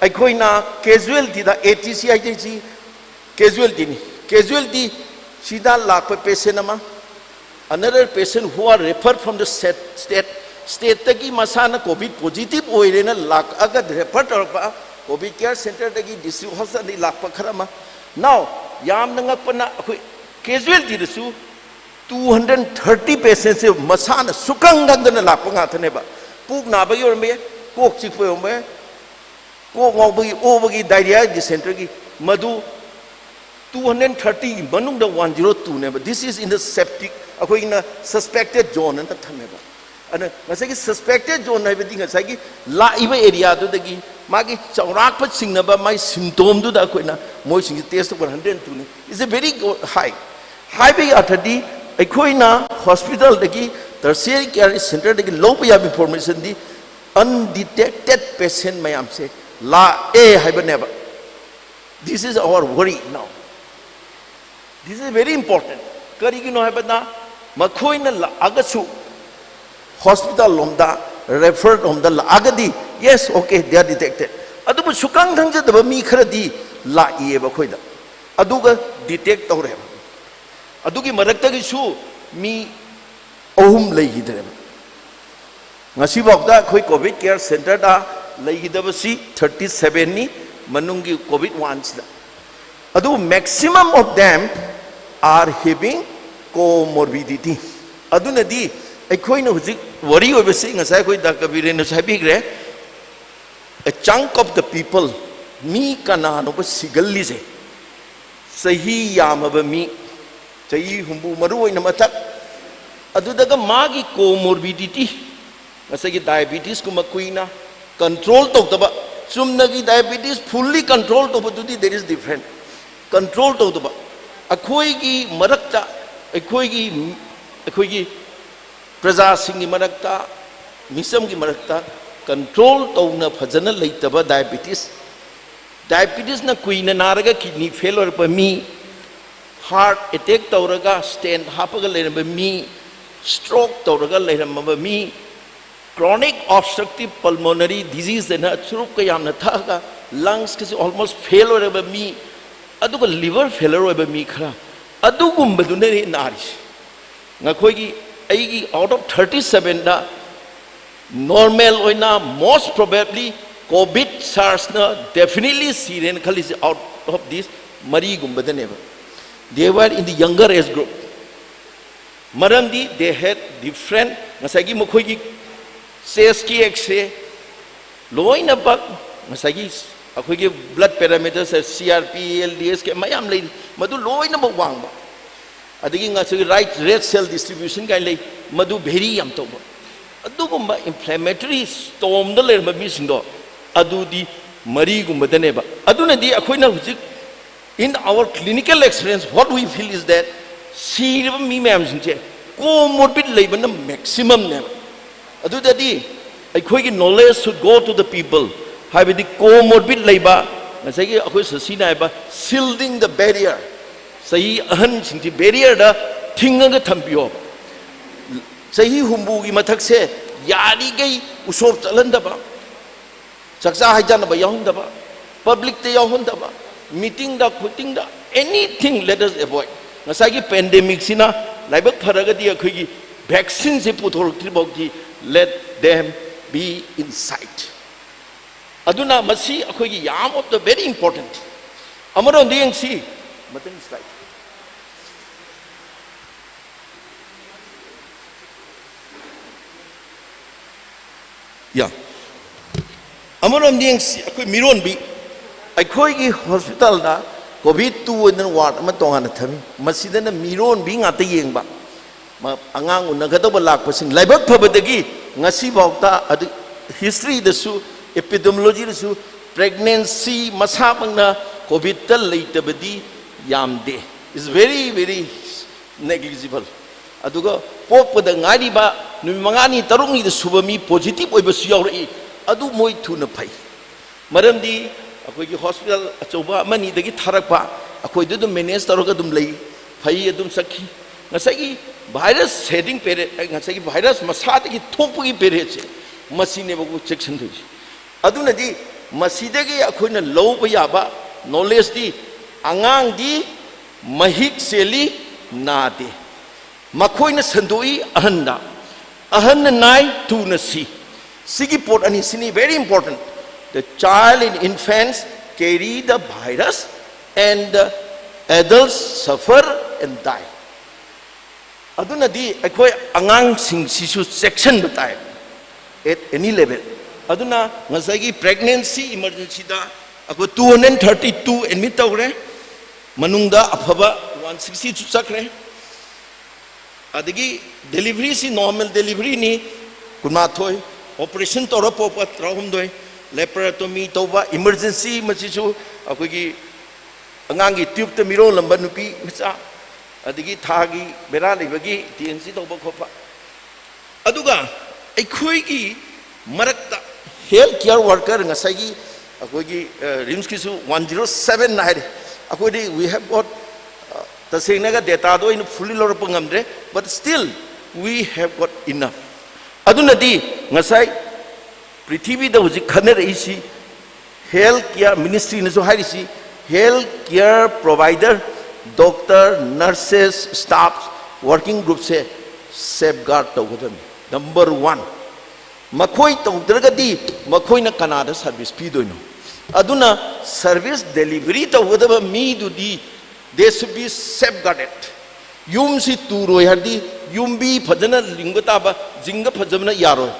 ꯑꯩꯈꯣꯏꯅ casualtyꯗ, ATC ꯍꯥꯏꯖꯩꯁꯤ casualtyꯅꯤ꯫ Casualtyꯁꯤꯗ ꯂꯥꯛꯄ patient ꯑꯃ, Another patient who are referred from the state, state, stateꯇꯒꯤ ꯃꯁꯥꯅ COVID positive ꯑꯣꯏꯔꯦꯅ ꯂꯥꯛꯑꯒ refer ꯇꯧꯔꯛꯄ, COVID care centreꯗꯒꯤ, district hospitalꯗꯒꯤ ꯂꯥꯛꯄ ꯈꯔ ꯑꯃ꯫ Now, ꯌꯥꯝꯅ ꯉꯛꯄꯅ, ꯑꯩꯈꯣꯏ casualtyꯗꯁꯨ two hundred thirty patientꯁꯦ ꯃꯁꯥꯅ ꯁꯨꯈꯪ ꯈꯪꯗꯅ ꯂꯥꯛꯄ ꯉꯥꯛꯇꯅꯦꯕ꯫ ꯄꯨꯛ ꯅꯥꯕꯒꯤ ꯑꯣꯏꯔꯝꯕ ꯌꯥꯏ, ꯀꯣꯛ ꯆꯤꯛꯄ ꯑꯣꯏꯔꯝꯕ ꯌꯥꯏ, ꯀꯣꯛ ꯉꯥꯎꯕꯒꯤ, ꯑꯣꯕꯒꯤ, diarrhea, dysenteryꯒꯤ, ꯃꯗꯨ two hundred thirtyꯒꯤ ꯃꯅꯨꯡꯗ one zero twoꯅꯦꯕ꯫ This is in the septic, ꯑꯩꯈꯣꯏꯅ suspected zone ꯑꯅ ꯊꯝꯃꯦꯕ꯫ ꯑꯗꯨꯅ ꯉꯁꯥꯏꯒꯤ suspected zone ꯍꯥꯏꯕꯗꯤ ꯉꯁꯥꯏꯒꯤ ꯂꯥꯛꯏꯕ areaꯗꯨꯗꯒꯤ ꯃꯥꯒꯤ ꯆꯥꯎꯔꯥꯛꯄ ꯆꯤꯡꯅꯕ ꯃꯥꯒꯤ symptomꯗꯨꯗ ꯑꯩꯈꯣꯏꯅ ꯃꯣꯏꯁꯤꯡꯁꯦ test ꯇꯧꯕ hundred twoꯅꯤ꯫ It's a very high꯫ ꯍꯥꯏꯕꯒꯤ ꯑꯔꯊꯗꯤ ꯑꯩꯈꯣꯏꯅ hospitalꯗꯒꯤ, tertiary care centreꯗꯒꯤ ꯂꯧꯕ ꯌꯥꯕ informationꯗꯤ undetected patient ꯃꯌꯥꯝꯁꯦ ꯂꯥꯛꯑꯦ ꯍꯥꯏꯕꯅꯦꯕ꯫ This is our worry now. This is very important. ꯀꯔꯤꯒꯤꯅꯣ ꯍꯥꯏꯕꯗ ꯃꯈꯣꯏꯅ ꯂꯥꯛꯑꯒꯁꯨ hospital ꯂꯣꯝꯗ, refer ꯂꯣꯝꯗ ꯂꯥꯛꯑꯒꯗꯤ, yes, okay, they are detected. ꯑꯗꯨꯕꯨ ꯁꯨꯈꯪ ꯈꯪꯖꯗꯕ ꯃꯤ ꯈꯔꯗꯤ ꯂꯥꯛꯏꯌꯦꯕ ꯑꯩꯈꯣꯏꯗ, ꯑꯗꯨꯒ detect ꯇꯧꯔꯦꯕ꯫ ꯑꯗꯨꯒꯤ ꯃꯔꯛꯇꯒꯤꯁꯨ ꯃꯤ ꯑꯍꯨꯝ ꯂꯩꯈꯤꯗ꯭ꯔꯦꯕ꯫ ꯉꯁꯤꯐꯥꯎꯗ ꯑꯩꯈꯣꯏ COVID care centreꯗ ꯂꯩꯈꯤꯗꯕꯁꯤ thirty sevenꯅꯤ, ꯃꯅꯨꯡꯒꯤ COVID oneꯁꯤꯗ꯫ ꯑꯗꯨ maximum of them are having comorbidity꯫ ꯑꯗꯨꯅꯗꯤ ꯑꯩꯈꯣꯏꯅ ꯍꯧꯖꯤꯛ worry ꯑꯣꯏꯕꯁꯤ ꯉꯁꯥꯏ ꯑꯩꯈꯣꯏ ꯗꯥ ꯀꯕꯤꯔꯦꯟꯅꯁꯨ ꯍꯥꯏꯕꯤꯈ꯭ꯔꯦ, a chunk of the people, ꯃꯤ ꯀꯅꯥꯅꯣꯕ ꯁꯤꯒꯜꯂꯤꯁꯦ? ꯆꯍꯤ ꯌꯥꯝꯃꯕ ꯃꯤ, ꯆꯍꯤ ꯍꯨꯝꯐꯨ ꯃꯔꯨ ꯑꯣꯏꯅ ꯃꯊꯛ, ꯑꯗꯨꯗꯒ ꯃꯥꯒꯤ comorbidity, ꯉꯁꯥꯏꯒꯤ diabetesꯀꯨꯝꯕ ꯀꯨꯏꯅ control ꯇꯧꯗꯕ, ꯆꯨꯝꯅꯒꯤ diabetes fully control ꯇꯧꯕꯗꯨꯗꯤ there is different꯫ Control ꯇꯧꯗꯕ, ꯑꯩꯈꯣꯏꯒꯤ ꯃꯔꯛꯇ, ꯑꯩꯈꯣꯏꯒꯤ, ꯑꯩꯈꯣꯏꯒꯤ ꯄ꯭ꯔꯖꯥꯁꯤꯡꯒꯤ ꯃꯔꯛꯇ, ꯃꯤꯆꯝꯒꯤ ꯃꯔꯛꯇ control ꯇꯧꯅ ꯐꯖꯅ ꯂꯩꯇꯕ diabetes, diabetesꯅ ꯀꯨꯏꯅ ꯅꯥꯔꯒ kidney fail ꯑꯣꯏꯔꯛꯄ ꯃꯤ, heart attack ꯇꯧꯔꯒ stent ꯍꯥꯞꯄꯒ ꯂꯩꯔꯝꯕ ꯃꯤ, stroke ꯇꯧꯔꯒ ꯂꯩꯔꯝꯃꯕ ꯃꯤ, chronic obstructive pulmonary disease ꯍꯥꯏꯅ ꯆꯨꯔꯨꯞꯀ ꯌꯥꯝꯅ ꯊꯛꯑꯒ lungsꯀꯁꯤ almost fail ꯑꯣꯏꯔꯕ ꯃꯤ, ꯑꯗꯨꯒ liver failure ꯑꯣꯏꯕ ꯃꯤ ꯈꯔ, ꯑꯗꯨꯒꯨꯝꯕꯗꯨꯅꯅꯤ ꯅꯥꯔꯤꯁꯦ꯫ ꯅꯈꯣꯏꯒꯤ, ꯑꯩꯒꯤ out of thirty sevenꯗ normal ꯑꯣꯏꯅ most probably COVID surgeꯅ definitely ꯁꯤꯔꯦꯅ ꯈꯜꯂꯤꯁꯦ, out of this ꯃꯔꯤꯒꯨꯝꯕꯗꯅꯦꯕ. They were in the younger age group. ꯃꯔꯝꯗꯤ they had different, ꯉꯁꯥꯏꯒꯤ ꯃꯈꯣꯏꯒꯤ chestꯀꯤ X-ray ꯂꯣꯏꯅꯃꯛ, ꯉꯁꯥꯏꯒꯤ ꯑꯩꯈꯣꯏꯒꯤ blood parameters, CRP, LDH ꯀꯩ ꯃꯌꯥꯝ ꯂꯩꯔꯤ, ꯃꯗꯨ ꯂꯣꯏꯅꯃꯛ ꯋꯥꯡꯕ. ꯑꯗꯒꯤ ꯉꯁꯥꯏꯒꯤ right red cell distribution ꯀꯥꯏꯅ ꯂꯩ, ꯃꯗꯨ vary ꯌꯥꯝ ꯇꯧꯕ. ꯑꯗꯨꯒꯨꯝꯕ inflammatory stormꯗ ꯂꯩꯔꯝꯕ ꯃꯤꯁꯤꯡꯗꯣ, ꯑꯗꯨꯗꯤ ꯃꯔꯤꯒꯨꯝꯕꯗꯅꯦꯕ. ꯑꯗꯨꯅꯗꯤ ꯑꯩꯈꯣꯏꯅ ꯍꯧꯖꯤꯛ, in our clinical experience, what we feel is that ꯁꯤꯔꯤꯕ ꯃꯤ ꯃꯌꯥꯝꯁꯤꯡꯁꯦ comorbid ꯂꯩꯕꯅ maximumꯅꯦꯕ. ꯑꯗꯨꯗꯗꯤ ꯑꯩꯈꯣꯏꯒꯤ knowledge should go to the people, ꯍꯥꯏꯕꯗꯤ comorbid ꯂꯩꯕ, ꯉꯁꯥꯏꯒꯤ ꯑꯩꯈꯣꯏ ꯁꯁꯤꯅ ꯍꯥꯏꯕ shielding the barrier, ꯆꯍꯤ ꯑꯍꯟꯁꯤꯡꯁꯤ barrierꯗ ꯊꯤꯡꯉꯒ ꯊꯝꯕꯤꯌꯣ. ꯆꯍꯤ ꯍꯨꯝꯐꯨꯒꯤ ꯃꯊꯛꯁꯦ ꯌꯥꯔꯤꯈꯩ ꯎꯁꯣꯞ ꯆꯠꯍꯟꯗꯕ, ꯆꯥꯛꯆꯥ ꯍꯩꯖꯥꯟꯅꯕ ꯌꯥꯎꯍꯟꯗꯕ, publicꯇ ꯌꯥꯎꯍꯟꯗꯕ, meetingꯗ ꯈꯨꯇꯤꯡꯗ, anything let us avoid. ꯉꯁꯥꯏꯒꯤ pandemicꯁꯤꯅ ꯂꯥꯏꯕꯛ ꯐꯔꯒꯗꯤ ꯑꯩꯈꯣꯏꯒꯤ vaccineꯁꯦ ꯄꯨꯊꯣꯔꯛꯇ꯭ꯔꯤ ꯐꯥꯎꯗꯤ let them be inside. ꯑꯗꯨꯅ ꯃꯁꯤ ꯑꯩꯈꯣꯏꯒꯤ ꯌꯥꯝ of the very important. ꯑꯃꯔꯣꯝꯗ ꯌꯦꯡꯁꯤ, ꯃꯊꯪꯒꯤ slide. ꯌꯥ꯫ ꯑꯃꯔꯣꯝꯗ ꯌꯦꯡꯁꯤ, ꯑꯩꯈꯣꯏ ꯃꯤꯔꯣꯟꯕꯤ, ꯑꯩꯈꯣꯏꯒꯤ hospitalꯗ COVID two ꯑꯣꯏꯗꯅ ward ꯑꯃ ꯇꯣꯉꯥꯟꯅ ꯊꯝꯃꯤ, ꯃꯁꯤꯗꯅ ꯃꯤꯔꯣꯟꯕꯤ ꯉꯥꯛꯇ ꯌꯦꯡꯕ, ꯃ-, ꯑꯉꯥꯡ ꯎꯅꯒꯗꯧꯕ ꯂꯥꯛꯄꯁꯤꯡ, ꯂꯥꯏꯕꯛ ꯐꯕꯗꯒꯤ ꯉꯁꯤꯐꯥꯎꯗ ꯑꯗꯨ historyꯗꯁꯨ, epidemiologyꯗꯁꯨ pregnancy ꯃꯁꯥꯃꯛꯅ COVIDꯇ ꯂꯩꯇꯕꯗꯤ ꯌꯥꯝꯗꯦ, is very very negligible. ꯑꯗꯨꯒ ꯄꯣꯛꯄꯗ ꯉꯥꯏꯔꯤꯕ ꯅꯨꯃꯤꯠ ꯃꯉꯥꯅꯤ ꯇꯔꯨꯛꯅꯤꯗ ꯁꯨꯕ ꯃꯤ positive ꯑꯣꯏꯕꯁꯨ ꯌꯥꯎꯔꯛꯏ, ꯑꯗꯨ ꯃꯣꯏ ꯊꯨꯅ ꯐꯩ. ꯃꯔꯝꯗꯤ ꯑꯩꯈꯣꯏꯒꯤ hospital ꯑꯆꯧꯕ ꯑꯃꯅꯤꯗꯒꯤ ꯊꯥꯔꯛꯄ, ꯑꯩꯈꯣꯏꯗ ꯑꯗꯨꯝ manage ꯇꯧꯔꯒ ꯑꯗꯨꯝ ꯂꯩ, ꯐꯩ, ꯑꯗꯨꯝ ꯆꯠꯈꯤ. ꯉꯁꯥꯏꯒꯤ virus shedding period, ꯑꯩ ꯉꯁꯥꯏꯒꯤ virus ꯃꯁꯥꯗꯒꯤ ꯊꯣꯛꯄꯒꯤ periodꯁꯦ, ꯃꯁꯤꯅꯦꯕ ꯑꯩꯈꯣꯏ ꯆꯦꯛꯁꯤꯟꯗꯣꯏꯁꯦ. ꯑꯗꯨꯅꯗꯤ ꯃꯁꯤꯗꯒꯤ ꯑꯩꯈꯣꯏꯅ ꯂꯧꯕ ꯌꯥꯕ knowledgeꯇꯤ, ꯑꯉꯥꯡꯗꯤ ꯃꯍꯤꯛ ꯆꯦꯜꯂꯤ, ꯅꯥꯗꯦ. ꯃꯈꯣꯏꯅ ꯁꯟꯗꯣꯛꯏ ꯑꯍꯟꯗ, ꯑꯍꯟꯅ ꯅꯥꯏ, ꯇꯨꯅ ꯁꯤ꯫ ꯁꯤꯒꯤ ꯄꯣꯠ ꯑꯅꯤꯁꯤꯅꯤ very important. The child and infants carry the virus and the adults suffer and die. ꯑꯗꯨꯅꯗꯤ ꯑꯩꯈꯣꯏ ꯑꯉꯥꯡꯁꯤꯡꯁꯤꯁꯨ ꯆꯦꯛꯁꯤꯟꯕ ꯇꯥꯏ at any level. ꯑꯗꯨꯅ ꯉꯁꯥꯏꯒꯤ pregnancy emergencyꯗ ꯑꯩꯈꯣꯏ two hundred thirty two admit ꯇꯧꯈ꯭ꯔꯦ, ꯃꯅꯨꯡꯗ ꯑꯐꯕ one sixty two ꯆꯠꯈ꯭ꯔꯦ, ꯑꯗꯒꯤ deliveryꯁꯤ normal deliveryꯅꯤ ꯀꯨꯟꯃꯥꯊꯣꯏ, operation ꯇꯧꯔ ꯄꯣꯛꯄ ꯇꯔꯥꯍꯨꯝꯗꯣꯏ, laparotomy ꯇꯧꯕ emergency ꯃꯁꯤꯁꯨ ꯑꯩꯈꯣꯏꯒꯤ ꯑꯉꯥꯡꯒꯤ tubeꯇ ꯃꯤꯔꯣꯜꯂꯝꯕ ꯅꯨꯄꯤ ꯃꯆꯥ, ꯑꯗꯒꯤ ꯊꯥꯒꯤ ꯕꯦꯔꯥ ꯂꯩꯕꯒꯤ TNC ꯇꯧꯕ ꯈꯣꯠꯄ꯫ ꯑꯗꯨꯒ ꯑꯩꯈꯣꯏꯒꯤ ꯃꯔꯛꯇ health care worker ꯉꯁꯥꯏꯒꯤ ꯑꯩꯈꯣꯏꯒꯤ RIMSꯀꯤꯁꯨ one zero seven ꯍꯥꯏꯔꯦ꯫ ꯑꯩꯈꯣꯏꯗꯤ we have got, ꯇꯁꯦꯡꯅꯒ dataꯗꯣ ꯑꯩꯅ fully ꯂꯧꯔꯛꯄ ꯉꯝꯗ꯭ꯔꯦ, but still we have got enough. ꯑꯗꯨꯅꯗꯤ ꯉꯁꯥꯏ ꯄ꯭ꯔꯤꯊꯤꯕꯤꯗ ꯍꯧꯖꯤꯛ ꯈꯟꯅꯔꯛꯏꯁꯤ, health care ministryꯅꯁꯨ ꯍꯥꯏꯔꯤꯁꯤ, health care provider, doctor, nurses, staff, working groupꯁꯦ safeguard ꯇꯧꯒꯗꯕꯅꯤ꯫ Number one, ꯃꯈꯣꯏ ꯇꯧꯗ꯭ꯔꯒꯗꯤ ꯃꯈꯣꯏꯅ ꯀꯅꯥꯗ service ꯄꯤꯗꯣꯏꯅꯣ? ꯑꯗꯨꯅ service delivery ꯇꯧꯒꯗꯕ ꯃꯤꯗꯨꯗꯤ they should be safeguarded. ꯌꯨꯝꯁꯤ ꯇꯨꯔꯣꯏ ꯍꯥꯏꯔꯗꯤ ꯌꯨꯝꯕꯤ ꯐꯖꯅ ꯂꯤꯡꯕ ꯇꯥꯕ, ꯖꯤꯡꯒ ꯐꯖꯕꯅ ꯌꯥꯔꯣꯏ꯫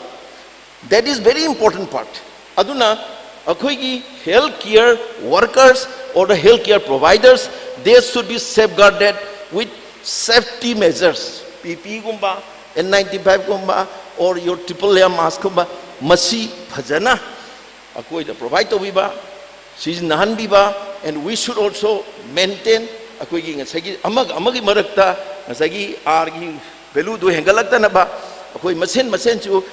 That is very important part. ꯑꯗꯨꯅ ꯑꯩꯈꯣꯏꯒꯤ health care workers or the health care providers, they should be safeguarded with safety measures. PPEꯒꯨꯝꯕ, N ninety fiveꯒꯨꯝꯕ, or your triple layer maskꯀꯨꯝꯕ, ꯃꯁꯤ ꯐꯖꯅ ꯑꯩꯈꯣꯏꯗ provide ꯇꯧꯕꯤꯕ, ꯁꯤꯖꯤꯟꯅꯍꯟꯕꯤꯕ, and we should also maintain ꯑꯩꯈꯣꯏꯒꯤ ꯉꯁꯥꯏꯒꯤ ꯑꯃꯒ ꯑꯃꯒꯤ ꯃꯔꯛꯇ ꯉꯁꯥꯏꯒꯤ Rꯒꯤ valueꯗꯨ ꯍꯦꯟꯒꯠꯂꯛꯇꯅꯕ ꯑꯩꯈꯣꯏ ꯃꯁꯦꯟ ꯃꯁꯦꯟꯁꯨ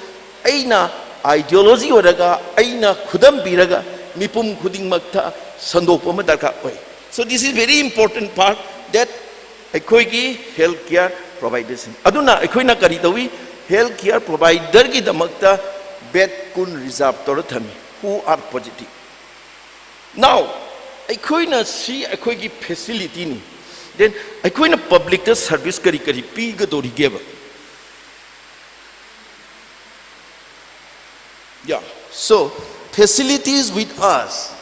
ꯑꯩꯅ ideology ꯑꯣꯏꯔꯒ, ꯑꯩꯅ ꯈꯨꯗꯝ ꯄꯤꯔꯒ ꯃꯤꯄꯨꯝ ꯈꯨꯗꯤꯡꯃꯛꯇ ꯁꯟꯗꯣꯛꯄ ꯑꯃ ꯗꯔꯀꯥꯔ ꯑꯣꯏ꯫ So this is very important part that ꯑꯩꯈꯣꯏꯒꯤ health care providerꯁꯤꯡ ꯑꯗꯨꯅ ꯑꯩꯈꯣꯏꯅ ꯀꯔꯤ ꯇꯧꯏ? Health care providerꯒꯤꯗꯃꯛꯇ bed ꯀꯨꯟ reserve ꯇꯧꯔ ꯊꯝꯃꯤ, who are positive. Now ꯑꯩꯈꯣꯏꯅ ꯁꯤ ꯑꯩꯈꯣꯏꯒꯤ facilityꯅꯤ꯫ Then ꯑꯩꯈꯣꯏꯅ ꯄꯕ꯭ꯂꯤꯛꯇ ꯁꯔꯚꯤꯁ ꯀꯔꯤ ꯀꯔꯤ ꯄꯤꯒꯗꯧꯔꯤꯒꯦꯕ? Yeah, so facilities with us.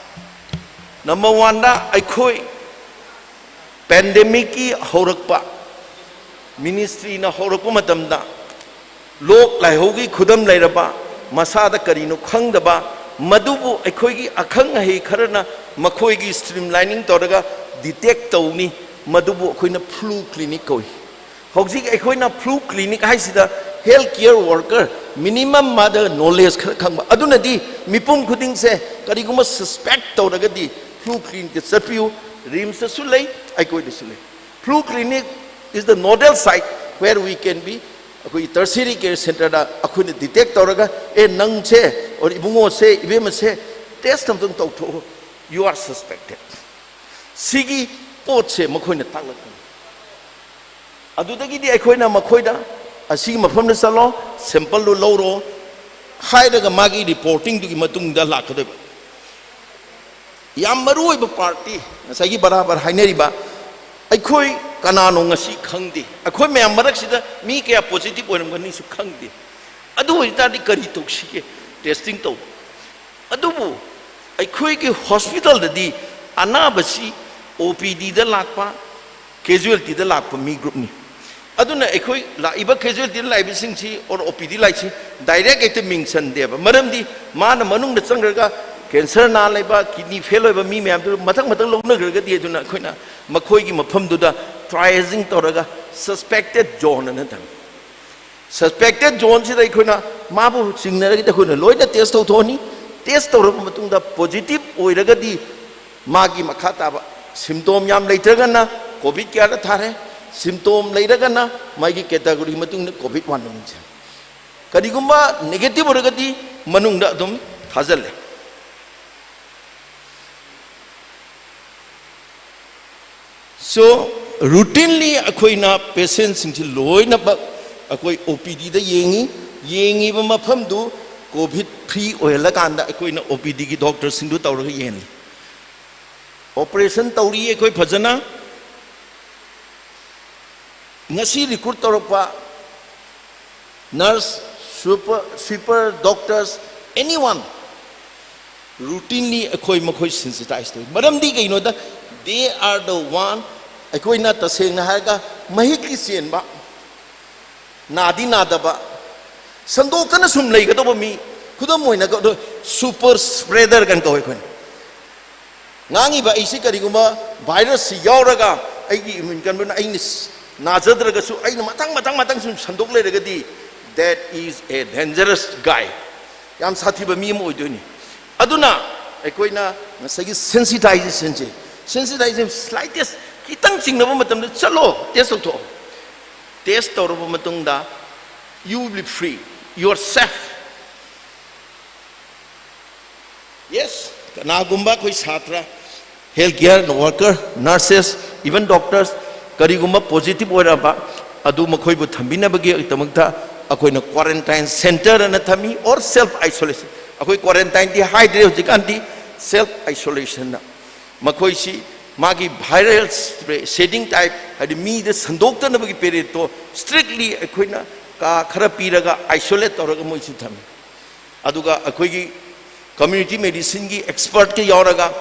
Number one ꯗ, ꯑꯩꯈꯣꯏ ꯄꯦꯟꯗꯦꯃꯤꯛꯀꯤ ꯍꯧꯔꯛꯄ, ꯃꯤꯅꯤꯁꯇ꯭ꯔꯤꯅ ꯍꯧꯔꯛꯄ ꯃꯇꯝꯗ, ꯂꯣꯛ ꯂꯥꯏꯍꯧꯒꯤ ꯈꯨꯗꯝ ꯂꯩꯔꯕ, ꯃꯁꯥꯗ ꯀꯔꯤꯅꯣ ꯈꯪꯗꯕ, ꯃꯗꯨꯕꯨ ꯑꯩꯈꯣꯏꯒꯤ ꯑꯈꯪ ꯑꯍꯩ ꯈꯔꯅ ꯃꯈꯣꯏꯒꯤ ꯁ꯭ꯇ꯭ꯔꯤꯝ ꯂꯥꯏꯅꯤꯡ ꯇꯧꯔꯒ ꯗꯤꯇꯦꯛ ꯇꯧꯅꯤ, ꯃꯗꯨꯕꯨ ꯑꯩꯈꯣꯏꯅ ꯐ꯭ꯂꯨ ꯀ꯭ꯂꯤꯅꯤꯛ ꯀꯧꯏ꯫ ꯍꯧꯖꯤꯛ ꯑꯩꯈꯣꯏꯅ flu clinic ꯍꯥꯏꯁꯤꯗ health care worker minimum ꯃꯥꯗ ꯅꯣꯂꯦꯖ ꯈꯔ ꯈꯪꯕ, ꯑꯗꯨꯅꯗꯤ ꯃꯤꯄꯨꯝ ꯈꯨꯗꯤꯡꯁꯦ ꯀꯔꯤꯒꯨꯝꯕ ꯁꯁꯄꯦꯛ ꯇꯧꯔꯒꯗꯤ ꯐ꯭ꯂꯨ ꯀ꯭ꯂꯤꯅꯤꯛꯇ ꯆꯠꯄꯤꯌꯨ, ꯔꯤꯝꯁꯇꯁꯨ ꯂꯩ, ꯑꯩꯈꯣꯏꯗꯁꯨ ꯂꯩ꯫ Flu clinic is the nodal site where we can be, ꯑꯩꯈꯣꯏꯒꯤ ꯇꯔꯁꯤꯌꯔꯤ ꯀꯦꯌꯔ ꯁꯦꯟꯇꯔꯗ ꯑꯩꯈꯣꯏꯅ ꯗꯤꯇꯦꯛ ꯇꯧꯔꯒ, "ꯑꯦ, ꯅꯪꯁꯦ, or ꯏꯕꯨꯡꯉꯣꯁꯦ, ꯏꯕꯦꯝꯃꯁꯦ, ꯇꯦꯁ ꯑꯃꯇꯪ ꯇꯧꯊꯣꯛꯎ, you are suspected"꯫ ꯁꯤꯒꯤ ꯄꯣꯠꯁꯦ ꯃꯈꯣꯏꯅ ꯇꯥꯛꯂꯛꯀꯅꯤ꯫ ꯑꯗꯨꯗꯒꯤꯗꯤ ꯑꯩꯈꯣꯏꯅ ꯃꯈꯣꯏꯗ, "ꯑꯁꯤꯒꯤ ꯃꯐꯝꯗ ꯆꯠꯂꯣ, ꯁꯦꯝꯄꯜꯗꯨ ꯂꯧꯔꯣ" ꯍꯥꯏꯔꯒ ꯃꯥꯒꯤ ꯔꯤꯄꯣꯔꯇꯤꯡꯗꯨꯒꯤ ꯃꯇꯨꯡꯗ ꯂꯥꯛꯀꯗꯣꯏꯕ꯫ ꯌꯥꯝ ꯃꯔꯨ ꯑꯣꯏꯕ ꯄꯥꯔꯠꯇꯤ ꯉꯁꯥꯏꯒꯤ ꯕꯔꯥꯕꯔ ꯍꯥꯏꯅꯔꯤꯕ, ꯑꯩꯈꯣꯏ ꯀꯅꯥꯅꯣ ꯉꯁꯤ ꯈꯪꯗꯦ, ꯑꯩꯈꯣꯏ ꯃꯌꯥꯝ ꯃꯔꯛꯁꯤꯗ ꯃꯤ ꯀꯌꯥ ꯄꯣꯖꯤꯇꯤꯚ ꯑꯣꯏꯔꯝꯒꯅꯤꯁꯨ ꯈꯪꯗꯦ꯫ ꯑꯗꯨ ꯑꯣꯏꯇꯥꯔꯗꯤ ꯀꯔꯤ ꯇꯧꯁꯤꯒꯦ? ꯇꯦꯁꯇꯤꯡ ꯇꯧꯕ꯫ ꯑꯗꯨꯕꯨ ꯑꯩꯈꯣꯏꯒꯤ ꯍꯣꯁꯄꯤꯇꯥꯜꯗꯗꯤ ꯑꯅꯥꯕꯁꯤ ꯑꯣ ꯄꯤ ꯗꯤꯗ ꯂꯥꯛꯄ, ꯀꯦꯖꯨꯋꯦꯜꯇꯤꯗ ꯂꯥꯛꯄ ꯃꯤ ꯒ꯭ꯔꯨꯞꯅꯤ꯫ ꯑꯗꯨꯅ ꯑꯩꯈꯣꯏ ꯂꯥꯛꯏꯕ ꯀꯦꯖꯨꯋꯦꯜꯇꯤꯗ ꯂꯥꯛꯏꯕꯁꯤꯡꯁꯤ, ꯑꯣꯔ ꯑꯣ ꯄꯤ ꯗꯤ ꯂꯥꯛꯏꯁꯤ, ꯗꯥꯏꯔꯦꯛ ꯍꯦꯛꯇ ꯃꯤꯡ ꯆꯟꯗꯦꯕ꯫ ꯃꯔꯝꯗꯤ ꯃꯥꯅ ꯃꯅꯨꯡꯗ ꯆꯪꯈ꯭ꯔꯒ ꯀꯦꯟꯁꯔ ꯅꯥ ꯂꯩꯕ, ꯀꯤꯗꯅꯤ ꯐꯦꯜ ꯑꯣꯏꯕ ꯃꯤ ꯃꯌꯥꯝꯗꯨ ꯃꯊꯪ ꯃꯊꯪ ꯂꯧꯅꯈ꯭ꯔꯒꯗꯤ, ꯑꯗꯨꯅ ꯑꯩꯈꯣꯏꯅ ꯃꯈꯣꯏꯒꯤ ꯃꯐꯝꯗꯨꯗ ꯇ꯭ꯔꯥꯏꯖꯤꯡ ꯇꯧꯔꯒ ꯁꯁꯄꯦꯛꯇꯦꯠ ꯖꯣꯟ ꯑꯅ ꯊꯝꯃꯤ꯫ ꯁꯁꯄꯦꯛꯇꯦꯠ ꯖꯣꯟꯁꯤꯗ ꯑꯩꯈꯣꯏꯅ ꯃꯥꯕꯨ ꯆꯤꯡꯅꯔꯒꯗꯤ ꯑꯩꯈꯣꯏꯅ ꯂꯣꯏꯅ ꯇꯦꯁ ꯇꯧꯊꯣꯛꯑꯅꯤ꯫ ꯇꯦꯁ ꯇꯧꯔꯕ ꯃꯇꯨꯡꯗ ꯄꯣꯖꯤꯇꯤꯚ ꯑꯣꯏꯔꯒꯗꯤ ꯃꯥꯒꯤ ꯃꯈꯥ ꯇꯥꯕ ꯁꯤꯝꯇꯣꯝ ꯌꯥꯝ ꯂꯩꯇ꯭ꯔꯒꯅ ꯀꯣꯚꯤꯗ ꯀꯦꯌꯔꯗ ꯊꯥꯔꯦ, ꯁꯤꯝꯇꯣꯝ ꯂꯩꯔꯒꯅ ꯃꯥꯒꯤ ꯀꯦꯇꯥꯒꯣꯔꯤ ꯃꯇꯨꯡ ꯏꯟꯅ ꯀꯣꯚꯤꯗ ꯋꯥꯟꯗ ꯃꯤꯡꯁꯤꯜꯂꯦ꯫ ꯀꯔꯤꯒꯨꯝꯕ ꯅꯦꯒꯦꯇꯤꯚ ꯑꯣꯏꯔꯒꯗꯤ ꯃꯅꯨꯡꯗ ꯑꯗꯨꯝ ꯊꯥꯖꯤꯜꯂꯦ꯫ So, routinely ꯑꯩꯈꯣꯏꯅ ꯄꯦꯁꯦꯟꯁꯤꯡꯁꯤ ꯂꯣꯏꯅꯃꯛ ꯑꯩꯈꯣꯏ ꯑꯣ ꯄꯤ ꯗꯤꯗ ꯌꯦꯡꯉꯤ꯫ ꯌꯦꯡꯉꯤꯕ ꯃꯐꯝꯗꯨ ꯀꯣꯚꯤꯗ ꯐ꯭ꯔꯤ ꯑꯣꯏꯍꯜꯂꯀꯥꯟꯗ ꯑꯩꯈꯣꯏꯅ ꯑꯣ ꯄꯤ ꯗꯤꯒꯤ ꯗꯣꯛꯇꯔꯁꯤꯡꯗꯨ ꯇꯧꯔꯒ ꯌꯦꯡꯍꯜꯂꯤ꯫ ꯑꯣꯄꯔꯦꯁꯟ ꯇꯧꯔꯤ ꯑꯩꯈꯣꯏ ꯐꯖꯅ꯫ ꯉꯁꯤ recruit ꯇꯧꯔꯛꯄ nurse, super, sweeper, doctors, anyone, routinely ꯑꯩꯈꯣꯏ ꯃꯈꯣꯏ sensitize ꯇꯧꯏ꯫ ꯃꯔꯝꯗꯤ ꯀꯩꯅꯣꯗ, they are the one, ꯑꯩꯈꯣꯏꯅ ꯇꯁꯦꯡꯅ ꯍꯥꯏꯔꯒ ꯃꯍꯤꯛꯀꯤ ꯆꯦꯟꯕ, ꯅꯥꯗꯤ ꯅꯥꯗꯕ, ꯁꯟꯗꯣꯛꯇꯅ ꯁꯨꯝ ꯂꯩꯒꯗꯧꯕ ꯃꯤ, ꯈꯨꯗꯝ ꯑꯣꯏꯅ super spreader ꯀꯥꯏꯅ ꯀꯧꯋꯦ ꯑꯩꯈꯣꯏꯅ꯫ ꯉꯥꯡꯉꯤꯕ ꯑꯩꯁꯤ ꯀꯔꯤꯒꯨꯝꯕ virus ꯁꯤ ꯌꯥꯎꯔꯒ ꯑꯩꯒꯤ immune ꯀꯟꯕꯅ ꯑꯩꯅ ꯁ-, ꯅꯥꯖꯗ꯭ꯔꯒꯁꯨ ꯑꯩꯅ ꯃꯊꯪ ꯃꯊꯪ ꯃꯊꯪ ꯁꯨꯝ ꯁꯟꯗꯣꯛ ꯂꯩꯔꯒꯗꯤ, that is a dangerous guy, ꯌꯥꯝ ꯁꯥꯊꯤꯕ ꯃꯤ ꯑꯃ ꯑꯣꯏꯗꯣꯏꯅꯤ꯫ ꯑꯗꯨꯅ ꯑꯩꯈꯣꯏꯅ ꯉꯁꯥꯏꯒꯤ sensitization ꯁꯦ, sensitization slightest ꯈꯤꯇꯪ ꯆꯤꯡꯅꯕ ꯃꯇꯝꯗ ꯆꯠꯂꯣ, test ꯇꯧꯊꯣꯛꯑꯣ꯫ Test ꯇꯧꯔꯕ ꯃꯇꯨꯡꯗ you will be free, you are safe꯫ Yes, ꯀꯅꯥꯒꯨꯝꯕ ꯑꯩꯈꯣꯏ ꯁꯥꯇ꯭ꯔ, health care worker, nurses, even doctors, ꯀꯔꯤꯒꯨꯝꯕ positive ꯑꯣꯏꯔꯕ ꯑꯗꯨ ꯃꯈꯣꯏꯕꯨ ꯊꯝꯕꯤꯅꯕꯒꯤꯗꯃꯛꯇ ꯑꯩꯈꯣꯏꯅ quarantine center ꯑꯅ ꯊꯝꯃꯤ, or self isolation꯫ ꯑꯩꯈꯣꯏ quarantine ꯗꯤ ꯍꯥꯏꯗ꯭ꯔꯦ ꯍꯧꯖꯤꯛꯀꯥꯟꯗꯤ, self isolation ꯅ꯫ ꯃꯈꯣꯏꯁꯤ ꯃꯥꯒꯤ viral spread, shedding type, ꯍꯥꯏꯗꯤ ꯃꯤꯗ ꯁꯟꯗꯣꯛꯇꯅꯕꯒꯤ ꯄꯦꯔꯦꯠꯇꯣ strictly ꯑꯩꯈꯣꯏꯅ ꯀꯥ ꯈꯔ ꯄꯤꯔꯒ isolate ꯇꯧꯔꯒ ꯃꯣꯏꯁꯨ ꯊꯝꯃꯤ꯫ ꯑꯗꯨꯒ ꯑꯩꯈꯣꯏꯒꯤ community medicine ꯒꯤ expert ꯀ ꯌꯥꯎꯔꯒ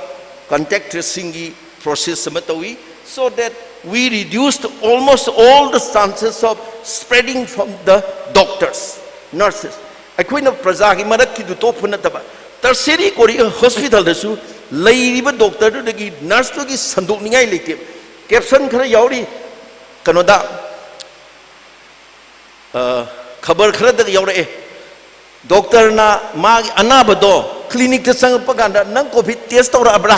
contact tracing ꯒꯤ process ꯑꯃ ꯇꯧꯏ, so that we reduced almost all the chances of spreading from the doctors, nurses꯫ ꯑꯩꯈꯣꯏꯅ ꯄ꯭ꯔꯖꯥꯒꯤ ꯃꯔꯛꯀꯤꯗꯨ ꯇꯣꯛꯄ ꯅꯠꯇꯕ, tertiary ꯀꯣꯔꯤ-, hospital ꯗꯁꯨ ꯂꯩꯔꯤꯕ doctor ꯗꯨꯗꯒꯤ nurse ꯇꯨꯒꯤ ꯁꯟꯗꯣꯛꯅꯤꯡꯉꯥꯏ ꯂꯩꯇꯦ꯫ Caption ꯈꯔ ꯌꯥꯎꯔꯤ ꯀꯩꯅꯣꯗ, ꯑ, ꯈꯕꯔ ꯈꯔꯗ ꯌꯥꯎꯔꯛꯑꯦ, doctor ꯅ ꯃꯥꯒꯤ ꯑꯅꯥꯕꯗꯣ clinic ꯇ ꯆꯪꯉꯛꯄ ꯀꯥꯟꯗ, "ꯅꯪ COVID test ꯇꯧꯔꯛꯑꯕ꯭ꯔꯥ?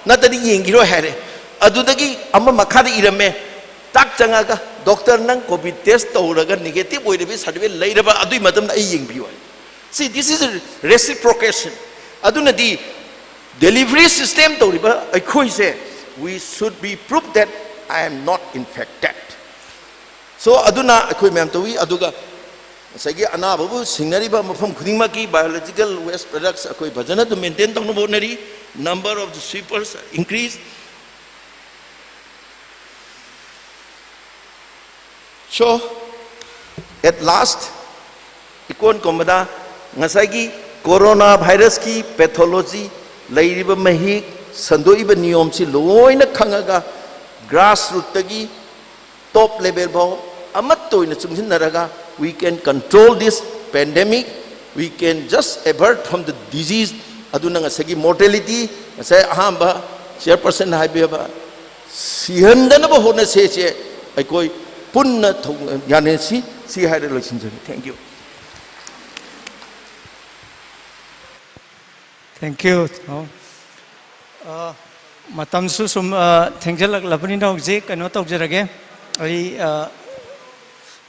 ꯅꯠꯇ꯭ꯔꯗꯤ ꯌꯦꯡꯈꯤꯔꯣꯏ" ꯍꯥꯏꯔꯦ꯫ ꯑꯗꯨꯗꯒꯤ ꯑꯃ ꯃꯈꯥꯗ ꯏꯔꯝꯃꯦ, ꯇꯥꯛ ꯆꯪꯉꯒ, "Doctor, ꯅꯪ COVID test ꯇꯧꯔꯒ negative ꯑꯣꯏꯔꯕꯤ certificate ꯂꯩꯔꯕ? ꯑꯗꯨꯒꯤ ꯃꯇꯝꯗ ꯑꯩ ꯌꯦꯡꯕꯤꯌꯨ" ꯍꯥꯏ꯫ See, this is a reciprocation꯫ ꯑꯗꯨꯅꯗꯤ delivery system ꯇꯧꯔꯤꯕ ꯑꯩꯈꯣꯏꯁꯦ, we should be proof that I am not infected꯫ So, ꯑꯗꯨꯅ ꯑꯩꯈꯣꯏ ꯃꯌꯥꯝ ꯇꯧꯏ꯫ ꯑꯗꯨꯒ ꯉꯁꯥꯏꯒꯤ ꯑꯅꯥꯕꯕꯨ ꯁꯤꯡꯅꯔꯤꯕ ꯃꯐꯝ ꯈꯨꯗꯤꯡꯃꯛꯀꯤ biological waste products ꯑꯩꯈꯣꯏ ꯐꯖꯅ ꯑꯗꯨꯝ maintain ꯇꯧꯅꯕ ꯍꯣꯠꯅꯔꯤ꯫ Number of the sweepers increase꯫ So, at last, ꯏꯀꯣꯟ ꯀꯣꯟꯕꯗ ꯉꯁꯥꯏꯒꯤ ꯀꯣꯔꯣꯅꯥ ꯚꯥꯏꯔꯁꯀꯤ ꯄꯦꯊꯣꯂꯣꯖꯤ, ꯂꯩꯔꯤꯕ ꯃꯍꯤꯛ, ꯁꯟꯗꯣꯛꯏꯕ ꯅꯤꯌꯣꯝꯁꯤ ꯂꯣꯏꯅ ꯈꯪꯉꯒ, ꯒ꯭ꯔꯥꯁ ꯔꯨꯠꯇꯒꯤ ꯇꯣꯞ ꯂꯦꯚꯦꯜ ꯐꯥꯎ ꯑꯃꯠꯇ ꯑꯣꯏꯅ ꯆꯨꯡꯁꯤꯟꯅꯔꯒ, we can control this pandemic, we can just avert from the disease. ꯑꯗꯨꯅ ꯉꯁꯥꯏꯒꯤ ꯃꯣꯔꯇꯦꯂꯤꯇꯤ, ꯉꯁꯥꯏ ꯑꯍꯥꯟꯕ ꯆꯤꯌꯔꯄꯔꯁꯟ ꯍꯥꯏꯕꯤꯕ, ꯁꯤꯍꯟꯗꯅꯕ ꯍꯣꯠꯅꯁꯦꯁꯦ ꯑꯩꯈꯣꯏ ꯄꯨꯟꯅ ꯊꯧ-, ꯌꯥꯅꯁꯤ꯫ ꯁꯤ ꯍꯥꯏꯔ ꯂꯣꯏꯁꯤꯟꯖꯒꯦ꯫ Thank you꯫ Thank you꯫ ꯑ, ꯃꯇꯝꯁꯨ ꯁꯨꯝ, ꯑ, ꯊꯦꯡꯖꯤꯜꯂꯛꯂꯕꯅꯤꯅ ꯍꯧꯖꯤꯛ ꯀꯩꯅꯣ ꯇꯧꯖꯔꯒꯦ꯫ ꯑꯩ, ꯑ,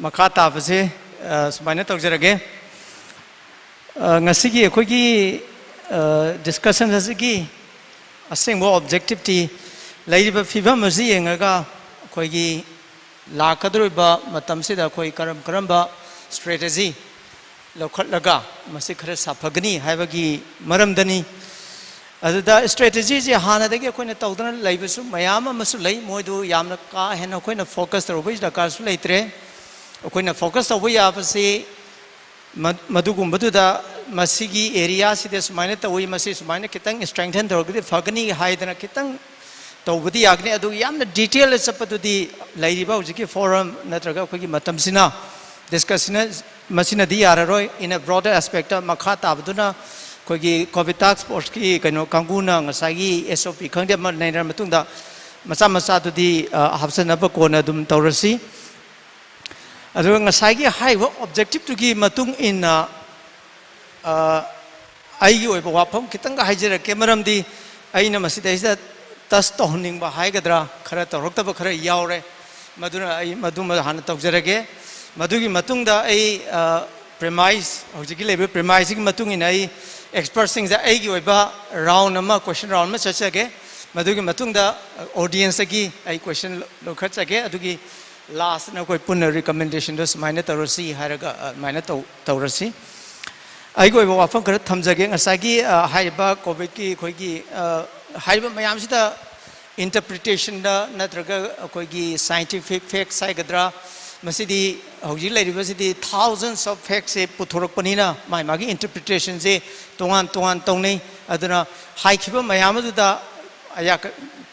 ꯃꯈꯥ ꯇꯥꯕꯁꯦ, ꯑ, ꯁꯨꯃꯥꯏꯅ ꯇꯧꯖꯔꯒꯦ꯫ ꯑ, ꯉꯁꯤꯒꯤ ꯑꯩꯈꯣꯏꯒꯤ, ꯑ, ꯗꯤꯁꯀꯁꯟ ꯑꯁꯤꯒꯤ ꯑꯁꯦꯡꯕ ꯑꯣꯕꯖꯦꯛꯇꯤꯞꯇꯤ ꯂꯩꯔꯤꯕ ꯐꯤꯕꯝ ꯑꯁꯤ ꯌꯦꯡꯉꯒ ꯑꯩꯈꯣꯏꯒꯤ ꯂꯥꯛꯀꯗꯧꯔꯤꯕ ꯃꯇꯝꯁꯤꯗ ꯑꯩꯈꯣꯏ ꯀꯔꯝ ꯀꯔꯝꯕ ꯁ꯭ꯇ꯭ꯔꯦꯇꯦꯖꯤ ꯂꯧꯈꯠꯂꯒ ꯃꯁꯤ ꯈꯔ ꯁꯥꯐꯒꯅꯤ ꯍꯥꯏꯕꯒꯤ ꯃꯔꯝꯗꯅꯤ꯫ ꯑꯗꯨꯗ ꯁ꯭ꯇ꯭ꯔꯦꯇꯦꯖꯤꯁꯦ ꯍꯥꯟꯅꯗꯒꯤ ꯑꯩꯈꯣꯏꯅ ꯇꯧꯗꯅ ꯂꯩꯕꯁꯨ ꯃꯌꯥꯝ ꯑꯃꯁꯨ ꯂꯩ, ꯃꯣꯏꯗꯨ ꯌꯥꯝꯅ ꯀꯥ ꯍꯦꯟꯅ ꯑꯩꯈꯣꯏꯅ ꯐꯣꯀꯁ ꯇꯧꯔꯨꯕꯒꯤ ꯗꯔꯀꯥꯔꯁꯨ ꯂꯩꯇ꯭ꯔꯦ꯫ ꯑꯩꯈꯣꯏꯅ ꯐꯣꯀꯁ ꯇꯧꯕ ꯌꯥꯕꯁꯤ ꯃ-, ꯃꯗꯨꯒꯨꯝꯕꯗꯨꯗ ꯃꯁꯤꯒꯤ ꯑꯦꯔꯤꯌꯥꯁꯤꯗ ꯁꯨꯃꯥꯏꯅ ꯇꯧꯏ, ꯃꯁꯤ ꯁꯨꯃꯥꯏꯅ ꯈꯤꯇꯪ ꯁ꯭ꯇꯔꯦꯡꯊꯟ ꯇꯧꯔꯒꯗꯤ ꯐꯒꯅꯤ ꯍꯥꯏꯗꯅ ꯈꯤꯇꯪ ꯇꯧꯕꯗꯤ ꯌꯥꯒꯅꯤ꯫ ꯑꯗꯨ ꯌꯥꯝꯅ ꯗꯤꯇꯦꯜꯗ ꯆꯠꯄꯗꯨꯗꯤ ꯂꯩꯔꯤꯕ ꯍꯧꯖꯤꯛꯀꯤ ꯐꯣꯔꯝ ꯅꯠꯇ꯭ꯔꯒ ꯑꯩꯈꯣꯏꯒꯤ ꯃꯇꯝꯁꯤꯅ, ꯗꯤꯁꯀꯁꯟ ꯃꯁꯤꯅꯗꯤ ꯌꯥꯔꯔꯣꯏ꯫ In a broader aspect, ꯃꯈꯥ ꯇꯥꯕꯗꯨꯅ ꯑꯩꯈꯣꯏꯒꯤ ꯀꯣꯚꯤꯗ ꯇꯥꯁꯛ ꯐꯣꯔꯁꯀꯤ ꯀꯩꯅꯣ ꯀꯥꯡꯕꯨꯅ ꯉꯁꯥꯏꯒꯤ ꯑꯦꯁ ꯑꯣ ꯄꯤ ꯈꯪꯗꯦ ꯑꯃ ꯂꯩꯅꯔ ꯃꯇꯨꯡꯗ ꯃꯆꯥ ꯃꯆꯥꯗꯨꯗꯤ, ꯑ, ꯍꯥꯞꯆꯟꯅꯕ ꯀꯣꯟꯅ ꯑꯗꯨꯝ ꯇꯧꯔꯁꯤ꯫ ꯑꯗꯨꯒ ꯉꯁꯥꯏꯒꯤ ꯍꯥꯏꯔꯤꯕ ꯑꯣꯕꯖꯦꯛꯇꯤꯞꯇꯨꯒꯤ ꯃꯇꯨꯡ ꯏꯟꯅ, ꯑ, ꯑꯩꯒꯤ ꯑꯣꯏꯕ ꯋꯥꯐꯝ ꯈꯤꯇꯪꯒ ꯍꯥꯏꯖꯔꯛꯀꯦ, ꯃꯔꯝꯗꯤ ꯑꯩꯅ ꯃꯁꯤꯗꯩꯁꯤꯗ ꯇꯁ ꯇꯧꯍꯟꯅꯤꯡꯕ ꯍꯥꯏꯒꯗ꯭ꯔꯥ, ꯈꯔ ꯇꯧꯔꯛꯇꯕ ꯈꯔ ꯌꯥꯎꯔꯦ, ꯃꯗꯨꯅ ꯑꯩ ꯃꯗꯨꯃ ꯍꯥꯟꯅ ꯇꯧꯖꯔꯒꯦ꯫ ꯃꯗꯨꯒꯤ ꯃꯇꯨꯡꯗ ꯑꯩ, ꯑ, ꯄ꯭ꯔꯦꯃꯥꯏꯁ, ꯍꯧꯖꯤꯛꯀꯤ ꯂꯩꯔꯤꯕ ꯄ꯭ꯔꯦꯃꯥꯏꯁꯁꯤꯒꯤ ꯃꯇꯨꯡ ꯏꯟꯅ ꯑꯩ ꯑꯦꯛꯁꯄꯔꯠꯁꯤꯡꯗ ꯑꯩꯒꯤ ꯑꯣꯏꯕ ꯔꯥꯎꯟ ꯑꯃ, ꯀꯣꯏꯁꯟ ꯔꯥꯎꯟ ꯑꯃ ꯆꯠꯆꯒꯦ꯫ ꯃꯗꯨꯒꯤ ꯃꯇꯨꯡꯗ, ꯑ, ꯑꯣꯗꯤꯌꯦꯟꯁꯇꯒꯤ ꯑꯩ ꯀꯣꯏꯁꯟ ꯂꯧꯈꯠꯆꯒꯦ꯫ ꯑꯗꯨꯒꯤ ꯂꯥꯁꯇꯅ ꯑꯩꯈꯣꯏ ꯄꯨꯟꯅ ꯔꯤꯀꯃꯦꯟꯗꯦꯁꯟꯗꯣ ꯁꯨꯃꯥꯏꯅ ꯇꯧꯔꯁꯤ ꯍꯥꯏꯔꯒ, ꯑ, ꯑꯗꯨꯃꯥꯏꯅ ꯇꯧ-, ꯇꯧꯔꯁꯤ꯫ ꯑꯩꯒꯤ ꯑꯣꯏꯕ ꯋꯥꯐꯝ ꯈꯔ ꯊꯝꯖꯒꯦ꯫ ꯉꯁꯥꯏꯒꯤ, ꯑ, ꯍꯥꯏꯔꯤꯕ ꯀꯣꯚꯤꯗꯀꯤ ꯑꯩꯈꯣꯏꯒꯤ, ꯑ, ꯍꯥꯏꯔꯤꯕ ꯃꯌꯥꯝꯁꯤꯗ ꯏꯟꯇꯔꯄ꯭ꯔꯤꯇꯦꯁꯟꯗ ꯅꯠꯇ꯭ꯔꯒ ꯑꯩꯈꯣꯏꯒꯤ ꯁꯥꯏꯟꯇꯤꯐꯤꯛ ꯐꯦꯛꯁ ꯍꯥꯏꯒꯗ꯭ꯔꯥ, ꯃꯁꯤꯗꯤ ꯍꯧꯖꯤꯛ ꯂꯩꯔꯤꯕꯁꯤꯗꯤ thousands of factsꯁꯦ ꯄꯨꯊꯣꯔꯛꯄꯅꯤꯅ ꯃꯥꯒꯤ ꯃꯥꯒꯤ interpretationꯁꯦ ꯇꯣꯉꯥꯟ ꯇꯣꯉꯥꯟ ꯇꯧꯅꯩ꯫ ꯑꯗꯨꯅ ꯍꯥꯏꯈꯤꯕ ꯃꯌꯥꯝ ꯑꯗꯨꯗ ꯑꯌꯥ-,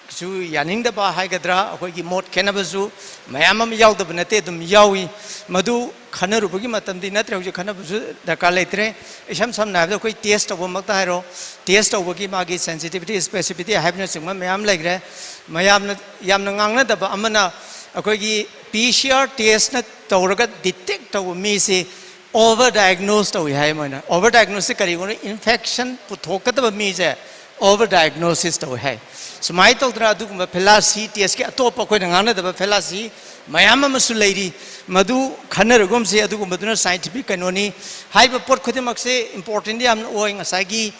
ꯁꯨ ꯌꯥꯅꯤꯡꯗꯕ ꯍꯥꯏꯒꯗ꯭ꯔꯥ, ꯑꯩꯈꯣꯏꯒꯤ ꯃꯣꯠ ꯈꯦꯠꯅꯕꯁꯨ ꯃꯌꯥꯝ ꯑꯃ ꯌꯥꯎꯗꯕ ꯅꯠꯇꯦ, ꯑꯗꯨꯝ ꯌꯥꯎꯏ꯫ ꯃꯗꯨ ꯈꯟꯅꯔꯨꯕꯒꯤ ꯃꯇꯝꯗꯤ ꯅꯠꯇ꯭ꯔꯦ, ꯍꯧꯖꯤꯛ ꯈꯟꯅꯕꯁꯨ ꯗꯔꯀꯥꯔ ꯂꯩꯇ꯭ꯔꯦ꯫ ꯏꯁꯝ ꯁꯝꯅ ꯍꯥꯏꯔꯕꯗ ꯑꯩꯈꯣꯏ test ꯇꯧꯕꯃꯛꯇ ꯍꯥꯏꯔꯣ, test ꯇꯧꯕꯒꯤ ꯃꯥꯒꯤ sensitivity, specificity ꯍꯥꯏꯕꯅꯆꯤꯡꯕ ꯃꯌꯥꯝ ꯂꯩꯈ꯭ꯔꯦ꯫ ꯃꯌꯥꯝꯅ ꯌꯥꯝꯅ ꯉꯥꯡꯅꯗꯕ ꯑꯃꯅ ꯑꯩꯈꯣꯏꯒꯤ P C R testꯅ ꯇꯧꯔꯒ detect ꯇꯧꯕ ꯃꯤꯁꯤ over diagnose ꯇꯧꯏ ꯍꯥꯏ꯫ ꯃꯣꯏꯅ over diagnoseꯁꯤ ꯀꯔꯤꯒꯨꯝꯕ infection ꯄꯨꯊꯣꯛꯀꯗꯕ ꯃꯤꯁꯦ over diagnosis ꯇꯧꯏ ꯍꯥꯏ꯫ ꯁꯨꯃꯥꯏꯅ ꯇꯧꯗꯅ ꯑꯗꯨꯒꯨꯝꯕ fallacy, testꯀꯤ ꯑꯇꯣꯞꯄ ꯑꯩꯈꯣꯏꯅ ꯉꯥꯡꯅꯗꯕ fallacy ꯃꯌꯥꯝ ꯑꯃꯁꯨ ꯂꯩꯔꯤ꯫ ꯃꯗꯨ ꯈꯟꯅꯔꯒꯨꯝꯁꯤ, ꯑꯗꯨꯒꯨꯝꯕꯗꯨꯅ scientific ꯀꯩꯅꯣꯅꯤ꯫ ꯍꯥꯏꯔꯤꯕ ꯄꯣꯠ ꯈꯨꯗꯤꯡꯃꯛꯁꯦ important ꯌꯥꯝꯅ ꯑꯣꯏ꯫ ꯉꯁꯥꯏꯒꯤ,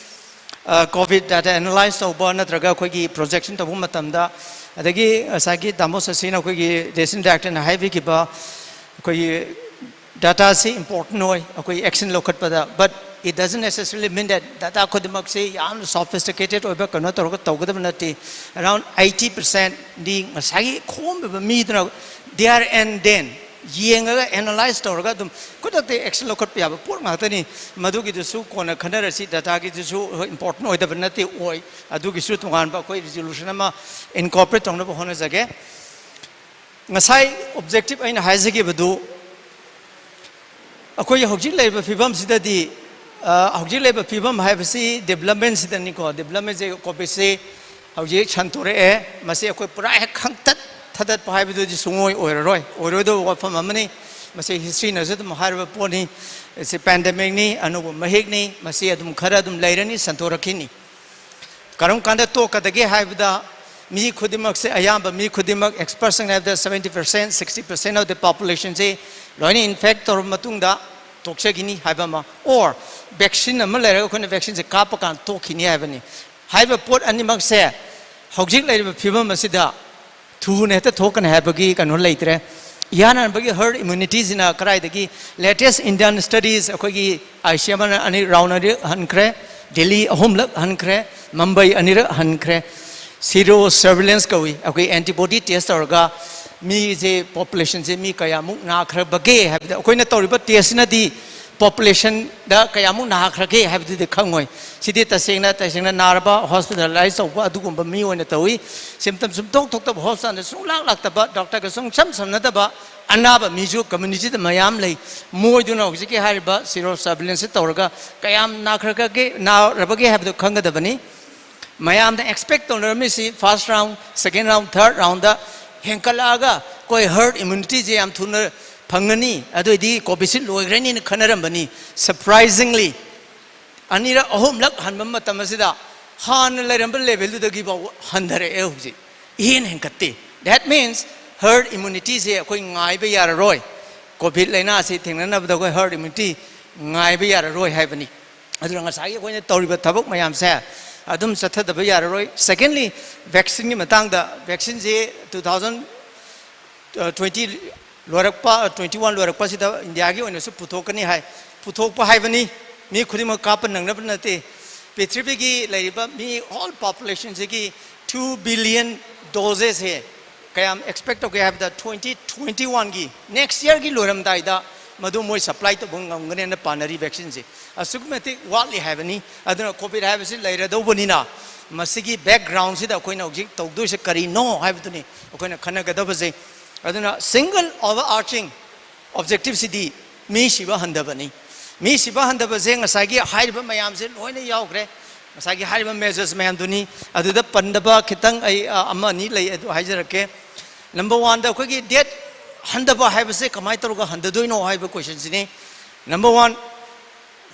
ꯑ, COVID data analyse ꯇꯧꯕ ꯅꯠꯇ꯭ꯔꯒ ꯑꯩꯈꯣꯏꯒꯤ projection ꯇꯧꯕ ꯃꯇꯝꯗ, ꯑꯗꯒꯤ ꯉꯁꯥꯏꯒꯤ ꯇꯥꯃꯣ ꯁꯁꯤꯅ, ꯑꯩꯈꯣꯏꯒꯤ Resident Directorꯅ ꯍꯥꯏꯕꯤꯈꯤꯕ, ꯑꯩꯈꯣꯏꯒꯤ dataꯁꯤ important ꯑꯣꯏ ꯑꯩꯈꯣꯏ action ꯂꯧꯈꯠꯄꯗ, but it doesn't necessarily mean that data ꯈꯨꯗꯤꯡꯃꯛꯁꯤ ꯌꯥꯝꯅ sophisticated ꯑꯣꯏꯕ ꯀꯩꯅꯣ ꯇꯧꯔꯒ ꯇꯧꯒꯗꯕ ꯅꯠꯇꯦ꯫ Around eighty percentꯗꯤ ꯉꯁꯥꯏꯒꯤ ꯈꯣꯝꯃꯤꯕ ꯃꯤꯗꯨꯅ there and then ꯌꯦꯡꯉꯒ analyse ꯇꯧꯔꯒ ꯑꯗꯨꯝ ꯈꯨꯗꯛꯇ action ꯂꯧꯈꯠꯄ ꯌꯥꯕ ꯄꯣꯠ ꯉꯥꯛꯇꯅꯤ꯫ ꯃꯗꯨꯒꯤꯗꯨꯁꯨ ꯀꯣꯟꯅ ꯈꯟꯅꯔꯁꯤ, dataꯒꯤꯗꯨꯁꯨ ꯍꯣꯏ important ꯑꯣꯏꯗꯕ ꯅꯠꯇꯦ, ꯑꯣꯏ꯫ ꯑꯗꯨꯒꯤꯁꯨ ꯇꯣꯉꯥꯟꯕ ꯑꯩꯈꯣꯏ resolution ꯑꯃ incorporate ꯇꯧꯅꯕ ꯍꯣꯠꯅꯖꯒꯦ꯫ ꯉꯁꯥꯏ objective ꯑꯩꯅ ꯍꯥꯏꯖꯈꯤꯕꯗꯨ, ꯑꯩꯈꯣꯏ ꯍꯧꯖꯤꯛ ꯂꯩꯔꯤꯕ ꯐꯤꯕꯝꯁꯤꯗꯗꯤ, ꯑ, ꯍꯧꯖꯤꯛ ꯂꯩꯔꯤꯕ ꯐꯤꯕꯝ ꯍꯥꯏꯕꯁꯤ developmentꯁꯤꯗꯅꯤꯀꯣ꯫ Developmentꯁꯦ, COVIDꯁꯦ ꯍꯧꯖꯤꯛ ꯁꯟꯇꯣꯔꯛꯑꯦ꯫ ꯃꯁꯤ ꯑꯩꯈꯣꯏ ꯄꯨꯔꯥ ꯍꯦꯛ ꯈꯪꯇꯠ ꯊꯥꯗꯠꯄ ꯍꯥꯏꯕꯗꯨꯗꯤ ꯁꯨꯡꯑꯣꯏ ꯑꯣꯏꯔꯔꯣꯏ, ꯑꯣꯏꯔꯣꯏꯗꯕ ꯋꯥꯐꯝ ꯑꯃꯅꯤ꯫ ꯃꯁꯤ historyꯅꯁꯨ ꯑꯗꯨꯝ ꯍꯥꯏꯔꯕ ꯄꯣꯠꯅꯤ꯫ ꯃꯁꯤ pandemicꯅꯤ, ꯑꯅꯧꯕ ꯃꯍꯤꯛꯅꯤ꯫ ꯃꯁꯤ ꯑꯗꯨꯝ ꯈꯔ ꯑꯗꯨꯝ ꯂꯩꯔꯅꯤ, ꯁꯟꯇꯣꯔꯛꯈꯤꯅꯤ꯫ ꯀꯔꯝ ꯀꯥꯟꯗ ꯇꯣꯛꯀꯗꯒꯦ ꯍꯥꯏꯕꯗ, ꯃꯤ ꯈꯨꯗꯤꯡꯃꯛꯁꯦ, ꯑꯌꯥꯝꯕ ꯃꯤ ꯈꯨꯗꯤꯡꯃꯛ, expertsꯁꯤꯡꯅ ꯍꯥꯏꯕꯗ seventy percent, sixty percent of the populationꯁꯦ ꯂꯣꯏꯅ infect ꯇꯧꯔꯕ ꯃꯇꯨꯡꯗ ꯇꯣꯛꯆꯈꯤꯅꯤ ꯍꯥꯏꯕ ꯑꯃ, or vaccine ꯑꯃ ꯂꯩꯔꯒ ꯑꯩꯈꯣꯏꯅ vaccineꯁꯦ ꯀꯥꯞꯄ ꯀꯥꯟꯗ ꯇꯣꯛꯈꯤꯅꯤ ꯍꯥꯏꯕꯅꯤ꯫ ꯍꯥꯏꯔꯤꯕ ꯄꯣꯠ ꯑꯅꯤꯃꯛꯁꯦ ꯍꯧꯖꯤꯛ ꯂꯩꯔꯤꯕ ꯐꯤꯕꯝ ꯑꯁꯤꯗ ꯊꯨꯅ ꯍꯦꯛꯇ ꯊꯣꯛꯀꯅꯤ ꯍꯥꯏꯕꯒꯤ ꯀꯩꯅꯣ ꯂꯩꯇ꯭ꯔꯦ꯫ ꯏꯍꯥꯟ ꯍꯥꯟꯕꯒꯤ herd immunityꯁꯤꯅ ꯀꯗꯥꯏꯗꯒꯤ, latest Indian studies ꯑꯩꯈꯣꯏꯒꯤ ICMRꯅ ꯑꯅꯤ, round ꯑꯅꯤꯔꯛ ꯍꯟꯈ꯭ꯔꯦ, ꯗꯦꯜꯂꯤ ꯑꯍꯨꯝꯂꯛ ꯍꯟꯈ꯭ꯔꯦ, ꯃꯨꯝꯕꯥꯏ ꯑꯅꯤꯔꯛ ꯍꯟꯈ꯭ꯔꯦ꯫ Sero surveillance ꯀꯧꯏ, ꯑꯩꯈꯣꯏ antibody test ꯇꯧꯔꯒ ꯃꯤꯁꯦ, ꯄꯣꯄꯨꯂꯦꯁꯟꯁꯦ ꯃꯤ ꯀꯌꯥꯃꯨꯛ ꯅꯥꯈ꯭ꯔꯕꯒꯦ ꯍꯥꯏꯕꯗ, ꯑꯩꯈꯣꯏꯅ ꯇꯧꯔꯤꯕ ꯇꯦꯁꯁꯤꯅꯗꯤ ꯄꯣꯄꯨꯂꯦꯁꯟꯗ ꯀꯌꯥꯃꯨꯛ ꯅꯥꯈ꯭ꯔꯒꯦ ꯍꯥꯏꯕꯗꯨꯗꯤ ꯈꯪꯉꯣꯏ꯫ ꯁꯤꯗꯤ ꯇꯁꯦꯡꯅ, ꯇꯁꯦꯡꯅ ꯅꯥꯔꯕ, ꯍꯣꯁꯄꯤꯇꯥꯂꯥꯏꯁ ꯇꯧꯕ ꯑꯗꯨꯒꯨꯝꯕ ꯃꯤ ꯑꯣꯏꯅ ꯇꯧꯏ꯫ ꯁꯤꯝꯇꯝ ꯁꯨꯝꯊꯣꯛ ꯊꯣꯛꯇꯕ, ꯍꯣꯁꯄꯤꯇꯥꯜꯗ ꯁꯨꯡꯂꯥꯛ ꯂꯥꯛꯇꯕ, ꯗꯣꯛꯇꯔꯒ ꯁꯨꯡꯁꯝ ꯁꯝꯅꯗꯕ ꯑꯅꯥꯕ ꯃꯤꯁꯨ ꯀꯝꯃ꯭ꯌꯨꯅꯤꯇꯤꯗ ꯃꯌꯥꯝ ꯂꯩ꯫ ꯃꯣꯏꯗꯨꯅ ꯍꯧꯖꯤꯛꯀꯤ ꯍꯥꯏꯔꯤꯕ ꯁꯤꯔꯣ ꯁꯔꯚꯤꯂꯦꯟꯁꯁꯦ ꯇꯧꯔꯒ ꯀꯌꯥꯝ ꯅꯥꯈ꯭ꯔꯒꯦ, ꯅꯥꯔꯕꯒꯦ ꯍꯥꯏꯕꯗꯨ ꯈꯪꯒꯗꯕꯅꯤ꯫ ꯃꯌꯥꯝꯅ ꯑꯦꯛꯁꯄꯦꯛ ꯇꯧꯅꯔꯝꯃꯤꯁꯤ ꯐꯥꯔꯁ ꯔꯥꯎꯟ, ꯁꯦꯀꯦꯟ ꯔꯥꯎꯟ, ꯊꯔꯗ ꯔꯥꯎꯟꯗ ꯍꯦꯟꯀꯠꯂꯛꯑꯒ ꯑꯩꯈꯣꯏ ꯍꯔꯗ ꯏꯃ꯭ꯌꯨꯅꯤꯇꯤꯁꯦ ꯌꯥꯝ ꯊꯨꯅ ꯐꯪꯒꯅꯤ, ꯑꯗꯨꯑꯣꯏꯗꯤ ꯀꯣꯚꯤꯁꯤꯜꯗ ꯂꯣꯏꯈ꯭ꯔꯅꯤꯅ ꯈꯟꯅꯔꯝꯕꯅꯤ꯫ ꯁꯔꯄ꯭ꯔꯥꯏꯖꯤꯡꯂꯤ, ꯑꯅꯤꯔꯛ ꯑꯍꯨꯝꯂꯛ ꯍꯟꯕ ꯃꯇꯝ ꯑꯁꯤꯗ ꯍꯥꯟꯅ ꯂꯩꯔꯝꯕ ꯂꯦꯚꯦꯜꯗꯨꯗꯒꯤ ꯐꯥꯎꯕ ꯍꯟꯊꯔꯛꯑꯦ ꯍꯧꯖꯤꯛ, ꯏꯍꯦꯟ ꯍꯦꯟꯀꯠꯇꯦ꯫ That means herd immunityꯁꯦ ꯑꯩꯈꯣꯏ ꯉꯥꯏꯕ ꯌꯥꯔꯔꯣꯏ꯫ ꯀꯣꯚꯤꯗ ꯂꯥꯏꯅꯥꯁꯤ ꯊꯦꯡꯅꯅꯕꯗ ꯑꯩꯈꯣꯏ ꯍꯔꯗ ꯏꯃ꯭ꯌꯨꯅꯤꯇꯤ ꯉꯥꯏꯕ ꯌꯥꯔꯔꯣꯏ ꯍꯥꯏꯕꯅꯤ꯫ ꯑꯗꯨꯅ ꯉꯁꯥꯏꯒꯤ ꯑꯩꯈꯣꯏꯅ ꯇꯧꯔꯤꯕ ꯊꯕꯛ ꯃꯌꯥꯝꯁꯦ ꯑꯗꯨꯝ ꯆꯠꯊꯗꯕ ꯌꯥꯔꯔꯣꯏ꯫ ꯁꯦꯀꯦꯟꯂꯤ, ꯚꯦꯛꯁꯤꯟꯒꯤ ꯃꯇꯥꯡꯗ, ꯚꯦꯛꯁꯤꯟꯁꯦ ꯇꯨ ꯊꯥꯎꯖꯟ ꯇ꯭ꯋꯦꯟꯇꯤ ꯂꯣꯏꯔꯛꯄ, ꯇ꯭ꯋꯦꯟꯇꯤ ꯋꯥꯟ ꯂꯣꯏꯔꯛꯄꯁꯤꯗ ꯏꯟꯗꯤꯌꯥꯒꯤ ꯑꯣꯏꯅꯁꯨ ꯄꯨꯊꯣꯛꯀꯅꯤ ꯍꯥꯏ꯫ ꯄꯨꯊꯣꯛꯄ ꯍꯥꯏꯕꯅꯤ, ꯃꯤ ꯈꯨꯗꯤꯡꯃꯛ ꯀꯥꯞꯄ ꯅꯪꯅꯕ ꯅꯠꯇꯦ꯫ ꯄ꯭ꯔꯤꯊꯤꯕꯤꯒꯤ ꯂꯩꯔꯤꯕ ꯃꯤ ꯍꯣꯜ ꯄꯣꯄꯨꯂꯦꯁꯟꯁꯤꯒꯤ ꯇꯨ ꯕꯤꯂꯤꯌꯟ ꯗꯣꯖꯦꯁꯁꯦ ꯀꯌꯥꯝ ꯑꯦꯛꯁꯄꯦꯛ ꯇꯧꯒꯦ ꯍꯥꯏꯕꯗ, ꯇ꯭ꯋꯦꯟꯇꯤ ꯇ꯭ꯋꯦꯟꯇꯤ ꯋꯥꯟꯒꯤ, ꯅꯦꯛꯁ ꯌꯔꯒꯤ ꯂꯣꯏꯔꯝꯗꯥꯏꯗ ꯃꯗꯨ ꯃꯣꯏ ꯁꯄ꯭ꯂꯥꯏ ꯇꯧꯕ ꯉꯝꯒꯅꯦꯅ ꯄꯥꯅꯔꯤ ꯚꯦꯛꯁꯤꯟꯁꯦ꯫ ꯑꯁꯨꯛꯀꯤ ꯃꯇꯤꯛ ꯋꯥꯠꯂꯤ ꯍꯥꯏꯕꯅꯤ꯫ ꯑꯗꯨꯅ ꯀꯣꯚꯤꯗ ꯍꯥꯏꯕꯁꯤ ꯂꯩꯔꯗꯧꯕꯅꯤꯅ, ꯃꯁꯤꯒꯤ ꯕꯦꯛꯒ꯭ꯔꯥꯎꯟꯁꯤꯗ ꯑꯩꯈꯣꯏꯅ ꯍꯧꯖꯤꯛ ꯇꯧꯗꯣꯏꯁꯦ ꯀꯔꯤꯅꯣ ꯍꯥꯏꯕꯗꯨꯅꯤ ꯑꯩꯈꯣꯏꯅ ꯈꯟꯅꯒꯗꯕꯁꯦ꯫ ꯑꯗꯨꯅ ꯁꯤꯡꯒꯜ ꯑꯣꯚꯔ ꯑꯥꯔꯆꯤꯡ ꯑꯣꯕꯖꯦꯛꯇꯤꯚꯁꯤꯗꯤ ꯃꯤ ꯁꯤꯕ ꯍꯟꯊꯕꯅꯤ꯫ ꯃꯤ ꯁꯤꯕ ꯍꯟꯊꯕꯁꯦ ꯉꯁꯥꯏꯒꯤ ꯍꯥꯏꯔꯤꯕ ꯃꯌꯥꯝꯁꯦ ꯂꯣꯏꯅ ꯌꯥꯎꯈ꯭ꯔꯦ꯫ ꯉꯁꯥꯏꯒꯤ ꯍꯥꯏꯔꯤꯕ ꯃꯦꯖꯔꯁ ꯃꯌꯥꯝꯗꯨꯅꯤ꯫ ꯑꯗꯨꯗ ꯄꯟꯗꯕ ꯈꯤꯇꯪ ꯑꯩ, ꯑ, ꯑꯃ ꯑꯅꯤ ꯂꯩ, ꯑꯗꯨ ꯍꯥꯏꯖꯔꯛꯀꯦ꯫ ꯅꯝꯕꯔ ꯋꯥꯟꯗ, ꯑꯩꯈꯣꯏꯒꯤ ꯗꯦꯠ ꯍꯟꯊꯕ ꯍꯥꯏꯕꯁꯦ ꯀꯃꯥꯏꯅ ꯇꯧꯔꯒ ꯍꯟꯊꯗꯣꯏꯅꯣ ꯍꯥꯏꯕ ꯀꯣꯏꯁꯟꯁꯤꯅꯤ꯫ ꯅꯝꯕꯔ ꯋꯥꯟ,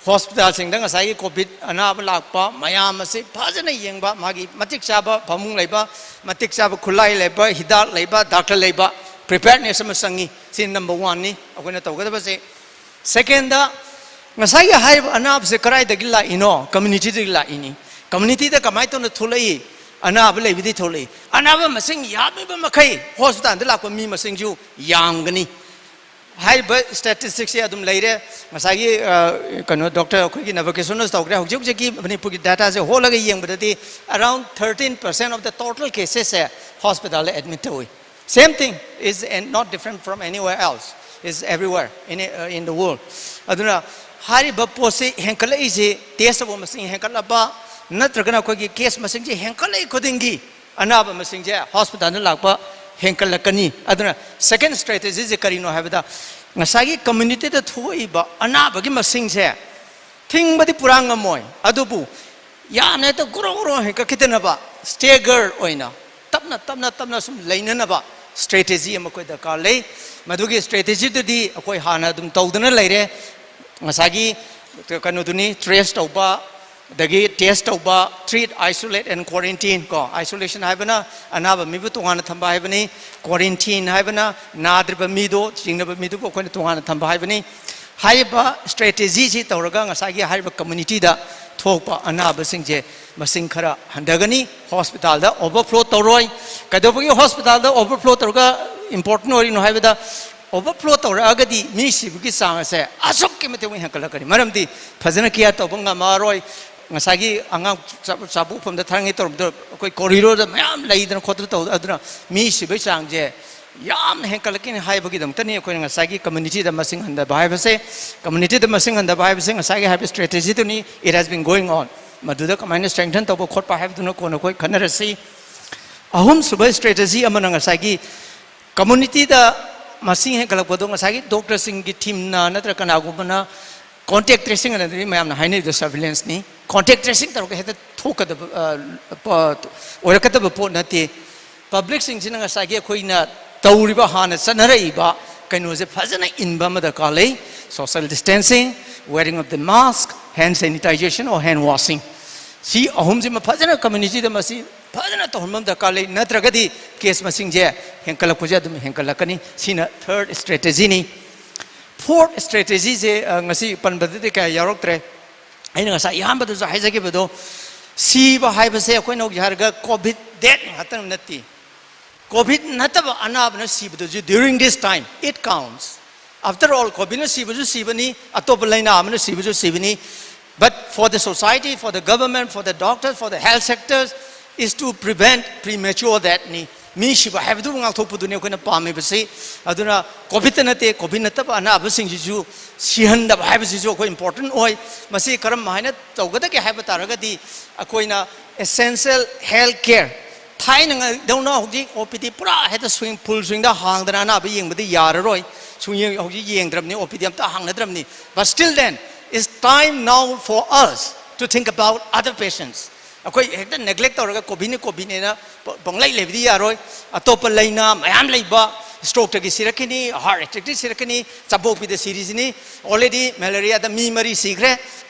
ꯍꯣꯁꯄꯤꯇꯥꯜꯁꯤꯡꯗ ꯉꯁꯥꯏꯒꯤ ꯀꯣꯚꯤꯗ ꯑꯅꯥꯕ ꯂꯥꯛꯄ ꯃꯌꯥꯝ ꯑꯁꯤ ꯐꯖꯅ ꯌꯦꯡꯕ, ꯃꯥꯒꯤ ꯃꯇꯤꯛ ꯆꯥꯕ ꯐꯃꯨꯡ ꯂꯩꯕ, ꯃꯇꯤꯛ ꯆꯥꯕ ꯈꯨꯠꯂꯥꯏ ꯂꯩꯕ, ꯍꯤꯗꯥꯛ ꯂꯩꯕ, ꯗꯥꯛꯇꯔ ꯂꯩꯕ, ꯄ꯭ꯔꯤꯄꯦꯌꯔꯅꯦꯁ ꯑꯃ ꯆꯪꯉꯤ꯫ ꯁꯤ ꯅꯝꯕꯔ ꯋꯥꯟꯅꯤ ꯑꯩꯈꯣꯏꯅ ꯇꯧꯒꯗꯕꯁꯦ꯫ ꯁꯦꯀꯦꯟꯗ, ꯉꯁꯥꯏꯒꯤ ꯍꯥꯏꯔꯤꯕ ꯑꯅꯥꯕꯁꯦ ꯀꯗꯥꯏꯗꯒꯤ ꯂꯥꯛꯏꯅꯣ? ꯀꯝꯃ꯭ꯌꯨꯅꯤꯇꯤꯗꯒꯤ ꯂꯥꯛꯏꯅꯤ꯫ ꯀꯝꯃ꯭ꯌꯨꯅꯤꯇꯤꯗ ꯀꯃꯥꯏꯅ ꯇꯧꯅ ꯊꯣꯛꯂꯛꯏ? ꯑꯅꯥꯕ ꯂꯩꯕꯗꯤ ꯊꯣꯛꯂꯛꯏ꯫ ꯑꯅꯥꯕ ꯃꯁꯤꯡ ꯌꯥꯝꯃꯤꯕ ꯃꯈꯩ ꯍꯣꯁꯄꯤꯇꯥꯜꯗ ꯂꯥꯛꯄ ꯃꯤ ꯃꯁꯤꯡꯁꯨ ꯌꯥꯝꯒꯅꯤ꯫ ꯍꯥꯏꯔꯤꯕ ꯁ꯭ꯇꯦꯇꯤꯁꯇꯤꯛꯁꯁꯦ ꯑꯗꯨꯝ ꯂꯩꯔꯦ꯫ ꯉꯁꯥꯏꯒꯤ, ꯑ, ꯀꯩꯅꯣ, ꯗꯣꯛꯇꯔ ꯑꯩꯈꯣꯏꯒꯤ ꯅꯕꯀꯤꯁꯟꯅꯁꯨ ꯇꯧꯈ꯭ꯔꯦ꯫ ꯍꯧꯖꯤꯛ ꯍꯧꯖꯤꯛꯀꯤ ꯃꯅꯤꯄꯨꯔꯒꯤ ꯗꯦꯇꯥꯁꯦ ꯍꯣꯜꯂꯒ ꯌꯦꯡꯕꯗꯗꯤ, around thirteen percent of the total cases ꯁꯦ ꯍꯣꯁꯄꯤꯇꯥꯜꯗ ꯑꯦꯗꯃꯤꯠ ꯇꯧꯏ꯫ Same thing is, and not different from anywhere else, is everywhere in, uh, in the world. ꯑꯗꯨꯅ ꯍꯥꯏꯔꯤꯕ ꯄꯣꯠꯁꯤ ꯍꯦꯟꯀꯠꯂꯛꯏꯁꯤ, ꯇꯦꯁ ꯇꯧꯕ ꯃꯁꯤꯡ ꯍꯦꯟꯀꯠꯂꯛꯄ ꯅꯠꯇ꯭ꯔꯒꯅ ꯑꯩꯈꯣꯏꯒꯤ ꯀꯦꯁ ꯃꯁꯤꯡꯁꯤ ꯍꯦꯟꯀꯠꯂꯛꯏ ꯈꯨꯗꯤꯡꯒꯤ ꯑꯅꯥꯕ ꯃꯁꯤꯡꯁꯦ ꯍꯣꯁꯄꯤꯇꯥꯜꯗ ꯂꯥꯛꯄ ꯍꯦꯟꯀꯠꯂꯛꯀꯅꯤ꯫ ꯑꯗꯨꯅ ꯁꯦꯀꯦꯟ ꯁ꯭ꯇ꯭ꯔꯦꯇꯦꯖꯤꯁꯦ ꯀꯔꯤꯅꯣ ꯍꯥꯏꯕꯗ, ꯉꯁꯥꯏꯒꯤ ꯀꯝꯃ꯭ꯌꯨꯅꯤꯇꯤꯗ ꯊꯣꯛꯏꯕ ꯑꯅꯥꯕꯒꯤ ꯃꯁꯤꯡꯁꯦ ꯊꯤꯡꯕꯗꯤ ꯄꯨꯔꯥ ꯉꯝꯃꯣꯏ, ꯑꯗꯨꯕꯨ ꯌꯥꯝꯅ ꯍꯦꯛꯇ ꯒ꯭ꯔꯣ ꯒ꯭ꯔꯣ ꯍꯦꯟꯒꯠꯈꯤꯗꯅꯕ, ꯁ꯭ꯇꯦꯒꯔ ꯑꯣꯏꯅ ꯇꯞꯅ ꯇꯞꯅ ꯇꯞꯅ ꯁꯨꯝ ꯂꯩꯅꯅꯕ ꯁ꯭ꯇ꯭ꯔꯦꯇꯦꯖꯤ ꯑꯃ ꯑꯩꯈꯣꯏ ꯗꯔꯀꯥꯔ ꯂꯩ꯫ ꯃꯗꯨꯒꯤ ꯁ꯭ꯇ꯭ꯔꯦꯇꯦꯖꯤꯗꯨꯗꯤ ꯑꯩꯈꯣꯏ ꯍꯥꯟꯅ ꯑꯗꯨꯝ ꯇꯧꯗꯨꯅ ꯂꯩꯔꯦ꯫ ꯉꯁꯥꯏꯒꯤ ꯀꯩꯅꯣꯗꯨꯅꯤ, ꯇ꯭ꯔꯦꯁ ꯇꯧꯕ, ꯑꯗꯒꯤ ꯇꯦꯁ ꯇꯧꯕ, treat, isolate and quarantine ꯀꯣ꯫ Isolation ꯍꯥꯏꯕꯅ ꯑꯅꯥꯕ ꯃꯤꯕꯨ ꯇꯣꯉꯥꯟꯅ ꯊꯝꯕ ꯍꯥꯏꯕꯅꯤ꯫ Quarantine ꯍꯥꯏꯕꯅ ꯅꯥꯗ꯭ꯔꯤꯕ ꯃꯤꯗꯣ, ꯆꯤꯡꯅꯕ ꯃꯤꯗꯨꯕꯨ ꯑꯩꯈꯣꯏꯅ ꯇꯣꯉꯥꯟꯅ ꯊꯝꯕ ꯍꯥꯏꯕꯅꯤ꯫ ꯍꯥꯏꯔꯤꯕ ꯁ꯭ꯇ꯭ꯔꯦꯇꯦꯖꯤꯁꯤ ꯇꯧꯔꯒ ꯉꯁꯥꯏꯒꯤ ꯍꯥꯏꯔꯤꯕ ꯀꯝꯃ꯭ꯌꯨꯅꯤꯇꯤꯗ ꯊꯣꯛꯄ ꯑꯅꯥꯕꯁꯤꯡꯁꯦ ꯃꯁꯤꯡ ꯈꯔ ꯍꯟꯊꯒꯅꯤ꯫ ꯍꯣꯁꯄꯤꯇꯥꯜꯗ ꯑꯣꯚꯔꯐ꯭ꯂꯣ ꯇꯧꯔꯣꯏ꯫ ꯀꯩꯗꯧꯕꯒꯤ ꯍꯣꯁꯄꯤꯇꯥꯜꯗ ꯑꯣꯚꯔꯐ꯭ꯂꯣ ꯇꯧꯔꯒ ꯏꯝꯄꯣꯔꯇꯦꯟ ꯑꯣꯏꯔꯤꯅꯣ ꯍꯥꯏꯕꯗ, ꯑꯣꯚꯔꯐ꯭ꯂꯣ ꯇꯧꯔꯛꯑꯒꯗꯤ ꯃꯤ ꯁꯤꯕꯒꯤ ꯆꯥꯡ ꯑꯁꯦ ꯑꯁꯨꯛꯀꯤ ꯃꯇꯤꯛ ꯍꯦꯟꯒꯠꯂꯛꯀꯅꯤ꯫ ꯃꯔꯝꯗꯤ ꯐꯖꯅ ꯀꯤꯌꯔ ꯇꯧꯕ ꯉꯝꯃꯔꯣꯏ꯫ ꯉꯁꯥꯏꯒꯤ ꯑꯉꯥꯡ ꯆꯥ-, ꯆꯥꯕꯣꯛꯐꯝꯗ ꯊꯥꯡꯉꯩ ꯇꯧꯔꯝꯕꯗꯣ ꯑꯩꯈꯣꯏ ꯀꯣꯔꯤꯗꯣꯔꯗ ꯃꯌꯥꯝ ꯂꯩꯗꯅ ꯈꯣꯠꯇꯅ ꯇꯧꯗꯅ ꯑꯗꯨꯅ ꯃꯤ ꯁꯤꯕꯒꯤ ꯆꯥꯡꯁꯦ ꯌꯥꯝꯅ ꯍꯦꯟꯒꯠꯂꯛꯀꯅꯤ ꯍꯥꯏꯕꯒꯤꯗꯃꯛꯇꯅꯤ ꯑꯩꯈꯣꯏꯅ ꯉꯁꯥꯏꯒꯤ ꯀꯝꯃ꯭ꯌꯨꯅꯤꯇꯤꯗ ꯃꯁꯤꯡ ꯍꯟꯊꯕ ꯍꯥꯏꯕꯁꯦ꯫ ꯀꯝꯃ꯭ꯌꯨꯅꯤꯇꯤꯗ ꯃꯁꯤꯡ ꯍꯟꯊꯕ ꯍꯥꯏꯕꯁꯦ ꯉꯁꯥꯏꯒꯤ ꯍꯥꯏꯕ ꯁ꯭ꯇ꯭ꯔꯦꯇꯦꯖꯤꯗꯨꯅꯤ, it has been going on꯫ ꯃꯗꯨꯗ ꯀꯃꯥꯏꯅ ꯁ꯭ꯇ꯭ꯔꯦꯡꯊꯟ ꯇꯧꯕ ꯈꯣꯠꯄ ꯍꯥꯏꯕꯗꯨꯅ ꯀꯣꯟꯅ ꯑꯩꯈꯣꯏ ꯈꯟꯅꯔꯁꯤ꯫ ꯑꯍꯨꯝꯁꯨꯕ ꯁ꯭ꯇ꯭ꯔꯦꯇꯦꯖꯤ ꯑꯃꯅ ꯉꯁꯥꯏꯒꯤ ꯀꯝꯃ꯭ꯌꯨꯅꯤꯇꯤꯗ ꯃꯁꯤꯡ ꯍꯦꯟꯒꯠꯂꯛꯄꯗꯣ ꯉꯁꯥꯏꯒꯤ ꯗꯣꯛꯇꯔꯁꯤꯡꯒꯤ ꯇꯤꯝꯅ ꯅꯠꯇ꯭ꯔꯒ ꯀꯅꯥꯒꯨꯝꯕꯅ ꯀꯣꯟꯇꯦꯛ ꯇ꯭ꯔꯦꯁꯤꯡ ꯑꯅ ꯃꯌꯥꯝꯅ ꯍꯥꯏꯅꯔꯤꯗꯣ ꯁꯔꯚꯤꯂꯦꯟꯁꯅꯤ꯫ ꯀꯣꯟꯇꯦꯛ ꯇ꯭ꯔꯦꯁꯤꯡ ꯇꯧꯔꯒ ꯍꯦꯛꯇ ꯊꯣꯛꯀꯗꯕ, ꯑ, ꯄ-, ꯑꯣꯏꯔꯛꯀꯗꯕ ꯄꯣꯠ ꯅꯠꯇꯦ꯫ ꯄꯕ꯭ꯂꯤꯛꯁꯤꯡꯁꯤꯅ ꯉꯁꯥꯏꯒꯤ ꯑꯩꯈꯣꯏꯅ ꯇꯧꯔꯤꯕ, ꯍꯥꯟꯅ ꯆꯠꯅꯔꯛꯏꯕ ꯀꯩꯅꯣꯁꯦ ꯐꯖꯅ ꯏꯟꯕ ꯑꯃ ꯗꯔꯀꯥꯔ ꯂꯩ꯫ Social distancing, wearing of the mask, hand sanitization or hand washing, ꯁꯤ ꯑꯍꯨꯝꯁꯤꯃ ꯐꯖꯅ ꯀꯝꯃ꯭ꯌꯨꯅꯤꯇꯤꯗ ꯃꯁꯤ ꯐꯖꯅ ꯇꯧꯍꯟꯕ ꯑꯃ ꯗꯔꯀꯥꯔ ꯂꯩ, ꯅꯠꯇ꯭ꯔꯒꯗꯤ ꯀꯦꯁ ꯃꯁꯤꯡꯁꯦ ꯍꯦꯟꯒꯠꯂꯛꯄꯁꯦ ꯑꯗꯨꯝ ꯍꯦꯟꯒꯠꯂꯛꯀꯅꯤ꯫ ꯁꯤꯅ ꯊꯔꯗ ꯁ꯭ꯇ꯭ꯔꯦꯇꯦꯖꯤꯅꯤ꯫ ꯐꯣꯔꯊ ꯁ꯭ꯇ꯭ꯔꯦꯇꯦꯖꯤꯁꯦ, ꯑ, ꯉꯁꯤ ꯄꯟꯕꯗꯗꯤ ꯀꯌꯥ ꯌꯥꯎꯔꯛꯇ꯭ꯔꯦ꯫ ꯑꯩꯅ ꯉꯁꯥꯏ ꯑꯍꯥꯟꯕꯗꯁꯨ ꯍꯥꯏꯖꯈꯤꯕꯗꯣ, ꯁꯤꯕ ꯍꯥꯏꯕꯁꯦ ꯑꯩꯈꯣꯏꯅ ꯍꯧꯖꯤꯛ ꯍꯥꯏꯔꯒ ꯀꯣꯚꯤꯗ ꯗꯦꯠ ꯉꯥꯛꯇꯪ ꯅꯠꯇꯦ꯫ ꯀꯣꯚꯤꯗ ꯅꯠꯇꯕ ꯑꯅꯥꯕꯅ ꯁꯤꯕꯗꯁꯨ during this time it counts꯫ After all, ꯀꯣꯚꯤꯗꯅ ꯁꯤꯕꯁꯨ ꯁꯤꯕꯅꯤ, ꯑꯇꯣꯞꯄ ꯂꯥꯏꯅꯥ ꯑꯃꯅ ꯁꯤꯕꯁꯨ ꯁꯤꯕꯅꯤ꯫ But for the society, for the government, for the doctors, for the health sectors, is to prevent premature deathꯅꯤ꯫ ꯃꯤ ꯁꯤꯕ ꯍꯥꯏꯕꯗꯨꯕꯨ ꯉꯥꯛꯊꯣꯛꯄꯗꯨꯅꯤ ꯑꯩꯈꯣꯏꯅ ꯄꯥꯝꯃꯤꯕꯁꯤ꯫ ꯑꯗꯨꯅ ꯀꯣꯚꯤꯗꯇ ꯅꯠꯇꯦ, ꯀꯣꯚꯤꯗ ꯅꯠꯇꯕ ꯑꯅꯥꯕꯁꯤꯡꯁꯤꯁꯨ ꯁꯤꯍꯟꯗꯕ ꯍꯥꯏꯕꯁꯤꯁꯨ ꯑꯩꯈꯣꯏ ꯏꯝꯄꯣꯔꯇꯦꯟ ꯑꯣꯏ꯫ ꯃꯁꯤ ꯀꯔꯝ ꯍꯥꯏꯅ ꯇꯧꯒꯗꯒꯦ ꯍꯥꯏꯕ ꯇꯥꯔꯒꯗꯤ, ꯑꯩꯈꯣꯏꯅ essential health care, ꯊꯥꯏꯅꯉꯩꯗꯧꯅ ꯍꯧꯖꯤꯛ ꯑꯣ ꯄꯤ ꯗꯤ ꯄꯨꯔꯥ ꯍꯦꯛꯇ ꯁ꯭ꯋꯤꯡ, ꯐꯨꯜ ꯁ꯭ꯋꯤꯡꯗ ꯍꯥꯡꯗꯅ ꯑꯅꯥꯕ ꯌꯦꯡꯕꯗꯤ ꯌꯥꯔꯔꯣꯏ꯫ ꯁꯨꯡꯌꯦꯡ-, ꯍꯧꯖꯤꯛ ꯌꯦꯡꯗ꯭ꯔꯕꯅꯤ, ꯑꯣ ꯄꯤ ꯗꯤ ꯑꯝꯇ ꯍꯥꯡꯅꯗ꯭ꯔꯕꯅꯤ꯫ But still then, it's time now for us to think about other patients. ꯑꯩꯈꯣꯏ ꯍꯦꯛꯇ ꯅꯦꯒ꯭ꯂꯦꯛ ꯇꯧꯔꯒ ꯀꯣꯚꯤꯗꯅꯤ, ꯀꯣꯚꯤꯗꯅꯦꯅ ꯄ-, ꯄꯪꯂꯩ ꯂꯩꯕꯗꯤ ꯌꯥꯔꯣꯏ꯫ ꯑꯇꯣꯞꯄ ꯂꯥꯏꯅꯥ ꯃꯌꯥꯝ ꯂꯩꯕ, ꯁ꯭ꯇ꯭ꯔꯣꯛꯇꯒꯤ ꯁꯤꯔꯛꯈꯤꯅꯤ, ꯍꯥꯔꯠ ꯑꯦꯇꯦꯛꯇꯒꯤ ꯁꯤꯔꯛꯀꯅꯤ, ꯆꯥꯕꯣꯛꯄꯤꯗ ꯁꯤꯔꯤꯁꯤꯅꯤ꯫ ꯑꯣꯜꯔꯦꯗꯤ ꯃꯦꯂꯦꯔꯤꯌꯥꯗ ꯃꯤ ꯃꯔꯤ ꯁꯤꯈ꯭ꯔꯦ,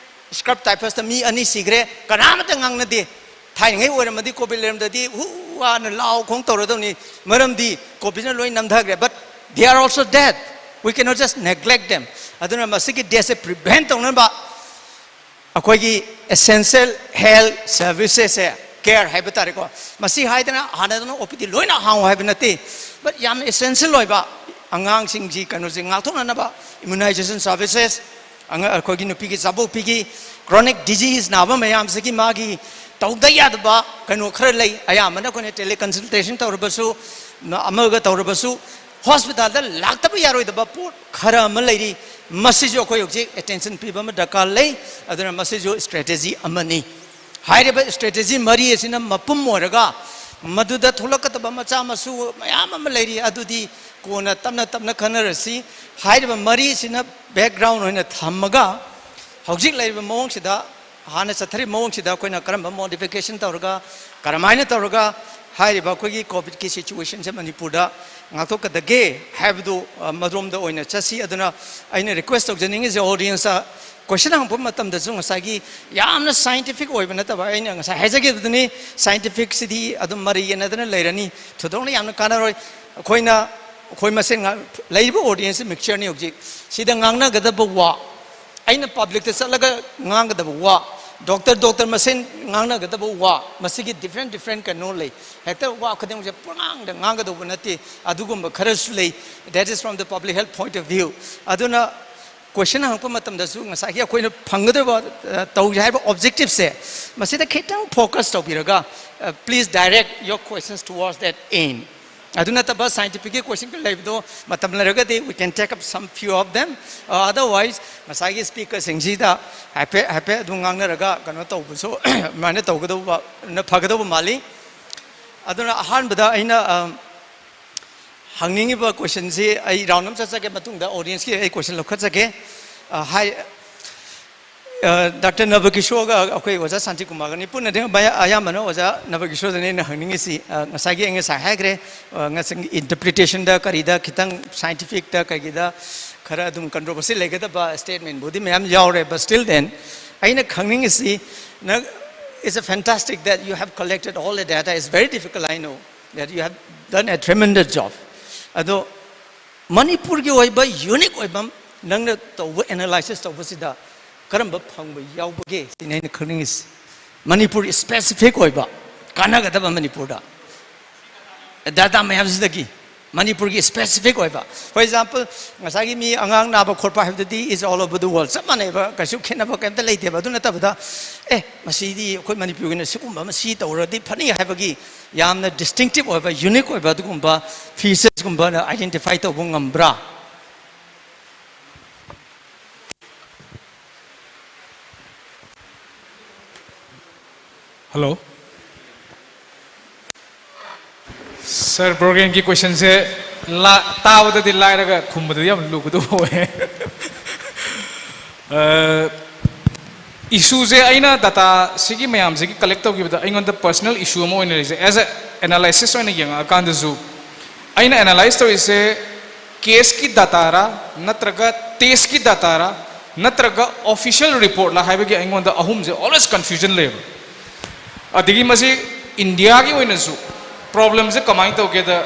ꯁ꯭ꯀ꯭ꯔꯕ ꯇꯥꯏꯐꯁꯇ ꯃꯤ ꯑꯅꯤ ꯁꯤꯈ꯭ꯔꯦ, ꯀꯅꯥꯃꯠꯇ ꯉꯥꯡꯅꯗꯦ꯫ ꯊꯥꯏꯅꯉꯩ ꯑꯣꯏꯔꯝꯃꯗꯤ ꯀꯣꯚꯤꯗ ꯂꯩꯔꯝꯗꯗꯤ ꯍꯨ ꯍꯥꯅ ꯂꯥꯎ ꯈꯣꯡ ꯇꯧꯔꯗꯧꯅꯤ, ꯃꯔꯝꯗꯤ ꯀꯣꯚꯤꯗꯅ ꯂꯣꯏ ꯅꯝꯊꯈ꯭ꯔꯦ꯫ But they are also dead. We cannot just neglect them. ꯑꯗꯨꯅ ꯃꯁꯤꯒꯤ ꯗꯦꯠꯁꯦ ꯄ꯭ꯔꯤꯚꯦꯟ ꯇꯧꯅꯕ ꯑꯩꯈꯣꯏꯒꯤ essential health servicesꯁꯦ, ꯀꯦꯌꯔ ꯍꯥꯏꯕ ꯇꯥꯔꯦꯀꯣ, ꯃꯁꯤ ꯍꯥꯏꯗꯅ ꯍꯥꯟꯅꯗꯅ ꯑꯣ ꯄꯤ ꯗꯤ ꯂꯣꯏꯅ ꯍꯥꯡꯉꯨ ꯍꯥꯏꯕ ꯅꯠꯇꯦ, but ꯌꯥꯝꯅ essential ꯑꯣꯏꯕ ꯑꯉꯥꯡꯁꯤꯡꯒꯤ ꯀꯩꯅꯣꯁꯦ ꯉꯥꯛꯊꯣꯛꯅꯅꯕ immunization services, ꯑꯉ-, ꯑꯩꯈꯣꯏꯒꯤ ꯅꯨꯄꯤꯒꯤ ꯆꯥꯕꯣꯛꯄꯤꯒꯤ, chronic disease ꯅꯥꯕ ꯃꯌꯥꯝꯁꯤꯒꯤ ꯃꯥꯒꯤ ꯇꯧꯗ ꯌꯥꯗꯕ ꯀꯩꯅꯣ ꯈꯔ ꯂꯩ꯫ ꯑꯌꯥꯝꯕꯅ ꯑꯩꯈꯣꯏꯅ ꯇꯦꯂꯤꯀꯟꯁꯜꯇꯦꯁꯟ ꯇꯧꯔꯕꯁꯨ, ꯑꯃꯒ ꯇꯧꯔꯕꯁꯨ, ꯍꯣꯁꯄꯤꯇꯥꯜꯗ ꯂꯥꯛꯇꯕ ꯌꯥꯔꯣꯏꯗꯕ ꯄꯣꯠ ꯈꯔ ꯑꯃ ꯂꯩꯔꯤ꯫ ꯃꯁꯤꯁꯨ ꯑꯩꯈꯣꯏ ꯍꯧꯖꯤꯛ ꯑꯦꯇꯦꯟꯁꯟ ꯄꯤꯕ ꯑꯃ ꯗꯔꯀꯥꯔ ꯂꯩ꯫ ꯑꯗꯨꯅ ꯃꯁꯤꯁꯨ ꯁ꯭ꯇ꯭ꯔꯦꯇꯦꯖꯤ ꯑꯃꯅꯤ꯫ ꯍꯥꯏꯔꯤꯕ ꯁ꯭ꯇ꯭ꯔꯦꯇꯦꯖꯤ ꯃꯔꯤ ꯑꯁꯤꯅ ꯃꯄꯨꯝ ꯑꯣꯏꯔꯒ ꯃꯗꯨꯗ ꯊꯣꯛꯂꯛꯀꯗꯕ ꯃꯆꯥ ꯃꯁꯨ ꯃꯌꯥꯝ ꯑꯃ ꯂꯩꯔꯤ, ꯑꯗꯨꯗꯤ ꯀꯣꯟꯅ ꯇꯞꯅ ꯇꯞꯅ ꯈꯟꯅꯔꯁꯤ꯫ ꯍꯥꯏꯔꯤꯕ ꯃꯔꯤꯁꯤꯅ ꯕꯦꯛꯒ꯭ꯔꯥꯎꯟ ꯑꯣꯏꯅ ꯊꯝꯃꯒ ꯍꯧꯖꯤꯛ ꯂꯩꯔꯤꯕ ꯃꯑꯣꯡꯁꯤꯗ, ꯍꯥꯟꯅ ꯆꯠꯊꯔꯤꯕ ꯃꯑꯣꯡꯁꯤꯗ ꯑꯩꯈꯣꯏꯅ ꯀꯔꯝꯕ ꯃꯣꯗꯤꯐꯤꯀꯦꯁꯟ ꯇꯧꯔꯒ, ꯀꯔꯝꯍꯥꯏꯅ ꯇꯧꯔꯒ ꯍꯥꯏꯔꯤꯕ ꯑꯩꯈꯣꯏꯒꯤ ꯀꯣꯚꯤꯗꯀꯤ ꯁꯤꯆꯨꯋꯦꯁꯟꯁꯦ ꯃꯅꯤꯄꯨꯔꯗ ꯉꯥꯛꯊꯣꯛꯀꯗꯒꯦ ꯍꯥꯏꯕꯗꯨ, ꯑ, ꯃꯗꯣꯝꯗ ꯑꯣꯏꯅ ꯆꯠꯁꯤ꯫ ꯑꯗꯨꯅ ꯑꯩꯅ ꯔꯤꯀ꯭ꯋꯦꯁ ꯇꯧꯖꯅꯤꯡꯉꯤꯁꯦ, ꯑꯣꯗꯤꯌꯦꯟꯁꯇ ꯀꯣꯏꯁꯟ ꯍꯪꯉꯛꯄ ꯃꯇꯝꯗꯁꯨ ꯉꯁꯥꯏꯒꯤ ꯌꯥꯝꯅ ꯁꯥꯏꯟꯇꯤꯐꯤꯛ ꯑꯣꯏꯕ ꯅꯠꯇꯕ, ꯑꯩꯅ ꯉꯁꯥꯏ ꯍꯥꯏꯖꯈꯤꯕꯗꯨꯅꯤ, ꯁꯥꯏꯟꯇꯤꯐꯤꯛꯁꯤꯗꯤ ꯑꯗꯨꯝ ꯃꯔꯩ ꯌꯦꯠꯅꯗꯅ ꯂꯩꯔꯅꯤ, ꯊꯣꯏꯗꯣꯛꯅ ꯌꯥꯝꯅ ꯀꯥꯟꯅꯔꯣꯏ꯫ ꯑꯩꯈꯣꯏꯅ, ꯑꯩꯈꯣꯏ ꯃꯁꯦꯟ ꯉꯥ-, ꯂꯩꯔꯤꯕ ꯑꯣꯗꯤꯌꯦꯟꯁꯁꯤ ꯃꯤꯛꯆꯔꯅꯤ ꯍꯧꯖꯤꯛ꯫ ꯁꯤꯗ ꯉꯥꯡꯅꯒꯗꯕ ꯋꯥ, ꯑꯩꯅ ꯄꯕ꯭ꯂꯤꯛꯇ ꯆꯠꯂꯒ ꯉꯥꯡꯒꯗꯕ ꯋꯥ, ꯗꯣꯛꯇꯔ, ꯗꯣꯛꯇꯔ ꯃꯁꯦꯟ ꯉꯥꯡꯅꯒꯗꯕ ꯋꯥ, ꯃꯁꯤꯒꯤ ꯗꯤꯐ꯭ꯔꯦꯟ ꯗꯤꯐ꯭ꯔꯦꯟ ꯀꯩꯅꯣ ꯂꯩ꯫ ꯍꯦꯛꯇ ꯋꯥ ꯈꯨꯗꯤꯡꯃꯛꯁꯦ ꯄꯨꯡꯉꯥꯡꯗ ꯉꯥꯡꯒꯗꯧꯕ ꯅꯠꯇꯦ, ꯑꯗꯨꯒꯨꯝꯕ ꯈꯔꯁꯨ ꯂꯩ꯫ That is from the public health point of view꯫ ꯑꯗꯨꯅ ꯀꯣꯏꯁꯟ ꯍꯪꯉꯛꯄ ꯃꯇꯝꯗꯁꯨ ꯉꯁꯥꯏꯒꯤ ꯑꯩꯈꯣꯏꯅ ꯐꯪꯒꯗꯕ, ꯑ, ꯇꯧꯒꯦ ꯍꯥꯏꯕ ꯑꯣꯕꯖꯦꯛꯇꯤꯞꯁꯦ, ꯃꯁꯤꯗ ꯈꯤꯇꯪ ꯐꯣꯀꯁ ꯇꯧꯕꯤꯔꯒ, ꯑ, please direct your questions towards that aim꯫ ꯑꯗꯨ ꯅꯠꯇꯕ ꯁꯥꯏꯟꯇꯤꯐꯤꯛꯀꯤ ꯀꯣꯏꯁꯟ ꯂꯩꯕꯗꯣ, ꯃꯇꯝ ꯂꯩꯔꯒꯗꯤ we can take up some few of them. Uh, otherwise, ꯉꯁꯥꯏꯒꯤ ꯁ꯭ꯄꯤꯀꯔꯁꯤꯡꯁꯤꯗ ꯍꯥꯏꯐꯦꯠ ꯍꯥꯏꯐꯦꯠ ꯑꯗꯨꯝ ꯉꯥꯡꯅꯔꯒ ꯀꯩꯅꯣ ꯇꯧꯕꯁꯨ ꯑꯗꯨꯃꯥꯏꯅ ꯇꯧꯒꯗꯧꯕꯅ ꯐꯒꯗꯧꯕ ꯃꯥꯜꯂꯤ꯫ ꯑꯗꯨꯅ ꯑꯍꯥꯟꯕꯗ ꯑꯩꯅ, ꯑ, ꯍꯪꯅꯤꯡꯉꯤꯕ ꯀꯣꯏꯁꯟꯁꯤ ꯑꯩ ꯔꯥꯎꯟ ꯑꯃ ꯆꯠꯆꯒꯦ, ꯃꯇꯨꯡꯗ ꯑꯣꯗꯤꯌꯦꯟꯁꯀꯤ ꯑꯩ ꯀꯣꯏꯁꯟ ꯂꯧꯈꯠꯆꯒꯦ꯫ ꯑ, ꯍꯥꯏ, ꯑ, ꯗꯥꯛꯇꯔ ꯅꯕꯀꯤꯁꯣꯔꯒ ꯑꯩꯈꯣꯏ ꯑꯣꯖꯥ ꯁꯥꯟꯇꯤꯀꯨꯃꯥꯔꯒꯅꯤ ꯄꯨꯟꯅꯗꯤ ꯃꯌꯥ-, ꯑꯌꯥꯝꯕꯅ ꯑꯣꯖꯥ ꯅꯕꯀꯤꯁꯣꯔꯗꯅꯤ ꯑꯩꯅ ꯍꯪꯅꯤꯡꯉꯤꯁꯤ꯫ ꯑ, ꯉꯁꯥꯏꯒꯤ ꯑꯩ ꯉꯁꯥꯏ ꯍꯥꯏꯈ꯭ꯔꯦ, ꯑ, ꯉꯁꯥꯏꯒꯤ ꯏꯟꯇꯔꯄ꯭ꯔꯤꯇꯦꯁꯟꯗ ꯀꯔꯤꯗ ꯈꯤꯇꯪ ꯁꯥꯏꯟꯇꯤꯐꯤꯛꯇ ꯀꯩꯒꯤꯗ ꯈꯔ ꯑꯗꯨꯝ ꯀꯟꯇ꯭ꯔꯣꯚꯔꯁꯤ ꯂꯩꯒꯗꯕ ꯁ꯭ꯇꯦꯠꯃꯦꯟꯕꯨꯗꯤ ꯃꯌꯥꯝ ꯌꯥꯎꯔꯦ, but still then ꯑꯩꯅ ꯈꯪꯅꯤꯡꯉꯤꯁꯤ, ꯅꯪ, it's a fantastic that you have collected all the data, it's very difficult, I know that you have done a tremendous job. ꯑꯗꯣ ꯃꯅꯤꯄꯨꯔꯒꯤ ꯑꯣꯏꯕ ꯌꯨꯅꯤꯛ ꯑꯣꯏꯕ ꯅꯪꯅ ꯇꯧꯕ ꯑꯦꯅꯥꯂꯥꯏꯁꯤꯁ ꯇꯧꯕꯁꯤꯗ ꯀꯔꯝꯕ ꯐꯪꯕ ꯌꯥꯎꯕꯒꯦ ꯁꯤꯅꯤ ꯑꯩꯅ ꯈꯪꯅꯤꯡꯉꯤꯁꯤ꯫ ꯃꯅꯤꯄꯨꯔ ꯁ꯭ꯄꯦꯁꯤꯐꯤꯛ ꯑꯣꯏꯕ ꯀꯥꯟꯅꯒꯗꯕ ꯃꯅꯤꯄꯨꯔꯗ ꯗꯥꯇꯥ ꯃꯌꯥꯝꯁꯤꯗꯒꯤ ꯃꯅꯤꯄꯨꯔꯒꯤ ꯁ꯭ꯄꯦꯁꯤꯐꯤꯛ ꯑꯣꯏꯕ, for example, ꯉꯁꯥꯏꯒꯤ ꯃꯤ ꯑꯉꯥꯡ ꯅꯥꯕ ꯈꯣꯠꯄ ꯍꯥꯏꯕꯗꯨꯗꯤ is all over the world, ꯆꯞ ꯃꯥꯟꯅꯩꯕ, ꯀꯩꯁꯨ ꯈꯦꯠꯅꯕ ꯀꯩꯝꯇ ꯂꯩꯇꯦꯕ꯫ ꯑꯗꯨ ꯅꯠꯇꯕꯗ, ꯑꯦ, ꯃꯁꯤꯗꯤ ꯑꯩꯈꯣꯏ ꯃꯅꯤꯄꯨꯔꯒꯤꯅ ꯁꯤꯒꯨꯝꯕ ꯑꯃ ꯁꯤ ꯇꯧꯔꯗꯤ ꯐꯅꯤ ꯍꯥꯏꯕꯒꯤ ꯌꯥꯝꯅ ꯗꯤꯁꯇꯤꯡꯇꯤꯞ ꯑꯣꯏꯕ, ꯌꯨꯅꯤꯛ ꯑꯣꯏꯕ ꯑꯗꯨꯒꯨꯝꯕ ꯐꯤꯆꯔꯁꯀꯨꯝꯕꯅ ꯑꯥꯏꯗꯦꯟꯇꯤꯐꯥꯏ ꯇꯧꯕ ꯉꯝꯕ꯭ꯔꯥ? ꯍꯜꯂꯣ꯫ ꯁꯥꯔ, ꯕ꯭ꯔꯣꯒꯦꯟꯒꯤ ꯀꯣꯏꯁꯟꯁꯦ ꯂꯥ-, ꯇꯥꯕꯗꯗꯤ ꯂꯥꯏꯔꯒ ꯈꯨꯝꯕꯗꯗꯤ ꯌꯥꯝ ꯂꯨꯒꯗꯧꯕ ꯑꯣꯏ꯫ ꯑ, ꯏꯁꯨꯁꯦ ꯑꯩꯅ ꯗꯥꯇꯥ ꯁꯤꯒꯤ ꯃꯌꯥꯝꯁꯤꯒꯤ ꯀꯂꯦꯛ ꯇꯧꯈꯤꯕꯗ ꯑꯩꯉꯣꯟꯗ ꯄꯔꯁꯅꯦꯜ ꯏꯁꯨ ꯑꯃ ꯑꯣꯏꯅ ꯂꯩꯖꯩ꯫ ꯑꯦꯁ ꯑꯦ ꯑꯦꯅꯥꯂꯥꯏꯁꯤꯁ ꯑꯣꯏꯅ ꯌꯦꯡꯉꯛꯑꯀꯥꯟꯗꯁꯨ ꯑꯩꯅ ꯑꯦꯅꯥꯂꯥꯏꯁ ꯇꯧꯔꯤꯁꯦ ꯀꯦꯁꯀꯤ ꯗꯥꯇꯥꯔꯥ ꯅꯠꯇ꯭ꯔꯒ ꯇꯦꯁꯀꯤ ꯗꯥꯇꯥꯔꯥ ꯅꯠꯇ꯭ꯔꯒ ꯑꯣꯐꯤꯁꯤꯌꯦꯜ ꯔꯤꯄꯣꯔꯠꯂ ꯍꯥꯏꯕꯒꯤ ꯑꯩꯉꯣꯟꯗ ꯑꯍꯨꯝꯁꯦ always confusion ꯂꯩꯌꯦꯕ꯫ ꯑꯗꯒꯤ ꯃꯁꯤ ꯏꯟꯗꯤꯌꯥꯒꯤ ꯑꯣꯏꯅꯁꯨ ꯄ꯭ꯔꯣꯕ꯭ꯂꯦꯝꯁꯦ ꯀꯃꯥꯏꯅ ꯇꯧꯒꯦꯗ,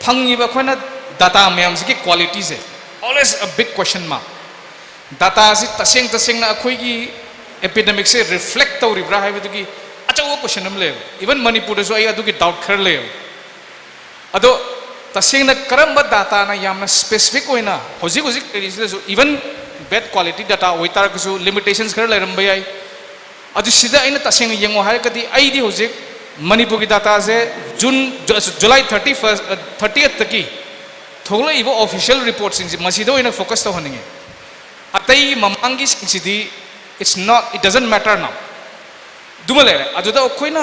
ꯐꯪꯉꯤꯕ ꯑꯩꯈꯣꯏꯅ ꯗꯥꯇꯥ ꯃꯌꯥꯝꯁꯤꯒꯤ ꯀ꯭ꯋꯥꯂꯤꯇꯤꯁꯦ always a big question mark꯫ ꯗꯥꯇꯥꯁꯤ ꯇꯁꯦꯡ ꯇꯁꯦꯡꯅ ꯑꯩꯈꯣꯏꯒꯤ ꯑꯦꯄꯤꯗꯦꯃꯤꯛꯁꯦ ꯔꯤꯐ꯭ꯂꯦꯛ ꯇꯧꯔꯤꯕ꯭ꯔꯥ ꯍꯥꯏꯕꯗꯨꯒꯤ ꯑꯆꯧꯕ ꯀꯣꯏꯁꯟ ꯑꯃ ꯂꯩꯌꯦꯕ꯫ ꯏꯚꯟ ꯃꯅꯤꯄꯨꯔꯗꯁꯨ ꯑꯩ ꯑꯗꯨꯒꯤ ꯗꯥꯎꯠ ꯈꯔ ꯂꯩꯌꯦꯕ꯫ ꯑꯗꯣ ꯇꯁꯦꯡꯅ ꯀꯔꯝꯕ ꯗꯥꯇꯥꯅ ꯌꯥꯝꯅ ꯁ꯭ꯄꯦꯁꯤꯐꯤꯛ ꯑꯣꯏꯅ ꯍꯧꯖꯤꯛ ꯍꯧꯖꯤꯛ ꯂꯩꯔꯤꯁꯤꯗꯁꯨ, ꯏꯚꯟ bad quality data ꯑꯣꯏꯇꯥꯔꯒꯁꯨ limitations ꯈꯔ ꯂꯩꯔꯝꯕ ꯌꯥꯏ꯫ ꯑꯗꯨ ꯁꯤꯗ ꯑꯩꯅ ꯇꯁꯦꯡꯅ ꯌꯦꯡꯉꯣ ꯍꯥꯏꯔꯒꯗꯤ ꯑꯩꯗꯤ ꯍꯧꯖꯤꯛ ꯃꯅꯤꯄꯨꯔꯒꯤ dataꯁꯦ June, Ju-, July thirty first, thirtieth ꯇꯒꯤ ꯊꯣꯛꯂꯛꯏꯕ official reportꯁꯤꯡꯁꯦ ꯃꯁꯤꯗ ꯑꯣꯏꯅ focus ꯇꯧꯍꯟꯅꯤꯡꯉꯤ꯫ ꯑꯇꯩ ꯃꯃꯥꯡꯒꯤꯁꯤꯡꯁꯤꯗꯤ it's not, it doesn't matter now꯫ ꯑꯗꯨꯃ ꯂꯩꯔꯦ꯫ ꯑꯗꯨꯗ ꯑꯩꯈꯣꯏꯅ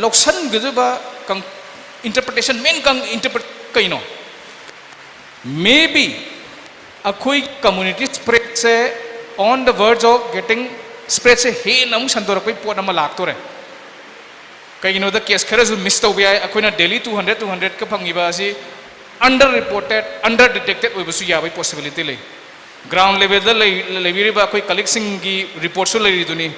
ꯂꯧꯁꯟꯒꯗꯕ ꯀꯪ-, interpretation, main ꯀꯪ-, interpret ꯀꯩꯅꯣ? Maybe ꯑꯩꯈꯣꯏ community spreadꯁꯦ on the verge of getting, spreadꯁꯦ ꯍꯦꯟꯅ ꯑꯃꯨꯛ ꯁꯟꯗꯣꯔꯛꯄꯒꯤ ꯄꯣꯠ ꯑꯃ ꯂꯥꯛꯇꯣꯔꯦ꯫ ꯀꯩꯒꯤꯅꯣꯗ case ꯈꯔꯁꯨ miss ꯇꯧꯕ ꯌꯥꯏ꯫ ꯑꯩꯈꯣꯏꯅ daily two hundred, two hundredꯀ ꯐꯪꯉꯤꯕ ꯑꯁꯤ under reported, under detected ꯑꯣꯏꯕꯁꯨ ꯌꯥꯕꯒꯤ possibility ꯂꯩ꯫ Ground levelꯗ ꯂꯩ-, ꯂꯩꯕꯤꯔꯤꯕ ꯑꯩꯈꯣꯏ colleagueꯁꯤꯡꯒꯤ reportꯁꯨ ꯂꯩꯔꯤꯗꯨꯅꯤ꯫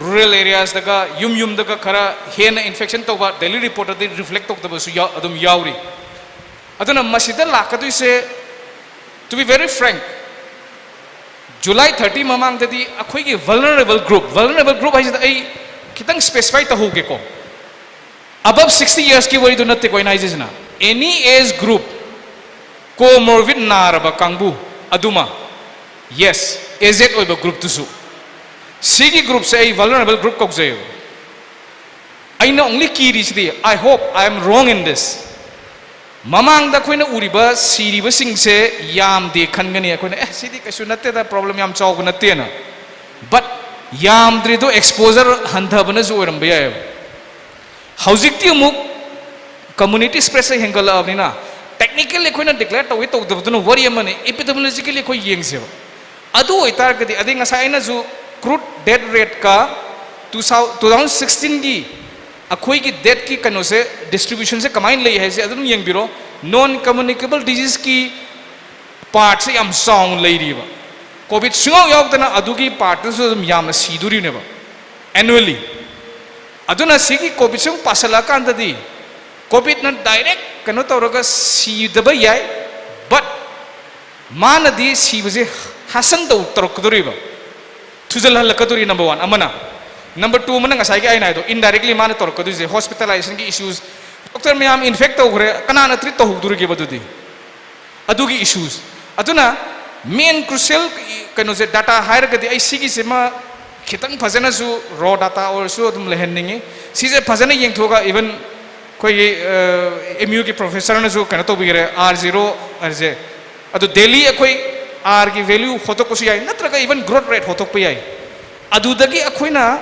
Rural areasꯗꯒ ꯌꯨꯝ ꯌꯨꯝꯗꯒ ꯈꯔ ꯍꯦꯟꯅ infection ꯇꯧꯕ daily reportꯇꯗꯤ reflect ꯇꯧꯗꯕꯁꯨ ꯌꯥꯎ-, ꯑꯗꯨꯝ ꯌꯥꯎꯔꯤ꯫ ꯑꯗꯨꯅ ꯃꯁꯤꯗ ꯂꯥꯛꯀꯗꯣꯏꯁꯦ, to be very frank, July thirty ꯃꯃꯥꯡꯗꯗꯤ ꯑꯩꯈꯣꯏꯒꯤ vulnerable group, vulnerable group ꯍꯥꯏꯁꯤꯗ ꯑꯩ ꯈꯤꯇꯪ specify ꯇꯧꯍꯧꯒꯦꯀꯣ꯫ Above sixty yearsꯀꯤ ꯋꯥꯔꯤꯗꯨ ꯅꯠꯇꯦꯀꯣ ꯑꯩꯅ ꯍꯥꯏꯖꯩꯁꯤꯅ, any age group, comorbid ꯅꯥꯔꯕ ꯀꯥꯡꯕꯨ ꯑꯗꯨꯃ, yes, aged ꯑꯣꯏꯕ groupꯇꯨꯁꯨ, ꯁꯤꯒꯤ groupꯁꯦ ꯑꯩ vulnerable group ꯀꯧꯖꯩꯌꯦꯕ꯫ ꯑꯩꯅ only ꯀꯤꯔꯤꯁꯤꯗꯤ, I hope I am wrong in this, ꯃꯃꯥꯡꯗ ꯑꯩꯈꯣꯏꯅ ꯎꯔꯤꯕ ꯁꯤꯔꯤꯕꯁꯤꯡꯁꯦ ꯌꯥꯝꯗꯦ ꯈꯟꯒꯅꯤ ꯑꯩꯈꯣꯏꯅ, ꯑꯦ, ꯁꯤꯗꯤ ꯀꯩꯁꯨ ꯅꯠꯇꯦꯗ, problem ꯌꯥꯝ ꯆꯥꯎꯕ ꯅꯠꯇꯦꯅ꯫ But ꯌꯥꯝꯗ꯭ꯔꯤꯗꯣ exposure ꯍꯟꯊꯕꯅꯁꯨ ꯑꯣꯏꯔꯝꯕ ꯌꯥꯏꯑꯕ꯫ ꯍꯧꯖꯤꯛꯇꯤ ꯑꯃꯨꯛ community spreadꯁꯦ ꯍꯦꯟꯒꯠꯂꯛꯑꯕꯅꯤꯅ, technically ꯑꯩꯈꯣꯏꯅ declare ꯇꯧꯏ ꯇꯧꯗꯕꯗꯨꯅ ꯋꯥꯔꯤ ꯑꯃꯅꯤ, epidemiologically ꯑꯩꯈꯣꯏ ꯌꯦꯡꯁꯦꯕ꯫ ꯑꯗꯨ ꯑꯣꯏꯇꯥꯔꯒꯗꯤ, ꯑꯗꯩ ꯉꯁꯥꯏ ꯑꯩꯅꯁꯨ crude death rateꯀ two thousand sixteenꯒꯤ ꯑꯩꯈꯣꯏꯒꯤ deathꯀꯤ ꯀꯩꯅꯣꯁꯦ, distributionꯁꯦ ꯀꯃꯥꯏꯅ ꯂꯩ ꯍꯥꯏꯁꯦ ꯑꯗꯨꯝ ꯌꯦꯡꯕꯤꯔꯣ꯫ Non communicable diseaseꯀꯤ partꯁꯦ ꯌꯥꯝ ꯆꯥꯎꯅ ꯂꯩꯔꯤꯕ꯫ Covid ꯁꯨꯡꯌꯥꯎ ꯌꯥꯎꯗꯅ ꯑꯗꯨꯒꯤ partꯇꯨꯁꯨ ꯑꯗꯨꯝ ꯌꯥꯝꯅ ꯁꯤꯗꯣꯔꯤꯅꯦꯕ annually꯫ ꯑꯗꯨꯅ ꯁꯤꯒꯤ Covidꯁꯦ ꯑꯃꯨꯛ ꯄꯥꯁꯜꯂꯛꯑꯀꯥꯟꯗꯗꯤ, Covidꯅ direct ꯀꯩꯅꯣ ꯇꯧꯔꯒ ꯁꯤꯗꯕ ꯌꯥꯏ, but ꯃꯥꯅꯗꯤ ꯁꯤꯕꯁꯦ hasten ꯇꯧ-, ꯇꯧꯔꯛꯀꯗꯣꯔꯤꯕ, ꯊꯨꯖꯜꯍꯜꯂꯛꯀꯗꯣꯔꯤ꯫ Number one ꯑꯃꯅ꯫ Number two ꯑꯃꯅ ꯉꯁꯥꯏꯒꯤ ꯑꯩꯅ ꯍꯥꯏꯗꯣ, indirectly ꯃꯥꯅ ꯇꯧꯔꯛꯀꯗꯣꯏꯁꯦ hospitalizationꯒꯤ issues, doctor ꯃꯌꯥꯝ infect ꯇꯧꯈ꯭ꯔꯦ, ꯀꯅꯥꯅ treat ꯇꯧꯍꯧꯗꯣꯔꯤꯒꯦꯕ ꯑꯗꯨꯗꯤ? ꯑꯗꯨꯒꯤ issues꯫ ꯑꯗꯨꯅ Main crucial ꯀꯩꯅꯣꯁꯦ, data ꯍꯥꯏꯔꯒꯗꯤ ꯑꯩ ꯁꯤꯒꯤꯁꯤꯃ ꯈꯤꯇꯪ ꯐꯖꯅꯁꯨ raw data ꯑꯣꯏꯔꯁꯨ ꯑꯗꯨꯝ ꯂꯩꯍꯟꯅꯤꯡꯉꯤ꯫ ꯁꯤꯁꯦ ꯐꯖꯅ ꯌꯦꯡꯊꯣꯛꯑꯒ even ꯑꯩꯈꯣꯏꯒꯤ ꯑꯦꯝ ꯌꯨꯒꯤ professorꯅꯁꯨ ꯀꯩꯅꯣ ꯇꯧꯕꯤꯈ꯭ꯔꯦ, R zero ꯍꯥꯏꯁꯦ꯫ ꯑꯗꯨ daily ꯑꯩꯈꯣꯏ R ꯒꯤ value ꯍꯣꯠꯇꯣꯛꯄꯁꯨ ꯌꯥꯏ, ꯅꯠꯇ꯭ꯔꯒ even growth rate ꯍꯣꯠꯇꯣꯛꯄ ꯌꯥꯏ꯫ ꯑꯗꯨꯗꯒꯤ ꯑꯩꯈꯣꯏꯅ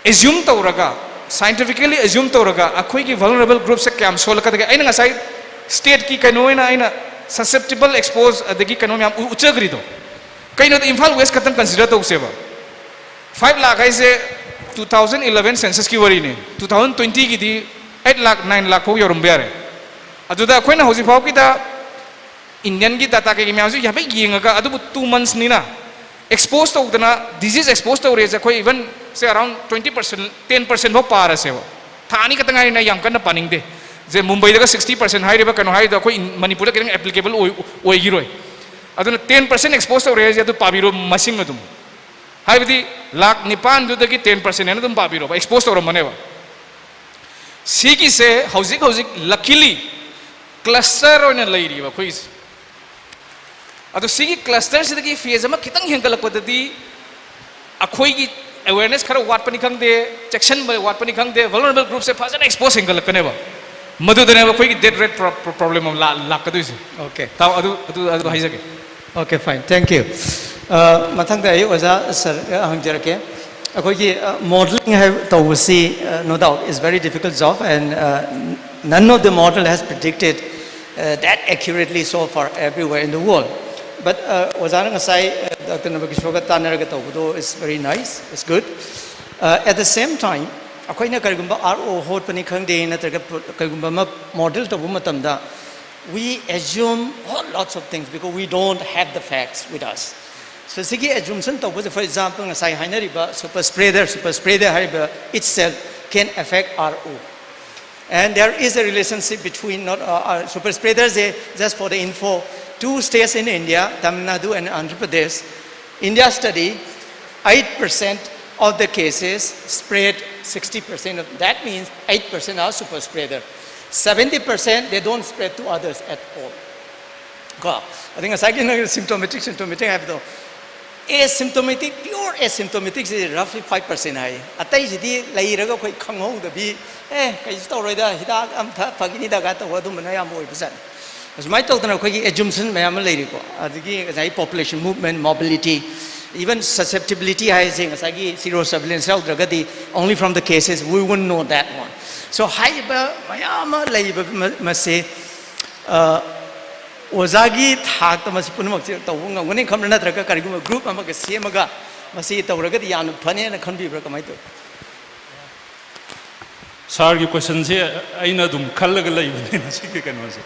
assume ꯇꯧꯔꯒ, scientifically assume ꯇꯧꯔꯒ ꯑꯩꯈꯣꯏꯒꯤ vulnerable groupꯁꯦ ꯀꯌꯥꯝ ꯁꯣꯜꯂꯛꯀꯗꯒꯦ? ꯑꯩꯅ ꯉꯁꯥꯏ stateꯀꯤ ꯀꯩꯅꯣ ꯑꯣꯏꯅ ꯑꯩꯅ susceptible, expose ꯑꯗꯒꯤ ꯀꯩꯅꯣ ꯃꯌꯥꯝ ꯎ- ꯎꯠꯆꯈ꯭ꯔꯤꯗꯣ꯫ ꯀꯩꯅꯣꯗ ꯏꯝꯐꯥꯜ West ꯈꯛꯇꯪ consider ꯇꯧꯁꯦꯕ꯫ Five lakh ꯍꯥꯏꯁꯦ two thousand eleven censusꯀꯤ ꯋꯥꯔꯤꯅꯤ, two thousand twentyꯒꯤꯗꯤ eight lakh, nine lakh ꯐꯥꯎ ꯌꯧꯔꯝꯕ ꯌꯥꯔꯦ꯫ ꯑꯗꯨꯗ ꯑꯩꯈꯣꯏꯅ ꯍꯧꯖꯤꯛ ꯐꯥꯎꯒꯤꯗ Indianꯒꯤ data ꯀꯩꯀꯩ ꯃꯌꯥꯝꯁꯨ ꯍꯥꯏꯐꯦꯠ ꯌꯦꯡꯉꯒ, ꯑꯗꯨꯕꯨ two monthsꯅꯤꯅ expose ꯇꯧꯗꯅ, disease expose ꯇꯧꯔꯦꯁꯦ ꯑꯩꯈꯣꯏ even say around twenty percent, ten percent ꯐꯥꯎ ꯄꯥꯔꯁꯦꯕ꯫ ꯊꯥ ꯑꯅꯤ ꯈꯛꯇ ꯉꯥꯏꯔꯤꯅ ꯌꯥꯝ ꯀꯟꯅ ꯄꯥꯅꯤꯡꯗꯦ꯫ ꯁꯦ ꯃꯨꯝꯕꯩꯗꯒ sixty percent ꯍꯥꯏꯔꯤꯕ ꯀꯩꯅꯣ ꯍꯥꯏꯗꯣ ꯑꯩꯈꯣꯏ ꯏꯟ- ꯃꯅꯤꯄꯨꯔꯗ ꯈꯤꯇꯪ applicable ꯑꯣꯏ ꯑꯣꯏꯈꯤꯔꯣꯏ꯫ ꯑꯗꯨꯅ ten percent expose ꯇꯧꯔꯦ ꯍꯥꯏꯁꯦ ꯑꯗꯨ ꯄꯥꯕꯤꯔꯣ, ꯃꯁꯤꯡ ꯑꯗꯨꯝ, ꯍꯥꯏꯕꯗꯤ ꯂꯥꯛ ꯅꯤꯄꯥꯟꯗꯨꯗꯒꯤ ten percent ꯍꯥꯏꯅ ꯑꯗꯨꯝ ꯄꯥꯕꯤꯔꯣꯕ, expose ꯇꯧꯔꯝꯃꯅꯦꯕ꯫ ꯁꯤꯒꯤꯁꯦ ꯍꯧꯖꯤꯛ ꯍꯧꯖꯤꯛ luckily cluster ꯑꯣꯏꯅ ꯂꯩꯔꯤꯕ ꯑꯩꯈꯣꯏꯒꯤꯁꯦ꯫ ꯑꯗꯣ ꯁꯤꯒꯤ clusterꯁꯤꯗꯒꯤ phase ꯑꯃ ꯈꯤꯇꯪ ꯍꯦꯟꯒꯠꯂꯛꯄꯗꯗꯤ ꯑꯩꯈꯣꯏꯒꯤ awareness ꯈꯔ ꯋꯥꯠꯄꯅꯤ ꯈꯪꯗꯦ, ꯆꯦꯛꯁꯤꯟꯕ ꯋꯥꯠꯄꯅꯤ ꯈꯪꯗꯦ, vulnerable groupꯁꯦ ꯐꯖꯅ expose ꯍꯦꯟꯒꯠꯂꯛꯀꯅꯦꯕ꯫ ꯃꯗꯨꯗꯅꯦꯕ ꯑꯩꯈꯣꯏꯒꯤ death rate pro- pro- problem ꯑꯃ ꯂꯥ- ꯂꯥꯛꯀꯗꯣꯏꯁꯦ꯫ Okay. ꯇꯥꯎ ꯑꯗꯨ ꯑꯗꯨ ꯑꯗꯨ ꯍꯥꯏꯖꯒꯦ꯫ Okay, fine. Thank you. Uh, ꯃꯊꯪꯗ ꯑꯩ ꯑꯣꯖꯥ ꯁꯔ ꯍꯪꯖꯔꯛꯀꯦ꯫ ꯑꯩꯈꯣꯏꯒꯤ modelling ꯍꯥꯏꯕ ꯇꯧꯕꯁꯤ, uh, no doubt, is very difficult job, and uh, none of the model has predicted uh, that accurately so far everywhere in the world. But uh, ꯑꯣꯖꯥꯅ ꯉꯁꯥꯏ uh, Doctor Nabakishwarꯒ ꯇꯥꯟꯅꯔꯒ ꯇꯧꯕꯗꯣ is very nice, it's good. Uh, at the same time, ꯑꯩꯈꯣꯏꯅ ꯀꯔꯤꯒꯨꯝꯕ R O ꯍꯣꯠꯄꯅꯤ ꯈꯪꯗꯦ, ꯅꯠꯇ꯭ꯔꯒ ꯀꯔꯤꯒꯨꯝꯕ ꯑꯃ model ꯇꯧꯕ ꯃꯇꯝꯗ, we assume whole lots of things because we don't have the facts with us. So ꯁꯤꯒꯤ assumption ꯇꯧꯕꯁꯦ, for example, ꯉꯁꯥꯏ ꯍꯥꯏꯅꯔꯤꯕ super spreader, super spreader ꯍꯥꯏꯔꯤꯕ itself can affect R O. And there is a relationship between not, uh, uh, super spreaders, eh, just for the info, two states in India, Tamil Nadu and Andhra Pradesh, India study, eight percent of the cases spread sixty percent. Of, that means eight percent are super spreader. Seventy percent, they don't spread to others at all. ꯀꯣ, ꯑꯗꯩ ꯉꯁꯥꯏꯒꯤ ꯅꯪ symptomatic symptomatic ꯍꯥꯏꯕꯗꯣ, asymptomatic, pure asymptomatic ꯁꯤ roughly five percent ꯍꯥꯏ꯫ ꯑꯇꯩꯁꯤꯗꯤ ꯂꯩꯔꯒ ꯑꯩꯈꯣꯏ ꯈꯪꯍꯧꯗꯕꯤ, ꯑꯦ, ꯀꯩꯁꯨ ꯇꯧꯔꯣꯏꯗ, ꯍꯤꯗꯥꯛ ꯑꯃ ꯊꯛ ꯐꯈꯤꯅꯤꯗ ꯀꯥꯏꯅ ꯇꯧꯕ ꯑꯗꯨꯝꯕꯅ ꯑꯌꯥꯝꯕ ꯑꯣꯏꯕꯖꯥꯠꯅꯤ꯫ ꯑꯁꯨꯃꯥꯏꯅ ꯇꯧꯗꯅ ꯑꯩꯈꯣꯏꯒꯤ assumption ꯃꯌꯥꯝ ꯑꯃ ꯂꯩꯔꯤꯀꯣ꯫ ꯑꯗꯒꯤ ꯉꯁꯥꯏ population movement, mobility, even susceptibility ꯍꯥꯏꯁꯦ ꯉꯁꯥꯏꯒꯤ sero surveillance ꯌꯥꯎꯗ꯭ꯔꯒꯗꯤ, only from the cases, we wouldn't know that one. So ꯍꯥꯏꯔꯤꯕ ꯃꯌꯥꯝ ꯑꯃ ꯂꯩꯔꯤꯕ ꯃ-, ꯃꯁꯦ, ꯑ, ꯑꯣꯖꯥꯒꯤ ꯊꯥꯛꯇ ꯃꯁꯤ ꯄꯨꯝꯅꯃꯛꯁꯦ ꯇꯧꯕ ꯉꯝꯒꯅꯤ ꯈꯟꯕ꯭ꯔꯥ, ꯅꯠꯇ꯭ꯔꯒ ꯀꯔꯤꯒꯨꯝꯕ group ꯑꯃꯒ ꯁꯦꯝꯃꯒ ꯃꯁꯤ ꯇꯧꯔꯒꯗꯤ ꯌꯥꯝꯅ ꯐꯅꯤ ꯍꯥꯏꯅ ꯈꯟꯕꯤꯕ꯭ꯔꯥ, ꯀꯃꯥꯏꯅ ꯇꯧꯏ? ꯁꯥꯔꯒꯤ questionꯁꯦ ꯑꯩꯅ ꯑꯗꯨꯝ ꯈꯜꯂꯒ ꯂꯩꯕꯅꯦ ꯃꯁꯤꯒꯤ ꯀꯩꯅꯣꯁꯦ꯫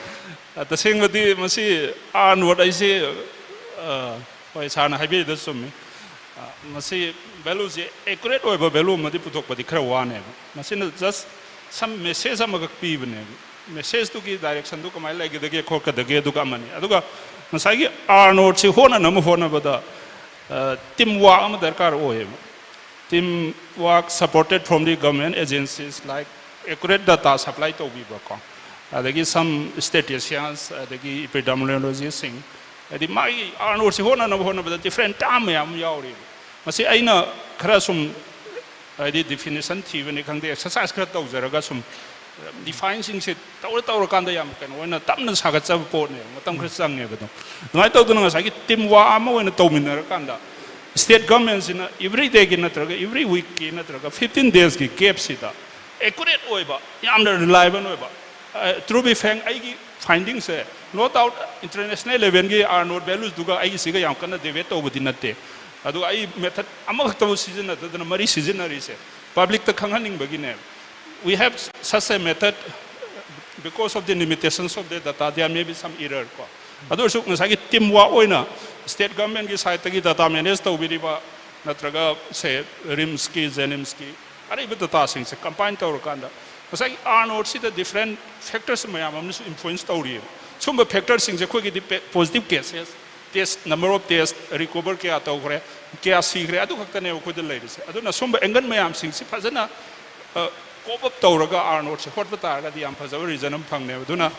ꯑ, ꯇꯁꯦꯡꯕꯗꯤ ꯃꯁꯤ R naught ꯑꯩꯁꯦ, ꯑ, ꯍꯣꯏ, ꯁꯥꯔꯅ ꯍꯥꯏꯕꯤꯔꯤꯗꯣ ꯆꯨꯝꯃꯤ꯫ ꯑ, ꯃꯁꯤ valueꯁꯦ accurate ꯑꯣꯏꯕ value ꯑꯃꯗꯤ ꯄꯨꯊꯣꯛꯄꯗꯤ ꯈꯔ ꯋꯥꯅꯦꯕ꯫ ꯃꯁꯤꯅ just some message ꯑꯃꯈꯛ ꯄꯤꯕꯅꯦꯕ꯫ Messageꯇꯨꯒꯤ directionꯗꯨ ꯀꯃꯥꯏꯅ ꯂꯩꯒꯗꯒꯦ ꯈꯣꯠꯀꯗꯒꯦ ꯑꯗꯨꯒ ꯑꯃꯅꯤ꯫ ꯑꯗꯨꯒ ꯉꯁꯥꯏꯒꯤ R naughtꯁꯤ ꯍꯣꯠꯅꯅꯕ ꯍꯣꯠꯅꯕꯗ, ꯑ, team work ꯑꯃ ꯗꯔꯀꯥꯔ ꯑꯣꯏꯌꯦꯕ꯫ Team work supported from the government agencies like accurate data supply ꯇꯧꯕꯤꯕꯀꯣ, ꯑꯗꯒꯤ some statisticians, ꯑꯗꯒꯤ epidemiologistꯁꯤꯡ, ꯍꯥꯏꯗꯤ ꯃꯥꯒꯤ R naughtꯁꯤ ꯍꯣꯠꯅꯅꯕ ꯍꯣꯠꯅꯕꯗ different term ꯃꯌꯥꯝ ꯑꯃ ꯌꯥꯎꯔꯤꯕ꯫ ꯃꯁꯤ ꯑꯩꯅ ꯈꯔ ꯁꯨꯝ, ꯍꯥꯏꯗꯤ definition ꯊꯤꯕꯅꯤ ꯈꯪꯗꯦ, exercise ꯈꯔ ꯇꯧꯖꯔꯒ ꯁꯨꯝ defineꯁꯤꯡꯁꯦ ꯇꯧꯔ ꯇꯧꯔꯀꯥꯟꯗ ꯌꯥꯝ ꯀꯩꯅꯣ ꯑꯣꯏꯅ ꯇꯞꯅ ꯁꯥꯒꯠꯆꯕ ꯄꯣꯠꯅꯦꯕ, ꯃꯇꯝ ꯈꯔ ꯆꯪꯉꯦꯕ꯫ ꯑꯗꯨꯝ ꯑꯗꯨꯃꯥꯏꯅ ꯇꯧꯗꯅ ꯉꯁꯥꯏꯒꯤ team work ꯑꯃ ꯑꯣꯏꯅ ꯇꯧꯃꯤꯟꯅꯔꯀꯥꯟꯗ state governmentꯁꯤꯅ every dayꯒꯤ ꯅꯠꯇ꯭ꯔꯒ every weekꯀꯤ ꯅꯠꯇ꯭ꯔꯒ fifteen daysꯀꯤ gapꯁꯤꯗ accurate ꯑꯣꯏꯕ, ꯌꯥꯝꯅ reliable ꯑꯣꯏꯕ, ꯑ, to be frank, ꯑꯩꯒꯤ findingꯁꯦ, no doubt, international levelꯒꯤ R naught valuesꯗꯨꯒ ꯑꯩꯒꯤꯁꯤꯒ ꯌꯥꯝ ꯀꯟꯅ deviate ꯇꯧꯕꯗꯤ ꯅꯠꯇꯦ꯫ ꯑꯗꯨꯒ ꯑꯩ method ꯑꯃꯈꯛꯇꯕꯨ ꯁꯤꯖꯤꯟꯅꯗꯗꯅ ꯃꯔꯤ ꯁꯤꯖꯤꯟꯅꯔꯤꯁꯦ publicꯇ ꯈꯪꯍꯟꯅꯤꯡꯕꯒꯤꯅꯦ꯫ We have such a method, because of the limitations of the data, there may be some error ꯀꯣ꯫ ꯑꯗꯨ ꯑꯣꯏꯔꯁꯨ ꯉꯁꯥꯏꯒꯤ team work ꯑꯣꯏꯅ state governmentꯀꯤ sideꯇꯒꯤ data manage ꯇꯧꯕꯤꯔꯤꯕ ꯅꯠꯇ꯭ꯔꯒ, say, RIMSꯀꯤ, JNIMSꯀꯤ ꯑꯔꯩꯕ dataꯁꯤꯡꯁꯦ combine ꯇꯧꯔꯀꯥꯟꯗ ꯉꯁꯥꯏꯒꯤ R naughtꯁꯤꯗ different factors ꯃꯌꯥꯝ ꯑꯃꯅꯁꯨ influence ꯇꯧꯔꯤꯑꯕ꯫ ꯁꯨꯝꯕ factorꯁꯤꯡꯁꯦ ꯑꯩꯈꯣꯏꯒꯤꯗꯤ pe-, positive cases, test, number of test, recover ꯀꯌꯥ ꯇꯧꯈ꯭ꯔꯦ, ꯀꯌꯥ ꯁꯤꯈ꯭ꯔꯦ, ꯑꯗꯨ ꯈꯛꯇꯅꯦꯕ ꯑꯩꯈꯣꯏꯗ ꯂꯩꯔꯤꯁꯦ꯫ ꯑꯗꯨꯅ ꯁꯨꯝꯕ angle ꯃꯌꯥꯝꯁꯤꯡꯁꯤ ꯐꯖꯅ, ꯑ, cope up ꯇꯧꯔꯒ R naughtꯁꯦ ꯍꯣꯠꯄ ꯇꯥꯔꯒꯗꯤ ꯌꯥꯝ ꯐꯖꯕ result ꯑꯃ ꯐꯪꯅꯦꯕ꯫ ꯑꯗꯨꯅ,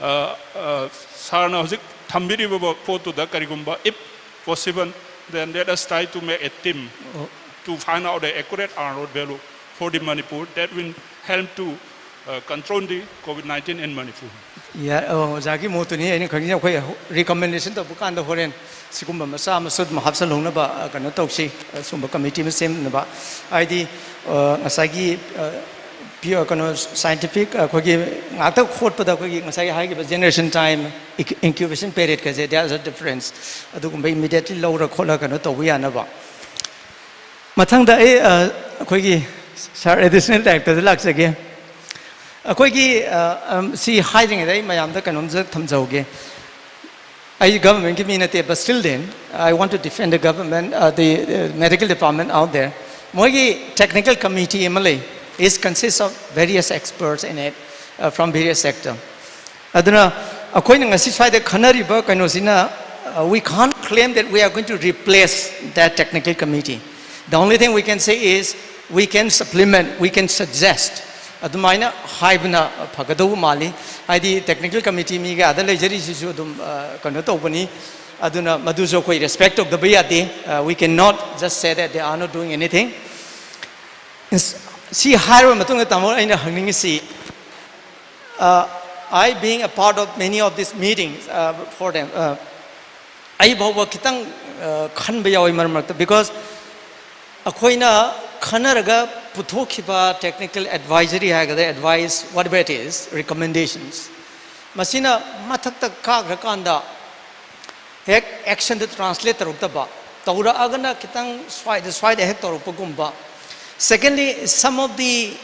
ꯑ, ꯑ, ꯁꯥꯔꯅ ꯍꯧꯖꯤꯛ ꯊꯝꯕꯤꯔꯤꯕ ꯄꯣꯠꯇꯨꯗ ꯀꯔꯤꯒꯨꯝꯕ, if possible, then let us try to make a team Oh. to find out the accurate earned road value for the Manipur that will help to uh, control the COVID nineteen in Manipur. ꯑꯣꯖꯥꯒꯤ ꯃꯣꯠꯇꯨꯅꯤ ꯑꯩꯅ ꯈꯪꯖꯩ꯫ ꯑꯩꯈꯣꯏ ꯔꯤꯀꯃꯦꯟꯗꯦꯁꯟ ꯇꯧꯕ ꯀꯥꯟꯗ ꯍꯣꯔꯦꯟ ꯁꯤꯒꯨꯝꯕ ꯃꯆꯥ ꯃꯁꯨ ꯑꯗꯨꯝ ꯍꯥꯞꯆꯤꯜꯍꯧꯅꯕ ꯀꯩꯅꯣ ꯇꯧꯁꯤ꯫ ꯑꯁꯨꯝꯕ ꯀꯃꯤꯇꯤ ꯑꯃ ꯁꯦꯝꯅꯕ, ꯍꯥꯏꯗꯤ ꯉꯁꯥꯏꯒꯤ ꯀꯩꯅꯣ, ꯁꯥꯏꯟꯇꯤꯐꯤꯛ ꯑꯩꯈꯣꯏꯒꯤ ꯉꯥꯛꯇ ꯈꯣꯠꯄꯗ ꯑꯩꯈꯣꯏꯒꯤ ꯉꯁꯥꯏꯒꯤ ꯍꯥꯏꯈꯤꯕ ꯖꯦꯅꯦꯔꯦꯁꯟ ꯇꯥꯏꯝ, ꯏꯟꯀ꯭ꯌꯨꯕꯦꯁꯟ ꯄꯦꯔꯤꯌꯠꯀꯁꯦ, there is a difference꯫ ꯑꯗꯨꯒꯨꯝꯕ ꯏꯃꯤꯗꯤꯌꯦꯠꯂꯤ ꯂꯧꯔ ꯈꯣꯠꯂ ꯀꯩꯅꯣ ꯇꯧꯕ ꯌꯥꯅꯕ꯫ ꯃꯊꯪꯗ ꯑꯩ ꯑꯩꯈꯣꯏꯒꯤ ꯁꯥꯔ ꯑꯦꯗꯤꯁꯅꯦꯜ ꯗꯥꯏꯔꯦꯛꯇꯔꯗ ꯂꯥꯛꯆꯒꯦ꯫ ꯑꯩꯈꯣꯏꯒꯤ ꯁꯤ ꯍꯥꯏꯗ꯭ꯔꯤꯉꯩꯗ ꯑꯩ ꯃꯌꯥꯝꯗ ꯀꯩꯅꯣꯝꯇ ꯊꯝꯖꯍꯧꯒꯦ꯫ ꯑꯩ ꯒꯚꯔꯟꯃꯦꯟꯠꯀꯤ ꯃꯤ ꯅꯠꯇꯦ, but still then I want to defend the government, the medical department out there. ꯃꯣꯏꯒꯤ technical committee ꯑꯃ ꯂꯩ, is consists of various experts in it, from various sector꯫ ꯑꯗꯨꯅ ꯑꯩꯈꯣꯏꯅ ꯉꯁꯤ ꯁ꯭ꯋꯥꯏꯗ ꯈꯟꯅꯔꯤꯕ ꯀꯩꯅꯣꯁꯤꯅ, we can't claim that we are going to replace that technical committee. The only thing we can say is we can supplement, we can suggest. ꯑꯗꯨꯃꯥꯏꯅ ꯍꯥꯏꯕꯅ ꯐꯒꯗꯧꯕ ꯃꯥꯜꯂꯤ꯫ ꯍꯥꯏꯗꯤ technical committee ꯃꯤꯒ ꯑꯗ ꯂꯩꯖꯔꯤꯁꯤꯁꯨ ꯑꯗꯨꯝ ꯀꯩꯅꯣ ꯇꯧꯕꯅꯤ꯫ ꯑꯗꯨꯅ ꯃꯗꯨꯁꯨ ꯑꯩꯈꯣꯏ respect ꯇꯧꯗꯕ ꯌꯥꯗꯦ꯫ We cannot just say that they are not doing anything. ꯁꯤ ꯍꯥꯏꯔꯕ ꯃꯇꯨꯡꯗ ꯇꯥꯃꯣ ꯑꯩꯅ ꯍꯪꯅꯤꯡꯉꯤꯁꯤ, I being a part of many of these meetings for them, ꯑꯩ ꯐꯥꯎꯕ ꯈꯤꯇꯪ ꯈꯟꯕ ꯌꯥꯎꯏ ꯃꯔꯛ ꯃꯔꯛꯇ, because ꯑꯩꯈꯣꯏꯅ ꯈꯟꯅꯔꯒ ꯄꯨꯊꯣꯛꯈꯤꯕ technical advisory ꯍꯥꯏꯒꯗ꯭ꯔꯥ, advice, whatever it is, recommendations, ꯃꯁꯤꯅ ꯃꯊꯛꯇ ꯀꯥꯈ꯭ꯔꯀꯥꯟꯗ ꯍꯦꯛ actionꯗ translate ꯇꯧꯔꯛꯇꯕ, ꯇꯧꯔꯛꯑꯒꯅ ꯈꯤꯇꯪ ꯁ꯭ꯋꯥꯏꯗ ꯁ꯭ꯋꯥꯏꯗ ꯍꯦꯛ ꯇꯧꯔꯛꯄꯒꯨꯝꯕ꯫ Secondly, some of the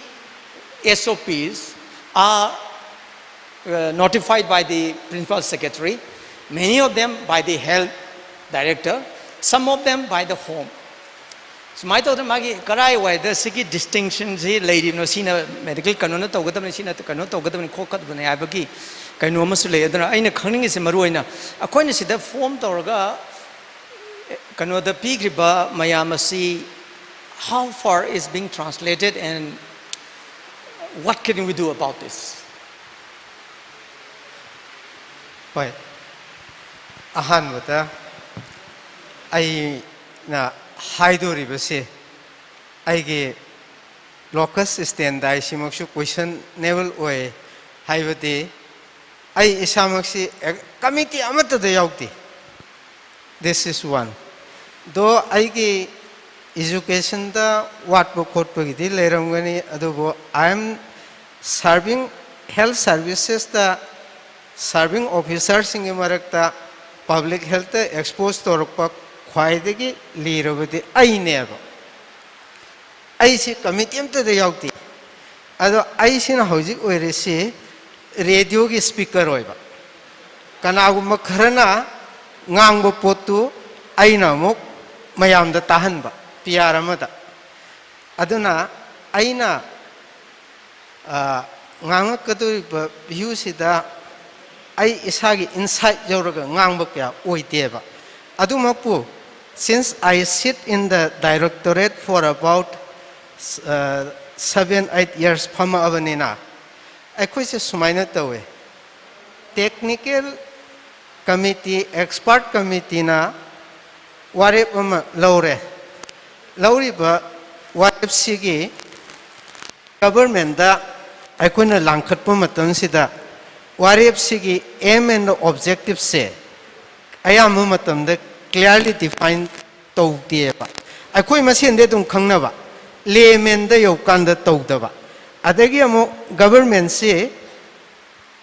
S O Ps are notified by the principal secretary, many of them by the health director, some of them by the home. ꯁꯨꯃꯥꯏꯅ ꯇꯧꯗꯅ ꯃꯥꯒꯤ ꯀꯔꯥꯏꯋꯥꯏꯗ ꯁꯤꯒꯤ distinctionꯁꯤ ꯂꯩꯔꯤꯕꯅꯣ, ꯁꯤꯅ medical ꯀꯩꯅꯣꯅ ꯇꯧꯒꯗꯕꯅꯤ, ꯁꯤꯅ ꯀꯩꯅꯣ ꯇꯧꯒꯗꯕꯅꯤ, ꯈꯣꯠꯀꯗꯕꯅꯤ ꯍꯥꯏꯕꯒꯤ ꯀꯩꯅꯣ ꯑꯃꯁꯨ ꯂꯩ꯫ ꯑꯗꯨꯅ ꯑꯩꯅ ꯈꯪꯅꯤꯡꯉꯤꯁꯦ ꯃꯔꯨ ꯑꯣꯏꯅ ꯑꯩꯈꯣꯏꯅ ꯁꯤꯗ form ꯇꯧꯔꯒ ꯀꯩꯅꯣꯗ ꯄꯤꯈ꯭ꯔꯤꯕ ꯃꯌꯥꯝ ꯑꯁꯤ, how far is being translated and what can we do about this? ꯍꯣꯏ꯫ ꯑꯍꯥꯟꯕꯗ ꯑꯩꯅ ꯍꯥꯏꯗꯣꯔꯤꯕꯁꯤ ꯑꯩꯒꯤ locus standi ꯁꯤꯃꯛꯁꯨ questionable ꯑꯣꯏ꯫ ꯍꯥꯏꯕꯗꯤ ꯑꯩ ꯏꯁꯥꯃꯛꯁꯤ ꯀꯃꯤꯇꯤ ꯑꯃꯠꯇꯗ ꯌꯥꯎꯗꯦ꯫ This is one. ꯗꯣ ꯑꯩꯒꯤ education ꯗ ꯋꯥꯠꯄ ꯈꯣꯠꯄꯒꯤꯗꯤ ꯂꯩꯔꯝꯒꯅꯤ, ꯑꯗꯨꯕꯨ I am serving health services ꯇ serving officer ꯁꯤꯡꯒꯤ ꯃꯔꯛꯇ public health ꯇ expose ꯇꯧꯔꯛꯄ ꯈ꯭ꯋꯥꯏꯗꯒꯤ ꯂꯤꯔꯕꯗꯤ ꯑꯩꯅꯦꯕ꯫ ꯑꯩꯁꯤ ꯀꯃꯤꯇꯤ ꯑꯝꯇꯗ ꯌꯥꯎꯗꯦ꯫ ꯑꯗꯣ ꯑꯩꯁꯤꯅ ꯍꯧꯖꯤꯛ ꯑꯣꯏꯔꯤꯁꯤ radio ꯒꯤ speaker ꯑꯣꯏꯕ꯫ ꯀꯅꯥꯒꯨꯝꯕ ꯈꯔꯅ ꯉꯥꯡꯕ ꯄꯣꯠꯇꯨ ꯑꯩꯅ ꯑꯃꯨꯛ ꯃꯌꯥꯝꯗ ꯇꯥꯍꯟꯕ, P R ꯑꯃꯗ꯫ ꯑꯗꯨꯅ ꯑꯩꯅ, ꯑ, ꯉꯥꯡꯉꯛꯀꯗꯧꯔꯤꯕ view ꯁꯤꯗ ꯑꯩ ꯏꯁꯥꯒꯤ insight ꯌꯧꯔꯒ ꯉꯥꯡꯕ ꯀꯌꯥ ꯑꯣꯏꯗꯦꯕ꯫ ꯑꯗꯨꯃꯛꯄꯨ, since I sit in the directorate for about, ꯑ, seven, eight years ꯐꯝꯃꯛꯑꯕꯅꯤꯅ, ꯑꯩꯈꯣꯏꯁꯦ ꯁꯨꯃꯥꯏꯅ ꯇꯧꯋꯦ꯫ Technical committee, expert committee ꯅ ꯋꯥꯔꯦꯞ ꯑꯃ ꯂꯧꯔꯦ꯫ ꯂꯧꯔꯤꯕ ꯋꯥꯔꯦꯞꯁꯤꯒꯤ government ꯗ ꯑꯩꯈꯣꯏꯅ ꯂꯥꯡꯈꯠꯄ ꯃꯇꯝꯁꯤꯗ ꯋꯥꯔꯦꯞꯁꯤꯒꯤ aim and objective ꯁꯦ ꯑꯌꯥꯝꯕ ꯃꯇꯝꯗ clearly define ꯇꯧꯗꯦꯕ꯫ ꯑꯩꯈꯣꯏ ꯃꯁꯦꯟꯗꯤ ꯑꯗꯨꯝ ꯈꯪꯅꯕ, layman ꯗ ꯌꯧꯀꯥꯟꯗ ꯇꯧꯗꯕ꯫ ꯑꯗꯒꯤ ꯑꯃꯨꯛ government ꯁꯤ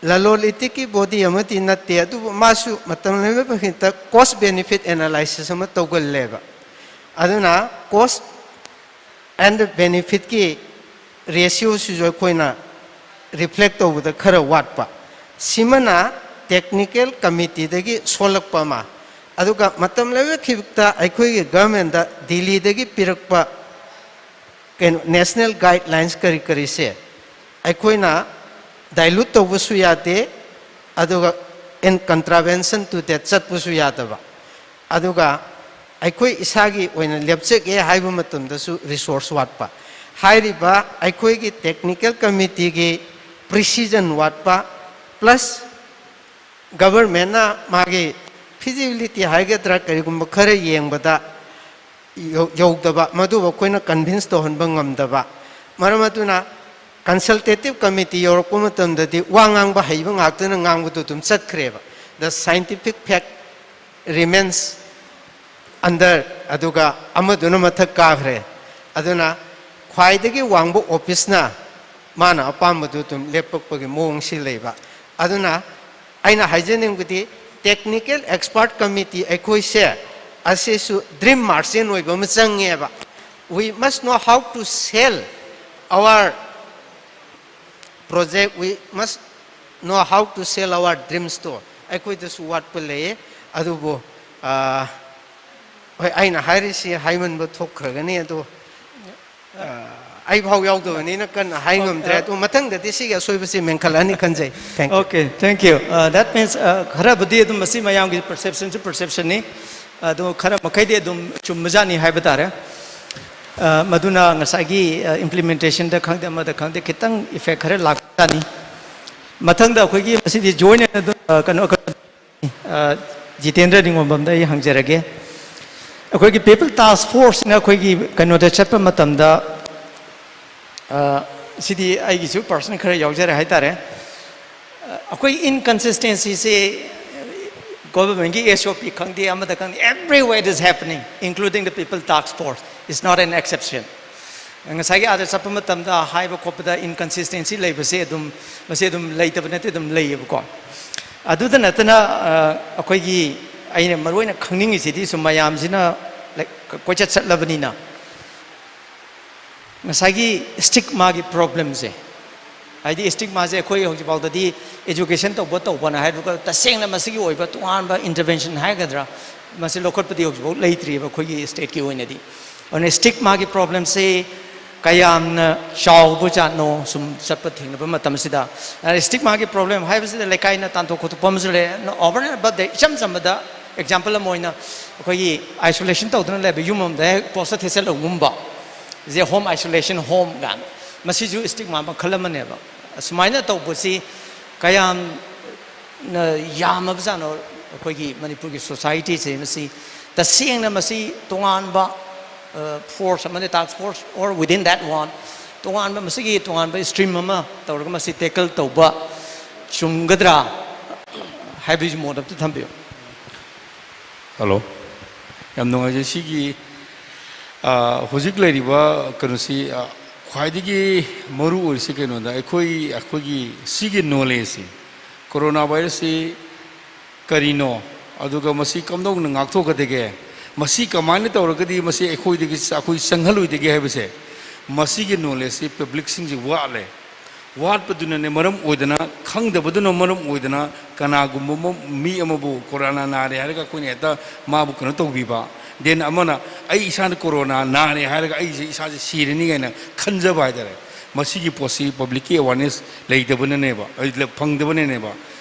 ꯂꯂꯣꯟ ꯏꯇꯤꯛꯀꯤ body ꯑꯃꯗꯤ ꯅꯠꯇꯦ, ꯑꯗꯨꯕꯨ ꯃꯥꯁꯨ ꯃꯇꯝ ꯂꯩꯕ ꯃꯈꯩꯗ cost benefit analysis ꯑꯃ ꯇꯧꯒꯜꯂꯦꯕ꯫ ꯑꯗꯨꯅ cost and benefit ꯀꯤ ratio ꯁꯤꯁꯨ ꯑꯩꯈꯣꯏꯅ reflect ꯇꯧꯕꯗ ꯈꯔ ꯋꯥꯠꯄ꯫ ꯁꯤꯃꯅ technical committee ꯗꯒꯤ ꯁꯣꯜꯂꯛꯄ ꯑꯃ꯫ ꯑꯗꯨꯒ ꯃꯇꯝ ꯂꯩꯕ ꯈꯤꯕꯤꯛꯇ ꯑꯩꯈꯣꯏꯒꯤ government ꯗ ꯗꯤꯜꯂꯤꯗꯒꯤ ꯄꯤꯔꯛꯄ ꯀꯩꯅꯣ, national guidelines ꯀꯔꯤ ꯀꯔꯤꯁꯦ ꯑꯩꯈꯣꯏꯅ dilute ꯇꯧꯕꯁꯨ ꯌꯥꯗꯦ, ꯑꯗꯨꯒ in contravention to that ꯆꯠꯄꯁꯨ ꯌꯥꯗꯕ, ꯑꯗꯨꯒ ꯑꯩꯈꯣꯏ ꯏꯁꯥꯒꯤ ꯑꯣꯏꯅ ꯂꯦꯞꯆꯒꯦ ꯍꯥꯏꯕ ꯃꯇꯝꯗꯁꯨ resource ꯋꯥꯠꯄ꯫ ꯍꯥꯏꯔꯤꯕ ꯑꯩꯈꯣꯏꯒꯤ technical committee ꯒꯤ precision ꯋꯥꯠꯄ, plus government ꯅ ꯃꯥꯒꯤ feasibility ꯍꯥꯏꯒꯗ꯭ꯔꯥ, ꯀꯔꯤꯒꯨꯝꯕ ꯈꯔ ꯌꯦꯡꯕꯗ ꯌꯧ- ꯌꯧꯗꯕ, ꯃꯗꯨꯕꯨ ꯑꯩꯈꯣꯏꯅ convince ꯇꯧꯍꯟꯕ ꯉꯝꯗꯕ꯫ ꯃꯔꯝ ꯑꯗꯨꯅ consultative committee ꯌꯧꯔꯛꯄ ꯃꯇꯝꯗꯗꯤ ꯋꯥ ꯉꯥꯡꯕ ꯍꯩꯕ ꯉꯥꯛꯇꯅ ꯉꯥꯡꯕꯗꯨ ꯑꯗꯨꯝ ꯆꯠꯈ꯭ꯔꯦꯕ꯫ The scientific fact remains under, ꯑꯗꯨꯒ ꯑꯃꯗꯨꯅ ꯃꯊꯛ ꯀꯥꯈ꯭ꯔꯦ꯫ ꯑꯗꯨꯅ ꯈ꯭ꯋꯥꯏꯗꯒꯤ ꯋꯥꯡꯕ office ꯅ ꯃꯥꯅ ꯑꯄꯥꯝꯕꯗꯨ ꯑꯗꯨꯝ ꯂꯦꯞꯄꯛꯄꯒꯤ ꯃꯑꯣꯡꯁꯤ ꯂꯩꯕ꯫ ꯑꯗꯨꯅ ꯑꯩꯅ ꯍꯥꯏꯖꯅꯤꯡꯕꯗꯤ, technical expert committee ꯑꯩꯈꯣꯏꯁꯦ ꯑꯁꯤꯁꯨ dream merchant ꯑꯣꯏꯕ ꯑꯃ ꯆꯪꯉꯦꯕ꯫ We must know how to sell our project, we must know how to sell our dreams too. ꯑꯩꯈꯣꯏꯗꯁꯨ ꯋꯥꯠꯄ ꯂꯩꯌꯦ꯫ ꯑꯗꯨꯕꯨ, ꯑꯥ, ꯍꯣꯏ, ꯑꯩꯅ ꯍꯥꯏꯔꯤꯁꯤ ꯍꯥꯏꯃꯟꯕ ꯊꯣꯛꯈ꯭ꯔꯒꯅꯤ꯫ ꯑꯗꯨ, ꯑꯥ, ꯑꯩ ꯐꯥꯎ ꯌꯥꯎꯗꯕꯅꯤꯅ ꯀꯟꯅ ꯍꯥꯏ ꯉꯝꯗ꯭ꯔꯦ꯫ ꯑꯗꯨ ꯃꯊꯪꯗꯗꯤ ꯁꯤꯒꯤ ꯑꯁꯣꯏꯕꯁꯤ ꯃꯦꯟꯈꯠꯂꯛꯑꯅꯤ ꯈꯟꯖꯩ꯫ Thank you. Okay, thank you. Uh, that means, uh, ꯈꯔꯕꯨꯗꯤ ꯑꯗꯨꯝ ꯃꯁꯤ ꯃꯌꯥꯝꯒꯤ perception ꯁꯨ perception ꯅꯤ꯫ ꯑꯗꯣ ꯈꯔ ꯃꯈꯩꯗꯤ ꯑꯗꯨꯝ ꯆꯨꯝꯕꯖꯥꯠꯅꯤ ꯍꯥꯏꯕ ꯇꯥꯔꯦ꯫ ꯑ, ꯃꯗꯨꯅ ꯉꯁꯥꯏꯒꯤ, ꯑ, implementation ꯗ ꯈꯪꯗꯦ, ꯑꯃꯗ ꯈꯪꯗꯦ, ꯈꯤꯇꯪ effect ꯈꯔ ꯂꯥꯛꯄꯖꯥꯠꯅꯤ꯫ ꯃꯊꯪꯗ ꯑꯩꯈꯣꯏꯒꯤ ꯃꯁꯤꯗꯤ joint ꯑꯣꯏꯅ ꯑꯗꯨꯝ, ꯑ, ꯀꯩꯅꯣ, ꯑ, ꯖꯤꯇꯦꯟꯗ꯭ꯔ ꯅꯤꯉꯣꯝꯕꯝꯗ ꯑꯩ ꯍꯪꯖꯔꯒꯦ꯫ ꯑꯩꯈꯣꯏꯒꯤ People Task Force ꯅ ꯑꯩꯈꯣꯏꯒꯤ ꯀꯩꯅꯣꯗ ꯆꯠꯄ ꯃꯇꯝꯗ, ꯑ, ꯁꯤꯗꯤ ꯑꯩꯒꯤꯁꯨ personal ꯈꯔ ꯌꯥꯎꯖꯔꯦ ꯍꯥꯏꯇꯥꯔꯦ꯫ ꯑ, ꯑꯩꯈꯣꯏ inconsistency ꯁꯦ government ꯀꯤ S O P ꯈꯪꯗꯦ, ꯑꯃꯗ ꯈꯪꯗꯦ, everywhere it is happening, including the People Task Force. It's not an exception. ꯉꯁꯥꯏꯒꯤ ꯑꯥꯗ ꯆꯠꯄ ꯃꯇꯝꯗ ꯍꯥꯏꯕ ꯈꯣꯠꯄꯗ inconsistency ꯂꯩꯕꯁꯦ ꯑꯗꯨꯝ, ꯃꯁꯤ ꯑꯗꯨꯝ ꯂꯩꯇꯕ ꯅꯠꯇꯦ, ꯑꯗꯨꯝ ꯂꯩꯌꯦꯕꯀꯣ꯫ ꯑꯗꯨꯗ ꯅꯠꯇꯅ, ꯑ, ꯑꯩꯈꯣꯏꯒꯤ, ꯑꯩꯅ ꯃꯔꯨ ꯑꯣꯏꯅ ꯈꯪꯅꯤꯡꯉꯤꯁꯤꯗꯤ ꯁꯨꯝ ꯃꯌꯥꯝꯁꯤꯅ, like, ꯀꯣꯏꯆꯠ ꯆꯠꯂꯕꯅꯤꯅ, ꯉꯁꯥꯏꯒꯤ stigma ꯒꯤ problem ꯁꯦ, ꯍꯥꯏꯗꯤ stigma ꯁꯦ ꯑꯩꯈꯣꯏ ꯍꯧꯖꯤꯛꯐꯥꯎꯗꯗꯤ education ꯇꯧꯕ ꯇꯧꯕꯅ ꯍꯥꯏꯔꯒ ꯇꯁꯦꯡꯅ ꯃꯁꯤꯒꯤ ꯑꯣꯏꯕ ꯇꯣꯉꯥꯟꯕ intervention ꯍꯥꯏꯒꯗ꯭ꯔꯥ, ꯃꯁꯤ ꯂꯧꯈꯠꯄꯗꯤ ꯍꯧꯖꯤꯛꯐꯥꯎ ꯂꯩꯇ꯭ꯔꯤꯑꯕ ꯑꯩꯈꯣꯏꯒꯤ state ꯀꯤ ꯑꯣꯏꯅꯗꯤ꯫ ꯑꯗꯨꯅ stigma ꯒꯤ problem ꯁꯦ ꯀꯌꯥꯝꯅ ꯆꯥꯎꯕ ꯖꯥꯠꯅꯣ ꯁꯨꯝ ꯆꯠꯄ ꯊꯦꯡꯅꯕ ꯃꯇꯝꯁꯤꯗ꯫ ꯑꯗ stigma ꯒꯤ problem ꯍꯥꯏꯕꯁꯤꯗ ꯂꯩꯀꯥꯏꯅ ꯇꯥꯟꯊꯣꯛ ꯈꯣꯠꯇꯣꯛꯄ ꯑꯃꯁꯨ ꯂꯩ꯫ Over and above that, ꯏꯆꯝ ꯆꯝꯕꯗ example ꯑꯃ ꯑꯣꯏꯅ ꯑꯩꯈꯣꯏꯒꯤ isolation ꯇꯧꯗꯨꯅ ꯂꯩꯕ ꯌꯨꯝ ꯑꯃꯗ ꯍꯦꯛ poster ꯊꯦꯠꯆꯜꯂꯒꯨꯝꯕ, ꯁꯦ home isolation home ꯀꯥꯏꯅ, ꯃꯁꯤꯁꯨ stigma ꯃꯈꯜ ꯑꯃꯅꯦꯕ꯫ ꯑꯁꯨꯃꯥꯏꯅ ꯇꯧꯕꯁꯤ ꯀꯌꯥꯝꯅ ꯌꯥꯝꯃꯕꯖꯥꯠꯅꯣ? ꯑꯩꯈꯣꯏꯒꯤ ꯃꯅꯤꯄꯨꯔꯒꯤ ꯁꯣꯁꯥꯏꯇꯤꯁꯦ ꯃꯁꯤ ꯇꯁꯦꯡꯅ ꯃꯁꯤ ꯇꯣꯉꯥꯟꯕ ꯐꯣꯔꯁ ꯑꯃꯗꯤ, ꯇꯥꯛꯁ force or within that one, ꯇꯣꯉꯥꯟꯕ, ꯃꯁꯤꯒꯤ ꯇꯣꯉꯥꯟꯕ ꯁ꯭ꯇ꯭ꯔꯤꯝ ꯑꯃ ꯇꯧꯔꯒ ꯃꯁꯤ ꯇꯦꯀꯜ ꯇꯧꯕ ꯆꯨꯝꯒꯗ꯭ꯔꯥ ꯍꯥꯏꯕꯒꯤ ꯃꯣꯠ ꯑꯝꯇ ꯊꯝꯕꯤꯌꯨ꯫ ꯍꯜꯂꯣ꯫ ꯌꯥꯝ ꯅꯨꯡꯉꯥꯏꯖꯩ꯫ ꯁꯤꯒꯤ, ꯑ, ꯍꯧꯖꯤꯛ ꯂꯩꯔꯤꯕ ꯀꯩꯅꯣꯁꯤ, ꯑ, ꯈ꯭ꯋꯥꯏꯗꯒꯤ ꯃꯔꯨ ꯑꯣꯏꯔꯤꯁꯤ ꯀꯩꯅꯣꯗ, ꯑꯩꯈꯣꯏ, ꯑꯩꯈꯣꯏꯒꯤ ꯁꯤꯒꯤ ꯅꯣꯂꯦꯖꯁꯤ, ꯀꯣꯔꯣꯅꯥ ꯚꯥꯏꯔꯁꯁꯤ ꯀꯔꯤꯅꯣ, ꯑꯗꯨꯒ ꯃꯁꯤ ꯀꯝꯗꯧꯅ ꯉꯥꯛꯊꯣꯛꯀꯗꯒꯦ, ꯃꯁꯤ ꯀꯃꯥꯏꯅ ꯇꯧꯔꯒꯗꯤ ꯃꯁꯤ ꯑꯩꯈꯣꯏꯗꯒꯤ, ꯑꯩꯈꯣꯏ ꯆꯪꯍꯜꯂꯣꯏꯗꯒꯦ ꯍꯥꯏꯕꯁꯦ, ꯃꯁꯤꯒꯤ ꯅꯣꯂꯦꯖꯁꯤ ꯄꯕ꯭ꯂꯤꯛꯁꯤꯡꯁꯤ ꯋꯥꯠꯂꯦ꯫ ꯋꯥꯠꯄꯗꯨꯅꯅꯦ ꯃꯔꯝ ꯑꯣꯏꯗꯅ, ꯈꯪꯗꯕꯗꯨꯅ ꯃꯔꯝ ꯑꯣꯏꯗꯅ, ꯀꯅꯥꯒꯨꯝꯕ ꯑꯃ, ꯃꯤ ꯑꯃꯕꯨ ꯀꯣꯔꯣꯅꯥ ꯅꯥꯔꯦ ꯍꯥꯏꯔꯒ ꯑꯩꯈꯣꯏꯅ ꯍꯦꯛꯇ ꯃꯥꯕꯨ ꯀꯩꯅꯣ ꯇꯧꯕꯤꯕ, ꯗꯦꯟ ꯑꯃꯅ ꯑꯩ ꯏꯁꯥꯅ ꯀꯣꯔꯣꯅꯥ ꯅꯥꯔꯦ ꯍꯥꯏꯔꯒ ꯑꯩꯁꯦ ꯏꯁꯥꯁꯦ ꯁꯤꯔꯅꯤ ꯀꯥꯏꯅ ꯈꯟꯖꯕ ꯍꯥꯏꯇꯥꯔꯦ꯫ ꯃꯁꯤꯒꯤ ꯄꯣꯠꯁꯤ ꯄꯕ꯭ꯂꯤꯛꯀꯤ ꯑꯦꯋꯥꯔꯅꯦꯁ ꯂꯩꯇꯕꯅꯅꯦꯕ, ꯑꯩ ꯂ-, ꯐꯪꯗꯕꯅꯅꯦꯕ꯫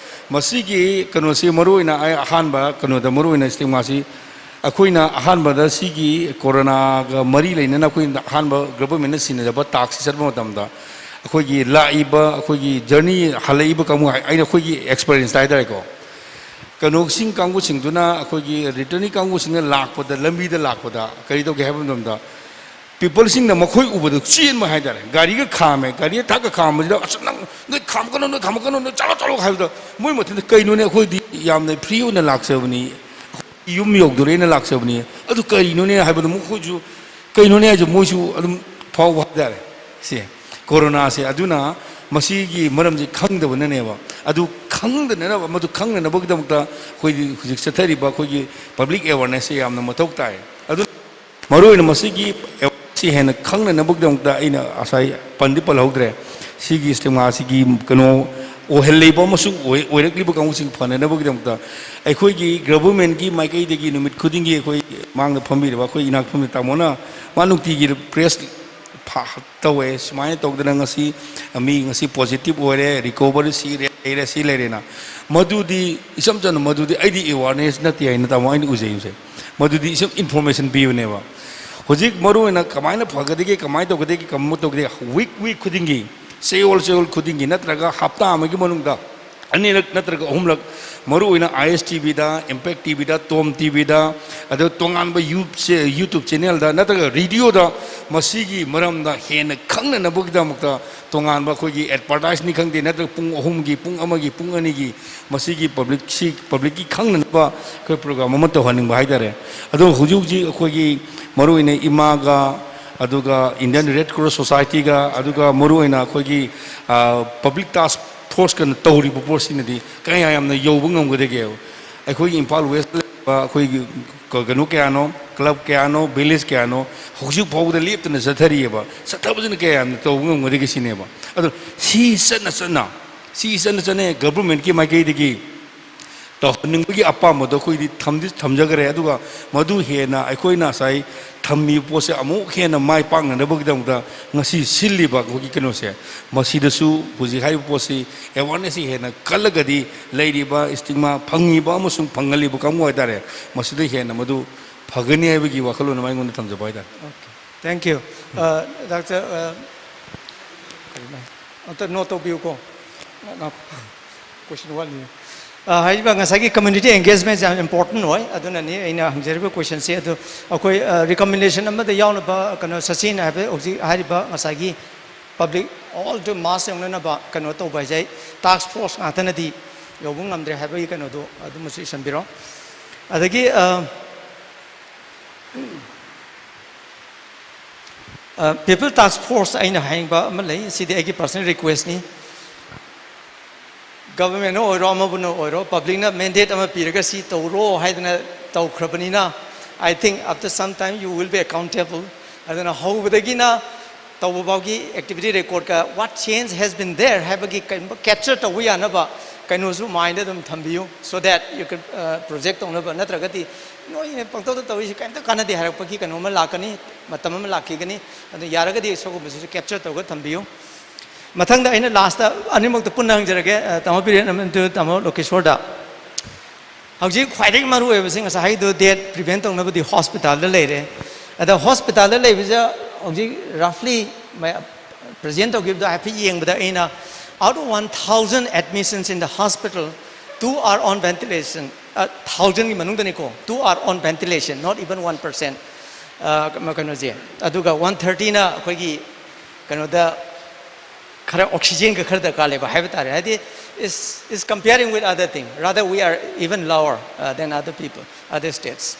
ꯃꯁꯤꯒꯤ ꯀꯩꯅꯣꯁꯤ ꯃꯔꯨꯑꯣꯏꯅ ꯑꯩ ꯑꯍꯥꯟꯕ ꯀꯩꯅꯣꯗ ꯃꯔꯨꯑꯣꯏꯅ ꯁ꯭ꯇꯤꯒꯃꯥꯁꯤ ꯑꯩꯈꯣꯏꯅ ꯑꯍꯥꯟꯕꯗ ꯁꯤꯒꯤ ꯀꯣꯔꯣꯅꯥꯒ ꯃꯔꯤ ꯂꯩꯅꯅ ꯑꯩꯈꯣꯏꯅ ꯑꯍꯥꯟꯕ ꯒꯚꯔꯟꯃꯦꯟꯠꯅ ꯁꯤꯟꯅꯖꯕ ꯇꯥꯛꯁꯁꯤ ꯆꯠꯄ ꯃꯇꯝꯗ ꯑꯩꯈꯣꯏꯒꯤ ꯂꯥꯛꯏꯕ ꯑꯩꯈꯣꯏꯒꯤ ꯖꯔꯅꯤ ꯍꯜꯂꯛꯏꯕ ꯀꯥꯡꯕꯨ ꯍꯥꯏ-, ꯑꯩꯅ ꯑꯩꯈꯣꯏꯒꯤ ꯑꯦꯛꯁꯄꯔꯤꯌꯦꯟꯁꯇ ꯍꯥꯏꯇꯥꯔꯦꯀꯣ, ꯀꯩꯅꯣꯁꯤꯡ ꯀꯥꯡꯕꯨꯁꯤꯡꯗꯨꯅ ꯑꯩꯈꯣꯏꯒꯤ ꯔꯤꯇꯔꯅꯤꯡ ꯀꯥꯡꯕꯨꯁꯤꯡꯅ ꯂꯥꯛꯄꯗ, ꯂꯝꯕꯤꯗ ꯂꯥꯛꯄꯗ ꯀꯔꯤ ꯇꯧꯒꯦ ꯍꯥꯏꯕ ꯃꯇꯝꯗ ꯄꯤꯄꯜꯁꯤꯡꯅ ꯃꯈꯣꯏ ꯎꯕꯗ ꯆꯦꯟꯕ ꯍꯥꯏꯇꯥꯔꯦ꯫ ꯒꯥꯔꯤꯒ ꯈꯥꯝꯃꯦ, ꯒꯥꯔꯤ ꯊꯛꯀ ꯈꯥꯝꯕꯁꯤꯗ "ꯑꯁ ꯅꯪ, ꯅꯣꯏ ꯈꯥꯝꯃꯛꯀꯅꯨ, ꯅꯣꯏ ꯈꯥꯝꯃꯛꯀꯅꯨ, ꯅꯣꯏ ꯆꯠꯂꯣ, ꯆꯠꯂꯣ" ꯍꯥꯏꯕꯗ ꯃꯣꯏ ꯃꯊꯟꯇ "ꯀꯩꯅꯣꯅꯦ, ꯑꯩꯈꯣꯏꯗꯤ ꯌꯥꯝꯅ ꯐ꯭ꯔꯤ ꯑꯣꯏꯅ ꯂꯥꯛꯆꯕꯅꯤ, ꯌꯨꯝ ꯌꯧꯗꯣꯔꯦꯅ ꯂꯥꯛꯆꯕꯅꯤ, ꯑꯗꯨ ꯀꯔꯤꯅꯣꯅꯦ" ꯍꯥꯏꯕꯗ ꯃꯈꯣꯏꯁꯨ ꯀꯩꯅꯣꯅꯦ ꯍꯥꯏꯁꯦ ꯃꯣꯏꯁꯨ ꯑꯗꯨꯝ ꯐꯥꯎꯕ ꯍꯥꯏꯇꯥꯔꯦ꯫ ꯁꯦ, ꯀꯣꯔꯣꯅꯥꯁꯦ꯫ ꯑꯗꯨꯅ ꯃꯁꯤꯒꯤ ꯃꯔꯝꯁꯤ ꯈꯪꯗꯕꯅꯅꯦꯕ꯫ ꯑꯗꯨ ꯈꯪꯗꯅꯅꯕ, ꯃꯗꯨ ꯈꯪꯅꯅꯕꯒꯤꯗꯃꯛꯇ ꯑꯩꯈꯣꯏꯗꯤ ꯍꯧꯖꯤꯛ ꯆꯠꯊꯔꯤꯕ ꯑꯩꯈꯣꯏꯒꯤ ꯄꯕ꯭ꯂꯤꯛ ꯑꯦꯋꯥꯔꯅꯦꯁꯁꯦ ꯌꯥꯝꯅ ꯃꯊꯧ ꯇꯥꯏ꯫ ꯑꯗꯨ ꯃꯔꯨꯑꯣꯏꯅ ꯃꯁꯤꯒꯤ ꯑꯦꯋꯥꯔꯅꯦꯁꯁꯤ ꯍꯦꯟꯅ ꯈꯪꯅꯅꯕꯒꯤꯗꯃꯛꯇ ꯑꯩꯅ ꯉꯁꯥꯏ ꯄꯟꯗꯤ ꯄꯜꯍꯧꯗ꯭ꯔꯦ, ꯁꯤꯒꯤ ꯁ꯭ꯇꯤꯒꯃꯥꯁꯤꯒꯤ ꯀꯩꯅꯣ ꯑꯣꯏꯍꯜꯂꯤꯕ ꯑꯃꯁꯨꯡ ꯑꯣꯏ-, ꯑꯣꯏꯔꯛꯂꯤꯕ ꯀꯥꯡꯕꯨꯁꯤꯡ ꯐꯅꯅꯕꯒꯤꯗꯃꯛꯇ ꯑꯩꯈꯣꯏꯒꯤ ꯒꯚꯔꯟꯃꯦꯟꯠꯀꯤ ꯃꯥꯏꯀꯩꯗꯒꯤ ꯅꯨꯃꯤꯠ ꯈꯨꯗꯤꯡꯒꯤ ꯑꯩꯈꯣꯏ ꯃꯥꯡꯗ ꯐꯝꯕꯤꯔꯤꯕ ꯑꯩꯈꯣꯏ ꯏꯅꯥꯛ ꯐꯝꯃꯤ ꯇꯥꯃꯣꯅ ꯃꯥ ꯅꯨꯡꯇꯤꯒꯤ ꯄ꯭ꯔꯦꯁ ꯐ-, ꯇꯧꯋꯦ, ꯁꯨꯃꯥꯏꯅ ꯇꯧꯗꯅ ꯉꯁꯤ ꯃꯤ ꯉꯁꯤ ꯄꯣꯖꯤꯇꯤꯚ ꯑꯣꯏꯔꯦ, ꯔꯤꯀꯣꯚꯔꯤ ꯁꯤ ꯂꯩꯔꯦ, ꯁꯤ ꯂꯩꯔꯦꯅ꯫ ꯃꯗꯨꯗꯤ ꯏꯆꯝ ꯆꯝꯅ, ꯃꯗꯨꯗꯤ ꯑꯩꯗꯤ ꯑꯦꯋꯥꯔꯅꯦꯁ ꯅꯠꯇꯦ ꯍꯥꯏꯅ ꯇꯥꯃꯣ ꯑꯩꯅ ꯎꯖꯩꯕꯁꯦ꯫ ꯃꯗꯨꯗꯤ ꯏꯆꯝ ꯏꯟꯐꯣꯔꯃꯦꯁꯟ ꯄꯤꯕꯅꯦꯕ꯫ ꯍꯧꯖꯤꯛ ꯃꯔꯨꯑꯣꯏꯅ ꯀꯃꯥꯏꯅ ꯐꯒꯗꯒꯦ, ꯀꯃꯥꯏꯅ ꯇꯧꯒꯗꯒꯦ, ꯀꯃꯥꯏꯅ ꯇꯧꯒꯗꯒꯦ, ꯋꯤꯛ, ꯋꯤꯛ ꯈꯨꯗꯤꯡꯒꯤ, ꯆꯌꯣꯜ, ꯆꯌꯣꯜ ꯈꯨꯗꯤꯡꯒꯤ ꯅꯠꯇ꯭ꯔꯒ ꯍꯞꯇꯥ ꯑꯃꯒꯤ ꯃꯅꯨꯡꯗ ꯑꯅꯤꯔꯛ ꯅꯠꯇ꯭ꯔꯒ ꯑꯍꯨꯝꯂꯛ, ꯃꯔꯨꯑꯣꯏꯅ ꯑꯥꯏ ꯑꯦꯁ ꯇꯤ ꯚꯤꯗ, ꯏꯝꯄꯦꯛ ꯇꯤ ꯚꯤꯗ, ꯇꯣꯝ ꯇꯤ ꯚꯤꯗ, ꯑꯗꯨ ꯇꯣꯉꯥꯟꯕ ꯌꯨ-, ꯆꯦ-, ꯌꯨꯇ꯭ꯌꯨꯕ ꯆꯦꯅꯦꯜꯗ ꯅꯠꯇ꯭ꯔꯒ ꯔꯦꯗꯤꯑꯣꯗ ꯃꯁꯤꯒꯤ ꯃꯔꯝꯗ ꯍꯦꯟꯅ ꯈꯪꯅꯅꯕꯒꯤꯗꯃꯛꯇ ꯇꯣꯉꯥꯟꯕ ꯑꯩꯈꯣꯏꯒꯤ ꯑꯦꯗꯚꯔꯇꯥꯏꯁꯅꯤ ꯈꯪꯗꯦ, ꯅꯠꯇ꯭ꯔꯒ ꯄꯨꯡ ꯑꯍꯨꯝꯒꯤ, ꯄꯨꯡ ꯑꯃꯒꯤ, ꯄꯨꯡ ꯑꯅꯤꯒꯤ ꯃꯁꯤꯒꯤ ꯄꯕ꯭ꯂꯤꯛꯁꯤ, ꯄꯕ꯭ꯂꯤꯛꯀꯤ ꯈꯪꯅꯅꯕ ꯑꯩꯈꯣꯏ ꯄ꯭ꯔꯣꯒ꯭ꯔꯥꯝ ꯑꯃ ꯇꯧꯍꯟꯅꯤꯡꯕ ꯍꯥꯏꯇꯥꯔꯦ꯫ ꯑꯗꯣ ꯍꯧꯖꯤꯛ ꯍꯧꯖꯤꯛ ꯑꯩꯈꯣꯏꯒꯤ ꯃꯔꯨꯑꯣꯏꯅ ꯏꯃꯥꯒ, ꯑꯗꯨꯒ ꯏꯟꯗꯤꯌꯟ ꯔꯦꯗ ꯀ꯭ꯔꯣꯁ ꯁꯣꯁꯥꯏꯇꯤꯒ, ꯑꯗꯨꯒ ꯃꯔꯨꯑꯣꯏꯅ ꯑꯩꯈꯣꯏꯒꯤ, ꯑ, ꯄꯕ꯭ꯂꯤꯛ ꯇꯥꯁꯛ ꯐꯣꯔꯁꯀꯅ ꯇꯧꯔꯤꯕ ꯄꯣꯠꯁꯤꯅꯗꯤ ꯀꯌꯥ ꯌꯥꯝꯅ ꯌꯧꯕ ꯉꯝꯒꯗꯒꯦꯕ? ꯑꯩꯈꯣꯏꯒꯤ ꯏꯝꯐꯥꯜ ꯋꯦꯁꯇ ꯂꯩꯕ ꯑꯩꯈꯣꯏꯒꯤ ꯀ-, ꯀꯩꯅꯣ ꯀꯌꯥꯅꯣ, ꯀ꯭ꯂꯕ ꯀꯌꯥꯅꯣ, ꯚꯤꯂꯦꯖ ꯀꯌꯥꯅꯣ ꯍꯧꯖꯤꯛ ꯐꯥꯎꯕꯗ ꯂꯦꯞꯇꯅ ꯆꯠꯊꯔꯤꯑꯕ꯫ ꯆꯠꯊꯕꯁꯤꯅ ꯀꯌꯥ ꯌꯥꯝꯅ ꯇꯧꯕ ꯉꯝꯒꯗꯒꯦ ꯁꯤꯅꯦꯕ꯫ ꯑꯗꯣ ꯁꯤ ꯆꯠꯅ ꯆꯠꯅ, ꯁꯤ ꯆꯠꯅ ꯆꯠꯅ ꯒꯚꯔꯟꯃꯦꯟꯠꯀꯤ ꯃꯥꯏꯀꯩꯗꯒꯤ ꯇꯧꯍꯟꯅꯤꯡꯕꯒꯤ ꯑꯄꯥꯝꯕꯗꯣ ꯑꯩꯈꯣꯏꯗꯤ ꯊꯝꯗꯤ ꯊꯝꯖꯈ꯭ꯔꯦ꯫ ꯑꯗꯨꯒ ꯃꯗꯨ ꯍꯦꯟꯅ ꯑꯩꯈꯣꯏꯅ ꯉꯁꯥꯏ ꯊꯝꯃꯤꯕ ꯄꯣꯠꯁꯦ ꯑꯃꯨꯛ ꯍꯦꯟꯅ ꯃꯥꯏ ꯄꯥꯛꯅꯅꯕꯒꯤꯗꯃꯛꯇ ꯉꯁꯤ ꯁꯤꯜꯂꯤꯕ ꯑꯩꯈꯣꯏꯒꯤ ꯀꯩꯅꯣꯁꯦ, ꯃꯁꯤꯗꯁꯨ ꯍꯧꯖꯤꯛ ꯍꯥꯏꯔꯤꯕ ꯄꯣꯠꯁꯤ ꯑꯦꯋꯥꯔꯅꯦꯁꯁꯤ ꯍꯦꯟꯅ ꯀꯜꯂꯒꯗꯤ ꯂꯩꯔꯤꯕ ꯏꯁꯇꯤꯛꯃꯥ ꯐꯪꯉꯤꯕ ꯑꯃꯁꯨꯡ ꯐꯪꯍꯜꯂꯤꯕ ꯀꯥꯡꯕꯨ ꯍꯥꯏꯇꯥꯔꯦ, ꯃꯁꯤꯗ ꯍꯦꯟꯅ ꯃꯗꯨ ꯐꯒꯅꯤ ꯍꯥꯏꯕꯒꯤ ꯋꯥꯈꯜꯂꯣꯟ ꯑꯃ ꯑꯩꯉꯣꯟꯗ ꯊꯝꯖꯕ ꯍꯥꯏꯇꯥꯔꯦ꯫ Okay. Thank you. Uh, Doctor, uh, ꯀꯔꯤꯅꯣ? ꯑꯝꯇ ꯅꯣꯠ ꯇꯧꯕꯤꯌꯨꯀꯣ꯫ ꯉꯥꯏꯈꯣ꯫ ꯀꯣꯏꯁꯟ ꯋꯥꯠꯂꯤ꯫ ꯑ, ꯍꯥꯏꯔꯤꯕ ꯉꯁꯥꯏꯒꯤ ꯀꯝꯃ꯭ꯌꯨꯅꯤꯇꯤ ꯑꯦꯡꯒꯦꯖꯃꯦꯟꯁꯦ ꯌꯥꯝ ꯏꯝꯄꯣꯔꯇꯦꯟ ꯑꯣꯏ, ꯑꯗꯨꯅꯅꯤ ꯑꯩꯅ ꯍꯪꯖꯔꯤꯕ ꯀꯣꯏꯁꯟꯁꯦ꯫ ꯑꯗꯨ ꯑꯩꯈꯣꯏ, ꯑ, ꯔꯤꯀꯃꯦꯟꯗꯦꯁꯟ ꯑꯃꯗ ꯌꯥꯎꯅꯕ ꯀꯩꯅꯣ ꯁꯆꯤꯟ ꯍꯥꯏꯕ ꯍꯧꯖꯤꯛ ꯍꯥꯏꯔꯤꯕ ꯉꯁꯥꯏꯒꯤ ꯄꯕ꯭ꯂꯤꯛ ꯑꯣꯜ ꯇꯨ ꯃꯥꯁ ꯌꯧꯅꯅꯕ ꯀꯩꯅꯣ ꯇꯧꯕ ꯍꯥꯏꯁꯦ ꯑꯩ ꯇꯥꯁꯛ ꯐꯣꯔꯁ ꯉꯥꯛꯇꯅꯗꯤ ꯌꯧꯕ ꯉꯝꯗ꯭ꯔꯦ ꯍꯥꯏꯕꯒꯤ ꯀꯩꯅꯣꯗꯣ ꯑꯗꯨꯃꯁꯨ ꯏꯁꯟꯕꯤꯔꯣ꯫ ꯑꯗꯒꯤ, ꯑ, ꯑ, ꯄꯤꯄꯜ ꯇꯥꯁꯛ ꯐꯣꯔꯁ ꯑꯩꯅ ꯍꯥꯏꯅꯤꯡꯕ ꯑꯃ ꯂꯩ, ꯁꯤꯗꯤ ꯑꯩꯒꯤ ꯄꯔꯁꯅꯦꯜ ꯔꯤꯀ꯭ꯋꯦꯁꯅꯤ꯫ ꯒꯚꯔꯟꯃꯦꯟꯠꯅ ꯑꯣꯏꯔꯣ, ꯑꯃꯕꯨꯅ ꯑꯣꯏꯔꯣ, ꯄꯕ꯭ꯂꯤꯛꯅ ꯃꯦꯟꯗꯦꯠ ꯑꯃ ꯄꯤꯔꯒ ꯁꯤ ꯇꯧꯔꯣ ꯍꯥꯏꯗꯅ ꯇꯧꯈ꯭ꯔꯕꯅꯤꯅ, I think after some time you will be accountable. ꯑꯗꯨꯅ ꯍꯧꯕꯗꯒꯤꯅ ꯇꯧꯕ ꯐꯥꯎꯒꯤ activity ꯔꯦꯀꯣꯔꯠꯀ what change has been there ꯍꯥꯏꯕꯒꯤ ꯀꯔꯤꯒꯨꯝꯕ ꯀꯦꯞꯆꯔ ꯇꯧꯕ ꯌꯥꯅꯕ ꯀꯩꯅꯣꯁꯨ ꯃꯥꯏꯟꯗ ꯑꯗꯨꯝ ꯊꯝꯕꯤꯌꯨ, so that you can, uh, project ꯇꯧꯅꯕ꯫ ꯅꯠꯇ꯭ꯔꯒꯗꯤ ꯅꯣꯏꯅ ꯄꯪꯇꯧꯗ ꯇꯧꯔꯤꯁꯤ ꯀꯔꯤꯝꯇ ꯀꯥꯟꯅꯗꯦ ꯍꯥꯏꯔꯛꯄꯒꯤ ꯀꯩꯅꯣ ꯑꯃ ꯂꯥꯛꯀꯅꯤ, ꯃꯇꯝ ꯑꯃ ꯂꯥꯛꯈꯤꯒꯅꯤ꯫ ꯑꯗꯨ ꯌꯥꯔꯒꯗꯤ ꯁꯤꯒꯨꯝꯕꯁꯤꯁꯨ ꯀꯦꯞꯆꯔ ꯇꯧꯔꯒ ꯊꯝꯕꯤꯌꯨ꯫ ꯃꯊꯪꯗ ꯑꯩꯅ ꯂꯥꯁꯇ ꯑꯅꯤꯃꯛꯇ ꯄꯨꯟꯅ ꯍꯪꯖꯔꯒꯦ, ꯑ, ꯇꯥꯃꯣ ꯕꯤꯔꯦꯟ ꯑꯃꯁꯨꯡ ꯇꯥꯃꯣ ꯂꯣꯀꯦꯁꯣꯔꯗ꯫ ꯍꯧꯖꯤꯛ ꯈ꯭ꯋꯥꯏꯗꯒꯤ ꯃꯔꯨ ꯑꯣꯏꯕꯁꯤ ꯉꯁꯥꯏ ꯍꯥꯏꯗꯣ ꯗꯦꯠ ꯄ꯭ꯔꯤꯚꯦꯟ ꯇꯧꯅꯕꯗꯤ ꯍꯣꯁꯄꯤꯇꯥꯜꯗ ꯂꯩꯔꯦ꯫ ꯑꯗ ꯍꯣꯁꯄꯤꯇꯥꯜꯗ ꯂꯩꯕꯁꯦ ꯍꯧꯖꯤꯛ ꯔꯐꯂꯤ ꯄ꯭ꯔꯖꯦꯟ ꯇꯧꯈꯤꯕꯗꯣ ꯍꯥꯏꯐꯦꯠ ꯌꯦꯡꯕꯗ ꯑꯩꯅ Out of one thousand admissions in the hospital, two are on ventilation. Uh, thousand ꯒꯤ ꯃꯅꯨꯡꯗꯅꯤꯀꯣ, two are on ventilation, not even one percent. Uh, ꯀꯩꯅꯣꯁꯦ, ꯑꯗꯨꯒ ꯋꯥꯟ ꯊꯥꯔꯇꯤꯅ ꯑꯩꯈꯣꯏꯒꯤ ꯀꯩꯅꯣꯗ ꯈꯔ oxygenꯒ ꯈꯔ ꯗꯔꯀꯥꯔ ꯂꯩꯕ ꯍꯥꯏꯕ ꯇꯥꯔꯦ. ꯍꯥꯏꯗꯤ, is, is comparing with other thing. Rather, we are even lower uh, than other people, other states.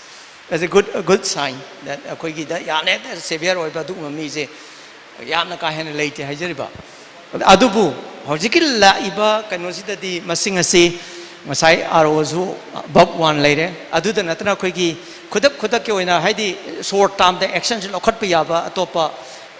That's a good, a good sign that ꯑꯩꯈꯣꯏꯒꯤꯗ ꯌꯥꯝꯅ ꯍꯦꯛꯇ severe ꯑꯣꯏꯕ ꯑꯗꯨꯒꯨꯝꯕ ꯃꯤꯁꯦ ꯌꯥꯝꯅ ꯀꯥ ꯍꯦꯟꯅ ꯂꯩꯇꯦ ꯍꯥꯏꯖꯔꯤꯕ꯫ ꯑꯗꯨꯕꯨ ꯍꯧꯖꯤꯛꯀꯤ ꯂꯥꯛꯏꯕ ꯀꯩꯅꯣꯁꯤꯗꯗꯤ ꯃꯁꯤꯡ ꯑꯁꯤ ꯉꯁꯥꯏ ꯑꯥꯔ ꯑꯣꯁꯨ ꯑꯕꯞ ꯋꯥꯟ ꯂꯩꯔꯦ꯫ ꯑꯗꯨꯗ ꯅꯠꯇꯅ ꯑꯩꯈꯣꯏꯒꯤ ꯈꯨꯗꯛ ꯈꯨꯗꯛꯀꯤ ꯑꯣꯏꯅ, ꯍꯥꯏꯗꯤ, short termꯗ actionꯁꯨ ꯂꯧꯈꯠꯄ ꯌꯥꯕ ꯑꯇꯣꯞꯄ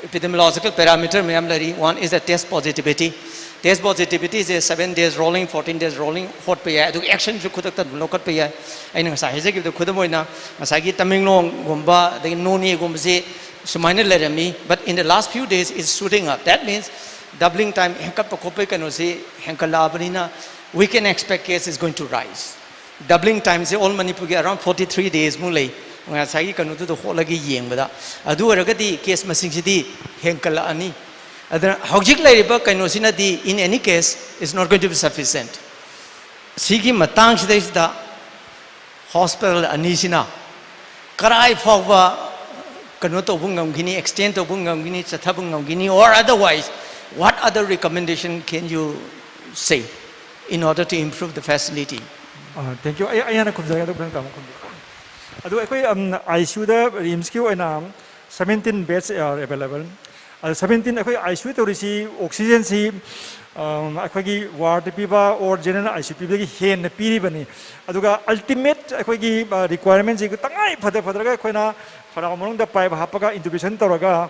epidemiological parameter ꯃꯌꯥꯝ ꯂꯩꯔꯤ꯫ One is the test positivity. Test positivityꯁꯦ seven days rolling, fourteen days rolling ꯍꯣꯠꯄ ꯌꯥꯏ, ꯑꯗꯨꯒ actionꯁꯨ ꯈꯨꯗꯛꯇ ꯑꯗꯨꯝ ꯂꯧꯈꯠꯄ ꯌꯥꯏ꯫ ꯑꯩꯅ ꯉꯁꯥꯏ ꯍꯥꯏꯖꯈꯤꯕꯗꯣ, ꯈꯨꯗꯝ ꯑꯣꯏꯅ ꯉꯁꯥꯏꯒꯤ ꯇꯃꯦꯡꯂꯣꯡꯒꯨꯝꯕ, ꯑꯗꯒꯤ ꯅꯣꯅꯦꯒꯨꯝꯕꯁꯤ ꯁꯨꯃꯥꯏꯅ ꯂꯩꯔꯝꯃꯤ, but in the last few days is shooting up. That means doubling time, ꯍꯦꯟꯀꯠꯄ ꯈꯣꯠꯄꯒꯤ ꯀꯩꯅꯣꯁꯤ ꯍꯦꯟꯀꯠꯂꯛꯑꯕꯅꯤꯅ, we can expect case is going to rise. Doubling timeꯁꯦ all ꯃꯅꯤꯄꯨꯔꯒꯤ around forty three days ꯃꯨꯛ ꯂꯩ꯫ ꯉꯁꯥꯏꯒꯤ ꯀꯩꯅꯣꯗꯨꯗ ꯍꯣꯠꯂꯒ ꯌꯦꯡꯕꯗ, ꯑꯗꯨ ꯑꯣꯏꯔꯒꯗꯤ case ꯃꯁꯤꯡꯁꯤꯗꯤ ꯍꯦꯟꯀꯠꯂꯛꯑꯅꯤ꯫ ꯑꯗꯨꯅ ꯍꯧꯖꯤꯛ ꯂꯩꯔꯤꯕ ꯀꯩꯅꯣꯁꯤꯅꯗꯤ, in any case, is not going to be sufficient. ꯁꯤꯒꯤ ꯃꯇꯥꯡꯁꯤꯗꯩꯁꯤꯗ hospital ꯑꯅꯤꯁꯤꯅ ꯀꯔꯥꯏ ꯐꯥꯎꯕ ꯀꯩꯅꯣ ꯇꯧꯕ ꯉꯝꯈꯤꯅꯤ, extend ꯇꯧꯕ ꯉꯝꯈꯤꯅꯤ, ꯆꯠꯊꯕ ꯉꯝꯈꯤꯅꯤ, or otherwise, what other recommendation can you say in order to improve the facility? Thank you. ꯑꯩ ꯑꯩ ꯍꯥꯟꯅ ꯈꯨꯝꯖꯔꯒꯦ, ꯑꯗꯨꯒ ꯐꯖꯅ ꯇꯥꯃꯣ ꯈꯨꯝꯕꯤꯌꯨ꯫ ꯑꯗꯨ ꯑꯩꯈꯣꯏ ꯑꯥꯏ ꯁꯤ ꯌꯨꯗ ꯔꯤꯝꯁꯀꯤ ꯑꯣꯏꯅ seventeen beds are available. ꯑꯗꯨ seventeen, ꯑꯩꯈꯣꯏ ꯑꯥꯏ ꯁꯤ ꯌꯨ ꯇꯧꯔꯤꯁꯤ oxygenꯁꯤ ꯑꯩꯈꯣꯏꯒꯤ ward ꯄꯤꯕ or general I C U ꯄꯤꯕꯗꯒꯤ ꯍꯦꯟꯅ ꯄꯤꯔꯤꯕꯅꯤ꯫ ꯑꯗꯨꯒ ultimate ꯑꯩꯈꯣꯏꯒꯤ requirementꯁꯤ ꯇꯉꯥꯏ ꯐꯗ ꯐꯗ꯭ꯔꯒ ꯑꯩꯈꯣꯏꯅ ꯈꯅꯥꯎ ꯃꯅꯨꯡꯗ pipe ꯍꯥꯞꯄꯒ intubation ꯇꯧꯔꯒ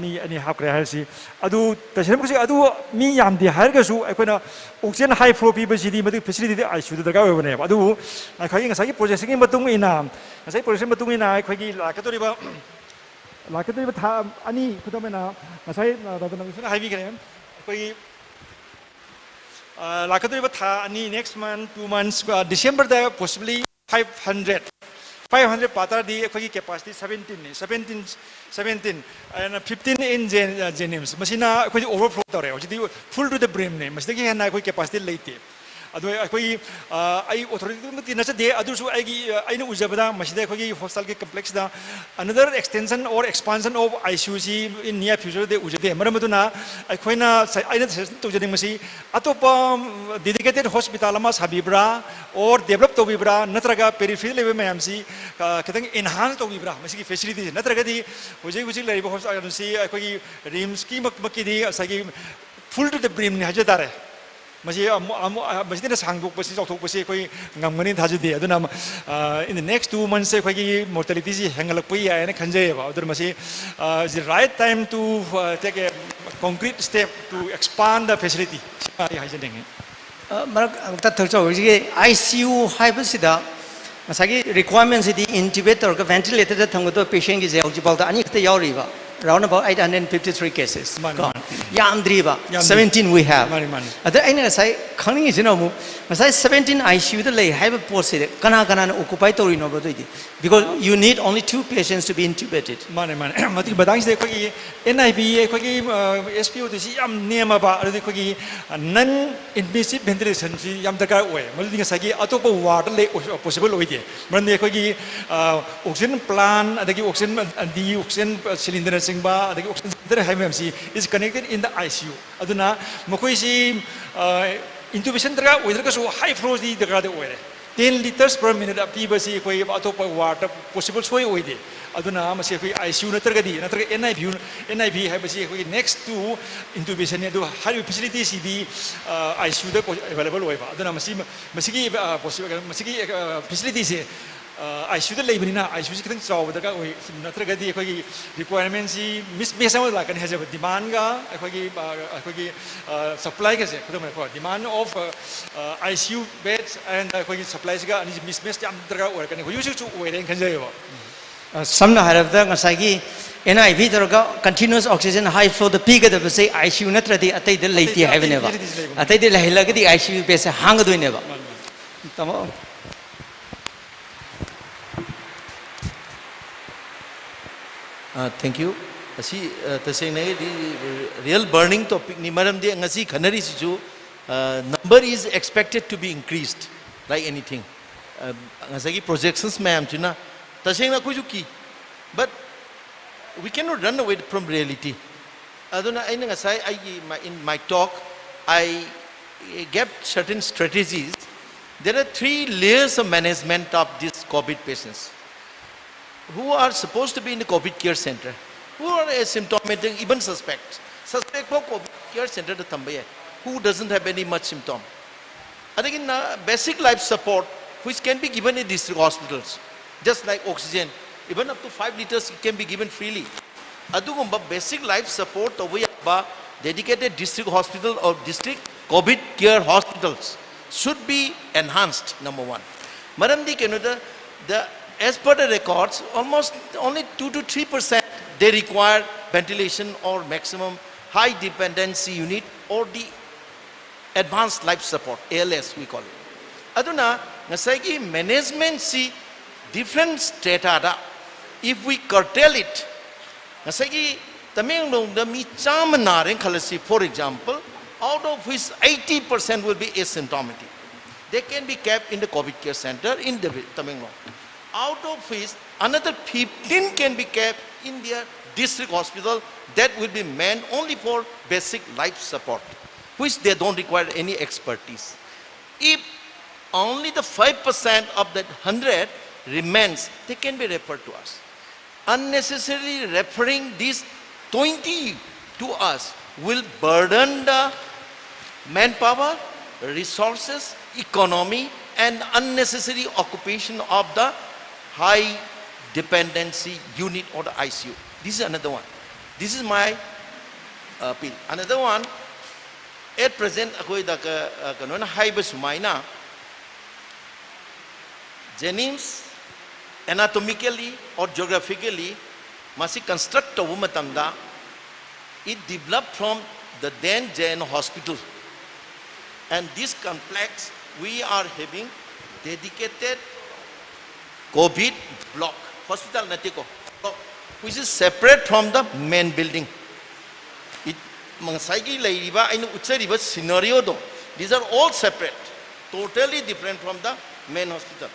ꯃꯤ ꯑꯅꯤ ꯍꯥꯞꯈ꯭ꯔꯦ ꯍꯥꯏꯔꯁꯤ꯫ ꯑꯗꯨ ꯇꯁꯦꯡꯅꯃꯛꯁꯤ ꯑꯗꯨ ꯃꯤ ꯌꯥꯝꯗꯦ ꯍꯥꯏꯔꯒꯁꯨ ꯑꯩꯈꯣꯏꯅ oxygen high flow ꯄꯤꯕꯁꯤꯗꯤ ꯃꯗꯨꯒꯤ facilityꯗꯤ ꯑꯥꯏ ꯁꯤ ꯌꯨꯗ ꯗꯔꯀꯥꯔ ꯑꯣꯏꯕꯅꯦꯕ꯫ ꯑꯗꯨꯕꯨ ꯑꯩꯈꯣꯏꯒꯤ ꯉꯁꯥꯏꯒꯤ projectionꯒꯤ ꯃꯇꯨꯡ ꯏꯟꯅ, ꯉꯁꯥꯏꯒꯤ projectionꯒꯤ ꯃꯇꯨꯡ ꯏꯟꯅ ꯑꯩꯈꯣꯏꯒꯤ ꯂꯥꯛꯀꯗꯧꯔꯤꯕ, ꯂꯥꯛꯀꯗꯧꯔꯤꯕ ꯊꯥ ꯑꯅꯤ, ꯈꯨꯗꯝ ꯑꯣꯏꯅ ꯉꯁꯥꯏ ꯔꯇꯅ ꯍꯥꯏꯕꯤꯈ꯭ꯔꯦ, ꯑꯩꯈꯣꯏꯒꯤ ꯂꯥꯛꯀꯗꯧꯔꯤꯕ ꯊꯥ ꯑꯅꯤ, next month, two months, Decemberꯗ possibly five hundred Five hundred ꯄꯥ ꯇꯥꯔꯗꯤ ꯑꯩꯈꯣꯏꯒꯤ capacity seventeen ꯅꯤ, seventeen, seventeen, and fifteen in Jen-, uh, JNIMS꯫ ꯃꯁꯤꯅ ꯑꯩꯈꯣꯏꯗꯤ overflow ꯇꯧꯔꯦ꯫ ꯍꯧꯖꯤꯛꯇꯤ full to the brim ꯅꯤ꯫ ꯃꯁꯤꯗꯒꯤ ꯍꯦꯟꯅ ꯑꯩꯈꯣꯏ capacity ꯂꯩꯇꯦ꯫ ꯑꯗꯣ ꯑꯩꯈꯣꯏꯒꯤ, ꯑ, ꯑꯩ authority ꯃꯛꯇꯤ ꯅꯠꯆꯗꯦ, ꯑꯗꯨꯁꯨ ꯑꯩꯒꯤ, ꯑ, ꯑꯩꯅ ꯎꯖꯕꯗ ꯃꯁꯤꯗ ꯑꯩꯈꯣꯏꯒꯤ hospitalꯒꯤ complexꯇ another extension or expansion of ICUꯁꯤ in near futureꯗꯤ ꯎꯖꯗꯦ꯫ ꯃꯔꯝ ꯑꯗꯨꯅ ꯑꯩꯈꯣꯏꯅ ꯁ-, ꯑꯩꯅ suggestion ꯇꯧꯖꯅꯤꯡꯕꯁꯤ, ꯑꯇꯣꯞꯄ, ꯎꯝ, dedicated hospital ꯑꯃ ꯁꯥꯕꯤꯕ꯭ꯔꯥ, or develop ꯇꯧꯕꯤꯕ꯭ꯔꯥ, ꯅꯠꯇ꯭ꯔꯒ periphery ꯂꯩꯕ ꯃꯌꯥꯝꯁꯤ, ꯑ, ꯈꯤꯇꯪ enhance ꯇꯧꯕꯤꯕ꯭ꯔꯥ, ꯃꯁꯤꯒꯤ facilityꯁꯤ? ꯅꯠꯇ꯭ꯔꯒꯗꯤ ꯍꯧꯖꯤꯛ ꯍꯧꯖꯤꯛ ꯂꯩꯔꯤꯕ hospitalꯁꯤ ꯑꯩꯈꯣꯏꯒꯤ RIMSꯀꯤ ꯃꯛ-, ꯃꯛꯀꯤꯗꯤ ꯉꯁꯥꯏꯒꯤ full to the brimꯅꯤ ꯍꯥꯏꯖ ꯇꯥꯔꯦ꯫ ꯃꯁꯤ ꯑꯃꯨ-, ꯑꯃꯨ-, ꯑ, ꯃꯁꯤꯗ ꯁꯥꯡꯗꯣꯛꯄꯁꯤ, ꯆꯥꯎꯊꯣꯛꯄꯁꯤ ꯑꯩꯈꯣꯏ ꯉꯝꯒꯅꯤ ꯊꯥꯖꯗꯦ꯫ ꯑꯗꯨꯅ, ꯑ, in the next two monthsꯁꯦ ꯑꯩꯈꯣꯏꯒꯤ mortalityꯁꯤ ꯍꯦꯟꯒꯠꯂꯛꯄ ꯌꯥꯏ ꯍꯥꯏꯅ ꯈꯟꯖꯩꯌꯦꯕ꯫ ꯑꯗꯨꯅ ꯃꯁꯤ, ꯑ, is the right time to, uh, take a concrete step to expand the facility꯫ ꯁꯤ ꯑꯩ ꯍꯥꯏꯖꯅꯤꯡꯉꯤ꯫ ꯑ, ꯃꯔꯛ ꯑꯃꯇ ꯊꯛꯆꯧ꯫ ꯍꯧꯖꯤꯛꯀꯤ ICU ꯍꯥꯏꯕꯁꯤꯗ ꯉꯁꯥꯏꯒꯤ requirementꯁꯤꯗꯤ intubate ꯇꯧꯔꯒ ventilatorꯗ ꯊꯝꯒꯗꯕ patientꯒꯤꯁꯦ ꯍꯧꯖꯤꯛꯐꯥꯎꯗ ꯑꯅꯤ ꯈꯛꯇ ꯌꯥꯎꯔꯤꯕ, round about eight hundred fifty three cases ꯃꯥꯅꯤ, ꯀꯣ꯫ ꯃꯥꯅꯤ꯫ ꯌꯥꯝꯗ꯭ꯔꯤꯕ, ꯌꯥꯝꯗ꯭ꯔꯤ꯫ seventeen we have꯫ ꯃꯥꯅꯤ, ꯃꯥꯅꯤ꯫ ꯑꯗ ꯑꯩꯅ ꯉꯁꯥꯏ ꯈꯪꯅꯤꯡꯉꯤꯁꯤꯅ ꯑꯃꯨꯛ ꯉꯁꯥꯏ seventeen ICUꯗ ꯂꯩ ꯍꯥꯏꯕ ꯄꯣꯠꯁꯤꯗ ꯀꯅꯥ ꯀꯅꯥꯅ occupy ꯇꯧꯔꯤꯅꯣꯕ? ꯑꯗꯨꯏꯗꯤ, because you need only two patients to be intubated꯫ ꯃꯥꯅꯦ, ꯃꯥꯅꯦ꯫ ꯃꯗꯨꯒꯤ ꯃꯇꯥꯡꯁꯤꯗ ꯑꯩꯈꯣꯏꯒꯤ NIV, ꯑꯩꯈꯣꯏꯒꯤ, ꯑ, SpO ꯗꯤ ꯁꯤ ꯌꯥꯝ ꯅꯦꯝꯃꯕ, ꯑꯗꯨꯗꯤ ꯑꯩꯈꯣꯏꯒꯤ, ꯑ, non invasive ventilationꯁꯤ ꯌꯥꯝ ꯗꯔꯀꯥꯔ ꯑꯣꯏ꯫ ꯃꯗꯨꯗꯤ ꯉꯁꯥꯏꯒꯤ ꯑꯇꯣꯞꯄ wardꯗ ꯂꯩ, possible ꯑꯣꯏꯗꯦ꯫ ꯃꯔꯝꯗꯤ ꯑꯩꯈꯣꯏꯒꯤ, ꯑ, oxygen plant, ꯑꯗꯒꯤ oxygen, ꯑ, ꯗꯤ oxygen cylinderꯅꯆꯤꯡꯕ, ꯑꯗꯒꯤ oxygen cylinder ꯍꯥꯏꯕ ꯃꯌꯥꯝꯁꯤ is connected in the ICU꯫ ꯑꯗꯨꯅ ꯃꯈꯣꯏꯁꯤ, ꯑ, intubation ꯗꯔꯀꯥꯔ ꯑꯣꯏꯗ꯭ꯔꯒꯁꯨ high flowꯗꯤ ꯗꯔꯀꯥꯔꯗꯤ ꯑꯣꯏꯔꯦ꯫ Ten litres per minute ꯄꯤꯕꯁꯤ ꯑꯩꯈꯣꯏ ꯑꯇꯣꯞꯄ wardꯇ possible ꯁꯣꯏ ꯑꯣꯏꯗꯦ꯫ ꯑꯗꯨꯅ ꯃꯁꯤ ꯑꯩꯈꯣꯏ ICU ꯅꯠꯇ꯭ꯔꯒꯗꯤ, ꯅꯠꯇ꯭ꯔꯒ NIVU, NIV ꯍꯥꯏꯕꯁꯤ ꯑꯩꯈꯣꯏꯒꯤ next to intubationꯅꯤ꯫ ꯑꯗꯨ ꯍꯥꯏꯔꯤꯕ facilityꯁꯤꯗꯤ, ꯑ, ICUꯗ available ꯑꯣꯏꯕ꯫ ꯑꯗꯨꯅ ꯃꯁꯤ, ꯃꯁꯤꯒꯤ, ꯑ, ꯄꯣꯁꯤ-, ꯃꯁꯤꯒꯤ, ꯑ, facilityꯁꯦ, ꯑ, ICUꯗ ꯂꯩꯕꯅꯤꯅ ICUꯁꯤ ꯈꯤꯇꯪ ꯆꯥꯎꯕ ꯗꯔꯀꯥꯔ ꯑꯣꯏ꯫ ꯅꯠꯇ꯭ꯔꯒꯗꯤ ꯑꯩꯈꯣꯏꯒꯤ requirementꯁꯤ mismatch ꯑꯃ ꯂꯥꯛꯀꯅꯤ ꯍꯥꯏꯖꯕ꯫ Demandꯒ ꯑꯩꯈꯣꯏꯒꯤ, ꯑ, ꯑꯩꯈꯣꯏꯒꯤ, ꯑ, supplyꯒꯁꯦ, ꯈꯨꯗꯝ ꯑꯣꯏꯅꯀꯣ, demand of, ꯑ, ꯑ, ICU beds and ꯑꯩꯈꯣꯏꯒꯤ supplyꯁꯤꯒ ꯑꯅꯤꯁꯤ mismatch ꯌꯥꯝ ꯗꯔꯀꯥꯔ ꯑꯣꯏꯔꯛꯀꯅꯤ꯫ ꯍꯧꯖꯤꯛ ꯍꯧꯖꯤꯛꯁꯨ ꯑꯣꯏꯔꯦꯅ ꯈꯟꯖꯩꯌꯦꯕ꯫ ꯑ, ꯁꯝꯅ ꯍꯥꯏꯔꯕꯗ ꯉꯁꯥꯏꯒꯤ NIV ꯇꯧꯔꯒ continuous oxygen high flowꯗ ꯄꯤꯒꯗꯕꯁꯦ ICU ꯅꯠꯇ꯭ꯔꯗꯤ ꯑꯇꯩꯗ ꯂꯩꯇꯦ ꯑꯇꯩ, ꯑꯇꯩ ꯍꯥꯏꯕꯅꯦꯕ꯫ facilities ꯂꯩꯕ꯫ ꯑꯇꯩꯗ ꯂꯩꯍꯜꯂꯒꯗꯤ ICU bedꯁꯦ ꯍꯥꯡꯒꯗꯣꯏꯅꯦꯕ꯫ ꯃꯥꯅꯤ, ꯃꯥꯅꯤ꯫ ꯇꯥꯃꯣ꯫ Thank you. ꯑꯁꯤ ꯑ, ꯇꯁꯦꯡꯅ ꯑꯩꯗꯤ real burning topicꯅꯤ, ꯃꯔꯝꯗꯤ ꯉꯁꯤ ꯈꯟꯅꯔꯤꯁꯤꯁꯨ, ꯑ, number is expected to be increased like anything. ꯑ, ꯉꯁꯥꯏꯒꯤ projections ꯃꯌꯥꯝꯁꯤꯅ ꯇꯁꯦꯡꯅ ꯑꯩꯈꯣꯏꯁꯨ ꯀꯤ, but we cannot run away from reality. ꯑꯗꯨꯅ ꯑꯩꯅ ꯉꯁꯥꯏ ꯑꯩꯒꯤ my, in my talk, I gave certain strategies. There are three layers of management of these COVID patients who are supposed to be in the COVID care center, who are asymptomatic, even suspect. Suspect ꯐꯥꯎ COVID care centerꯗ ꯊꯝꯕ ꯌꯥꯏ, who doesn't have any much symptom. ꯑꯗꯒꯤ basic life support, which can be given in district hospitals, just like oxygen, even up to five liters, it can be given freely. ꯑꯗꯨꯒꯨꯝꯕ basic life support ꯇꯧꯕ ꯌꯥꯕ dedicated district hospital or district COVID care hospitals should be enhanced, number one. ꯃꯔꯝꯗꯤ ꯀꯩꯅꯣꯗ, the, as per the records, almost only two to three percent they require ventilation or maximum high dependency unit or the advanced life support, A L S we call it. ꯑꯗꯨꯅ ꯉꯁꯥꯏꯒꯤ managementꯁꯤ different strataꯗ, if we curtail it, ꯉꯁꯥꯏꯒꯤ ꯇꯃꯦꯡꯂꯣꯡꯗ ꯃꯤ ꯆꯥꯝꯃ ꯅꯥꯔꯦꯅ ꯈꯜꯂꯁꯤ, for example, out of which eighty percent will be asymptomatic. They can be kept in the COVID care center in the Tamenglong. Out of which another fifteen can be kept in their district hospital that will be meant only for basic life support, which they don't require any expertise. If only the five percent of that hundred remains, they can be referred to us. Unnecessarily referring these twenty to us will burden the manpower, resources, economy, and unnecessary occupation of the high dependency unit or the I C U. This is another one. This is my appeal. Another one, at present ꯑꯩꯈꯣꯏꯗ ꯀ-, ꯑ, ꯀꯩꯅꯣꯅ ꯍꯥꯏꯕ ꯁꯨꯃꯥꯏꯅ, JNIMS, anatomically or geographically, ꯃꯁꯤ construct ꯇꯧꯕ ꯃꯇꯝꯗ, it developed from the then J N Hospital. And this complex, we are having dedicated COVID block, hospital ꯅꯠꯇꯦꯀꯣ, block. which is separate from the main building. It, ꯉꯁꯥꯏꯒꯤ ꯂꯩꯔꯤꯕ ꯑꯩꯅ ꯎꯠꯆꯔꯤꯕ scenario ꯗꯣ, these are all separate, totally different from the main hospital.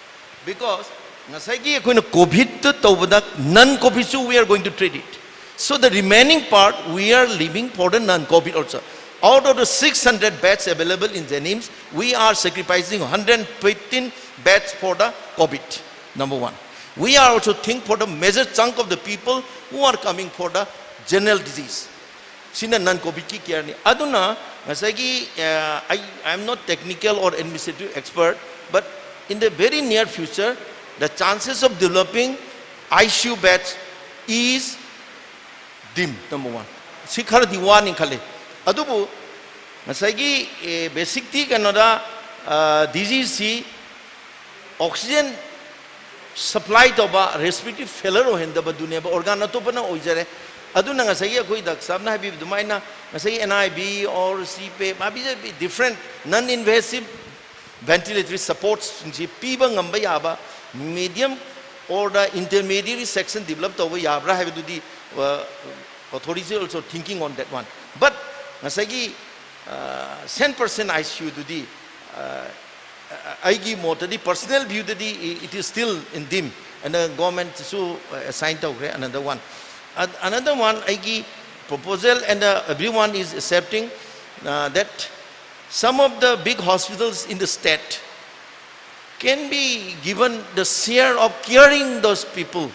Because ꯉꯁꯥꯏꯒꯤ ꯑꯩꯈꯣꯏꯅ COVID ꯇ ꯇꯧꯕꯗ non COVID ꯁꯨ we are going to treat it. So the remaining part we are leaving for the non COVID also. Out of the six hundred beds available in JNIMS, we are sacrificing one hundred fifteen beds for the COVID. Number one. We are also think for the major chunk of the people who are coming for the general disease. ꯁꯤꯅ non COVID ꯀꯤ care ꯅꯤ꯫ ꯑꯗꯨꯅ ꯉꯁꯥꯏꯒꯤ, ꯑ, I, I am not technical or administrative expert, but in the very near future, the chances of developing ICU beds is dim, number one. ꯁꯤ ꯈꯔꯗꯤ ꯋꯥꯅꯤ ꯈꯜꯂꯤ꯫ ꯑꯗꯨꯕꯨ ꯉꯁꯥꯏꯒꯤ, ꯑꯦ, basic ꯇꯤ ꯀꯩꯅꯣꯗ, ꯑ, disease ꯁꯤ oxygen supply ꯇꯧꯕ, respiratory failure ꯑꯣꯏꯍꯟꯗꯕꯗꯨꯅꯦꯕ, organ ꯑꯇꯣꯞꯄꯅ ꯑꯣꯏꯖꯔꯦ꯫ ꯑꯗꯨꯅ ꯉꯁꯥꯏꯒꯤ ꯑꯩꯈꯣꯏ ꯗꯥꯛꯇꯔ ꯁꯥꯍꯕꯅ ꯍꯥꯏꯕꯤꯕ ꯑꯗꯨꯃꯥꯏꯅ ꯉꯁꯥꯏꯒꯤ NIV or CPAP, ꯃꯥꯕꯤꯁꯦ different non invasive ventilatory supports ꯁꯤꯡꯁꯤ ꯄꯤꯕ ꯉꯝꯕ ꯌꯥꯕ medium or the intermediary section develop ꯇꯧꯕ ꯌꯥꯕ꯭ꯔꯥ ꯍꯥꯏꯕꯗꯨꯗꯤ, ꯑ, authorities also thinking on that one. But ꯉꯁꯥꯏꯒꯤ, ꯑ, cent percent ICU ꯗꯨꯗꯤ, ꯑ, ꯑꯩꯒꯤ ꯃꯣꯠꯇꯗꯤ, personal view ꯗꯗꯤ, it is still in dim, and the government ꯁꯨ, uh, assign ꯇꯧꯈ꯭ꯔꯦ꯫ Another one, an-, another one, ꯑꯩꯒꯤ proposal, and, uh, everyone is accepting, uh, that some of the big hospitals in the state can be given the share of caring those people.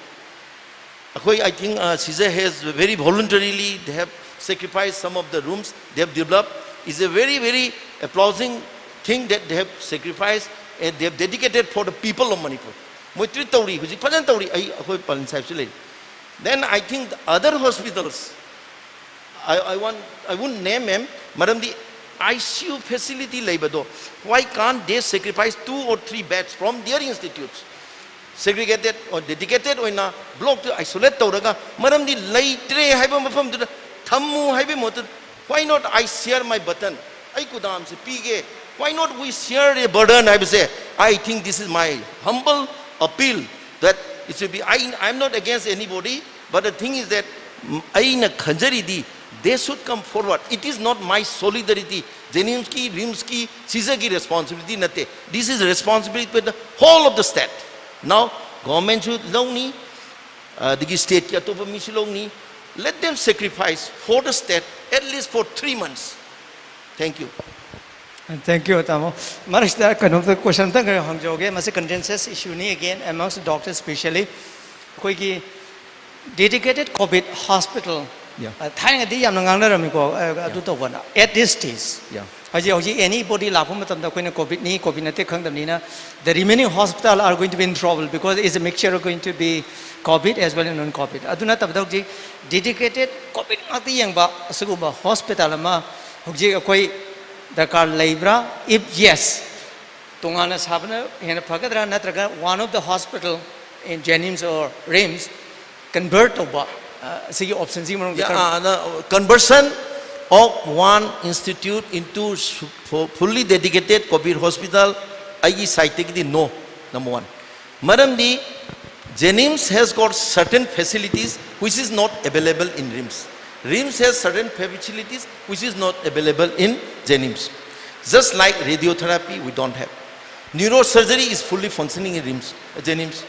ꯑꯩꯈꯣꯏ, I think, uh, CJ has very voluntarily, they have sacrificed some of the rooms they have developed. It's a very, very applauding thing that they have sacrificed and they have dedicated for the people of Manipur. ꯃꯣꯏ treat ꯇꯧꯔꯤ, ꯍꯧꯖꯤꯛ ꯐꯖꯅ ꯇꯧꯔꯤ꯫ ꯑꯩ, ꯑꯩꯈꯣꯏ ꯄꯥꯂꯟ ꯁꯥꯍꯦꯕꯁꯨ ꯂꯩꯔꯤ꯫ Then I think the other hospitals, I, I want, I won't name him, ꯃꯔꯝꯗꯤ ICU facility ꯂꯩꯕꯗꯣ, why can't they sacrifice two or three beds from their institutes? Segregated or dedicated ꯑꯣꯏꯅ block ꯇꯨ isolate ꯇꯧꯔꯒ, ꯃꯔꯝꯗꯤ ꯂꯩꯇ꯭ꯔꯦ ꯍꯥꯏꯕ ꯃꯐꯝꯗꯨꯗ ꯊꯝꯃꯨ ꯍꯥꯏꯕꯒꯤ ꯃꯍꯨꯠꯇ, why not I share my burden? ꯑꯩ ꯀꯨꯗꯥꯝꯁꯦ ꯄꯤꯒꯦ꯫ Why not we share a burden ꯍꯥꯏꯕꯁꯦ, I think this is my humble appeal that it should be, I, I am not against anybody, But the thing is that, ꯎꯝ, ꯑꯩꯅ ꯈꯟꯖꯔꯤꯗꯤ, they should come forward. It is not my solidarity. JNIMSꯀꯤ, RIMSꯀꯤ, CISHAꯒꯤ responsibility ꯅꯠꯇꯦ. This is responsibility of the whole of the state. Now, governmentꯁꯨ ꯂꯧꯅꯤ, ꯑꯗꯒꯤ stateꯀꯤ ꯑꯇꯣꯞꯄ ꯃꯤꯁꯨ ꯂꯧꯅꯤ. Let them sacrifice for the state at least for three months. Thank you. Thank you, ꯇꯥꯃꯣ꯫ ꯃꯔꯛꯁꯤꯗ ꯀꯩꯅꯣꯝꯇ question ꯑꯝꯇꯪ ꯍꯪꯖꯍꯧꯒꯦ꯫ ꯃꯁꯤ contentious issueꯅꯤ, again, amongst doctors specially꯫ ꯑꯩꯈꯣꯏꯒꯤ dedicated COVID hospital, Yeah. ꯑ, ꯊꯥꯏꯅꯗꯤ ꯌꯥꯝꯅ ꯉꯥꯡꯅꯔꯝꯃꯤꯀꯣ, ꯑ, ꯑꯗꯨ Yeah. ꯇꯧꯕꯅ꯫ At this stage, Yeah. ꯍꯧꯖꯤꯛ, ꯍꯧꯖꯤꯛ anybody ꯂꯥꯛꯄ ꯃꯇꯝꯗ ꯑꯩꯈꯣꯏꯅ COVIDꯅꯤ, COVID ꯅꯠꯇꯦ ꯈꯪꯗꯕꯅꯤꯅ, the remaining hospital are going to be in trouble because it's a mixture of going to be COVID as well as non-COVID꯫ ꯑꯗꯨ ꯅꯠꯇꯕꯗ ꯍꯧꯖꯤꯛ dedicated COVID ꯉꯥꯛꯇ ꯌꯦꯡꯕ ꯑꯁꯤꯒꯨꯝꯕ hospital ꯑꯃ ꯍꯧꯖꯤꯛ ꯑꯩꯈꯣꯏ ꯗꯔꯀꯥꯔ ꯂꯩꯕ꯭ꯔꯥ? If yes, ꯇꯣꯉꯥꯟꯅ ꯁꯥꯕꯅ ꯍꯦꯟꯅ ꯐꯒꯗ꯭ꯔꯥ, ꯅꯠꯇ꯭ꯔꯒ one of the hospital in JNIMS or RIMS convert ꯇꯧꯕ, ꯑ, ꯑꯁꯤꯒꯤ optionꯁꯤꯒꯤ ꯃꯅꯨꯡꯗ Yeah, ꯀꯔꯝ- uh, no, conversion of one institute into su-, fu-, fully dedicated COVID hospital, ꯑꯩꯒꯤ sideꯇꯒꯤꯗꯤ no, number one. ꯃꯔꯝꯗꯤ JNIMS has got certain facilities which is not available in RIMS. RIMS has certain facilities which is not available in JNIMS. Just like radiotherapy, we don't have. Neurosurgery is fully functioning in RIMS, uh, JNIMS.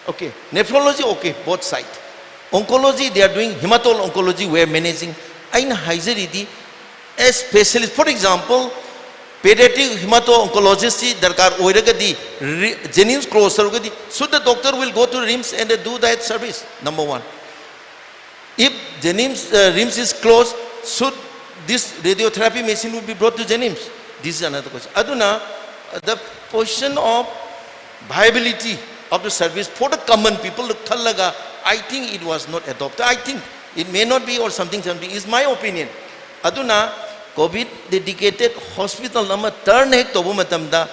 Okay, nephrology, okay, both side. Oncology, they are doing hematology, oncology, we are managing. ꯑꯩꯅ ꯍꯥꯏꯖꯔꯤꯗꯤ, a specialist, for example, pediatric hemato-oncologist ꯁꯤ ꯗꯔꯀꯥꯔ ꯑꯣꯏꯔꯒꯗꯤ, ꯔꯤ-, JNIMS close ꯇꯧꯔꯒꯗꯤ, should the doctor will go to RIMS and do that service? Number one. If JNIMS, uh, RIMS is closed, should this radiotherapy machine will be brought to JNIMS? This is another question. ꯑꯗꯨꯅ, uh, the position of viability of the service for the common people ꯈꯜꯂꯒ, I think it was not adopted. I think it may not be or something, something is my opinion. ꯑꯗꯨꯅ COVID dedicated hospital ꯑꯃ turn ꯍꯦꯛ ꯇꯧꯕ ꯃꯇꯝꯗ,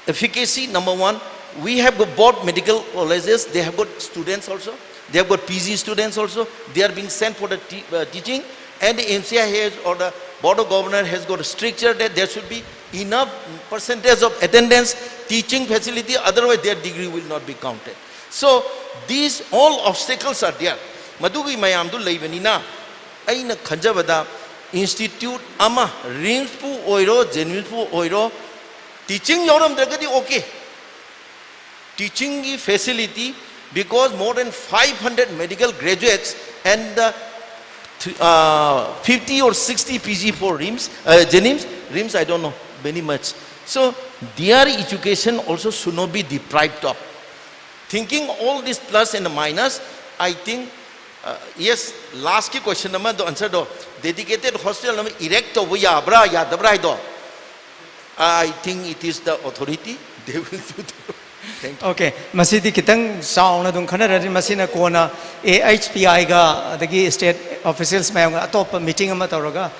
efficacy, number one, we have got both medical colleges, they have got students also, they have got PG students also, they are being sent for the te-, uh, teaching, and the MCI has or the Board of Governor has got a structure that there should be enough percentage of attendance, teaching facility, otherwise their degree will not be counted. So these all obstacles are there. ꯃꯗꯨꯒꯤ ꯃꯌꯥꯝꯗꯨ ꯂꯩꯕꯅꯤꯅ ꯑꯩꯅ ꯈꯟꯖꯕꯗ institute ꯑꯃ, ꯔꯤꯝꯁꯄꯨ ꯑꯣꯏꯔꯣ, ꯖꯦꯅꯤꯝꯁꯄꯨ ꯑꯣꯏꯔꯣ, teaching ꯌꯥꯎꯔꯝꯗ꯭ꯔꯒꯗꯤ okay, teachingꯒꯤ facility, because more than five hundred medical graduates and the th- uh, fifty or sixty P G for RIMS, uh, JNIMS, RIMS I don't know very much. So their education also should not be deprived of. Thinking all this plus and minus, I think, uh, yes, lastꯀꯤ question ꯑꯃꯗꯣ, answerꯗꯣ, dedicated hospital ꯑꯃ erect ꯇꯧꯕ ꯌꯥꯕ꯭ꯔꯥ ꯌꯥꯗꯕ꯭ꯔꯥ ꯍꯥꯏꯗꯣ, I think it is the authority, they will do the. Thank you. Okay, ꯃꯁꯤꯗꯤ ꯈꯤꯇꯪ ꯆꯥꯎꯅ ꯑꯗꯨꯝ ꯈꯟꯅꯔꯅꯤ꯫ ꯃꯁꯤꯅ ꯀꯣꯟꯅ A H P Iꯒ ꯑꯗꯒꯤ state officials ꯃꯌꯥꯝꯒ ꯑꯇꯣꯞꯄ meeting ꯑꯃ ꯇꯧꯔꯒ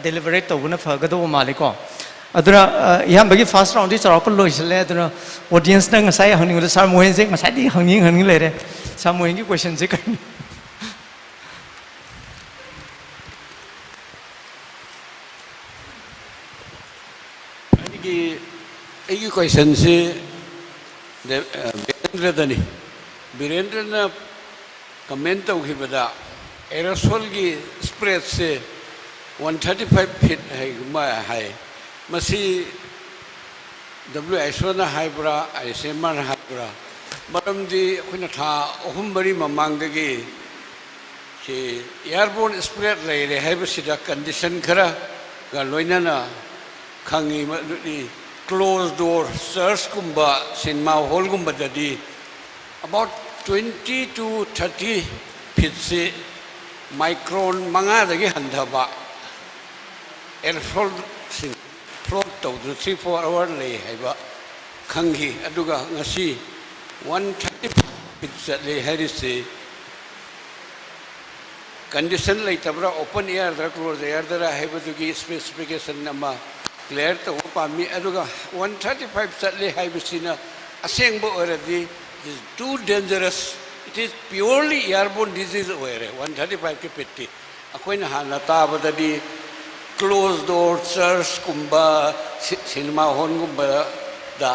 deliberate ꯇꯧꯕꯅ ꯐꯒꯗꯧꯕ ꯃꯥꯜꯂꯤꯀꯣ꯫ ꯑꯗꯨꯅ ꯑ, ꯏꯌꯥꯝꯕꯒꯤ first roundꯗꯤ ꯆꯥꯎꯔꯥꯛꯄ ꯂꯣꯏꯁꯤꯜꯂꯦ꯫ ꯑꯗꯨꯅ audienceꯅ ꯉꯁꯥꯏ ꯍꯪꯅꯤꯡꯕꯗꯣ, ꯁꯥꯔ ꯃꯣꯍꯦꯟꯁꯦ ꯉꯁꯥꯏꯗꯒꯤ ꯍꯪꯅꯤꯡ ꯍꯪꯅꯤꯡ ꯂꯩꯔꯦ꯫ ꯁꯥꯔ ꯃꯣꯍꯦꯟꯒꯤ questionꯁꯦ ꯀꯔꯤꯅꯣ? ꯑꯩꯒꯤ ꯑꯩꯒꯤ questionꯁꯤ ꯗꯦ- ꯑ, ꯕꯤꯔꯦꯟꯗ꯭ꯔꯗꯅꯤ꯫ ꯕꯤꯔꯦꯟꯗ꯭ꯔꯅ comment ꯇꯧꯈꯤꯕꯗ aerosolꯒꯤ spreadꯁꯦ one thirty five feet ꯍꯥꯏꯒꯨꯝꯕ ꯍꯥꯏ꯫ ꯃꯁꯤ W H Oꯅ ꯍꯥꯏꯕ꯭ꯔꯥ, ICMRꯅ ꯍꯥꯏꯕ꯭ꯔꯥ? ꯃꯔꯝꯗꯤ ꯑꯩꯈꯣꯏꯅ ꯊꯥ ꯑꯍꯨꯝ ꯃꯔꯤ ꯃꯃꯥꯡꯗꯒꯤ ꯁꯤ airborne spread ꯂꯩꯔꯦ ꯍꯥꯏꯕꯁꯤꯗ condition ꯈꯔꯒ ꯂꯣꯏꯅꯅ ꯈꯪꯉꯤ꯫ ꯃꯗꯨꯗꯤ closed door churchꯀꯨꯝꯕ, cinema hallꯒꯨꯝꯕꯗꯗꯤ about twenty to thirty feetꯁꯤ micron ꯃꯉꯥꯗꯒꯤ ꯍꯟꯊꯕ aerosolꯁꯤꯡ float ꯇꯧꯗꯨꯅ three four hour ꯂꯩ ꯍꯥꯏꯕ ꯈꯪꯈꯤ꯫ ꯑꯗꯨꯒ ꯉꯁꯤ one thirty feet ꯆꯠꯂꯦ ꯍꯥꯏꯔꯤꯁꯤ condition ꯂꯩꯇꯕ꯭ꯔꯥ, open airꯗꯔ closed airꯗꯔ ꯍꯥꯏꯕꯗꯨꯒꯤ specification ꯑꯃ clear ꯇꯧꯕ ꯄꯥꯝꯃꯤ꯫ ꯑꯗꯨꯒ one thirty five ꯆꯠꯂꯦ ꯍꯥꯏꯕꯁꯤꯅ ꯑꯁꯦꯡꯕ ꯑꯣꯏꯔꯗꯤ it is too dangerous, it is purely airborne disease ꯑꯣꯏꯔꯦ one thirty fiveꯀꯤ feetꯇꯤ꯫ ꯑꯩꯈꯣꯏꯅ ꯍꯥꯟꯅ ꯇꯥꯕꯗꯗꯤ closed door churchꯀꯨꯝꯕ, cinema hallꯒꯨꯝꯕꯗ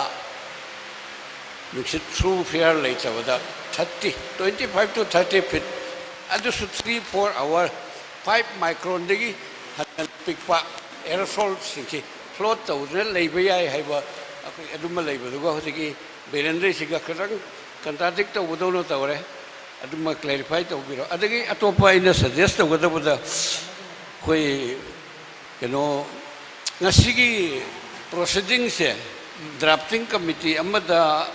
ꯅꯨꯡꯁꯤꯠ through air ꯂꯩꯇꯕꯗ thirty, twenty five to thirty feet ꯑꯗꯨꯁꯨ three four hour, five micronꯗꯒꯤ ꯍꯟꯅ ꯄꯤꯛꯄ aerosolꯁꯤꯡꯁꯤ float ꯇꯧꯗꯨꯅ ꯂꯩꯕ ꯌꯥꯏ ꯍꯥꯏꯕ ꯑꯩꯈꯣꯏ ꯑꯗꯨꯃ ꯂꯩꯕꯗꯨꯒ ꯍꯧꯖꯤꯛꯀꯤ ꯕꯤꯔꯦꯟꯗ꯭ꯔꯁꯤꯒ ꯈꯤꯇꯪ contradict ꯇꯧꯕꯗꯧꯅ ꯇꯧꯔꯦ꯫ ꯑꯗꯨꯃ clarify ꯇꯧꯕꯤꯔꯣ꯫ ꯑꯗꯒꯤ ꯑꯇꯣꯞꯄ ꯑꯩꯅ suggest ꯇꯧꯒꯗꯕꯗ, ꯑꯩꯈꯣꯏ ꯀꯩꯅꯣ, ꯉꯁꯤꯒꯤ proceedingꯁꯦ drafting committee ꯑꯃꯗ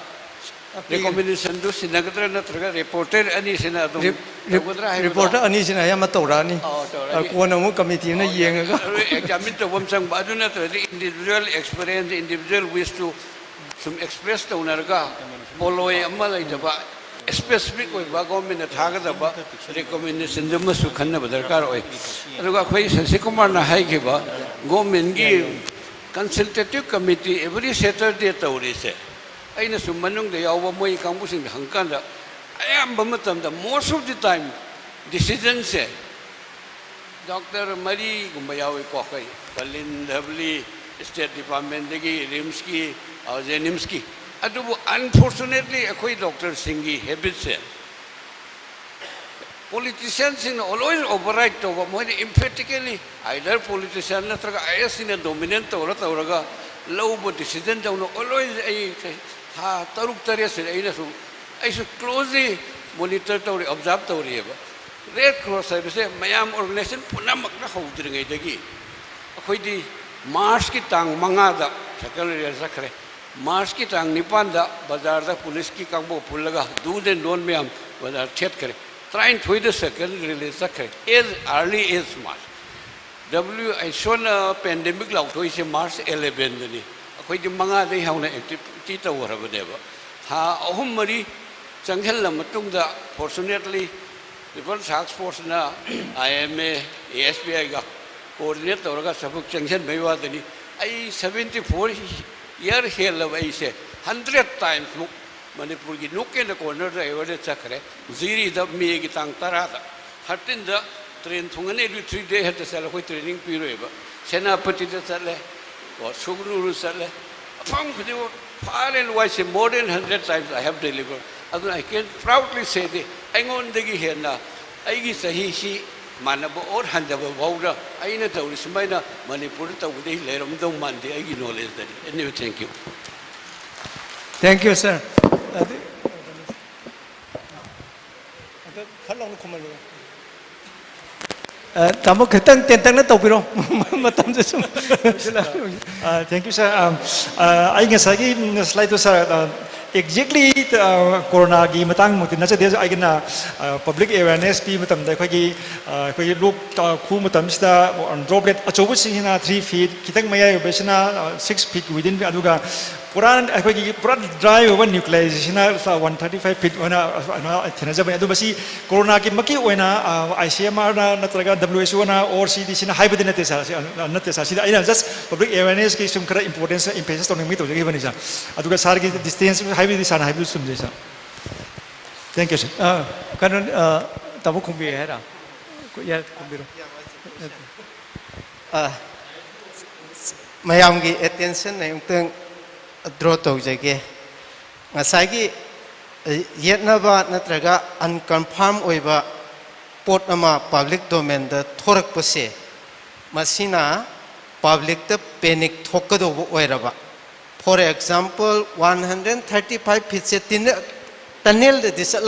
recommendationꯗꯨ ꯁꯤꯟꯅꯒꯗ꯭ꯔꯥ, ꯅꯠꯇ꯭ꯔꯒ reporter ꯑꯅꯤꯁꯤꯅ ꯑꯗꯨꯝ ꯇꯧꯒꯗ꯭ꯔꯥ ꯍꯥꯏꯕꯗꯣ? Reporter ꯑꯅꯤꯁꯤꯅ ꯑꯌꯥꯝꯕ ꯇꯧꯔꯛꯑꯅꯤ꯫ ꯑꯣ, ꯇꯧꯔꯛꯑꯅꯤ꯫ ꯑ, ꯀꯣꯟꯅ ꯑꯃꯨꯛ committeeꯅ ꯌꯦꯡꯉꯒ꯫ ꯑꯗꯨ examine ꯇꯧꯕ ꯑꯃ ꯆꯪꯕ꯫ ꯑꯗꯨ ꯅꯠꯇ꯭ꯔꯗꯤ individual experience, individual wishꯇꯨ ꯁꯨꯝ express ꯇꯧꯅꯔꯒ ꯄꯣꯠꯂꯣꯏ ꯑꯃ ꯂꯩꯇꯕ, specific ꯑꯣꯏꯕ governmentꯅ ꯊꯥꯒꯗꯕ recommendationꯗꯨ ꯑꯃꯁꯨ ꯈꯟꯅꯕ ꯗꯔꯀꯥꯔ ꯑꯣꯏ꯫ ꯑꯗꯨꯒ ꯑꯩꯈꯣꯏ ꯁꯁꯤꯀꯨꯃꯥꯔꯅ ꯍꯥꯏꯈꯤꯕ governmentꯀꯤ consultative committee every Saturday ꯇꯧꯔꯤꯁꯦ, ꯑꯩꯅꯁꯨ ꯃꯅꯨꯡꯗ ꯌꯥꯎꯕ ꯃꯣꯏ ꯀꯥꯡꯕꯨꯁꯤꯡꯗ ꯍꯪꯀꯥꯟꯗ, ꯑꯌꯥꯝꯕ ꯃꯇꯝꯗ most of the time decisionꯁꯦ doctor ꯃꯔꯤꯒꯨꯝꯕ ꯌꯥꯎꯏꯀꯣ, ꯑꯩꯈꯣꯏ ꯄꯂꯤꯟ ꯙꯕꯂꯤ, State Departmentꯗꯒꯤ, RIMSꯀꯤ, ꯑ, JNIMSꯀꯤ꯫ ꯑꯗꯨꯕꯨ unfortunately ꯑꯩꯈꯣꯏ doctorꯁꯤꯡꯒꯤ habitꯁꯦ politicianꯁꯤꯡꯅ always override ꯇꯧꯕ, ꯃꯣꯏꯅ emphatically either politician ꯅꯠꯇ꯭ꯔꯒ IASꯁꯤꯡꯅ dominate ꯇꯧꯔ ꯇꯧꯔꯒ ꯂꯧꯕ decisionꯗꯧꯅ always ꯑꯩ ꯊꯥ ꯇꯔꯨꯛ ꯇꯔꯦꯠꯁꯤꯗ ꯑꯩꯅꯁꯨ, ꯑꯩꯁꯨ closely monitor ꯇꯧꯔꯤ, observe ꯇꯧꯔꯤꯑꯕ꯫ Red Cross ꯍꯥꯏꯕꯁꯦ ꯃꯌꯥꯝ organization ꯄꯨꯝꯅꯃꯛꯅ ꯍꯧꯗ꯭ꯔꯤꯉꯩꯗꯒꯤ ꯑꯩꯈꯣꯏꯗꯤ Marchꯀꯤ ꯇꯥꯡ ꯃꯉꯥꯗ circle rally ꯆꯠꯈ꯭ꯔꯦ꯫ Marchꯀꯤ ꯇꯥꯡ ꯅꯤꯄꯥꯟꯗ ꯕꯖꯥꯔꯗ ꯄꯨꯂꯤꯁꯀꯤ ꯀꯥꯡꯕꯨ ꯄꯨꯜꯂꯒ do's and don't ꯃꯌꯥꯝ ꯕꯖꯥꯔ ꯊꯦꯠꯈ꯭ꯔꯦ꯫ ꯇꯔꯥꯅꯤꯊꯣꯏꯗ circle rally ꯆꯠꯈ꯭ꯔꯦ, as early as March꯫ WHO ꯅ pandemic ꯂꯥꯎꯊꯣꯛꯏꯁꯦ March elevenꯗꯅꯤ꯫ ꯑꯩꯈꯣꯏꯗꯤ ꯃꯉꯥꯗꯒꯤ ꯍꯧꯅ activity ꯇꯧꯈ꯭ꯔꯕꯅꯦꯕ꯫ ꯊꯥ ꯑꯍꯨꯝ ꯃꯔꯤ ꯆꯪꯁꯤꯜꯂ ꯃꯇꯨꯡꯗ, fortunately, People's Task Forceꯅ IMA, ASBIꯒ coordinate ꯇꯧꯔꯒ ꯊꯕꯛ ꯆꯪꯁꯤꯟꯕꯩ ꯋꯥꯗꯅꯤ꯫ ꯑꯩ seventy four year ꯍꯦꯜꯂꯕ ꯑꯩꯁꯦ hundred timesꯃꯨꯛ ꯃꯅꯤꯄꯨꯔꯒꯤ nook and cornerꯗ ꯑꯩ already ꯆꯠꯈ꯭ꯔꯦ꯫ ꯖꯤꯔꯤꯗ Mayꯒꯤ ꯇꯥꯡ ꯇꯔꯥꯗ, thirteenꯗ train ꯊꯨꯡꯉꯅꯤ, ꯑꯗꯨ three day ꯍꯦꯛꯇ ꯆꯠꯂ ꯑꯩꯈꯣꯏ training ꯄꯤꯔꯣꯏꯕ꯫ ꯁꯦꯅꯥꯄꯇꯤꯗ ꯆꯠꯂꯦ, ꯀꯣ, ꯁꯨꯒꯅꯨꯔꯨ ꯆꯠꯂꯦ, ꯃꯐꯝ ꯈꯨꯗꯤꯡꯃꯛ far and wide, more than hundred times I have delivered꯫ ꯑꯗꯨꯅ I can proudly say that ꯑꯩꯉꯣꯟꯗꯒꯤ ꯍꯦꯟꯅ ꯑꯩꯒꯤ ꯆꯍꯤꯁꯤ ꯃꯥꯟꯅꯕ ꯑꯣꯔ ꯍꯟꯊꯕ ꯐꯥꯎꯗ ꯑꯩꯅ ꯇꯧꯔꯤ ꯁꯨꯃꯥꯏꯅ ꯃꯅꯤꯄꯨꯔꯗ ꯇꯧꯕꯗꯤ ꯂꯩꯔꯝꯗꯧ ꯃꯥꯟꯗꯦ ꯑꯩꯒꯤ ꯅꯣꯂꯦꯖꯇꯗꯤ꯫ Anyway, thank you. Thank you, sir. ꯑꯗꯨ, ꯑꯗꯨ ꯈꯔ ꯂꯥꯎꯅ ꯈꯨꯝꯍꯜꯂꯨ꯫ ꯑ, ꯇꯥꯃꯣ, ꯈꯤꯇꯪ ꯇꯦꯟꯇꯛꯅ ꯇꯧꯕꯤꯔꯣ꯫ ꯃꯇꯝꯁꯦ ꯁꯨꯝ ꯂꯣꯏꯁꯤꯜꯂꯛꯑꯕꯅꯤꯅ꯫ ꯊꯦꯡꯛ ꯌꯨ ꯁꯥꯔ꯫ ꯑꯩ ꯉꯁꯥꯏꯒꯤ ꯁ꯭ꯂꯥꯏꯗꯇꯣ ꯁꯥꯔ, ꯑꯦꯛꯖꯦꯛꯂꯤ ꯀꯣꯔꯣꯅꯥꯒꯤ ꯃꯇꯥꯡꯃꯛꯇꯤ ꯅꯠꯆꯗꯦ, ꯑꯩꯒꯤꯅ ꯄꯕ꯭ꯂꯤꯛ ꯑꯦꯋꯦꯔꯅꯦꯁ ꯄꯤꯕ ꯃꯇꯝꯗ ꯑꯩꯈꯣꯏꯒꯤ, ꯑꯩꯈꯣꯏꯒꯤ ꯂꯣꯛ ꯈꯨꯕ ꯃꯇꯝꯁꯤꯗ ꯗ꯭ꯔꯣꯞꯂꯦꯠ ꯑꯆꯧꯕꯁꯤꯡꯁꯤꯅ ꯊ꯭ꯔꯤ ꯐꯤꯠ, ꯈꯤꯇꯪ ꯃꯌꯥꯏ ꯑꯣꯏꯕꯁꯤꯅ ꯁꯤꯛꯁ ꯐꯤꯠ ꯋꯤꯗꯤꯟ, ꯑꯗꯨꯒ ꯄꯨꯔꯥ ꯑꯩꯈꯣꯏꯒꯤ ꯄꯨꯔꯥ ꯗ꯭ꯔꯥꯏ ꯑꯣꯏꯕ ꯅ꯭ꯌꯨꯀ꯭ꯂꯤꯌꯥꯏꯁꯤꯅ ꯋꯥꯟ ꯊꯥꯔꯇꯤ ꯐꯥꯏꯚ ꯐꯤꯠ ꯑꯣꯏꯅ ꯊꯦꯡꯅꯖꯕꯅꯤ꯫ ꯑꯗꯨ ꯃꯁꯤ ꯀꯣꯔꯣꯅꯥꯒꯤ ꯃꯛꯀꯤ ꯑꯣꯏꯅ ꯑꯥꯏ ꯁꯤ ꯑꯦꯝ ꯑꯥꯔꯅ ꯅꯠꯇ꯭ꯔꯒ ꯗꯕ꯭ꯂꯤꯎ ꯑꯩꯆ ꯑꯣꯅ ꯑꯣꯔ ꯁꯤ ꯗꯤ ꯁꯤꯅ ꯍꯥꯏꯕꯗꯤ ꯅꯠꯇꯦ ꯁꯥꯔ, ꯁꯤ, ꯑ, ꯅꯠꯇꯦ ꯁꯥꯔ, ꯁꯤꯗ ꯑꯩꯅ ꯖꯁ ꯄꯕ꯭ꯂꯤꯛ ꯑꯦꯋꯦꯔꯅꯦꯁꯀꯤ ꯁꯨꯝ ꯈꯔ ꯏꯝꯄꯣꯔꯇꯦꯟꯁ ꯑꯦꯝꯐꯦꯁꯥꯏꯁ ꯇꯧꯅꯤꯡꯕꯒꯤ ꯇꯧꯖꯈꯤꯕꯅꯤ ꯁꯥꯔ꯫ ꯑꯗꯨꯒ ꯁꯥꯔꯒꯤ ꯗꯤꯁꯇꯦꯟꯁ ꯍꯥꯏꯕꯗꯤ ꯁꯥꯔꯅ ꯍꯥꯏꯕꯗꯨ ꯆꯨꯝꯖꯩ ꯁꯥꯔ꯫ ꯊꯦꯡꯛ ꯌꯨ ꯁꯥꯔ꯫ ꯑ, ꯀꯩꯅꯣ, ꯑ, ꯇꯥꯃꯣ ꯈꯨꯝꯕꯤꯒꯦ ꯍꯥꯏꯔ? ꯌꯥꯔꯦ, ꯈꯨꯝꯕꯤꯔꯣ꯫ ꯑ, ꯃꯌꯥꯝꯒꯤ ꯑꯦꯇꯦꯟꯁꯟ ꯑꯃꯨꯛꯇꯪ ꯗ꯭ꯔꯣ ꯇꯧꯖꯒꯦ꯫ ꯉꯁꯥꯏꯒꯤ, ꯑ, ꯌꯦꯠꯅꯕ ꯅꯠꯇ꯭ꯔꯒ ꯑꯟꯀꯟꯐꯥꯔꯝ ꯑꯣꯏꯕ ꯄꯣꯠ ꯑꯃ ꯄꯕ꯭ꯂꯤꯛ ꯗꯣꯃꯦꯟꯗ ꯊꯣꯔꯛꯄꯁꯦ, ꯃꯁꯤꯅ ꯄꯕ꯭ꯂꯤꯛꯇ ꯄꯦꯅꯤꯛ ꯊꯣꯛꯀꯗꯧꯕ ꯑꯣꯏꯔꯕ꯫ For example, one hundred thirty five feetꯁꯦ ꯇꯅꯦꯜꯗꯗꯤ ꯆꯠꯂꯝ